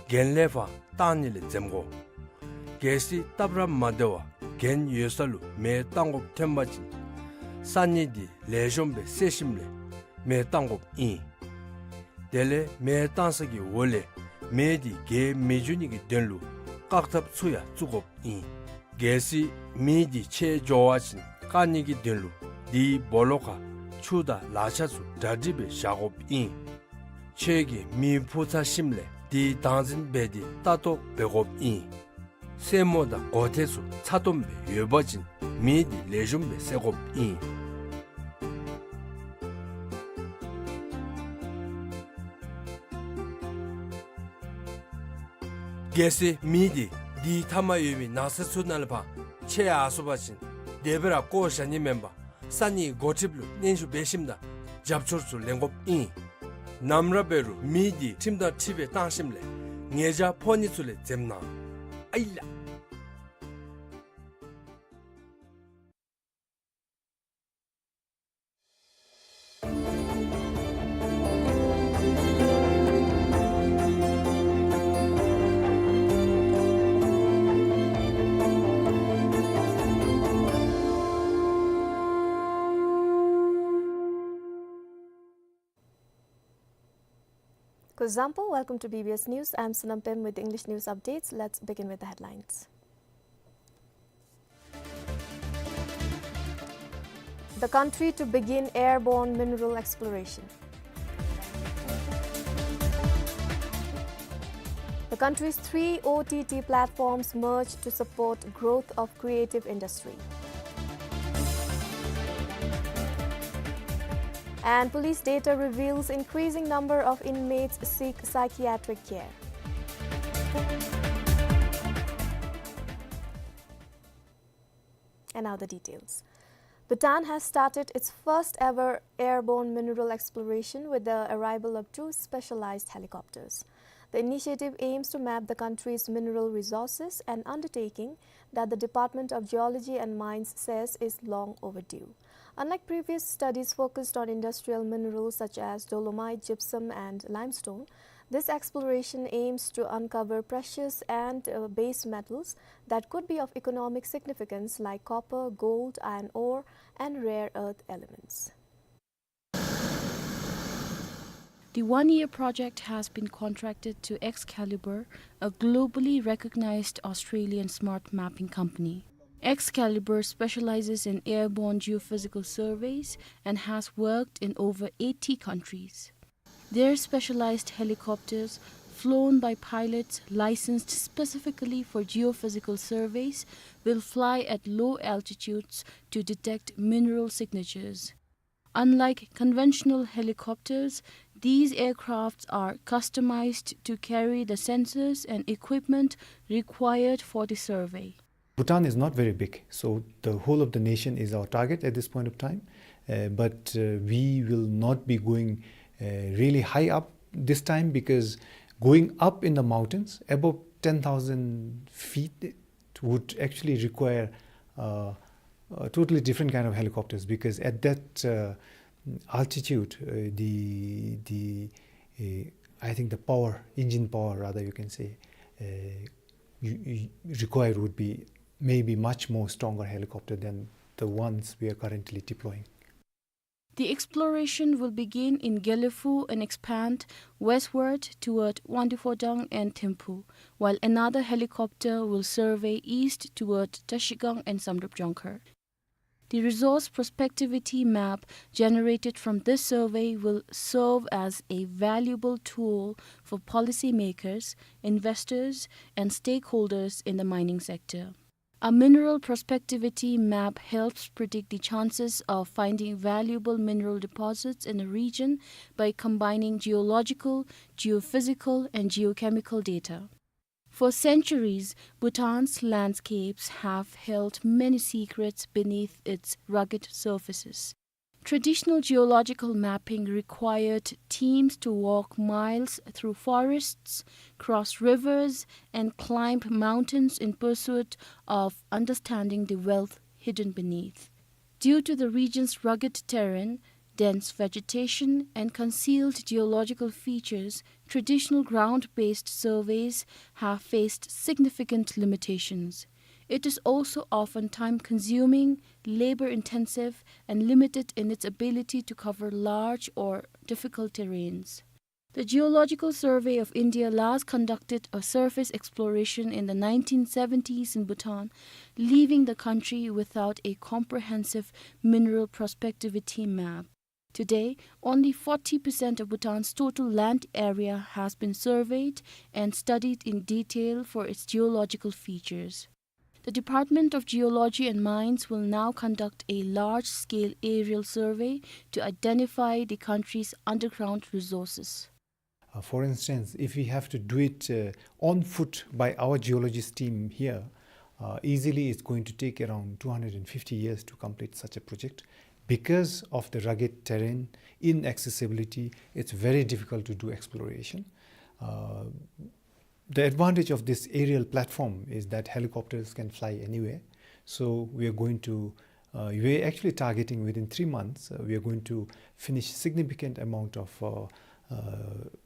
གྱེན་ལས་ཕར་བཏང་ནི་ལས་འཛེམ་དགོ། གལ་སྲིད་སྟབས་ར་མ་བདེ་བར་གྱེན་ཡོད་ས་ལུ་མེ་བཏང་དགོཔ་ཐོན་པ་ཅིན་ས་སྙིགས་དེ་ལེགས་ཤོམ་སྦེ་བསལ་ཞིནམ་ལས་མེ་བཏང་དགོཔ་ཨིན། དེ་ལས་མེ་བཏང་ས་གི་འོག་ལས་མེ་དེ་རྒྱས་མི་འགྱོ་ནི་གི་དོན་ལུ་བཀག་ཐབས་ཚུ་ཡང་བཙུགས་དགོཔ་ཨིན། གལ་སྲིད་མེ་དེ་ཆད་འགྱོ་བ་ཅིན་བཀག་ནི་གི་དོན་ལུ་དེའི་སྦོ་ལོགས་ཁར་ཆུ་དང་ལག་ཆ་ཚུ་གྲ་སྒྲིག་སྦེ་བཞག་དགོཔ་ཨིན། ཁྱོད་ཀྱིས་མེ་འཕུ་ཚར་ཞིནམ་ལས་དེ་བདག་འཛིན་འབད་དེ་ལྟ་རྟོག་འབད་དགོཔ་ཨིན། སེན་མོ་དང་སྒོ་ཐེལ་ཚུ་ཚ་ཏོམ་སྦེ་ཡོད་པ་ཅིན་མེ་དེ་ལེགས་ཤོམ་སྦེ་བསལ་དགོཔ་ཨིན། གལ་སྲིད་མེ་དེ་དེའི་མཐའ་མར་ཡོད་པའི་ནགས་ཚལ་ཚུ་ནང་ལས་ཕར་ཆད་ཡར་སོང་པ་ཅིན་དེ་སྦེ་ར་བཀོ་བཞག་ནི་མེན་པར་ས་གནས་འགོ་ཁྲིདཔ་ལུ་སྙན་ཞུ་འབད་ཞིནམ་ད་རྒྱབ་སྐྱོར་ཚུ་ལེན་དགོཔ་ཨིན། ནམ་ར་འབད་རུང་མེ་དེ་ཁྲིམས་དང་འཁྲིལ་སྦེ་བཏང་ཞིནམ་ལས་ཉེས་བྱ་ཕོག་ནི་ཚུ་ལས་འཛེམ་གནང་། ཨའི་ལགས། Kuzuzangpo, welcome to B B S News. I'm Sonam Pem with the English news updates. Let's begin with the headlines. The country to begin airborne mineral exploration. The country's three O T T platforms merge to support growth of creative industry. And police data reveals increasing number of inmates seek psychiatric care. And now the details. Bhutan has started its first ever airborne mineral exploration with the arrival of two specialized helicopters. The initiative aims to map the country's mineral resources, an undertaking that the Department of Geology and Mines says is long overdue. Unlike previous studies focused on industrial minerals such as dolomite, gypsum, and limestone, this exploration aims to uncover precious and, uh, base metals that could be of economic significance like copper, gold, iron ore, and rare earth elements. The one-year project has been contracted to Excalibur, a globally recognized Australian smart mapping company. Excalibur specializes in airborne geophysical surveys and has worked in over eighty countries. Their specialized helicopters, flown by pilots licensed specifically for geophysical surveys, will fly at low altitudes to detect mineral signatures. Unlike conventional helicopters, these aircrafts are customized to carry the sensors and equipment required for the survey. Bhutan is not very big, so the whole of the nation is our target at this point of time. Uh, but, uh, we will not be going, uh, really high up this time, because going up in the mountains above ten thousand feet, it would actually require, uh, a totally different kind of helicopters, because at that, uh, altitude, uh, the, the, uh, I think the power, engine power rather, you can say, uh, you, you required would be maybe much more stronger helicopter than the ones we are currently deploying. The exploration will begin in Gelephu and expand westward toward Wangdue Phodrang and Thimphu, while another helicopter will survey east toward Trashigang and Samdrup Jongkhar. The resource prospectivity map generated from this survey will serve as a valuable tool for policymakers, investors, and stakeholders in the mining sector. A mineral prospectivity map helps predict the chances of finding valuable mineral deposits in a region by combining geological, geophysical, and geochemical data. For centuries, Bhutan's landscapes have held many secrets beneath its rugged surfaces. Traditional geological mapping required teams to walk miles through forests, cross rivers, and climb mountains in pursuit of understanding the wealth hidden beneath. Due to the region's rugged terrain, dense vegetation, and concealed geological features, traditional ground-based surveys have faced significant limitations. It is also often time-consuming, labor-intensive, and limited in its ability to cover large or difficult terrains. The Geological Survey of India last conducted a surface exploration in the nineteen seventies in Bhutan, leaving the country without a comprehensive mineral prospectivity map. Today, only forty percent of Bhutan's total land area has been surveyed and studied in detail for its geological features. The Department of Geology and Mines will now conduct a large-scale aerial survey to identify the country's underground resources. Uh, for instance, if we have to do it, uh, on foot by our geologist team here, uh, easily it's going to take around two hundred and fifty years to complete such a project. Because of the rugged terrain, inaccessibility, it's very difficult to do exploration. Uh, the advantage of this aerial platform is that helicopters can fly anywhere. So we are going to, uh, we are actually targeting within three months, uh, we are going to finish significant amount of, uh, uh,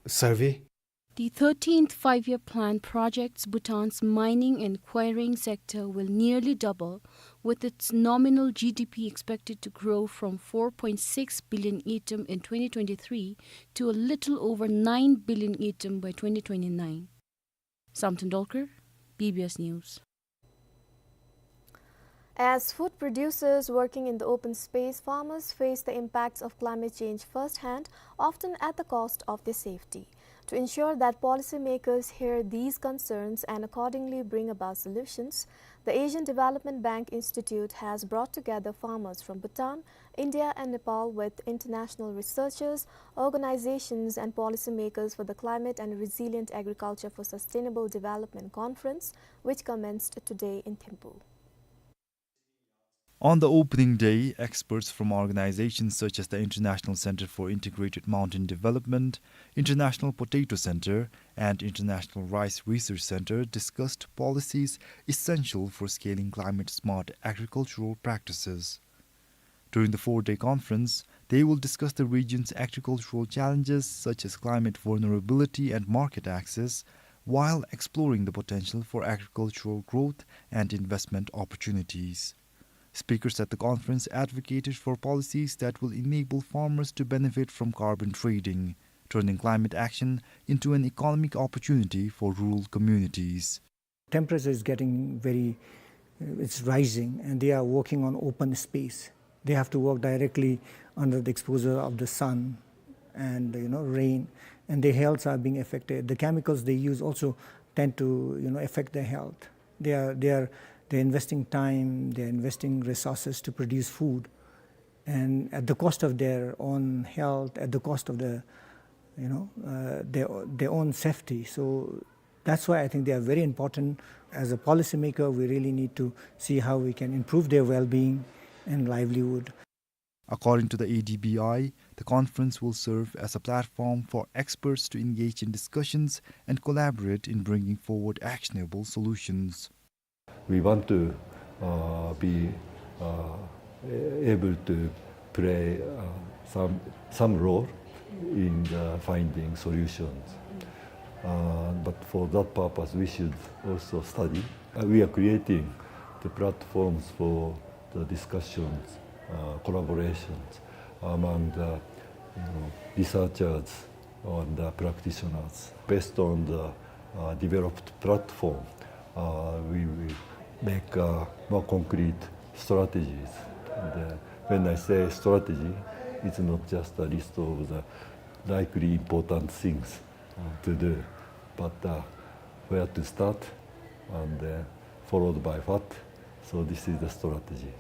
survey. The thirteenth Five-Year Plan projects Bhutan's mining and quarrying sector will nearly double, with its nominal G D P expected to grow from four point six billion ngultrum in twenty twenty-three to a little over nine billion ngultrum by twenty twenty-nine. Samten Dolkar, B B S News. As food producers working in the open space, farmers face the impacts of climate change firsthand, often at the cost of their safety. To ensure that policymakers hear these concerns and accordingly bring about solutions, the Asian Development Bank Institute has brought together farmers from Bhutan, India and Nepal with international researchers, organizations and policymakers for the Climate and Resilient Agriculture for Sustainable Development Conference, which commenced today in Thimphu. On the opening day, experts from organizations such as the International Center for Integrated Mountain Development, International Potato Center, and International Rice Research Center discussed policies essential for scaling climate-smart agricultural practices. During the four-day conference, they will discuss the region's agricultural challenges such as climate vulnerability and market access, while exploring the potential for agricultural growth and investment opportunities. Speakers at the conference advocated for policies that will enable farmers to benefit from carbon trading, turning climate action into an economic opportunity for rural communities. Temperature is getting very, uh, it's rising, and they are working on open space. They have to work directly under the exposure of the sun and, you know, rain, and their healths are being affected. The chemicals they use also tend to, you know, affect their health. They are, they are, they're investing time, they're investing resources to produce food, and at the cost of their own health, at the cost of the, you know, uh, their, their own safety. So that's why I think they are very important. As a policymaker, we really need to see how we can improve their well-being and livelihood. According to the A D B I, the conference will serve as a platform for experts to engage in discussions and collaborate in bringing forward actionable solutions. We want to, uh, be, uh, able to play, uh, some, some role in the finding solutions. Uh, but for that purpose, we should also study. Uh, we are creating the platforms for the discussions, uh, collaborations among the, you know, researchers and the practitioners. Based on the, uh, developed platform, uh, we will make, uh, more concrete strategies. And, uh, when I say strategy, it's not just a list of the likely important things, uh, to do, but, uh, where to start, and, uh, followed by what. So this is the strategy.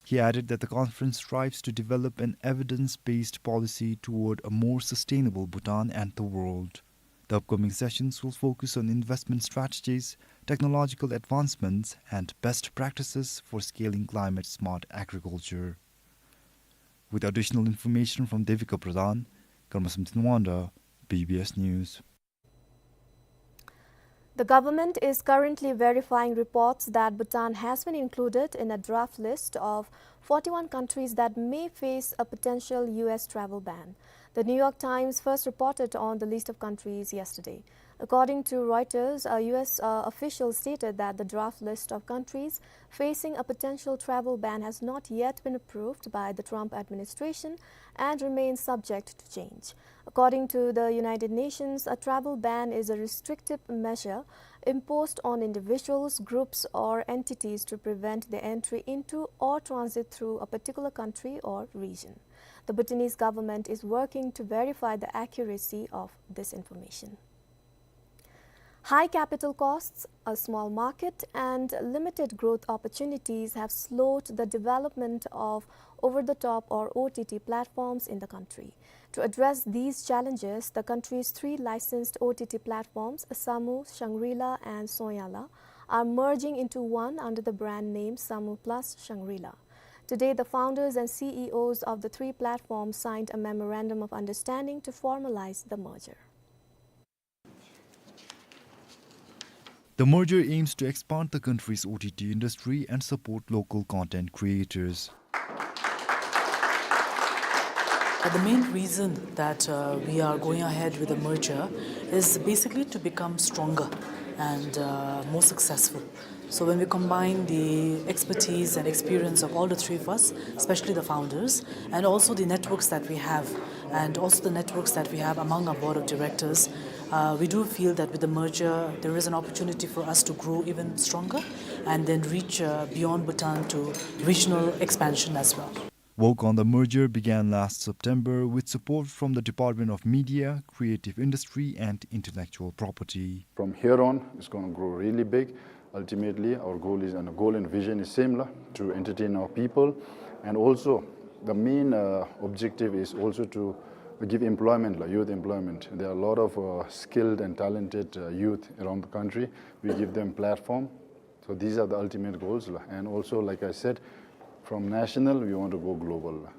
He added that the conference strives to develop an evidence-based policy toward a more sustainable Bhutan and the world. The upcoming sessions will focus on investment strategies, technological advancements, and best practices for scaling climate-smart agriculture. With additional information from Devika Pradhan, Karmasam Tinwanda, B B S News. The government is currently verifying reports that Bhutan has been included in a draft list of forty-one countries that may face a potential U S travel ban. The New York Times first reported on the list of countries yesterday. According to Reuters, a U S, uh, official stated that the draft list of countries facing a potential travel ban has not yet been approved by the Trump administration and remains subject to change. According to the United Nations, a travel ban is a restrictive measure imposed on individuals, groups, or entities to prevent the entry into or transit through a particular country or region. The Bhutanese government is working to verify the accuracy of this information. High capital costs, a small market, and limited growth opportunities have slowed the development of over-the-top or O T T platforms in the country. To address these challenges, the country's three licensed O T T platforms, Samu, Shangri-La, and Sonyala, are merging into one under the brand name Samu Plus Shangri-La. Today, the founders and C E Os of the three platforms signed a memorandum of understanding to formalize the merger. The merger aims to expand the country's O T T industry and support local content creators. The main reason that, uh, we are going ahead with the merger is basically to become stronger and, uh, more successful. So when we combine the expertise and experience of all the three of us, especially the founders, and also the networks that we have, and also the networks that we have among our board of directors, uh, we do feel that with the merger, there is an opportunity for us to grow even stronger and then reach, uh, beyond Bhutan to regional expansion as well. Work on the merger began last September with support from the Department of Media, Creative Industry and Intellectual Property. From here on, it's gonna grow really big. Ultimately, our goal is, and the goal and vision is similar, to entertain our people. And also, the main, uh, objective is also to give employment, like, youth employment. There are a lot of, uh, skilled and talented, uh, youth around the country. We give them platform. So these are the ultimate goals, la. And also, like I said, from national, we want to go global, la.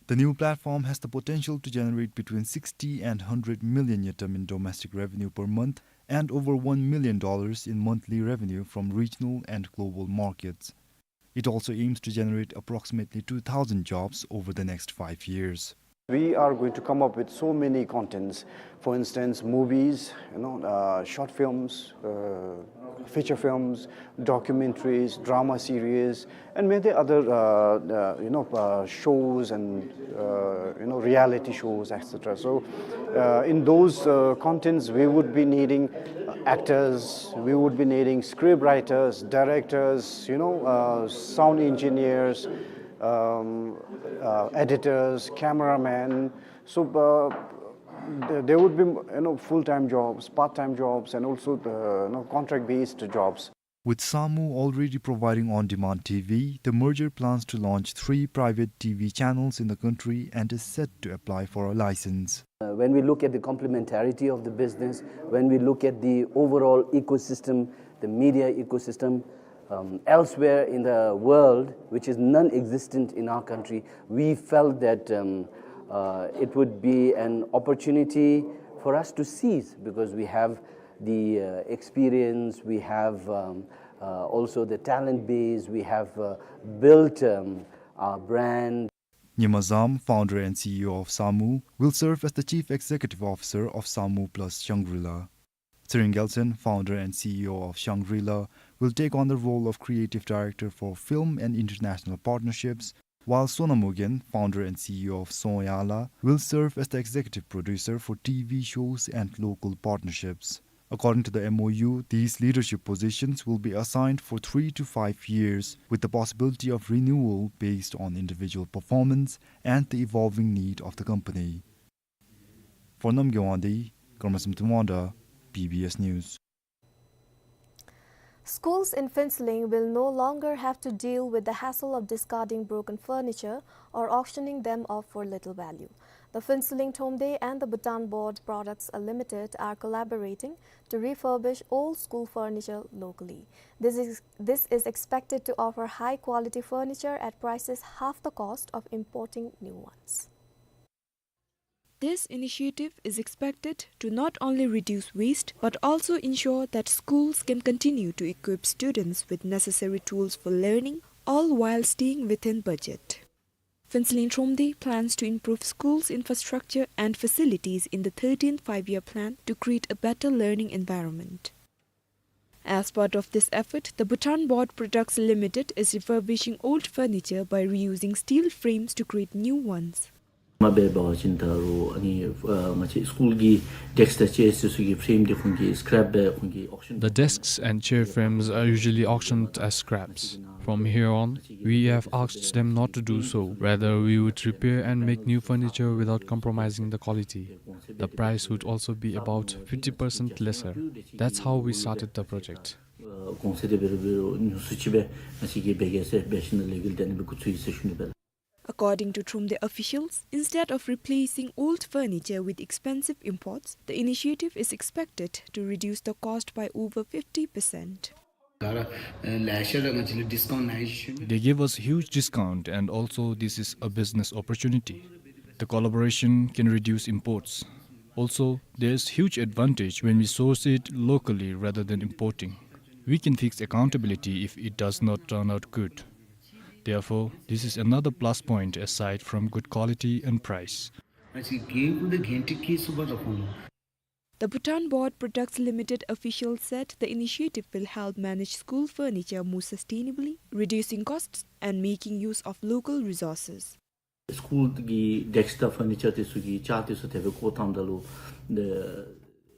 The new platform has the potential to generate between sixty and hundred million ngultrum in domestic revenue per month and over one million dollars in monthly revenue from regional and global markets. It also aims to generate approximately two thousand jobs over the next five years. We are going to come up with so many contents. For instance, movies, you know, uh, short films, uh, feature films, documentaries, drama series, and many other, uh, uh, you know, uh, shows and, uh, you know, reality shows, et cetera. So, uh, in those, uh, contents, we would be needing actors, we would be needing script writers, directors, you know, uh, sound engineers, um, uh, editors, cameramen. So, uh, there, there would be, you know, full-time jobs, part-time jobs, and also the, you know, contract-based jobs. With Samu already providing on-demand T V, the merger plans to launch three private T V channels in the country and is set to apply for a license. Uh, when we look at the complementarity of the business, when we look at the overall ecosystem, the media ecosystem, um, elsewhere in the world, which is non-existent in our country, we felt that, um, uh, it would be an opportunity for us to seize, because we have the, uh, experience, we have, um, uh, also the talent base, we have, uh, built, um, our brand. Nyima Zam, founder and C E O of Samu, will serve as the Chief Executive Officer of Samu Plus Shangri-La. Tsering Gyaltshen, founder and C E O of Shangri-La, will take on the role of creative director for film and international partnerships, while Sonam Ugyen, founder and C E O of Sonyala, will serve as the executive producer for T V shows and local partnerships. According to the M O U, these leadership positions will be assigned for three to five years, with the possibility of renewal based on individual performance and the evolving need of the company. For Namgay Wangdi, Karmasam Tumwanda, B B S News. Schools in Phuentsholing will no longer have to deal with the hassle of discarding broken furniture or auctioning them off for little value. The Phuentsholing Thromde and the Bhutan Board Products Limited are collaborating to refurbish old school furniture locally. This is, this is expected to offer high quality furniture at prices half the cost of importing new ones. This initiative is expected to not only reduce waste but also ensure that schools can continue to equip students with necessary tools for learning, all while staying within budget. Phuentsholing Thromde plans to improve schools' infrastructure and facilities in the thirteenth Five-Year Plan to create a better learning environment. As part of this effort, the Bhutan Board Products Limited is refurbishing old furniture by reusing steel frames to create new ones. མ་འབད་བ་ཅིན་ད་རུང་ཨ་ནི་ཨ་ང་བཅས་སི་ཀུལ་གྱི་ཌེསྐ་དང་ཅེར་ཚུ་གི་ཕྲེམ་འདི་ཁོང་གིས་སི་ཀེརེབ་འབད་ཁོང་གིས་ཨོག་ཤཱན། The desks and chair frames are usually auctioned as scraps. From here on, we have asked them not to do so. Rather, we would repair and make new furniture without compromising the quality. The price would also be about fifty percent lesser. That's how we started the project. གོང་ཚད་དེ་འབད་རུང་འབད་རུང་ཉུང་སུ་ཅིག་སྦེ་ང་བཅས་ཀྱིས་འབད་གེ་ཟེར་འབད་ཞིནམ་ལས་འགུལ་འདི་ནི་འགོ་བཙུགས་ཡི་ཟེར་ཞུ་ནི་ཨིན་པས། According to Thromde officials, instead of replacing old furniture with expensive imports, the initiative is expected to reduce the cost by over fifty percent. They gave us huge discount, and also this is a business opportunity. The collaboration can reduce imports. Also, there's huge advantage when we source it locally rather than importing. We can fix accountability if it does not turn out good. Therefore, this is another plus point aside from good quality and price. The Bhutan Board Products Limited official said the initiative will help manage school furniture more sustainably, reducing costs and making use of local resources. སི་ཀུལ་གྱི་ཌེསྐ་དང་ཕར་ནི་ཅར་དེ་ཚུ་གི་ཅར་དེ་ཚུ་དེ་སྦེ་བཀོ་བཏངམ་ད་ལུ་the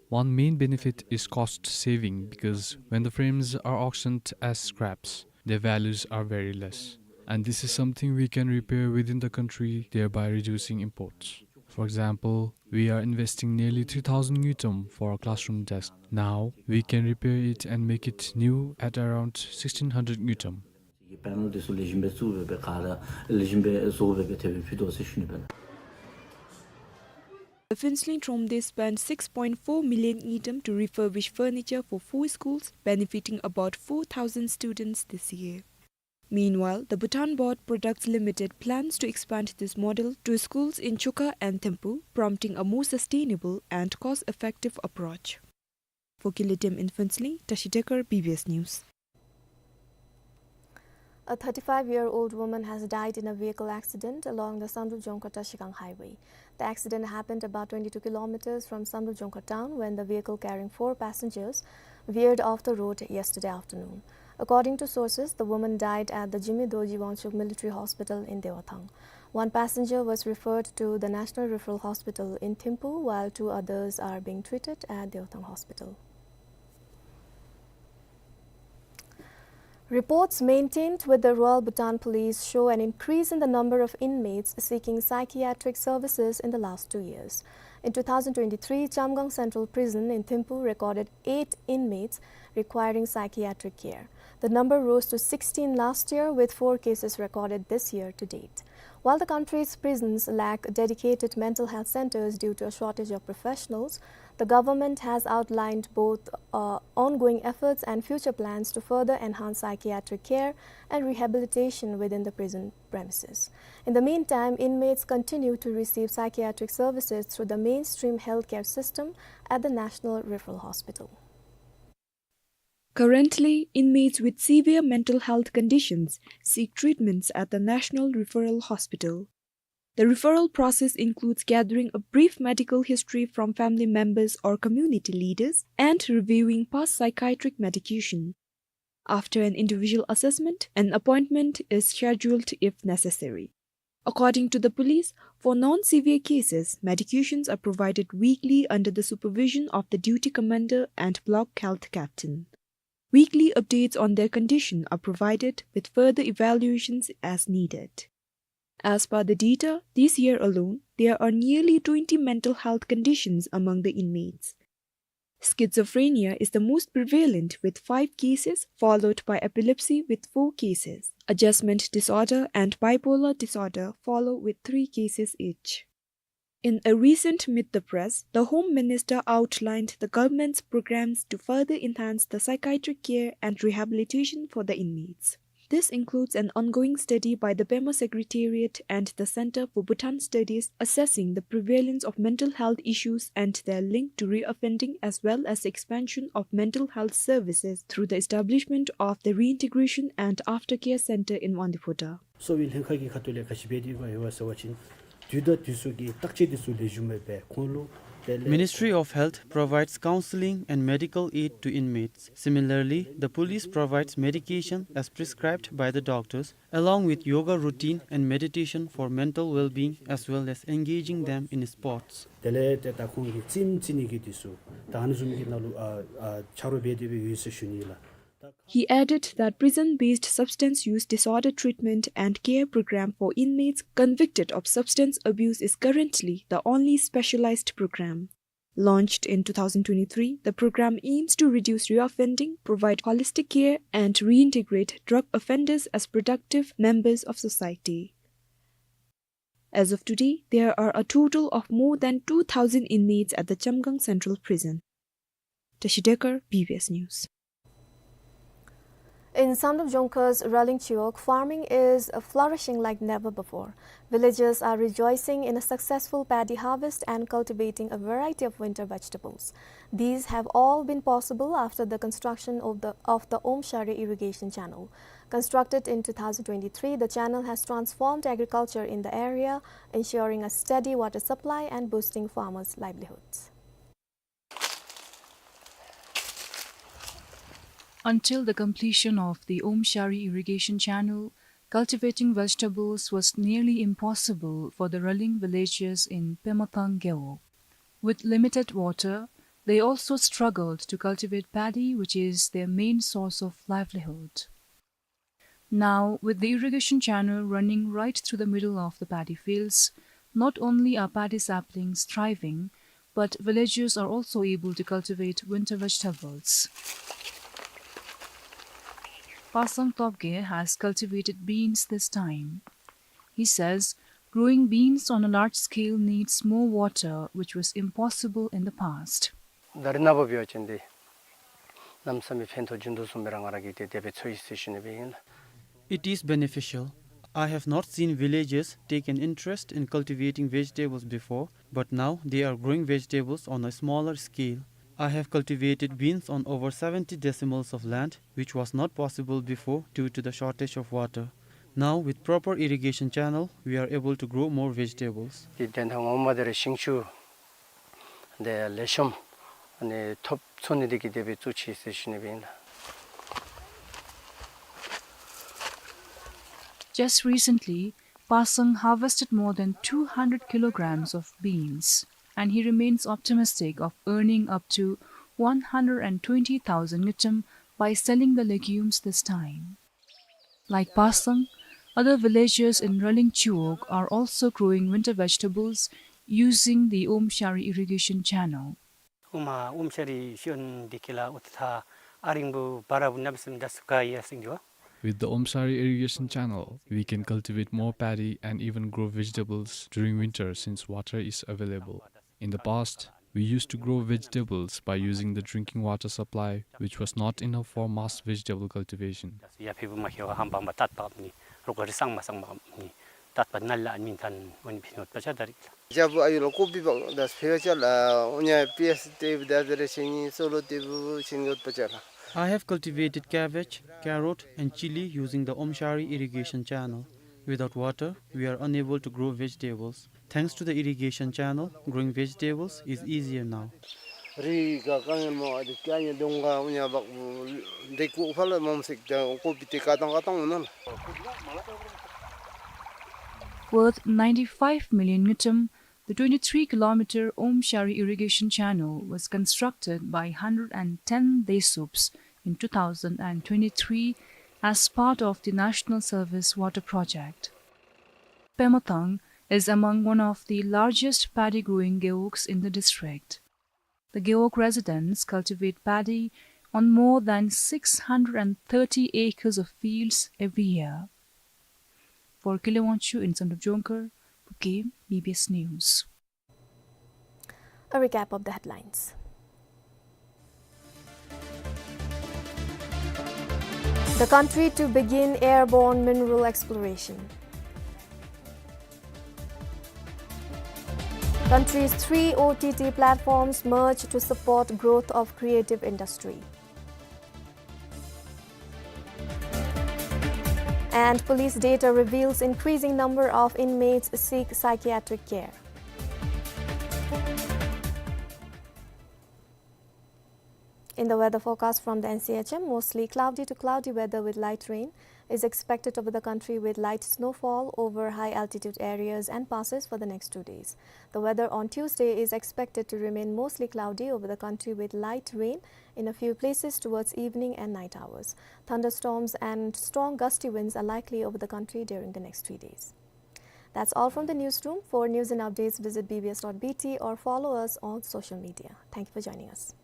One main benefit is cost saving because when the frames are auctioned as scraps, their values are very less. And this is something we can repair within the country, thereby reducing imports. For example, we are investing nearly three thousand ngultrum for a classroom desk. Now, we can repair it and make it new at around sixteen hundred ngultrum. ཀྱི་པེ་ནལ་དེ་ཚུ་ལེགས་ཤོམ་སྦེ་བཙུགས་སྦེ་སྦེ་ག་ར་ལེགས་ཤོམ་སྦེ་བཟོ་སྦེ་སྦེ་དེ་སྦེ་ཕུལ་དོ་ཟེར་ཞུ་ནི་ཨིན་པས། The Phuentsholing Thromde spent six point four million ngultrum to refurbish furniture for four schools, benefiting about four thousand students this year. Meanwhile, the Bhutan Board Products Limited plans to expand this model to schools in Chukha and Thimphu, prompting a more sustainable and cost-effective approach. For Kili Dem in Phuentsholing, Tashi Dekar, B B S News. A thirty-five-year-old woman has died in a vehicle accident along the Samdrup Jongkhar Trashikang Highway. The accident happened about twenty-two kilometers from Samdrup Jongkhar town when the vehicle carrying four passengers veered off the road yesterday afternoon. According to sources, the woman died at the Jigme Dorji Wangchuck Military Hospital in Dewathang. One passenger was referred to the National Referral Hospital in Thimphu, while two others are being treated at Dewathang Hospital. Reports maintained with the Royal Bhutan Police show an increase in the number of inmates seeking psychiatric services in the last two years. In two thousand twenty-three, Chamgang Central Prison in Thimphu recorded eight inmates requiring psychiatric care. The number rose to sixteen last year, with four cases recorded this year to date. While the country's prisons lack dedicated mental health centers due to a shortage of professionals, the government has outlined both, uh, ongoing efforts and future plans to further enhance psychiatric care and rehabilitation within the prison premises. In the meantime, inmates continue to receive psychiatric services through the mainstream healthcare system at the National Referral Hospital. Currently, inmates with severe mental health conditions seek treatments at the National Referral Hospital. The referral process includes gathering a brief medical history from family members or community leaders and reviewing past psychiatric medication. After an individual assessment, an appointment is scheduled if necessary. According to the police, for non-severe cases, medications are provided weekly under the supervision of the duty commander and block health captain. Weekly updates on their condition are provided, with further evaluations as needed. As per the data, this year alone, there are nearly twenty mental health conditions among the inmates. Schizophrenia is the most prevalent, with five cases, followed by epilepsy with four cases. Adjustment disorder and bipolar disorder follow with three cases each. In a recent Meet the Press, the Home Minister outlined the government's programs to further enhance the psychiatric care and rehabilitation for the inmates. This includes an ongoing study by the Pema Secretariat and the Center for Bhutan Studies assessing the prevalence of mental health issues and their link to reoffending, as well as the expansion of mental health services through the establishment of the Reintegration and Aftercare Center in Wangdue Phodrang. གསོ་བའི་ལྷན་ཁག་གི་ཁ་ཐུག་ལས་ག་ཅི་འབད་དེ་ཡོད་ག་ཟེར་བ་ཅིན་དུས་དང་དུས་སུ་གི་བརྟག་དཔྱད་དེ་ཚུ་ལེགས་ཤོམ་སྦེ་འབད་ཁོང་ལུ། དེ་ལས། Ministry of Health provides counseling and medical aid to inmates. Similarly, the police provides medication as prescribed by the doctors, along with yoga routine and meditation for mental well-being, as well as engaging them in sports. དེ་ལས་ཏེ་ད་ཁོང་གི་རྩེདམོ་རྩེ་ནི་གི་དེ་ཚུ་ད་ཨ་ནི་བཟུམ་གྱི་ནང་ལུ་ཨ་ཨ་ཆ་རོགས་འབད་དེ་སྦེ་ཡོད་ཟེར་ཞུ་ནི་ལགས། He added that prison-based substance use disorder treatment and care program for inmates convicted of substance abuse is currently the only specialized program. Launched in two thousand twenty-three, the program aims to reduce reoffending, provide holistic care, and reintegrate drug offenders as productive members of society. As of today, there are a total of more than two thousand inmates at the Chamgang Central Prison. Tashi Dekar, B B S News. In Samdrup Jongkhar's Raling Chiwog, farming is flourishing like never before. Villagers are rejoicing in a successful paddy harvest and cultivating a variety of winter vegetables. These have all been possible after the construction of the, of the Omshari irrigation channel. Constructed in two thousand twenty-three, the channel has transformed agriculture in the area, ensuring a steady water supply and boosting farmers' livelihoods. Until the completion of the Omshari irrigation channel, cultivating vegetables was nearly impossible for the Raling villagers in Pemathang Gewog. With limited water, they also struggled to cultivate paddy, which is their main source of livelihood. Now, with the irrigation channel running right through the middle of the paddy fields, not only are paddy saplings thriving, but villagers are also able to cultivate winter vegetables. Pasang Topge has cultivated beans this time. He says growing beans on a large scale needs more water, which was impossible in the past. ད་རེས་ནངས་པ་འབད་བ་ཅིན་ཏེ་གནམ་མེད་ས་མེད་ཕན་ཐོགས་བྱུང་དོ་བཟུམ་སྦེ་ར་ང་ར་གིས་ཏེ་དེ་སྦེ་ཚོར་ཡི་ཟེར་ཞུ་ནི་སྦེ་ཨིན་ལགས། It is beneficial. I have not seen villagers take an interest in cultivating vegetables before, but now they are growing vegetables on a smaller scale. I have cultivated beans on over seventy decimals of land, which was not possible before due to the shortage of water. Now, with proper irrigation channel, we are able to grow more vegetables. ཏེ་དོན་དག་ངོ་མ་འདི་ར་ཞིང་ཆུ་འདི་ལེགས་ཤོམ་ཨ་ནི་ཐོབ་ཚུགས་ནི་འདི་གིས་དེ་སྦེ་བཙུགས་ཅི་ཟེར་ཞུ་ནི་སྦེ་ཨིན་ལགས། Just recently, Pasang harvested more than two hundred kilograms of beans, and he remains optimistic of earning up to one hundred and twenty thousand ngultrum by selling the legumes this time. Like Pasang, other villagers in Raling Chiwog are also growing winter vegetables using the Omshari irrigation channel. ཨོམ་ཨ་ཨོམ་ཤ་རི་ཤོན་འདི་ཁེ་ལ་ཨོ་ཐ་ཨ་རིང་བུ་བ་ར་བུ་ནབ་སེམ་དཱ་སུ་ག་ཡ་སིང་ཡོ། With the Omshari irrigation channel, we can cultivate more paddy and even grow vegetables during winter since water is available. In the past, we used to grow vegetables by using the drinking water supply, which was not enough for mass vegetable cultivation. ཡ་ཕི་བུ་མ་ཁེ་བ་ཧམ་པ་མ་ཏད་པ་ནི་རོག་རི་སང་མ་སང་མ་ནི་ཏད་པ་ནལ་ལ་མིན་ཐན་ཨོ་ནི་ཕི་ནོ་ཏ་ཆ་ད་རིག་ལ། ཇ་བུ་ཨ་ཡུ་ལོ་ཀོ་པི་བག་དཱ་སྤེ་བ་ཅ་ལ་ཨོ་ཉ་པི་ཡ་སི་ཏེ་བུ་དཱ་ཟེར་རེ་ཤེ་ནི་སོ་ལོ་ཏེ་བུ་ཤིན་གོད་པ་ཅ་ལ། I have cultivated cabbage, carrot, and chili using the Omshari irrigation channel. Without water, we are unable to grow vegetables. Thanks to the irrigation channel, growing vegetables is easier now. རི་ག་དཀའ་ངལ་མ་འདི་དཀའ་ངལ་གདོང་ཁར་ཉ་འབག་འདི་ཀོ་ཕ་ལ་མམ་སིག་ཀོ་པི་ཏི་ཀ་ཏང་ཀ་ཏང་ན་ལ། Worth ninety-five million ngultrum, the twenty-three kilometer Omshari irrigation channel was constructed by hundred and ten Desups in two thousand and twenty-three as part of the National Service Water Project. Pemathang is among one of the largest paddy growing gewogs in the district. The gewog residents cultivate paddy on more than six hundred and thirty acres of fields every year. For Kile Wangchuk in Samdrup Jongkhar, Pukim, B B S News. A recap of the headlines. The country to begin airborne mineral exploration. Country's three O T T platforms merge to support growth of creative industry. And police data reveals increasing number of inmates seek psychiatric care. In the weather forecast from the N C H M, mostly cloudy to cloudy weather with light rain is expected over the country with light snowfall over high altitude areas and passes for the next two days. The weather on Tuesday is expected to remain mostly cloudy over the country with light rain in a few places towards evening and night hours. Thunderstorms and strong gusty winds are likely over the country during the next three days. That's all from the newsroom. For news and updates, visit B B S dot B T or follow us on social media. Thank you for joining us.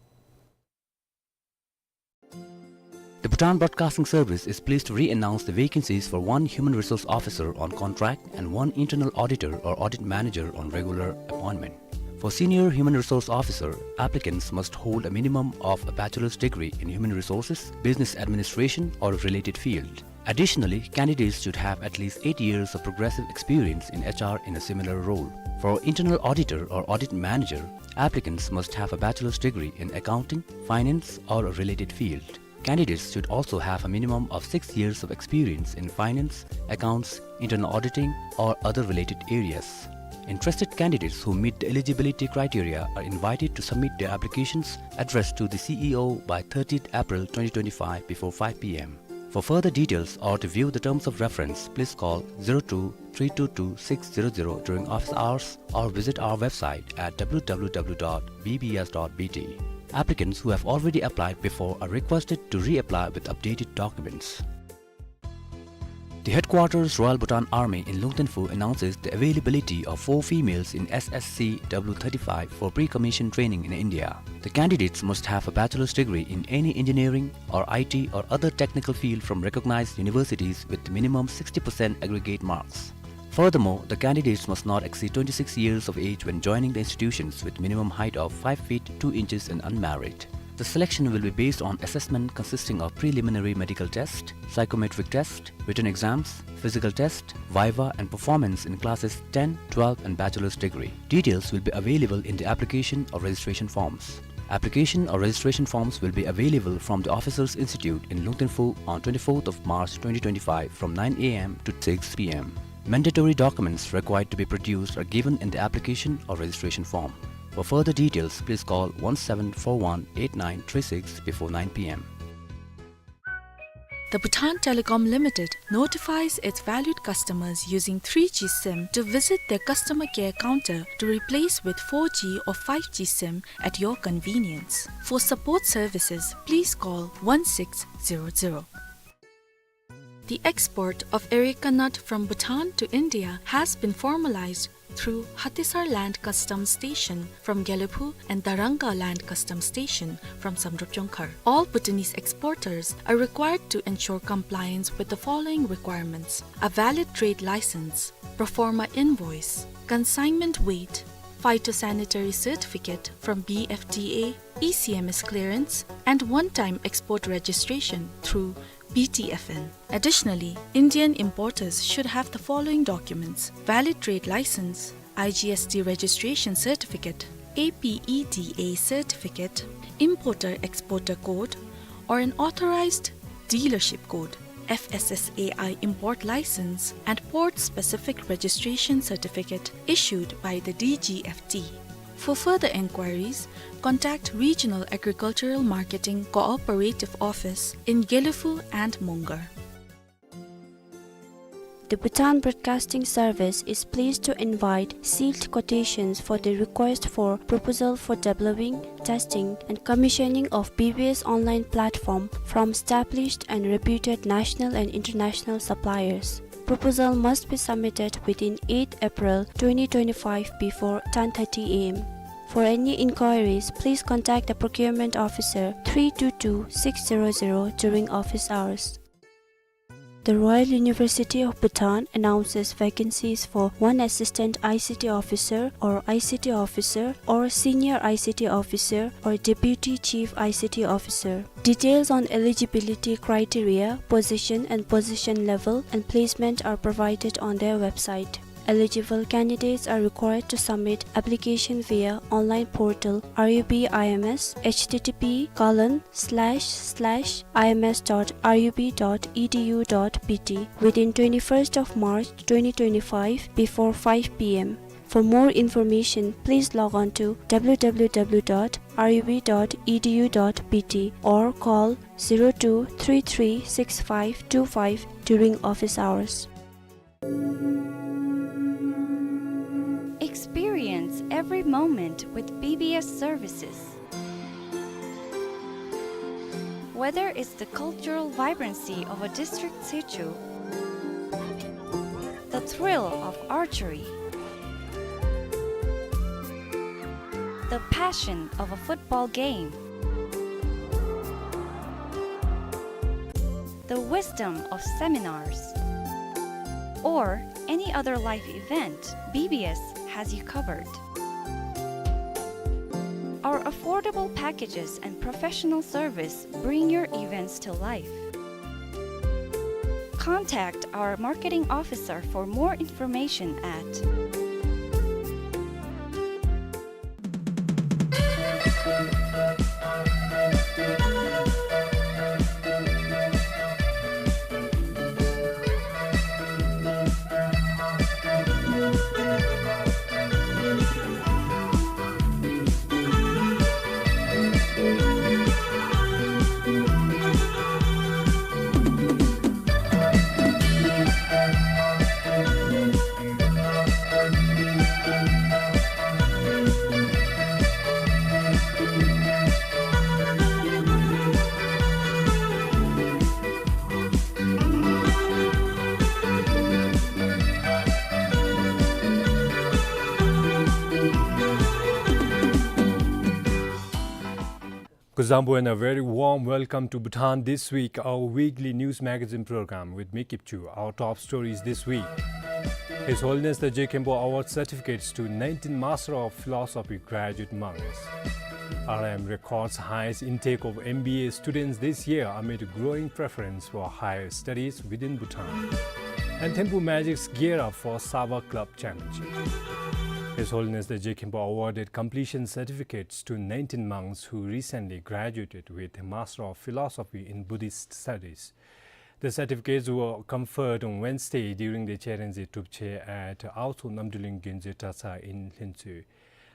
The Bhutan Broadcasting Service is pleased to re-announce the vacancies for one Human Resource Officer on contract and one Internal Auditor or Audit Manager on regular appointment. For Senior Human Resource Officer, applicants must hold a minimum of a bachelor's degree in human resources, business administration, or related field. Additionally, candidates should have at least eight years of progressive experience in H R in a similar role. For internal auditor or audit manager, applicants must have a bachelor's degree in accounting, finance, or a related field. Candidates should also have a minimum of six years of experience in finance, accounts, internal auditing, or other related areas. Interested candidates who meet the eligibility criteria are invited to submit their applications addressed to the C E O by thirtieth April twenty twenty-five before five P M. For further details or to view the terms of reference, please call zero two three two two six zero zero during office hours or visit our website at W W W dot B B S dot B T. Applicants who have already applied before are requested to reapply with updated documents. The Headquarters Royal Bhutan Army in Lungten Phu announces the availability of four females in S S C W thirty-five for pre-commission training in India. The candidates must have a bachelor's degree in any engineering or I T or other technical field from recognized universities with minimum sixty percent aggregate marks. Furthermore, the candidates must not exceed twenty-six years of age when joining the institutions, with minimum height of five feet two inches and unmarried. The selection will be based on assessment consisting of preliminary medical test, psychometric test, written exams, physical test, viva, and performance in classes ten, twelve, and bachelor's degree. Details will be available in the application or registration forms. Application or registration forms will be available from the Officers Institute in Lungten Phu on twenty-fourth of March twenty twenty-five from nine A M to six P M. Mandatory documents required to be produced are given in the application or registration form. For further details, please call one seven four one eight nine three six before nine P M. The Bhutan Telecom Limited notifies its valued customers using three G sim to visit their customer care counter to replace with four G or five G sim at your convenience. For support services, please call one six zero zero. The export of areca nut from Bhutan to India has been formalized through Hatisar Land Customs Station from Gelephu and Darangka Land Customs Station from Samdrup Jongkhar. All Bhutanese exporters are required to ensure compliance with the following requirements: a valid trade license, proforma invoice, consignment weight, phytosanitary certificate from B F D A, E C M S clearance, and one-time export registration through B T F N. Additionally, Indian importers should have the following documents: valid trade license, I G S T registration certificate, A P E D A certificate, importer-exporter code, or an authorized dealership code. F S S A I import license, and port-specific registration certificate issued by the D G F T. For further enquiries, contact Regional Agricultural Marketing Cooperative Office in Gelephu and Mongar. The Bhutan Broadcasting Service is pleased to invite sealed quotations for the request for proposal for developing, testing, and commissioning of B B S online platform from established and reputed national and international suppliers. Proposal must be submitted within eighth April twenty twenty-five before ten thirty A M. For any inquiries, please contact the procurement officer three two two six zero zero during office hours. The Royal University of Bhutan announces vacancies for one assistant I C T officer or I C T officer or senior I C T officer or deputy chief I C T officer. Details on eligibility criteria, position and position level and placement are provided on their website. Eligible candidates are required to submit application via online portal R U B I M S, H T T P colon slash slash I M S dot R U B dot E D U dot B T, within twenty-first of March twenty twenty-five before five P M. For more information, please log on to W W W dot R U B dot E D U dot B T or call zero two three three six five two five during office hours. Experience every moment with B B S services. Whether it's the cultural vibrancy of a district situ, the thrill of archery, the passion of a football game, the wisdom of seminars, or any other life event, B B S has you covered. Our affordable packages and professional service bring your events to life. Contact our marketing officer for more information at Kuzuzangpo and a very warm welcome to Bhutan This Week, our weekly news magazine program with me, Kipchu. Our top stories this week. His Holiness the Je Khenpo awards certificates to nineteen Master of Philosophy graduate monks. R I M records highest intake of M B A students this year amid growing preference for higher studies within Bhutan. And Thimphu Magics gear up for Sava Club Championship. His Holiness the Je Khenpo awarded completion certificates to nineteen monks who recently graduated with Master of Philosophy in Buddhist Studies. The certificates were conferred on Wednesday during the Cherenze Tupche at Aoso Namdruling Gyonzwe Dratshang in Lhentsui.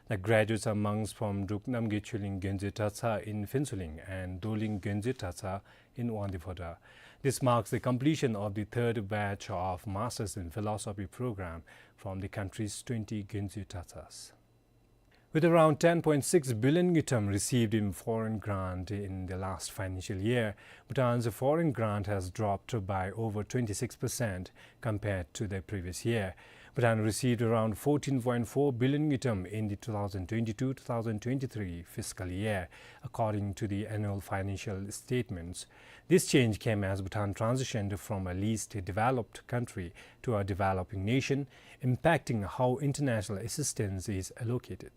The graduates are monks from Druk Namgay Choling Gyonzwe Dratshang in Phentsholing and Dorling Gyonzwe Dratshang in Wangdue Phodrang. This marks the completion of the third batch of Masters in Philosophy program from the country's twenty Gyonzwe Dratshangs. With around ten point six billion ngultrum received in foreign grant in the last financial year, Bhutan's foreign grant has dropped by over twenty-six percent compared to the previous year. Bhutan received around fourteen point four billion ngultrum in the two thousand twenty-two two thousand twenty-three fiscal year, according to the annual financial statements. This change came as Bhutan transitioned from a least developed country to a developing nation, impacting how international assistance is allocated.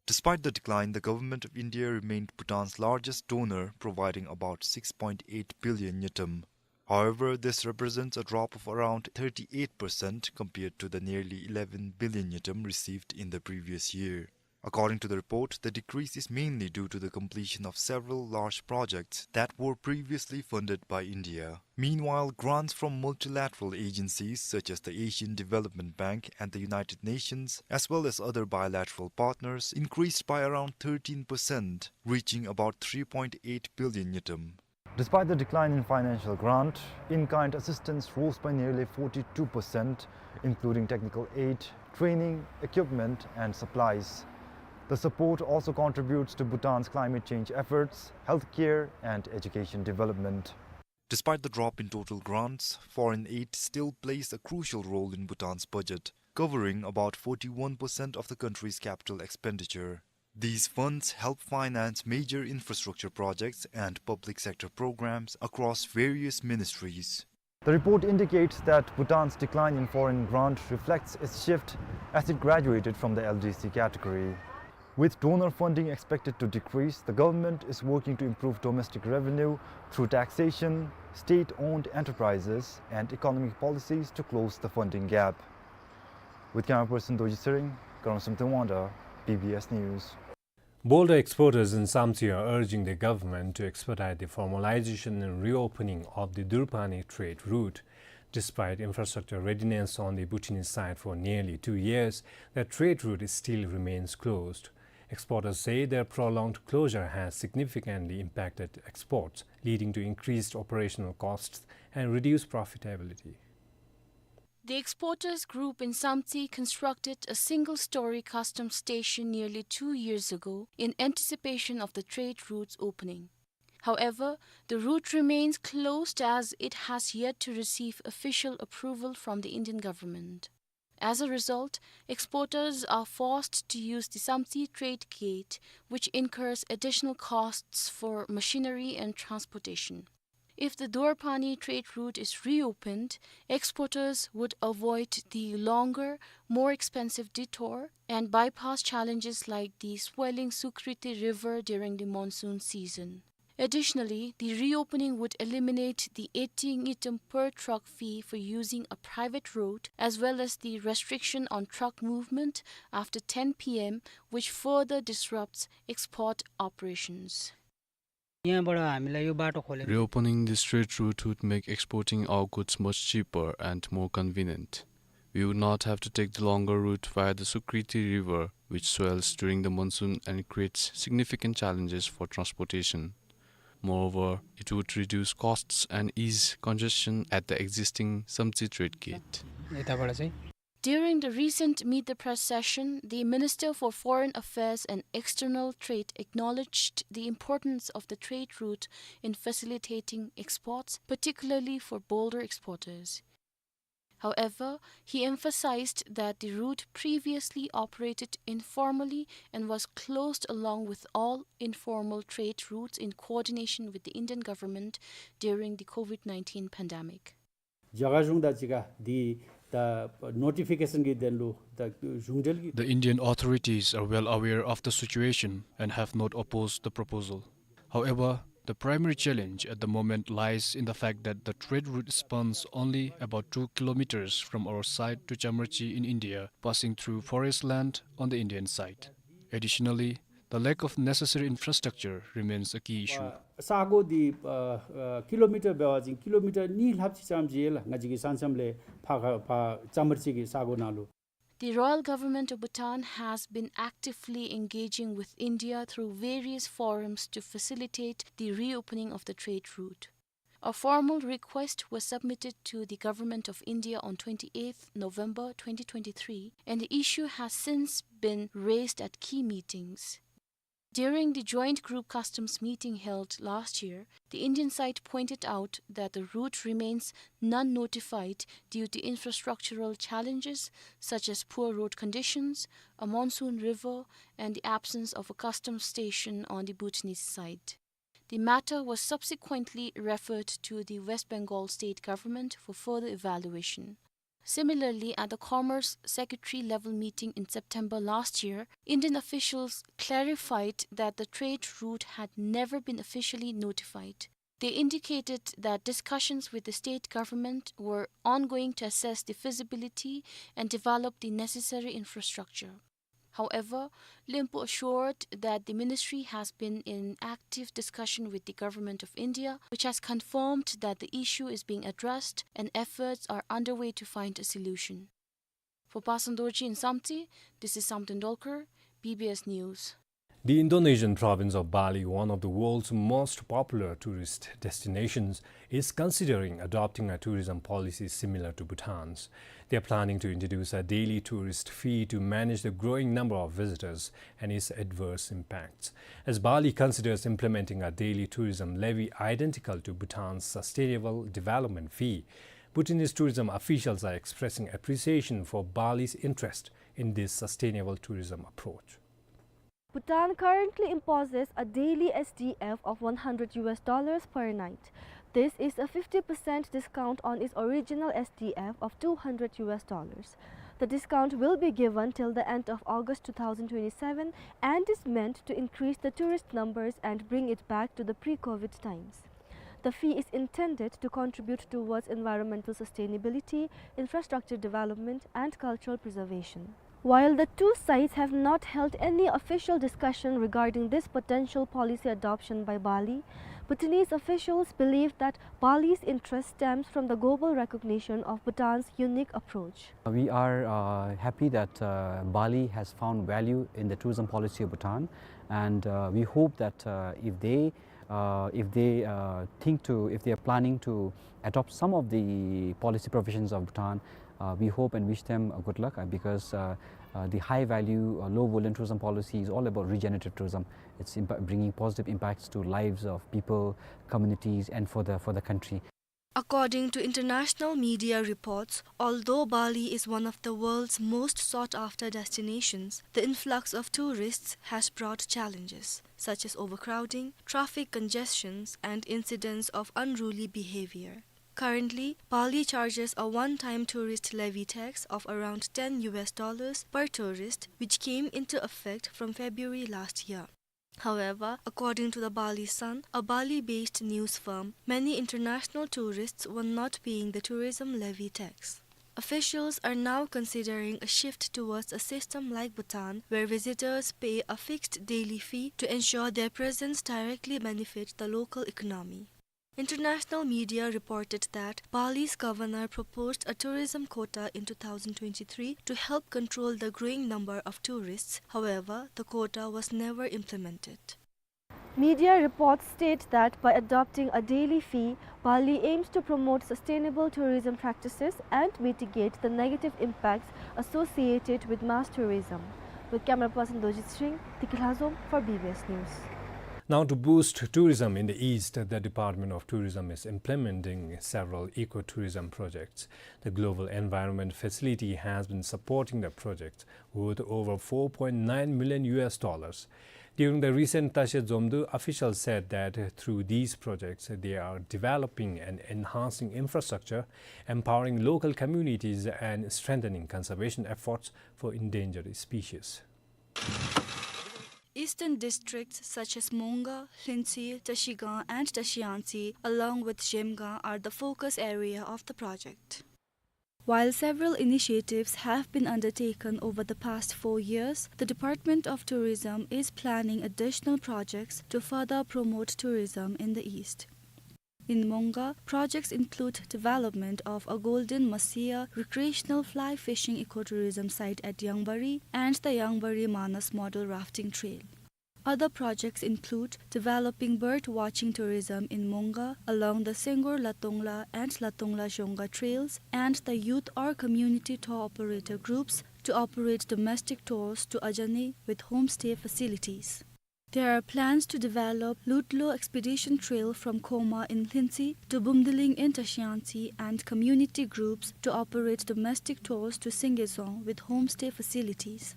Despite the decline, the Government of India remained Bhutan's largest donor, providing about six point eight billion ngultrum. However, this represents a drop of around thirty-eight percent compared to the nearly eleven billion ngultrum received in the previous year. According to the report, the decrease is mainly due to the completion of several large projects that were previously funded by India. Meanwhile, grants from multilateral agencies such as the Asian Development Bank and the United Nations, as well as other bilateral partners, increased by around thirteen percent, reaching about three point eight billion ngultrum. Despite the decline in financial grant, in-kind assistance rose by nearly forty-two percent, including technical aid, training, equipment, and supplies. The support also contributes to Bhutan's climate change efforts, healthcare, and education development. Despite the drop in total grants, foreign aid still plays a crucial role in Bhutan's budget, covering about forty-one percent of the country's capital expenditure. These funds help finance major infrastructure projects and public sector programs across various ministries. The report indicates that Bhutan's decline in foreign grant reflects its shift as it graduated from the L D C category. With donor funding expected to decrease, the government is working to improve domestic revenue through taxation, state-owned enterprises, and economic policies to close the funding gap. With camera person Dorji Tshering, Karam Samten Wangda, B B S News. Boulder exporters in Samtse are urging the government to expedite the formalization and reopening of the Durpani trade route. Despite infrastructure readiness on the Bhutanese side for nearly two years, the trade route still remains closed. Exporters say their prolonged closure has significantly impacted exports, leading to increased operational costs and reduced profitability. The exporters group in Samtse constructed a single-story customs station nearly two years ago in anticipation of the trade route's opening. However, the route remains closed as it has yet to receive official approval from the Indian government. As a result, exporters are forced to use the Samtse trade gate, which incurs additional costs for machinery and transportation. If the Durpani trade route is reopened, exporters would avoid the longer, more expensive detour and bypass challenges like the swelling Sukriti River during the monsoon season. Additionally, the reopening would eliminate the eighty ngultrum per truck fee for using a private road, as well as the restriction on truck movement after ten P M, which further disrupts export operations. यहाँबाट हामीलाई यो बाटो खोले Reopening this trade route would make exporting our goods much cheaper and more convenient. We would not have to take the longer route via the Sukriti River, which swells during the monsoon and creates significant challenges for transportation. Moreover, it would reduce costs and ease congestion at the existing Samtse trade gate. यताबाट चाहिँ During the recent Meet the Press session, the Minister for Foreign Affairs and External Trade acknowledged the importance of the trade route in facilitating exports, particularly for Boulder exporters. However, he emphasized that the route previously operated informally and was closed along with all informal trade routes in coordination with the Indian government during the COVID nineteen pandemic. जग्गा ह्रुङ्दा चिका दि the notification गि देन लु द ह्रुङ्डेल गि The Indian authorities are well aware of the situation and have not opposed the proposal. However, the primary challenge at the moment lies in the fact that the trade route spans only about two kilometers from our site to Chamrachi in India, passing through forest land on the Indian side. Additionally, the lack of necessary infrastructure remains a key issue. सागो दि अ अ kilometre बेवाजिङ kilometre नि ल्हापचिचाम जेल ङाजिगि सानसमले फा फा चामरचिगि सागो नालु. The Royal Government of Bhutan has been actively engaging with India through various forums to facilitate the reopening of the trade route. A formal request was submitted to the Government of India on twenty-eighth November twenty twenty-three, and the issue has since been raised at key meetings. During the Joint Group Customs meeting held last year, the Indian side pointed out that the route remains non-notified due to infrastructural challenges such as poor road conditions, a monsoon river, and the absence of a customs station on the Bhutanese side. The matter was subsequently referred to the West Bengal state government for further evaluation. Similarly, at the Commerce Secretary level meeting in September last year, Indian officials clarified that the trade route had never been officially notified. They indicated that discussions with the state government were ongoing to assess the feasibility and develop the necessary infrastructure. However, Limpu assured that the ministry has been in active discussion with the Government of India, which has confirmed that the issue is being addressed and efforts are underway to find a solution. For Pasan Dorji in Samtse, this is Samten Dolkar, B B S News. The Indonesian province of Bali, one of the world's most popular tourist destinations, is considering adopting a tourism policy similar to Bhutan's. They are planning to introduce a daily tourist fee to manage the growing number of visitors and its adverse impacts. As Bali considers implementing a daily tourism levy identical to Bhutan's sustainable development fee, Bhutanese tourism officials are expressing appreciation for Bali's interest in this sustainable tourism approach. Bhutan currently imposes a daily S D F of one hundred U S dollars per night. This is a fifty percent discount on its original S D F of two hundred U S dollars. The discount will be given till the end of August two thousand twenty-seven and is meant to increase the tourist numbers and bring it back to the pre-COVID times. The fee is intended to contribute towards environmental sustainability, infrastructure development, and cultural preservation. While the two sides have not held any official discussion regarding this potential policy adoption by Bali, Bhutanese officials believe that Bali's interest stems from the global recognition of Bhutan's unique approach. We are, uh, happy that, uh, Bali has found value in the tourism policy of Bhutan, and, uh, we hope that, uh, if they, uh, if they, uh, think to, if they are planning to adopt some of the policy provisions of Bhutan, uh, we hope and wish them, uh, good luck, uh, because, uh, uh, the high value, uh, low volume tourism policy is all about regenerative tourism. It's impa-, bringing positive impacts to lives of people, communities, and for the, for the country. According to international media reports, although Bali is one of the world's most sought-after destinations, the influx of tourists has brought challenges, such as overcrowding, traffic congestions, and incidents of unruly behavior. Currently, Bali charges a one-time tourist levy tax of around ten U S dollars per tourist, which came into effect from February last year. However, according to the Bali Sun, a Bali-based news firm, many international tourists were not paying the tourism levy tax. Officials are now considering a shift towards a system like Bhutan, where visitors pay a fixed daily fee to ensure their presence directly benefit the local economy. International media reported that Bali's governor proposed a tourism quota in two thousand twenty-three to help control the growing number of tourists. However, the quota was never implemented. Media reports state that by adopting a daily fee, Bali aims to promote sustainable tourism practices and mitigate the negative impacts associated with mass tourism. With camera person Dojit Singh, Tiki Lhazom for B B S News. Now, to boost tourism in the East, the Department of Tourism is implementing several eco-tourism projects. The Global Environment Facility has been supporting the project worth over four point nine million U S dollars. During the recent Tashi Zomdu, officials said that through these projects, they are developing and enhancing infrastructure, empowering local communities, and strengthening conservation efforts for endangered species. Eastern districts such as Monga, Lhintsey, Trashigang, and Trashiyangtse, along with Zhemgang, are the focus area of the project. While several initiatives have been undertaken over the past four years, the Department of Tourism is planning additional projects to further promote tourism in the East. In Monga, projects include development of a golden mahseer recreational fly fishing ecotourism site at Yangbari and the Yangbari Manas model rafting trail. Other projects include developing bird watching tourism in Monga along the Senggor Latongla and Latongla Zhonga trails and the youth or community tour operator groups to operate domestic tours to Ajani with homestay facilities. There are plans to develop Lutlo Expedition Trail from Khoma in Lhintsey to Bumdiling in Trashiyangtse and community groups to operate domestic tours to Singezong with homestay facilities.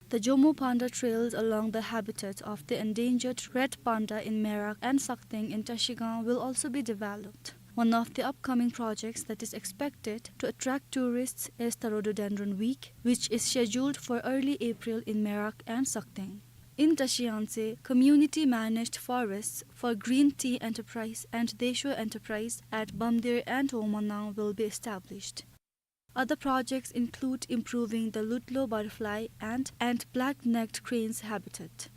The Jomo Panda trails along the habitat of the endangered red panda in Merak and Sakteng in Trashigang will also be developed. One of the upcoming projects that is expected to attract tourists is the Rhododendron Week, which is scheduled for early April in Merak and Sakteng. In Trashiyangtse, community-managed forests for Green Tea Enterprise and Desho Enterprise at Bamdir and Womanang will be established. Other projects include improving the Lutlo butterfly and, and black-necked crane's habitat.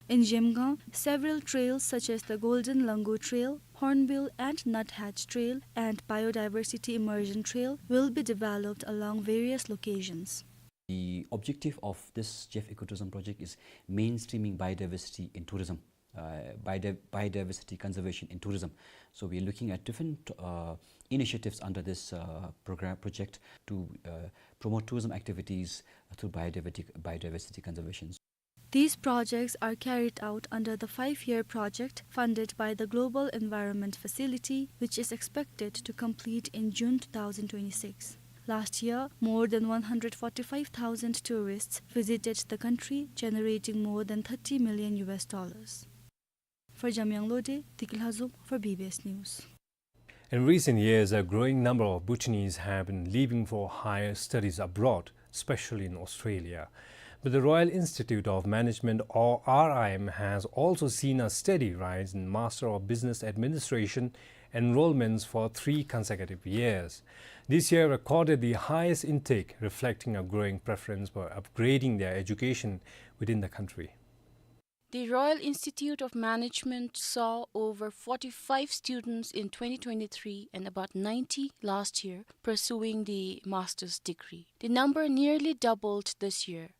In Zhemgang, several trails such as the Golden Langur Trail, Hornbill and Nuthatch Trail, and Biodiversity Immersion Trail will be developed along various locations. The objective of this Jeff Ecotourism project is mainstreaming biodiversity in tourism, uh, biodi-, biodiversity conservation in tourism. So we are looking at different, uh, initiatives under this, uh, program project to, uh, promote tourism activities through biodiversity, biodiversity conservation. These projects are carried out under the five-year project funded by the Global Environment Facility, which is expected to complete in June two thousand twenty-six. Last year, more than one hundred forty-five thousand tourists visited the country, generating more than thirty million U S dollars. For Jamyang Lode, Diki Lhazom for B B S News. In recent years, a growing number of Bhutanese have been leaving for higher studies abroad, especially in Australia. But the Royal Institute of Management, or R I M, has also seen a steady rise in Master of Business Administration enrollments for three consecutive years. This year recorded the highest intake, reflecting a growing preference for upgrading their education within the country. The Royal Institute of Management saw over forty-five students in twenty twenty-three and about ninety last year pursuing the master's degree. The number nearly doubled this year.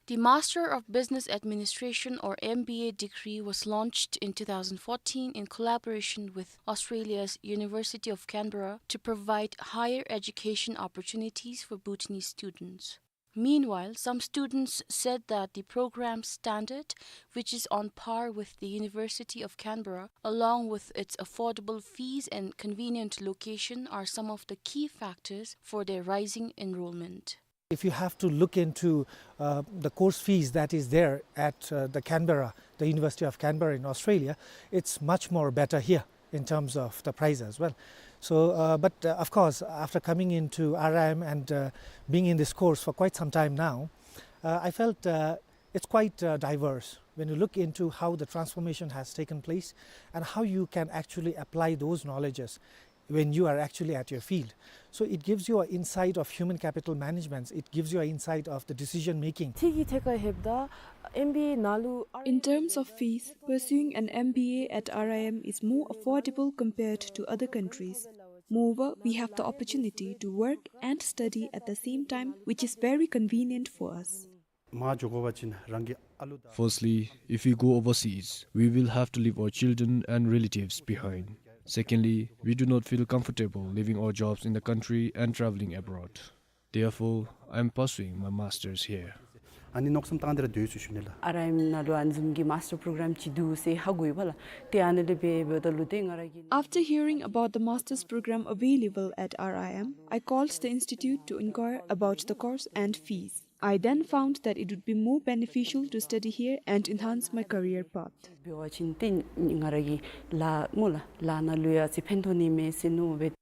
The Master of Business Administration, or M B A, degree was launched in two thousand fourteen in collaboration with Australia's University of Canberra to provide higher education opportunities for Bhutanese students. Meanwhile, some students said that the program standard, which is on par with the University of Canberra, along with its affordable fees and convenient location, are some of the key factors for their rising enrollment. If you have to look into, uh, the course fees that is there at, uh, the Canberra, the University of Canberra in Australia, it's much more better here in terms of the price as well. So, uh, but, uh, of course, after coming into R I M and, uh, being in this course for quite some time now, uh, I felt, uh, it's quite, uh, diverse when you look into how the transformation has taken place and how you can actually apply those knowledges when you are actually at your field. So it gives you an insight of human capital management. It gives you an insight of the decision making. ཐིག་གི་ཐད་ཁར་ལྷོདཔ་ད་M B A ནང་ལུ In terms of fees, pursuing an M B A at R I M is more affordable compared to other countries. Moreover, we have the opportunity to work and study at the same time, which is very convenient for us. མ་འགྱོ་དགོ་པ་ཅིན་རང་གི་ཨ་ལུ་དང་། Firstly, if we go overseas, we will have to leave our children and relatives behind. Secondly, we do not feel comfortable leaving our jobs in the country and traveling abroad. Therefore, I am pursuing my masters here. ཨ་ནི་མནོ་བསམ་བཏང་སྟེ་ར་སྡོད་ཡོད་ཟེར་ཞུ་ནི་ལགས། R I M ནང་ལུ་ཨ་ནི་བཟུམ་གྱི་master program ཅིག་འདུག་ཟེར་ཧ་གོ་ཡི་བ་ལགས། ཏེ་ཨ་ནི་ལས་འབད་འབདཝ་ད་ལུ་ཏེ་ང་ར་གིས། After hearing about the master's program available at R I M, I called the institute to inquire about the course and fees. I then found that it would be more beneficial to study here and enhance my career path. འབད་བ་ཅིན་ཏེ་ང་ར་གི་ལཱ་སྨོ་ལགས་ལཱ་ནང་ལུ་ཡང་ཅིག་ཕན་ཐོགས་ནི་མས་ཟེར་མནོ་སྦེ།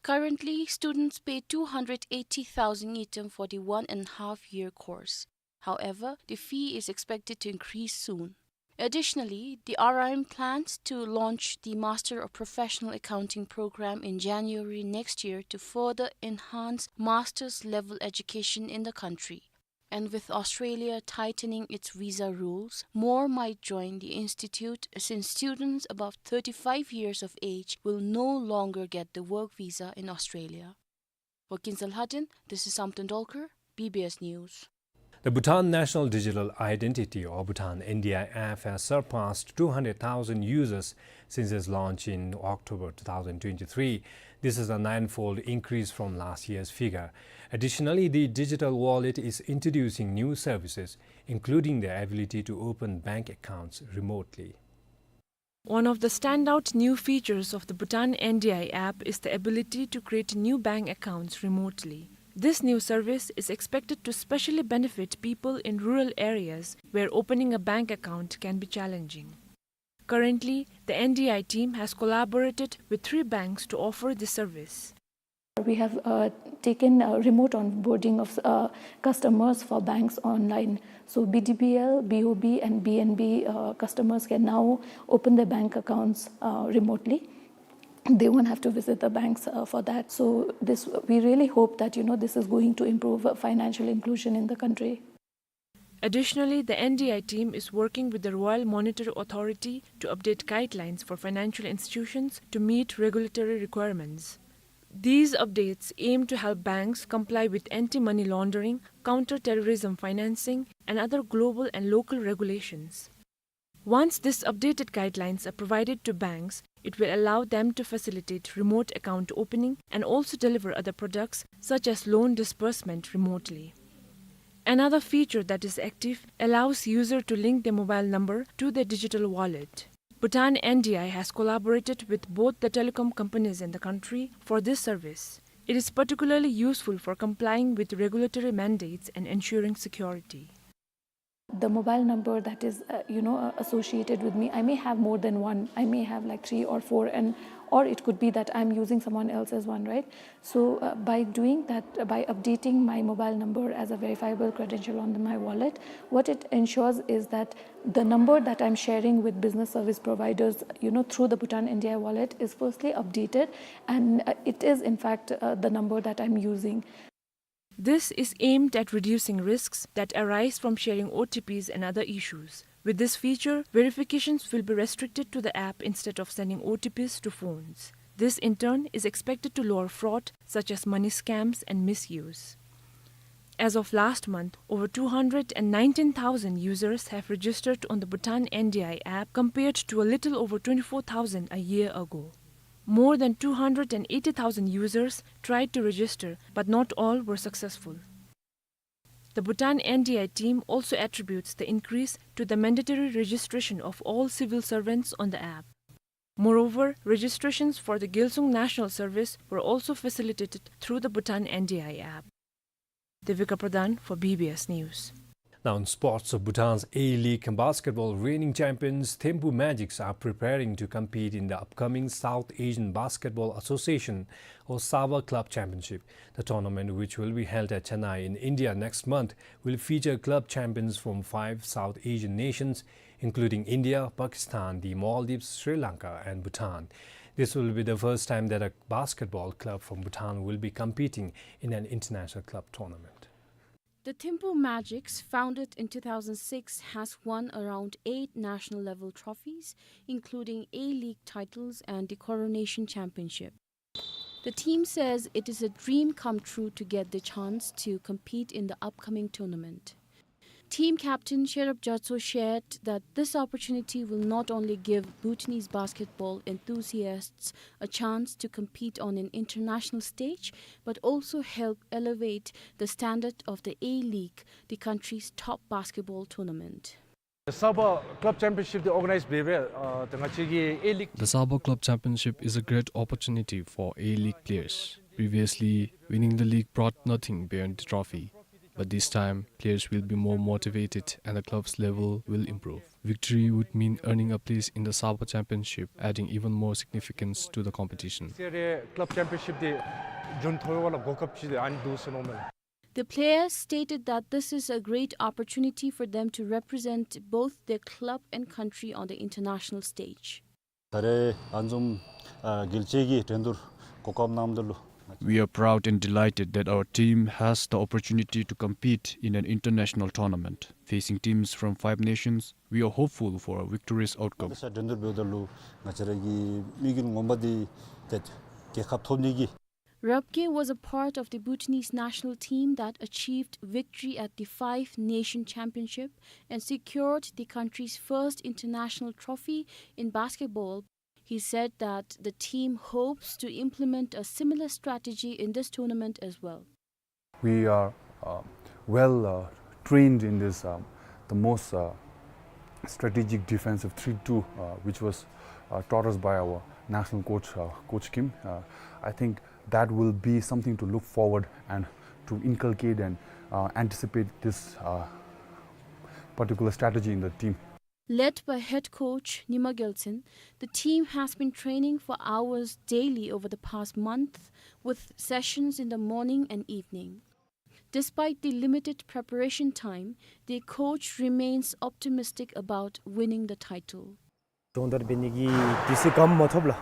Currently, students pay two hundred eighty thousand ngultrum for the one and a half year course. However, the fee is expected to increase soon. Additionally, the R I M plans to launch the Master of Professional Accounting program in January next year to further enhance master's level education in the country. And with Australia tightening its visa rules, more might join the institute, since students above thirty-five years of age will no longer get the work visa in Australia. For Kinzal Hadin, this is Samten Dolkar, B B S News. The Bhutan National Digital Identity, or Bhutan N D I app, has surpassed two hundred thousand users since its launch in October two thousand twenty-three. This is a nine-fold increase from last year's figure. Additionally, the digital wallet is introducing new services, including the ability to open bank accounts remotely. One of the standout new features of the Bhutan N D I app is the ability to create new bank accounts remotely. This new service is expected to specially benefit people in rural areas where opening a bank account can be challenging. Currently, the N D I team has collaborated with three banks to offer this service. We have, uh, taken, uh, remote onboarding of, uh, customers for banks online. So B D B L, B O B, and B N B, uh, customers can now open their bank accounts, uh, remotely. they won't have to visit the banks, uh, for that. So this, we really hope that, you know, this is going to improve, uh, financial inclusion in the country. Additionally, the N D I team is working with the Royal Monetary Authority to update guidelines for financial institutions to meet regulatory requirements. These updates aim to help banks comply with anti-money laundering, counter-terrorism financing, and other global and local regulations. Once these updated guidelines are provided to banks, it will allow them to facilitate remote account opening and also deliver other products such as loan disbursement remotely. Another feature that is active allows user to link their mobile number to their digital wallet. Bhutan N D I has collaborated with both the telecom companies in the country for this service. It is particularly useful for complying with regulatory mandates and ensuring security. The mobile number that is, uh, you know, uh, associated with me, I may have more than one, I may have, like, three or four, and, or it could be that I'm using someone else's one, right? So, uh, by doing that, uh, by updating my mobile number as a verifiable credential on the, my wallet, what it ensures is that the number that I'm sharing with business service providers, you know, through the Bhutan N D I wallet is firstly updated, and, uh, it is in fact, uh, the number that I'm using. This is aimed at reducing risks that arise from sharing O T Ps and other issues. With this feature, verifications will be restricted to the app instead of sending O T Ps to phones. This, in turn, is expected to lower fraud, such as money scams and misuse. As of last month, over two hundred and nineteen thousand users have registered on the Bhutan N D I app, compared to a little over twenty-four thousand a year ago. More than two hundred and eighty thousand users tried to register, but not all were successful. The Bhutan N D I team also attributes the increase to the mandatory registration of all civil servants on the app. Moreover, registrations for the Gyaltsung National Service were also facilitated through the Bhutan N D I app. Devika Pradhan for B B S News. Now in sports, Bhutan's A-League basketball reigning champions Thimphu Magics are preparing to compete in the upcoming South Asian Basketball Association or SABA Club Championship. The tournament, which will be held at Chennai in India next month, will feature club champions from five South Asian nations, including India, Pakistan, the Maldives, Sri Lanka, and Bhutan. This will be the first time that a basketball club from Bhutan will be competing in an international club tournament. The Thimphu Magics, founded in two thousand six, has won around eight national level trophies, including A-League titles and the Coronation Championship. The team says it is a dream come true to get the chance to compete in the upcoming tournament. Team captain Sherab Gyatso shared that this opportunity will not only give Bhutanese basketball enthusiasts a chance to compete on an international stage, but also help elevate the standard of the A-League, the country's top basketball tournament. The SABA Club Championship འདི་ཨོརྒ་ནའིཛ་འབད་བའི་ཨ་ད་ང་བཅས་ཀྱི་A-League. The SABA Club Championship is a great opportunity for A-League players. Previously, winning the league brought nothing beyond the trophy. But this time, players will be more motivated and the club's level will improve. Victory would mean earning a place in the SABA Championship, adding even more significance to the competition. ཟེར་རེ་Club Championship འདི་རྒྱུན་མཐོ་བའི་ལ་གོ་སྐབས་ཅིག་ཨ་ནི་འདུག་ཟེར་མནོཝ་མས། The players stated that this is a great opportunity for them to represent both their club and country on the international stage. ད་རེས་ཨ་ནི་བཟུམ་ཨ་རྒྱལ་སྤྱི་གི་འགྲན་བསྡུར་གོ་སྐབས་གནང་མི་འདི་ལུ། We are proud and delighted that our team has the opportunity to compete in an international tournament. Facing teams from five nations, we are hopeful for a victorious outcome. ད་ཆ་འགྲན་བསྡུར་འབདཝ་ད་ལུ་ང་བཅས་ར་གི་དམིགས་ཡུལ་ངོ་མ་འདི་ཏེ་རྒྱལ་ཁ་ཐོབ་ནི་གི། Rabgye was a part of the Bhutanese national team that achieved victory at the Five Nation Championship and secured the country's first international trophy in basketball. He said that the team hopes to implement a similar strategy in this tournament as well. We are uh, well uh, trained in this, um, the most uh, strategic defensive three two, uh, which was uh, taught us by our national coach, uh, Coach Kim. Uh, I think that will be something to look forward and to inculcate and uh, anticipate this uh, particular strategy in the team. Led by head coach Nyima Gyaltsen, the team has been training for hours daily over the past month, with sessions in the morning and evening. Despite the limited preparation time, the coach remains optimistic about winning the title. སྦྱོང་བརྡར་འབད་ནི་གི་དུས་ཚོད་གནམ་མ་ཐོབ་ལགས།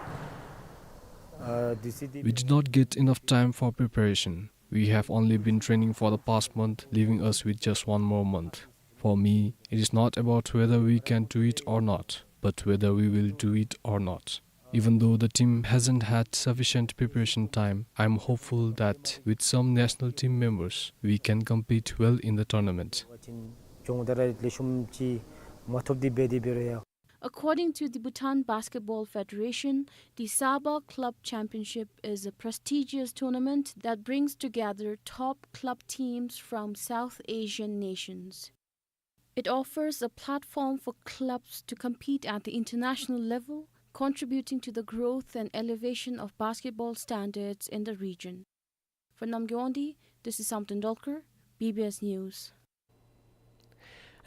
Uh, this is the We did not get enough time for preparation. We have only been training for the past month, leaving us with just one more month. For me, it is not about whether we can do it or not, but whether we will do it or not. Even though the team hasn't had sufficient preparation time, I'm hopeful that with some national team members, we can compete well in the tournament. According to the Bhutan Basketball Federation, the SABA Club Championship is a prestigious tournament that brings together top club teams from South Asian nations. It offers a platform for clubs to compete at the international level, contributing to the growth and elevation of basketball standards in the region. For Namgay Wangdi, this is Samten Dolkar, B B S News.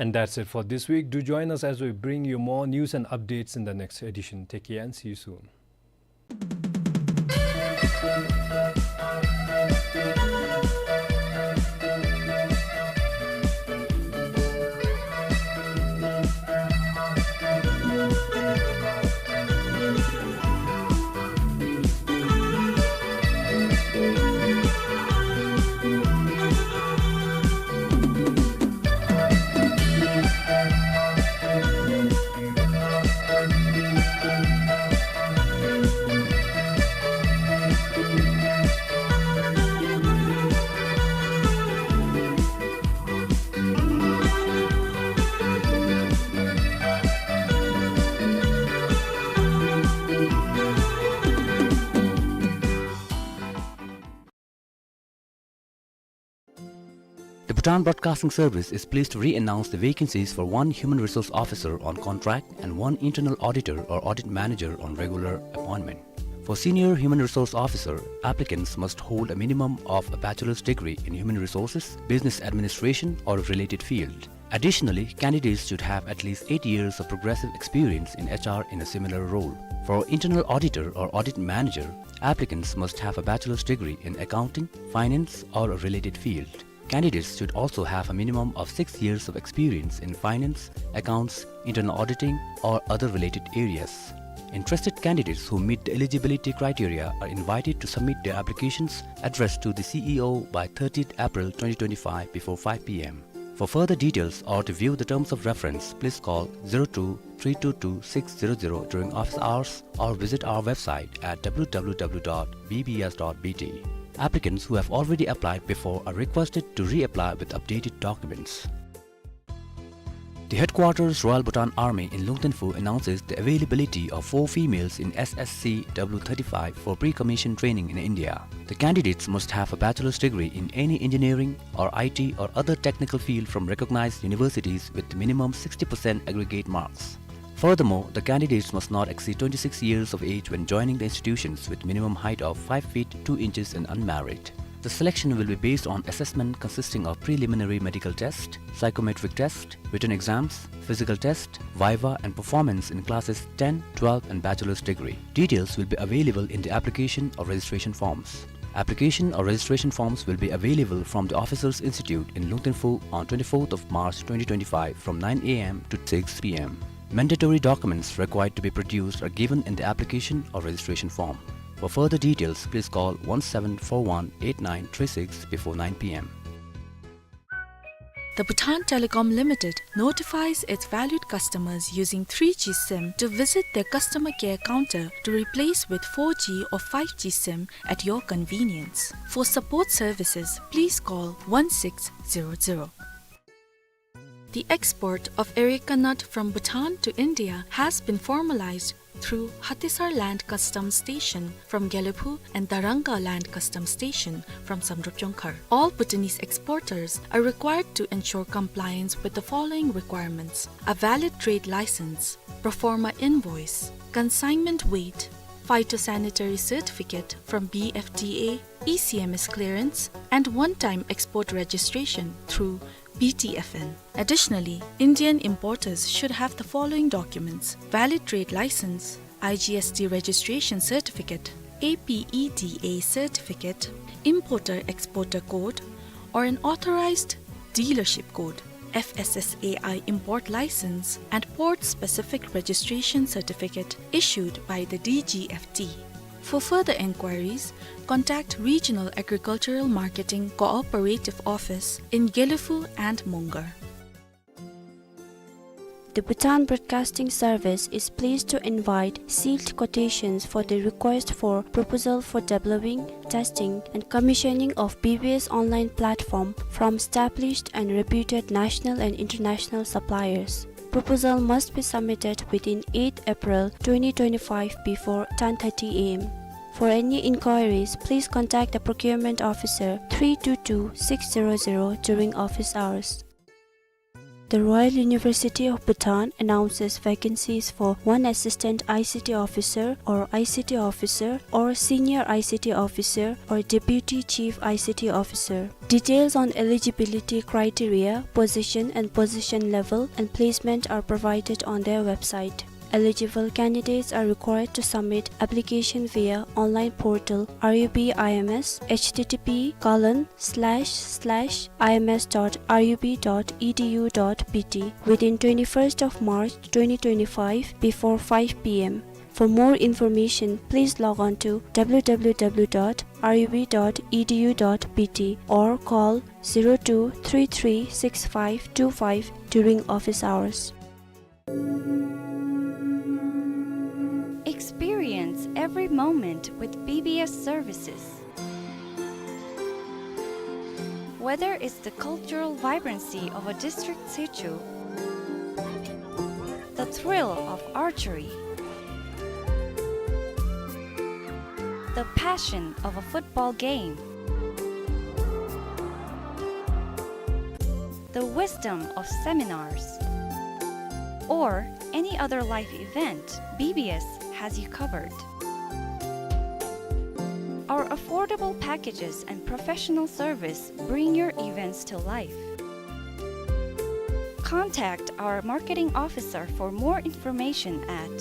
And that's it for this week. Do join us as we bring you more news and updates in the next edition. Take care and see you soon. The Bhutan Broadcasting Service is pleased to re-announce the vacancies for one Human Resource Officer on contract and one Internal Auditor or Audit Manager on regular appointment. For Senior Human Resource Officer, applicants must hold a minimum of a bachelor's degree in Human Resources, Business Administration or a related field. Additionally, candidates should have at least eight years of progressive experience in H R in a similar role. For Internal Auditor or Audit Manager, applicants must have a bachelor's degree in Accounting, Finance or a related field. Candidates should also have a minimum of six years of experience in finance, accounts, internal auditing, or other related areas. Interested candidates who meet the eligibility criteria are invited to submit their applications addressed to the C E O by thirtieth April twenty twenty-five before five P M. For further details or to view the terms of reference, please call zero two three two two six zero zero during office hours or visit our website at W W W dot B B S dot B T. Applicants who have already applied before are requested to reapply with updated documents. The headquarters Royal Bhutan Army in Lungten Phu announces the availability of four females in S S C W thirty-five for pre-commission training in India. The candidates must have a bachelor's degree in any engineering or I T or other technical field from recognized universities with minimum sixty percent aggregate marks. Furthermore, the candidates must not exceed twenty-six years of age when joining the institutions, with minimum height of five feet two inches and unmarried. The selection will be based on assessment consisting of preliminary medical test, psychometric test, written exams, physical test, viva and performance in classes ten, twelve and bachelor's degree. Details will be available in the application or registration forms. Application or registration forms will be available from the Officers Institute in Lungten Phu on twenty-fourth of March twenty twenty-five from nine A M to six P M. Mandatory documents required to be produced are given in the application or registration form. For further details, please call one seven four one eight nine three six before nine P M. The Bhutan Telecom Limited notifies its valued customers using three G SIM to visit their customer care counter to replace with four G or five G SIM at your convenience. For support services, please call one six zero zero. The export of areca nut from Bhutan to India has been formalized through Hatisar Land Customs Station from Gelephu and Darangka Land Customs Station from Samdrup Jongkhar. All Bhutanese exporters are required to ensure compliance with the following requirements: a valid trade license, pro forma invoice, consignment weight, phytosanitary certificate from B F D A, E C M S clearance, and one-time export registration through B T F N. Additionally, Indian importers should have the following documents: valid trade license, I G S T registration certificate, A P E D A certificate, importer-exporter code, or an authorized dealership code, F S S A I import license, and port-specific registration certificate issued by the D G F T. For further enquiries, contact Regional Agricultural Marketing Cooperative Office in Gelephu and Mongar. The Bhutan Broadcasting Service is pleased to invite sealed quotations for the request for proposal for developing, testing, and commissioning of B B S online platform from established and reputed national and international suppliers. Proposal must be submitted within eighth April twenty twenty-five before ten thirty A M. For any inquiries, please contact the procurement officer three two two six zero zero during office hours. The Royal University of Bhutan announces vacancies for one assistant I C T officer or I C T officer or senior I C T officer or deputy chief I C T officer. Details on eligibility criteria, position and position level, and placement are provided on their website. Eligible candidates are required to submit application via online portal R U B I M S, H T T P colon slash slash I M S dot R U B dot E D U dot B T, within twenty-first of March twenty twenty-five before five P M. For more information, please log on to W W W dot R U B dot E D U dot B T or call zero two three three six five two five during office hours. Experience every moment with B B S services. Whether it's the cultural vibrancy of a district situ, the thrill of archery, the passion of a football game, the wisdom of seminars, or any other life event, B B S has you covered. Our affordable packages and professional service bring your events to life. Contact our marketing officer for more information at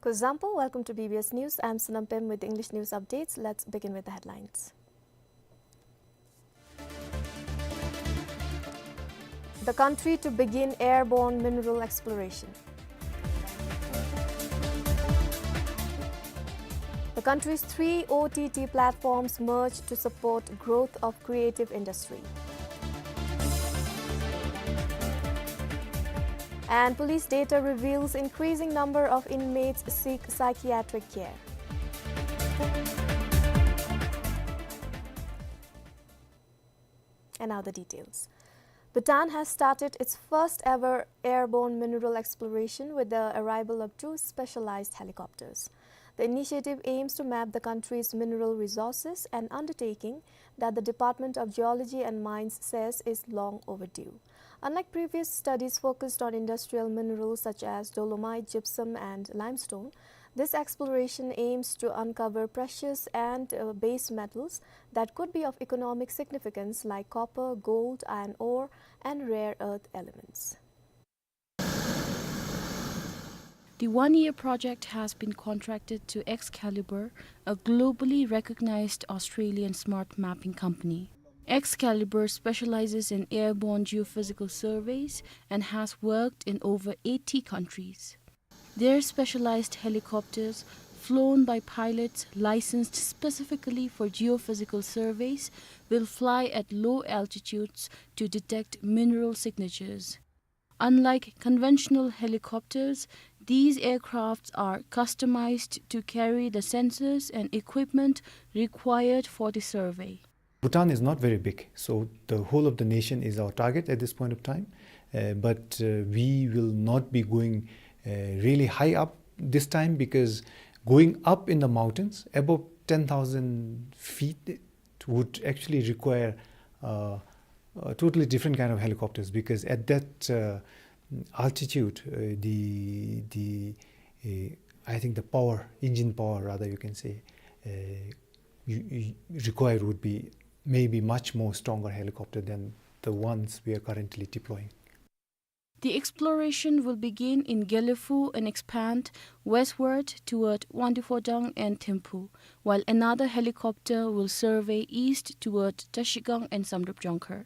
Kuzuzangpo, welcome to B B S News. I'm Sonam Pem with English news updates. Let's begin with the headlines. The country to begin airborne mineral exploration. The country's three O T T platforms merge to support growth of creative industry. And police data reveals increasing number of inmates seek psychiatric care. And now the details. Bhutan has started its first ever airborne mineral exploration with the arrival of two specialized helicopters. The initiative aims to map the country's mineral resources, an undertaking that the Department of Geology and Mines says is long overdue. Unlike previous studies focused on industrial minerals such as dolomite, gypsum, and limestone, this exploration aims to uncover precious and, uh, base metals that could be of economic significance like copper, gold, iron ore, and rare earth elements. The one-year project has been contracted to Excalibur, a globally recognized Australian smart mapping company. Excalibur specializes in airborne geophysical surveys and has worked in over eighty countries. Their specialized helicopters, flown by pilots licensed specifically for geophysical surveys, will fly at low altitudes to detect mineral signatures. Unlike conventional helicopters, these aircrafts are customized to carry the sensors and equipment required for the survey. Bhutan is not very big, so the whole of the nation is our target at this point of time. Uh, but, uh, we will not be going, uh, really high up this time, because going up in the mountains above ten thousand feet, it would actually require, uh, a totally different kind of helicopters, because at that, uh, altitude, uh, the, the, uh, I think the power, engine power rather, you can say, uh, you, you required would be maybe much more stronger helicopter than the ones we are currently deploying. The exploration will begin in Gelephu and expand westward toward Wangdue Phodrang and Thimphu, while another helicopter will survey east toward Trashigang and Samdrup Jongkhar.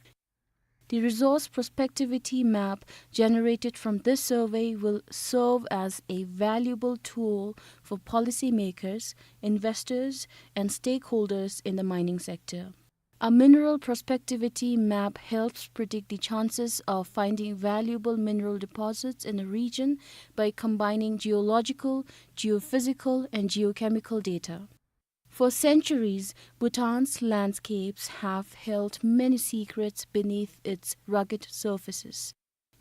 The resource prospectivity map generated from this survey will serve as a valuable tool for policymakers, investors, and stakeholders in the mining sector. A mineral prospectivity map helps predict the chances of finding valuable mineral deposits in a region by combining geological, geophysical, and geochemical data. For centuries, Bhutan's landscapes have held many secrets beneath its rugged surfaces.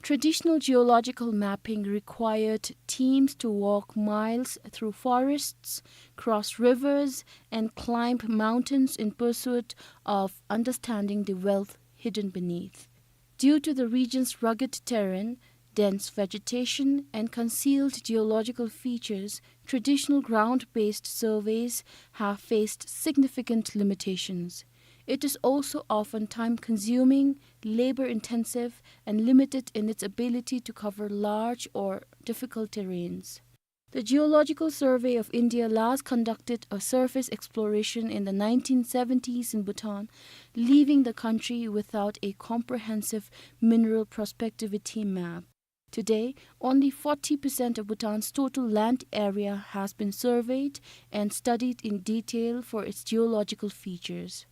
Traditional geological mapping required teams to walk miles through forests, cross rivers, and climb mountains in pursuit of understanding the wealth hidden beneath. Due to the region's rugged terrain, dense vegetation, and concealed geological features, traditional ground-based surveys have faced significant limitations. It is also often time-consuming, labor-intensive, and limited in its ability to cover large or difficult terrains. The Geological Survey of India last conducted a surface exploration in the nineteen seventies in Bhutan, leaving the country without a comprehensive mineral prospectivity map. Today, only forty percent of Bhutan's total land area has been surveyed and studied in detail for its geological features.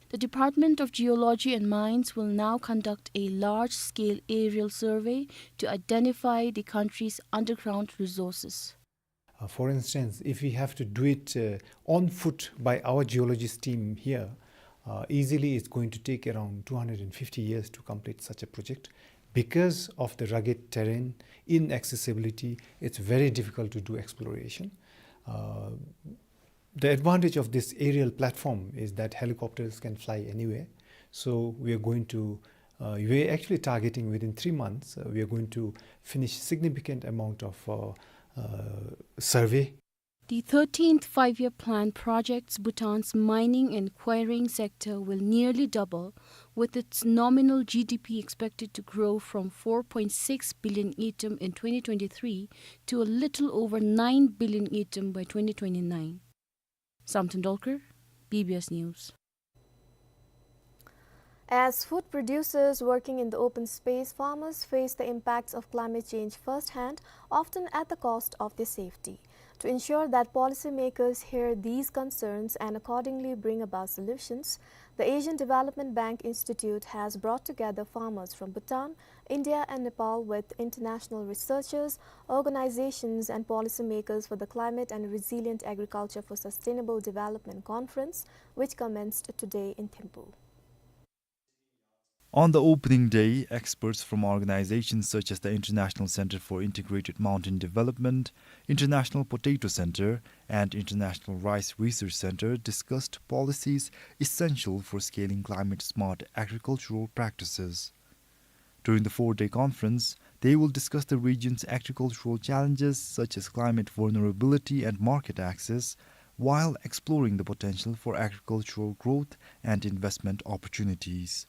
The Department of Geology and Mines will now conduct a large-scale aerial survey to identify the country's underground resources. Uh, for instance, if we have to do it, uh, on foot by our geologist team here, uh, easily it's going to take around two hundred and fifty years to complete such a project. Because of the rugged terrain, inaccessibility, it's very difficult to do exploration. Uh, the advantage of this aerial platform is that helicopters can fly anywhere. So we are going to, uh, we are actually targeting within three months, uh, we are going to finish significant amount of, uh, uh, survey. The thirteenth Five-Year Plan projects Bhutan's mining and quarrying sector will nearly double, with its nominal G D P expected to grow from four point six billion ngultrum in twenty twenty-three to a little over nine billion ngultrum by twenty twenty-nine. Samten Dolkar, B B S News. As food producers working in the open space, farmers face the impacts of climate change firsthand, often at the cost of their safety. To ensure that policymakers hear these concerns and accordingly bring about solutions, the Asian Development Bank Institute has brought together farmers from Bhutan, India and Nepal with international researchers, organizations and policymakers for the Climate and Resilient Agriculture for Sustainable Development Conference, which commenced today in Thimphu. On the opening day, experts from organizations such as the International Center for Integrated Mountain Development, International Potato Center, and International Rice Research Center discussed policies essential for scaling climate-smart agricultural practices. During the four-day conference, they will discuss the region's agricultural challenges such as climate vulnerability and market access, while exploring the potential for agricultural growth and investment opportunities.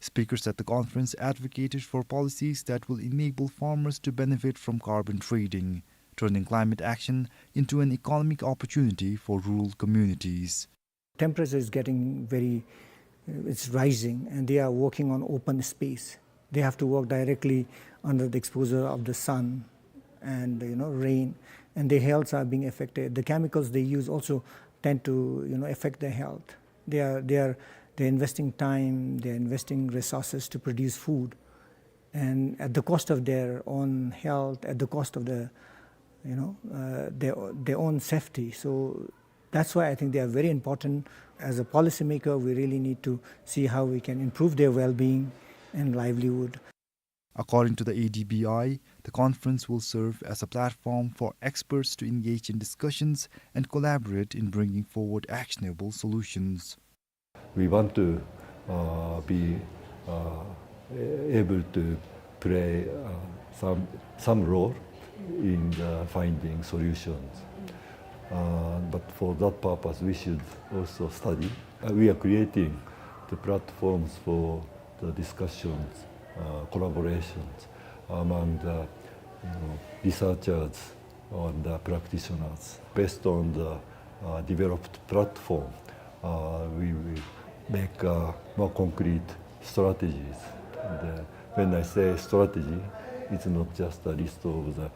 Speakers at the conference advocated for policies that will enable farmers to benefit from carbon trading, turning climate action into an economic opportunity for rural communities. Temperature is getting very, uh, it's rising, and they are working on open space. They have to work directly under the exposure of the sun and, you know, rain, and their healths are being affected. The chemicals they use also tend to, you know, affect their health. They are, they are, they're investing time, they're investing resources to produce food, and at the cost of their own health, at the cost of the, you know, uh, their, their own safety. So that's why I think they are very important. As a policymaker, we really need to see how we can improve their well-being and livelihood. According to the A D B I, the conference will serve as a platform for experts to engage in discussions and collaborate in bringing forward actionable solutions. We want to, uh, be, uh, able to play, uh, some, some role in the finding solutions. Uh, but for that purpose, we should also study. Uh, we are creating the platforms for the discussions, uh, collaborations among the, you know, researchers and the practitioners. Based on the, uh, developed platform, uh, we will make, uh, more concrete strategies. And, uh, when I say strategy, it's not just a list of the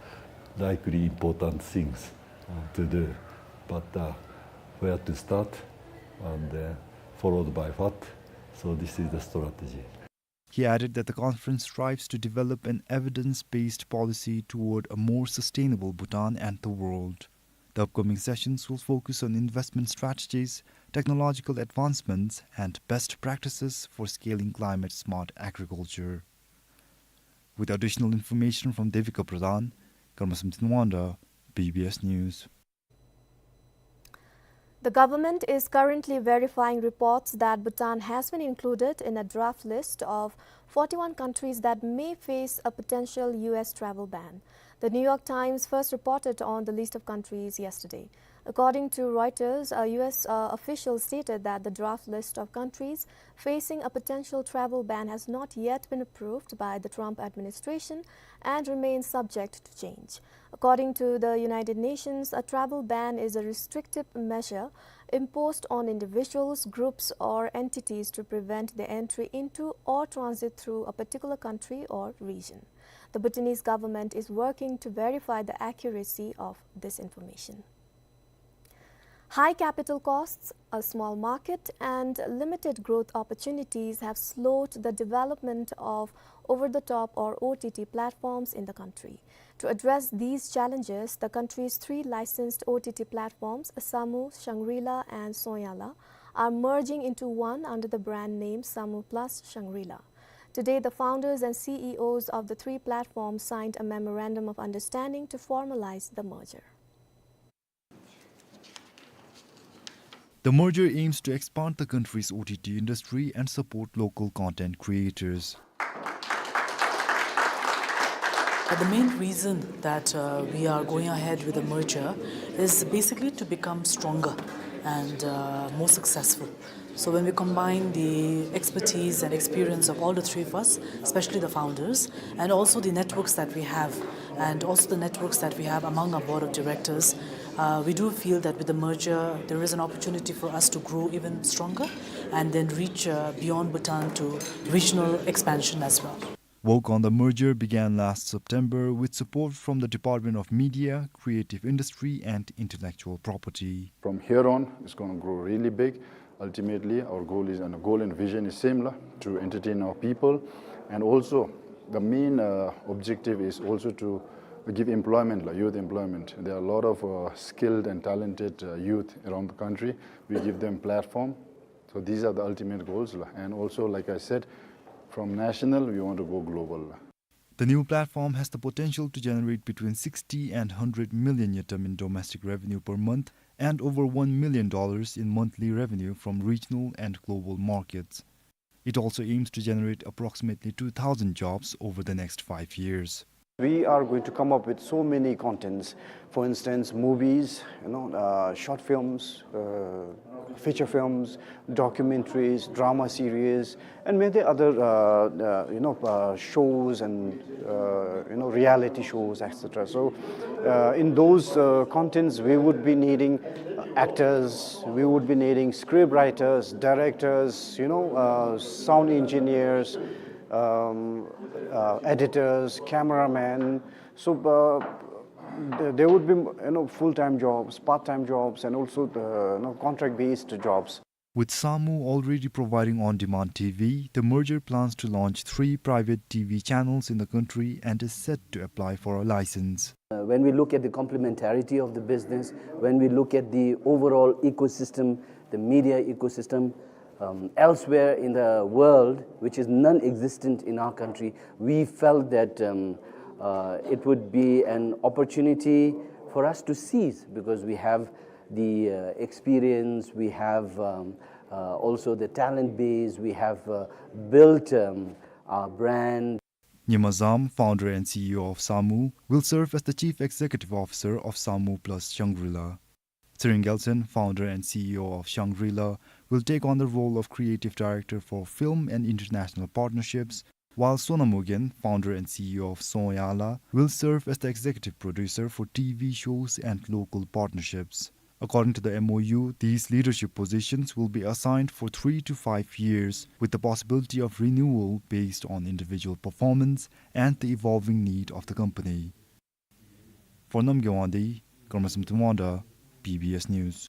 likely important things, uh, to do, but, uh, where to start and, uh, followed by what. So this is the strategy. He added that the conference strives to develop an evidence-based policy toward a more sustainable Bhutan and the world. The upcoming sessions will focus on investment strategies, technological advancements, and best practices for scaling climate-smart agriculture. With additional information from Devika Pradhan, Karmasam Tinwanda, B B S News. The government is currently verifying reports that Bhutan has been included in a draft list of forty-one countries that may face a potential U S travel ban. The New York Times first reported on the list of countries yesterday. According to Reuters, a U S, uh, official stated that the draft list of countries facing a potential travel ban has not yet been approved by the Trump administration and remains subject to change. According to the United Nations, a travel ban is a restrictive measure imposed on individuals, groups, or entities to prevent the entry into or transit through a particular country or region. The Bhutanese government is working to verify the accuracy of this information. High capital costs, a small market, and limited growth opportunities have slowed the development of over-the-top or O T T platforms in the country. To address these challenges, the country's three licensed O T T platforms, Samu, Shangri-La, and Sonyala, are merging into one under the brand name Samu Plus Shangri-La. Today, the founders and C E Os of the three platforms signed a memorandum of understanding to formalize the merger. The merger aims to expand the country's O T T industry and support local content creators. But the main reason that, uh, we are going ahead with the merger is basically to become stronger and, uh, more successful. So when we combine the expertise and experience of all the three of us, especially the founders, and also the networks that we have, and also the networks that we have among our board of directors, uh, we do feel that with the merger, there is an opportunity for us to grow even stronger and then reach, uh, beyond Bhutan to regional expansion as well. Work on the merger began last September with support from the Department of Media, Creative Industry and Intellectual Property. From here on, it's gonna grow really big. Ultimately, our goal is, and the goal and vision is same la, to entertain our people. And also, the main, uh, objective is also to give employment la, youth employment. There are a lot of, uh, skilled and talented, uh, youth around the country. We give them platform. So these are the ultimate goals la. And also, like I said, from national, we want to go global la. The new platform has the potential to generate between sixty and hundred million ngultrum in domestic revenue per month and over one million dollars in monthly revenue from regional and global markets. It also aims to generate approximately two thousand jobs over the next five years. We are going to come up with so many contents. For instance, movies, you know, uh, short films, uh, feature films, documentaries, drama series, and many other, uh, uh, you know, uh, shows and, uh, you know, reality shows, et cetera. So, uh, in those, uh, contents, we would be needing actors, we would be needing script writers, directors, you know, uh, sound engineers, um, uh, editors, cameramen. So, uh, th-, there would be, you know, full-time jobs, part-time jobs, and also the, you know, contract-based jobs. With Samu already providing on-demand T V, the merger plans to launch three private T V channels in the country and is set to apply for a license. Uh, when we look at the complementarity of the business, when we look at the overall ecosystem, the media ecosystem, Um, elsewhere in the world, which is non-existent in our country, we felt that, um, uh, it would be an opportunity for us to seize, because we have the, uh, experience, we have, um, uh, also the talent base, we have, uh, built, um, our brand. Nyima Zam, founder and C E O of Samu, will serve as the Chief Executive Officer of Samu Plus Shangri-La. Tsering Gyaltshen, founder and C E O of Shangri-La, will take on the role of Creative Director for Film and International Partnerships, while Sonam Ugyen, founder and C E O of Songya La, will serve as the executive producer for T V shows and local partnerships. According to the M O U, these leadership positions will be assigned for three to five years, with the possibility of renewal based on individual performance and the evolving need of the company. For Namgay Wangdi, Karmasum Tumwanda, B B S News.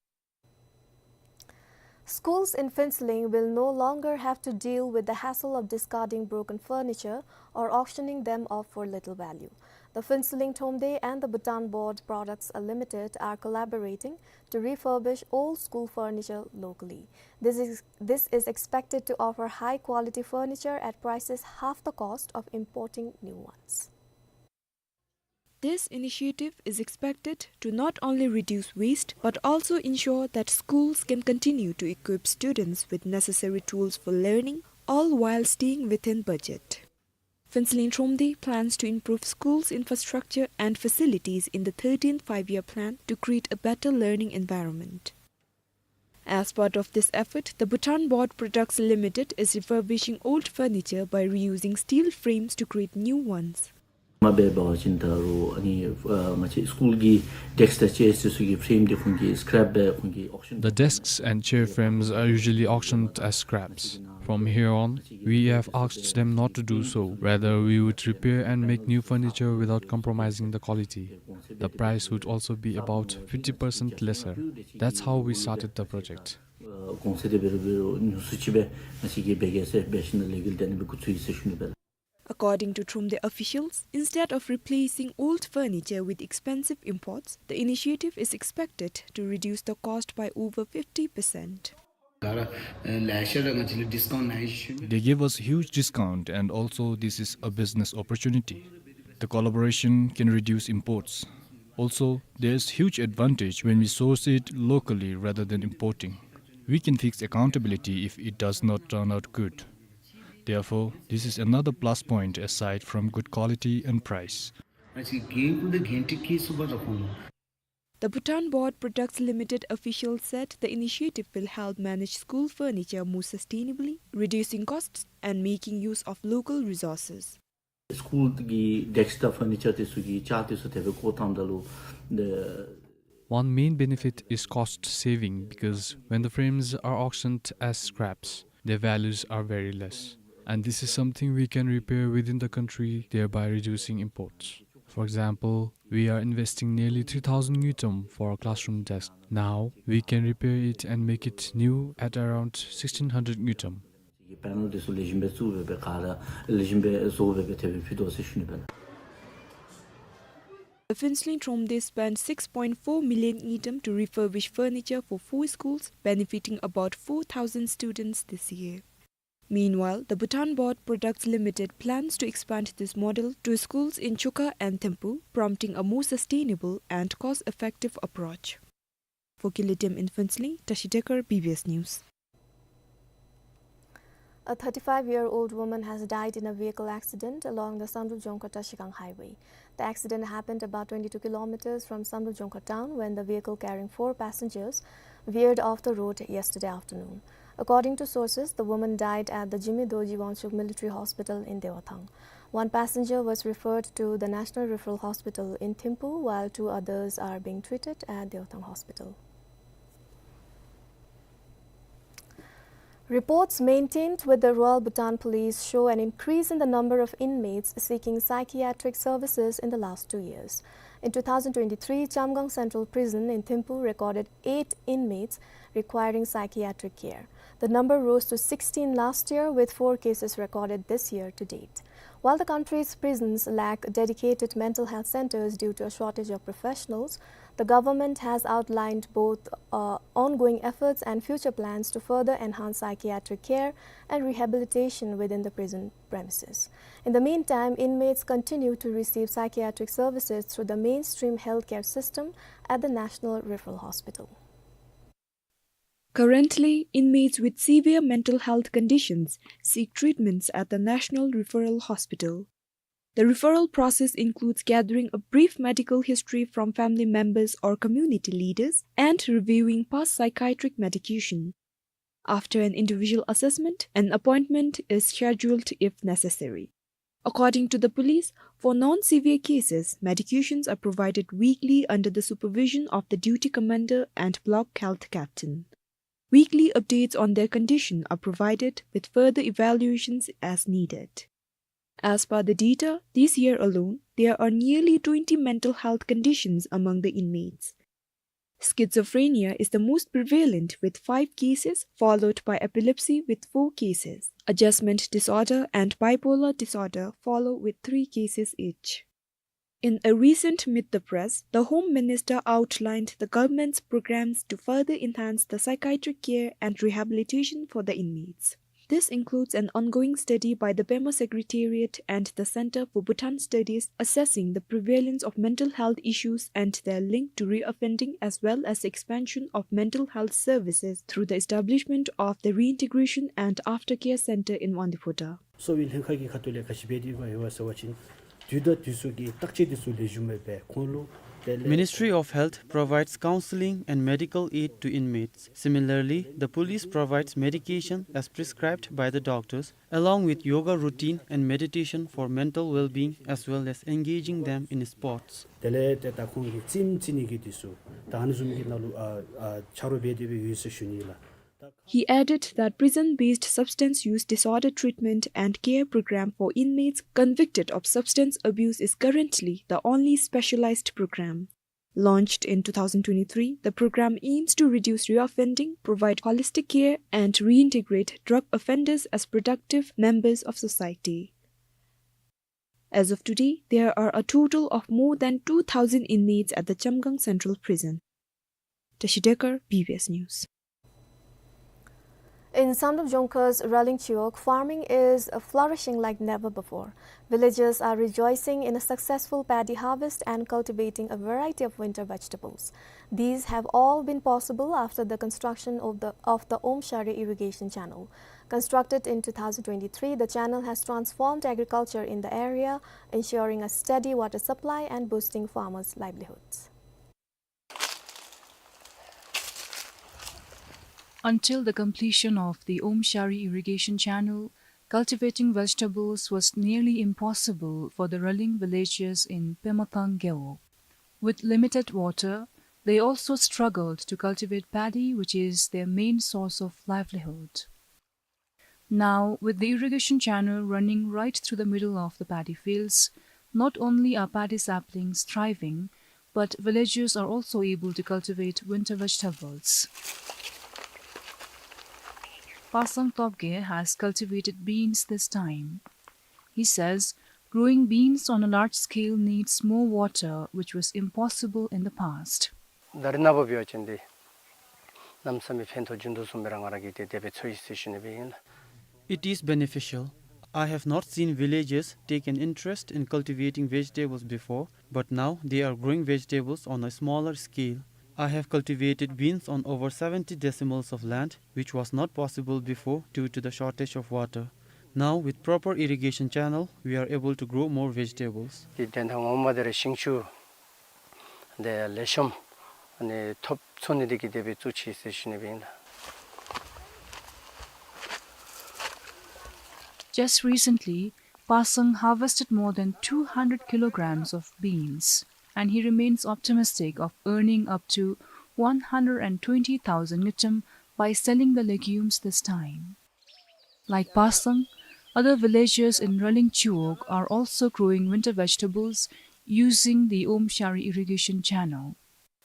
Schools in Phuentsholing will no longer have to deal with the hassle of discarding broken furniture or auctioning them off for little value. The Phuentsholing Thromde and the Bhutan Board Products Limited are collaborating to refurbish old school furniture locally. This is, this is expected to offer high quality furniture at prices half the cost of importing new ones. This initiative is expected to not only reduce waste, but also ensure that schools can continue to equip students with necessary tools for learning, all while staying within budget. Phuentsholing Thromde plans to improve schools' infrastructure and facilities in the thirteenth Five-Year Plan to create a better learning environment. As part of this effort, the Bhutan Board Products Limited is refurbishing old furniture by reusing steel frames to create new ones. མ་འབད་བ་ཅིན་ད་རུང་ཨ་ནི་ཨ་ང་བཅས་སི་ཀུལ་གྱི་ཌེསྐ་དང་ཅེར་དེ་ཚུ་གི་ཕྲེམ་དེ་ཁོང་གིས་སི་ཀེརེབ་སྦེ་ཁོང་གིས་ཨོག་ཤཱན། The desks and chair frames are usually auctioned as scraps. From here on, we have asked them not to do so. Rather, we would repair and make new furniture without compromising the quality. The price would also be about fifty percent lesser. That's how we started the project. གོང་ཚད་དེ་འབད་རུང་འབད་རུང་ཉུང་སུ་ཅིག་སྦེ་ང་བཅས་ཀྱིས་འབད་གེ་ཟེར་འབད་ཞིནམ་ལས་ལས་འགུལ་དེ་ཨ་ནི་སྦེ་འགོ་བཙུགས་ཡི་ཟེར་ཞུ་ནི་ཨིན་པས་ལགས། According to Thromde officials, instead of replacing old furniture with expensive imports, the initiative is expected to reduce the cost by over fifty percent. They gave us huge discount, and also this is a business opportunity. The collaboration can reduce imports. Also, there's huge advantage when we source it locally rather than importing. We can fix accountability if it does not turn out good. Therefore, this is another plus point aside from good quality and price. The Bhutan Board Products Limited official said the initiative will help manage school furniture more sustainably, reducing costs and making use of local resources. སི་ཀུལ་གྱི་ཌེསྐ་དང་ཕར་ནི་ཅར་དེ་ཚུ་གི་ཅར་དེ་ཚུ་དེ་སྦེ་བཀོ་བཏངམ་ད་ལུ་the One main benefit is cost saving, because when the frames are auctioned as scraps, their values are very less. And this is something we can repair within the country, thereby reducing imports. For example, we are investing nearly three thousand ngultrum for a classroom desk. Now, we can repair it and make it new at around sixteen hundred ngultrum. ཀྱི་པེ་ནཱལ་དེ་ཚུ་ལེགས་ཤོམ་སྦེ་བཙུགས་སྦེ་སྦེ་ག་ར་ལེགས་ཤོམ་སྦེ་བཟོ་སྦེ་སྦེ་དེ་སྦེ་ཕུལ་དོ་ཟེར་ཞུ་ནི་ཨིན་པས་ལགས། The Phuentsholing Thromde spent six point four million ngultrum to refurbish furniture for four schools, benefiting about four thousand students this year. Meanwhile, the Bhutan Board Products Limited plans to expand this model to schools in Chukha and Thimphu, prompting a more sustainable and cost-effective approach. For Kili Dem in Phuentsholing, Tashi Dekar, B B S News. A thirty-five-year-old woman has died in a vehicle accident along the Samdrup Jongkhar Trashigang Highway. The accident happened about twenty-two kilometers from Samdrup Jongkhar town when the vehicle carrying four passengers veered off the road yesterday afternoon. According to sources, the woman died at the Jigme Dorji Wangchuck Military Hospital in Dewathang. One passenger was referred to the National Referral Hospital in Thimphu, while two others are being treated at Dewathang Hospital. Reports maintained with the Royal Bhutan Police show an increase in the number of inmates seeking psychiatric services in the last two years. In two thousand twenty-three, Chamgang Central Prison in Thimphu recorded eight inmates requiring psychiatric care. The number rose to sixteen last year, with four cases recorded this year to date. While the country's prisons lack dedicated mental health centers due to a shortage of professionals, the government has outlined both, uh, ongoing efforts and future plans to further enhance psychiatric care and rehabilitation within the prison premises. In the meantime, inmates continue to receive psychiatric services through the mainstream healthcare system at the National Referral Hospital. Currently, inmates with severe mental health conditions seek treatments at the National Referral Hospital. The referral process includes gathering a brief medical history from family members or community leaders and reviewing past psychiatric medication. After an individual assessment, an appointment is scheduled if necessary. According to the police, for non-severe cases, medications are provided weekly under the supervision of the duty commander and block health captain. Weekly updates on their condition are provided, with further evaluations as needed. As per the data, this year alone, there are nearly twenty mental health conditions among the inmates. Schizophrenia is the most prevalent, with five cases, followed by epilepsy with four cases. Adjustment disorder and bipolar disorder follow with three cases each. In a recent Meet the Press, the Home Minister outlined the government's programs to further enhance the psychiatric care and rehabilitation for the inmates. This includes an ongoing study by the Pema Secretariat and the Center for Bhutan Studies assessing the prevalence of mental health issues and their link to reoffending, as well as the expansion of mental health services through the establishment of the Reintegration and Aftercare Center in Wangdue Phodrang. གསོ་བའི་ལྷན་ཁག་གི་ཁ་ཐུག་ལས་ག་ཅི་འབད་དེ་ཡོད་ག་ཟེར་བ་ཅིན་དུས་དང་དུས་སུ་གི་བརྟག་དཔྱད་དེ་ཚུ་ལེགས་ཤོམ་མེད་པས་ཁོང་ལུ་དེ་ལས། Ministry of Health provides counseling and medical aid to inmates. Similarly, the police provides medication as prescribed by the doctors, along with yoga routine and meditation for mental well-being, as well as engaging them in sports. དེ་ལས་ཏེ་ད་ཁོང་གི་རྩེདམོ་རྩེ་ནི་གི་དེ་ཚུ་ད་ཨ་ནི་བཟུམ་གྱི་ནང་ལུ་ཨ་ཨ་ཆ་རོགས་འབད་དེ་སྦེ་ཡོད་ཟེར་ཞུ་ནི་ལགས། He added that prison-based substance use disorder treatment and care program for inmates convicted of substance abuse is currently the only specialized program. Launched in two thousand twenty-three, the program aims to reduce reoffending, provide holistic care, and reintegrate drug offenders as productive members of society. As of today, there are a total of more than two thousand inmates at the Chamgang Central Prison. Tashi Dekar, B B S News. In Samdrup Jongkhar's Raling Chiwog, farming is flourishing like never before. Villagers are rejoicing in a successful paddy harvest and cultivating a variety of winter vegetables. These have all been possible after the construction of the, of the Om Shari irrigation channel. Constructed in two thousand twenty-three, the channel has transformed agriculture in the area, ensuring a steady water supply and boosting farmers' livelihoods. Until the completion of the Om Shari irrigation channel, cultivating vegetables was nearly impossible for the Raling villagers in Pemathang Gewog. With limited water, they also struggled to cultivate paddy, which is their main source of livelihood. Now, with the irrigation channel running right through the middle of the paddy fields, not only are paddy saplings thriving, but villagers are also able to cultivate winter vegetables. Pasang Topge has cultivated beans this time. He says growing beans on a large scale needs more water, which was impossible in the past. ད་རེས་ནངས་པ་འབད་བ་ཅིན་ཏེ་གནམ་མེད་ས་མེད་ཕན་ཐོགས་བྱུང་དོ་བཟུམ་སྦེ་ར་ང་ར་གིས་ཏེ་དེ་སྦེ་ཚོར་ཡི་ཟེར་ཞུ་ནི་སྦེ་ཨིན་ལགས། It is beneficial. I have not seen villagers take an interest in cultivating vegetables before, but now they are growing vegetables on a smaller scale. I have cultivated beans on over seventy decimals of land, which was not possible before due to the shortage of water. Now, with proper irrigation channel, we are able to grow more vegetables. ཏེ་དོན་དག་ངོ་མ་འདི་ར་ཞིང་ཆུ་འདི་ལེགས་ཤོམ་ཨ་ནི་ཐོབ་ཚུགས་ནི་འདི་གིས་དེ་སྦེ་བཙུགས་ཅི་ཟེར་ཞུ་ནི་སྦེ་ཨིན་ལགས། Just recently, Pasang harvested more than two hundred kilograms of beans, and he remains optimistic of earning up to one hundred and twenty thousand ngultrum by selling the legumes this time. Like Pasang, other villagers in Raling Chiwog are also growing winter vegetables using the Om Shari irrigation channel.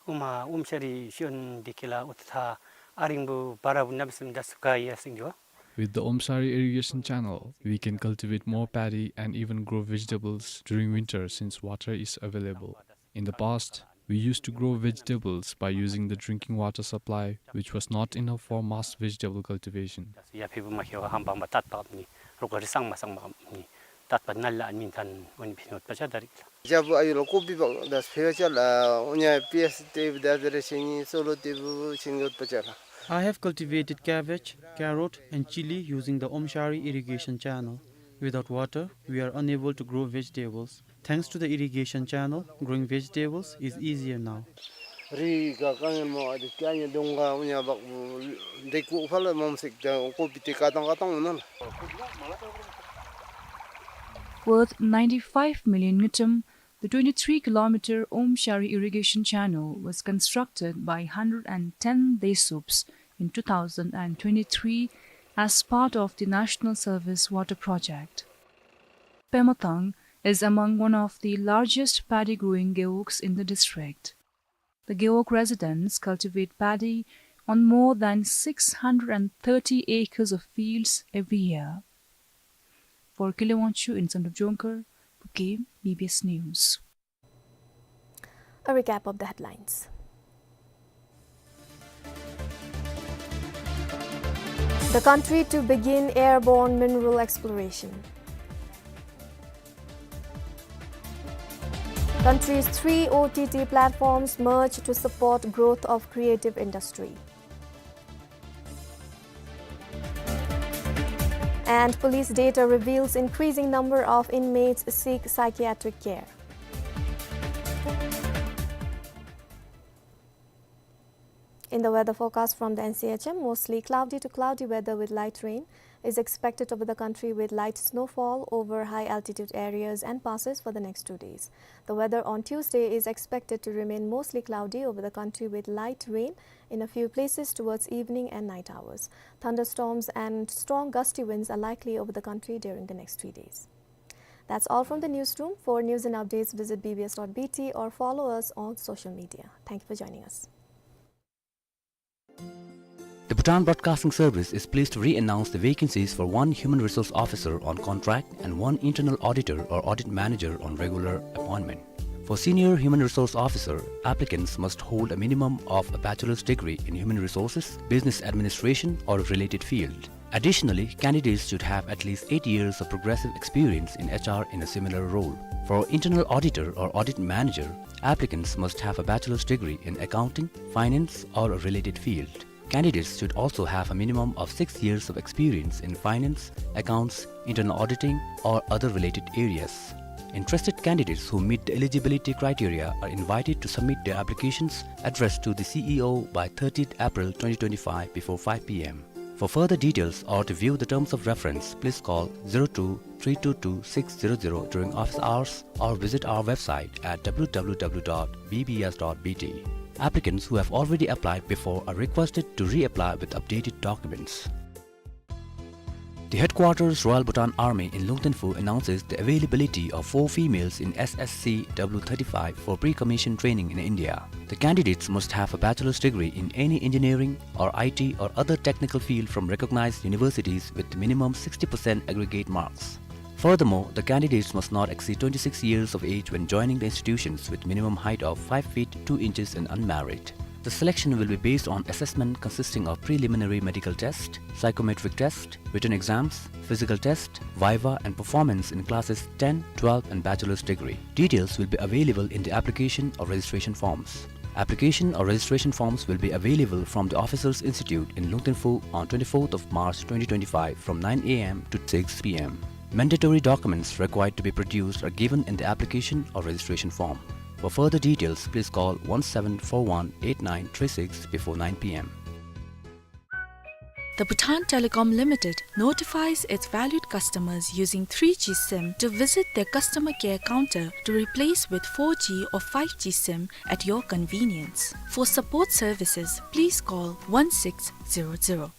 ཨོམ་ཨ་ཨོམ་ཤ་རི་ཤོན་འདི་ཁེ་ལ་ཨོ་ཐ་ ཨ་རིང་བུ་བ་ར་བུ་ནབ་སིམ་དྲག་སུ་ག་ཡ་སིང་གི་ཝ། With the Omshari Irrigation Channel, we can cultivate more paddy and even grow vegetables during winter since water is available. In the past, we used to grow vegetables by using the drinking water supply, which was not enough for mass vegetable cultivation. ཡ་ཕི་བུ་མ་ཁེ་བ་ཧམ་པ་མ་ཏད་པ་ནི་རོག་རི་སང་མ་སང་མ་ནི་ཏད་པ་ནལ་ལ་ཨན་མིན་ཐན་ཨོ་ནི་ཕི་ནོད་པ་ཅ་ད་རིག་ལ། ཇ་བུ་ཨ་ཡུ་ལོ་ཀོ་པི་བག་དས་ཕི་བ་ཅ་ལ་ཨོ་ཉ་པི་ཡས་ཏེ་བུ་དས་བེ་རེ་ཤེ་ནི་སོ་ལོ་ཏེ་བུ་ཤིན་གོད་པ་ཅ་ལ། I have cultivated cabbage, carrot, and chili using the Omshari irrigation channel. Without water, we are unable to grow vegetables. Thanks to the irrigation channel, growing vegetables is easier now. རི་ག་ཀ་ཉ་མོ་ཨ་དི་ཀ་ཉ་དུང་ག་ཨུ་ཉ་བག་བུ་འདི་ཀུ་ཕ་ལ་མོམ་སིག་ཏེ་ཀོ་པི་ཏེ་ཀ་ཏང་ཀ་ཏང་ཨུ་ན་ལ། Worth ninety-five million ngultrum, the twenty-three kilometer Omshari irrigation channel was constructed by hundred and ten Desups in two thousand and twenty-three as part of the National Service Water Project. Pemathang is among one of the largest paddy growing gewogs in the district. The gewog residents cultivate paddy on more than six hundred and thirty acres of fields every year. For Kile Wangchuk in Samdrup Jongkhar, Bukit, B B S News. A recap of the headlines. The country to begin airborne mineral exploration. Country's three O T T platforms merge to support growth of creative industry. And police data reveals increasing number of inmates seek psychiatric care. In the weather forecast from the N C H M, mostly cloudy to cloudy weather with light rain is expected over the country with light snowfall over high altitude areas and passes for the next two days. The weather on Tuesday is expected to remain mostly cloudy over the country with light rain in a few places towards evening and night hours. Thunderstorms and strong gusty winds are likely over the country during the next three days. That's all from the newsroom. For news and updates, visit B B S dot B T or follow us on social media. Thank you for joining us. The Bhutan Broadcasting Service is pleased to re-announce the vacancies for one Human Resource Officer on contract and one Internal Auditor or Audit Manager on regular appointment. For Senior Human Resource Officer, applicants must hold a minimum of a bachelor's degree in human resources, business administration, or a related field. Additionally, candidates should have at least eight years of progressive experience in H R in a similar role. For Internal Auditor or Audit Manager, applicants must have a bachelor's degree in accounting, finance, or a related field. Candidates should also have a minimum of six years of experience in finance, accounts, internal auditing, or other related areas. Interested candidates who meet the eligibility criteria are invited to submit their applications addressed to the C E O by thirtieth April twenty twenty-five before five P M. For further details or to view the terms of reference, please call zero two three two two six zero zero during office hours or visit our website at W W W dot B B S dot B T. Applicants who have already applied before are requested to reapply with updated documents. The headquarters Royal Bhutan Army in Lungten Phu announces the availability of four females in S S C W thirty-five for pre-commission training in India. The candidates must have a bachelor's degree in any engineering or I T or other technical field from recognized universities with minimum sixty percent aggregate marks. Furthermore, the candidates must not exceed twenty-six years of age when joining the institutions, with minimum height of five feet two inches and unmarried. The selection will be based on assessment consisting of preliminary medical test, psychometric test, written exams, physical test, viva, and performance in classes ten, twelve, and bachelor's degree. Details will be available in the application or registration forms. Application or registration forms will be available from the Officers Institute in Lungten Phu on twenty-fourth of March twenty twenty-five from nine A M to six P M. Mandatory documents required to be produced are given in the application or registration form. For further details, please call one seven four one eight nine three six before nine P M. The Bhutan Telecom Limited notifies its valued customers using three G sim to visit their customer care counter to replace with four G or five G sim at your convenience. For support services, please call one six zero zero.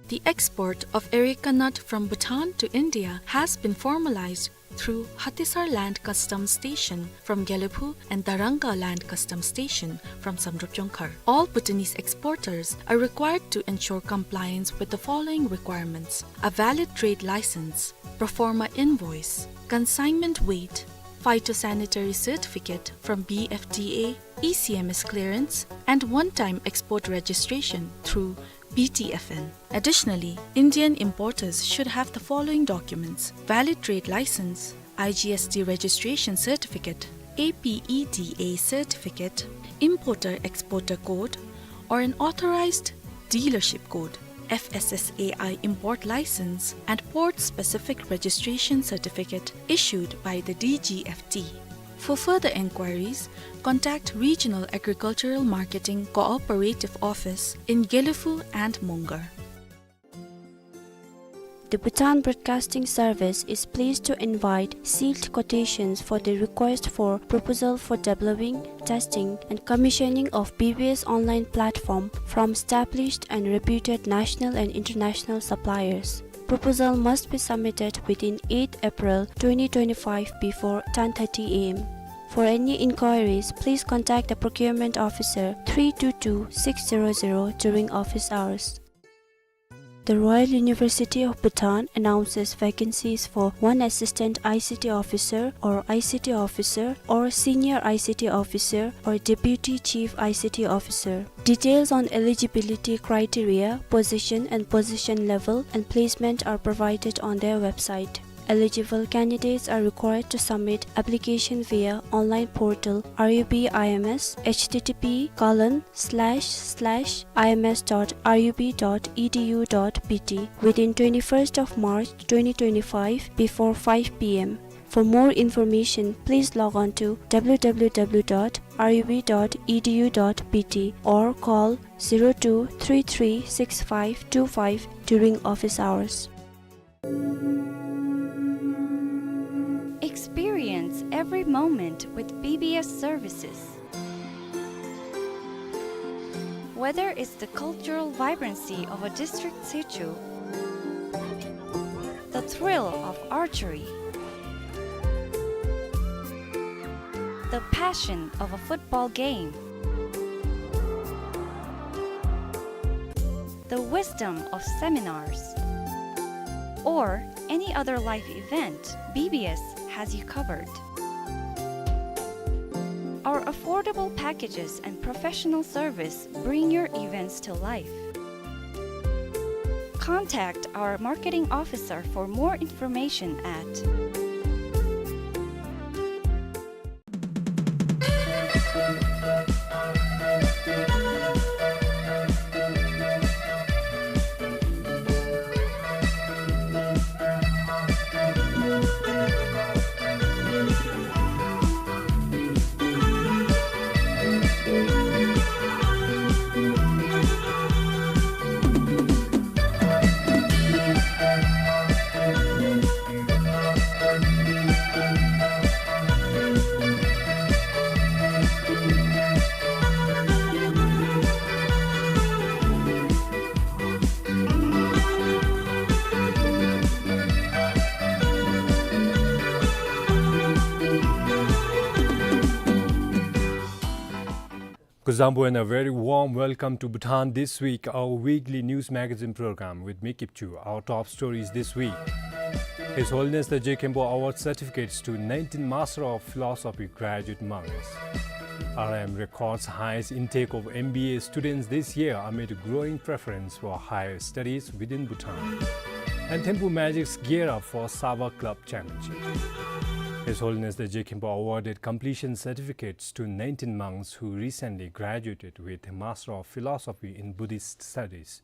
The export of areca nut from Bhutan to India has been formalized through Hatisar Land Customs Station from Gelephu and Darangka Land Customs Station from Samdrup Chongkhar. All Bhutanese exporters are required to ensure compliance with the following requirements: a valid trade license, pro forma invoice, consignment weight, phytosanitary certificate from B F D A, E C M S clearance, and one-time export registration through B T F N. Additionally, Indian importers should have the following documents: valid trade license, I G S T registration certificate, A P E D A certificate, importer-exporter code, or an authorized dealership code, F S S A I import license, and port-specific registration certificate issued by the D G F T. For further enquiries, contact Regional Agricultural Marketing Cooperative Office in Gelephu and Mongar. The Bhutan Broadcasting Service is pleased to invite sealed quotations for the request for proposal for developing, testing, and commissioning of B B S online platform from established and reputed national and international suppliers. Proposal must be submitted within eighth April twenty twenty-five before ten thirty A M. For any inquiries, please contact the procurement officer three two two six zero zero during office hours. The Royal University of Bhutan announces vacancies for one assistant I C T officer or I C T officer or senior I C T officer or deputy chief I C T officer. Details on eligibility criteria, position and position level, and placement are provided on their website. Eligible candidates are required to submit application via online portal R U B I M S, H T T P colon slash slash I M S dot R U B dot E D U dot B T, within twenty-first of March twenty twenty-five before five P M. For more information, please log on to W W W dot R U B dot E D U dot B T or call zero two three three six five two five during office hours. Experience every moment with B B S services. Whether it's the cultural vibrancy of a district situ, the thrill of archery, the passion of a football game, the wisdom of seminars, or any other life event, B B S has you covered. Our affordable packages and professional service bring your events to life. Contact our marketing officer for more information at Kuzuzangpo and a very warm welcome to Bhutan This Week, our weekly news magazine program with me, Kipchu. Our top stories this week. His Holiness the Je Khenpo awards certificates to nineteen Master of Philosophy graduate monks. R I M records highest intake of M B A students this year amid growing preference for higher studies within Bhutan. And Thimphu Magics gear up for Sava Club Championship. His Holiness the Je Khenpo awarded completion certificates to nineteen monks who recently graduated with Master of Philosophy in Buddhist Studies.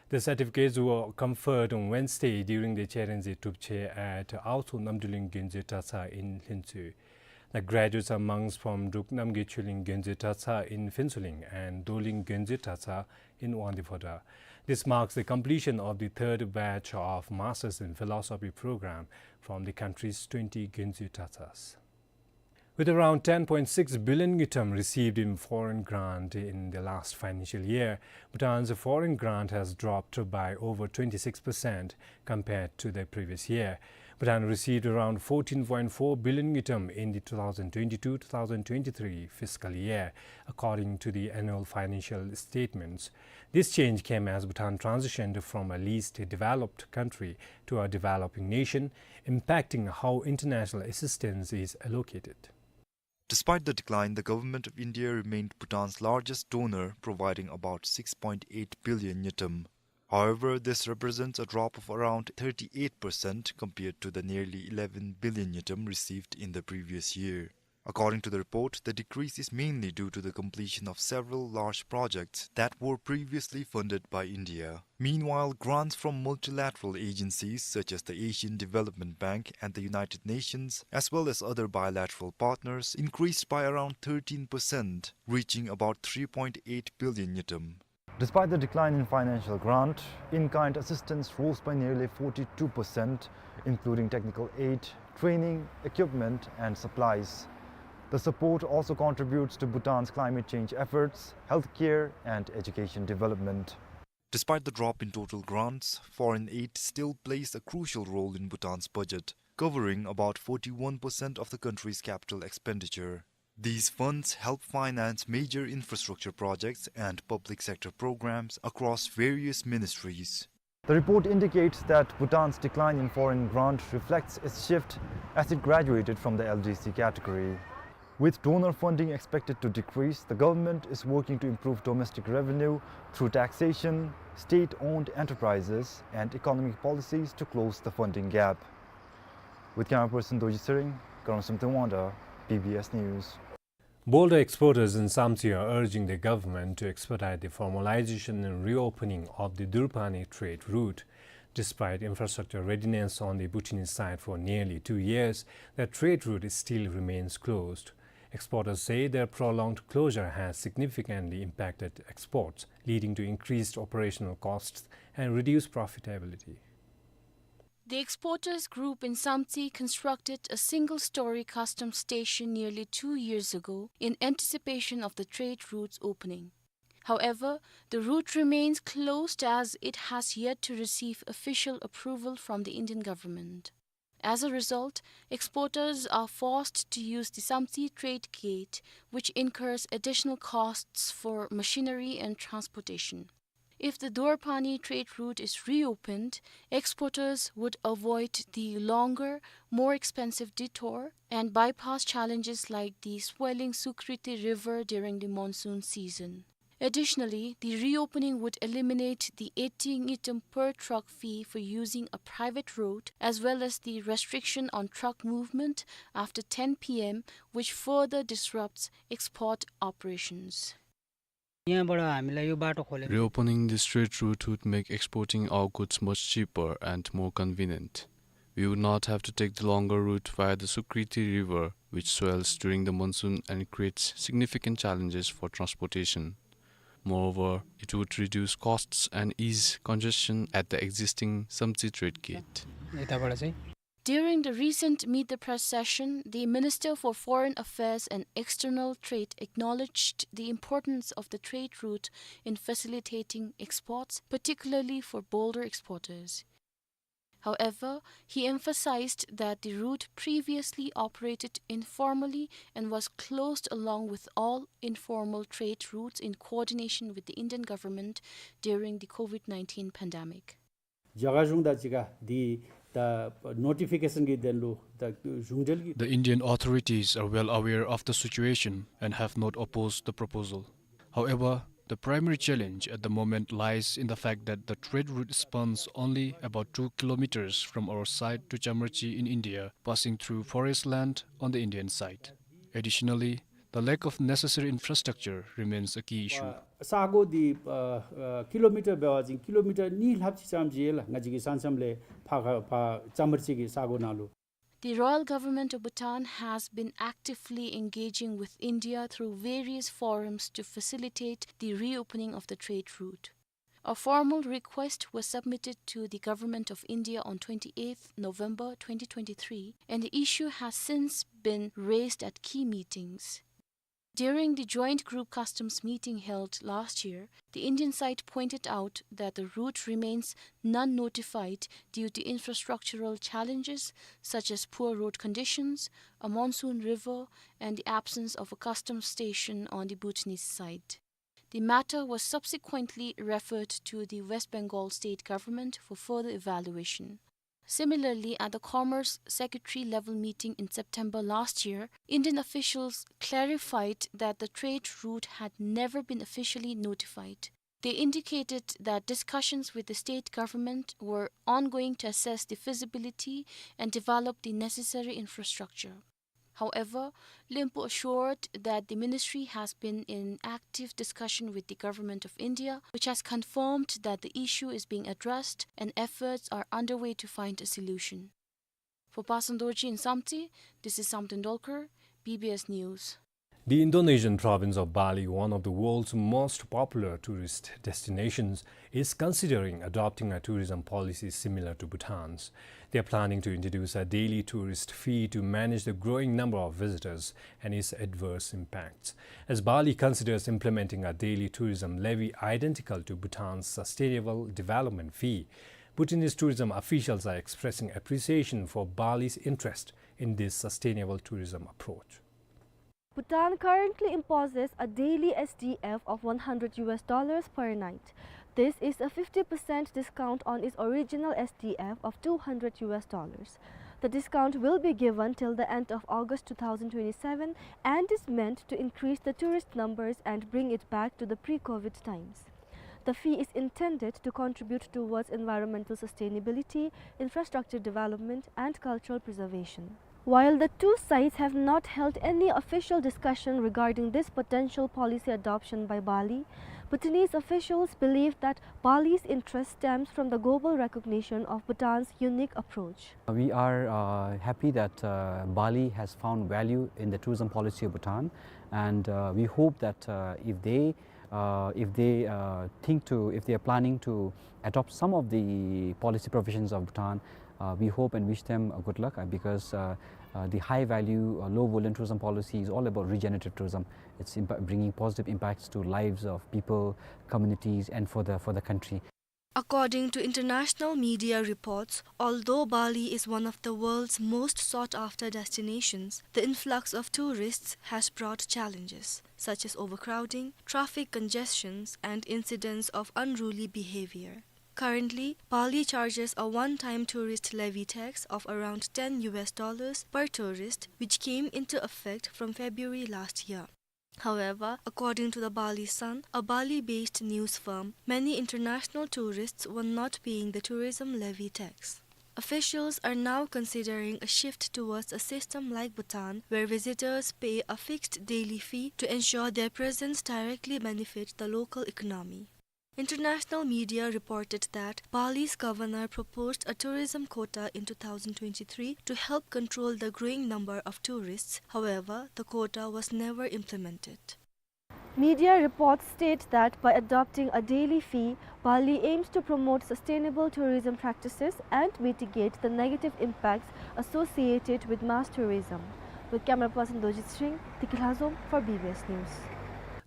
The certificates were conferred on Wednesday during the Cherenze Tupche at Aotso Namdruling Gyonzwe Dratshang in Lhintsuir. The graduates are monks from Druk Namgay Choling Gyonzwe Dratshang in Phuentsholing and Dorling Gyonzwe Dratshang in Wangdue Phodrang. This marks the completion of the third batch of Masters in Philosophy program from the country's twenty Gyonzwe Dratshangs. With around ten point six billion ngultrum received in foreign grant in the last financial year, Bhutan's foreign grant has dropped by over twenty-six percent compared to the previous year. Bhutan received around fourteen point four billion ngultrum in the two thousand twenty-two two thousand twenty-three fiscal year, according to the annual financial statements. This change came as Bhutan transitioned from a least developed country to a developing nation, impacting how international assistance is allocated. Despite the decline, the Government of India remained Bhutan's largest donor, providing about six point eight billion ngultrum. However, this represents a drop of around thirty-eight percent compared to the nearly eleven billion ngultrum received in the previous year. According to the report, the decrease is mainly due to the completion of several large projects that were previously funded by India. Meanwhile, grants from multilateral agencies such as the Asian Development Bank and the United Nations, as well as other bilateral partners, increased by around thirteen percent, reaching about three point eight billion ngultrum. Despite the decline in financial grant, in-kind assistance rose by nearly forty-two percent, including technical aid, training, equipment, and supplies. The support also contributes to Bhutan's climate change efforts, healthcare, and education development. Despite the drop in total grants, foreign aid still plays a crucial role in Bhutan's budget, covering about forty-one percent of the country's capital expenditure. These funds help finance major infrastructure projects and public sector programs across various ministries. The report indicates that Bhutan's decline in foreign grant reflects its shift as it graduated from the L D C category. With donor funding expected to decrease, the government is working to improve domestic revenue through taxation, state-owned enterprises, and economic policies to close the funding gap. With camera person Dorji Tshering, Karam Samten Wangda, B B S News. Boulder exporters in Samtse are urging the government to expedite the formalization and reopening of the Durpani trade route. Despite infrastructure readiness on the Bhutanese side for nearly two years, the trade route still remains closed. Exporters say their prolonged closure has significantly impacted exports, leading to increased operational costs and reduced profitability. The exporters group in Samtse constructed a single-story customs station nearly two years ago in anticipation of the trade route's opening. However, the route remains closed as it has yet to receive official approval from the Indian government. As a result, exporters are forced to use the Samtse trade gate, which incurs additional costs for machinery and transportation. If the Durpani trade route is reopened, exporters would avoid the longer, more expensive detour and bypass challenges like the swelling Sukriti River during the monsoon season. Additionally, the reopening would eliminate the eighty ngultrum per truck fee for using a private road, as well as the restriction on truck movement after ten P M, which further disrupts export operations. यहाँबाट हामीलाई यो बाटो खोले Reopening this trade route would make exporting our goods much cheaper and more convenient. We would not have to take the longer route via the Sukriti River, which swells during the monsoon and creates significant challenges for transportation. Moreover, it would reduce costs and ease congestion at the existing Samtse trade gate. यताबाट चाहिँ During the recent Meet the Press session, the Minister for Foreign Affairs and External Trade acknowledged the importance of the trade route in facilitating exports, particularly for Boulder exporters. However, he emphasized that the route previously operated informally and was closed along with all informal trade routes in coordination with the Indian government during the COVID nineteen pandemic. जग्गा जुङ्दा चिका दि the notification की देन लु द जुङ्डेल की The Indian authorities are well aware of the situation and have not opposed the proposal. However, the primary challenge at the moment lies in the fact that the trade route spans only about two kilometers from our site to Chamarchi in India, passing through forest land on the Indian side. Additionally, the lack of necessary infrastructure remains a key issue. सागो दि kilometre बेवाजिङ kilometre नि ल्हापचिक चामचिक ल ङाइजिकी सानसामले फा फा चामरचिक की सागो नालु. The Royal Government of Bhutan has been actively engaging with India through various forums to facilitate the reopening of the trade route. A formal request was submitted to the Government of India on twenty-eighth November twenty twenty-three, and the issue has since been raised at key meetings. During the joint group customs meeting held last year, the Indian side pointed out that the route remains non-notified due to infrastructural challenges such as poor road conditions, a monsoon river, and the absence of a customs station on the Bhutanese side. The matter was subsequently referred to the West Bengal state government for further evaluation. Similarly, at the Commerce Secretary level meeting in September last year, Indian officials clarified that the trade route had never been officially notified. They indicated that discussions with the state government were ongoing to assess the feasibility and develop the necessary infrastructure. However, Lempo assured that the ministry has been in active discussion with the Government of India, which has confirmed that the issue is being addressed and efforts are underway to find a solution. For Pasan Dorji in Samtse, this is Samten Dolkar, B B S News. The Indonesian province of Bali, one of the world's most popular tourist destinations, is considering adopting a tourism policy similar to Bhutan's. They are planning to introduce a daily tourist fee to manage the growing number of visitors and its adverse impacts. As Bali considers implementing a daily tourism levy identical to Bhutan's sustainable development fee, Bhutanese tourism officials are expressing appreciation for Bali's interest in this sustainable tourism approach. Bhutan currently imposes a daily S D F of one hundred U S dollars per night. This is a fifty percent discount on its original S D F of two hundred U S dollars. The discount will be given till the end of August two thousand twenty-seven and is meant to increase the tourist numbers and bring it back to the pre-COVID times. The fee is intended to contribute towards environmental sustainability, infrastructure development, and cultural preservation. While the two sides have not held any official discussion regarding this potential policy adoption by Bali, Bhutanese officials believe that Bali's interest stems from the global recognition of Bhutan's unique approach. We are, uh, happy that, uh, Bali has found value in the tourism policy of Bhutan, and, uh, we hope that, uh, if they, uh, if they, uh, think to, if they are planning to adopt some of the policy provisions of Bhutan, uh, we hope and wish them, uh, good luck, uh, because, uh, uh, the high value, uh, low volume tourism policy is all about regenerative tourism. It's impa-, bringing positive impacts to lives of people, communities, and for the, for the country. According to international media reports, although Bali is one of the world's most sought-after destinations, the influx of tourists has brought challenges, such as overcrowding, traffic congestions, and incidents of unruly behavior. Currently, Bali charges a one-time tourist levy tax of around ten U S dollars per tourist, which came into effect from February last year. However, according to the Bali Sun, a Bali-based news firm, many international tourists were not paying the tourism levy tax. Officials are now considering a shift towards a system like Bhutan, where visitors pay a fixed daily fee to ensure their presence directly benefit the local economy. International media reported that Bali's governor proposed a tourism quota in two thousand twenty-three to help control the growing number of tourists. However, the quota was never implemented. Media reports state that by adopting a daily fee, Bali aims to promote sustainable tourism practices and mitigate the negative impacts associated with mass tourism. With camera person Dojit Singh, Tiki Lhazom for B B S News.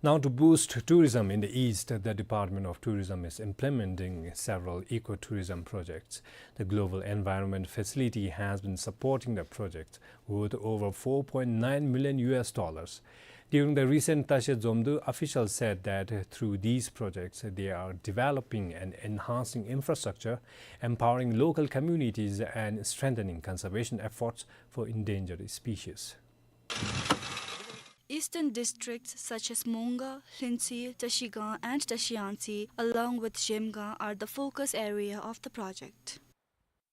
Now, to boost tourism in the East, the Department of Tourism is implementing several ecotourism projects. The Global Environment Facility has been supporting the project worth over four point nine million U S dollars. During the recent Tashi Zomdu, officials said that through these projects, they are developing and enhancing infrastructure, empowering local communities, and strengthening conservation efforts for endangered species. Eastern districts such as Monga, Hlintsue, Trashigang, and Trashiyangtse, along with Zhemgang, are the focus area of the project.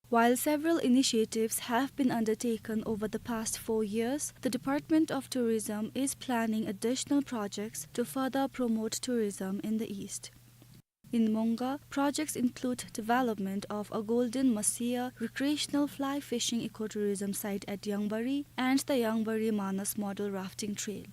While several initiatives have been undertaken over the past four years, the Department of Tourism is planning additional projects to further promote tourism in the East. In Monga, projects include development of a golden mahseer recreational fly fishing ecotourism site at Yangbari and the Yangbari Manas model rafting trail.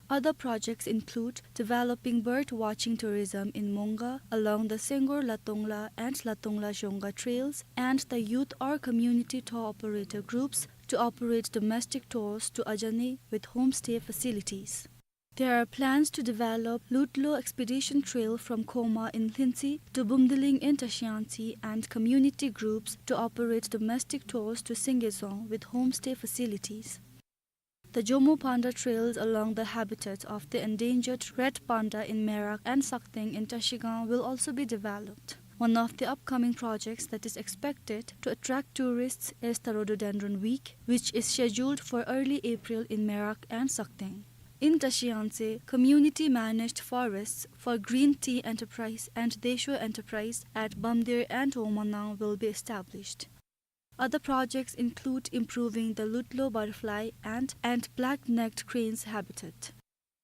Other projects include developing bird watching tourism in Monga along the Senggor Latongla and Latongla Zhonga trails and the youth or community tour operator groups to operate domestic tours to Ajani with homestay facilities. There are plans to develop Lutlo Expedition Trail from Khoma in Lhuentse to Bumdiling in Tashiangtse and community groups to operate domestic tours to Singezong with homestay facilities. The Jomo Panda trails along the habitat of the endangered red panda in Merak and Sakteng in Trashigang will also be developed. One of the upcoming projects that is expected to attract tourists is the Rhododendron Week, which is scheduled for early April in Merak and Sakteng. In Trashiangtse, community-managed forests for Green Tea Enterprise and Desho Enterprise at Bamdir and Omanang will be established. Other projects include improving the Lutlo butterfly and, and black-necked crane's habitat.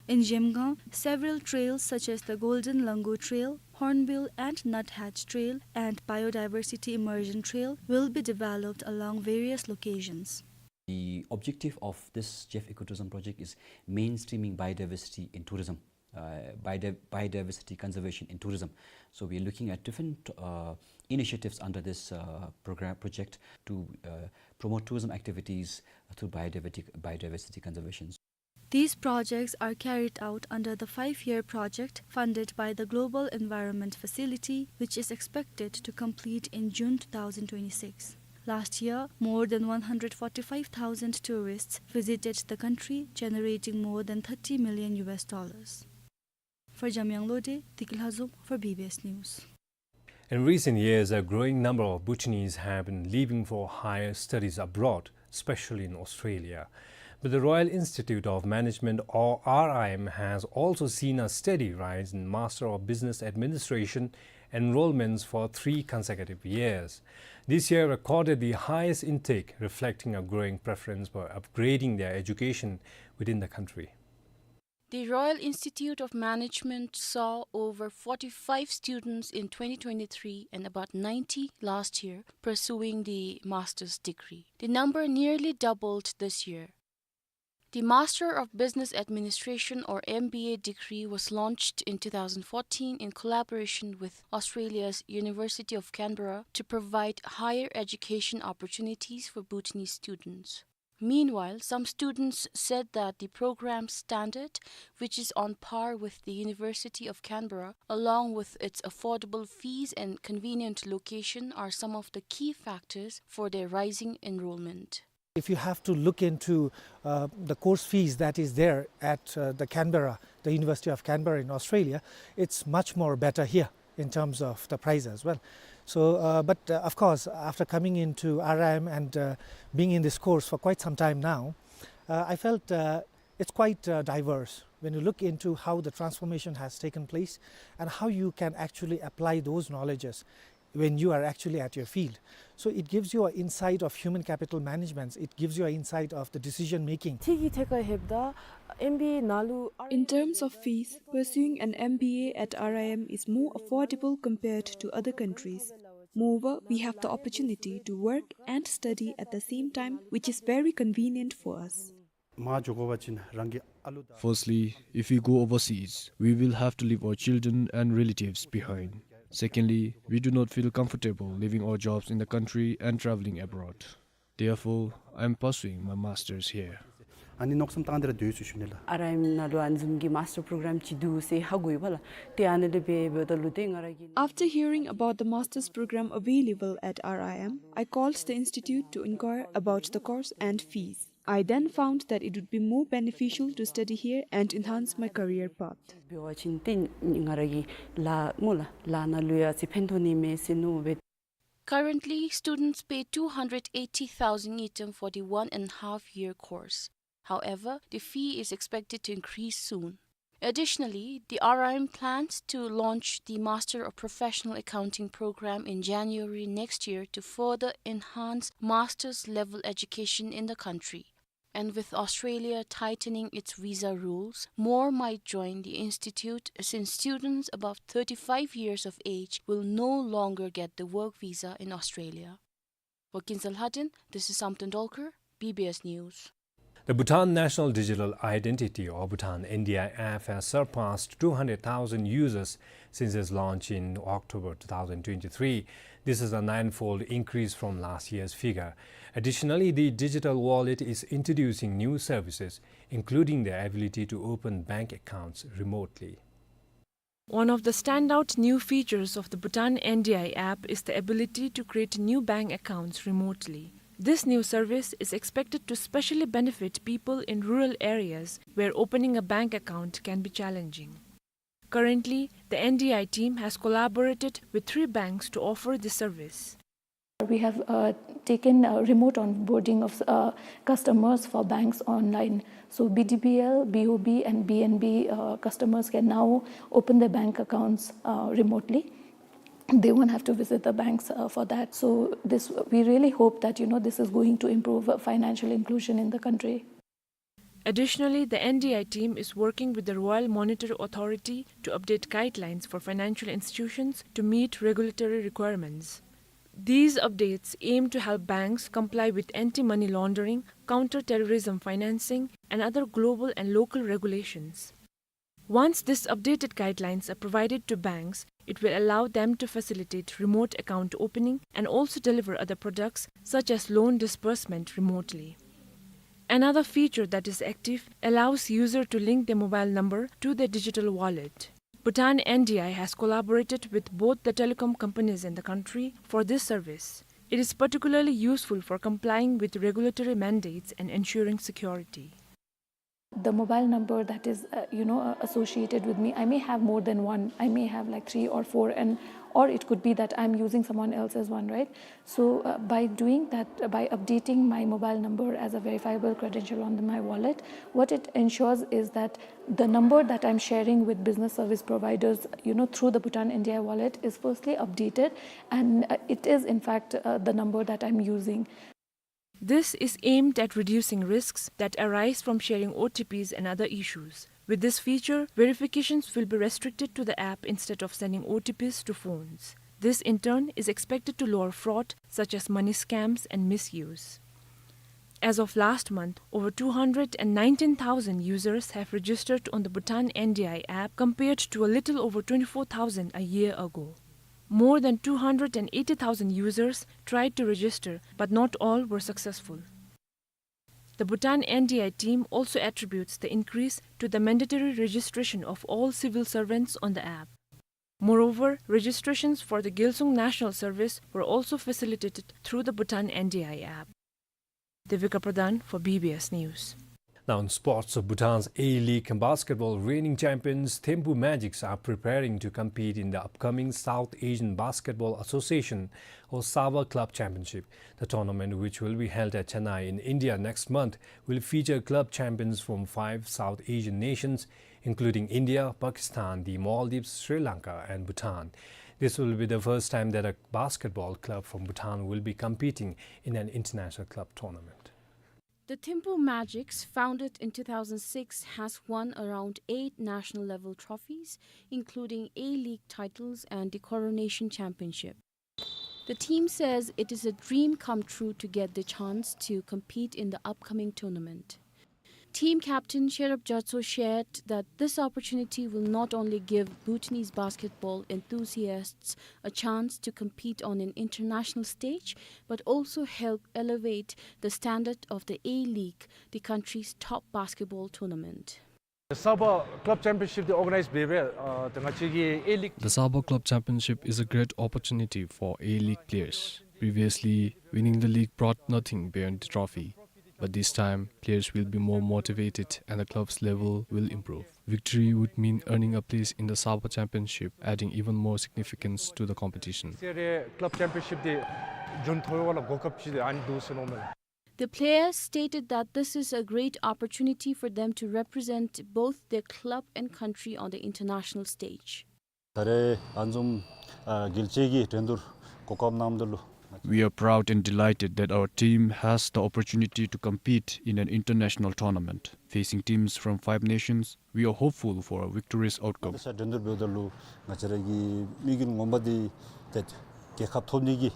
In Zhemgang, several trails such as the Golden Langur Trail, Hornbill and Nuthatch Trail, and Biodiversity Immersion Trail will be developed along various locations. The objective of this Jeff Ecotourism project is mainstreaming biodiversity in tourism, uh, biodi-, biodiversity conservation in tourism. So we are looking at different, uh, initiatives under this, uh, program, project to, uh, promote tourism activities through biodiversity, biodiversity conservation. These projects are carried out under the five-year project funded by the Global Environment Facility, which is expected to complete in June two thousand twenty-six. Last year, more than one hundred forty-five thousand tourists visited the country, generating more than thirty million U S dollars. For Jamyang Lode, Diki Lhazom for B B S News. In recent years, a growing number of Bhutanese have been leaving for higher studies abroad, especially in Australia. But the Royal Institute of Management, or R I M, has also seen a steady rise in Master of Business Administration enrollments for three consecutive years. This year recorded the highest intake, reflecting a growing preference for upgrading their education within the country. The Royal Institute of Management saw over forty-five students in twenty twenty-three and about ninety last year pursuing the master's degree. The number nearly doubled this year. The Master of Business Administration, or M B A, degree was launched in two thousand fourteen in collaboration with Australia's University of Canberra to provide higher education opportunities for Bhutanese students. Meanwhile, some students said that the program standard, which is on par with the University of Canberra, along with its affordable fees and convenient location, are some of the key factors for their rising enrollment. If you have to look into, uh, the course fees that is there at, uh, the Canberra, the University of Canberra in Australia, it's much more better here in terms of the price as well. So, uh, but, uh, of course, after coming into R I M and, uh, being in this course for quite some time now, uh, I felt, uh, it's quite, uh, diverse when you look into how the transformation has taken place and how you can actually apply those knowledges when you are actually at your field. So it gives you an insight of human capital management. It gives you an insight of the decision making. ཐིག་གི་ཐད་ཁར་ལྷོདཔ་ད་M B A ནང་ལུ In terms of fees, pursuing an M B A at R I M is more affordable compared to other countries. Moreover, we have the opportunity to work and study at the same time, which is very convenient for us. མ་འགྱོ་དགོ་པ་ཅིན་རང་གི་ཨ་ལུ་དང་། Firstly, if we go overseas, we will have to leave our children and relatives behind. Secondly, we do not feel comfortable leaving our jobs in the country and traveling abroad. Therefore, I am pursuing my masters here. ཨ་ནི་མནོ་བསམ་བཏང་སྟེ་ར་སྡོད་ཡོད་ཟེར་ཞུ་ནི་ལགས། R I M ནང་ལུ་ཨ་ནི་བཟུམ་གྱི་master program ཅིག་འདུག་ཟེར་ཧ་གོ་ཡི་བ་ལགས། ཏེ་ཨ་ནི་ལས་འབད་འབདཝ་ད་ལུ་ཏེ་ང་ར་གིས། After hearing about the master's program available at R I M, I called the institute to inquire about the course and fees. I then found that it would be more beneficial to study here and enhance my career path. འབད་བ་ཅིན་ཏེ་ང་ར་གི་ལཱ་སྨོ་ལགས། ལཱ་ནང་ལུ་ཡང་ཅིག་ཕན་ཐོགས་ནི་མས་ཟེར་མནོ་སྦེ། Currently, students pay two hundred eighty thousand ngultrum for the one and a half year course. However, the fee is expected to increase soon. Additionally, the R I M plans to launch the Master of Professional Accounting program in January next year to further enhance master's level education in the country. And with Australia tightening its visa rules, more might join the institute, since students above thirty-five years of age will no longer get the work visa in Australia. For Kinzal Hadin, this is Samten Dolkar, B B S News. The Bhutan National Digital Identity, or Bhutan N D I app, has surpassed two hundred thousand users since its launch in October two thousand twenty-three. This is a nine-fold increase from last year's figure. Additionally, the digital wallet is introducing new services, including the ability to open bank accounts remotely. One of the standout new features of the Bhutan N D I app is the ability to create new bank accounts remotely. This new service is expected to specially benefit people in rural areas where opening a bank account can be challenging. Currently, the N D I team has collaborated with three banks to offer this service. We have, uh, taken, uh, remote onboarding of, uh, customers for banks online. So B D B L, B O B, and B N B, uh, customers can now open their bank accounts, uh, remotely. They won't have to visit the banks, uh, for that. So this, we really hope that, you know, this is going to improve, uh, financial inclusion in the country. Additionally, the N D I team is working with the Royal Monetary Authority to update guidelines for financial institutions to meet regulatory requirements. These updates aim to help banks comply with anti-money laundering, counter-terrorism financing, and other global and local regulations. Once these updated guidelines are provided to banks, it will allow them to facilitate remote account opening and also deliver other products such as loan disbursement remotely. Another feature that is active allows user to link their mobile number to their digital wallet. Bhutan N D I has collaborated with both the telecom companies in the country for this service. It is particularly useful for complying with regulatory mandates and ensuring security. The mobile number that is, uh, you know, uh, associated with me, I may have more than one. I may have, like, three or four, and, or it could be that I'm using someone else's one, right? So, uh, by doing that, uh, by updating my mobile number as a verifiable credential on the, my wallet, what it ensures is that the number that I'm sharing with business service providers, you know, through the Bhutan N D I wallet is firstly updated, and, uh, it is in fact, uh, the number that I'm using. This is aimed at reducing risks that arise from sharing O T Ps and other issues. With this feature, verifications will be restricted to the app instead of sending O T Ps to phones. This, in turn, is expected to lower fraud, such as money scams and misuse. As of last month, over two hundred and nineteen thousand users have registered on the Bhutan N D I app, compared to a little over twenty-four thousand a year ago. More than two hundred and eighty thousand users tried to register, but not all were successful. The Bhutan N D I team also attributes the increase to the mandatory registration of all civil servants on the app. Moreover, registrations for the Gyalsung National Service were also facilitated through the Bhutan N D I app. Devika Pradhan for B B S News. Now in sports, Bhutan's A-League basketball reigning champions Thimphu Magics are preparing to compete in the upcoming South Asian Basketball Association, or SABA Club Championship. The tournament, which will be held at Chennai in India next month, will feature club champions from five South Asian nations, including India, Pakistan, the Maldives, Sri Lanka, and Bhutan. This will be the first time that a basketball club from Bhutan will be competing in an international club tournament. The Thimphu Magics, founded in two thousand six, has won around eight national-level trophies, including A-League titles and the Coronation Championship. The team says it is a dream come true to get the chance to compete in the upcoming tournament. Team captain Sherab Gyatso shared that this opportunity will not only give Bhutanese basketball enthusiasts a chance to compete on an international stage, but also help elevate the standard of the A-League, the country's top basketball tournament. The SABA Club Championship འདི་ཨོར་ག་ནའིཛ་འབད་བའི་ཨ་ཏེ་ང་བཅས་ཀྱི་A-League. The SABA Club Championship is a great opportunity for A-League players. Previously, winning the league brought nothing beyond the trophy. But this time, players will be more motivated and the club's level will improve. Victory would mean earning a place in the SABA Championship, adding even more significance to the competition. ཟེར་རེ་Club Championship འདི་རྒྱུན་མཐོང་བའི་ལུ་གོ་སྐབས་ཅིག་ཨ་ནི་འདུག་ཟེར་མནོཝ་མས་ལགས། The players stated that this is a great opportunity for them to represent both their club and country on the international stage. ད་རེས་ཨ་ནི་བཟུམ་ཨ་རྒྱལ་སྤྱི་གི་འགྲན་བསྡུར་གོ་སྐབས་གནངམ་ད་ལུ། We are proud and delighted that our team has the opportunity to compete in an international tournament facing teams from five nations. We are hopeful for a victorious outcome. ད་ཆ་འགྲན་བསྡུར་འབདཝ་ད་ལུ་ང་བཅས་ར་གི་དམིགས་ཡུལ་ངོ་མ་འདི་ཏེ་རྒྱལ་ཁ་ཐོབ་ནི་གི།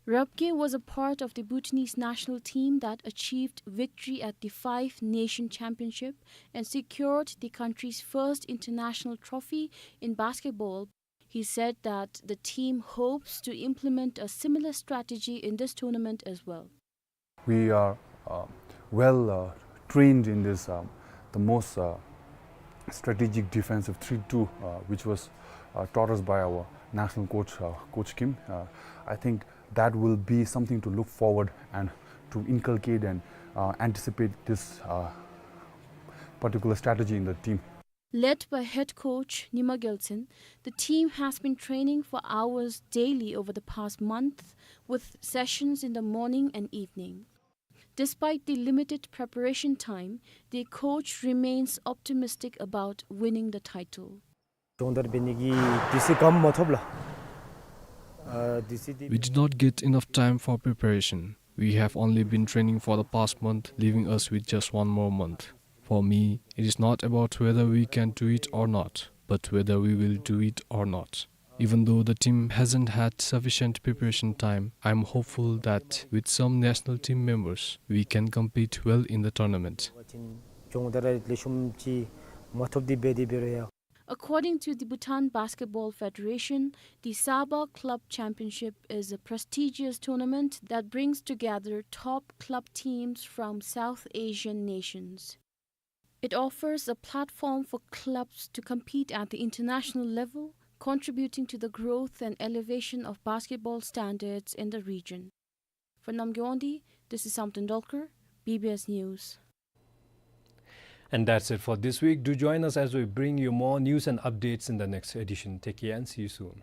Rabgye was a part of the Bhutanese national team that achieved victory at the Five Nation Championship and secured the country's first international trophy in basketball. He said that the team hopes to implement a similar strategy in this tournament as well. We are, uh, well, uh, trained in this, um, the most, uh, strategic defensive three two, uh, which was, uh, taught us by our national coach, uh, Coach Kim. Uh, I think that will be something to look forward and to inculcate and, uh, anticipate this, uh, particular strategy in the team. Led by head coach Nima Gyaltshen, the team has been training for hours daily over the past month, with sessions in the morning and evening. Despite the limited preparation time, the coach remains optimistic about winning the title. སྦྱོང་བརྡར་འབད་ནི་གི་དུས་ཚོད་གནམ་མ་ཐོབ་ལགས། ཨ་དུས་ཚོད་འདི We did not get enough time for preparation. We have only been training for the past month, leaving us with just one more month. For me, it is not about whether we can do it or not, but whether we will do it or not. Even though the team hasn't had sufficient preparation time, I'm hopeful that with some national team members, we can compete well in the tournament. སྦྱོང་བརྡར་ལེགས་ཤོམ་ཅིག་མ་ཐོབ་སྟེ་འབད་དེ་འབད་རུང་ཡང་། According to the Bhutan Basketball Federation, the SABA Club Championship is a prestigious tournament that brings together top club teams from South Asian nations. It offers a platform for clubs to compete at the international level, contributing to the growth and elevation of basketball standards in the region. For Namgay Wangdi, this is Samten Dolkar, B B S News. And that's it for this week. Do join us as we bring you more news and updates in the next edition. Take care and see you soon.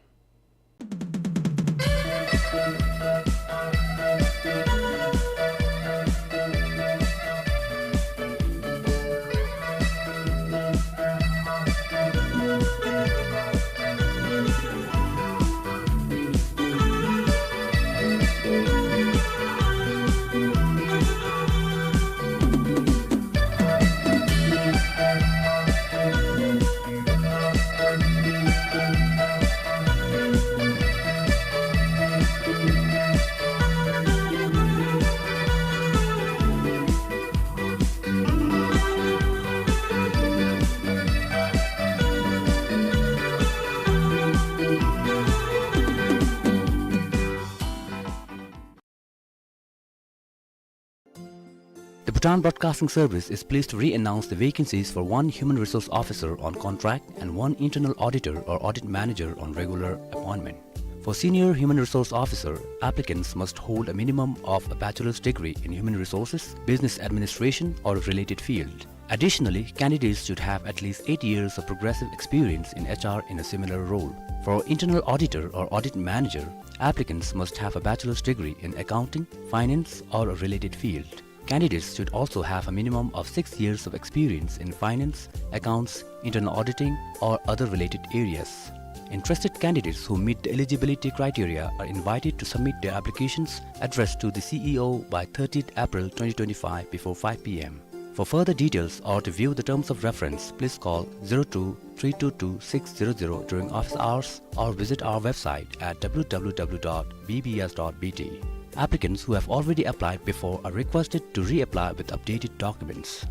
The Bhutan Broadcasting Service is pleased to re-announce the vacancies for one human resource officer on contract and one internal auditor or audit manager on regular appointment. For senior human resource officer, applicants must hold a minimum of a bachelor's degree in human resources, business administration, or a related field. Additionally, candidates should have at least eight years of progressive experience in H R in a similar role. For internal auditor or audit manager, applicants must have a bachelor's degree in accounting, finance, or a related field. Candidates should also have a minimum of six years of experience in finance, accounts, internal auditing, or other related areas. Interested candidates who meet the eligibility criteria are invited to submit their applications addressed to the C E O by thirtieth April twenty twenty-five before five P M. For further details or to view the terms of reference, please call zero two three two two six zero zero during office hours or visit our website at W W W dot B B S dot B T. Applicants who have already applied before are requested to reapply with updated documents.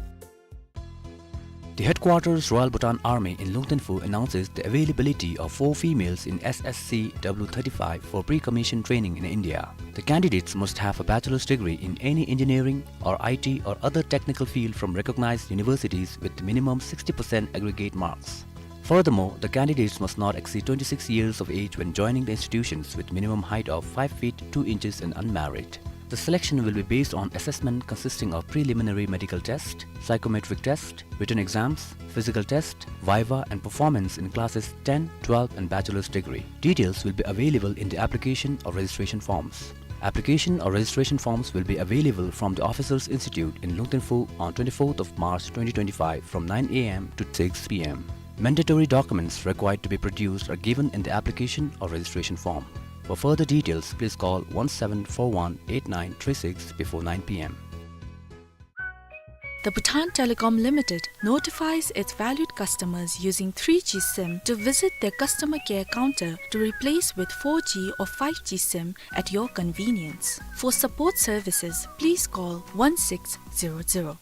The headquarters Royal Bhutan Army in Lungten Phu announces the availability of four females in S S C W thirty-five for pre-commission training in India. The candidates must have a bachelor's degree in any engineering or I T or other technical field from recognized universities with minimum sixty percent aggregate marks. Furthermore, the candidates must not exceed twenty-six years of age when joining the institutions, with minimum height of five feet two inches and unmarried. The selection will be based on assessment consisting of preliminary medical test, psychometric test, written exams, physical test, viva, and performance in classes ten, twelve, and bachelor's degree. Details will be available in the application or registration forms. Application or registration forms will be available from the Officers Institute in Lungten Phu on twenty-fourth of March twenty twenty-five from nine A M to six P M. Mandatory documents required to be produced are given in the application or registration form. For further details, please call one seven four one eight nine three six before nine P M. The Bhutan Telecom Limited notifies its valued customers using three G SIM to visit their customer care counter to replace with four G or five G SIM at your convenience. For support services, please call one six zero zero.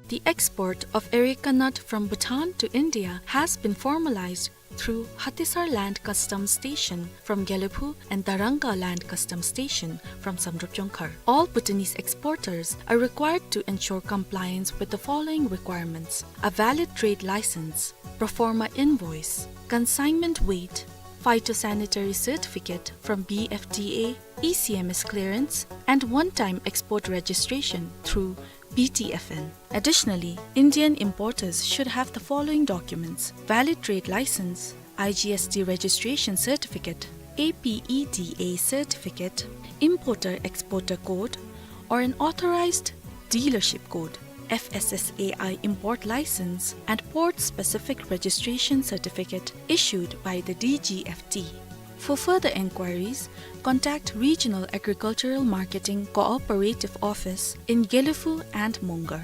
The export of areca nut from Bhutan to India has been formalized through Hatisar Land Customs Station from Gelephu and Darangka Land Customs Station from Samdrup Jongkhar. All Bhutanese exporters are required to ensure compliance with the following requirements: a valid trade license, pro forma invoice, consignment weight, phytosanitary certificate from B F D A, E C M S clearance, and one-time export registration through B T F N. Additionally, Indian importers should have the following documents: valid trade license, I G S T registration certificate, A P E D A certificate, importer-exporter code, or an authorized dealership code, F S S A I import license, and port-specific registration certificate issued by the D G F T. For further enquiries, contact Regional Agricultural Marketing Cooperative Office in Gelephu and Mongar.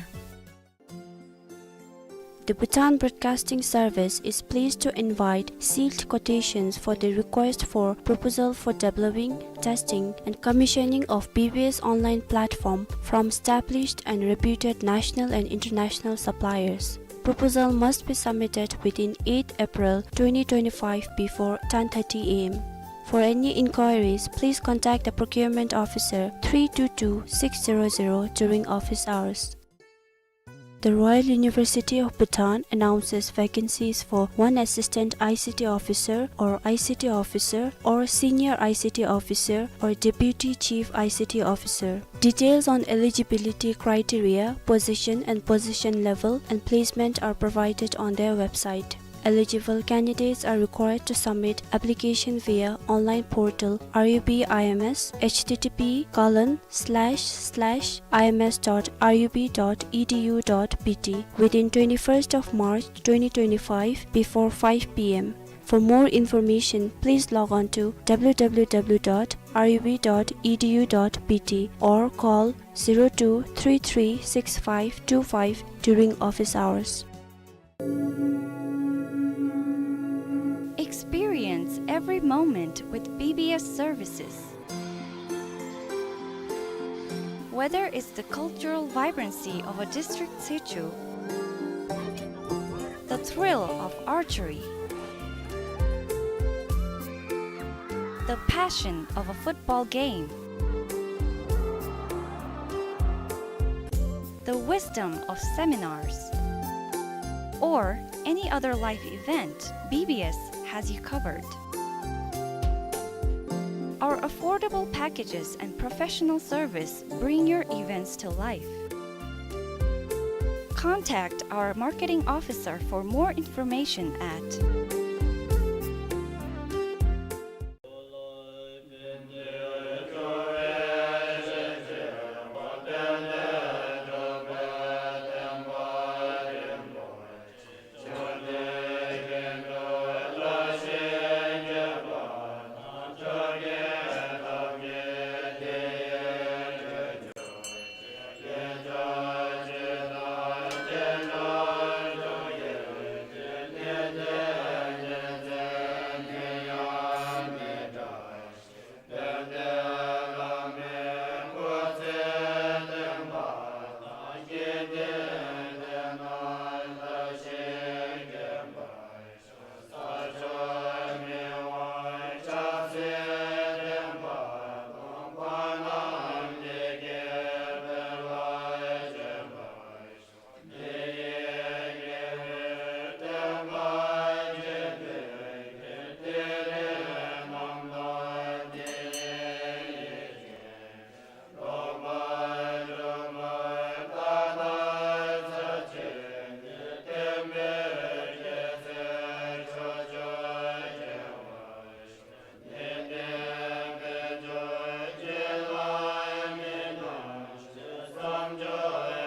The Bhutan Broadcasting Service is pleased to invite sealed quotations for the request for proposal for developing, testing, and commissioning of B B S online platform from established and reputed national and international suppliers. Proposal must be submitted within eighth April twenty twenty-five before ten thirty A M. For any inquiries, please contact the procurement officer three two two six zero zero during office hours. The Royal University of Bhutan announces vacancies for one assistant I C T officer or I C T officer or senior I C T officer or deputy chief I C T officer. Details on eligibility criteria, position and position level, and placement are provided on their website. Eligible candidates are required to submit application via online portal R U B I M S, H T T P colon slash slash I M S dot R U B dot E D U dot B T, within twenty-first of March twenty twenty-five before five P M. For more information, please log on to W W W dot R U B dot E D U dot B T or call zero two three three six five two five during office hours. Experience every moment with B B S services. Whether it's the cultural vibrancy of a district situ, the thrill of archery, the passion of a football game, the wisdom of seminars, or any other life event, B B S has you covered. Our affordable packages and professional service bring your events to life. Contact our marketing officer for more information at